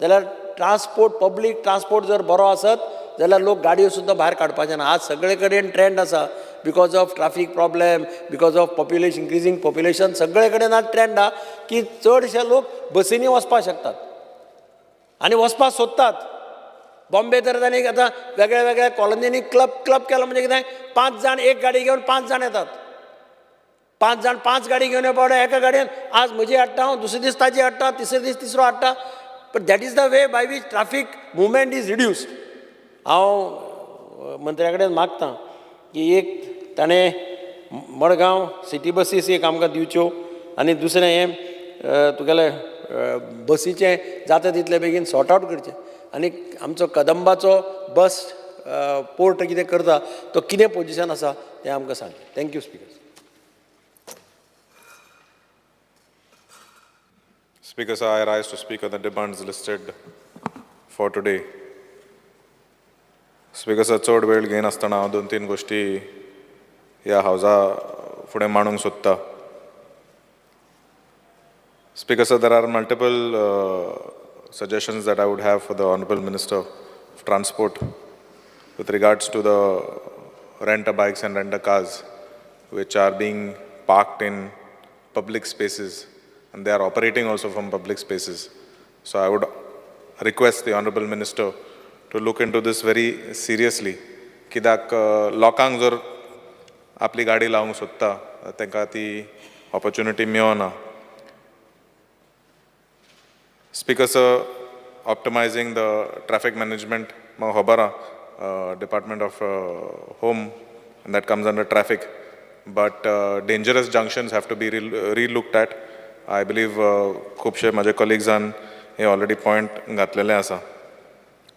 जाल्यार ट्रान्सपोर्ट, पब्लीक ट्रान्सपोर्ट जर बरो आसत जाल्यार लोक गाडयो सुद्दां भायर काडपाचे ना. आज सगळे कडेन ट्रेंड आसा because of traffic problem, because of population, increasing population, सगळे कडेन आज ट्रेंड आहा की चडशे लोक बसींनी वचपाक शकतात आनी वचपाक सोदतात. बॉम्बे तर तांणी आतां वेगळ्या वेगळ्या कॉलनींनी क्लब क्लब केलो म्हणजे कितें, 5 जाण एक गाडी घेवन 5 जाण येतात, 5 जाण 5 गाडी घेवन येवपा एका गाडयेन आज म्हजी हाडटा हांव, दुसरे दीस ताजी हाडटा, तिसरे दीस तिसरो हाडटा. But that is the way by which traffic movement is reduced. हांव मंत्र्या कडेन मागता की एक ताणें मडगांव सिटी बसीस एक आमकां दिवच्यो आनी दुसरें हें तुगेलें बसीचें जाता तितले बेगीन सॉर्ट आवट करचें. आनी आमचो कदंबाचो बस पोर्ट कितें करता तो कितें पोजिशन आसा तें आमकां सांग. Thank you speaker. Speaker sir, I rise to speak on the demands listed for today. Speaker sir, चड वेळ घेयनासतना हांव 2-3 गोश्टी ह्या हावजा फुडें मांडूंक सोदता. Speaker sir, there are multiple suggestions that I would have for the Honorable Minister of Transport with regards to the rent-a-bikes and rent-a-cars which are being parked in public spaces, and they are operating also from public spaces. So I would request the Honorable Minister to look into this very seriously. कित्याक लोकांक जर आपली गाडी लावंक सोदता तांकां ती opportunity मेळना. Speaker sir, optimizing the traffic management, म्हाका खबर आहा Department of Home, and that comes under traffic, but dangerous junctions have to be re-looked at. I believe खुबशे म्हजे कलिग्सान हे ऑलरेडी पॉयंट घातलेले आसा.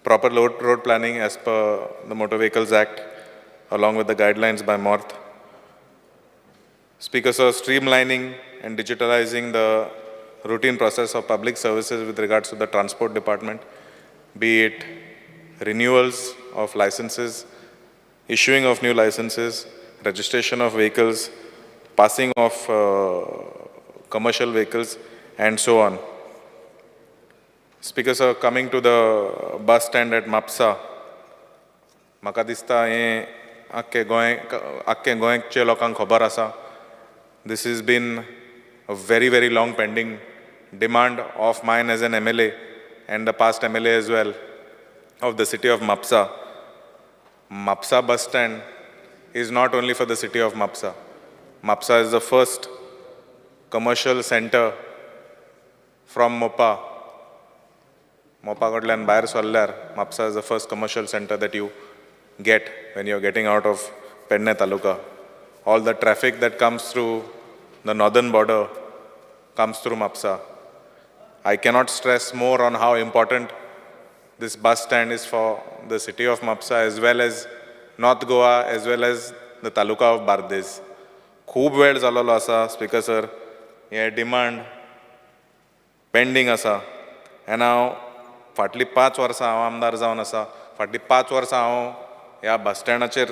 Proper road planning as per the Motor Vehicles Act along with the guidelines by MORTH. Speaker sir, streamlining and digitalizing the routine process of public services with regards to the transport department, be it renewals of licenses, issuing of new licenses, registration of vehicles, passing of commercial vehicles, and so on. Speaker sir, coming to the bus stand at Mapsa, म्हाका दिसता हें आख्खे गोंय आख्खे गोंयचे लोकांक खबर आसा. This is been a very very long pending demand of mine as an MLA and the past MLA as well of the city of Mapsa. Mapsa bus stand is not only for the city of Mapsa. Mapsa is the first commercial center from Mopa. Mopa कडल्यान भायर सरल्यार Mapsa is the first commercial center that you get when you're getting out of Pedne Taluka. All the traffic that comes through the northern border comes through Mapsa. I cannot stress more on how important this bus stand is for the city of Mapsa as well as North Goa as well as the taluka of Bardez. खूब वेळ जाल्लो आसा speaker sir, हे demand pending आसा आनी हांव फाटलीं 5 वर्सां हांव आमदार जावन आसा. फाटलीं 5 वर्सां हांव ह्या बस स्टँडाचेर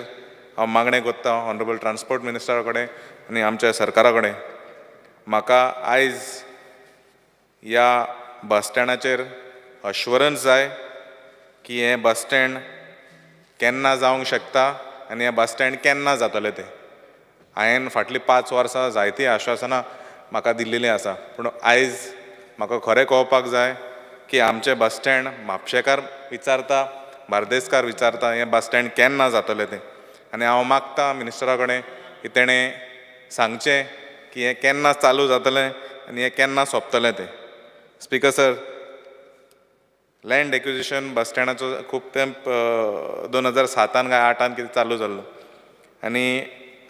हांव मागणें करता ऑनरेबल ट्रान्सपोर्ट मिनिस्टरा कडेन आनी आमच्या सरकारा कडेन. म्हाका आयज ह्या बस स्टँडाचेर अश्वरन्स जाय की हें बस स्टँड केन्ना जावंक शकता आनी हें बस स्टँड केन्ना जातलें तें. हांवें फाटलीं 5 वर्सां जायतीं आश्वासनां म्हाका दिल्लेलीं आसा, पूण आयज म्हाका खरें कळपाक जाय की आमचें बस स्टँड म्हापशेकार विचारता, बार्देसकार विचारता हें बस स्टँड केन्ना जातलें तें. आनी हांव मागता मिनिस्टरा कडेन की तेणें सांगचें की हें केन्ना चालू जातलें आनी हें केन्ना सोंपतलें तें. Speaker sir, land acquisition बस स्टँडाचो खूब तेंप 2007 काय 8 कितें चालू जाल्लो आनी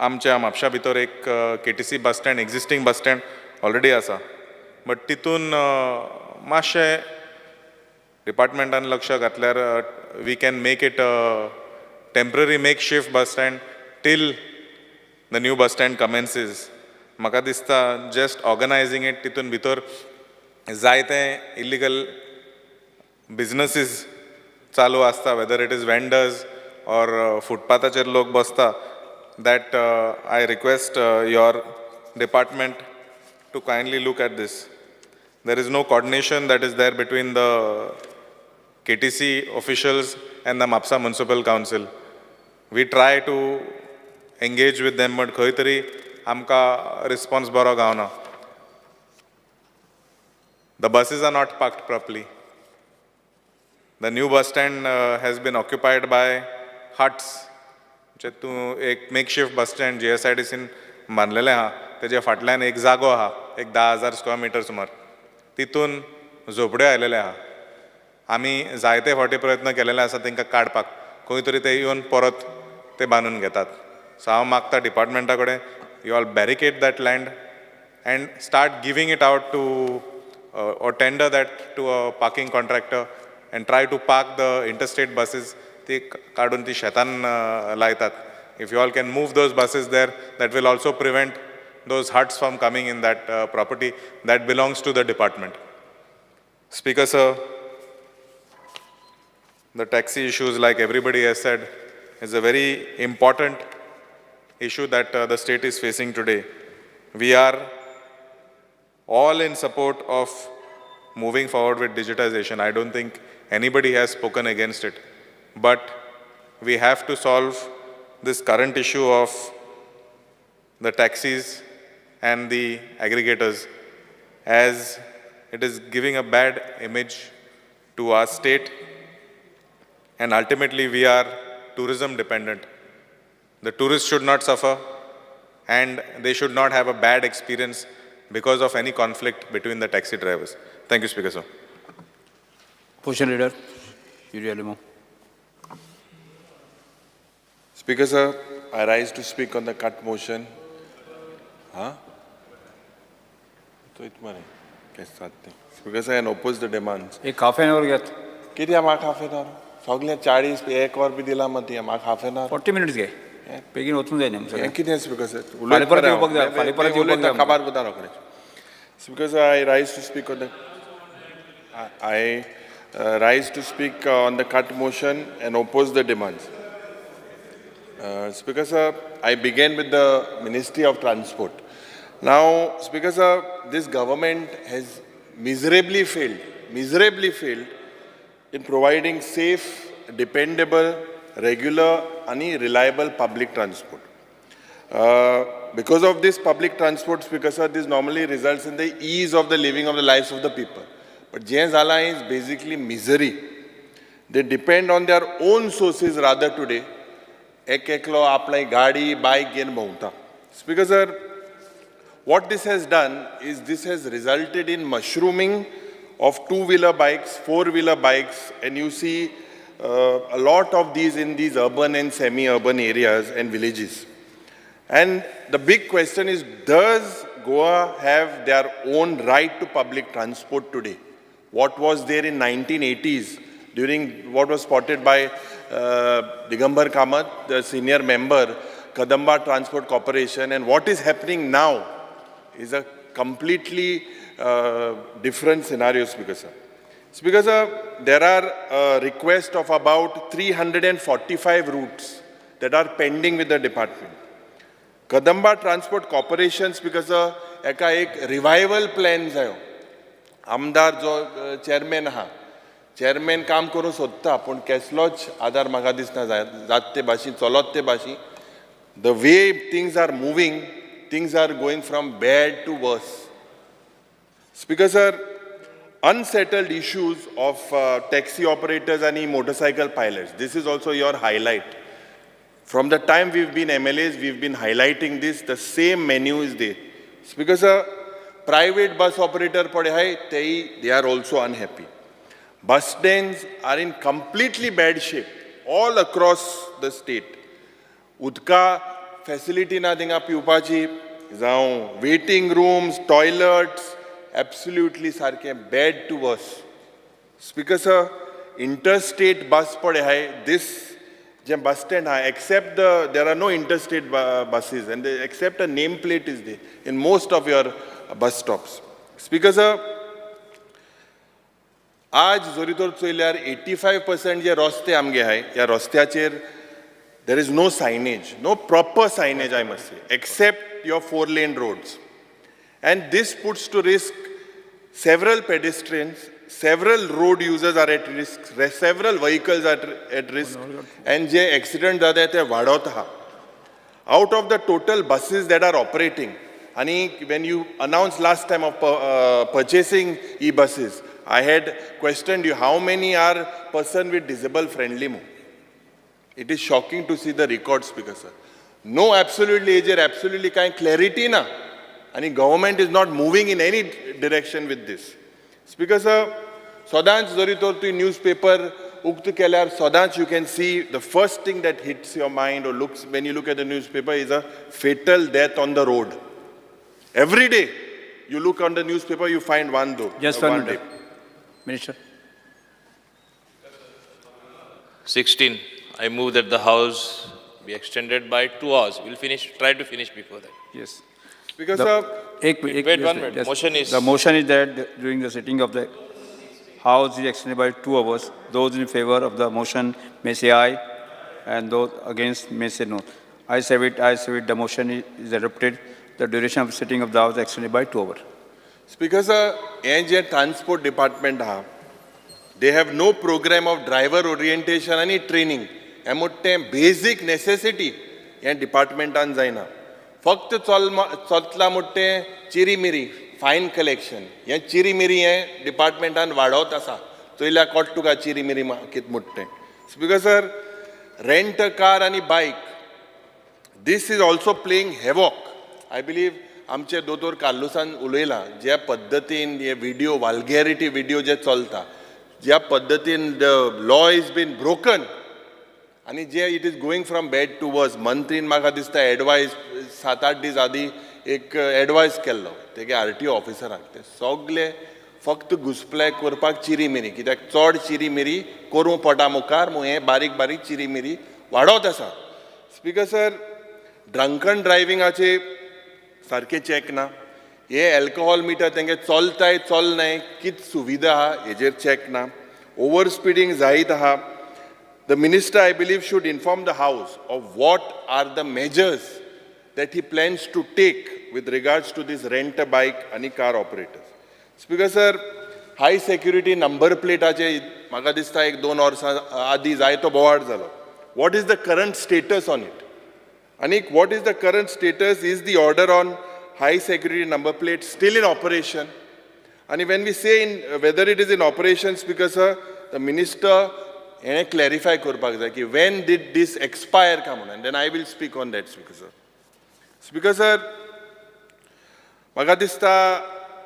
आमच्या म्हापशा भितर एक KTC bus stand, existing bus stand already आसा, बट तितून मातशें डिपार्टमेंटान लक्ष घातल्यार we can make it temporary makeshift bus stand till the new bus stand commences. म्हाका दिसता जस्ट ऑर्गनायजींग it, तितून भितर जायते इलिगल बिजनसीस चालू आसता, whether it is vendors or फुटपाथाचेर लोक बसता. That I request your department to kindly look at this. There is no coordination that is there between the KTC officials and the Mapsa Municipal Council. We try to engage with them, but खंय तरी आमकां response बरो गावना. The buses are not parked properly. The new bus stand has been occupied by huts. म्हणजे तूं एक makeshift bus stand GSIDCन बांदलेलें आहा, तेजे फाटल्यान एक जागो आहा, एक 10,000 स्क्वेअर मिटर सुमार, तितून झोपड्यो आयलेले आहा. आमी जायते फावटी प्रयत्न केलेले आसा तांकां काडपाक, खंय तरी ते येवन परत ते बांदून घेतात. सो हांव मागता डिपार्टमेंटा कडेन, you all barricade that land and start giving it out to or tender that to a parking contractor and try to park the interstate buses. ती काडून ती शेतान लायतात. If you all can move those buses there, that will also prevent those huts from coming in that property that belongs to the department. Speaker sir, the taxi issues, like everybody has said, is a very important issue that the state is facing today. We are all in support of moving forward with digitization. I don't think anybody has spoken against it. But we have to solve this current issue of the taxis and the aggregators, as it is giving a bad image to our state, and ultimately we are tourism dependent. The tourists should not suffer and they should not have a bad experience because of any conflict between the taxi drivers. Thank you, Speaker sir. Opposition Leader, Yuri Alemao. Speaker sir, I rise to speak on the cut motion. Huh? Speaker sir, and oppose the demands. एक half an hour घेत. किती म्हाका half an our? सगळे 40 एक वर बी दिला मग म्हाका half an our. 40 minutes घे. बेगीन वचूंक जाय न्ही. हें कितें स्पीकर सर? फाल्यां परत येवपाक जाय. फाल्यां परत येवपाक जाय. खबर कोता रोखडें. Speaker sir, I rise to speak on the I rise to speak on the cut motion and oppose the demands. Speaker sir, I began with the Ministry of Transport. Now, Speaker sir, this government has miserably failed in providing safe, dependable, regular and reliable public transport. Because of this public transport, Speaker sir, this normally results in the ease of the living of the lives of the people. But जें जालां is basically misery. They depend on their own sources rather today. एक एकलो आपली गाडी, बायक घेवन भोंवता. Speaker sir, what this has done is this has resulted in mushrooming of two-wheeler bikes, four-wheeler bikes, and you see a lot of these in these urban and semi-urban areas and villages. And the big question is, does Goa have their own right to public transport today? What was there in 1980s during what was spotted by Digambar Kamath, the senior member, Kadamba Transport Corporation, and what is happening now is a completely different scenario, Speaker sir. Speaker sir, there are requests of about 345 routes that are pending with the department. Kadamba Transport Corporation, Speaker sir, एका एक revival plan जायो. आमदार जो chairman आहा, chairman काम करूंक सोदता, पूण केसलोच आदार म्हाका दिसना जात ते भाशेन, चलत ते भाशेन. The way things are moving, things are going from bad to worse. Speaker sir, unsettled issues of taxi operators and motorcycle pilots. This is also your highlight. From the time we've been MLAs, we've been highlighting this. The same menu is there. Speaker sir, private bus operator pade hai, they are also unhappy. Bus stands are in completely bad shape all across the state. Udka facility na dinga piupachi, जावं waiting rooms, toilets, absolutely सारके bad to worse. Speaker sir, interstate bus पडे hai, this J bus stand hai, except there are no interstate buses, and they, except a nameplate is there in most of your bus stops. Speaker sir, आज जरी तर चोयल्यार 85% जे रस्ते आमगे आहाय, ह्या रस्त्याचेर there is no signage, no proper signage, I must say, except your 4-lane roads. And this puts to risk several pedestrians, several road users are at risk, several vehicles are at risk, and je accident जाता ते वाडत आहा. Out of the total buses that are operating, and when you announced last time of purchasing e-buses, I had questioned you how many are person with disabled friendly move. It is shocking to see the records, Speaker sir. No, absolutely, absolutely kind clarity na. And government is not moving in any direction with this. Speaker sir, सदांच जरी तर तूं newspaper उक्त केल्यार सदांच you can see the first thing that hits your mind or looks when you look at the newspaper is a fatal death on the road. Every day you look on the newspaper, you find one though. Just one minute. Minister. 16. I move that the House be extended by 2 hours. We'll finish, try to finish before that. Yes. Because sir, wait 1 minute. Yes. Motion is... The motion is that during the sitting of the House is extended by 2 hours. Those in favor of the motion may say aye, and those against may say no. I say it, I say it. The motion is adopted. The duration of sitting of the House is extended by 2 hours. Speaker sir, हे transport department हा, they have no program of driver orientation and training. हे मोठें basic necessity हे डिपार्टमेंटान जायना. फक्त चलतला मोठें चिरीमिरी fine collection, हें चिरीमिरी हें डिपार्टमेंटान वाडोवत आसा. चोयल्या कोट तुका चिरीमिरी कितें मोठें. Speaker sir, rent a car आनी bike, this is also playing havoc. I believe आमचे दोतोर कार्लुसान उलयला, ज्या पद्दतीन हे व्हिडियो, वाल्गेरिटी व्हिडियो जे चलता, ज्या पद्दतीन the law is been broken आनी जे it is going from bad to worse. मंत्रीन म्हाका दिसता एडवायज 7-8 दीस आदीं एक एडवायज केल्लो तेगे आरटीओ ऑफिसराक, ते सगले फक्त घुसप्ले करपाक चिरीमिरी, कित्याक चड चिरीमिरी करूं पोटा मुखार म्हूण हें बारीक बारीक चिरीमिरी वाडत आसा. स्पीकर सर, ड्रंकन ड्रायव्हिंगाचे सारकें चॅक ना, हे एल्कोहोल मिटर तेंगे चलताय चलनाय कित सुविधा आहा हेजेर चॅक ना, ओवर स्पिडींग जायत आहा. The minister, I believe, should inform the House of what are the measures that he plans to take with regards to this rent a bike and car operators. Speaker sir, high security number plate ache maka dista ek 2 वर्सां आदी जायतो बोवाळ जालो. What is the current status on it? आनीक what is the current status? Is the order on high security number plate still in operation? आनी when we say in whether it is in operation, Speaker sir, the minister हेणें clarify करपाक जाय की when did this expire काय म्हणून, then I will speak on that, Speaker sir. Speaker sir, म्हाका दिसता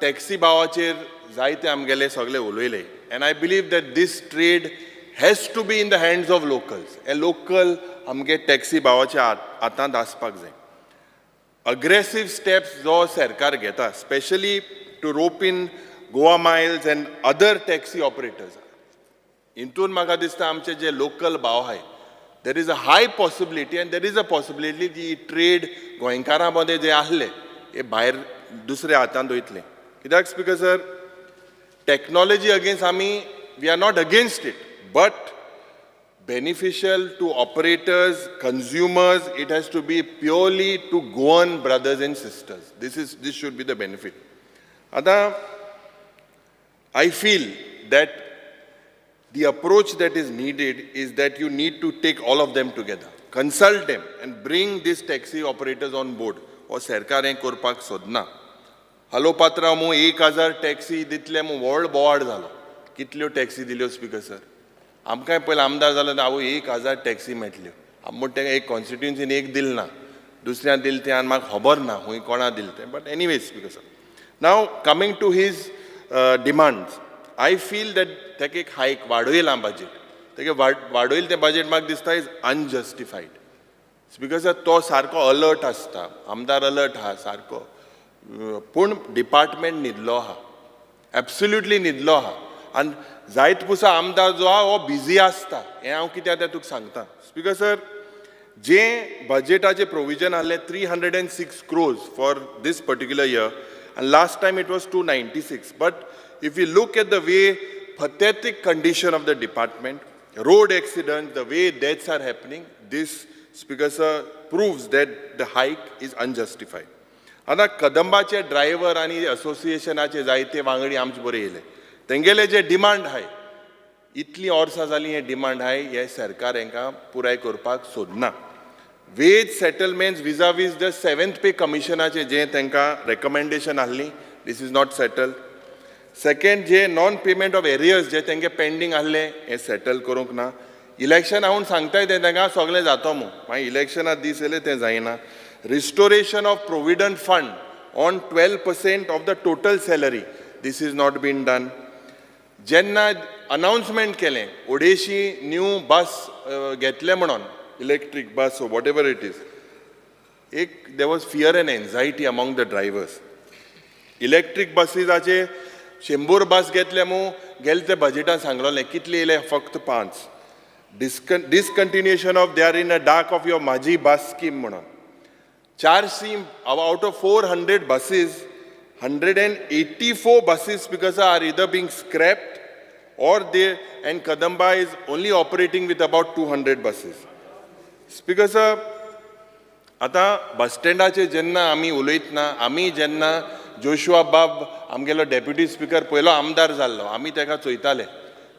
taxi भावाचेर जायते आमगेले सगळे उलयले, and I believe that this trade has to be in the hands of locals. हे लोकल आमगे टॅक्सी भावाच्या हातांत आसपाक जाय. अग्रेसीव स्टेप्स जो सरकार घेता, specially to rope in Goa Miles and other taxi operators, हितून म्हाका दिसता आमचे जे लोकल भाव आहाय, there is a high possibility and there is a possibility की ट्रेड गोंयकारां मदें जे आहले हे भायर दुसऱ्या हातांत वयतले. कित्याक स्पीकर सर, टॅक्नोलॉजी अगेन्स्ट आमी, we are not against it, but beneficial to operators, consumers, it has to be purely to Goan brothers and sisters. This should be the benefit. आतां I feel that the approach that is needed is that you need to take all of them together, consult them and bring these taxi operators on board. हो सरकार हें करपाक सोदना. Hello पात्रांव, मू 1000 taxi दितले मू व्हड बोवाळ जालो. कितल्यो टॅक्सी दिल्यो स्पीकर सर? आमकांय पयलीं आमदार जालो आवय 1000 टॅक्सी मेळटल्यो. आमी म्हणटा तेंका एक कॉन्स्टिट्युन्सीन एक दिल ना, दुसऱ्या दिल तें आनी म्हाका खबर ना खूंय कोणा दिल तें. But anyways Speaker sir, now coming to his demands, I feel that ताका एक हायक वाडयलां बजेट, तेगे वाडयल तें बजेट म्हाका दिसता is unjustified. Speaker sir, तो सारको अलर्ट आसता, आमदार अलर्ट आहा सारको, पूण डिपार्टमेंट न्हिदलो आहा, एब्सोल्युटली न्हिदलो आहा. आनी जायत पुसा आमदार जो आहा हो बिजी आसता, हें हांव कित्याक तें तुका सांगता. स्पीकर सर, जे बजेटाचें प्रोविजन आहलें 306 crores for this particular year, आनी last time it was 296. But if you look at the way pathetic condition of the department, road accidents, the way deaths are happening, this, Speaker sir, proves that the hike is unjustified. आतां कदंबाचे driver आनी असोसिएशनाचे जायते वांगडी आमचे बरोबर येयले, तेंगेले जे demand आहाय, इतलीं वर्सां जालीं हे डिमांड आहाय, हे सरकार हेंकां पुराय करपाक सोदना. Wage settlements vis-a-vis the seventh pay कमिशनाचे जे तांकां रेकमेंडेशन आहली, this is not settled. Second, J non payment of arrears जे तेंगे पेंडींग आहले हे सेटल करूंक ना. इलेक्शन हांव सांगताय तें तांकां सगळें जातो मू, मागीर इलेक्शना दीस येयले तें जायना. Restoration of provident fund on 12% of the total salary, this is not been done. जेन्ना अनाउन्समेंट केलें ओडेशी न्यू बस घेतले म्हणून, electric bus whatever it is, एक there was fear and anxiety among the drivers. Electric बसीसाचे 100 बस घेतले मू, गेले ते बजेटान सांगलोलें, कितले येयले? फक्त 5. Discontinuation of they are in a dark of your Mhaji bus scheme म्हणून 400 out of 400 buses, 184 buses because are either being scrapped or they, and Kadamba is only operating with about 200 buses. Speaker sir, आतां बस स्टँडाचेर जेन्ना आमी उलयतना, आमी जेन्ना Joshua बाब आमगेलो deputy speaker पयलो आमदार जाल्लो, आमी तेका चोयताले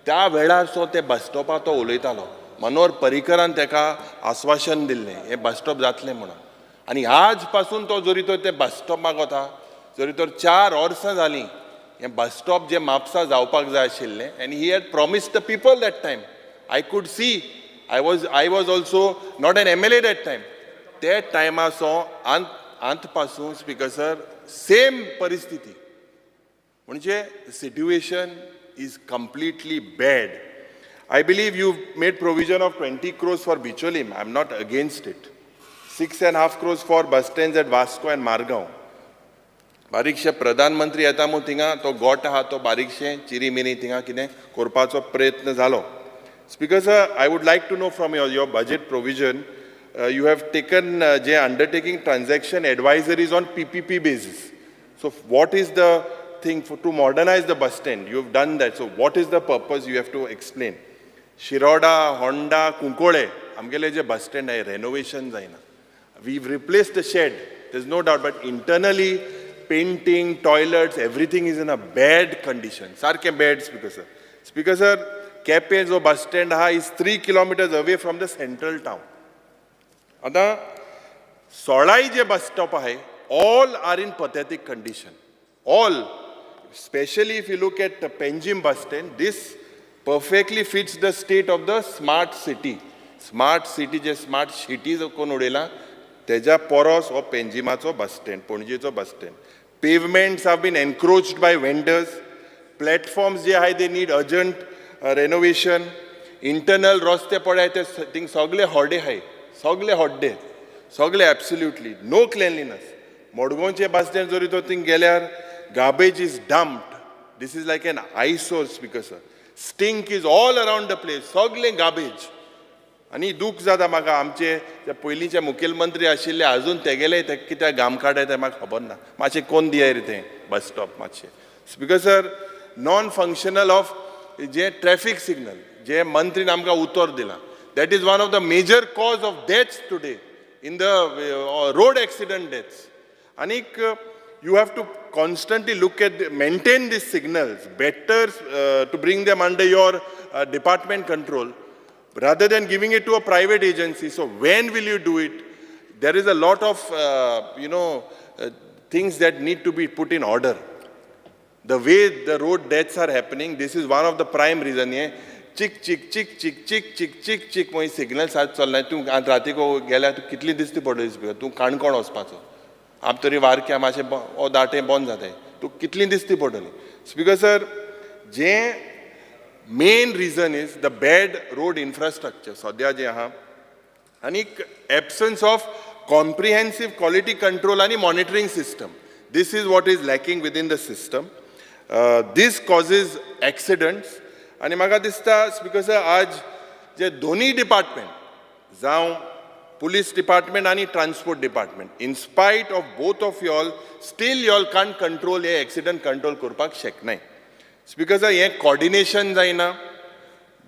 त्या वेळार, सो ते बस स्टॉपार तो उलयतालो. मनोहर पर्रीकरान तेका आस्वासन दिल्लें हें बस स्टॉप जातलें म्हणून, आनी आज पासून तो जरी तर ते बस स्टॉपाक वता, जरी तर 4 वर्सां जालीं हें बस स्टॉप जें म्हापसा जावपाक जाय आशिल्लें, and he had promised the people that time. I could see, I was also not an MLA that time. ते टायमा सो आंत पासून स्पीकर सर सेम परिस्थिती, म्हणजे situation is completely bad. I believe you made provision of 20 crores for Bicholim. I am not against it. 6.5 crores for bus stand at Vasco and Margao. बारीकशे प्रधानमंत्री येता म्हूण थिंगा तो गोट आहा, तो बारीकशे चिरीमिरी थिंगा कितें करपाचो प्रयत्न जालो. Speaker sir, I would like to know from your budget provision, you have taken J undertaking transaction advisories on PPP basis. So what is the thing for to modernize the bus stand? You have done that. So what is the purpose, you have to explain. Shiroda, Honda, Cuncolim आमगेले जे bus stand आहे, renovation जायना. We replace the shed, there is no doubt, but internally painting, toilets, everything is in a bad condition, सारकें bad. Speaker sir, Speaker sir, Quepem जो bus stand आहा is 3 kilometers away from the central town. आतां सोळाय जे bus stop आहाय, all are in pathetic condition, all. Specially if you look at Panjim bus stand, this perfectly fits the state of the smart city. Smart city J smart city जो कोण उडयला तेज्या पोरोस हो पेंजिमाचो bus stand, पणजेचो bus stand. Pavements have been encroached by vendors. Platforms जे आहाय, they need urgent renovation. Internal रस्ते पळय, ते थिंग सगळे होडे आहाय, सगळे होड्डे, सगळे, absolutely no cleanliness. मडगांवचे bus stand जरी तो थिंग गेल्यार, garbage is dumped. This is like an eyesore, Speaker sir. Stink is all around the place, सगळे गार्बेज. आनी दूख जाता म्हाका, आमचे जे पयलींचे मुखेलमंत्री आशिल्ले, अजून तेगेले ते कित्याक घाम काडटाय तें म्हाका खबर ना. मातशें कोन दियाय रे तें बस स्टॉप मातशें. Speaker sir, non functional of J traffic signal, जे मंत्रीन आमकां उतर दिलां, that is one of the major cause of deaths today in the road accident deaths. आनीक you have to constantly look at, maintain these signals better, to bring them under your department control rather than giving it to a private agency. So when will you do it? There is a lot of things that need to be put in order. The way the road deaths are happening, this is one of the prime reason. हे चिक चिक चिक चिक चिक चिक चिक चिक मागीर सिग्नल सात चल्लाय. तूं आतां रातीको गेल्यार तूं कितली दिसती पडटली? तूं काणकोण वचपाचो, आम तरी वारक्या मातशें ओ दाटे बंद जाताय, तूं कितली दिसती पडटली? स्पीकर सर, जें main reason is the bad road infrastructure सद्या जें आहा, आनीक absence of comprehensive quality control आनी monitoring system. This is what is lacking within the system. This causes accidents. आनी म्हाका दिसता स्पीकर सर, आज जे दोनूय डिपार्टमेंट, जावं पुलीस डिपार्टमेंट आनी transport department, in spite of both of y'all, still y'all can't control hey accident control करपाक शकनाय. Speaker sir, हें coordination जायना.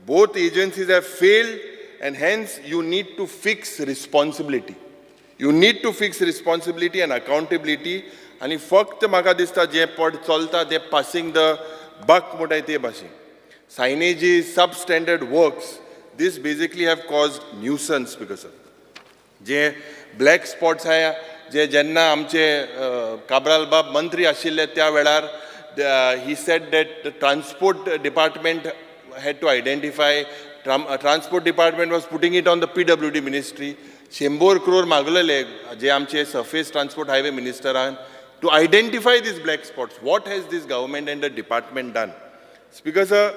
Both agencies have failed, and hence you need to fix responsibility. You need to fix responsibility and accountability. आनी फक्त म्हाका दिसता जें पड चलता तें पासिंग the बक म्हणटाय ते भाशेन, signages, substandard works, this basically have caused nuisance because J black spots आहा, जे जेन्ना आमचे काब्राल बाब मंत्री आशिल्ले त्या वेळार, he said that the transport department had to identify. Transport department was putting it on the PWD ministry. 100 crore मागलेले जे आमचे सरफेस ट्रान्सपोर्ट हायवे मिनिस्टरान to identify these black spots. What has this government and the department done? Speaker sir,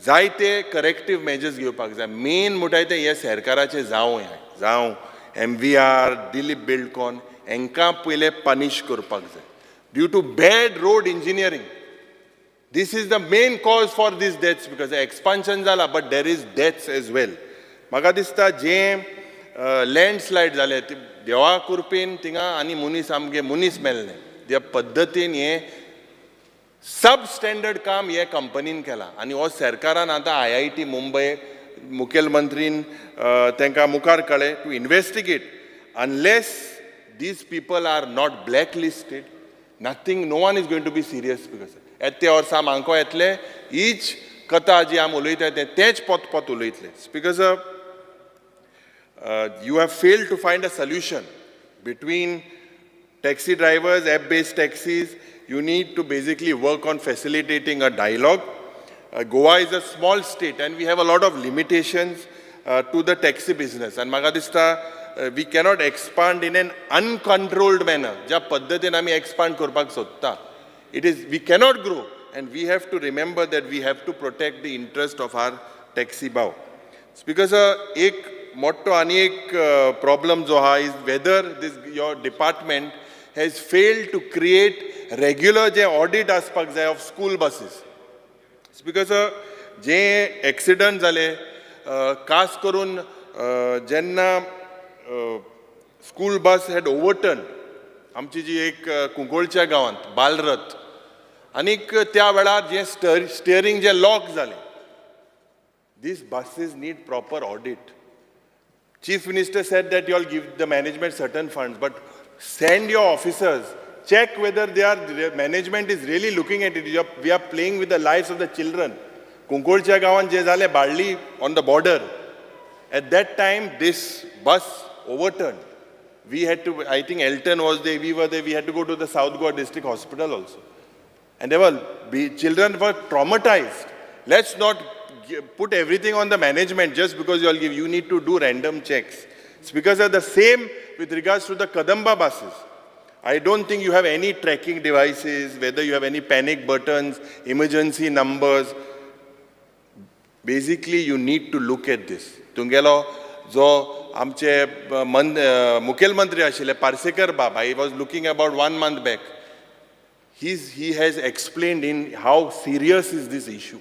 जायते करेक्टीव measures घेवपाक जाय. Main म्हणटाय तें हें सरकाराचें, जावं हें जावं एमवीआर, दिलीप बिल्डकॉन, हांकां पयलें पनिश करपाक जाय. Due to bad road engineering, this is the main cause for these deaths, because expansion जाला, but there is deaths as well. म्हाका दिसता जें लँडस्लायड जालें, ती देवा कृपेन थिंगा आनी मनीस, आमगे मनीस मेल्ले. त्या पद्दतीन हें सब स्टँडर्ड काम हे कंपनीन केलां आनी हो सरकारान आतां आयआयटी मुंबय, मुखेलमंत्रीन तांकां मुखार काडलें to investigate. Unless these people are not black listed, nothing, no one is going to be serious, because येते वर्सा मांको येतले, हीच कथा जी आमी उलयता ते तेच पोत पोत उलयतले. Because you have failed to find a solution between taxi drivers, app-based taxis. You need to basically work on facilitating a dialogue. Goa is a small state and we have a lot of limitations to the taxi business. And म्हाका दिसता we cannot expand in an uncontrolled manner. ज्या पद्दतीन आमी expand करपाक सोदता, it is, we cannot grow, and we have to remember that we have to protect the interest of our taxi भाव. Speaker sir, एक मोठो आनी एक प्रॉब्लम जो आहा is whether this your department has failed to create regular J audit आसपाक जाय of school buses. Speaker sir, J accident जाले, खास करून जेन्ना स्कूल बस हॅड ओवरटर्न, आमची जी एक कुंकळच्या गांवांत बालरथ, आनीक त्या वेळार जें स्टियरींग जें लॉक जालें. These buses need proper audit. Chief Minister said that you all give the management certain funds, but send your officers, check whether their management is really looking at it. We are playing with the lives of the children. कुंकोळच्या गांवांत जे जालें, Balli on the border, at that time this bus overturned. We had to, I think Elton was there, we were there, we had to go to the South Goa District Hospital also. And there were, children were traumatized. Let's not put everything on the management just because you all give. You need to do random checks. Speaker sir, the same with regards to the Kadamba buses. I don't think you have any tracking devices, whether you have any panic buttons, emergency numbers. Basically, you need to look at this. तुमगेलो जो आमचे मुखेलमंत्री आशिल्ले पार्सेकर बाब, I was looking about 1 month back. He has explained in how serious is this issue.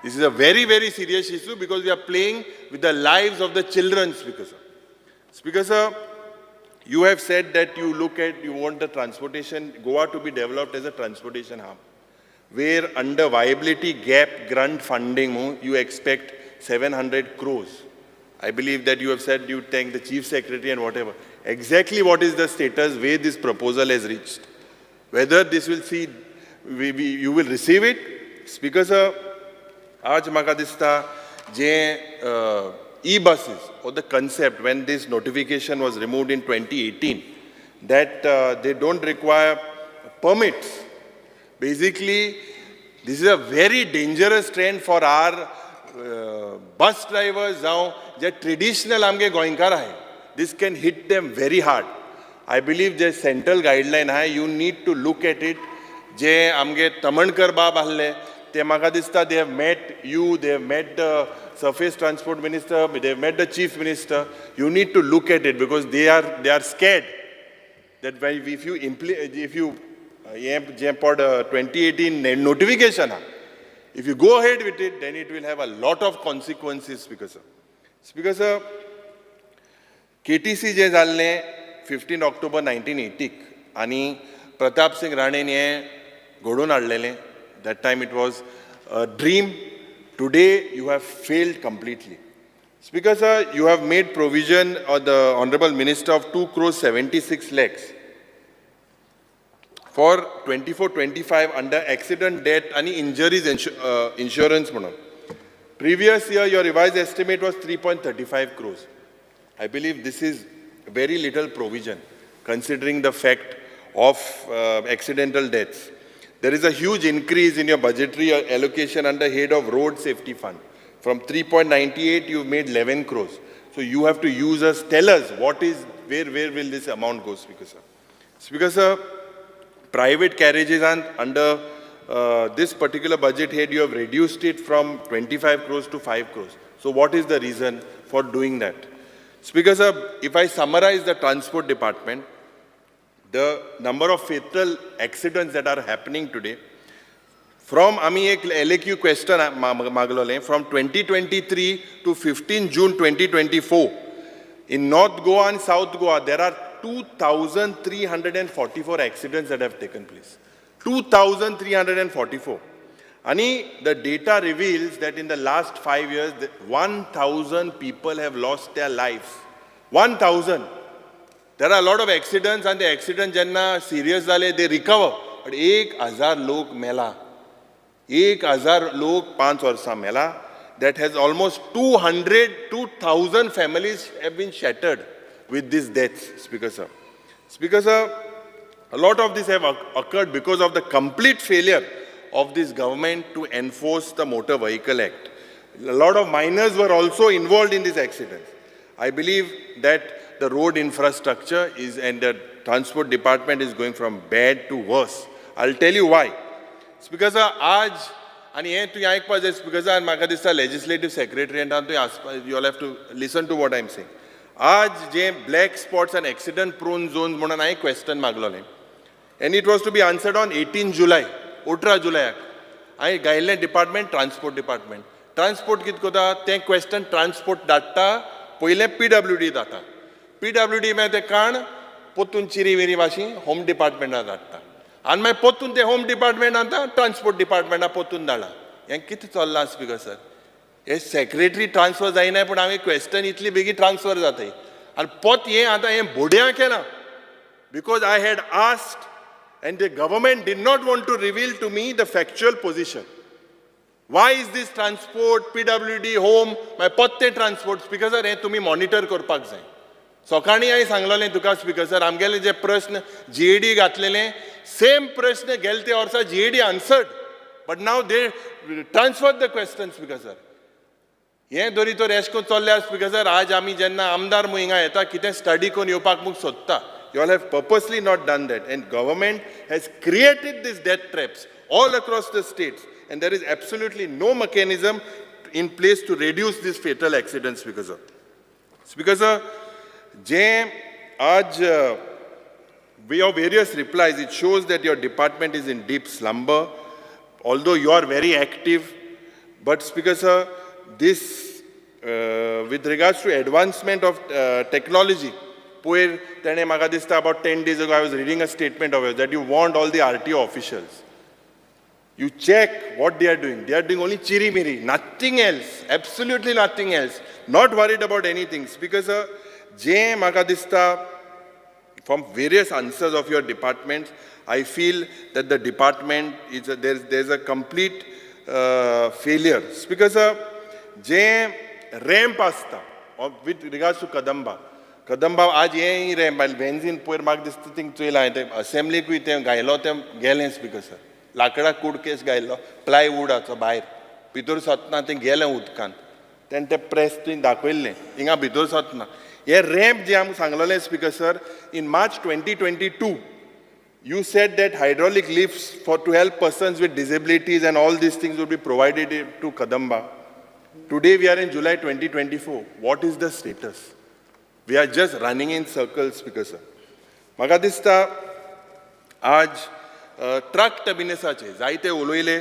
This is a very, very serious issue because we are playing with the lives of the children, Speaker sir. Speaker sir, you have said that you want the transportation, Goa to be developed as a transportation hub, where under viability gap grant funding, you expect 700 crores. I believe that you have said you thank the Chief Secretary and whatever. Exactly what is the status where this proposal has reached? Whether this will see, you will receive it. Speaker sir, आज म्हाका दिसता जे e-buses or the concept when this notification was removed in 2018 that they don't require permits. Basically, this is a very dangerous trend for our bus drivers जावं जे traditional आमगे गोंयकार आहाय. This can hit them very hard. I believe the central guideline आहाय, you need to look at it. जे आमगे तमणकर बाब आहले ते म्हाका दिसता they have met you, they have met the surface transport minister, they have met the chief minister. You need to look at it because they are scared that if you हें पड 2018 notification आहा, if you go ahead with it, then it will have a lot of consequences, Speaker sir. Speaker sir, KTC जें जाल्लें 15 October 1980 आनी प्रताप सिंग राणेन हें घडोवन हाडलेलें. That time it was a dream. Today you have failed completely. Speaker sir, you have made provision of the Honorable Minister of 2 crores 76 lakhs for 24-25 under accident, death and injuries insurance. Previous year, your revised estimate was 3.35 crores. I believe this is very little provision considering the fact of accidental deaths. There is a huge increase in your budgetary allocation under head of road safety fund. From 3.98, you've made 11 crores. So you have to use us, tell us what is, where will this amount go, Speaker sir. Speaker sir, private carriages and under this particular budget head, you have reduced it from 25 crores to 5 crores. So what is the reason for doing that? Speaker sir, if I summarize the transport department, the number of fatal accidents that are happening today, from आमी एक LAQ question मागलोले, from 2023 to 15 June 2024, in North Goa and South Goa, there are 2,344 accidents that have taken place. 2,344. Ani, the data reveals that in the last 5 years, 1,000 people have lost their lives. 1,000. There are a lot of accidents and the accidents jenna serious jale, they recover. But 1,000 lok mela. 1,000 lok 5 varsa mela. That has almost 2,000 families have been shattered with these deaths, Speaker sir. Speaker sir, a lot of this have occurred because of the complete failure of this government to enforce the Motor Vehicle Act. A lot of minors were also involved in these accidents. I believe that the road infrastructure is and the transport department is going from bad to worse. I'll tell you why. Speaker sir, aaj, ani हे तुवें आयकपा जाय Speaker sir, आनी म्हाका दिसता legislative secretary and you all have to listen to what I'm saying. आज जे black spots and accident prone zones म्हणून हांवें question मागलोलें and it was to be answered on 18 July, 18 जुलयाक हांवें गायिल्लें डिपार्टमेंट ट्रान्सपोर्ट डिपार्टमेंट. ट्रान्सपोर्ट कितें करता तें question transport धाडटा पयलें PWD जाता, PWD मागीर तें काण पोत्तून चिरी विरी वाशी होम डिपार्टमेंटाक धाडटा आनी मागीर पोत्तून तें होम डिपार्टमेंटान ट्रान्सपोर्ट डिपार्टमेंटाक पोत्तून धाडला. हें कितें चल्लां स्पीकर सर? हे सेक्रेटरी ट्रान्सफर जायना पूण हांवें क्वेश्चन इतली बेगीन ट्रान्सफर जाताय आनी पोत हें आतां हें बोड्यां केलां because I had asked and the government did not want to reveal to me the factual position. Why is this transport, PWD, home, मागीर पोत्ते ट्रान्सपोर्ट? स्पीकर सर, हें तुमी मॉनिटर करपाक जाय. सकाळीं हांवें सांगलोलें तुका स्पीकर सर, आमगेले जे प्रश्न जीएडी घातलेले सेम प्रश्न गेले ते वर्सा GAD answered, but now they transfer the question speaker sir. हें दरी तर एश कोन चल्ल्या स्पीकर सर. आज आमी जेन्ना आमदार म्हूण हिंगा येता कितें स्टडी करून येवपाक म्हूण सोदता. You all have purposely not done that, and government has created these death traps all across the states, and there is absolutely no mechanism in place to reduce these fatal accidents, Speaker sir. Speaker sir, जे आज your various replies, it shows that your department is in deep slumber, although you are very active. But Speaker sir, this with regards to advancement of technology, पयर तेणें म्हाका दिसता about 10 days ago I was reading a statement of yours that you warned all the RTO officials. You check what they are doing. They are doing only chiri-miri, nothing else, absolutely nothing else. Not worried about anything. Because जे म्हाका दिसता from various answers of your department, I feel that the department is a, there's a complete failure. Because J ramp आसता with regards to Kadamba, Kadamba आज हें ramp वेन्झीन पयर म्हाका दिसता thing चोयलां हांवें तें असेंब्लीकूय तें घायलो तें गेलें स्पीकर सर. लांकडा कुडकेस घायल्लो प्लायवुडाचो भायर भितर सोतना तें गेलें उदकान, तेणें तें प्रेस तुवें दाखयल्लें हिंगा भितर सोतना. हे रॅम्प जे आमकां सांगलेलें speaker sir, in March 2022 you said that hydraulic lifts for to help persons with disabilities and all these things would be provided to Kadamba. Today we are in July 2024. What is the status? We are just running in circles, Speaker sir. म्हाका दिसता आज truck टर्मिनसाचे जायते उलयले,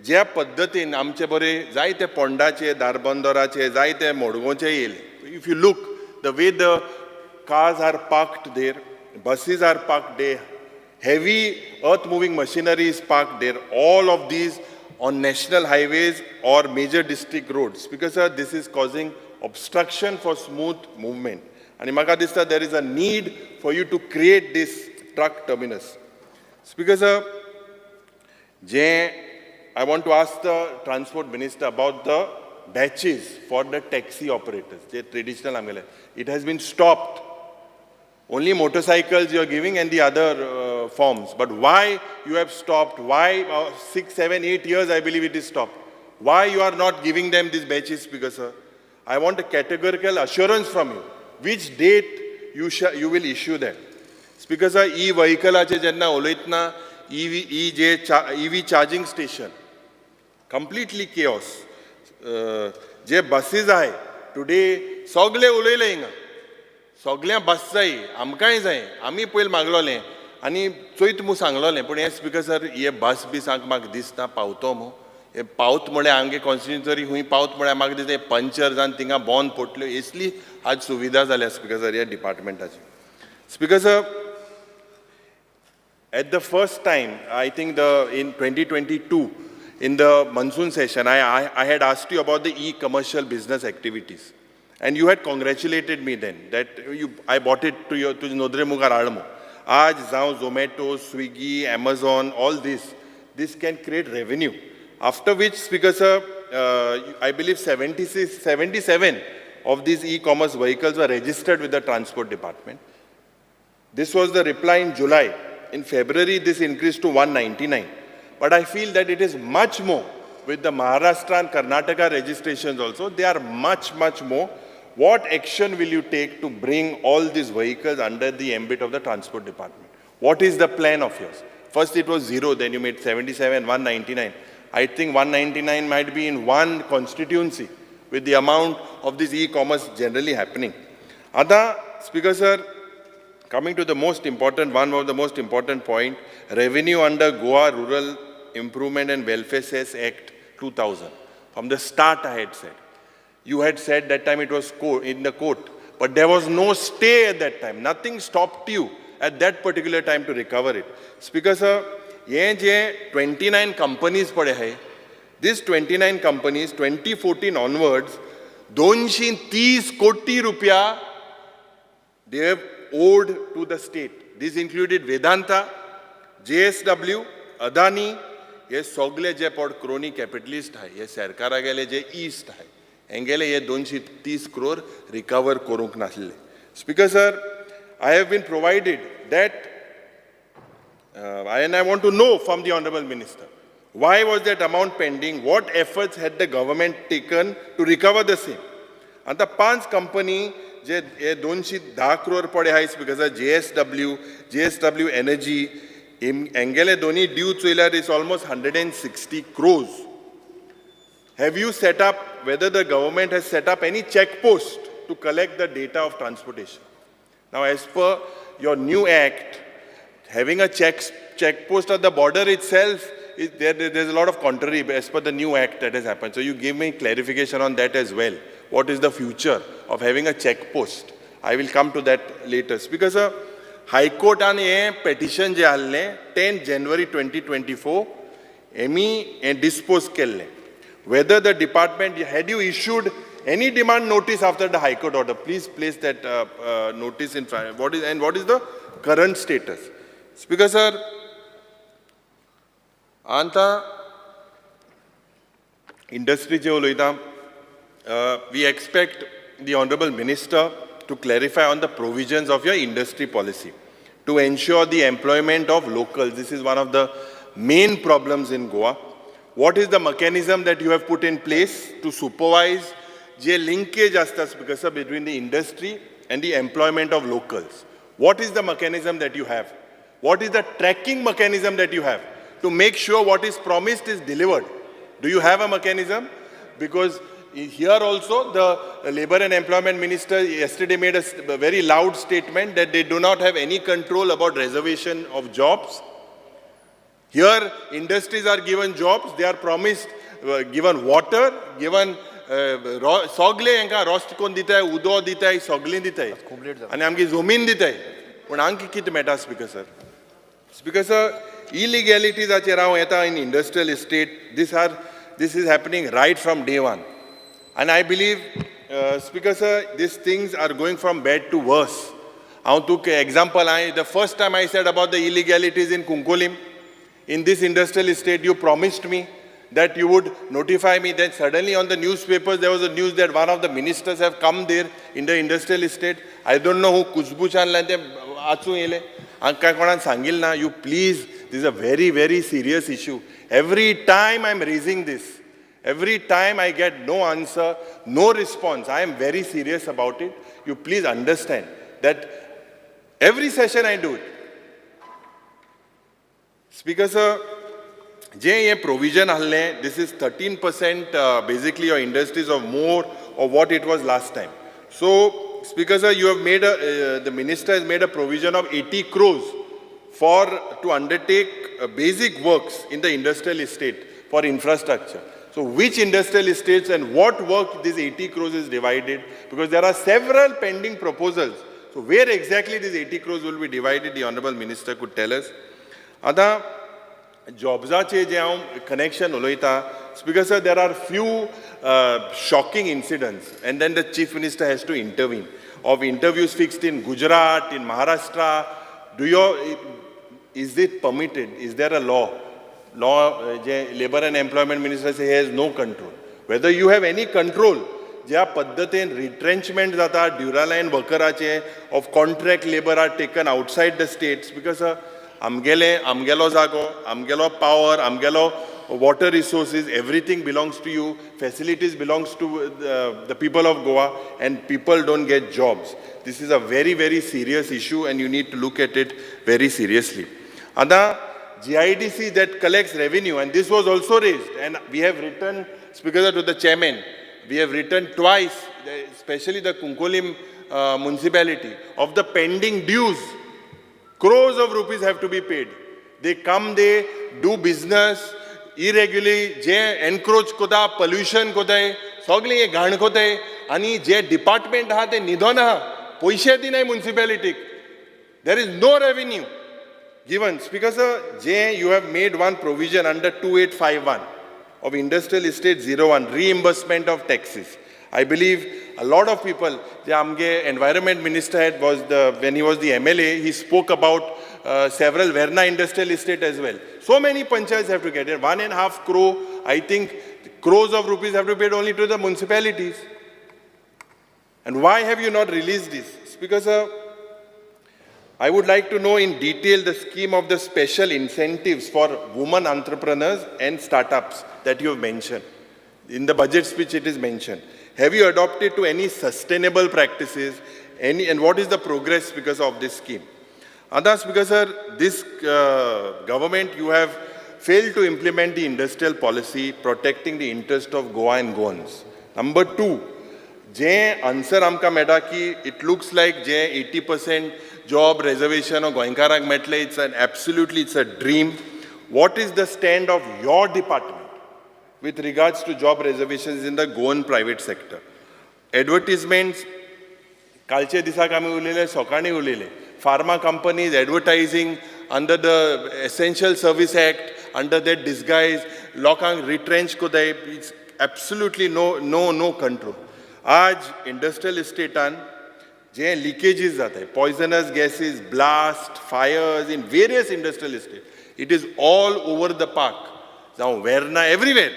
ज्या पद्दतीन आमचे बरे जायते पोंडाचे, धारबंदराचे, जायते मडगांवचे येयले. If you look the way the cars are parked there, buses are parked there, heavy earth moving machinery is parked there, all of these on national highways or major district roads, because sir, this is causing obstruction for smooth movement. आनी म्हाका दिसता there is a need for you to create this truck terminus. Speaker sir, J I want to ask the transport minister about the batches for the taxi operators, J traditional आमगेले, it has been stopped. Only motorcycles you are giving and the other forms. But why you have stopped? Why 6, 7, 8 years I believe it is stopped. Why you are not giving them these batches, Speaker sir? I want a categorical assurance from you. Which date you will issue them? Speaker sir, e-vehicleache jenna uloytna, EV charging station, completely chaos. J buses आहाय today सगळे उलयले हिंगा, सगळ्यां बस जाय, आमकांय जाय, आमी पयलीं मागलोलें आनी चोयत म्हूण सांगलोलें. पूण हें स्पीकर सर, हे बस बी सांग म्हाका दिसता पावतो मू, हे पावत म्हळ्यार आमगे कॉन्स्टिट्युन्सी खूंय पावत म्हळ्यार म्हाका दिसता पंचर जावन थिंगा बॉन पडल्यो, इसली आज सुविधा जाल्या स्पीकर सर ह्या डिपार्टमेंटाची. Speaker sir, at the first time, I think in 2022, in the monsoon session, I had asked you about the e-commercial business activities. And you had congratulated me then that I bought it to your to नोदरे मुखार हाड म्हूण. आज जावं Zomato, Swiggy, Amazon, all this can create revenue. After which, Speaker sir, I believe 76, 77 of these e-commerce vehicles were registered with the transport department. This was the reply in July. In February, this increased to 199. But I feel that it is much more with the Maharashtra and Karnataka registrations also. They are much, much more. What action will you take to bring all these vehicles under the ambit of the transport department? What is the plan of yours? First it was 0, then you made 77, 199. I think 199 might be in one constituency with the amount of this e-commerce generally happening. Ada, Speaker sir, coming to the most important, one of the most important point, revenue under Goa Rural Improvement and Welfare Cess Act 2000. From the start I had said, you had said that time it was in the court, but there was no stay at that time. Nothing stopped you at that particular time to recover it. Speaker sir, ye je 29 companies pade hai, this 29 companies, 2014 onwards, 230 koti rupiya they have owed to the state. This included Vedanta, JSW, Adani, हे सगळे जे पड crony capitalist आहाय, हे सरकारा गेले जे इश्ट आहाय, हेंगेले हे 230 क्रोर रिकवर करूंक नासले. Speaker sir, I have been provided that and I want to know from the Honorable Minister, why was that amount pending? What efforts had the government taken to recover the same? आतां पांच company जे हे 210 क्रोर पडे आहाय speaker sir, JSW, JSW Energy हेंगेले दोनी due चोयल्यार is almost 160 crores. Have you set up, whether the government has set up any check post to collect the data of transportation? Now, as per your new act, having a check post at the border itself, there's a lot of contrary as per the new act that has happened. So you give me clarification on that as well. What is the future of having a check post? I will come to that later. Because High Court on a petition je आहले 10 January 2024, Emmy dispose केल्ले. Whether the department, had you issued any demand notice after the High Court order, please place that notice in front. What is the current status? Speaker sir, anta industry je uloita, we expect the Honorable Minister to clarify on the provisions of your industry policy to ensure the employment of locals. This is one of the main problems in Goa. What is the mechanism that you have put in place to supervise the linkage asta, Speaker sir, between the industry and the employment of locals? What is the mechanism that you have? What is the tracking mechanism that you have to make sure what is promised is delivered? Do you have a mechanism? Because here also, the Labor and Employment Minister yesterday made a very loud statement that they do not have any control about reservation of jobs. Here, industries are given jobs, they are promised, given water, given sogle henka rost kon ditay, udo ditay, sogle ditay, ani amki zomin ditay. Pun anki kit meta, Speaker sir. Speaker sir, illegalities acher hav yeta in industrial estate, this is happening right from day one. And I believe, Speaker sir, these things are going from bad to worse. I took example, the first time I said about the illegalities in Cuncolim, in this industrial estate, you promised me that you would notify me. Then suddenly on the newspapers, there was a news that one of the ministers have come there in the industrial estate. I don't know who Kuzbu Chan achu ele. Anka konan sangil na, you please, this is a very, very serious issue. Every time I'm raising this, every time I get no answer, no response. I am very serious about it. You please understand that every session I do it. Speaker sir, je ye provision halle, this is 13% basically your industries of more of what it was last time. So, Speaker sir, you have made a, the minister has made a provision of 80 crores for to undertake basic works in the industrial estate for infrastructure. So which industrial estates and what work this 80 crores is divided? Because there are several pending proposals. So where exactly this 80 crores will be divided, the Honorable Minister could tell us. Ada jobs je hav connection uloita. Speaker sir, there are few shocking incidents, and then the Chief Minister has to intervene. Of interviews fixed in Gujarat, in Maharashtra, is it permitted? Is there a law? Law, Labor and Employment Minister says he has no control. Whether you have any control, ज्या पद्धतीन retrenchment जाता, Duraline workerache of contract labor are taken outside the states because आमगेलो जागो, आमगेलो power, आमगेलो water resources, everything belongs to you, facilities belongs to the people of Goa, and people don't get jobs. This is a very, very serious issue and you need to look at it very seriously. Ada GIDC that collects revenue, and this was also raised, and we have written, Speaker, to the chairman, we have written twice, especially the Cuncolim municipality, of the pending dues. Crores of rupees have to be paid. They come, they do business irregularly, je encroach kota, pollution kota, sogle ye ghan kota, ani je department ha te nidon ha, paise dinai municipality. There is no revenue given. Speaker sir, je you have made one provision under 2851 of Industrial Estate 01, reimbursement of taxes. I believe a lot of people, the Amge Environment Minister had was the, when he was the MLA, he spoke about several Verna Industrial Estate as well. So many panchayats have to get it. 1.5 crore, I think crores of rupees have to be paid only to the municipalities. And why have you not released this? Speaker sir, I would like to know in detail the scheme of the special incentives for women entrepreneurs and startups that you have mentioned. In the budget speech it is mentioned. Have you adopted to any sustainable practices? And what is the progress because of this scheme? Others, because sir, this government, you have failed to implement the industrial policy protecting the interest of Goa and Goans. Number two, J answer आमकां मेळटा की it looks like J 80% job reservation गोंयकारांक मेळटलें, it's an absolutely it's a dream. What is the stand of your department with regards to job reservations in the Goan private sector? Advertisements, कालचे दिसाक आमी उलयले, सकाळीं उलयले, pharma companies advertising under the Essential Service Act, under that disguise लोकांक retrench कोताय. It's absolutely no control. आज industrial इस्टेटान जे leakages जाताय, poisonous gases, blast, fires in various industrial estate, it is all over the park, जावं Verna, everywhere.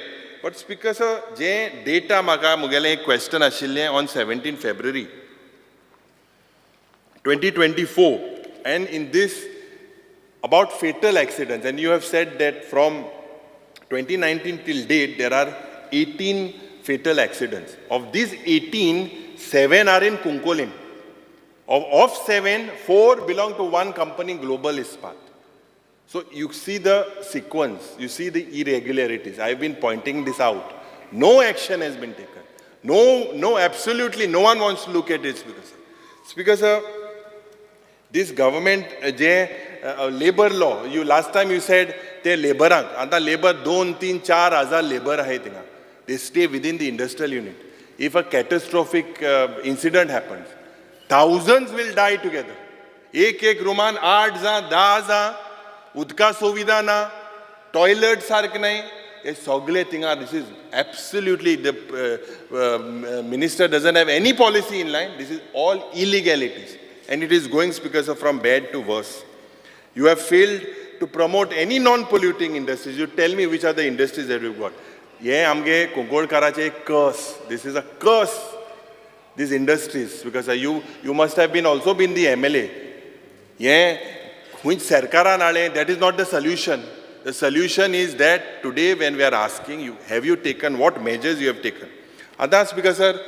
But speaker sir, J data म्हाका म्हगेलें एक question आशिल्लें on 17 February 2024, and in this about fatal accidents, and you have said that from 2019 till date there are 18 fatal accidents. Of these 18, 7 are in Cuncolim. Of 7, 4 belong to one company, Global Ispat. So you see the sequence, you see the irregularities. I have been pointing this out. No action has been taken. No, absolutely no one wants to look at it, Speaker sir. Speaker sir, this government, J labour law, you last time you said ते लेबरांक, आतां labour 2, 3, 4 हजार labour आहाय थिंगा. They stay within the industrial unit. If a catastrophic incident happens, thousands will die together. एक एक रुमान 8 जां 10 जां, उदका सुविधा ना, टॉयलेट सारकें न्हय, हे सगळे थिंगा. This is absolutely the minister doesn't have any policy in line. This is all illegalities and it is going, Speaker sir, from bad to worse. You have failed to promote any non-polluting industries. You tell me which are the industries that we've got. हे आमगे कुंकळकाराचे एक curse. This is a curse, these industries, because you must have been also been the MLA. हे खंयच सरकारान हाडलें, that is not the solution. The solution is that today when we are asking you, have you taken, what measures you have taken? आतां speaker sir,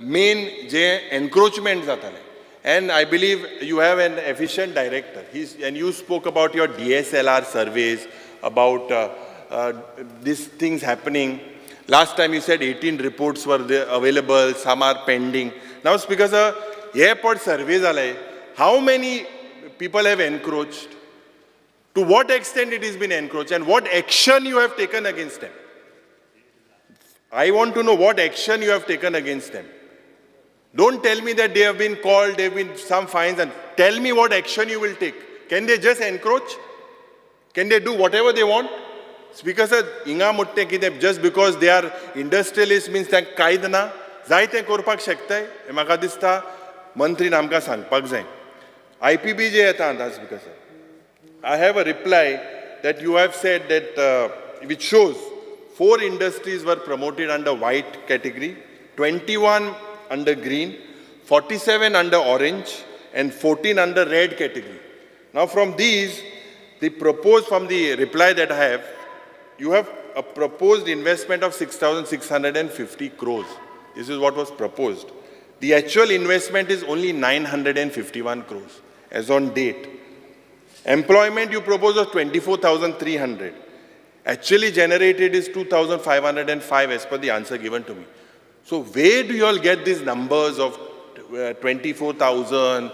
main जे encroachment जातालें, and I believe you have an efficient director. And you spoke about your DSLR surveys, about these things happening. Last time you said 18 reports were there available, some are pending. Now, Speaker sir, airport surveys, how many people have encroached? To what extent it has been encroached and what action you have taken against them? I want to know what action you have taken against them. Don't tell me that they have been called, there have been some fines, and tell me what action you will take. Can they just encroach? Can they do whatever they want? Speaker sir, हिंगा म्हणटा कितें, just because they are industrialist means तांकां कायदो ना, जाय तें करपाक शकताय, हें म्हाका दिसता मंत्रीन आमकां सांगपाक जाय. IPB जे येता आतां, Speaker sir, I have a reply that you have said that which shows 4 industries were promoted under white category, 21 under green, 47 under orange, and 14 under red category. Now from these, the proposed, from the reply that I have, you have a proposed investment of 6,650 crores. This is what was proposed. The actual investment is only 951 crores as on date. Employment you propose was 24,300. Actually generated is 2,505 as per the answer given to me. So where do you all get these numbers of 24,000?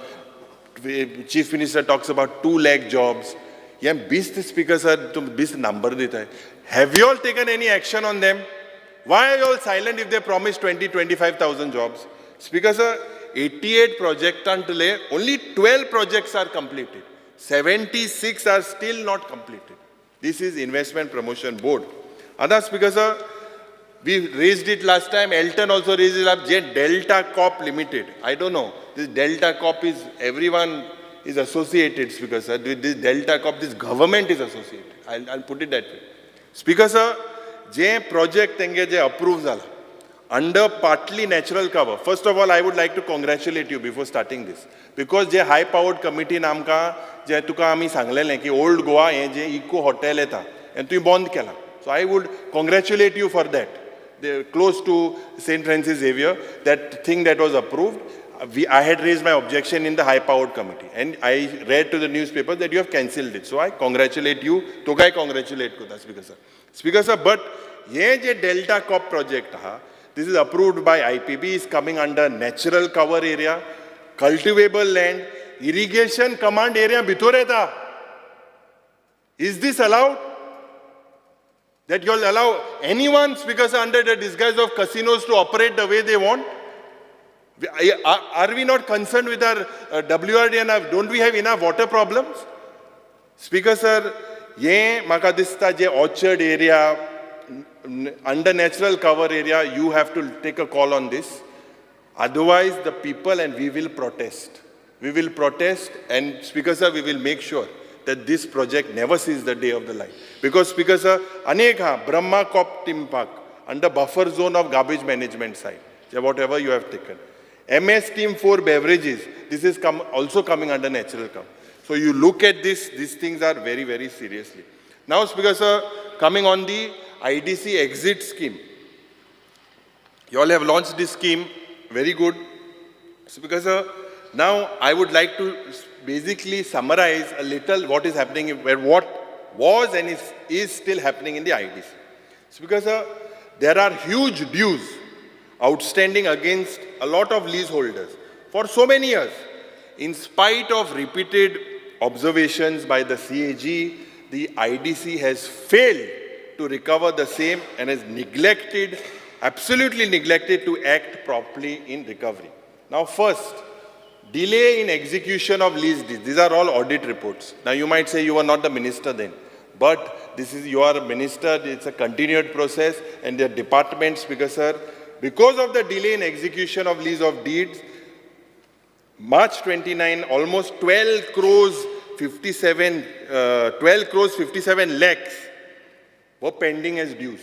Chief Minister talks about 2 lakh jobs. Yeah, 20 speakers are 20 number deta hai. Have you all taken any action on them? Why are you all silent if they promised 20, 25,000 jobs? Speaker sir, 88 projects until only 12 projects are completed. 76 are still not completed. This is Investment Promotion Board. Other speaker sir, we raised it last time. Elton also raised it up. Delta Corp Limited. I don't know. This Delta Corp is, everyone is associated, Speaker sir. With this Delta Corp, this government is associated. I'll put it that way. Speaker sir, J project tenge je approve zala. Under partly natural cover. First of all, I would like to congratulate you before starting this. Because J high powered committee आमकां जे तुका आमी सांगलेलें की old Goa हें जे eco hotel येता हें तुवें बंद केलां. So I would congratulate you for that. Close to Saint Francis Xavier, that thing that was approved, I had raised my objection in the high powered committee and I read to the newspaper that you have cancelled it. So I congratulate you. तुकाय congratulate करता Speaker sir. Speaker sir, but हे जे Delta Corp project आहा, this is approved by IPB, is coming under natural cover area, cultivable land, irrigation command area भितर येता. Is this allowed? That you all allow anyone, Speaker sir, under the disguise of casinos to operate the way they want? Are we not concerned with our WRD and don't we have enough water problems? Speaker sir, ये म्हाका दिसता जे orchard area, under natural cover area, you have to take a call on this. Otherwise, the people and we will protest. We will protest and Speaker sir, we will make sure that this project never sees the day of the light. Because Speaker sir, anek ha, Brahma Cop Team Park, under buffer zone of garbage management site, whatever you have taken. MS Team 4 beverages, this is also coming under natural cover. So you look at this, these things are very, very seriously. Now, Speaker sir, coming on the IDC exit scheme. You all have launched this scheme, very good. Speaker sir, now I would like to basically summarize a little what is happening, where what was and is still happening in the IDC. Speaker sir, there are huge dues outstanding against a lot of leaseholders for so many years. In spite of repeated observations by the CAG, the IDC has failed to recover the same and has neglected, absolutely neglected to act properly in recovery. Now first, delay in execution of lease deeds. These are all audit reports. Now you might say you were not the minister then, but this is, you are a minister, it's a continued process and the departments, because sir, because of the delay in execution of lease of deeds, March 29, almost 12 crores 57 lakhs were pending as dues.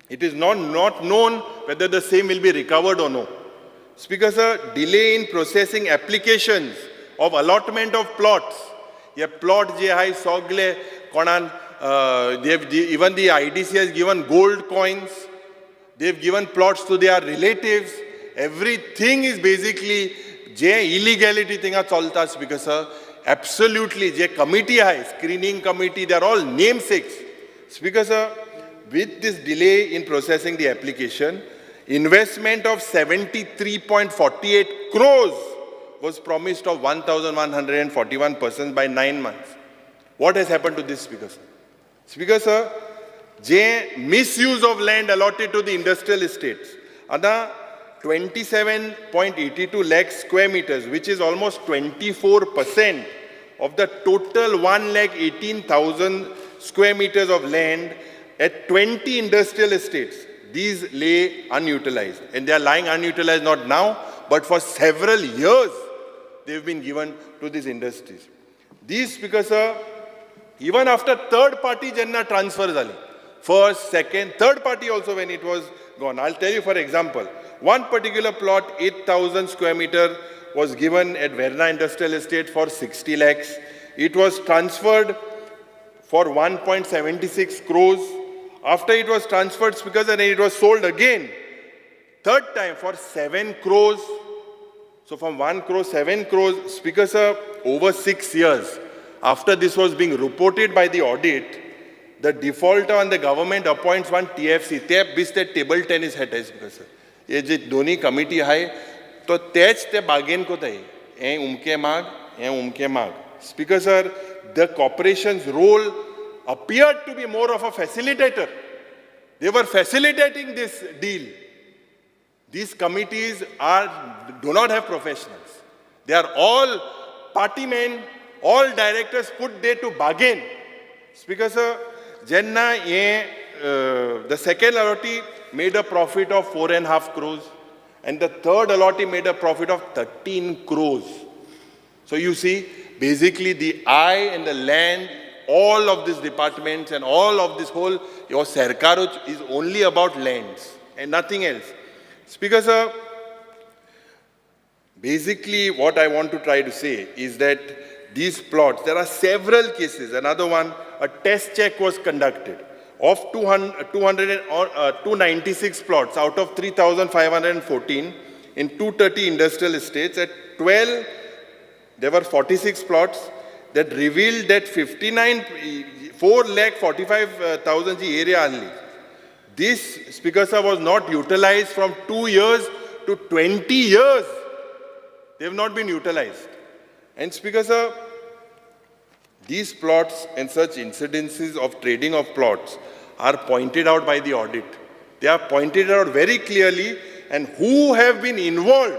It is not known whether the same will be recovered or no. Speaker sir, delay in processing applications of allotment of plots. Ye plot je hai sogle konan, even the IDC has given gold coins. They've given plots to their relatives. Everything is basically je illegality thinga chalta. Speaker sir, absolutely je committee hai, screening committee, they are all namesakes. Speaker sir, with this delay in processing the application, investment of 73.48 crores was promised of 1,141 persons by 9 months. What has happened to this, Speaker sir? Speaker sir, je misuse of land allotted to the industrial estates, ada 27.82 lakh square meters, which is almost 24% of the total 1,18,000 square meters of land at 20 industrial estates. These lay unutilized, and they are lying unutilized not now, but for several years they've been given to these industries. These, Speaker sir, even after third party jenna transfer zale, first, second, third party also when it was gone. I'll tell you for example, one particular plot, 8,000 square meter, was given at Verna Industrial Estate for 60 lakhs. It was transferred for 1.76 crores. After it was transferred, Speaker sir, and it was sold again, third time for 7 crores. So from 1 crore, 7 crores, Speaker sir, over 6 years, after this was being reported by the audit, the defaulter and the government appoints one TFC. ते best table tennis हेटाय Speaker sir. हे जे दोन्ही committee आहे तो तेच ते bargain कोताय, हे उमके माग, हे उमके माग. Speaker sir, the corporation's role appeared to be more of a facilitator. They were facilitating this deal. These committees do not have professionals. They are all party men, all directors put there to bargain. Speaker sir, jenna ye, the second allottee made a profit of 4.5 crores and the third allottee made a profit of 13 crores. So you see, basically the eye and the land, all of these departments and all of this whole, your sarkaruch is only about lands and nothing else. Speaker sir, basically what I want to try to say is that these plots, there are several cases. Another one, a test check was conducted of 296 plots out of 3,514 in 230 industrial estates. At 12, there were 46 plots that revealed that 4,45,000 ji area only. This, Speaker sir, was not utilized from 2 years to 20 years. They have not been utilized. And Speaker sir, these plots and such incidences of trading of plots are pointed out by the audit. They are pointed out very clearly, and who have been involved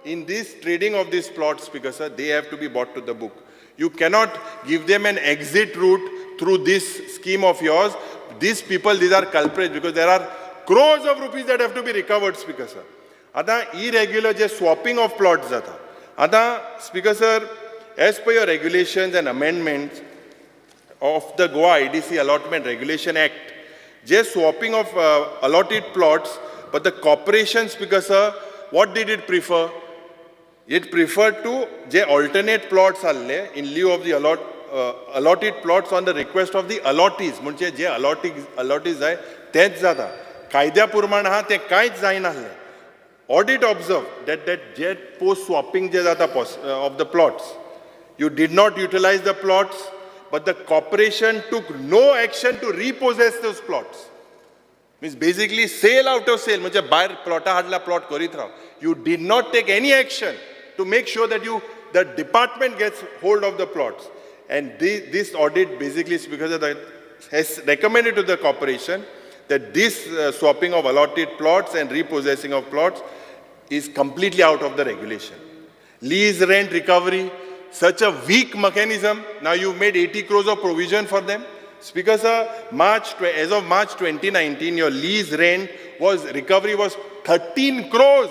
in this trading of these plots, Speaker sir, they have to be brought to the book. You cannot give them an exit route through this scheme of yours. These people, these are culprits, because there are crores of rupees that have to be recovered, Speaker sir. आता irregular J swapping of plots जाता. आता Speaker sir, as per your regulations and amendments of the Goa IDC Allotment Regulation Act, J swapping of allotted plots, but the corporation, Speaker sir, what did it prefer? It preferred to J alternate plots आसले in lieu of the allotted plots on the request of the allottees, म्हणजे जे allottees जाय तेच जाता. कायद्या प्रमाण आहा तें कांयच जायनासलें. Audit observed that J post swapping जे जाता of the plots, you did not utilize the plots, but the corporation took no action to repossess those plots. Means basically sale out of sale, म्हणजे भायर प्लॉटा हाडला plot करीत राव. You did not take any action to make sure that the department gets hold of the plots. And this audit basically is because of the, has recommended to the corporation that this swapping of allotted plots and repossessing of plots is completely out of the regulation. Lease rent recovery, such a weak mechanism. Now you've made 80 crores of provision for them. Speaker sir, as of March 2019, your lease rent was, recovery was 13 crores.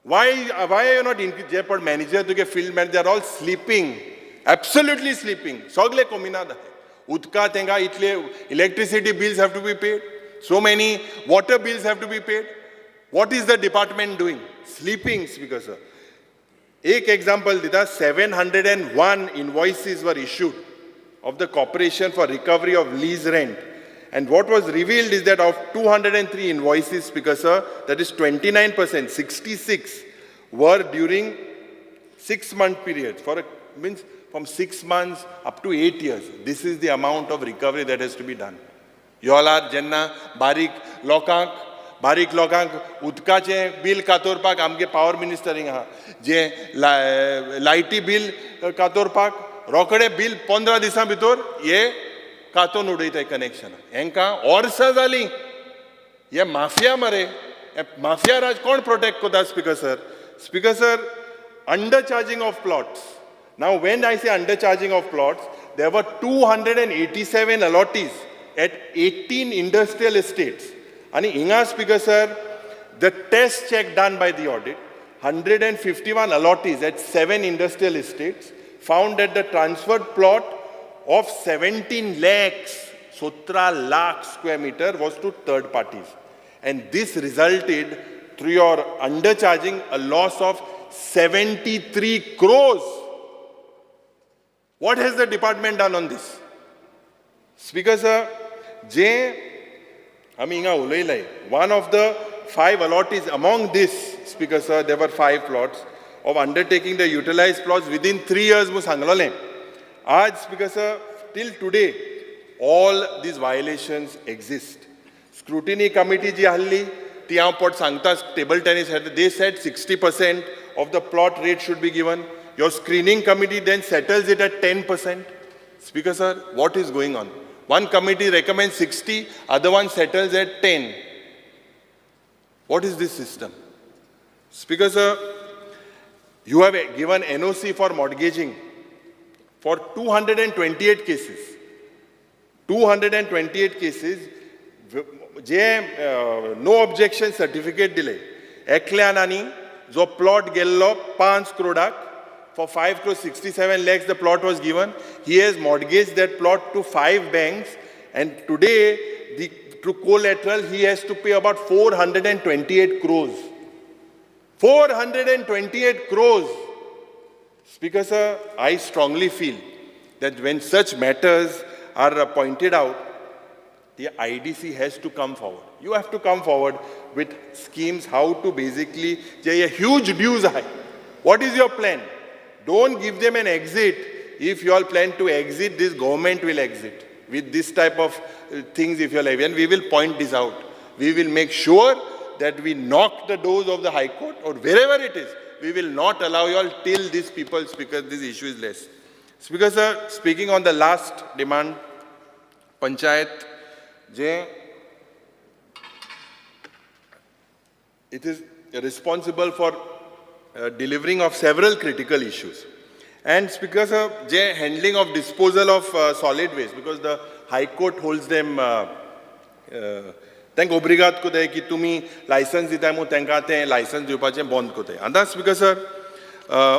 Why are you not in Jaipur manager, to field manager, they are all sleeping, absolutely sleeping. Sogle kominada. Utka tenga itle, electricity bills have to be paid. So many water bills have to be paid. What is the department doing? Sleeping, Speaker sir. Ek example dita, 701 invoices were issued of the corporation for recovery of lease rent. And what was revealed is that of 203 invoices, Speaker sir, that is 29%, 66 were during 6-month period. For a, means from 6 months up to 8 years. This is the amount of recovery that has to be done. You all are jenna barik लोकांक उदकाचें bill कातोरपाक आमगे power मिनिस्टरींग आहा, जे लायटी bill कातोरपाक रोखडे bill 15 दिसां भितर हे कातोन उडयता कनेक्शन. हेंकां वर्सां जालीं. हे माफिया मरे, हे माफिया राज कोण प्रोटेक्ट करता Speaker sir? Speaker sir, undercharging of plots. Now when I say undercharging of plots, there were 287 allottees at 18 industrial estates. And Inga, Speaker sir, the test check done by the audit, 151 allottees at 7 industrial estates found that the transferred plot of 17 lakhs, 17 lakh square meter was to third parties. And this resulted, through your undercharging, a loss of 73 crores. What has the department done on this? Speaker sir, जे आमी हिंगा उलयले, one of the 5 allottees among this, Speaker sir, there were 5 plots of undertaking the utilized plots within 3 years म्हूण सांगलोलें. आज Speaker sir, till today, all these violations exist. Scrutiny committee जी आहली ती हांव पोट सांगता, table tennis, they said 60% of the plot rate should be given. Your screening committee then settles it at 10%. Speaker sir, what is going on? One committee recommends 60, other one settles at 10. What is this system? Speaker sir, you have given NOC for mortgaging for 228 cases. 228 cases, J no objection certificate dile. एकल्यान आनी जो plot गेल्लो 5 crore, for 5 crore 67 lakhs the plot was given. He has mortgaged that plot to 5 banks, and today the Through collateral, he has to pay about 428 crores. 428 crores. Speaker sir, I strongly feel that when such matters are pointed out, the IDC has to come forward. You have to come forward with schemes how to basically, J huge dues आहाय. What is your plan? Don't give them an exit. If you all plan to exit, this government will exit with this type of things. If you all have, and we will point this out. We will make sure that we knock the doors of the High Court or wherever it is. We will not allow you all till these people, because this issue is less. Speaker sir, speaking on the last demand, Panchayat, J, it is responsible for delivering of several critical issues. And Speaker sir, J, handling of disposal of solid waste, because the High Court holds them, तांकां ओब्रिगाद कोताय की तुमी licence दिताय म्हूण तांकां तें licence दिवपाचें बंद कोताय. आतां Speaker sir,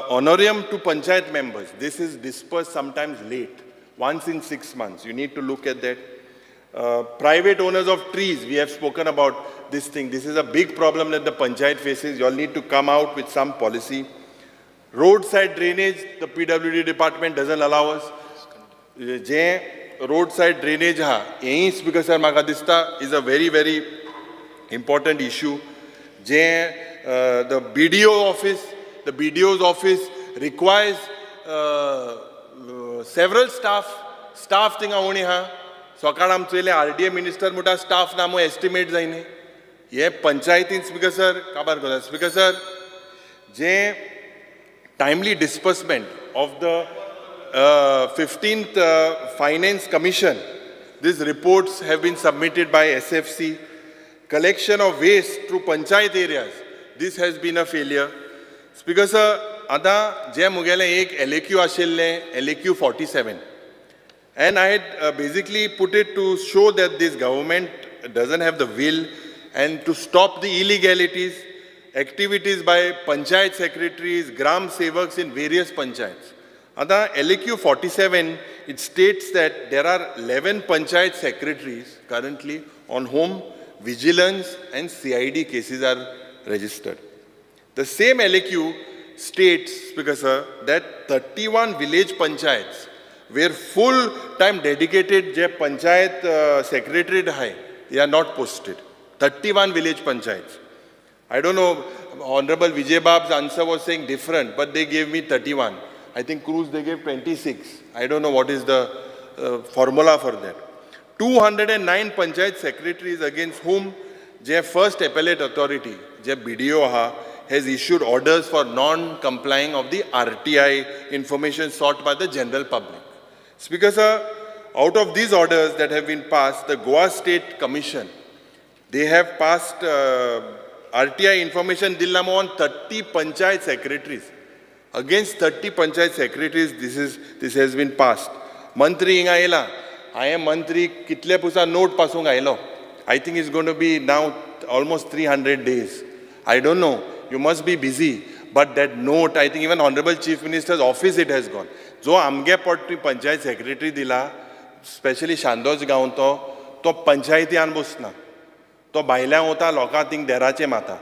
honorarium to panchayat members, this is dispersed sometimes late, once in 6 months. You need to look at that. Private owners of trees, we have spoken about this thing. This is a big problem that the panchayat faces. You all need to come out with some policy. Roadside drainage, the PWD department doesn't allow us. J roadside drainage ha, hey Speaker sir म्हाका दिसता is a very very important issue. J the BDO office, the BDO's office requires several staff. Staff थिंगा उणी हा. सकाळ आमचो येयले RDA minister म्हणटा staff ना म्हूण एस्टिमेट जायनी. हे पंचायतीन स्पीकर सर काबार करता. Speaker sir, J timely disbursement of the 15th Finance Commission, these reports have been submitted by SFC. Collection of waste through panchayat areas, this has been a failure. Speaker sir, आतां जे मुगेलें एक LAQ आशिल्लें, LAQ 47. And I had basically put it to show that this government doesn't have the will and to stop the illegalities, activities by panchayat secretaries, gram sevaks in various panchayats. आता LAQ 47, it states that there are 11 panchayat secretaries currently on whom vigilance and CID cases are registered. The same LAQ states, Speaker sir, that 31 village panchayats where full-time dedicated je panchayat secretary hai, they are not posted. 31 village panchayats. I don't know, Honorable Vijay Bab's answer was saying different, but they gave me 31. I think Cruz, they gave 26. I don't know what is the formula for that. 209 panchayat secretaries against whom je first appellate authority, je BDO ha, has issued orders for non-complying of the RTI information sought by the general public. Speaker sir, out of these orders that have been passed, the Goa State Commission, they have passed RTI information dillamo on 30 panchayat secretaries. Against 30 panchayat secretaries, this has been passed. Mantri hinga येला, हांवें मंत्री कितले पुसा note पासूंक आयलो. I think it's going to be now almost 300 days. I don't know, you must be busy. But that note, I think even Honorable Chief Minister's office it has gone. जो आमगे पोट panchayat secretary दिला, specially शांदोज गांव तो, तो पंचायतीन बसना. तो भायल्यान वता लोकां थिंग देराचे माता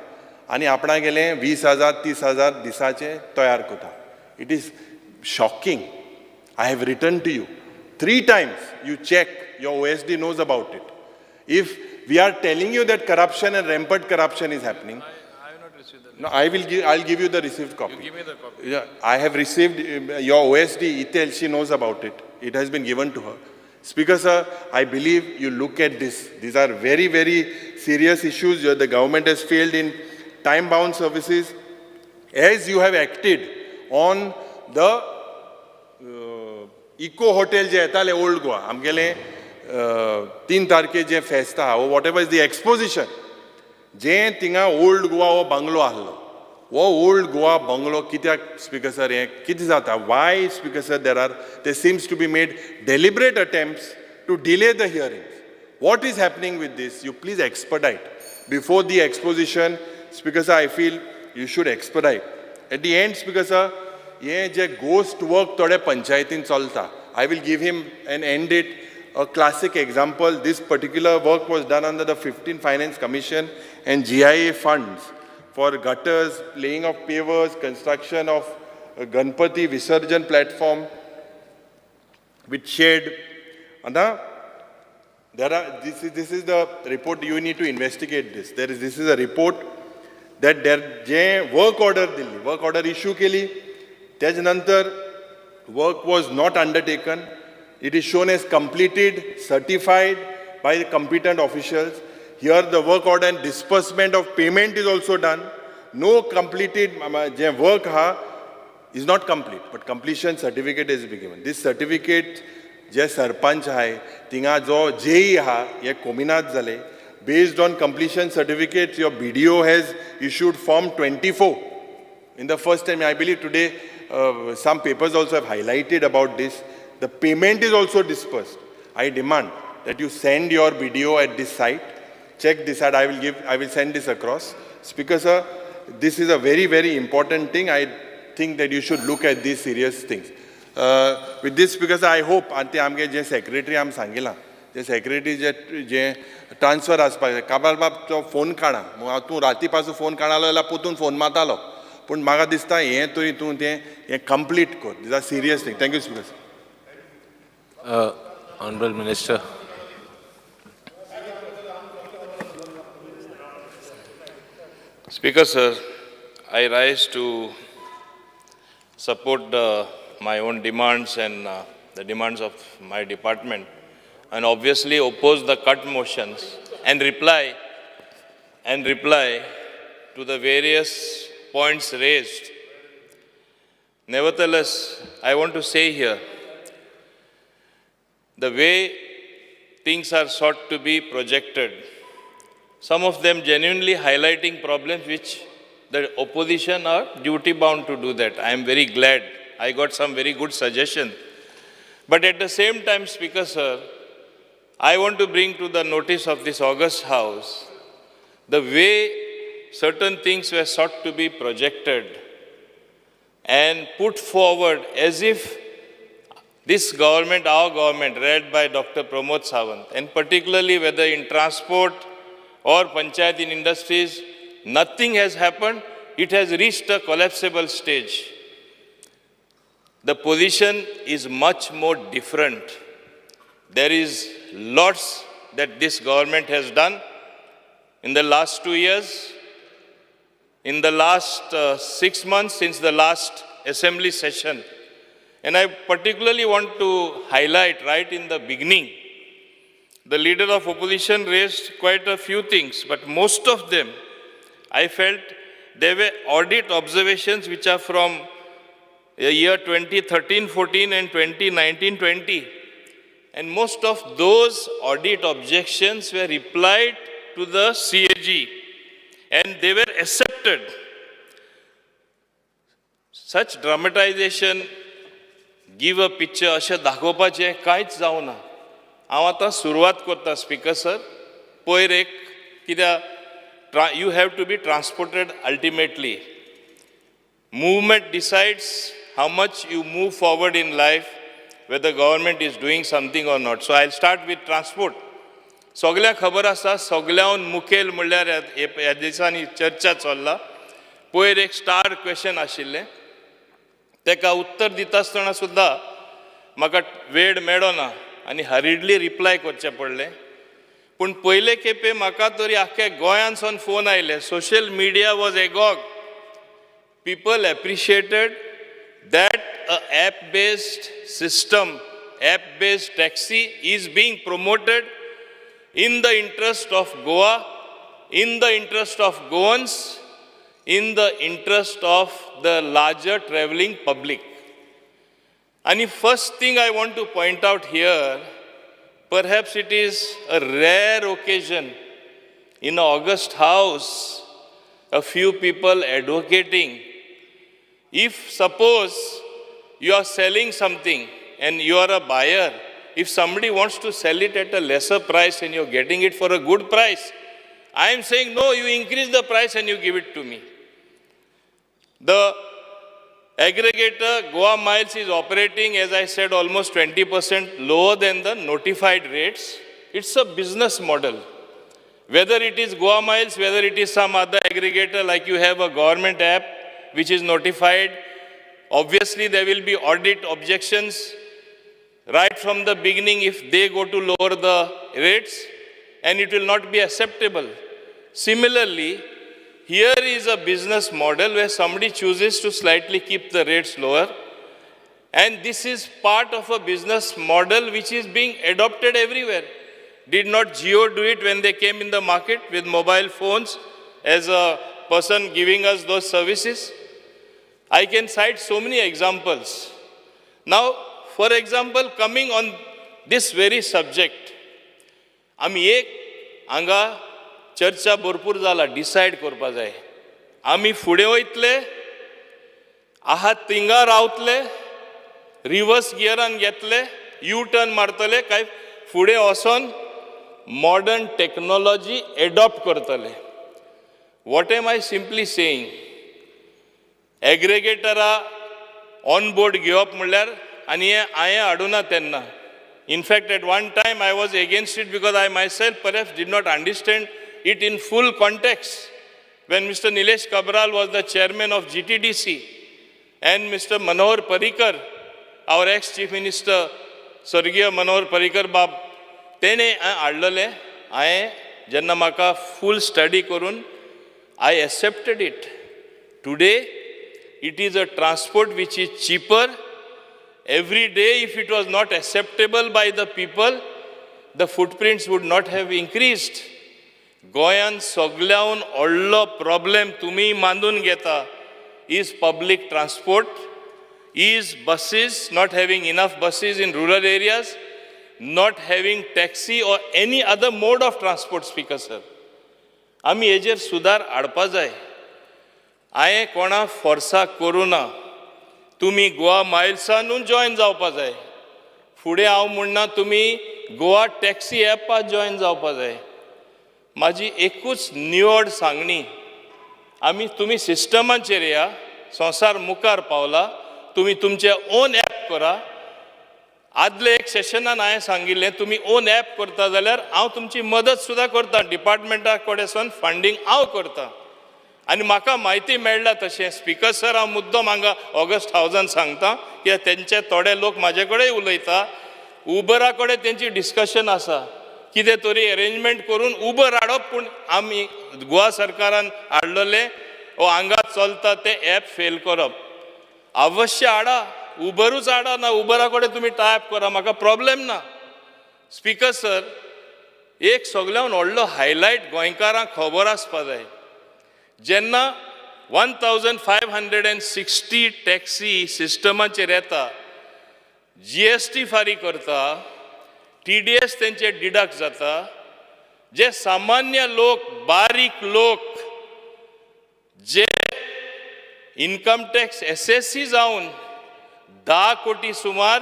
आनी आपणा गेले 20,000 30,000 दिसाचे तयार करता. It is shocking. I have written to you 3 times. You check, your OSD knows about it. If we are telling you that corruption and rampant corruption is happening, I have not received the no, I will give, I'll give you the received copy. You give me the copy. Yeah, I have received your OSD, Itel, she knows about it. It has been given to her. Speaker sir, I believe you look at this. These are very, very serious issues. The government has failed in time-bound services. As you have acted on the eco hotel जे येताले old Goa, आमगेले 3 तारखे जे फेस्त आहा, whatever is the exposition, जे थिंगा old Goa हो bungalow आहलो, हो old Goa bungalow कित्याक स्पीकर सर हें कितें जाता? Why speaker sir there seems to be made deliberate attempts to delay the hearings. What is happening with this? You please expedite. Before the exposition, Speaker sir, I feel you should expedite. At the end, Speaker sir, हे जे ghost work थोडे पंचायतीन चलता, I will give him and end it. a classic example. This particular work was done under the 15 Finance Commission and GIA funds for gutters, laying of pavers, construction of a Ganpati Visarjan platform with shade. And there are, this is the report. You need to investigate this. This is a report that there J work order Delhi, work order issue केली, त्याच नंतर work was not undertaken. It is shown as completed, certified by the competent officials. Here the work order and disbursement of payment is also done. No completed J work ha is not complete, but completion certificate is given. This certificate जे सरपंच आहाय थिंगा जो JEE आहा हे कोमिनाद जाले. Based on completion certificate your BDO has issued form 24 in the first time. I believe today some papers also have highlighted about this. The payment is also dispersed. I demand that you send your BDO at this site, check this out. I will send this across. Speaker sir, this is a very, very important thing. I think that you should look at these serious things. With this, because I hope आनी आमगे जे secretary आम सांगिलां, जे secretary जे जे transfer आसपाक जाय. काबार बाब तो phone काडा, तूं राती पासून फोन काडलो जाल्यार पोतून फोन मारतालो, पूण म्हाका दिसता हें तरी तूं तें हें कंप्लीट कर. This are serious thing. Thank you speaker sir. Honourable Minister. Speaker sir, I rise to support my own demands and the demands of my department, and obviously oppose the cut motions and reply to the various points raised. Nevertheless, I want to say here, the way things are sought to be projected, some of them genuinely highlighting problems which the opposition are duty bound to do that. I am very glad. I got some very good suggestion. But at the same time, Speaker sir, I want to bring to the notice of this august house the way certain things were sought to be projected and put forward as if this government, our government, led by Dr. Pramod Sawant, and particularly whether in transport or panchayat in industries, nothing has happened. It has reached a collapsible stage. The position is much more different. There is lots that this government has done in the last 2 years, in the last 6 months since the last assembly session. And I particularly want to highlight right in the beginning, the leader of opposition raised quite a few things, but most of them, I felt there were audit observations which are from the year 2013-14 and 2019-20. And most of those audit objections were replied to the CAG and they were accepted. Such dramatization give a picture अशें दाखोवपाचें कांयच जावना. हांव आतां सुरवात करता speaker sir. पयर एक कित्याक you have to be transported ultimately. Movement decides how much you move forward in life, whether government is doing something or not. So I'll start with transport. सगळ्यांक खबर आसा, सगळ्याहून मुखेल म्हणल्यार ह्या दिसांनी चर्चा चल्ला. पयर एक स्टार क्वेश्चन आशिल्लें, ताका उत्तर दिता आसतना सुद्दां म्हाका वेळ मेळना आनी हरिडली रिप्लाय करचें पडलें. पूण पयले खेपे म्हाका तरी आख्ख्या गोंयांतसून फोन आयले. Social media was agog. People appreciated that a app-based system, app-based taxi is being promoted in the interest of Goa, in the interest of Goans, in the interest of the larger traveling public. And the first thing I want to point out here, perhaps it is a rare occasion in august house, a few people advocating. If suppose you are selling something and you are a buyer, if somebody wants to sell it at a lesser price and you're getting it for a good price, I am saying, no, you increase the price and you give it to me. The Aggregator Goa Miles is operating, as I said, almost 20% lower than the notified rates. It's a business model. Whether it is Goa Miles, whether it is some other aggregator, like you have a government app which is notified, obviously there will be audit objections right from the beginning if they go to lower the rates, and it will not be acceptable. Similarly, here is a business model where somebody chooses to slightly keep the rates lower, and this is part of a business model which is being adopted everywhere. Did not Jio do it when they came in the market with mobile phones as a person giving us those services? I can cite so many examples. Now, for example, coming on this very subject, आमी एक हांगा चर्चा भरपूर जाला, decide करपा जाय आमी फुडें वयतले आहात थिंगा रावतले, रिवर्स गियरान घेतले, यू टर्न मारतले काय फुडें वचोन मॉडर्न टॅक्नोलॉजी एडॉप्ट करतले. What am I simply saying, एग्रेगेटरा on board घेवप म्हणल्यार, आनी हें हांवें हाडुना तेन्ना, in fact at one time I was against it because I myself perhaps did not understand it in full context. When Mr. Nilesh Cabral was the chairman of GTDC and Mr. Manohar Parrikar, our ex-chief minister, स्वर्गीय मनोहर पर्रीकर बाब, तेणें हाडलेलें. हांवें जेन्ना म्हाका फूल study करून I accepted it. Today it is a transport which is cheaper. Every day if it was not acceptable by the people, the footprints would not have increased. गोंयान सगल्याहून व्हडलो प्रॉब्लेम तुमी मानून घेता is public transport, is buses, not having enough buses in rural areas, not having taxi or any other mode of transport. Speaker sir, आमी हेजेर सुदार हाडपा जाय. हांवें कोणा फोर्सा करूं ना, तुमी गोवा मायल्सानूच जॉयन जावपा जाय. फुडें हांव म्हणना तुमी गोवा टॅक्सी एपाक जॉयन जावपा जाय. म्हाजी एकूच निवड सांगणी, आमी तुमी सिस्टमाचेर या, संवसार मुखार पावला, तुमी तुमचें ओन एप करा. आदले एक सेशनान हांवें सांगिल्लें, तुमी ओन एप करता जाल्यार हांव तुमची मदत सुद्दां करता, डिपार्टमेंटा कडेन फंडींग हांव करता. आनी म्हाका म्हायती मेळ्ळा तशें. स्पिकर सर, हांव मुद्दम हांगा ऑगस्ट हावजान सांगता कित्याक तेंचे थोडे लोक म्हाजे कडेन उलयता, उबरा कडेन तेंची डिस्कशन आसा, कितें तरी एरेंजमेंट करून उबर हाडप. पूण आमी गोवा सरकारान हाडलेलें ओ हांगा चलता तें एप फेल करप. अवश्य हाडा, उबरूच हाडा, ना उबरा कडेन तुमी टायप करा, म्हाका प्रॉब्लेम ना. स्पिकर सर, एक सगळ्यान व्हडलो हायलायट गोंयकारांक खबर आसपा जाय, जेन्ना 1560 टॅक्सी सिस्टमाचेर येता, GST फारीक करता, TDS तेंचे डिडक्ट जाता, जे सामान्य लोक, बारीक लोक, जे इनकम टॅक्स SSC जावन 10 कोटी सुमार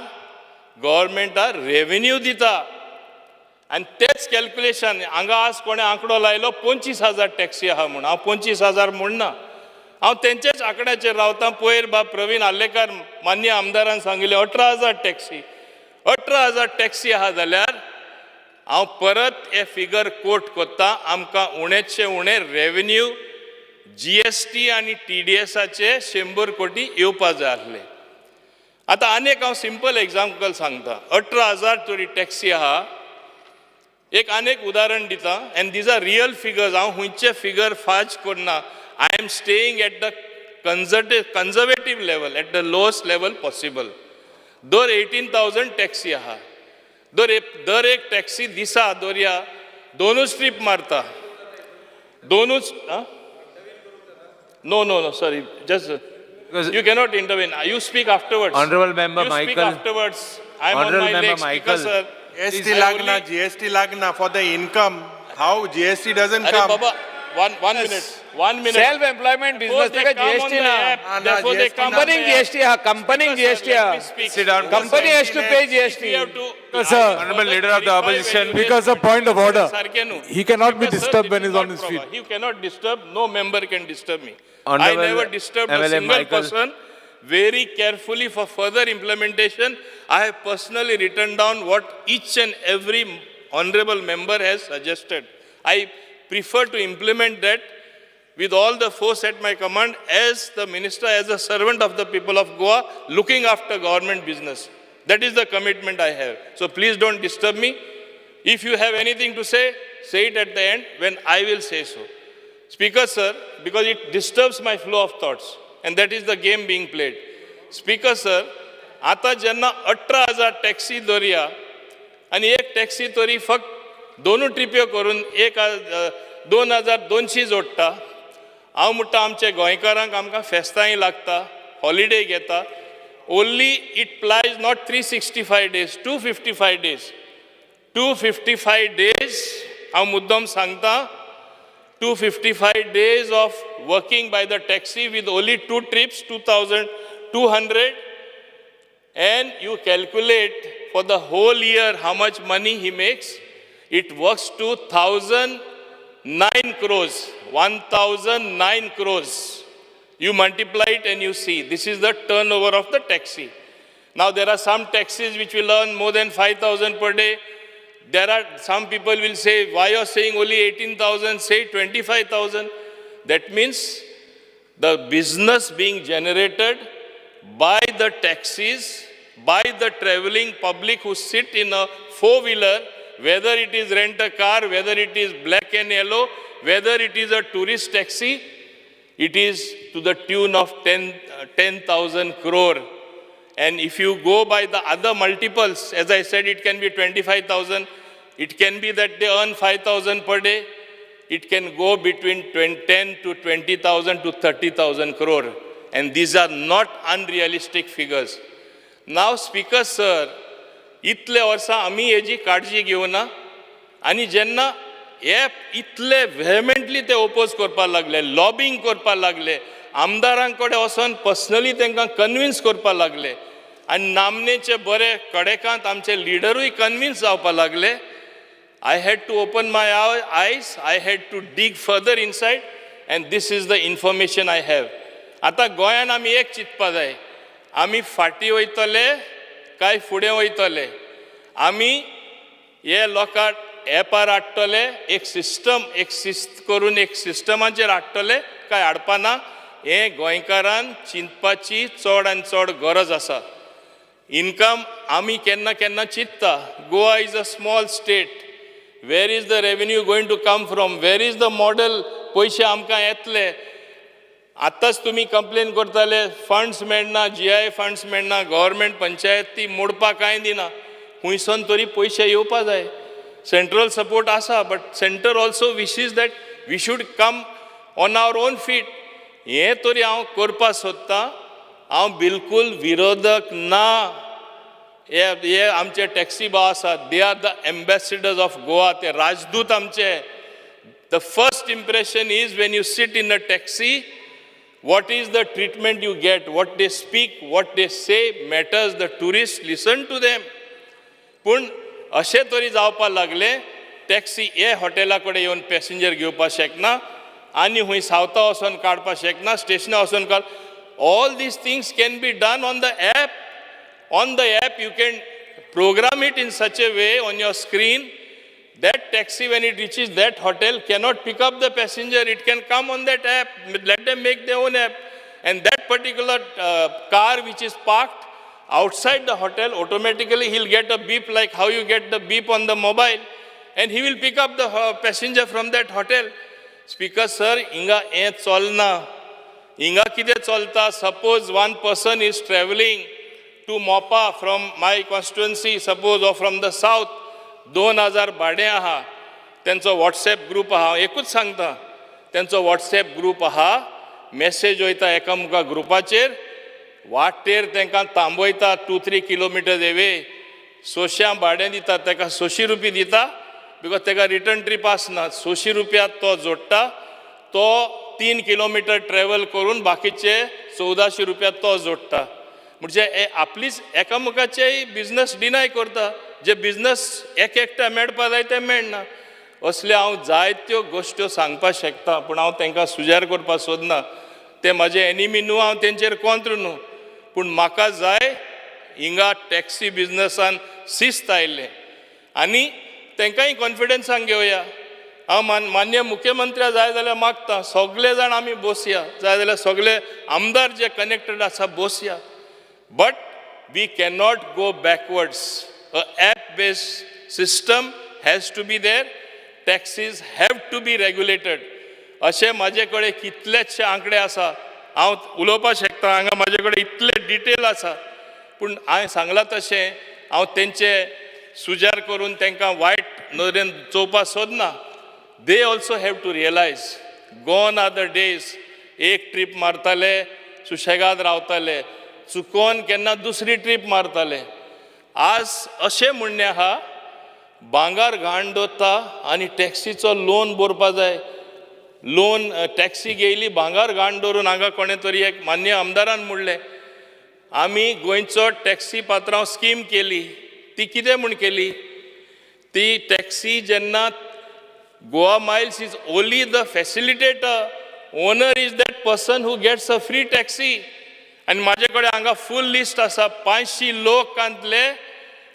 गव्हर्मेंटाक रेवेन्यू दिता. आनी तेच कॅल्क्युलेशन हांगा आज कोणें आंकडो लायलो 25,000 टॅक्सी आहा म्हूण. हांव 25,000 म्हणना, हांव तेंचेच आंकड्याचेर रावता. पयर बाब प्रवीण आर्लेकार मान्य आमदारान सांगिल्लें 18,000 टॅक्सी, 18,000 टॅक्सी आहा जाल्यार हांव परत हे फिगर कोट करता, आमकां उणेचे उणें रेवेन्यू GST आनी TDSाचे 100 कोटी येवपा जाय आसले. आतां आनी एक हांव सिंपल एग्जाम्पल सांगता. 18,000 तरी टॅक्सी आहा, एक आनीक उदाहरण दिता, and these are real figures, हांव खंयचे फिगर फाज करना. I am staying at the conservative level, at the lowest level possible. दर 18,000 टॅक्सी आहा, दर एक टॅक्सी दिसा दर्या दोनूच ट्रीप मारता, दोनूच. No no no sorry, just you cannot intervene, you speak afterwards. Honourable member You speak Michael. Afterwards. I am on Honourable my member leg, Speaker Michael. Sir. GST lagna, GST lagna for the income. How GST doesn't Arey come? Baba, one minute. 1 minute. Self-employment business Therefore they का come on GST the ना. app. Therefore they come on Company the app. GST हा, company Speaker sir, GST let हा. me speak. Sit down. Company has to pay GST. We have to. Sir, Honorable Leader of the Opposition. Because a point of order. सारखे न्हू. He cannot be Speaker sir, disturbed this when is he's on not his proper. feet. You cannot disturb. No member can disturb me. I Honorable never disturbed a MLA single Michael. person. very carefully for further implementation. I have personally written down what each and every honorable member has suggested. I prefer to implement that with all the force at my command as the minister, as a servant of the people of Goa, looking after government business. That is the commitment I have. So please don't disturb me. If you have anything to say, say it at the end when I will say so. Speaker, sir, because it disturbs my flow of thoughts, and that is the game being played. Speaker, sir, आता जेन्ना 18,000 taxi दवरया आनी एक taxi तरी फक्त दोनूय ट्रिप्यो करून 2,200 जोडटा. हांव म्हणटा आमच्या गोंयकारांक आमकां फेस्तांय लागता, हॉलिडे घेता. Only it plies not 365 days, 255 days. 255 days हांव मुद्दम सांगता, 255 days of working by the taxi with only 2 trips, 2,200, and you calculate for the whole year how much money he makes. It works to 1,009 crores, 1,009 crores. You multiply it and you see, this is the turnover of the taxi. Now there are some taxis which will earn more than 5,000 per day. There are some people will say, why you are saying only 18,000, say 25,000. That means the business being generated by the taxis, by the traveling public who sit in a four-wheeler, whether it is rent a car, whether it is black and yellow, whether it is a tourist taxi, it is to the tune of 10,000 crore. And if you go by the other multiples, as I said, it can be 25,000. It can be that they earn 5,000 per day. It can go between 10 to 20,000 to 30,000 crore. And these are not unrealistic figures. Now, Speaker sir, इतले वर्सां आमी हेजी काळजी घेवना आनी जेन्ना app इतले व्हेमेंटली ते ओपोज करपाक लागले, लॉबींग करपाक लागले, आमदारां कडेन वचोन पर्सनली तांकां कन्विन्स करपाक लागले आनी नामनेचे बरे कडेकांत आमचे लिडरूय कन्विन्स जावपाक लागले. I had to open my eyes, I had to dig further inside, and this is the information I have. आतां गोंयान आमी एक चिंतपा जाय, आमी फाटीं वयतले काय फुडें वयतले? आमी हे लोकांक एपार हाडटले, एक सिस्टम, एक शिस्त करून एक सिस्टमाचेर हाडटले काय हाडपा ना, हें गोंयकारान चिंतपाची चड आनी चड गरज आसा. इनकम आमी केन्ना केन्ना चिंतता, Goa is a small state, where is the revenue going to come from, where is the model, पयशे आमकां येतले. आतांच तुमी कंप्लेन करताले फंड्स मेळना, GI funds मेळना, गव्हर्मेंट पंचायत ती मोडपाक कांय दिना, खुंयसून तरी पयशे येवपा जाय. सेंट्रल सपोर्ट आसा, but centre also wishes that we should come on our own feet. हें तरी हांव करपाक सोदतां. हांव बिलकूल विरोधक ना. हे आमचे टॅक्सी भाव आसात, they are the ambassadors of Goa, ते राजदूत आमचे. The first impression is when you sit in a taxi, what is the treatment you get, what they speak, what they say matters. The tourist listen to them. पूण अशें तरी जावपाक लागलें, taxi हे हॉटेला कडेन येवन पॅसेंजर घेवपाक शकना आनी खंय सावथा वचोन काडपाक शकना, स्टेशनार वचोन काड. All these things can be done on the app. On the app you can program it in such a way on your screen that taxi, when it reaches that hotel, cannot pick up the passenger. It can come on that app. Let them make their own app. And that particular car which is parked outside the hotel, automatically he'll get a beep like how you get the beep on the mobile, and he will pick up the passenger from that hotel. Speaker sir, hinga हें चलना. हिंगा कितें चलता, suppose one person is travelling to Mopa from my constituency, suppose, or from the south, 2,000 भाडें आहा, तेंचो WhatsApp group आहा. एकूच सांगता, तेंचो वॉट्सएप ग्रूप आहा, मॅसेज वयता एकामुका ग्रुपाचेर, वाटेर तांकां थांबयता 2-3 किलोमिटर एवे, 600 भाडें दिता, ताका 600 रुपया दिता, because ताका रिटर्न ट्रीप आसना. 600 रुपया तो जोडटा, तो 3 किलोमिटर ट्रॅवल करून बाकीचे 1,400 रुपया तो जोडटा. म्हणजे आपलीच एकामेकाचेय बिजनस डिनाय करता, जे बिजनस एक एकट्या मेळपा जाय तें मेळना. असल्यो हांव जायत्यो गोश्ट्यो सांगपाक शकता, पूण हांव तांकां सुजार करपाक सोदना. ते म्हाजे एनिमी न्हू, हांव तेंचेर कोंत्र न्हू. पूण म्हाका जाय हिंगा टॅक्सी बिजनसान शिस्त आयिल्लें आनी तांकांय कॉन्फिडन्सान घेवया. हांव मान्य मुख्यमंत्र्या जाय जाल्यार मागता सगळे जाण आमी बसया, जाय जाल्यार सगळे आमदार जे कनेक्टेड आसा बसया, but we cannot go backwards. A app based system has to be there, taxis have to be regulated. अशें म्हाजे कडेन कितलेशे आंकडे आसा, हांव उलोवपाक शकता, हांगा म्हाजे कडेन इतले डिटेल आसा, पूण हांवें सांगलां तशें हांव तेंचे सुजार करून तांकां वायट नदरेन चोवपाक सोदना. They also have to realise gone are the days एक ट्रीप मारताले सुशेगाद रावताले, चुकोन केन्ना दुसरी ट्रीप मारताले. आज अशें म्हणणें आहा भांगर घाण दवरता आनी टॅक्सीचो लोन भरपा जाय, लोन टॅक्सी घेयली भांगर घाण दवरून. हांगा कोणें तरी एक मान्य आमदारान म्हणलें आमी गोंयचो टॅक्सी पात्रांव स्कीम केली, ती कितें म्हूण केली? ती टॅक्सी जेन्ना Goa Miles is only the facilitator, owner is that person who gets a free taxi. आनी म्हाजे कडेन हांगा फूल लिस्ट आसा, 500 लोकांतले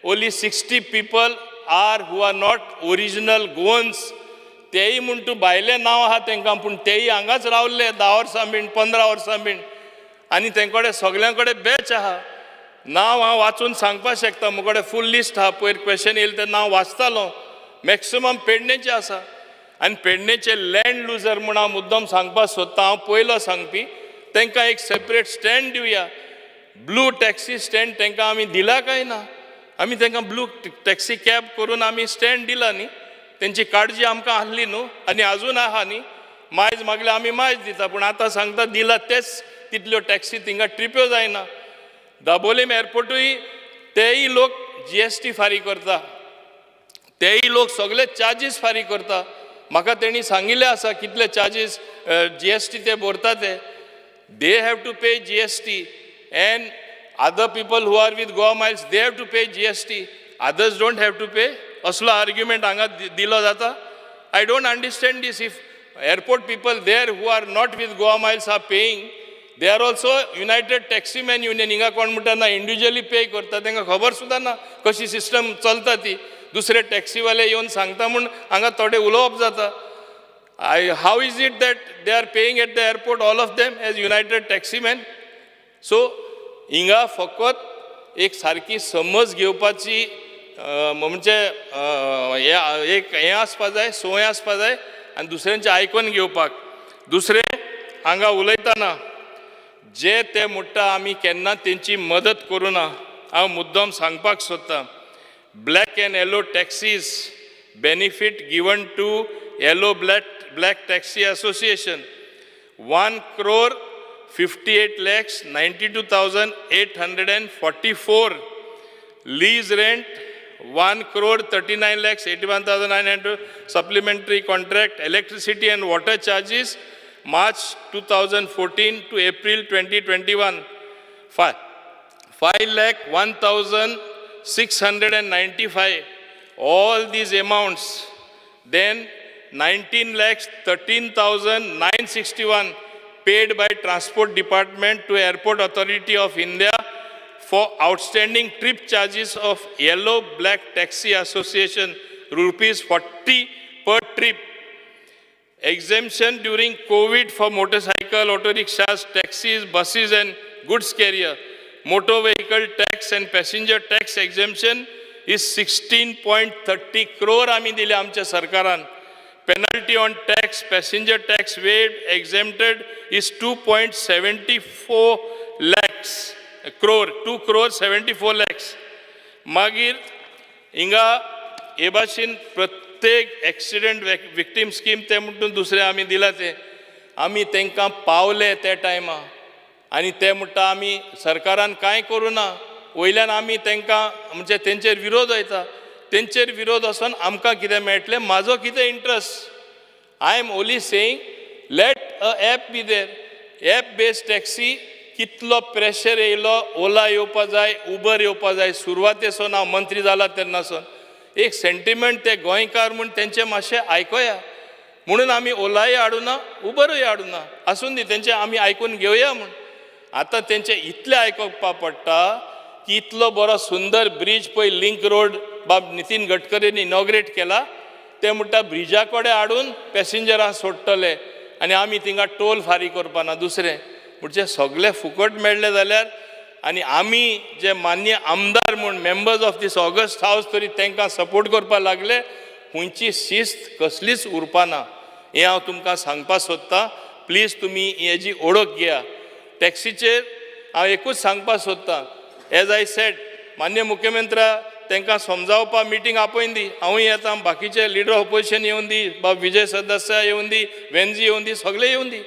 only 60 people are who are not original Goans. तेय म्हूण तूं भायलें नांव आहा तांकां, पूण तेय हांगाच रावल्ले 10 वर्सां बीन 15 वर्सां बीन, आनी तें कडेन सगल्यां कडेन बॅच आहा. नांव हांव वाचून सांगपाक शकता, म्हजे कडेन फूल लिस्ट आहा, पयर क्वेशन येयलें तेन्ना हांव वाचतालो. मॅक्सिमम पेडणेचे आसा आनी पेडणेचे लँड लुजर म्हूण हांव मुद्दम सांगपाक सोदता, हांव पयलो सांगपी तांकां एक सेपरेट स्टँड दिवया, ब्लू टॅक्सी स्टँड तांकां आमी दिला काय ना? आमी तांकां ब्लू टॅक्सी कॅब करून आमी स्टँड दिला न्ही, तेंची काळजी आमकां आहली न्हू आनी आजून आहा न्ही. मायज मागल्या आमी मायज दिता, पूण आतां सांगता दिला तेच तितल्यो टॅक्सी थिंगा ट्रिप्यो जायना. दाबोलीम एअरपोर्टूय तेय लोक GST फारीक करता, तेय लोक सगळे चार्जीस फारीक करता. म्हाका तेणी सांगिल्लें आसा कितले चार्जीस GST ते भरता ते. They have to pay GST and other people who are with Goa Miles they have to pay GST, others don't have to pay. असलो आर्ग्युमेंट हांगा दिलो जाता. I don't understand this. If airport people there who are not with Goa Miles are paying, they are also United Taximan Union. हिंगा कोण म्हणटा ना individually pay करता, तांकां खबर सुद्दां ना कशी सिस्टम चलता ती. दुसरे टॅक्सीवाले येवन सांगता म्हूण हांगा थोडे उलोवप जाता. How is it that they are paying at the airport all of them as United Taximan? So हिंगा फकत एक सारकी समज घेवपाची म्हणजे एक हें आसपा जाय, संवय आसपा जाय आनी दुसऱ्यांचें आयकून घेवपाक. दुसरें हांगा उलयतना जे ते म्हणटा आमी केन्ना तेंची मदत करुना, हांव मुद्दम सांगपाक सोदतां. Black and yellow taxis benefit given to yellow black taxi association 1,58,92,844, lease rent 1,39,81,900, supplementary contract, electricity and water charges March 2014 to April 2021 5,01,695. All these amounts, then 19,13,961 paid by Transport Department to Airport Authority of India for outstanding trip charges of Yellow Black Taxi Association rupees 40 per trip. Exemption during COVID for motorcycle, auto rickshaws, taxis, buses and goods carrier. Motor vehicle tax and passenger tax exemption is 16.30 crore आमी दिले आमच्या सरकारान. Penalty on tax, passenger tax waived, exempted is 2.74 lakhs crore, 2 crore 74 lakhs. मागीर हिंगा हे भाशेन प्रत्येक accident victim scheme ते म्हणटून दुसरें आमी दिला ते आमी तांकां पावले त्या टायमा आनी ते म्हणटा आमी सरकारान कांय करूं ना, वयल्यान आमी तांकां म्हणजे तेंचेर विरोध वयता, तेंचेर विरोध वचोन आमकां कितें मेळटलें, म्हाजो कितें interest? I am only saying let a app be there. App based taxi कितलो प्रेशर येयलो, ओला येवपा जाय, उबर येवपा जाय. सुरवातेसून हांव मंत्री जाला तेन्नासून एक सेंटिमेंट ते गोंयकार म्हूण तेंचे मातशें आयकोया म्हणून आमी ओलाय हाडुना, उबरूय हाडुना, आसून दी तेंचे आमी आयकून घेवया म्हूण. आतां तेंचें इतलें आयकुपा पडटा की इतलो बरो सुंदर ब्रीज पळय लिंक रोड बाब नितीन गडकरीन इनॉग्रेट केला, ते म्हणटा ब्रिजा कडेन हाडून पॅसेंजरां सोडटले आनी आमी थिंगा टोल फारीक करपा ना. दुसरें म्हणजे सगळे फुकट मेळ्ळे जाल्यार आनी आमी जे मान्य आमदार म्हूण members of this august house तरी तांकां सपोर्ट करपाक लागले, खंयची शिस्त कसलीच उरपा ना. हें हांव तुमकां सांगपाक सोदतां. प्लीज तुमी हेजी ओळख घेया. टॅक्सीचेर हांव एकूच सांगपाक सोदतां, एज I said मान्य मुख्यमंत्र्या तांकां समजावपाक मिटींग आपोवन दी, हांवूय येता, बाकीचे लिडर ऑफ ऑपोजिशन येवन दी, बाब विजय सरदेसाय येवन दी, वेन्जी येवन दी, सगळे येवन दी.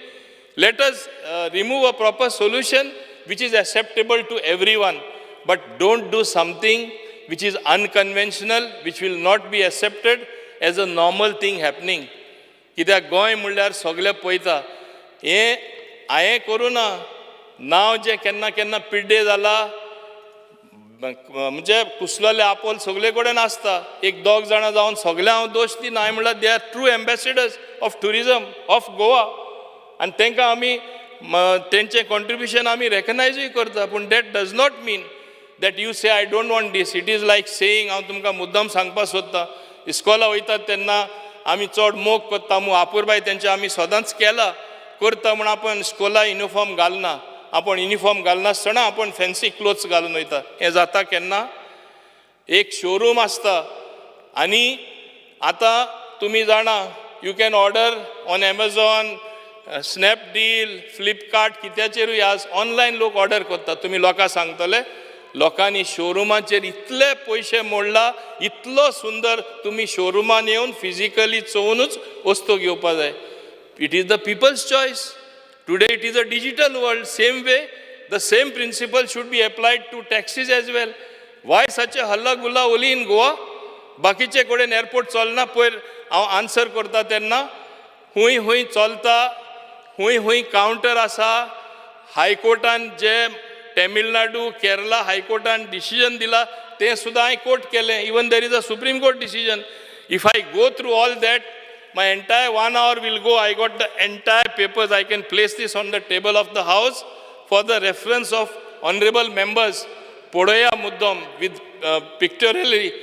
Let us remove a proper solution which is acceptable to everyone, but don't do something which is unconventional, which will not be accepted as a normal thing happening. कित्याक गोंय म्हणल्यार सगळे पळयता. हें हांवें करूं ना, नांव जें केन्ना केन्ना पिड्डे जाला म्हणजे कुसलेले आपोल सगळे कडेन आसता. एक दोग जाणां जावन सगळे हांव दोश दिना, हांवें म्हणल्यार they are true ambassadors of tourism of Goa आनी तांकां आमी तेंचें कॉन्ट्रिब्युशन आमी रेकगनायजूय करता. पूण that does not mean that you say I don't want this. It is like saying, हांव तुमकां मुद्दम सांगपाक सोदतां, इस्कोला वयतात तेन्ना आमी चड मोग करता म्हूण आपुरबाय तेंचे आमी सदांच केला करता म्हूण आपण इस्कोला युनिफॉर्म घालना, आपण युनिफॉर्म घालनासतना आपण फॅन्सी क्लोथ्स घालून वयता. हें जाता केन्ना? एक शोरूम आसता आनी आतां तुमी जाणा, you can order on Amazon, Snapdeal, Flipkart, कित्याचेरूय आज ऑनलायन लोक ऑर्डर करतात. तुमी लोकांक सांगतले, लोकांनी शोरुमाचेर इतले पयशे मोडला, इतलो सुंदर तुमी शोरुमान येवन फिजिकली चोवनूच वस्तू घेवपा जाय. It is the people's choice. Today it is a digital world. Same way the same principle should be applied to taxis as well. Why such a हल्ला गुल्ला only in Goa? बाकीचे कडेन एअरपोर्ट चलना. पयर हांव आन्सर करता तेन्ना हुंय हुंय चलता, हुंय हुंय कावंटर आसा. हायकोर्टान जे तमिळनाडू केरला हायकोर्टान डिसिजन दिला तें सुद्दां हांवें कोट केलें. Even there is a Supreme Court decision. If I go through all that, my entire 1 hour will go. I got the entire papers. I can place this on the table of the house for the reference of honorable members. Podoya muddam with pictorially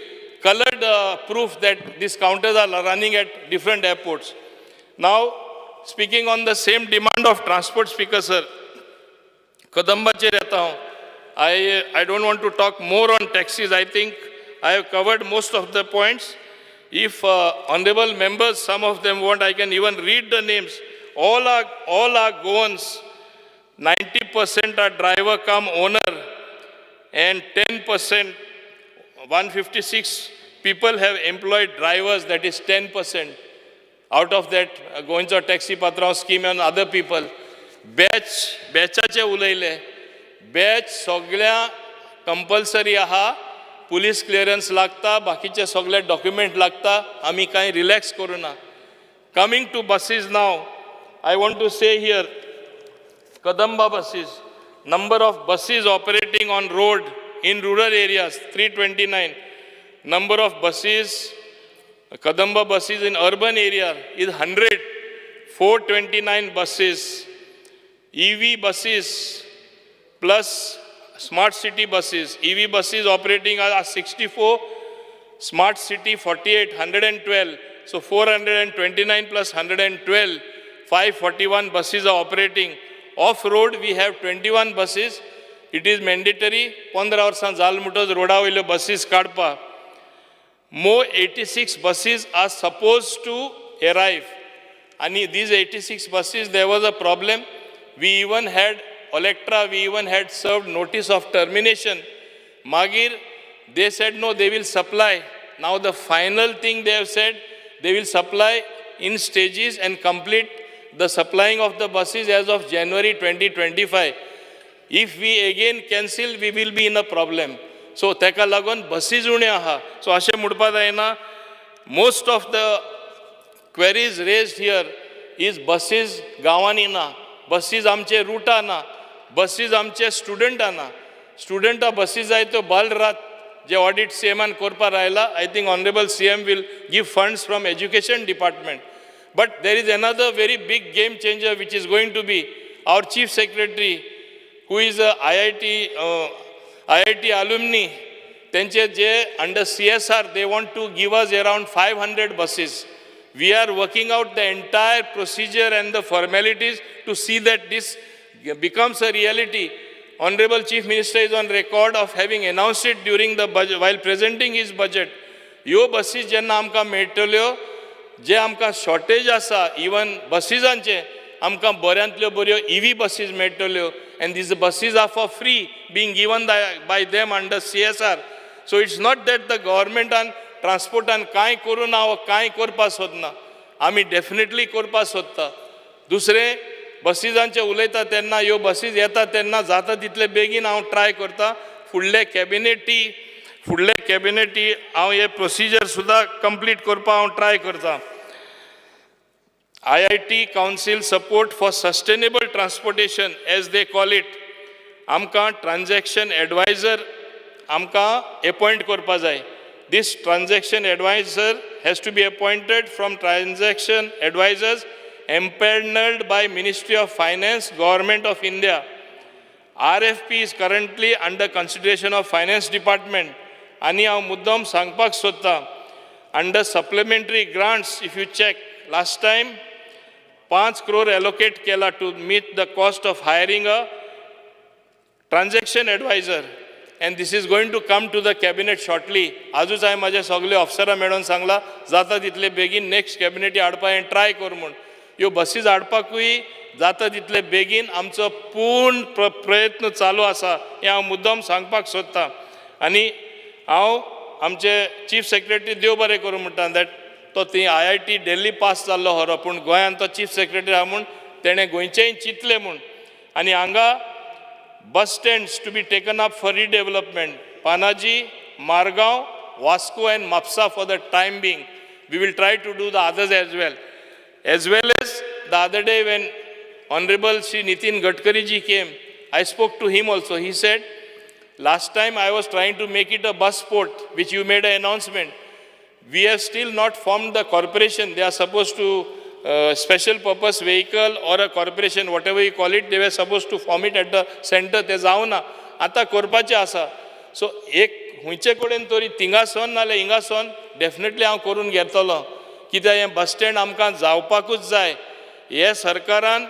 colored proof that these counters are running at different airports. Now, speaking on the same demand of transport, Speaker sir, Kadambacher yeta hu. I don't want to talk more on taxis. I think I have covered most of the points. If honorable members, some of them want, I can even read the names. All are Goans. 90% are driver cum owner, and 10%, 156 people have employed drivers, that is 10%. Out of that, Goencho taxi patrao scheme and other people. Batchache ulayle. Batch soglya compulsory aha. Police clearance लागता, बाकीचे सगळे document लागता, आमी कांय relax करूना. Coming to buses now, I want to say here, Kadamba buses, number of buses operating on road in rural areas 329, number of buses, Kadamba buses in urban area is 100, 429 buses, EV buses plus smart city buses, EV buses operating are 64, smart city 48, 112. So 429 plus 112, 541 buses are operating. Off-road we have 21 buses. It is mandatory. 15 वर्सां जाल म्हणटच रोडा वयल्यो buses काडपा. More 86 buses are supposed to arrive. And these 86 buses, there was a problem. We even had Olectra, we even had served notice of termination. Magir, they said no, they will supply. Now the final thing they have said, they will supply in stages and complete the supplying of the buses as of January 2025. If we again cancel, we will be in a problem. So teka lagon buses une aha. So ashe mudpa जायना. Most of the queries raised here is buses गांवांनी ना, buses आमचे rota ना, buses आमचे स्टुडंटा ना. स्टुडंटा बसीस जाय त्यो बाल रात जे ऑडिट सीएमान करपाक Raila. I think honourable CM will give funds from education department. But there is another very big game changer which is going to be our chief secretary who is a IIT alumni, तेंचे जे under CSR they want to give us around 500 buses. We are working out the entire procedure and the formalities to see that this becomes a reality. Honorable Chief Minister is on record of having announced it during the budget while presenting his budget. ह्यो बसीस जेन्ना आमकां मेळटल्यो, जे आमकां shortage आसा even बसीसांचे, आमकां बऱ्यांतल्यो बऱ्यो इवी बसीस मेळटल्यो and these buses are for free being given by them under CSR. So it's not that the गव्हर्मेंटान ट्रान्सपोर्टान कांय करूं ना वा कांय करपाक सोदना, आमी डेफिनेटली करपाक सोदता. दुसरें बसीसांचें उलयता तेन्ना ह्यो बसीस येता तेन्ना जाता तितले बेगीन हांव ट्राय करता. फुडले कॅबिनेटी हांव हे प्रोसिजर सुद्दां कंप्लीट करपाक हांव ट्राय करता. IIT Council support for sustainable transportation as they call it, आमकां ट्रान्जॅक्शन एडवायजर आमकां एपॉयंट करपा जाय. This transaction advisor has to be appointed from transaction advisors empanelled by Ministry of Finance, Government of India. RFP is currently under consideration of Finance Department. आनी हांव मुद्दम सांगपाक सोदतां, under supplementary grants if you check last time 5 crore allocate केला to meet the cost of hiring a transaction advisor and this is going to come to the cabinet shortly. आजूच हांवें म्हाज्या सगळे ऑफिसरां मेळोन सांगलां जाता तितले बेगीन नेक्स्ट कॅबिनेटी हाडपाक हें ट्राय कर म्हूण. ह्यो बसीस हाडपाकूय जाता तितले बेगीन आमचो पूर्ण प्रयत्न चालू आसा हें हांव मुद्दम सांगपाक सोदतां. आनी हांव आमचे चीफ सेक्रेटरी देव बरें करूं म्हणटा that तो ती IIT Delhi पास जाल्लो खरो, पूण गोंयांत तो चीफ सेक्रेटरी आहा म्हूण तेणें गोंयचेंय चिंतलें म्हूण. आनी हांगा bus stands to be taken up for redevelopment, Panaji, Margao, Vasco and Mapusa for the time being. We will try to do the others as well. As well as the other day when Honorable Shri Nitin Gadkari ji came, I spoke to him also. He said, last time I was trying to make it a bus port, which you made an announcement. We have still not formed the corporation. They are supposed to, special purpose vehicle or a corporation, whatever you call it, they were supposed to form it at the center. ते जावना आतां करपाचें आसा. So एक खंयचे कडेन तरी थिंगासोन नाल्यार हिंगासोन डेफिनेटली हांव करून घेतलो, कित्याक हें बस स्टँड आमकां जावपाकूच जाय. हे सरकारान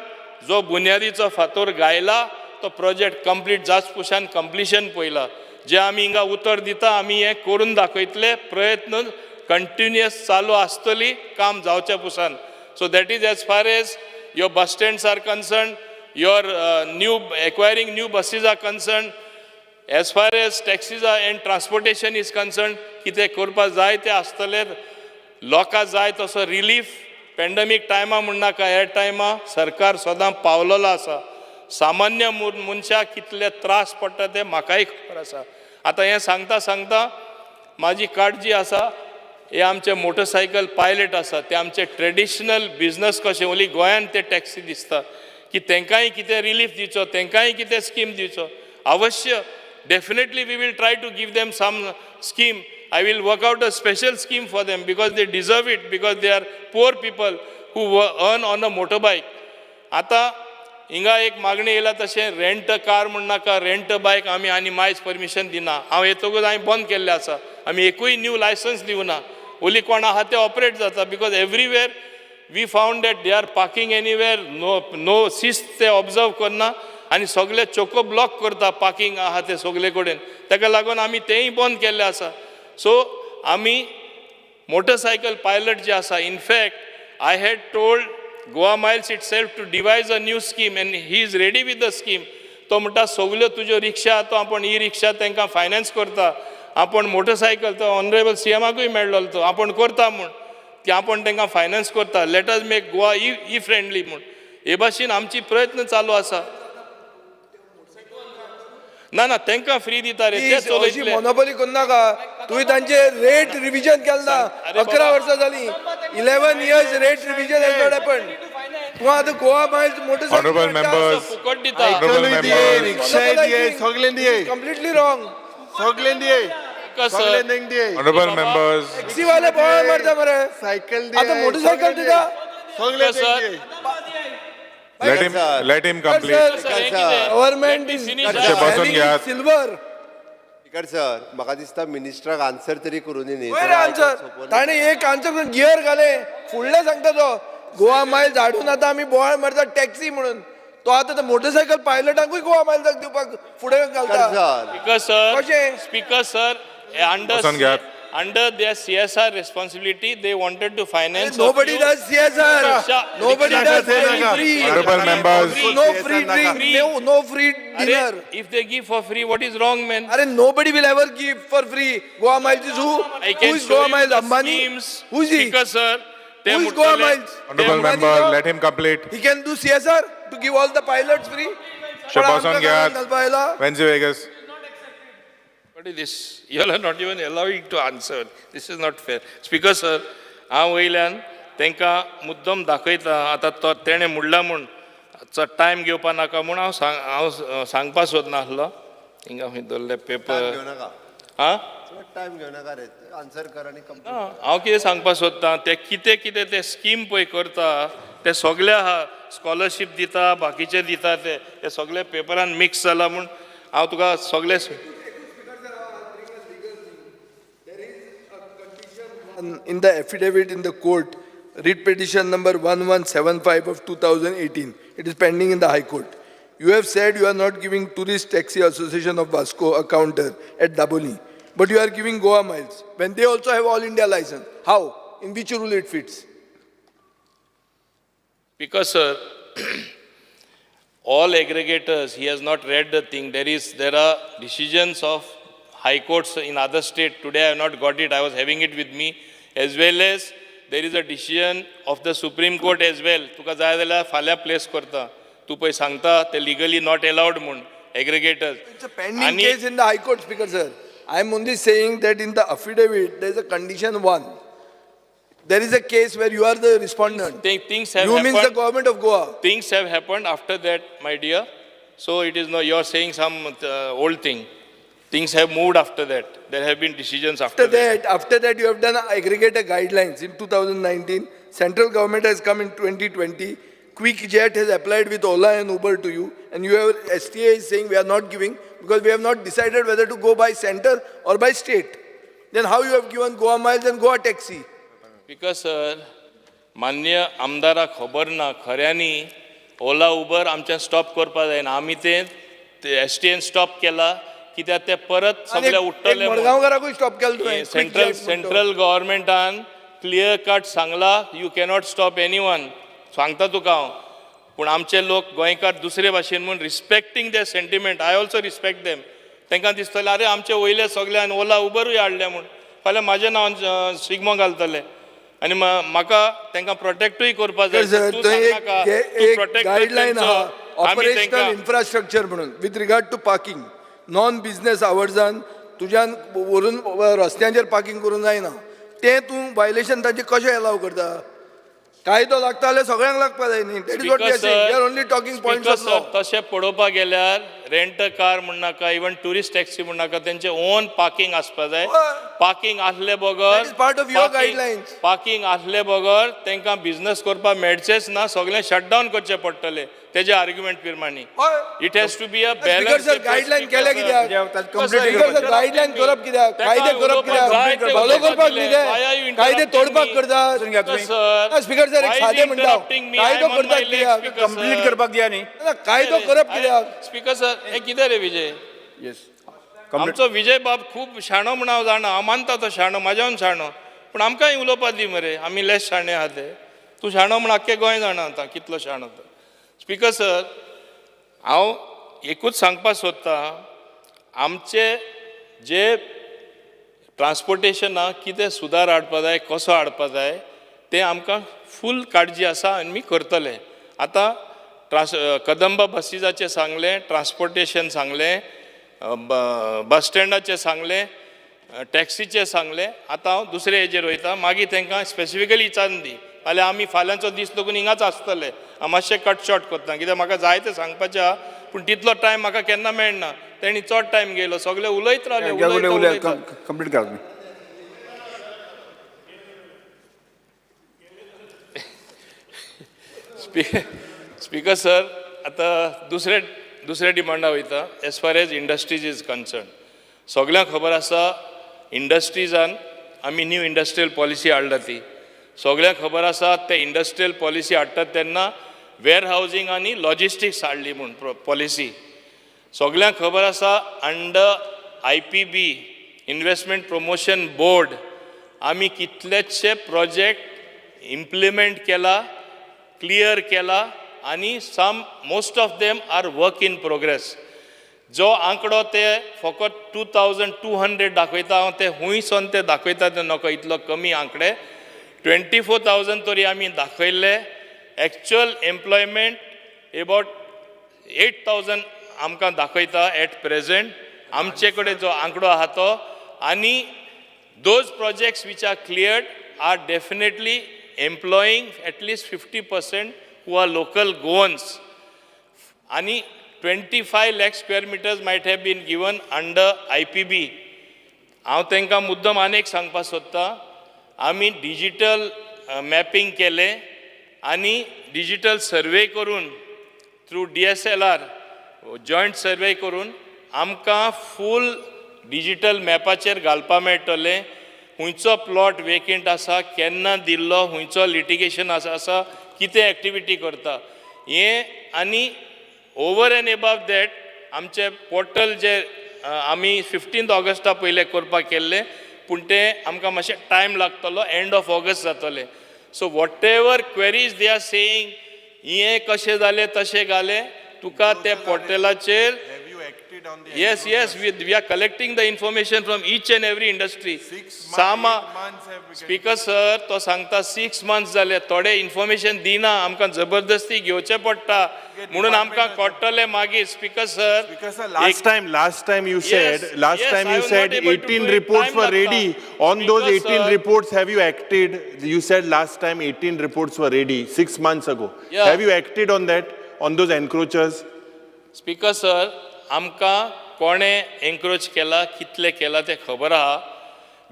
जो बुन्यादीचो फातोर घायला तो प्रोजेक्ट कंप्लीट जाच पुशान कंप्लिशन पळयला. जे आमी हिंगा उतर दिता आमी हें करून दाखयतले, प्रयत्न कंटिन्युअस चालू आसतली काम जावच्या Pusan. So that is as far as your bus stands are concern, your new acquiring new buses are concern, as far as taxis and transportation is concern, कितें करपाक जाय तें आसतलें. लोकां जाय तसो रिलीफ पेंडमीक टायमा म्हणनाका, ह्या टायमा सरकार सदां पावलेलो आसा. सामान्य मनशाक कितले त्रास पडटा ते म्हाकाय खबर आसा. आतां हें सांगता सांगता म्हाजी काळजी आसा, हे आमचे मोटरसायकल पायलट आसा ते आमचे ट्रेडिशनल बिजनस कशें ओली गोंयांत ते टॅक्सी दिसता की तेंकांय कितें रिलीफ दिवचो, तेंकांय कितें स्कीम दिवचो. अवश्य definitely we will try to give them some scheme. I will work out a special scheme for them because they deserve it, because they are poor people who earn on a motorbike. आतां हिंगा एक मागणी येयला तशें rent car म्हण नाका, rent बायक आमी आनी मायज परमिशन दिना. हांव येतकूच हांवें बंद केल्लें आसा, आमी एकूय न्यू लायसन्स दिवना. ओली कोण आहा ते ऑपरेट जाता because everywhere we found that they are parking anywhere, no शिस्त ते ऑब्जर्व करना आनी सगळे चोको ब्लॉक करता पार्किंग आहा ते सगळे कडेन. ताका लागून आमी तेंय बंद केल्लें आसा. सो आमी मोटरसायकल पायलट जे आसा, in fact I had told Goa Miles itself to devise a new scheme and he is ready with the scheme. तो म्हणटा सगल्यो तुज्यो रिक्षा तो आपूण ई रिक्षा तांकां फायनान्स करता, आपूण मोटरसायकल तो ऑनरेबल सीएमाकूय मेळ्ळो तो आपूण करता म्हूण की आपूण तांकां फायनान्स करता. Let us make Goa e friendly म्हूण हे भाशेन आमची प्रयत्न चालू आसा. ना ना तांकां फ्री दिता रे, ते चलयतले. मोनोपोली करनाका तुवें, तांचे रेट रिविजन केलें ना. 11 वर्सां जालीं, 11 years rate revision has not happened. तूं आतां गोवा मायल्स मोटरसायकल फुकट दिता, कंप्लिटली रॉंग. सगळे दिये, Honorable members, taxi वाले बोवाळ मारता मरे, सायकल आतां मोटरसायकल दिता सगळे. Let him complete. Government is बसून घेयात. सिल्वर. स्पीकर सर, म्हाका दिसता मिनिस्टराक आन्सर तरी करूं दी न्ही. वयर आन्सर ताणें एक आन्सर गियर घालें, फुडलें सांगता तो. गोवा मायल्स हाडून आतां आमी बोवाळ मारता टॅक्सी म्हणून. तो आतां मोटरसायकल पायलटांकूय गोवा मायल्साक दिवपाक फुडें घालता. Speaker sir, speaker sir, बसून घेयात. Under their CSR responsibility, they wanted to finance. Nobody does CSR. Nobody does any free. Honorable members. No free drink, no free dinner. If they give for free, what is wrong, man? Arey, nobody will ever give for free. Goa Miles is who? I Who can is show Goa you Miles? the Ambani? schemes. Who is he? Speaker sir, ते Who is Goa मुट्टले- Miles? Honorable member, let him complete. He can do CSR to give all the pilots free. बसून घेयात. Venzy Vegas. What is this? You all are not even allowing to answer. This is not fair. Speaker sir, हांव वयल्यान तांकां मुद्दम दाखयता. आतां तो तेणें म्हणला म्हूण टायम घेवपा नाका म्हूण हांव सांग हांव सांगपा सोदनासलो. हिंगा खंय दवरले पेपर. टायम घेवनाका. आं, टायम घेवनाका रे, आन्सर कर आनी कंप्लीट. हांव कितें सांगपा सोदता, ते कितें कितें ते स्कीम पळय करता ते सगळे आहा. स्कॉलरशीप दिता, बाकीचे दिता, ते ते सगळे पेपरान मिक्स जाला म्हूण हांव तुका सगळे. In the affidavit in the court, writ petition number 1175 of 2018, it is pending in the High Court. You have said you are not giving Tourist Taxi Association of Vasco a counter at Dabolim, but you are giving Goa Miles when they also have all India license. How? In which rule it fits? Because, sir, all aggregators, he has not read the thing. There are decisions of high courts in other state. Today I have not got it. I was having it with me. As well as there is a decision of the Supreme Court as well. तुका जाय जाल्यार फाल्यां place करता. तूं पळय सांगता ते legally not allowed म्हूण aggregators. It's a pending case in the High Court, Speaker sir. I am only saying that in the affidavit there is a condition 1. There is a case where you are the respondent. Things have You means the happened. government of Goa. Things have happened after that, my dear. So it is no, you are saying some old thing. Things have moved after that. There have been decisions after that. After that, you have done aggregator guidelines in 2019. Central government has come in 2020. QuickJet has applied with Ola and Uber to you, and you have STA is saying we are not giving because we have not decided whether to go by center or by state. Then how you have given Goa Miles and Goa Taxi? Because sir, मान्य आमदाराक खबर ना, खऱ्यांनी Ola Uber आमच्यान stop करपाक जायना. आमी ते S T N stop केला कित्याक ते परत सगळे उठ्ठले. मडगांवकाराकूय स्टॉप केलो तुवें. सेंट्रल गव्हर्मेंटान क्लियर कट सांगला, you cannot stop any one. सांगता तुका हांव. पूण आमचे लोक गोंयकार दुसरे भाशेन म्हूण respecting the sentiment, I also respect them. तांकां दिसतलें अरे आमचे वयले सगल्यान ओला उबरूय हाडले म्हूण फाल्यां म्हाज्या नांवान स्टिग्मा घालतले आनी म्हाका तांकां प्रोटेक्टूय करपाक जाय. सर, तूं थंय सांगनाका, एक तूं एक protect कर गायडलायन तेंचो, आहा, आमी ऑपरेशनल तांकां इन्फ्रास्ट्रक्चर म्हणून with regard to parking. Non business आवर्सान तुज्यान व्हरून रस्त्यांचेर पार्किंग करूंक जायना. तें तूं वायलेशन तांचें कशें एलाव करता? कायदो लागता जाल्यार सगळ्यांक लागपा जाय न्ही. That is what we are saying. We are only talking points of law. तशें पळोवपाक गेल्यार रेंट कार म्हण नाका, इवन ट्युरिस्ट टॅक्सी म्हण नाका, तेंचे ओन पार्किंग आसपा जाय. पार्किंग आसले बगर, part of your guidelines. Parking आसले बगर तांकां बिझनस करपाक मेळचेच ना. सगळें शटडावन करचें पडटलें तेजे आर्ग्युमेंट प्रमाणे. It has to be a Speaker sir, guideline केल्या कित्याक? स्पीकर सर, गायडलायन करप कित्याक? कायदे करप कित्याक? फॉलो करपाक न्ही ते कायदे तोडपाक करतात. स्पीकर सर, एक सादें म्हणटा, कायदो करतात कित्याक? कंप्लीट करपाक दिया न्ही. ना, कायदो करप कित्याक? स्पीकर सर, हें कितें रे विजय? येस. आमचो विजय बाब खूब शाणो म्हूण हांव जाणा. हांव मानता तो शाणो, म्हाज्यान शाणो, पूण आमकांय उलोवपा दी मरे. आमी लेस शाणे आहा ते. तूं शाणो म्हूण आख्खें गोंय जाणा आतां कितलो शाणो तो. स्पीकर सर, हांव एकूच सांगपाक सोदतां, आमचे जे ट्रान्सपोर्टेशनाक कितें सुदार हाडपा जाय, कसो हाडपा जाय, तें आमकां फूल काळजी आसा आनी आमी करतले. आतां कदंबा बसीजाचें सांगलें, ट्रान्सपोर्टेशन सांगलें, बस स्टँडाचें सांगलें, टॅक्सीचें सांगलें. आतां हांव दुसरे हेजेर वयता. मागीर तांकां स्पेसिफिकली विचारून दी, नाल्यार आमी फाल्यांचो दीस लागून हिंगाच आसतले. हांव मातशें कट शॉर्ट करता कित्याक म्हाका जाय तें सांगपाचें आहा, पूण तितलो टायम म्हाका केन्ना मेळना. तेणी चड टायम घेयलो, सगळे उलयत रावले, उलयता उलयता. कंप्लीट करा तुमी. Speaker sir, आतां दुसरे दुसऱ्या डिमांडा वयता. As far as industries is concern, सगल्यांक खबर आसा, इंडस्ट्रीजान आमी न्यू इंडस्ट्रियल पॉलिसी हाडला. ती सगल्यांक खबर आसा. ते इंडस्ट्रियल पॉलिसी हाडटात तेन्ना वेअर हावजींग आनी लॉजिस्टिक्स हाडली म्हूण पॉलिसी. सगल्यांक खबर आसा, under IPB, Investment Promotion Board, आमी कितलेशे प्रोजेक्ट इम्प्लिमेंट केला, क्लियर केला आनी some, most of them are work in progress. जो आंकडो ते फकत 2200 दाखयता, हांव ते हुंयसोन ते दाखयता ते नकळो. इतलो कमी आंकडे, 24,000 तरी आमी दाखयल्ले. Actual employment about 8,000 आमकां दाखयता एट प्रेझेंट, आमचे कडेन जो आंकडो आहा तो. आनी those projects which are cleared are definitely employing at least 50% who are local Goans. आणि 25 lakh square meters might have been given under IPB. हांव तांकां मुद्दम आनी एक सांगपाक सोदतां, आमी डिजिटल मॅपिंग केलें आनी डिजिटल सर्वे करून, through DSLR joint survey करून, आमकां फूल डिजिटल मॅपाचेर घालपा मेळटलें खंयचो प्लॉट वेकेंट आसा, केन्ना दिल्लो, खंयचो लिटिगेशन आसा, कितें एक्टिविटी करता हें. आनी ओवर एंड एबाव that, आमचे पोर्टल जे आमी 15 ऑगस्टा पयलें करपाक केल्लें, पूण तें आमकां मातशें टायम लागतलो, एंड ऑफ ऑगस्ट जातलें. So whatever queries they are saying, हें कशें जालें, तशें घालें, तुका त्या पोर्टलाचेर. Yes, we are collecting the information from each and every industry. Sama, Speaker sir, तो सांगता 6 months जाले, थोडे इन्फॉर्मेशन दिना, आमकां जबरदस्ती घेवचें पडटा म्हणून आमकां कळटलें मागीर, speaker sir. Last time you said, last time I you was said not able to 18 do it. reports Time were लागता. ready. On those Speaker 18 sir. reports, have you acted? You said last time 18 reports were ready 6 months ago. Yeah. Have you acted on that, on those encroachers? Speaker sir, आमकां कोणें एन्क्रोच केला, कितले केला तें खबर आहा,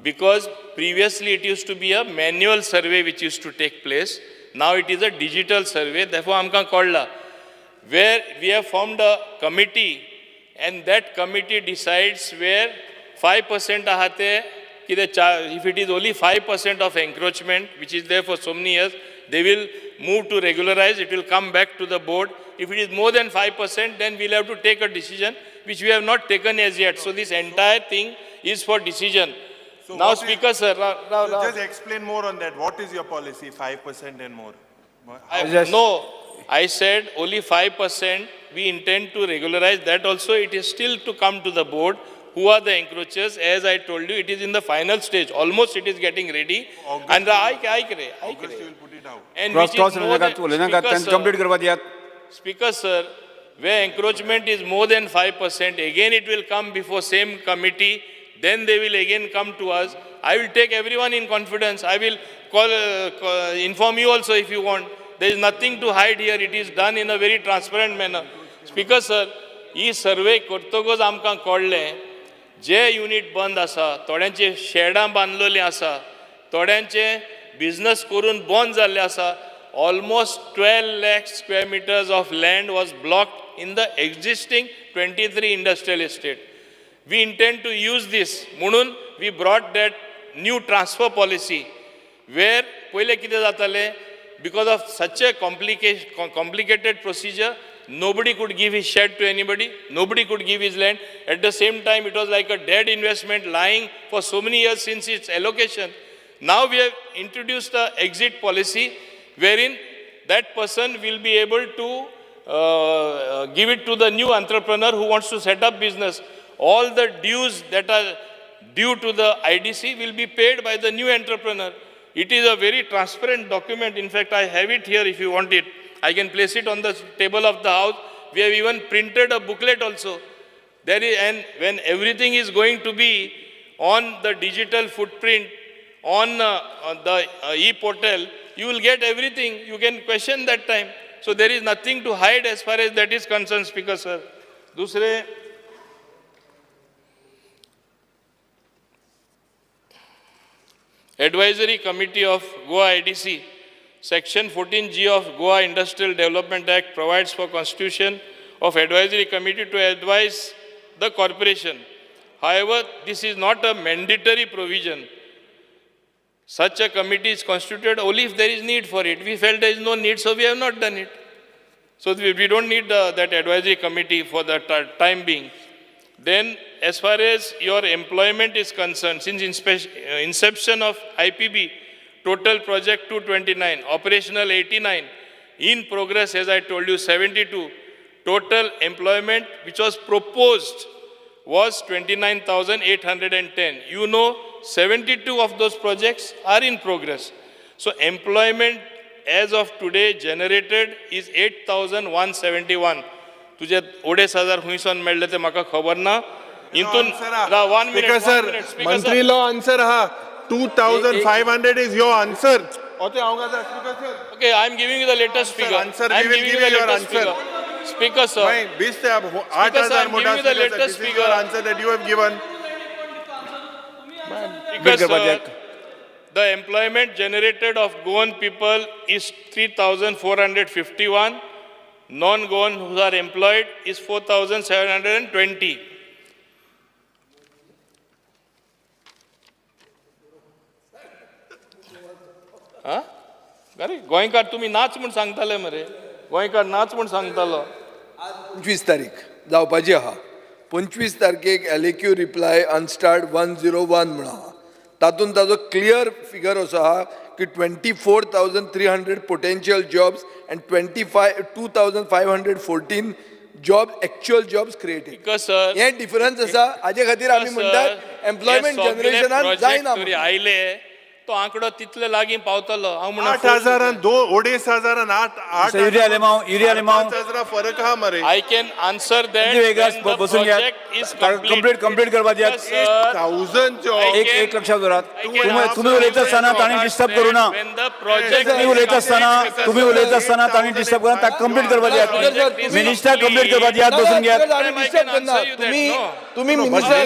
because previously it used to be a manual survey which used to take place. Now it is a digital survey. Therefore आमकां कळ्ळां where we have formed a committee and that committee decides where 5% आहा ते कितें if it is only 5% of encroachment which is there for so many years, they will move to regularize. It will come back to the board. If it is more than 5%, then we'll have to take a decision, which we have not taken as yet. So this entire thing is for decision. So Now, what is- Speaker sir, Rao, Rao. Just explain more on that. What is your policy, 5% and more? No, I said only 5% we intend to regularize. That also, it is still to come to the board. Who are the encroachers? As I told you, it is in the final stage. Almost it is getting ready. And आयक रे, आयक रे. And cross which is cross more उलयनाकात, than- उलयनाकात. Speaker, तांकां sir, complete करपा दियात. Speaker sir, where encroachment is more than 5%, again it will come before same committee, then they will again come to us. I will take everyone in confidence. I will inform you also if you want. There is nothing to hide here. It is done in a very transparent manner. Speaker sir, he survey करतकच आमकां कळ्ळें, जे unit बंद आसा, थोड्यांची शेडां बांदलेलीं आसा, थोड्यांचे business करून बंद जाल्ले आसा. Almost 12 lakh square meters of land was blocked in the existing 23 industrial estate. We intend to use this. म्हणून we brought that new transfer policy where पयलें कितें जातालें, because of such a complicated procedure, nobody could give his shed to anybody, nobody could give his land. At the same time, it was like a dead investment lying for so many years since its allocation. Now we have introduced a exit policy wherein that person will be able to give it to the new entrepreneur who wants to set up business. All the dues that are due to the IDC will be paid by the new entrepreneur. It is a very transparent document. In fact, I have it here if you want it. I can place it on the table of the house. We have even printed a booklet also. There is, and when everything is going to be on the digital footprint, on the e-portal, you will get everything. You can question that time. So there is nothing to hide as far as that is concerned, Speaker sir. दुसरे, Advisory Committee of Goa IDC. Section 14G of Goa Industrial Development Act provides for constitution of advisory committee to advise the corporation. However, this is not a mandatory provision. Such a committee is constituted only if there is need for it. We felt there is no need, so we have not done it. So we don't need that advisory committee for the time being. Then, as far as your employment is concerned, since inception of IPB, total project 229, operational 89, in progress, as I told you, 72. Total employment which was proposed was 29,810. You know, 72 of those projects are in progress. So employment as of today generated is 8,171. तुझे अडेच हजार खंयसून मेळ्ळे ते म्हाका खबर ना. हितून one Speaker sir, मंत्रीलो answer हा 2,500 is your answer. Okay, I am giving you the latest figure. Answer, I am we will giving give you the you your latest answer. figure. Speaker sir. 20 ते 8,000 मोठा giving you the speaker sir, latest this is your figure. answer that you have given. Speaker sir, the employment generated of Goan people is 3,451. Non-Goan who are employed is 4,720. हा? अरे गोंयकार तुमी नाच म्हूण सांगताले मरे, गोंयकार नाच म्हूण सांगतालो. 25 तारीख जावपाची आहा. 25 तारखेक LAQ reply unstarred 101 म्हूण आहा. तातूंत ताजो क्लियर फिगर असो आहा की 24,300 potential jobs and 25,2,514 job actual jobs created. हे डिफरन्स आसा. हाजे खातीर आमी म्हणटात एम्प्लॉयमेंट जनरेशनान जायना. आयले तो आंकडो तितले लागीं पावतलो. हांव म्हणून 8,000 2,500 8 8,000 फरक आहा मरे. I can answer that बसून घ्या, कंप्लीट कंप्लीट करपा दियात. 1,000 जॉब. एक एक लक्षात दवरात, तुमी उलयता आसतना तांणी डिस्टर्ब करूं ना. तुमी उलयता आसतना तांणी डिस्टर्ब करूं ना. कंप्लीट करपा दियात, मिनिस्टर कंप्लीट करपा दियात, बसून घेयात. तुम्ही minister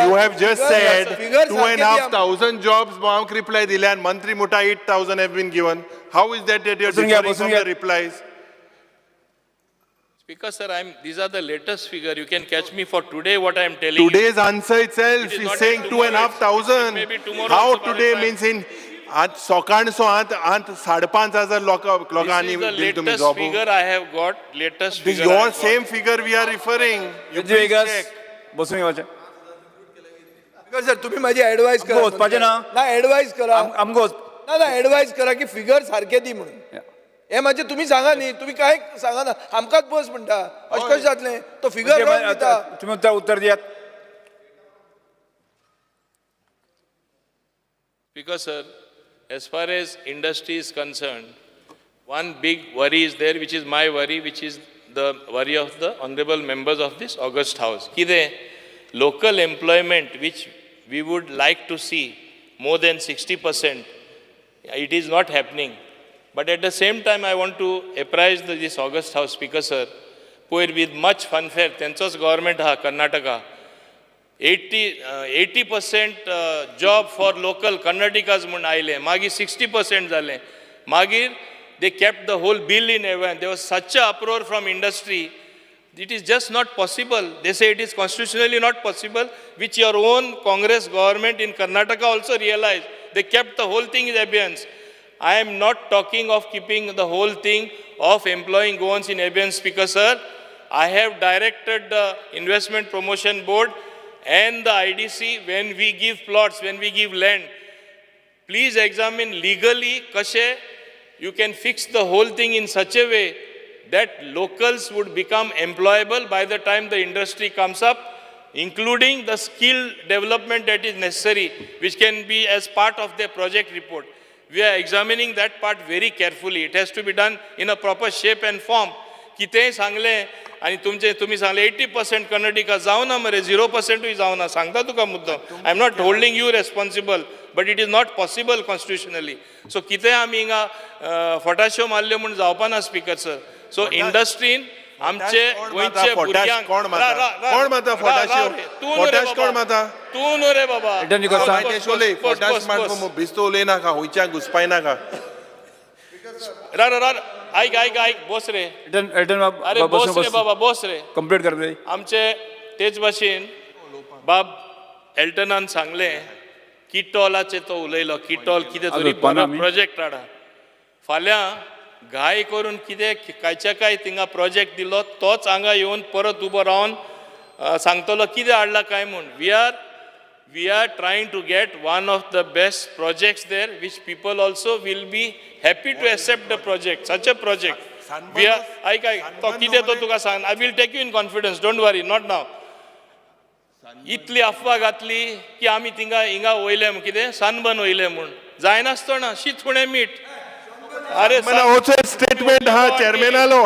You have just said 2,500 jobs मांक reply दिले and मंत्री मोठा 8,000 have been given. How is that that you are differing from the replies? Speaker sir, these are the latest figure. You can catch me for today what I am telling you. Today's answer itself is saying 2,500. How today means in आज सकाळचो आत आत 5,500 लोकांनी दिली तुम्ही job. Figure I have got, latest figure. Your same figure we are referring. बसून घेवचें. Sir तुम्ही माझी ऍडवाइस करा. वचपाचें ना. ना ऍडवाइस करा. आमकां ना ना ऍडवाइस करा की फिगर सारके दी म्हणून. हे माझे तुम्ही सांगा न्ही, तुम्ही काय सांगा ना, आमकांच बस म्हणटा अशें कशें जातलें? तो फिगर रॉंग दिता. तुमी उत्तर दियात. Because sir, as far as industry is concerned, one big worry is there, which is my worry, which is the worry of the honorable members of this august house. कितें local employment, which we would like to see more than 60%, it is not happening. But at the same time, I want to apprise this august house, Speaker sir, poor with much fanfare, tenchoच government ha Karnataka, 80% job for local Karnatikas म्हूण आयले, मागीर 60% जाले, मागीर they kept the whole bill in abeyance. There was such a uproar from industry. It is just not possible. They say it is constitutionally not possible, which your own Congress government in Karnataka also realized. They kept the whole thing in abeyance. I am not talking of keeping the whole thing of employing Goans in abeyance, Speaker sir. I have directed the Investment Promotion Board and the IDC, when we give plots, when we give land, please examine legally, kashe, you can fix the whole thing in such a way that locals would become employable by the time the industry comes up, including the skill development that is necessary, which can be as part of their project report. We are examining that part very carefully. It has to be done in a proper shape and form. कितेंय सांगलें आनी तुमचें तुमी सांगलें 80% कर्नाटका जावना मरे, 0%ूय जावना, सांगता तुका मुद्दम. I am not holding you responsible, but it is not possible constitutionally. So कितेंय आमी हिंगा फटाश्यो मारल्यो म्हूण जावपा ना स्पीकर सर. सो इंडस्ट्रीन आमचे गोंयचे भुरग्यांक कोण मारता फटाश्यो? फटाश कोण मारता? तूं न्हू रे बाबा. फटाश मार बेस्तो उलयनाका, खंयच्याक घुसपायनाका. रा रा आयक आयक आयक बोस रे. अरे बोस रे बाबा, बोस रे. कंप्लीट कर रे. आमचे तेच भाशेन बाब एल्टनान सांगलें किटॉलाचे, तो उलयलो किटॉल कितें तरी बरो प्रोजेक्ट हाडा. फाल्यां घाय करून कितें कांयच्या काय थिंगा प्रोजेक्ट दिलो तोच हांगा येवन परत उबो रावन सांगतलो कितें हाडला काय म्हूण. We are trying to get one of the best projects there which people also will be happy to accept the project, such a project. We are आयक आयक तो कितें तो तुका सांग. I will take you in confidence, don't worry, not now. इतली अफवा घातली की आमी थिंगा हिंगा वयले म्हूण कितें सनबर्न वयले म्हूण जायनासतना शीत फुडें मीठ. अरे स्टेटमेंट हा चेअरमॅनालो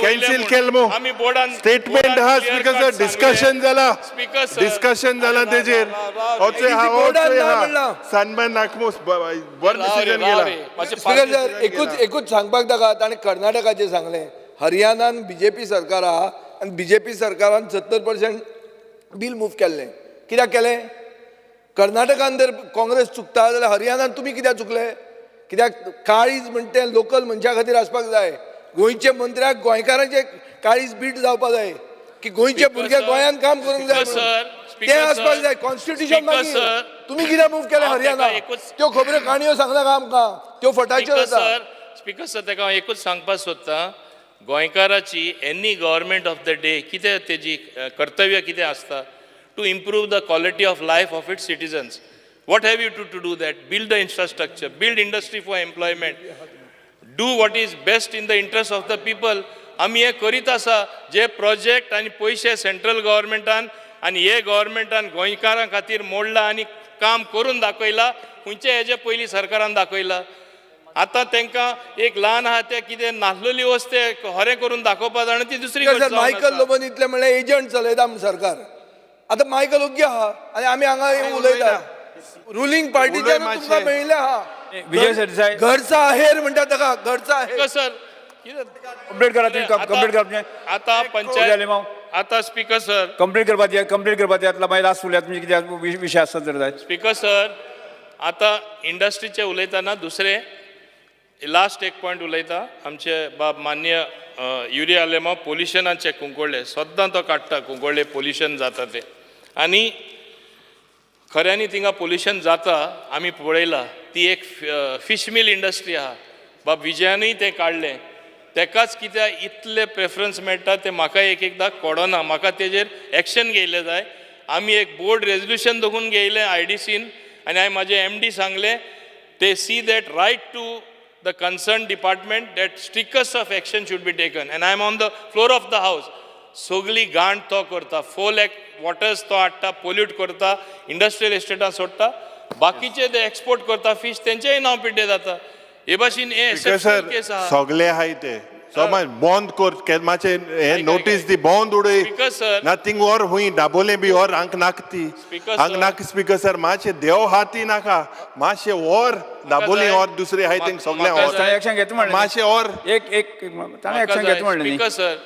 कॅन्सील केल मो स्टेटमेंट हा. स्पीकर सर डिस्कशन जाला, डिस्कशन जाला तेजेर. सनबर्न नाकमो बरें डिसिजन गेला. स्पीकर सर एकूच एकूच सांगपाक ताका ताणें कर्नाटकाचें सांगलें. हरियाणान बीजेपी सरकार आहा आनी बीजेपी सरकारान 70% बील मूव केल्लें. कित्याक केलें? कर्नाटकान जर काँग्रेस चुकता जाल्यार हरियाणान तुमी कित्याक चुकले? कित्याक काळीज म्हणटा तें लोकल मनशा खातीर आसपाक जाय. गोंयचे मंत्र्याक गोंयकारांचे काळीज बीट जावपाक जाय की गोंयचे भुरगे गोंयांत काम करूंक जाय, तें आसपाक जाय. कॉन्स्टिट्युशन मागीर तुमी कित्याक मूव केलें हरियाणा? त्यो खबऱ्यो काणयो सांगनाका आमकां, त्यो फटाच्यो जाता. स्पीकर सर ताका हांव एकूच सांगपाक सोदतां, गोंयकाराची any government of the day कितें तेजी कर्तव्य कितें आसता? To improve the quality of life of its citizens. What have you to do that? Build the infrastructure, build industry for employment, do what is best in the interest of the people. आमी हें करीत आसा. जे project आनी पयशे central गव्हर्मेंटान आनी हे गव्हर्मेंटान गोंयकारां खातीर मोडला आनी काम करून दाखयला, खंयचे हेजे पयलीं सरकारान दाखयला. आतां तांकां एक ल्हान आहा ते कितें नासलेली वस्त ते हरें करून दाखोवपा जाणा ती दुसरी. मायकल लोबोन इतलें म्हणल्यार एजंट चलयता सरकार. आतां मायकल ओग्गी आहा आनी आमी हांगा उलयता. रुलिंग पार्टीच्यान तुमकां मेळिल्लें आहा. विजय सरदेसाय घरचा आहेर म्हणटा ताका, घरचा आहेर. सर कंप्लीट करा, कंप्लीट करा. आतां पंचायत आतां स्पीकर सर कंप्लीट करपा दिया, कंप्लीट करपा दिया. मागीर लास्ट उलयात तुमचे कितें विशय आसता तर जाय. स्पीकर सर आतां इंडस्ट्रीचे उलयतना दुसरें लास्ट एक पॉयंट उलयता. आमचे बाब मान्य युरी आलेमाव पोल्युशनाचे कुंकळ्ळे सद्दां तो काडटा, कुंकळ्ळे पोल्युशन जाता तें. आनी खऱ्यांनी थिंगा पोल्युशन जाता आमी पळयलां. ती एक फीश मिल इंडस्ट्री आहा, बाब विजयानूय तें काडलें. तेकाच कित्याक इतले प्रेफरन्स मेळटा तें म्हाका एक एकदां कळना. म्हाका तेजेर एक्शन घेयलें जाय. आमी एक बोर्ड रेजोल्युशन दोगून घेयलें आयडीसीन आनी हांवें म्हाजे एमडी सांगलें ते see that right to the concerned department that strictest of action should be taken. And I am on the floor of the house. सगली घाण तो करता, 4 lakh waters तो हाडटा, पोल्यूट करता, इंडस्ट्रियल एस्टेटां सोडटा, बाकीचे ते एक्सपोर्ट करता फीश, तेंचेय नांव पिड्डे जाता. हे भाशेन हे केस आहा. सगळे आहाय ते सो बंद कर मातशें हे नोटीस दी, बंद उडय नथींग. और हुंय दाबोले बी और हांक नाकती हांग नाक. स्पीकर सर मातशें देव हाती नाका, मातशें और दाबोली और दुसरे आहाय तेंक सगळें और एक्शन घेता म्हणलें मातशें और एक एक ताणें एक्शन घेता म्हणलें. स्पीकर सर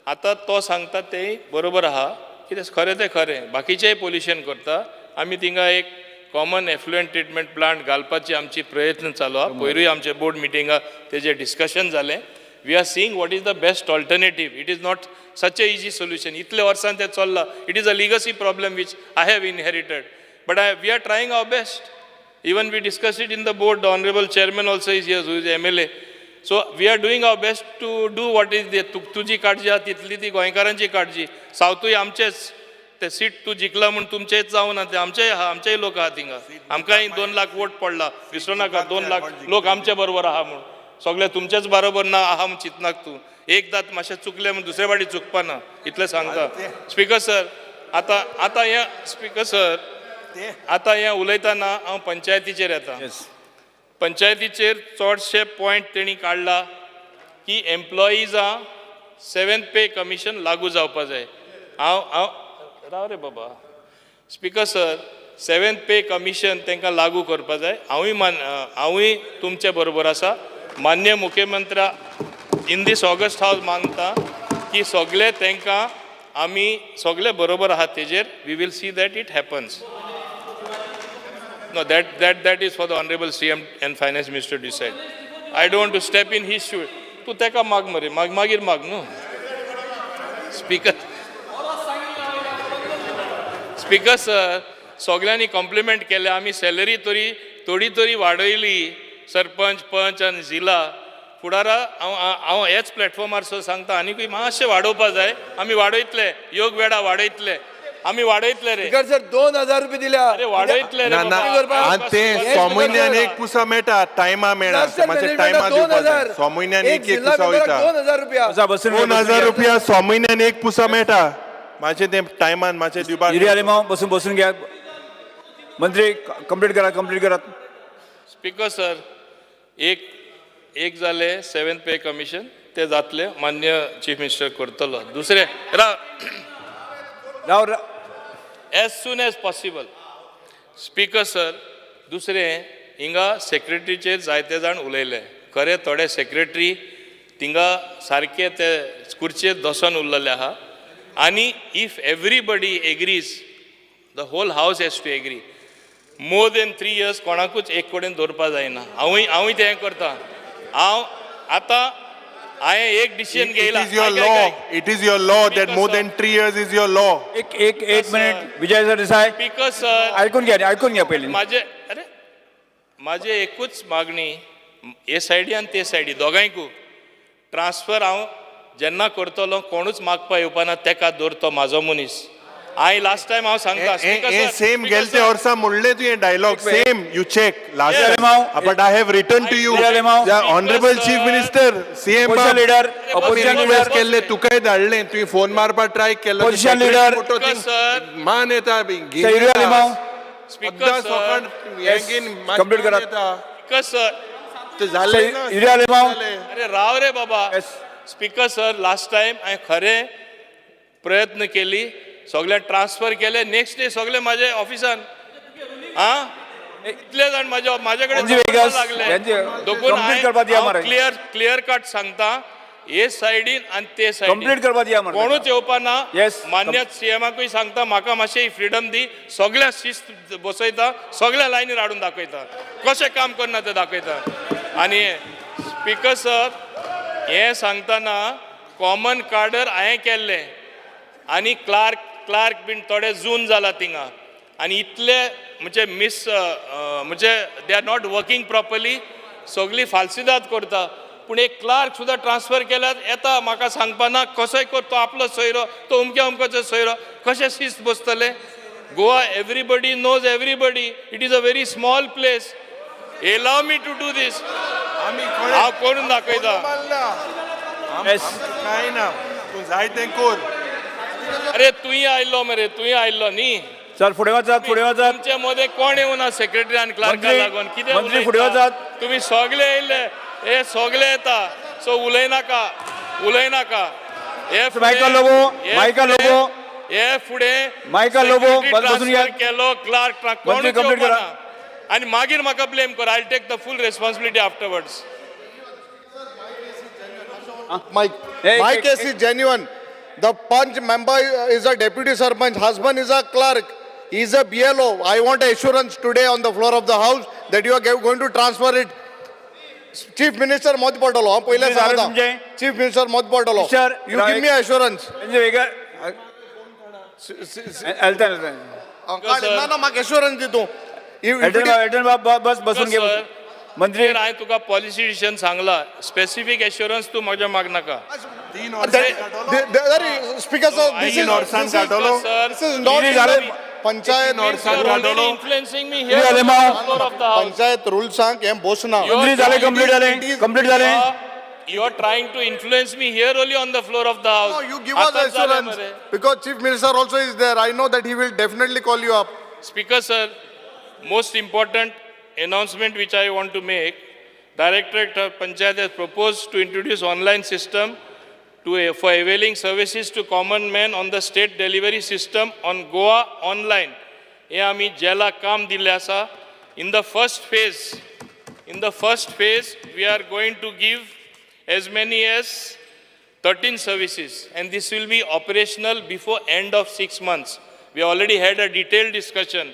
आतां तो सांगता तें बरोबर आहा, कितें खरें तें खरें. बाकीचेय पोल्युशन करता. आमी थिंगा एक कॉमन एफ्लुएंट ट्रिटमेंट प्लांट घालपाची आमची प्रयत्न चालू आहा. पयरूय आमचे बोर्ड मिटिंगा तेजें डिस्कशन जालें. We are seeing what is the best alternative. It is not such a easy solution. इतले वर्सां तें चल्लां. It is a legacy problem which I have inherited, but we are trying our best. Even we discuss it in the board. The honourable chairman also is here, who is MLA. So we are doing our best to do what is the. तुजी काळजी आहा तितली ती गोंयकारांची काळजी. सावथूय आमचेच ते seat तूं जिखला म्हूण तुमचेच जावना ते, आमचेय आहा, आमचेय लोक आहा थिंगा. आमकांय 2 लाख वोट पडला, विसरूं नाका. 2 लाख लोक आमचे बरोबर आहा म्हूण सगळे तुमचेच बरोबर ना आहा म्हूण चिंतनाक तूं. एकदां मातशें चुकलें म्हूण दुसरे फावटी चुकपा ना, इतलें सांगता. स्पीकर सर आतां आतां हें स्पीकर सर आतां हें उलयतना हांव पंचायतीचेर येता. पंचायतीचेर चडशे पॉयंट तेणी काडला की एम्प्लॉइजां 7th पे कमिशन लागू जावपा जाय. हांव हांव राव रे बाबा. Speaker sir 7th pay commission तांकां लागू करपा जाय. हांवूय तुमचे बरोबर आसा. मान्य मुख्यमंत्र्या इन these August house मानता की सगळे तांकां आमी सगळे बरोबर आहा तेजेर. We will see that it happens. No, that is for the Honorable CM and Finance Minister to decide. I don't to step in his shoe. तूं तेका माग मरे, माग मागीर माग न्हू. स्पीकर स्पीकर सर, सगल्यांनी कॉम्प्लिमेंट केले. आमी सॅलरी तरी थोडी तरी वाडयली सरपंच, पंच आनी जिला. फुडारा हांव हांव ह्याच प्लॅटफॉर्मार सो सांगता, आनीकूय मातशें वाडोवपा जाय. आमी वाडयतले, योग वेळा वाडयतले, आमी वाडयतले रे. स्पीकर सर, 2000 रुपये दिल्या. अरे वाडयतले रे ना ना बाबा. आनी ते सो म्हयन्यान एक पुसा मेळटा, टायमा मेळना. मातशें टायमा दिवपा जाय. सो म्हयन्यान एक एक पुसा वयता. 2000 रुपया. 2000 रुपया सो म्हयन्यान एक पुसा मेळटा. मातशें तें टायमान मातशें दिवपाक. युरी आलेमाव, बसून बसून घ्या. मंत्री, कंप्लीट करा, कंप्लीट करात. स्पीकर सर, एक एक जाले सेवेंथ पे कमिशन, ते जातले, मान्य चीफ मिनिस्टर करतलो. दुसरें राव राव. As soon as possible. Speaker sir, दुसरें हिंगा सेक्रेटरीचेर जायते जाण उलयले. खरें थोडे सेक्रेटरी थिंगा सारके ते खुर्चेर दसून उरलेले आहा. आनी if everybody agrees, the whole house has to agree, more than 3 years कोणाकूच एक कडेन दवरपा जायना. हांवूय हांवूय तें करता. हांव आतां हांवें एक decision It घेयला. is your law. It is your law that more than 3 years is your law. एक एक एक minute, Vijay Sardesai. Speaker sir, ऐकून घ्या, ऐकून घ्या पयलीं. माझे, अरे माझे एकूच मागणी, हे सायडी आनी ते सायडी दोगांयकू ट्रान्सफर हांव जेन्ना करतलो, कोणूच मागपा येवपाना, तेका दवरतो म्हाजो मनीस. हांवें लास्ट टायम हांव सांगता. हे सेम गेलते वर्सा म्हणले तुवें dialogue, same. You check last Yes. But I have written to you, honourable chief minister, CM. Opposition leader, opposition leader. केल्ले तुकाय धाडले, तुवें फोन मारपाक ट्राय केलो. Opposition leader. Sir. मान येता. Yuri Alemao. Speaker sir, Complete करात. स्पीकर सर, जालें ना. युरी आलेमाव. अरे राव रे बाबा. स्पीकर सर, लास्ट टायम हांवें खरें प्रयत्न केली, सगळे ट्रान्सफर केले, नेक्स्ट डे सगळे माझे ऑफिसान. आं, इतले जाण म्हाज्या म्हाजे कडेन Anji Vegas, लागले. यांचे complete करपा दिया मरे. क्लियर क्लियर कट सांगता, हे सायडीन आनी ते सायडीन कंप्लीट करपा दिया मरे. कोणूच येवपा ना. Yes. मान्य सीएमाकूय सांगता, म्हाका मातशें फ्रिडम दी. सगळ्या शिस्त बसयता, सगळ्या लायनीर हाडून दाखयता, कशें काम करना तें दाखयता. आनी स्पीकर सर, हें सांगतना कॉमन कार्डर हांवें केल्लें आनी क्लार्क क्लार्क बीन थोडे जून जाला थिंगा आनी इतले म्हणजे मिस म्हणजे they are not working properly. सगळी फाल्सिदाद करता, पूण एक क्लार्क सुद्दां ट्रान्सफर केल्यार येता म्हाका सांगपा ना, कसोय कर, तो आपलो सोयरो, तो अमक्या अमक्याचो सोयरो. कशें शिस्त बसतलें? Goa, everybody knows everybody. It is a very small place. Allow me to do this. हांव करून दाखयता. काय ना, तूं जाय तें कर. अरे तुंय आयल्लो मरे, तुंय आयल्लो न्ही. चल, फुडें वचात, फुडें वचात. तुमचे मदें कोण येवना सेक्रेटरी आनी क्लार्का मंत्री, लागून कितें मंत्री, फुडें उलयता? वचात. तुमी सगळे येयल्ले, हे सगळे येता, सो उलयनाका, उलयनाका. हे फुडें- मायकल लोबो, हे मायकल फुडें- लोबो. हे फुडें मायकल लोबो, secretary बस बसून घ्या. transfer केलो, क्लार्क. मंत्री, complete करा. आनी मागीर म्हाका ब्लेम कर. I take the full responsibility afterwards. My, my case is genuine. The Panch member is a deputy sarpanch, husband is a clerk, he is a BLO. I want assurance today on the floor of the house that you are going to transfer it. Chief Minister मत पडलो, हांव पयलें झालें सांगता. तुमचें? Chief Minister मत पडलो. Sir, You give me assurance. Elton, Elton. ना ना, म्हाका assurance दी तूं. If it Elton is- बाब, एल्टन बाब, बस बसून घे. सर, मंत्री. हांवें तुका पॉलिसी डिसिजन सांगला. स्पेसिफीक एश्योरन्स तूं म्हाज्या मागनाका. Speaker sir, this is वर्सां काडटलो. This is not in the panchayat. Influencing me here on the floor of the house. Panchayat रुल्सांक हें बसना. मंत्री, झाले, कंप्लीट झाले, कंप्लीट झाले. You are trying to influence me here only on the floor of the house. No, you give us आतांच जालें assurance मरे. Because Chief Minister also is there. I know that he will definitely call you up. Speaker sir, most important announcement which I want to make. Directorate of Panchayat has proposed to introduce online system for availing services to common man on the state delivery system on Goa online. हे आमी जेला काम दिल्लें आसा. In the first phase, we are going to give as many as 13 services, and this will be operational before end of 6 months. We already had a detailed discussion.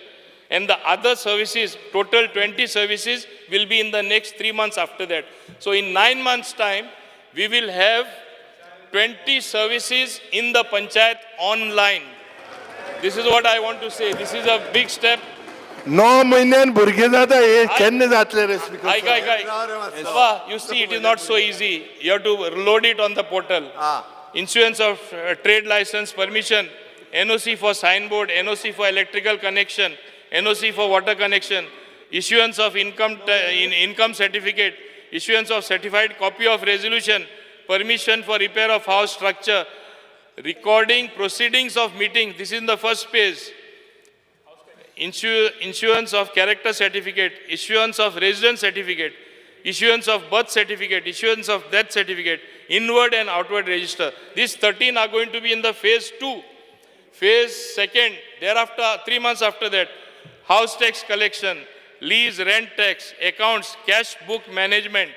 And the other services, total 20 services, will be in the next 3 months after that. So in 9 months' time, we will have 20 services in the panchayat online. This is what I want to say. This is a big step. णव म्हयन्यान भुरगे जाता हे केन्ना जातले रे speaker ऐक ऐक ऐक बाबा, you see, it is not so easy. You have to load it on the portal. Issuance of trade license permission, NOC for signboard, NOC for electrical connection, NOC for water connection, issuance of income certificate, issuance of certified copy of resolution, permission for repair of house structure, recording proceedings of meeting. This is in the first phase. Issuance of character certificate, issuance of residence certificate, issuance of birth certificate, issuance of death certificate, inward and outward register. These 13 are going to be in the phase 2. Phase 2nd, thereafter, 3 months after that, house tax collection, lease, rent tax, accounts, cash book management,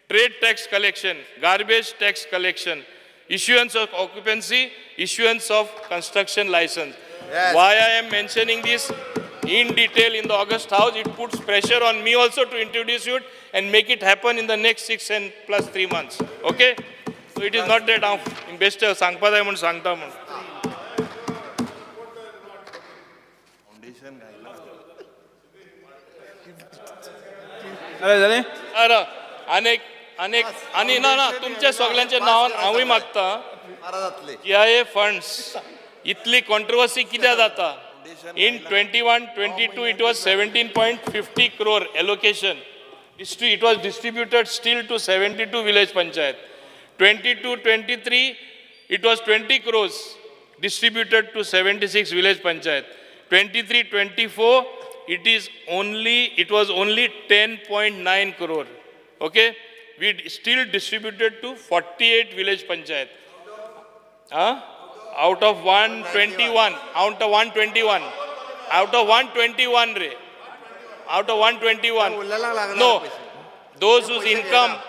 trade tax collection, garbage tax collection, issuance of occupancy, issuance of construction license. Yes. Why I am mentioning this in detail in the August House, it puts pressure on me also to introduce it and make it happen in the next 6 and plus 3 months. Okay? So it is not that I'm investor सांगपा जाय म्हूण सांगता म्हूण. जालें? अरे अनेक अनेक आनी ना ना तुमच्या सगळ्यांच्या नांवान हांवूय मागता GIA funds इतली कॉन्ट्रोवर्सी कित्याक जाता. In 21-22 it was 17.50 crore allocation. It was distributed still to 72 village panchayat. 22-23 it was 20 crores distributed to 76 village panchayat. 23-24 it was only 10.9 crore. Okay, we still distributed to 48 village panchayat. Huh? Out of 121, out of 121, out of 121 re, out of 121. No, those whose income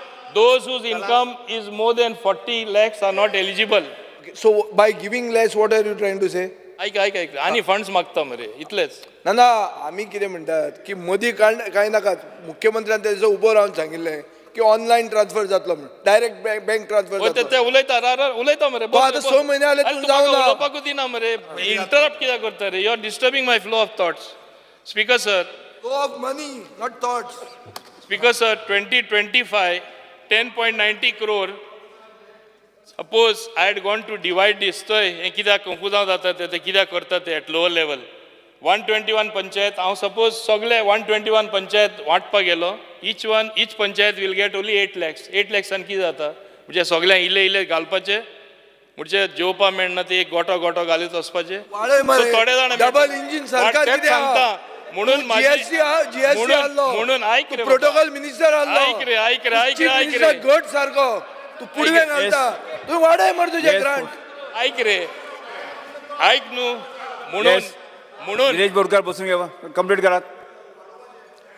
is more than 40 lakhs are not eligible. So by giving less, what are you trying to say? ऐक ऐक ऐक आनी funds मागता मरे इतलेच. ना ना आमी कितें म्हणटात की मदीं कांय नाका. मुख्यमंत्र्यान तेजो उबो रावन सांगिल्लें की ऑनलायन ट्रान्सफर जातलो म्हण, डायरेक्ट बँक ट्रान्सफर ते जातलो. उलयता उलयता मरे. तो आतां 6 म्हयने जाले तूं जावना. उलोवपाकूच दिना मरे. इंटरप्ट कित्याक करता रे? You are disturbing my flow of thoughts. Speaker sir, flow of money not thoughts. Speaker sir, 2025 10.90 crore. Suppose I had gone to divide this, तो हें कित्याक कंफ्युजांव जाता ते कित्याक करता ते एट लोअर लेवल. 121 पंचायत हांव सपोज सगळे 121 पंचायत वांटपाक गेलो, each panchayat will get only 8 lakhs. 8 लॅक्सान कितें जाता म्हणजे सगळ्यांक इल्ले इल्ले घालपाचे, म्हणजे जेवपा मेळना ते एक गोटो गोटो घालीत वचपाचे. थोडे जाण डबल इंजीन सरकार कितें सांगता म्हणून म्हणून आयक रे, प्रोटोकॉल मिनिस्टर आसलो, आयक रे आयक रे आयक रे आयक रे, घट सारको तूं पुडवें घालता, तूं वाडय मरे तुजें ग्रांट. आयक रे आयक न्हू. म्हणून म्हणून विरेश बोरकार बसून घ्या, कंप्लीट करात.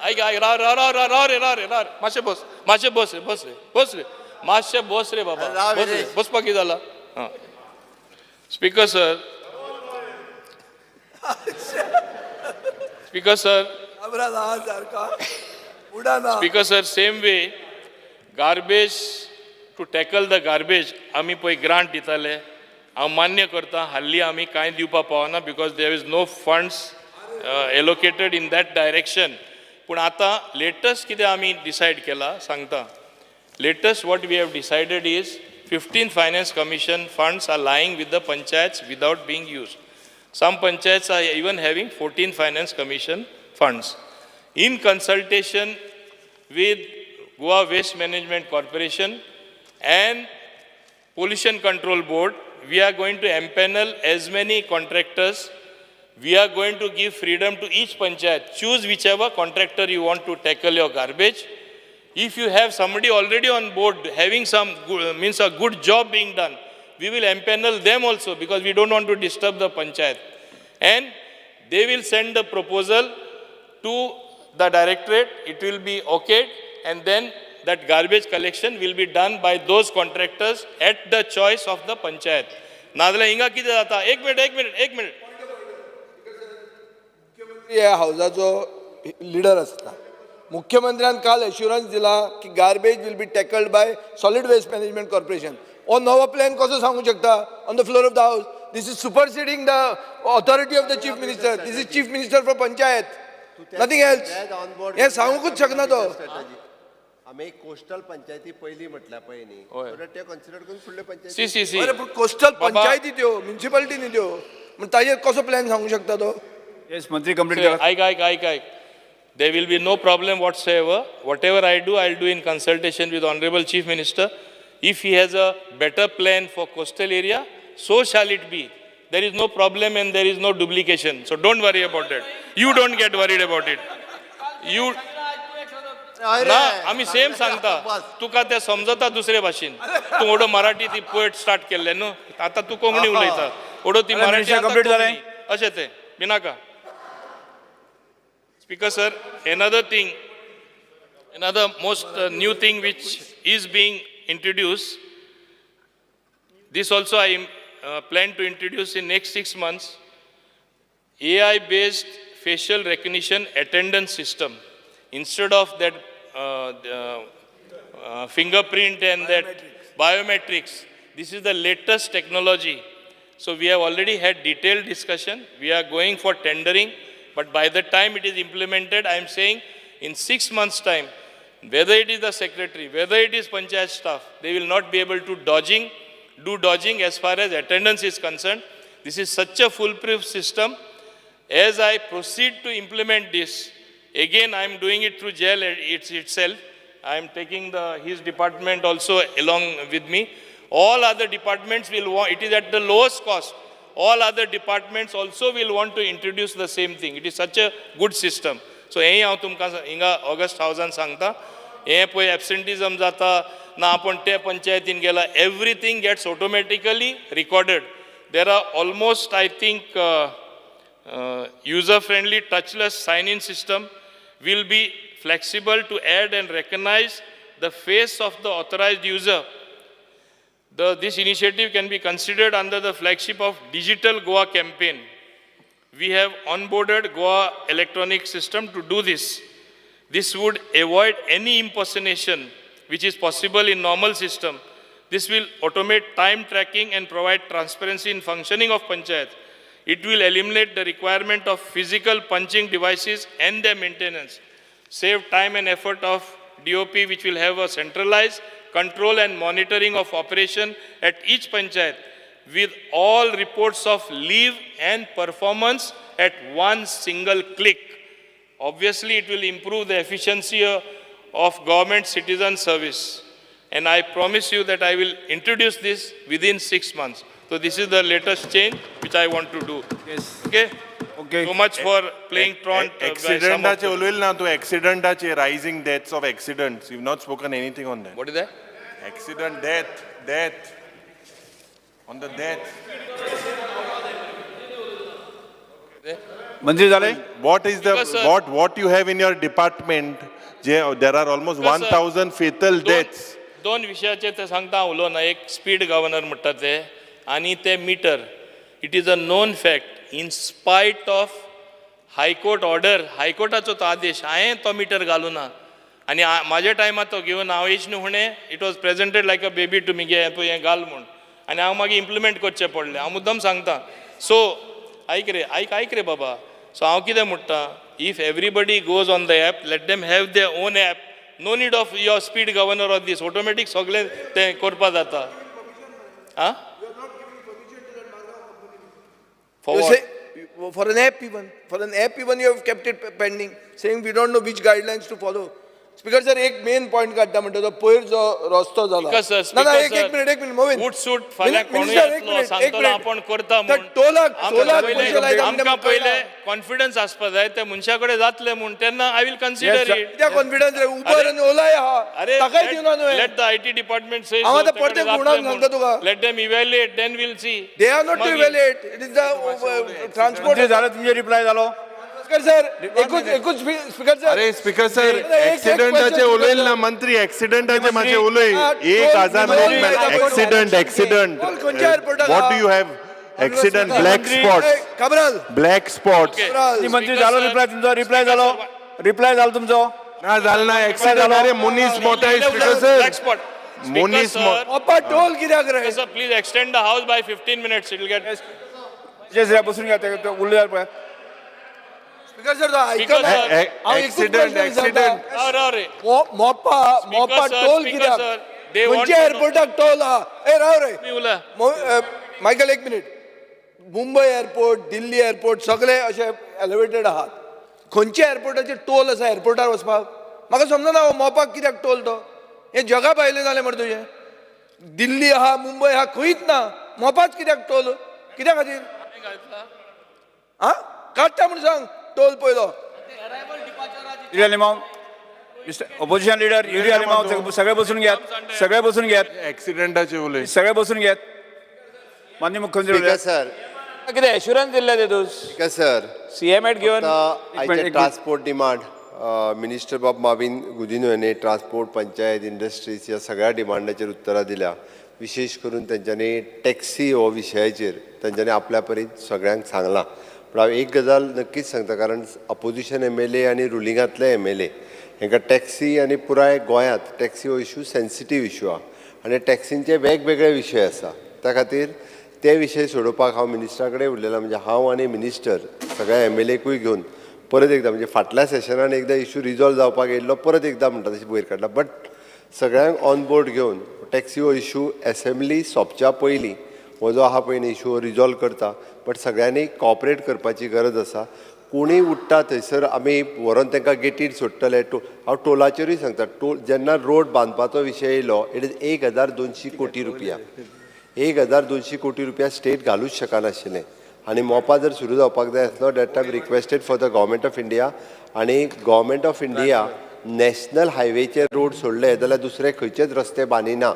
ऐक ऐक राव राव राव राव राव रे राव रे राव रे, मातशें बस मातशें बस रे बस रे बस रे मातशें बस रे बाबा बस रे, बसपाक कितें जाला. आं speaker sir, speaker sir, speaker sir, same way garbage to tackle the garbage आमी पळय ग्रांट दिताले. हांव मान्य करता हाल्ली आमी कांय दिवपाक पावना because there is no funds allocated in that direction. पूण आतां लेटस्ट कितें आमी डिसायड केला सांगता. Latest what we have decided is 15 finance commission funds are lying with the panchayats without being used. Some panchayats are even having 14 finance commission funds. In consultation with Goa Waste Management Corporation and Pollution Control Board, we are going to empanel as many contractors. We are going to give freedom to each panchayat. Choose whichever contractor you want to tackle your garbage. If you have somebody already on board having some good, means a good job being done, we will empanel them also because we don't want to disturb the panchayat. And they will send the proposal to the directorate. It will be okayed, and then that garbage collection will be done by those contractors at the choice of the panchayat. नाजाल्यार हिंगा कितें जाता? एक minute एक minute एक minute. ह्या हावजाचो leader आसता. मुख्यमंत्र्यान काल एश्युरन्स दिला की garbage will be tackled by Solid Waste Management Corporation. हो नवो प्लॅन कसो सांगू शकता on the floor of the house? This is superseding the authority of the chief minister. This is chief minister for panchayat, nothing else. हें सांगूंकच शकना तो. आमी coastal पंचायती पयली म्हटल्या पळय न्ही, so that ते कन्सिडर करून फुडले पंचायती. सी सी सी. अरे पूण कोस्टल पंचायती त्यो, म्युनिसिपालिटी न्ही त्यो, म्हण ताजेर कसो प्लॅन सांगू शकता तो? येस मंत्री, कंप्लीट करा. ऐक ऐक ऐक ऐक. There will be no problem whatsoever. Whatever I do, I'll do in consultation with Honorable Chief Minister. If he has a better plan for coastal area, so shall it be. There is no problem and there is no duplication. So don't worry about that. You don't get worried about it. You ना, आमी same सांगता तुका, ते समजता दुसरे भाशेन. तूं ओडो मराठी ती पोएट स्टार्ट केल्ले न्हू, आतां तूं कोंकणी उलयता. ओडो ती अरे, मराठी मिनिस्टर, आतां complete जालें? कोंकणी. अशें तें Binaca. Speaker sir, another thing, another most new thing which is being introduced, this also I plan to introduce in next 6 months, AI-based facial recognition attendance system. Instead of that the fingerprint and that biometrics, this is the latest technology. So we have already had detailed discussion. We are going for tendering, but by the time it is implemented, I am saying in 6 months' time, whether it is the secretary, whether it is panchayat staff, they will not be able to do dodging as far as attendance is concerned. This is such a foolproof system. As I proceed to implement this, again I am doing it through jail itself. I am taking his department also along with me. All other departments will want, it is at the lowest cost. All other departments also will want to introduce the same thing. It is such a good system. So हें हांव तुमकां हिंगा August हावजान सांगता. हें पळय एबसेंटिजम जाता ना, आपूण ते पंचायतीन गेला, everything gets automatically recorded. There are almost, I think, user friendly touchless sign in system will be flexible to add and recognize the face of the authorized user. This initiative can be considered under the flagship of Digital Goa campaign. We have onboarded Goa Electronic System to do this. This would avoid any impersonation which is possible in normal system. This will automate time tracking and provide transparency in functioning of panchayat. It will eliminate the requirement of physical punching devices and their maintenance. Save time and effort of DOP, which will have a centralized control and monitoring of operation at each panchayat with all reports of leave and performance at one single click. Obviously, it will improve the efficiency of government citizen service. And I promise you that I will introduce this within 6 months. So this is the latest change which I want to do. Yes. Okay? Okay. So much for playing truant by some of एक्सिडंटाचे the- उलयले ना तूं, एक्सिडंटाचे, rising deaths of accidents, you not spoken anything on that. What is that? Accident death, death on the death. मंत्री झाले. What is the Because, sir- what you have in your department J there are almost Because, one sir, thousand fatal deaths? दोन विशयाचेर ते सांगता हांव उलोवना. एक speed governor म्हणटा ते आनी ते meter. It is a known fact, in spite of High Court order, हायकोर्टाचो तो आदेश, हांवें तो मिटर घालूं ना आनी म्हाज्या टायमार तो घेवन हांव येच न्हू हुणे, it was presented like a baby to me, घे पळय हें घाल म्हूण, आनी हांव मागीर इम्प्लिमेंट करचें पडलें. हांव मुद्दम सांगता. सो आयक रे, आयक आयक रे बाबा. सो हांव कितें म्हणटा, if everybody goes on the app, let them have their own app. No need of your speed governor or this. Automatic सगळें तें करपा जाता. आं. For You what? Say, for an app even, for an app even you have kept it pending, saying we don't know which guidelines to follow. Speaker sir, एक main point काडटा म्हणटा तो पयर जो रस्तो जाला. Speaker sir, ना ना, speaker एक sir, एक मिनिट, एक मिनिट, मोविन. उठ सूट फाल्यां कोणूय मिनिस्टर, एक येतलो मिनिट, एक सांगतलो मिनिट. आपूण करता त्या म्हूण. टोलाक आमकां टोलाक पयले पयशे लायता आमकां म्हणजे पयले कॉन्फिडन्स आसपा जाय ते मनशा कडेन जातले म्हूण, तेन्ना I will consider Yes, sir. It. कित्याक कॉन्फिडन्स रे? उबर आनी ओलाय आहा, अरे, ताकाय दिवना न्हय. Let the IT department say. हांव आतां परतें घुंवडावन सांगता तुका. Let them evaluate, then we'll see. They are not to evaluate, it is the transport. मंत्री झाले, तुमचे रिप्लाय झालो. स्पीकर सर, एकूच एकूच, स्पीकर सर. अरे स्पीकर सर, एक एक्सिडंटाचे question, उलयल ना मंत्री, एक्सिडंटाचे मातशें उलय. हा, 1000 toll लोक accident, accident. Toll खंयच्या एअरपोर्टाक what आहा? Do you have Accident black spot Cabral black spot मंत्री जालो रिप्लाय तुमचो रिप्लाय जालो रिप्लाय जालो तुमचो ना जालो ना एक्सिडंट अरे मनीस मोताय स्पीकर सर ब्लॅक स्पॉट मनीस मोपा टोल कित्याक रे Sir, please extend the house by 15 minutes. It will get. जे बसून घ्या ते उरले पळय स्पीकर सर तो Speaker, sir. Accident accident Mopa Mopa sir, toll speaker, कित्याक sir, they want खंयच्या to know- एअरपोर्टाक टोल आहा ए राव रे मी उलय. मायकल एक minute Mumbai airport Delhi airport सगळे अशे एलिवेटेड आहात खंयच्या एअरपोर्टाचेर टोल आसा एअरपोर्टार वचपाक म्हाका समजना हो मोपाक कित्याक टोल तो हें जगा भायलें जालें मरे तुजें दिल्ली आहा मुंबय आहा खंयच ना मोपाच कित्याक टोल कित्या खातीर आं काडटा म्हूण सांग टोल पयलो Yuri Alemao opposition leader Yuri Alemao सगळे बसून घेयात सगळे बसून घेयात एक्सिडेंटाचे उलय सगळे बसून घेयात माननीय मुख्यमंत्री स्पीकर उलयात. सर कितें एश्युरन्स दिल्ले तेतूस स्पीकर सर सीएम एट घेवन आयचे ट्रान्सपोर्ट डिमांड मिनिस्टर बाब माविन गुदिन्हो हांणी ट्रान्सपोर्ट पंचायत इंडस्ट्रीज ह्या सगळ्या डिमांडाचेर उत्तरां दिल्या विशेश करून तेंच्यांनी टॅक्सी हो विशयाचेर तेंच्यांनी आपल्या परीन सगळ्यांक सांगलां पूण हांव एक गजाल नक्कीच सांगता कारण अपोजिशन एम एल ए आनी रुलिंगांतले एम एल ए हांकां टॅक्सी आनी पुराय गोंयांत टॅक्सी हो इशू सेन्सिटीव इशू आहा आनी टॅक्सींचे वेगवेगळे विशय आसा त्या खातीर ते विशय सोडोवपाक हांव मिनिस्टरा कडेन उलयलां म्हणजे हांव आनी मिनिस्टर सगळ्या एम एल एकूय घेवन परत एकदां म्हणजे फाटल्या सेशनान एकदां इशू रिजॉल्व जावपाक येयल्लो परत एकदां म्हणटा तशें वयर काडला बट सगळ्यांक ऑन बोर्ड घेवन टॅक्सी हो इशू एसेंब्ली सोंपच्या पयलीं हो जो आहा पळय न्ही इशू हो रिजॉल्व करता बट सगळ्यांनी कॉपरेट करपाची गरज आसा कोणूय उठ्ठा थंयसर आमी व्हरोन तांकां गेटीर सोडटले टो हांव टोलाचेरूय सांगता टोल जेन्ना रोड बांदपाचो विशय येयलो it is 1200 कोटी रुपया 1200 कोटी रुपया स्टेट घालूच शकनाशिल्लें आनी मोपा जर सुरू जावपाक जाय आसलो that time requested for the government of India आनी गव्हर्मेंट ऑफ इंडिया नॅशनल हायवेचे रोड सोडले जाल्यार दुसरे खंयचेच रस्ते बांदिना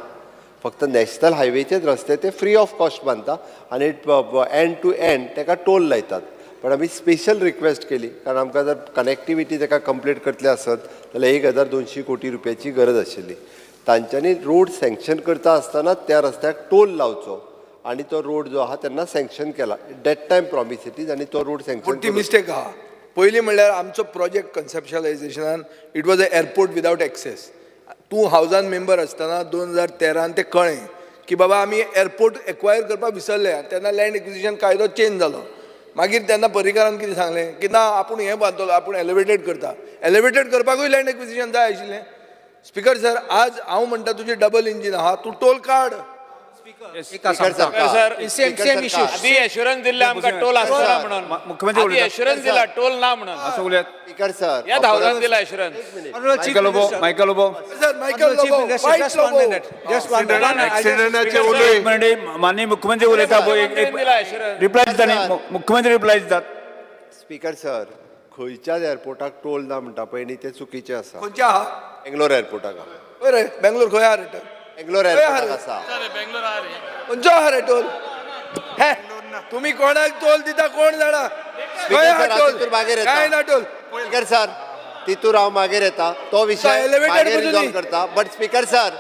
फक्त नॅशनल हायवेचेच रस्ते ते फ्री ऑफ कॉस्ट बांदता आनी एंड टू एंड ताका टोल लायतात पण आमी स्पेशल रिक्वेस्ट केली कारण आमकां जर कनेक्टिविटी ताका कंप्लीट करतले आसत जाल्यार 1200 कोटी रुपयाची गरज आशिल्ली तांच्यांनी रोड सँक्शन करता आसतना त्या रस्त्याक टोल लावचो आनी तो रोड जो आहा तेन्ना सँक्शन केला that time promise it is आनी तो रोड सँक्शन मोठी मिस्टेक आहा पयलीं म्हणल्यार आमचो project कन्सेप्शलायझेशनान it was a airport without access तूं हावजान मेंबर आसतना 2013 तें कळ्ळें की बाबा आमी एअरपोर्ट एक्वायर करपाक विसरले तेन्ना लँड एक्विजिशन कायदो चेंज जालो मागीर तेन्ना पर्रीकारान कितें सांगलें की ना आपूण हें बांदतलो आपूण एलिवेटेड करता एलिवेटेड करपाकूय लँड एक्विजिशन जाय आशिल्लें स्पीकर सर आज हांव म्हणटा तुजें डबल इंजीन आहा तूं टोल काड सर सेम सेम इश्यू आदी एश्युरन्स दिल्ले आमकां टोल आसतना म्हणून मुख्यमंत्री आदी एश्युरन्स दिला टोल ना म्हणून असं उलयात स्पीकर सर ह्या धांवरान दिला assurance Michael Lobo Michael Lobo sir Michael Chief Lobo Minister, fight just one Lobo minute. Just one minute. एक मिनिट माननीय मुख्यमंत्री उलयता पळय एक एक रिप्लाय दिता न्ही मुख्यमंत्री रिप्लाय दितात स्पीकर सर खंयच्याच एअरपोर्टाक टोल ना म्हणटा पळय न्ही तें चुकीचें आसा खंयच्या आहा बेंगलोर एअरपोर्टाक आहा खंय रे बेंगलोर खंय आहा रे टोल बेंगलोर खंय आहा एअरपोर्टाक रे? आसा बेंगलोर आहा रे खंयचो आहा रे टोल हे तुमी कोणाक टोल दिता कोण जाणा खंय आहा स्पीकर सर, टोल तितूर मागीर येता. काय ना टोल स्पीकर सर तितूर हांव मागीर येता तो विशय elevated मागीर पसून रिजॉल्व न्ही. करता but speaker sir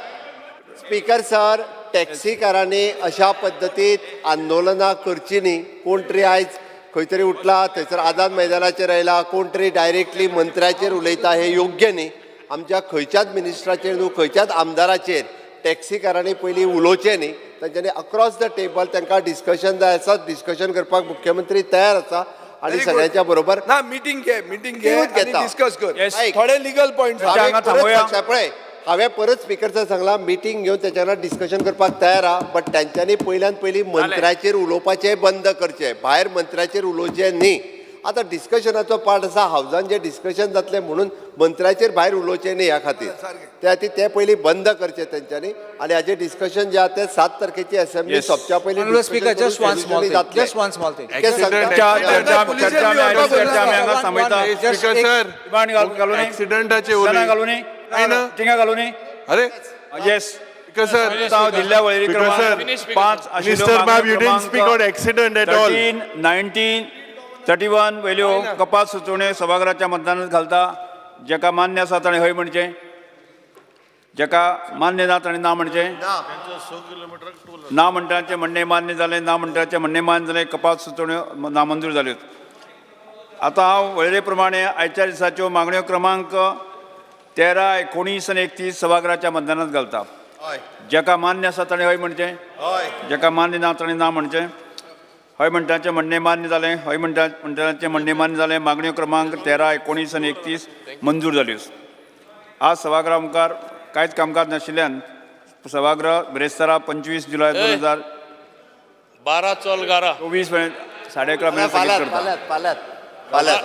speaker sir टॅक्सीकारांनी अशा पद्दतीत आंदोलनां करची न्ही कोण तरी आयज खंय तरी उठला थंयसर आझाद मैदानाचेर आयला कोण तरी डायरेक्टली मंत्र्याचेर उलयता हें योग्य न्ही आमच्या खंयच्याच मिनिस्टराचेर न्हू खंयच्याच आमदाराचेर टॅक्सीकारांनी पयलीं उलोवचें न्ही तांच्यांनी अक्रॉस the table तांकां डिस्कशन जाय आसा डिस्कशन करपाक मुख्यमंत्री तयार आसा आनी Very good. सगळ्यांच्या बरोबर ना मिटींग घे मिटींग घे मिटिंगूच आनी घेता. डिस्कस कर ऐक. थोडे लिगल पॉयंट हांवें परत सांगता पळय हांवें परत स्पिकर सर सांगला मिटींग घेवन तेच्या वांगडा डिस्कशन करपाक तयार आहा बट तांच्यांनी पयल्यान पयलीं मंत्र्याचेर उलोवपाचें बंद करचें भायर मंत्र्याचेर उलोवचें न्ही आतां डिस्कशनाचो पार्ट आसा हावजान जें डिस्कशन जातलें म्हणून मंत्र्याचेर भायर उलोवचें न्ही ह्या खातीर त्या खातीर तें पयलीं बंद करचें तेंच्यांनी आनी हाजें डिस्कशन जें आहा तें 7 तारखेची एसेंब्ली सोंपच्या पयलीं Honorable Speaker, discussion just one small करून thing. जातलें. Just one small thing. इतकें सांगता. चर्चा चर्चा आमी आयज चर्चा आमी हांगा थांबयता स्पीकर सर डिमांड घालू न्ही एक्सिडंटाचे सदना घालू न्ही नाही ना थिंगा घालू न्ही अरे येस स्पीकर सर हांव दिल्ल्या वळेरी स्पीकर सर, क्रमांक 5 आशिल्ल्यो मिस्टर बाब you मागण्यो didn't speak on accident at all 13 19 31 वयल्यो कपात सुचोवण्यो सभाघराच्या मतदानात घालता जेका मान्य आसा ताणें हय म्हणचें. जाका मान्य ना ताणें ना म्हणचें. ना म्हणटाचें म्हणणें मान्य जालें. ना म्हणटाचें म्हणणें मान्य जालें. कपात सुचोवण्यो नामंजूर जाल्यो. आतां हांव वळेरे प्रमाणे आयच्या दिसाच्यो मागण्यो क्रमांक 13, 19 आनी 31 सभागृहाच्या मतदानात घालता. जाका मान्य आसा ताणें हय म्हणचें, जाका मान्य ना ताणें ना म्हणचें. हय म्हणटाचें म्हणणें मान्य जालें. हय म्हणटाचें म्हणणें मान्य जालें. मागण्यो क्रमांक 13, 19 आनी 31 मंजूर जाल्यो. आज सभागृहा मुखार कांयच कामकाज नाशिल्ल्यान सभागृह बिरेस्तारा 25 जुलय 2012 चल गारा 2024 मेरेन 11:30 मेरेन स्थगीत करता. फाल्यां.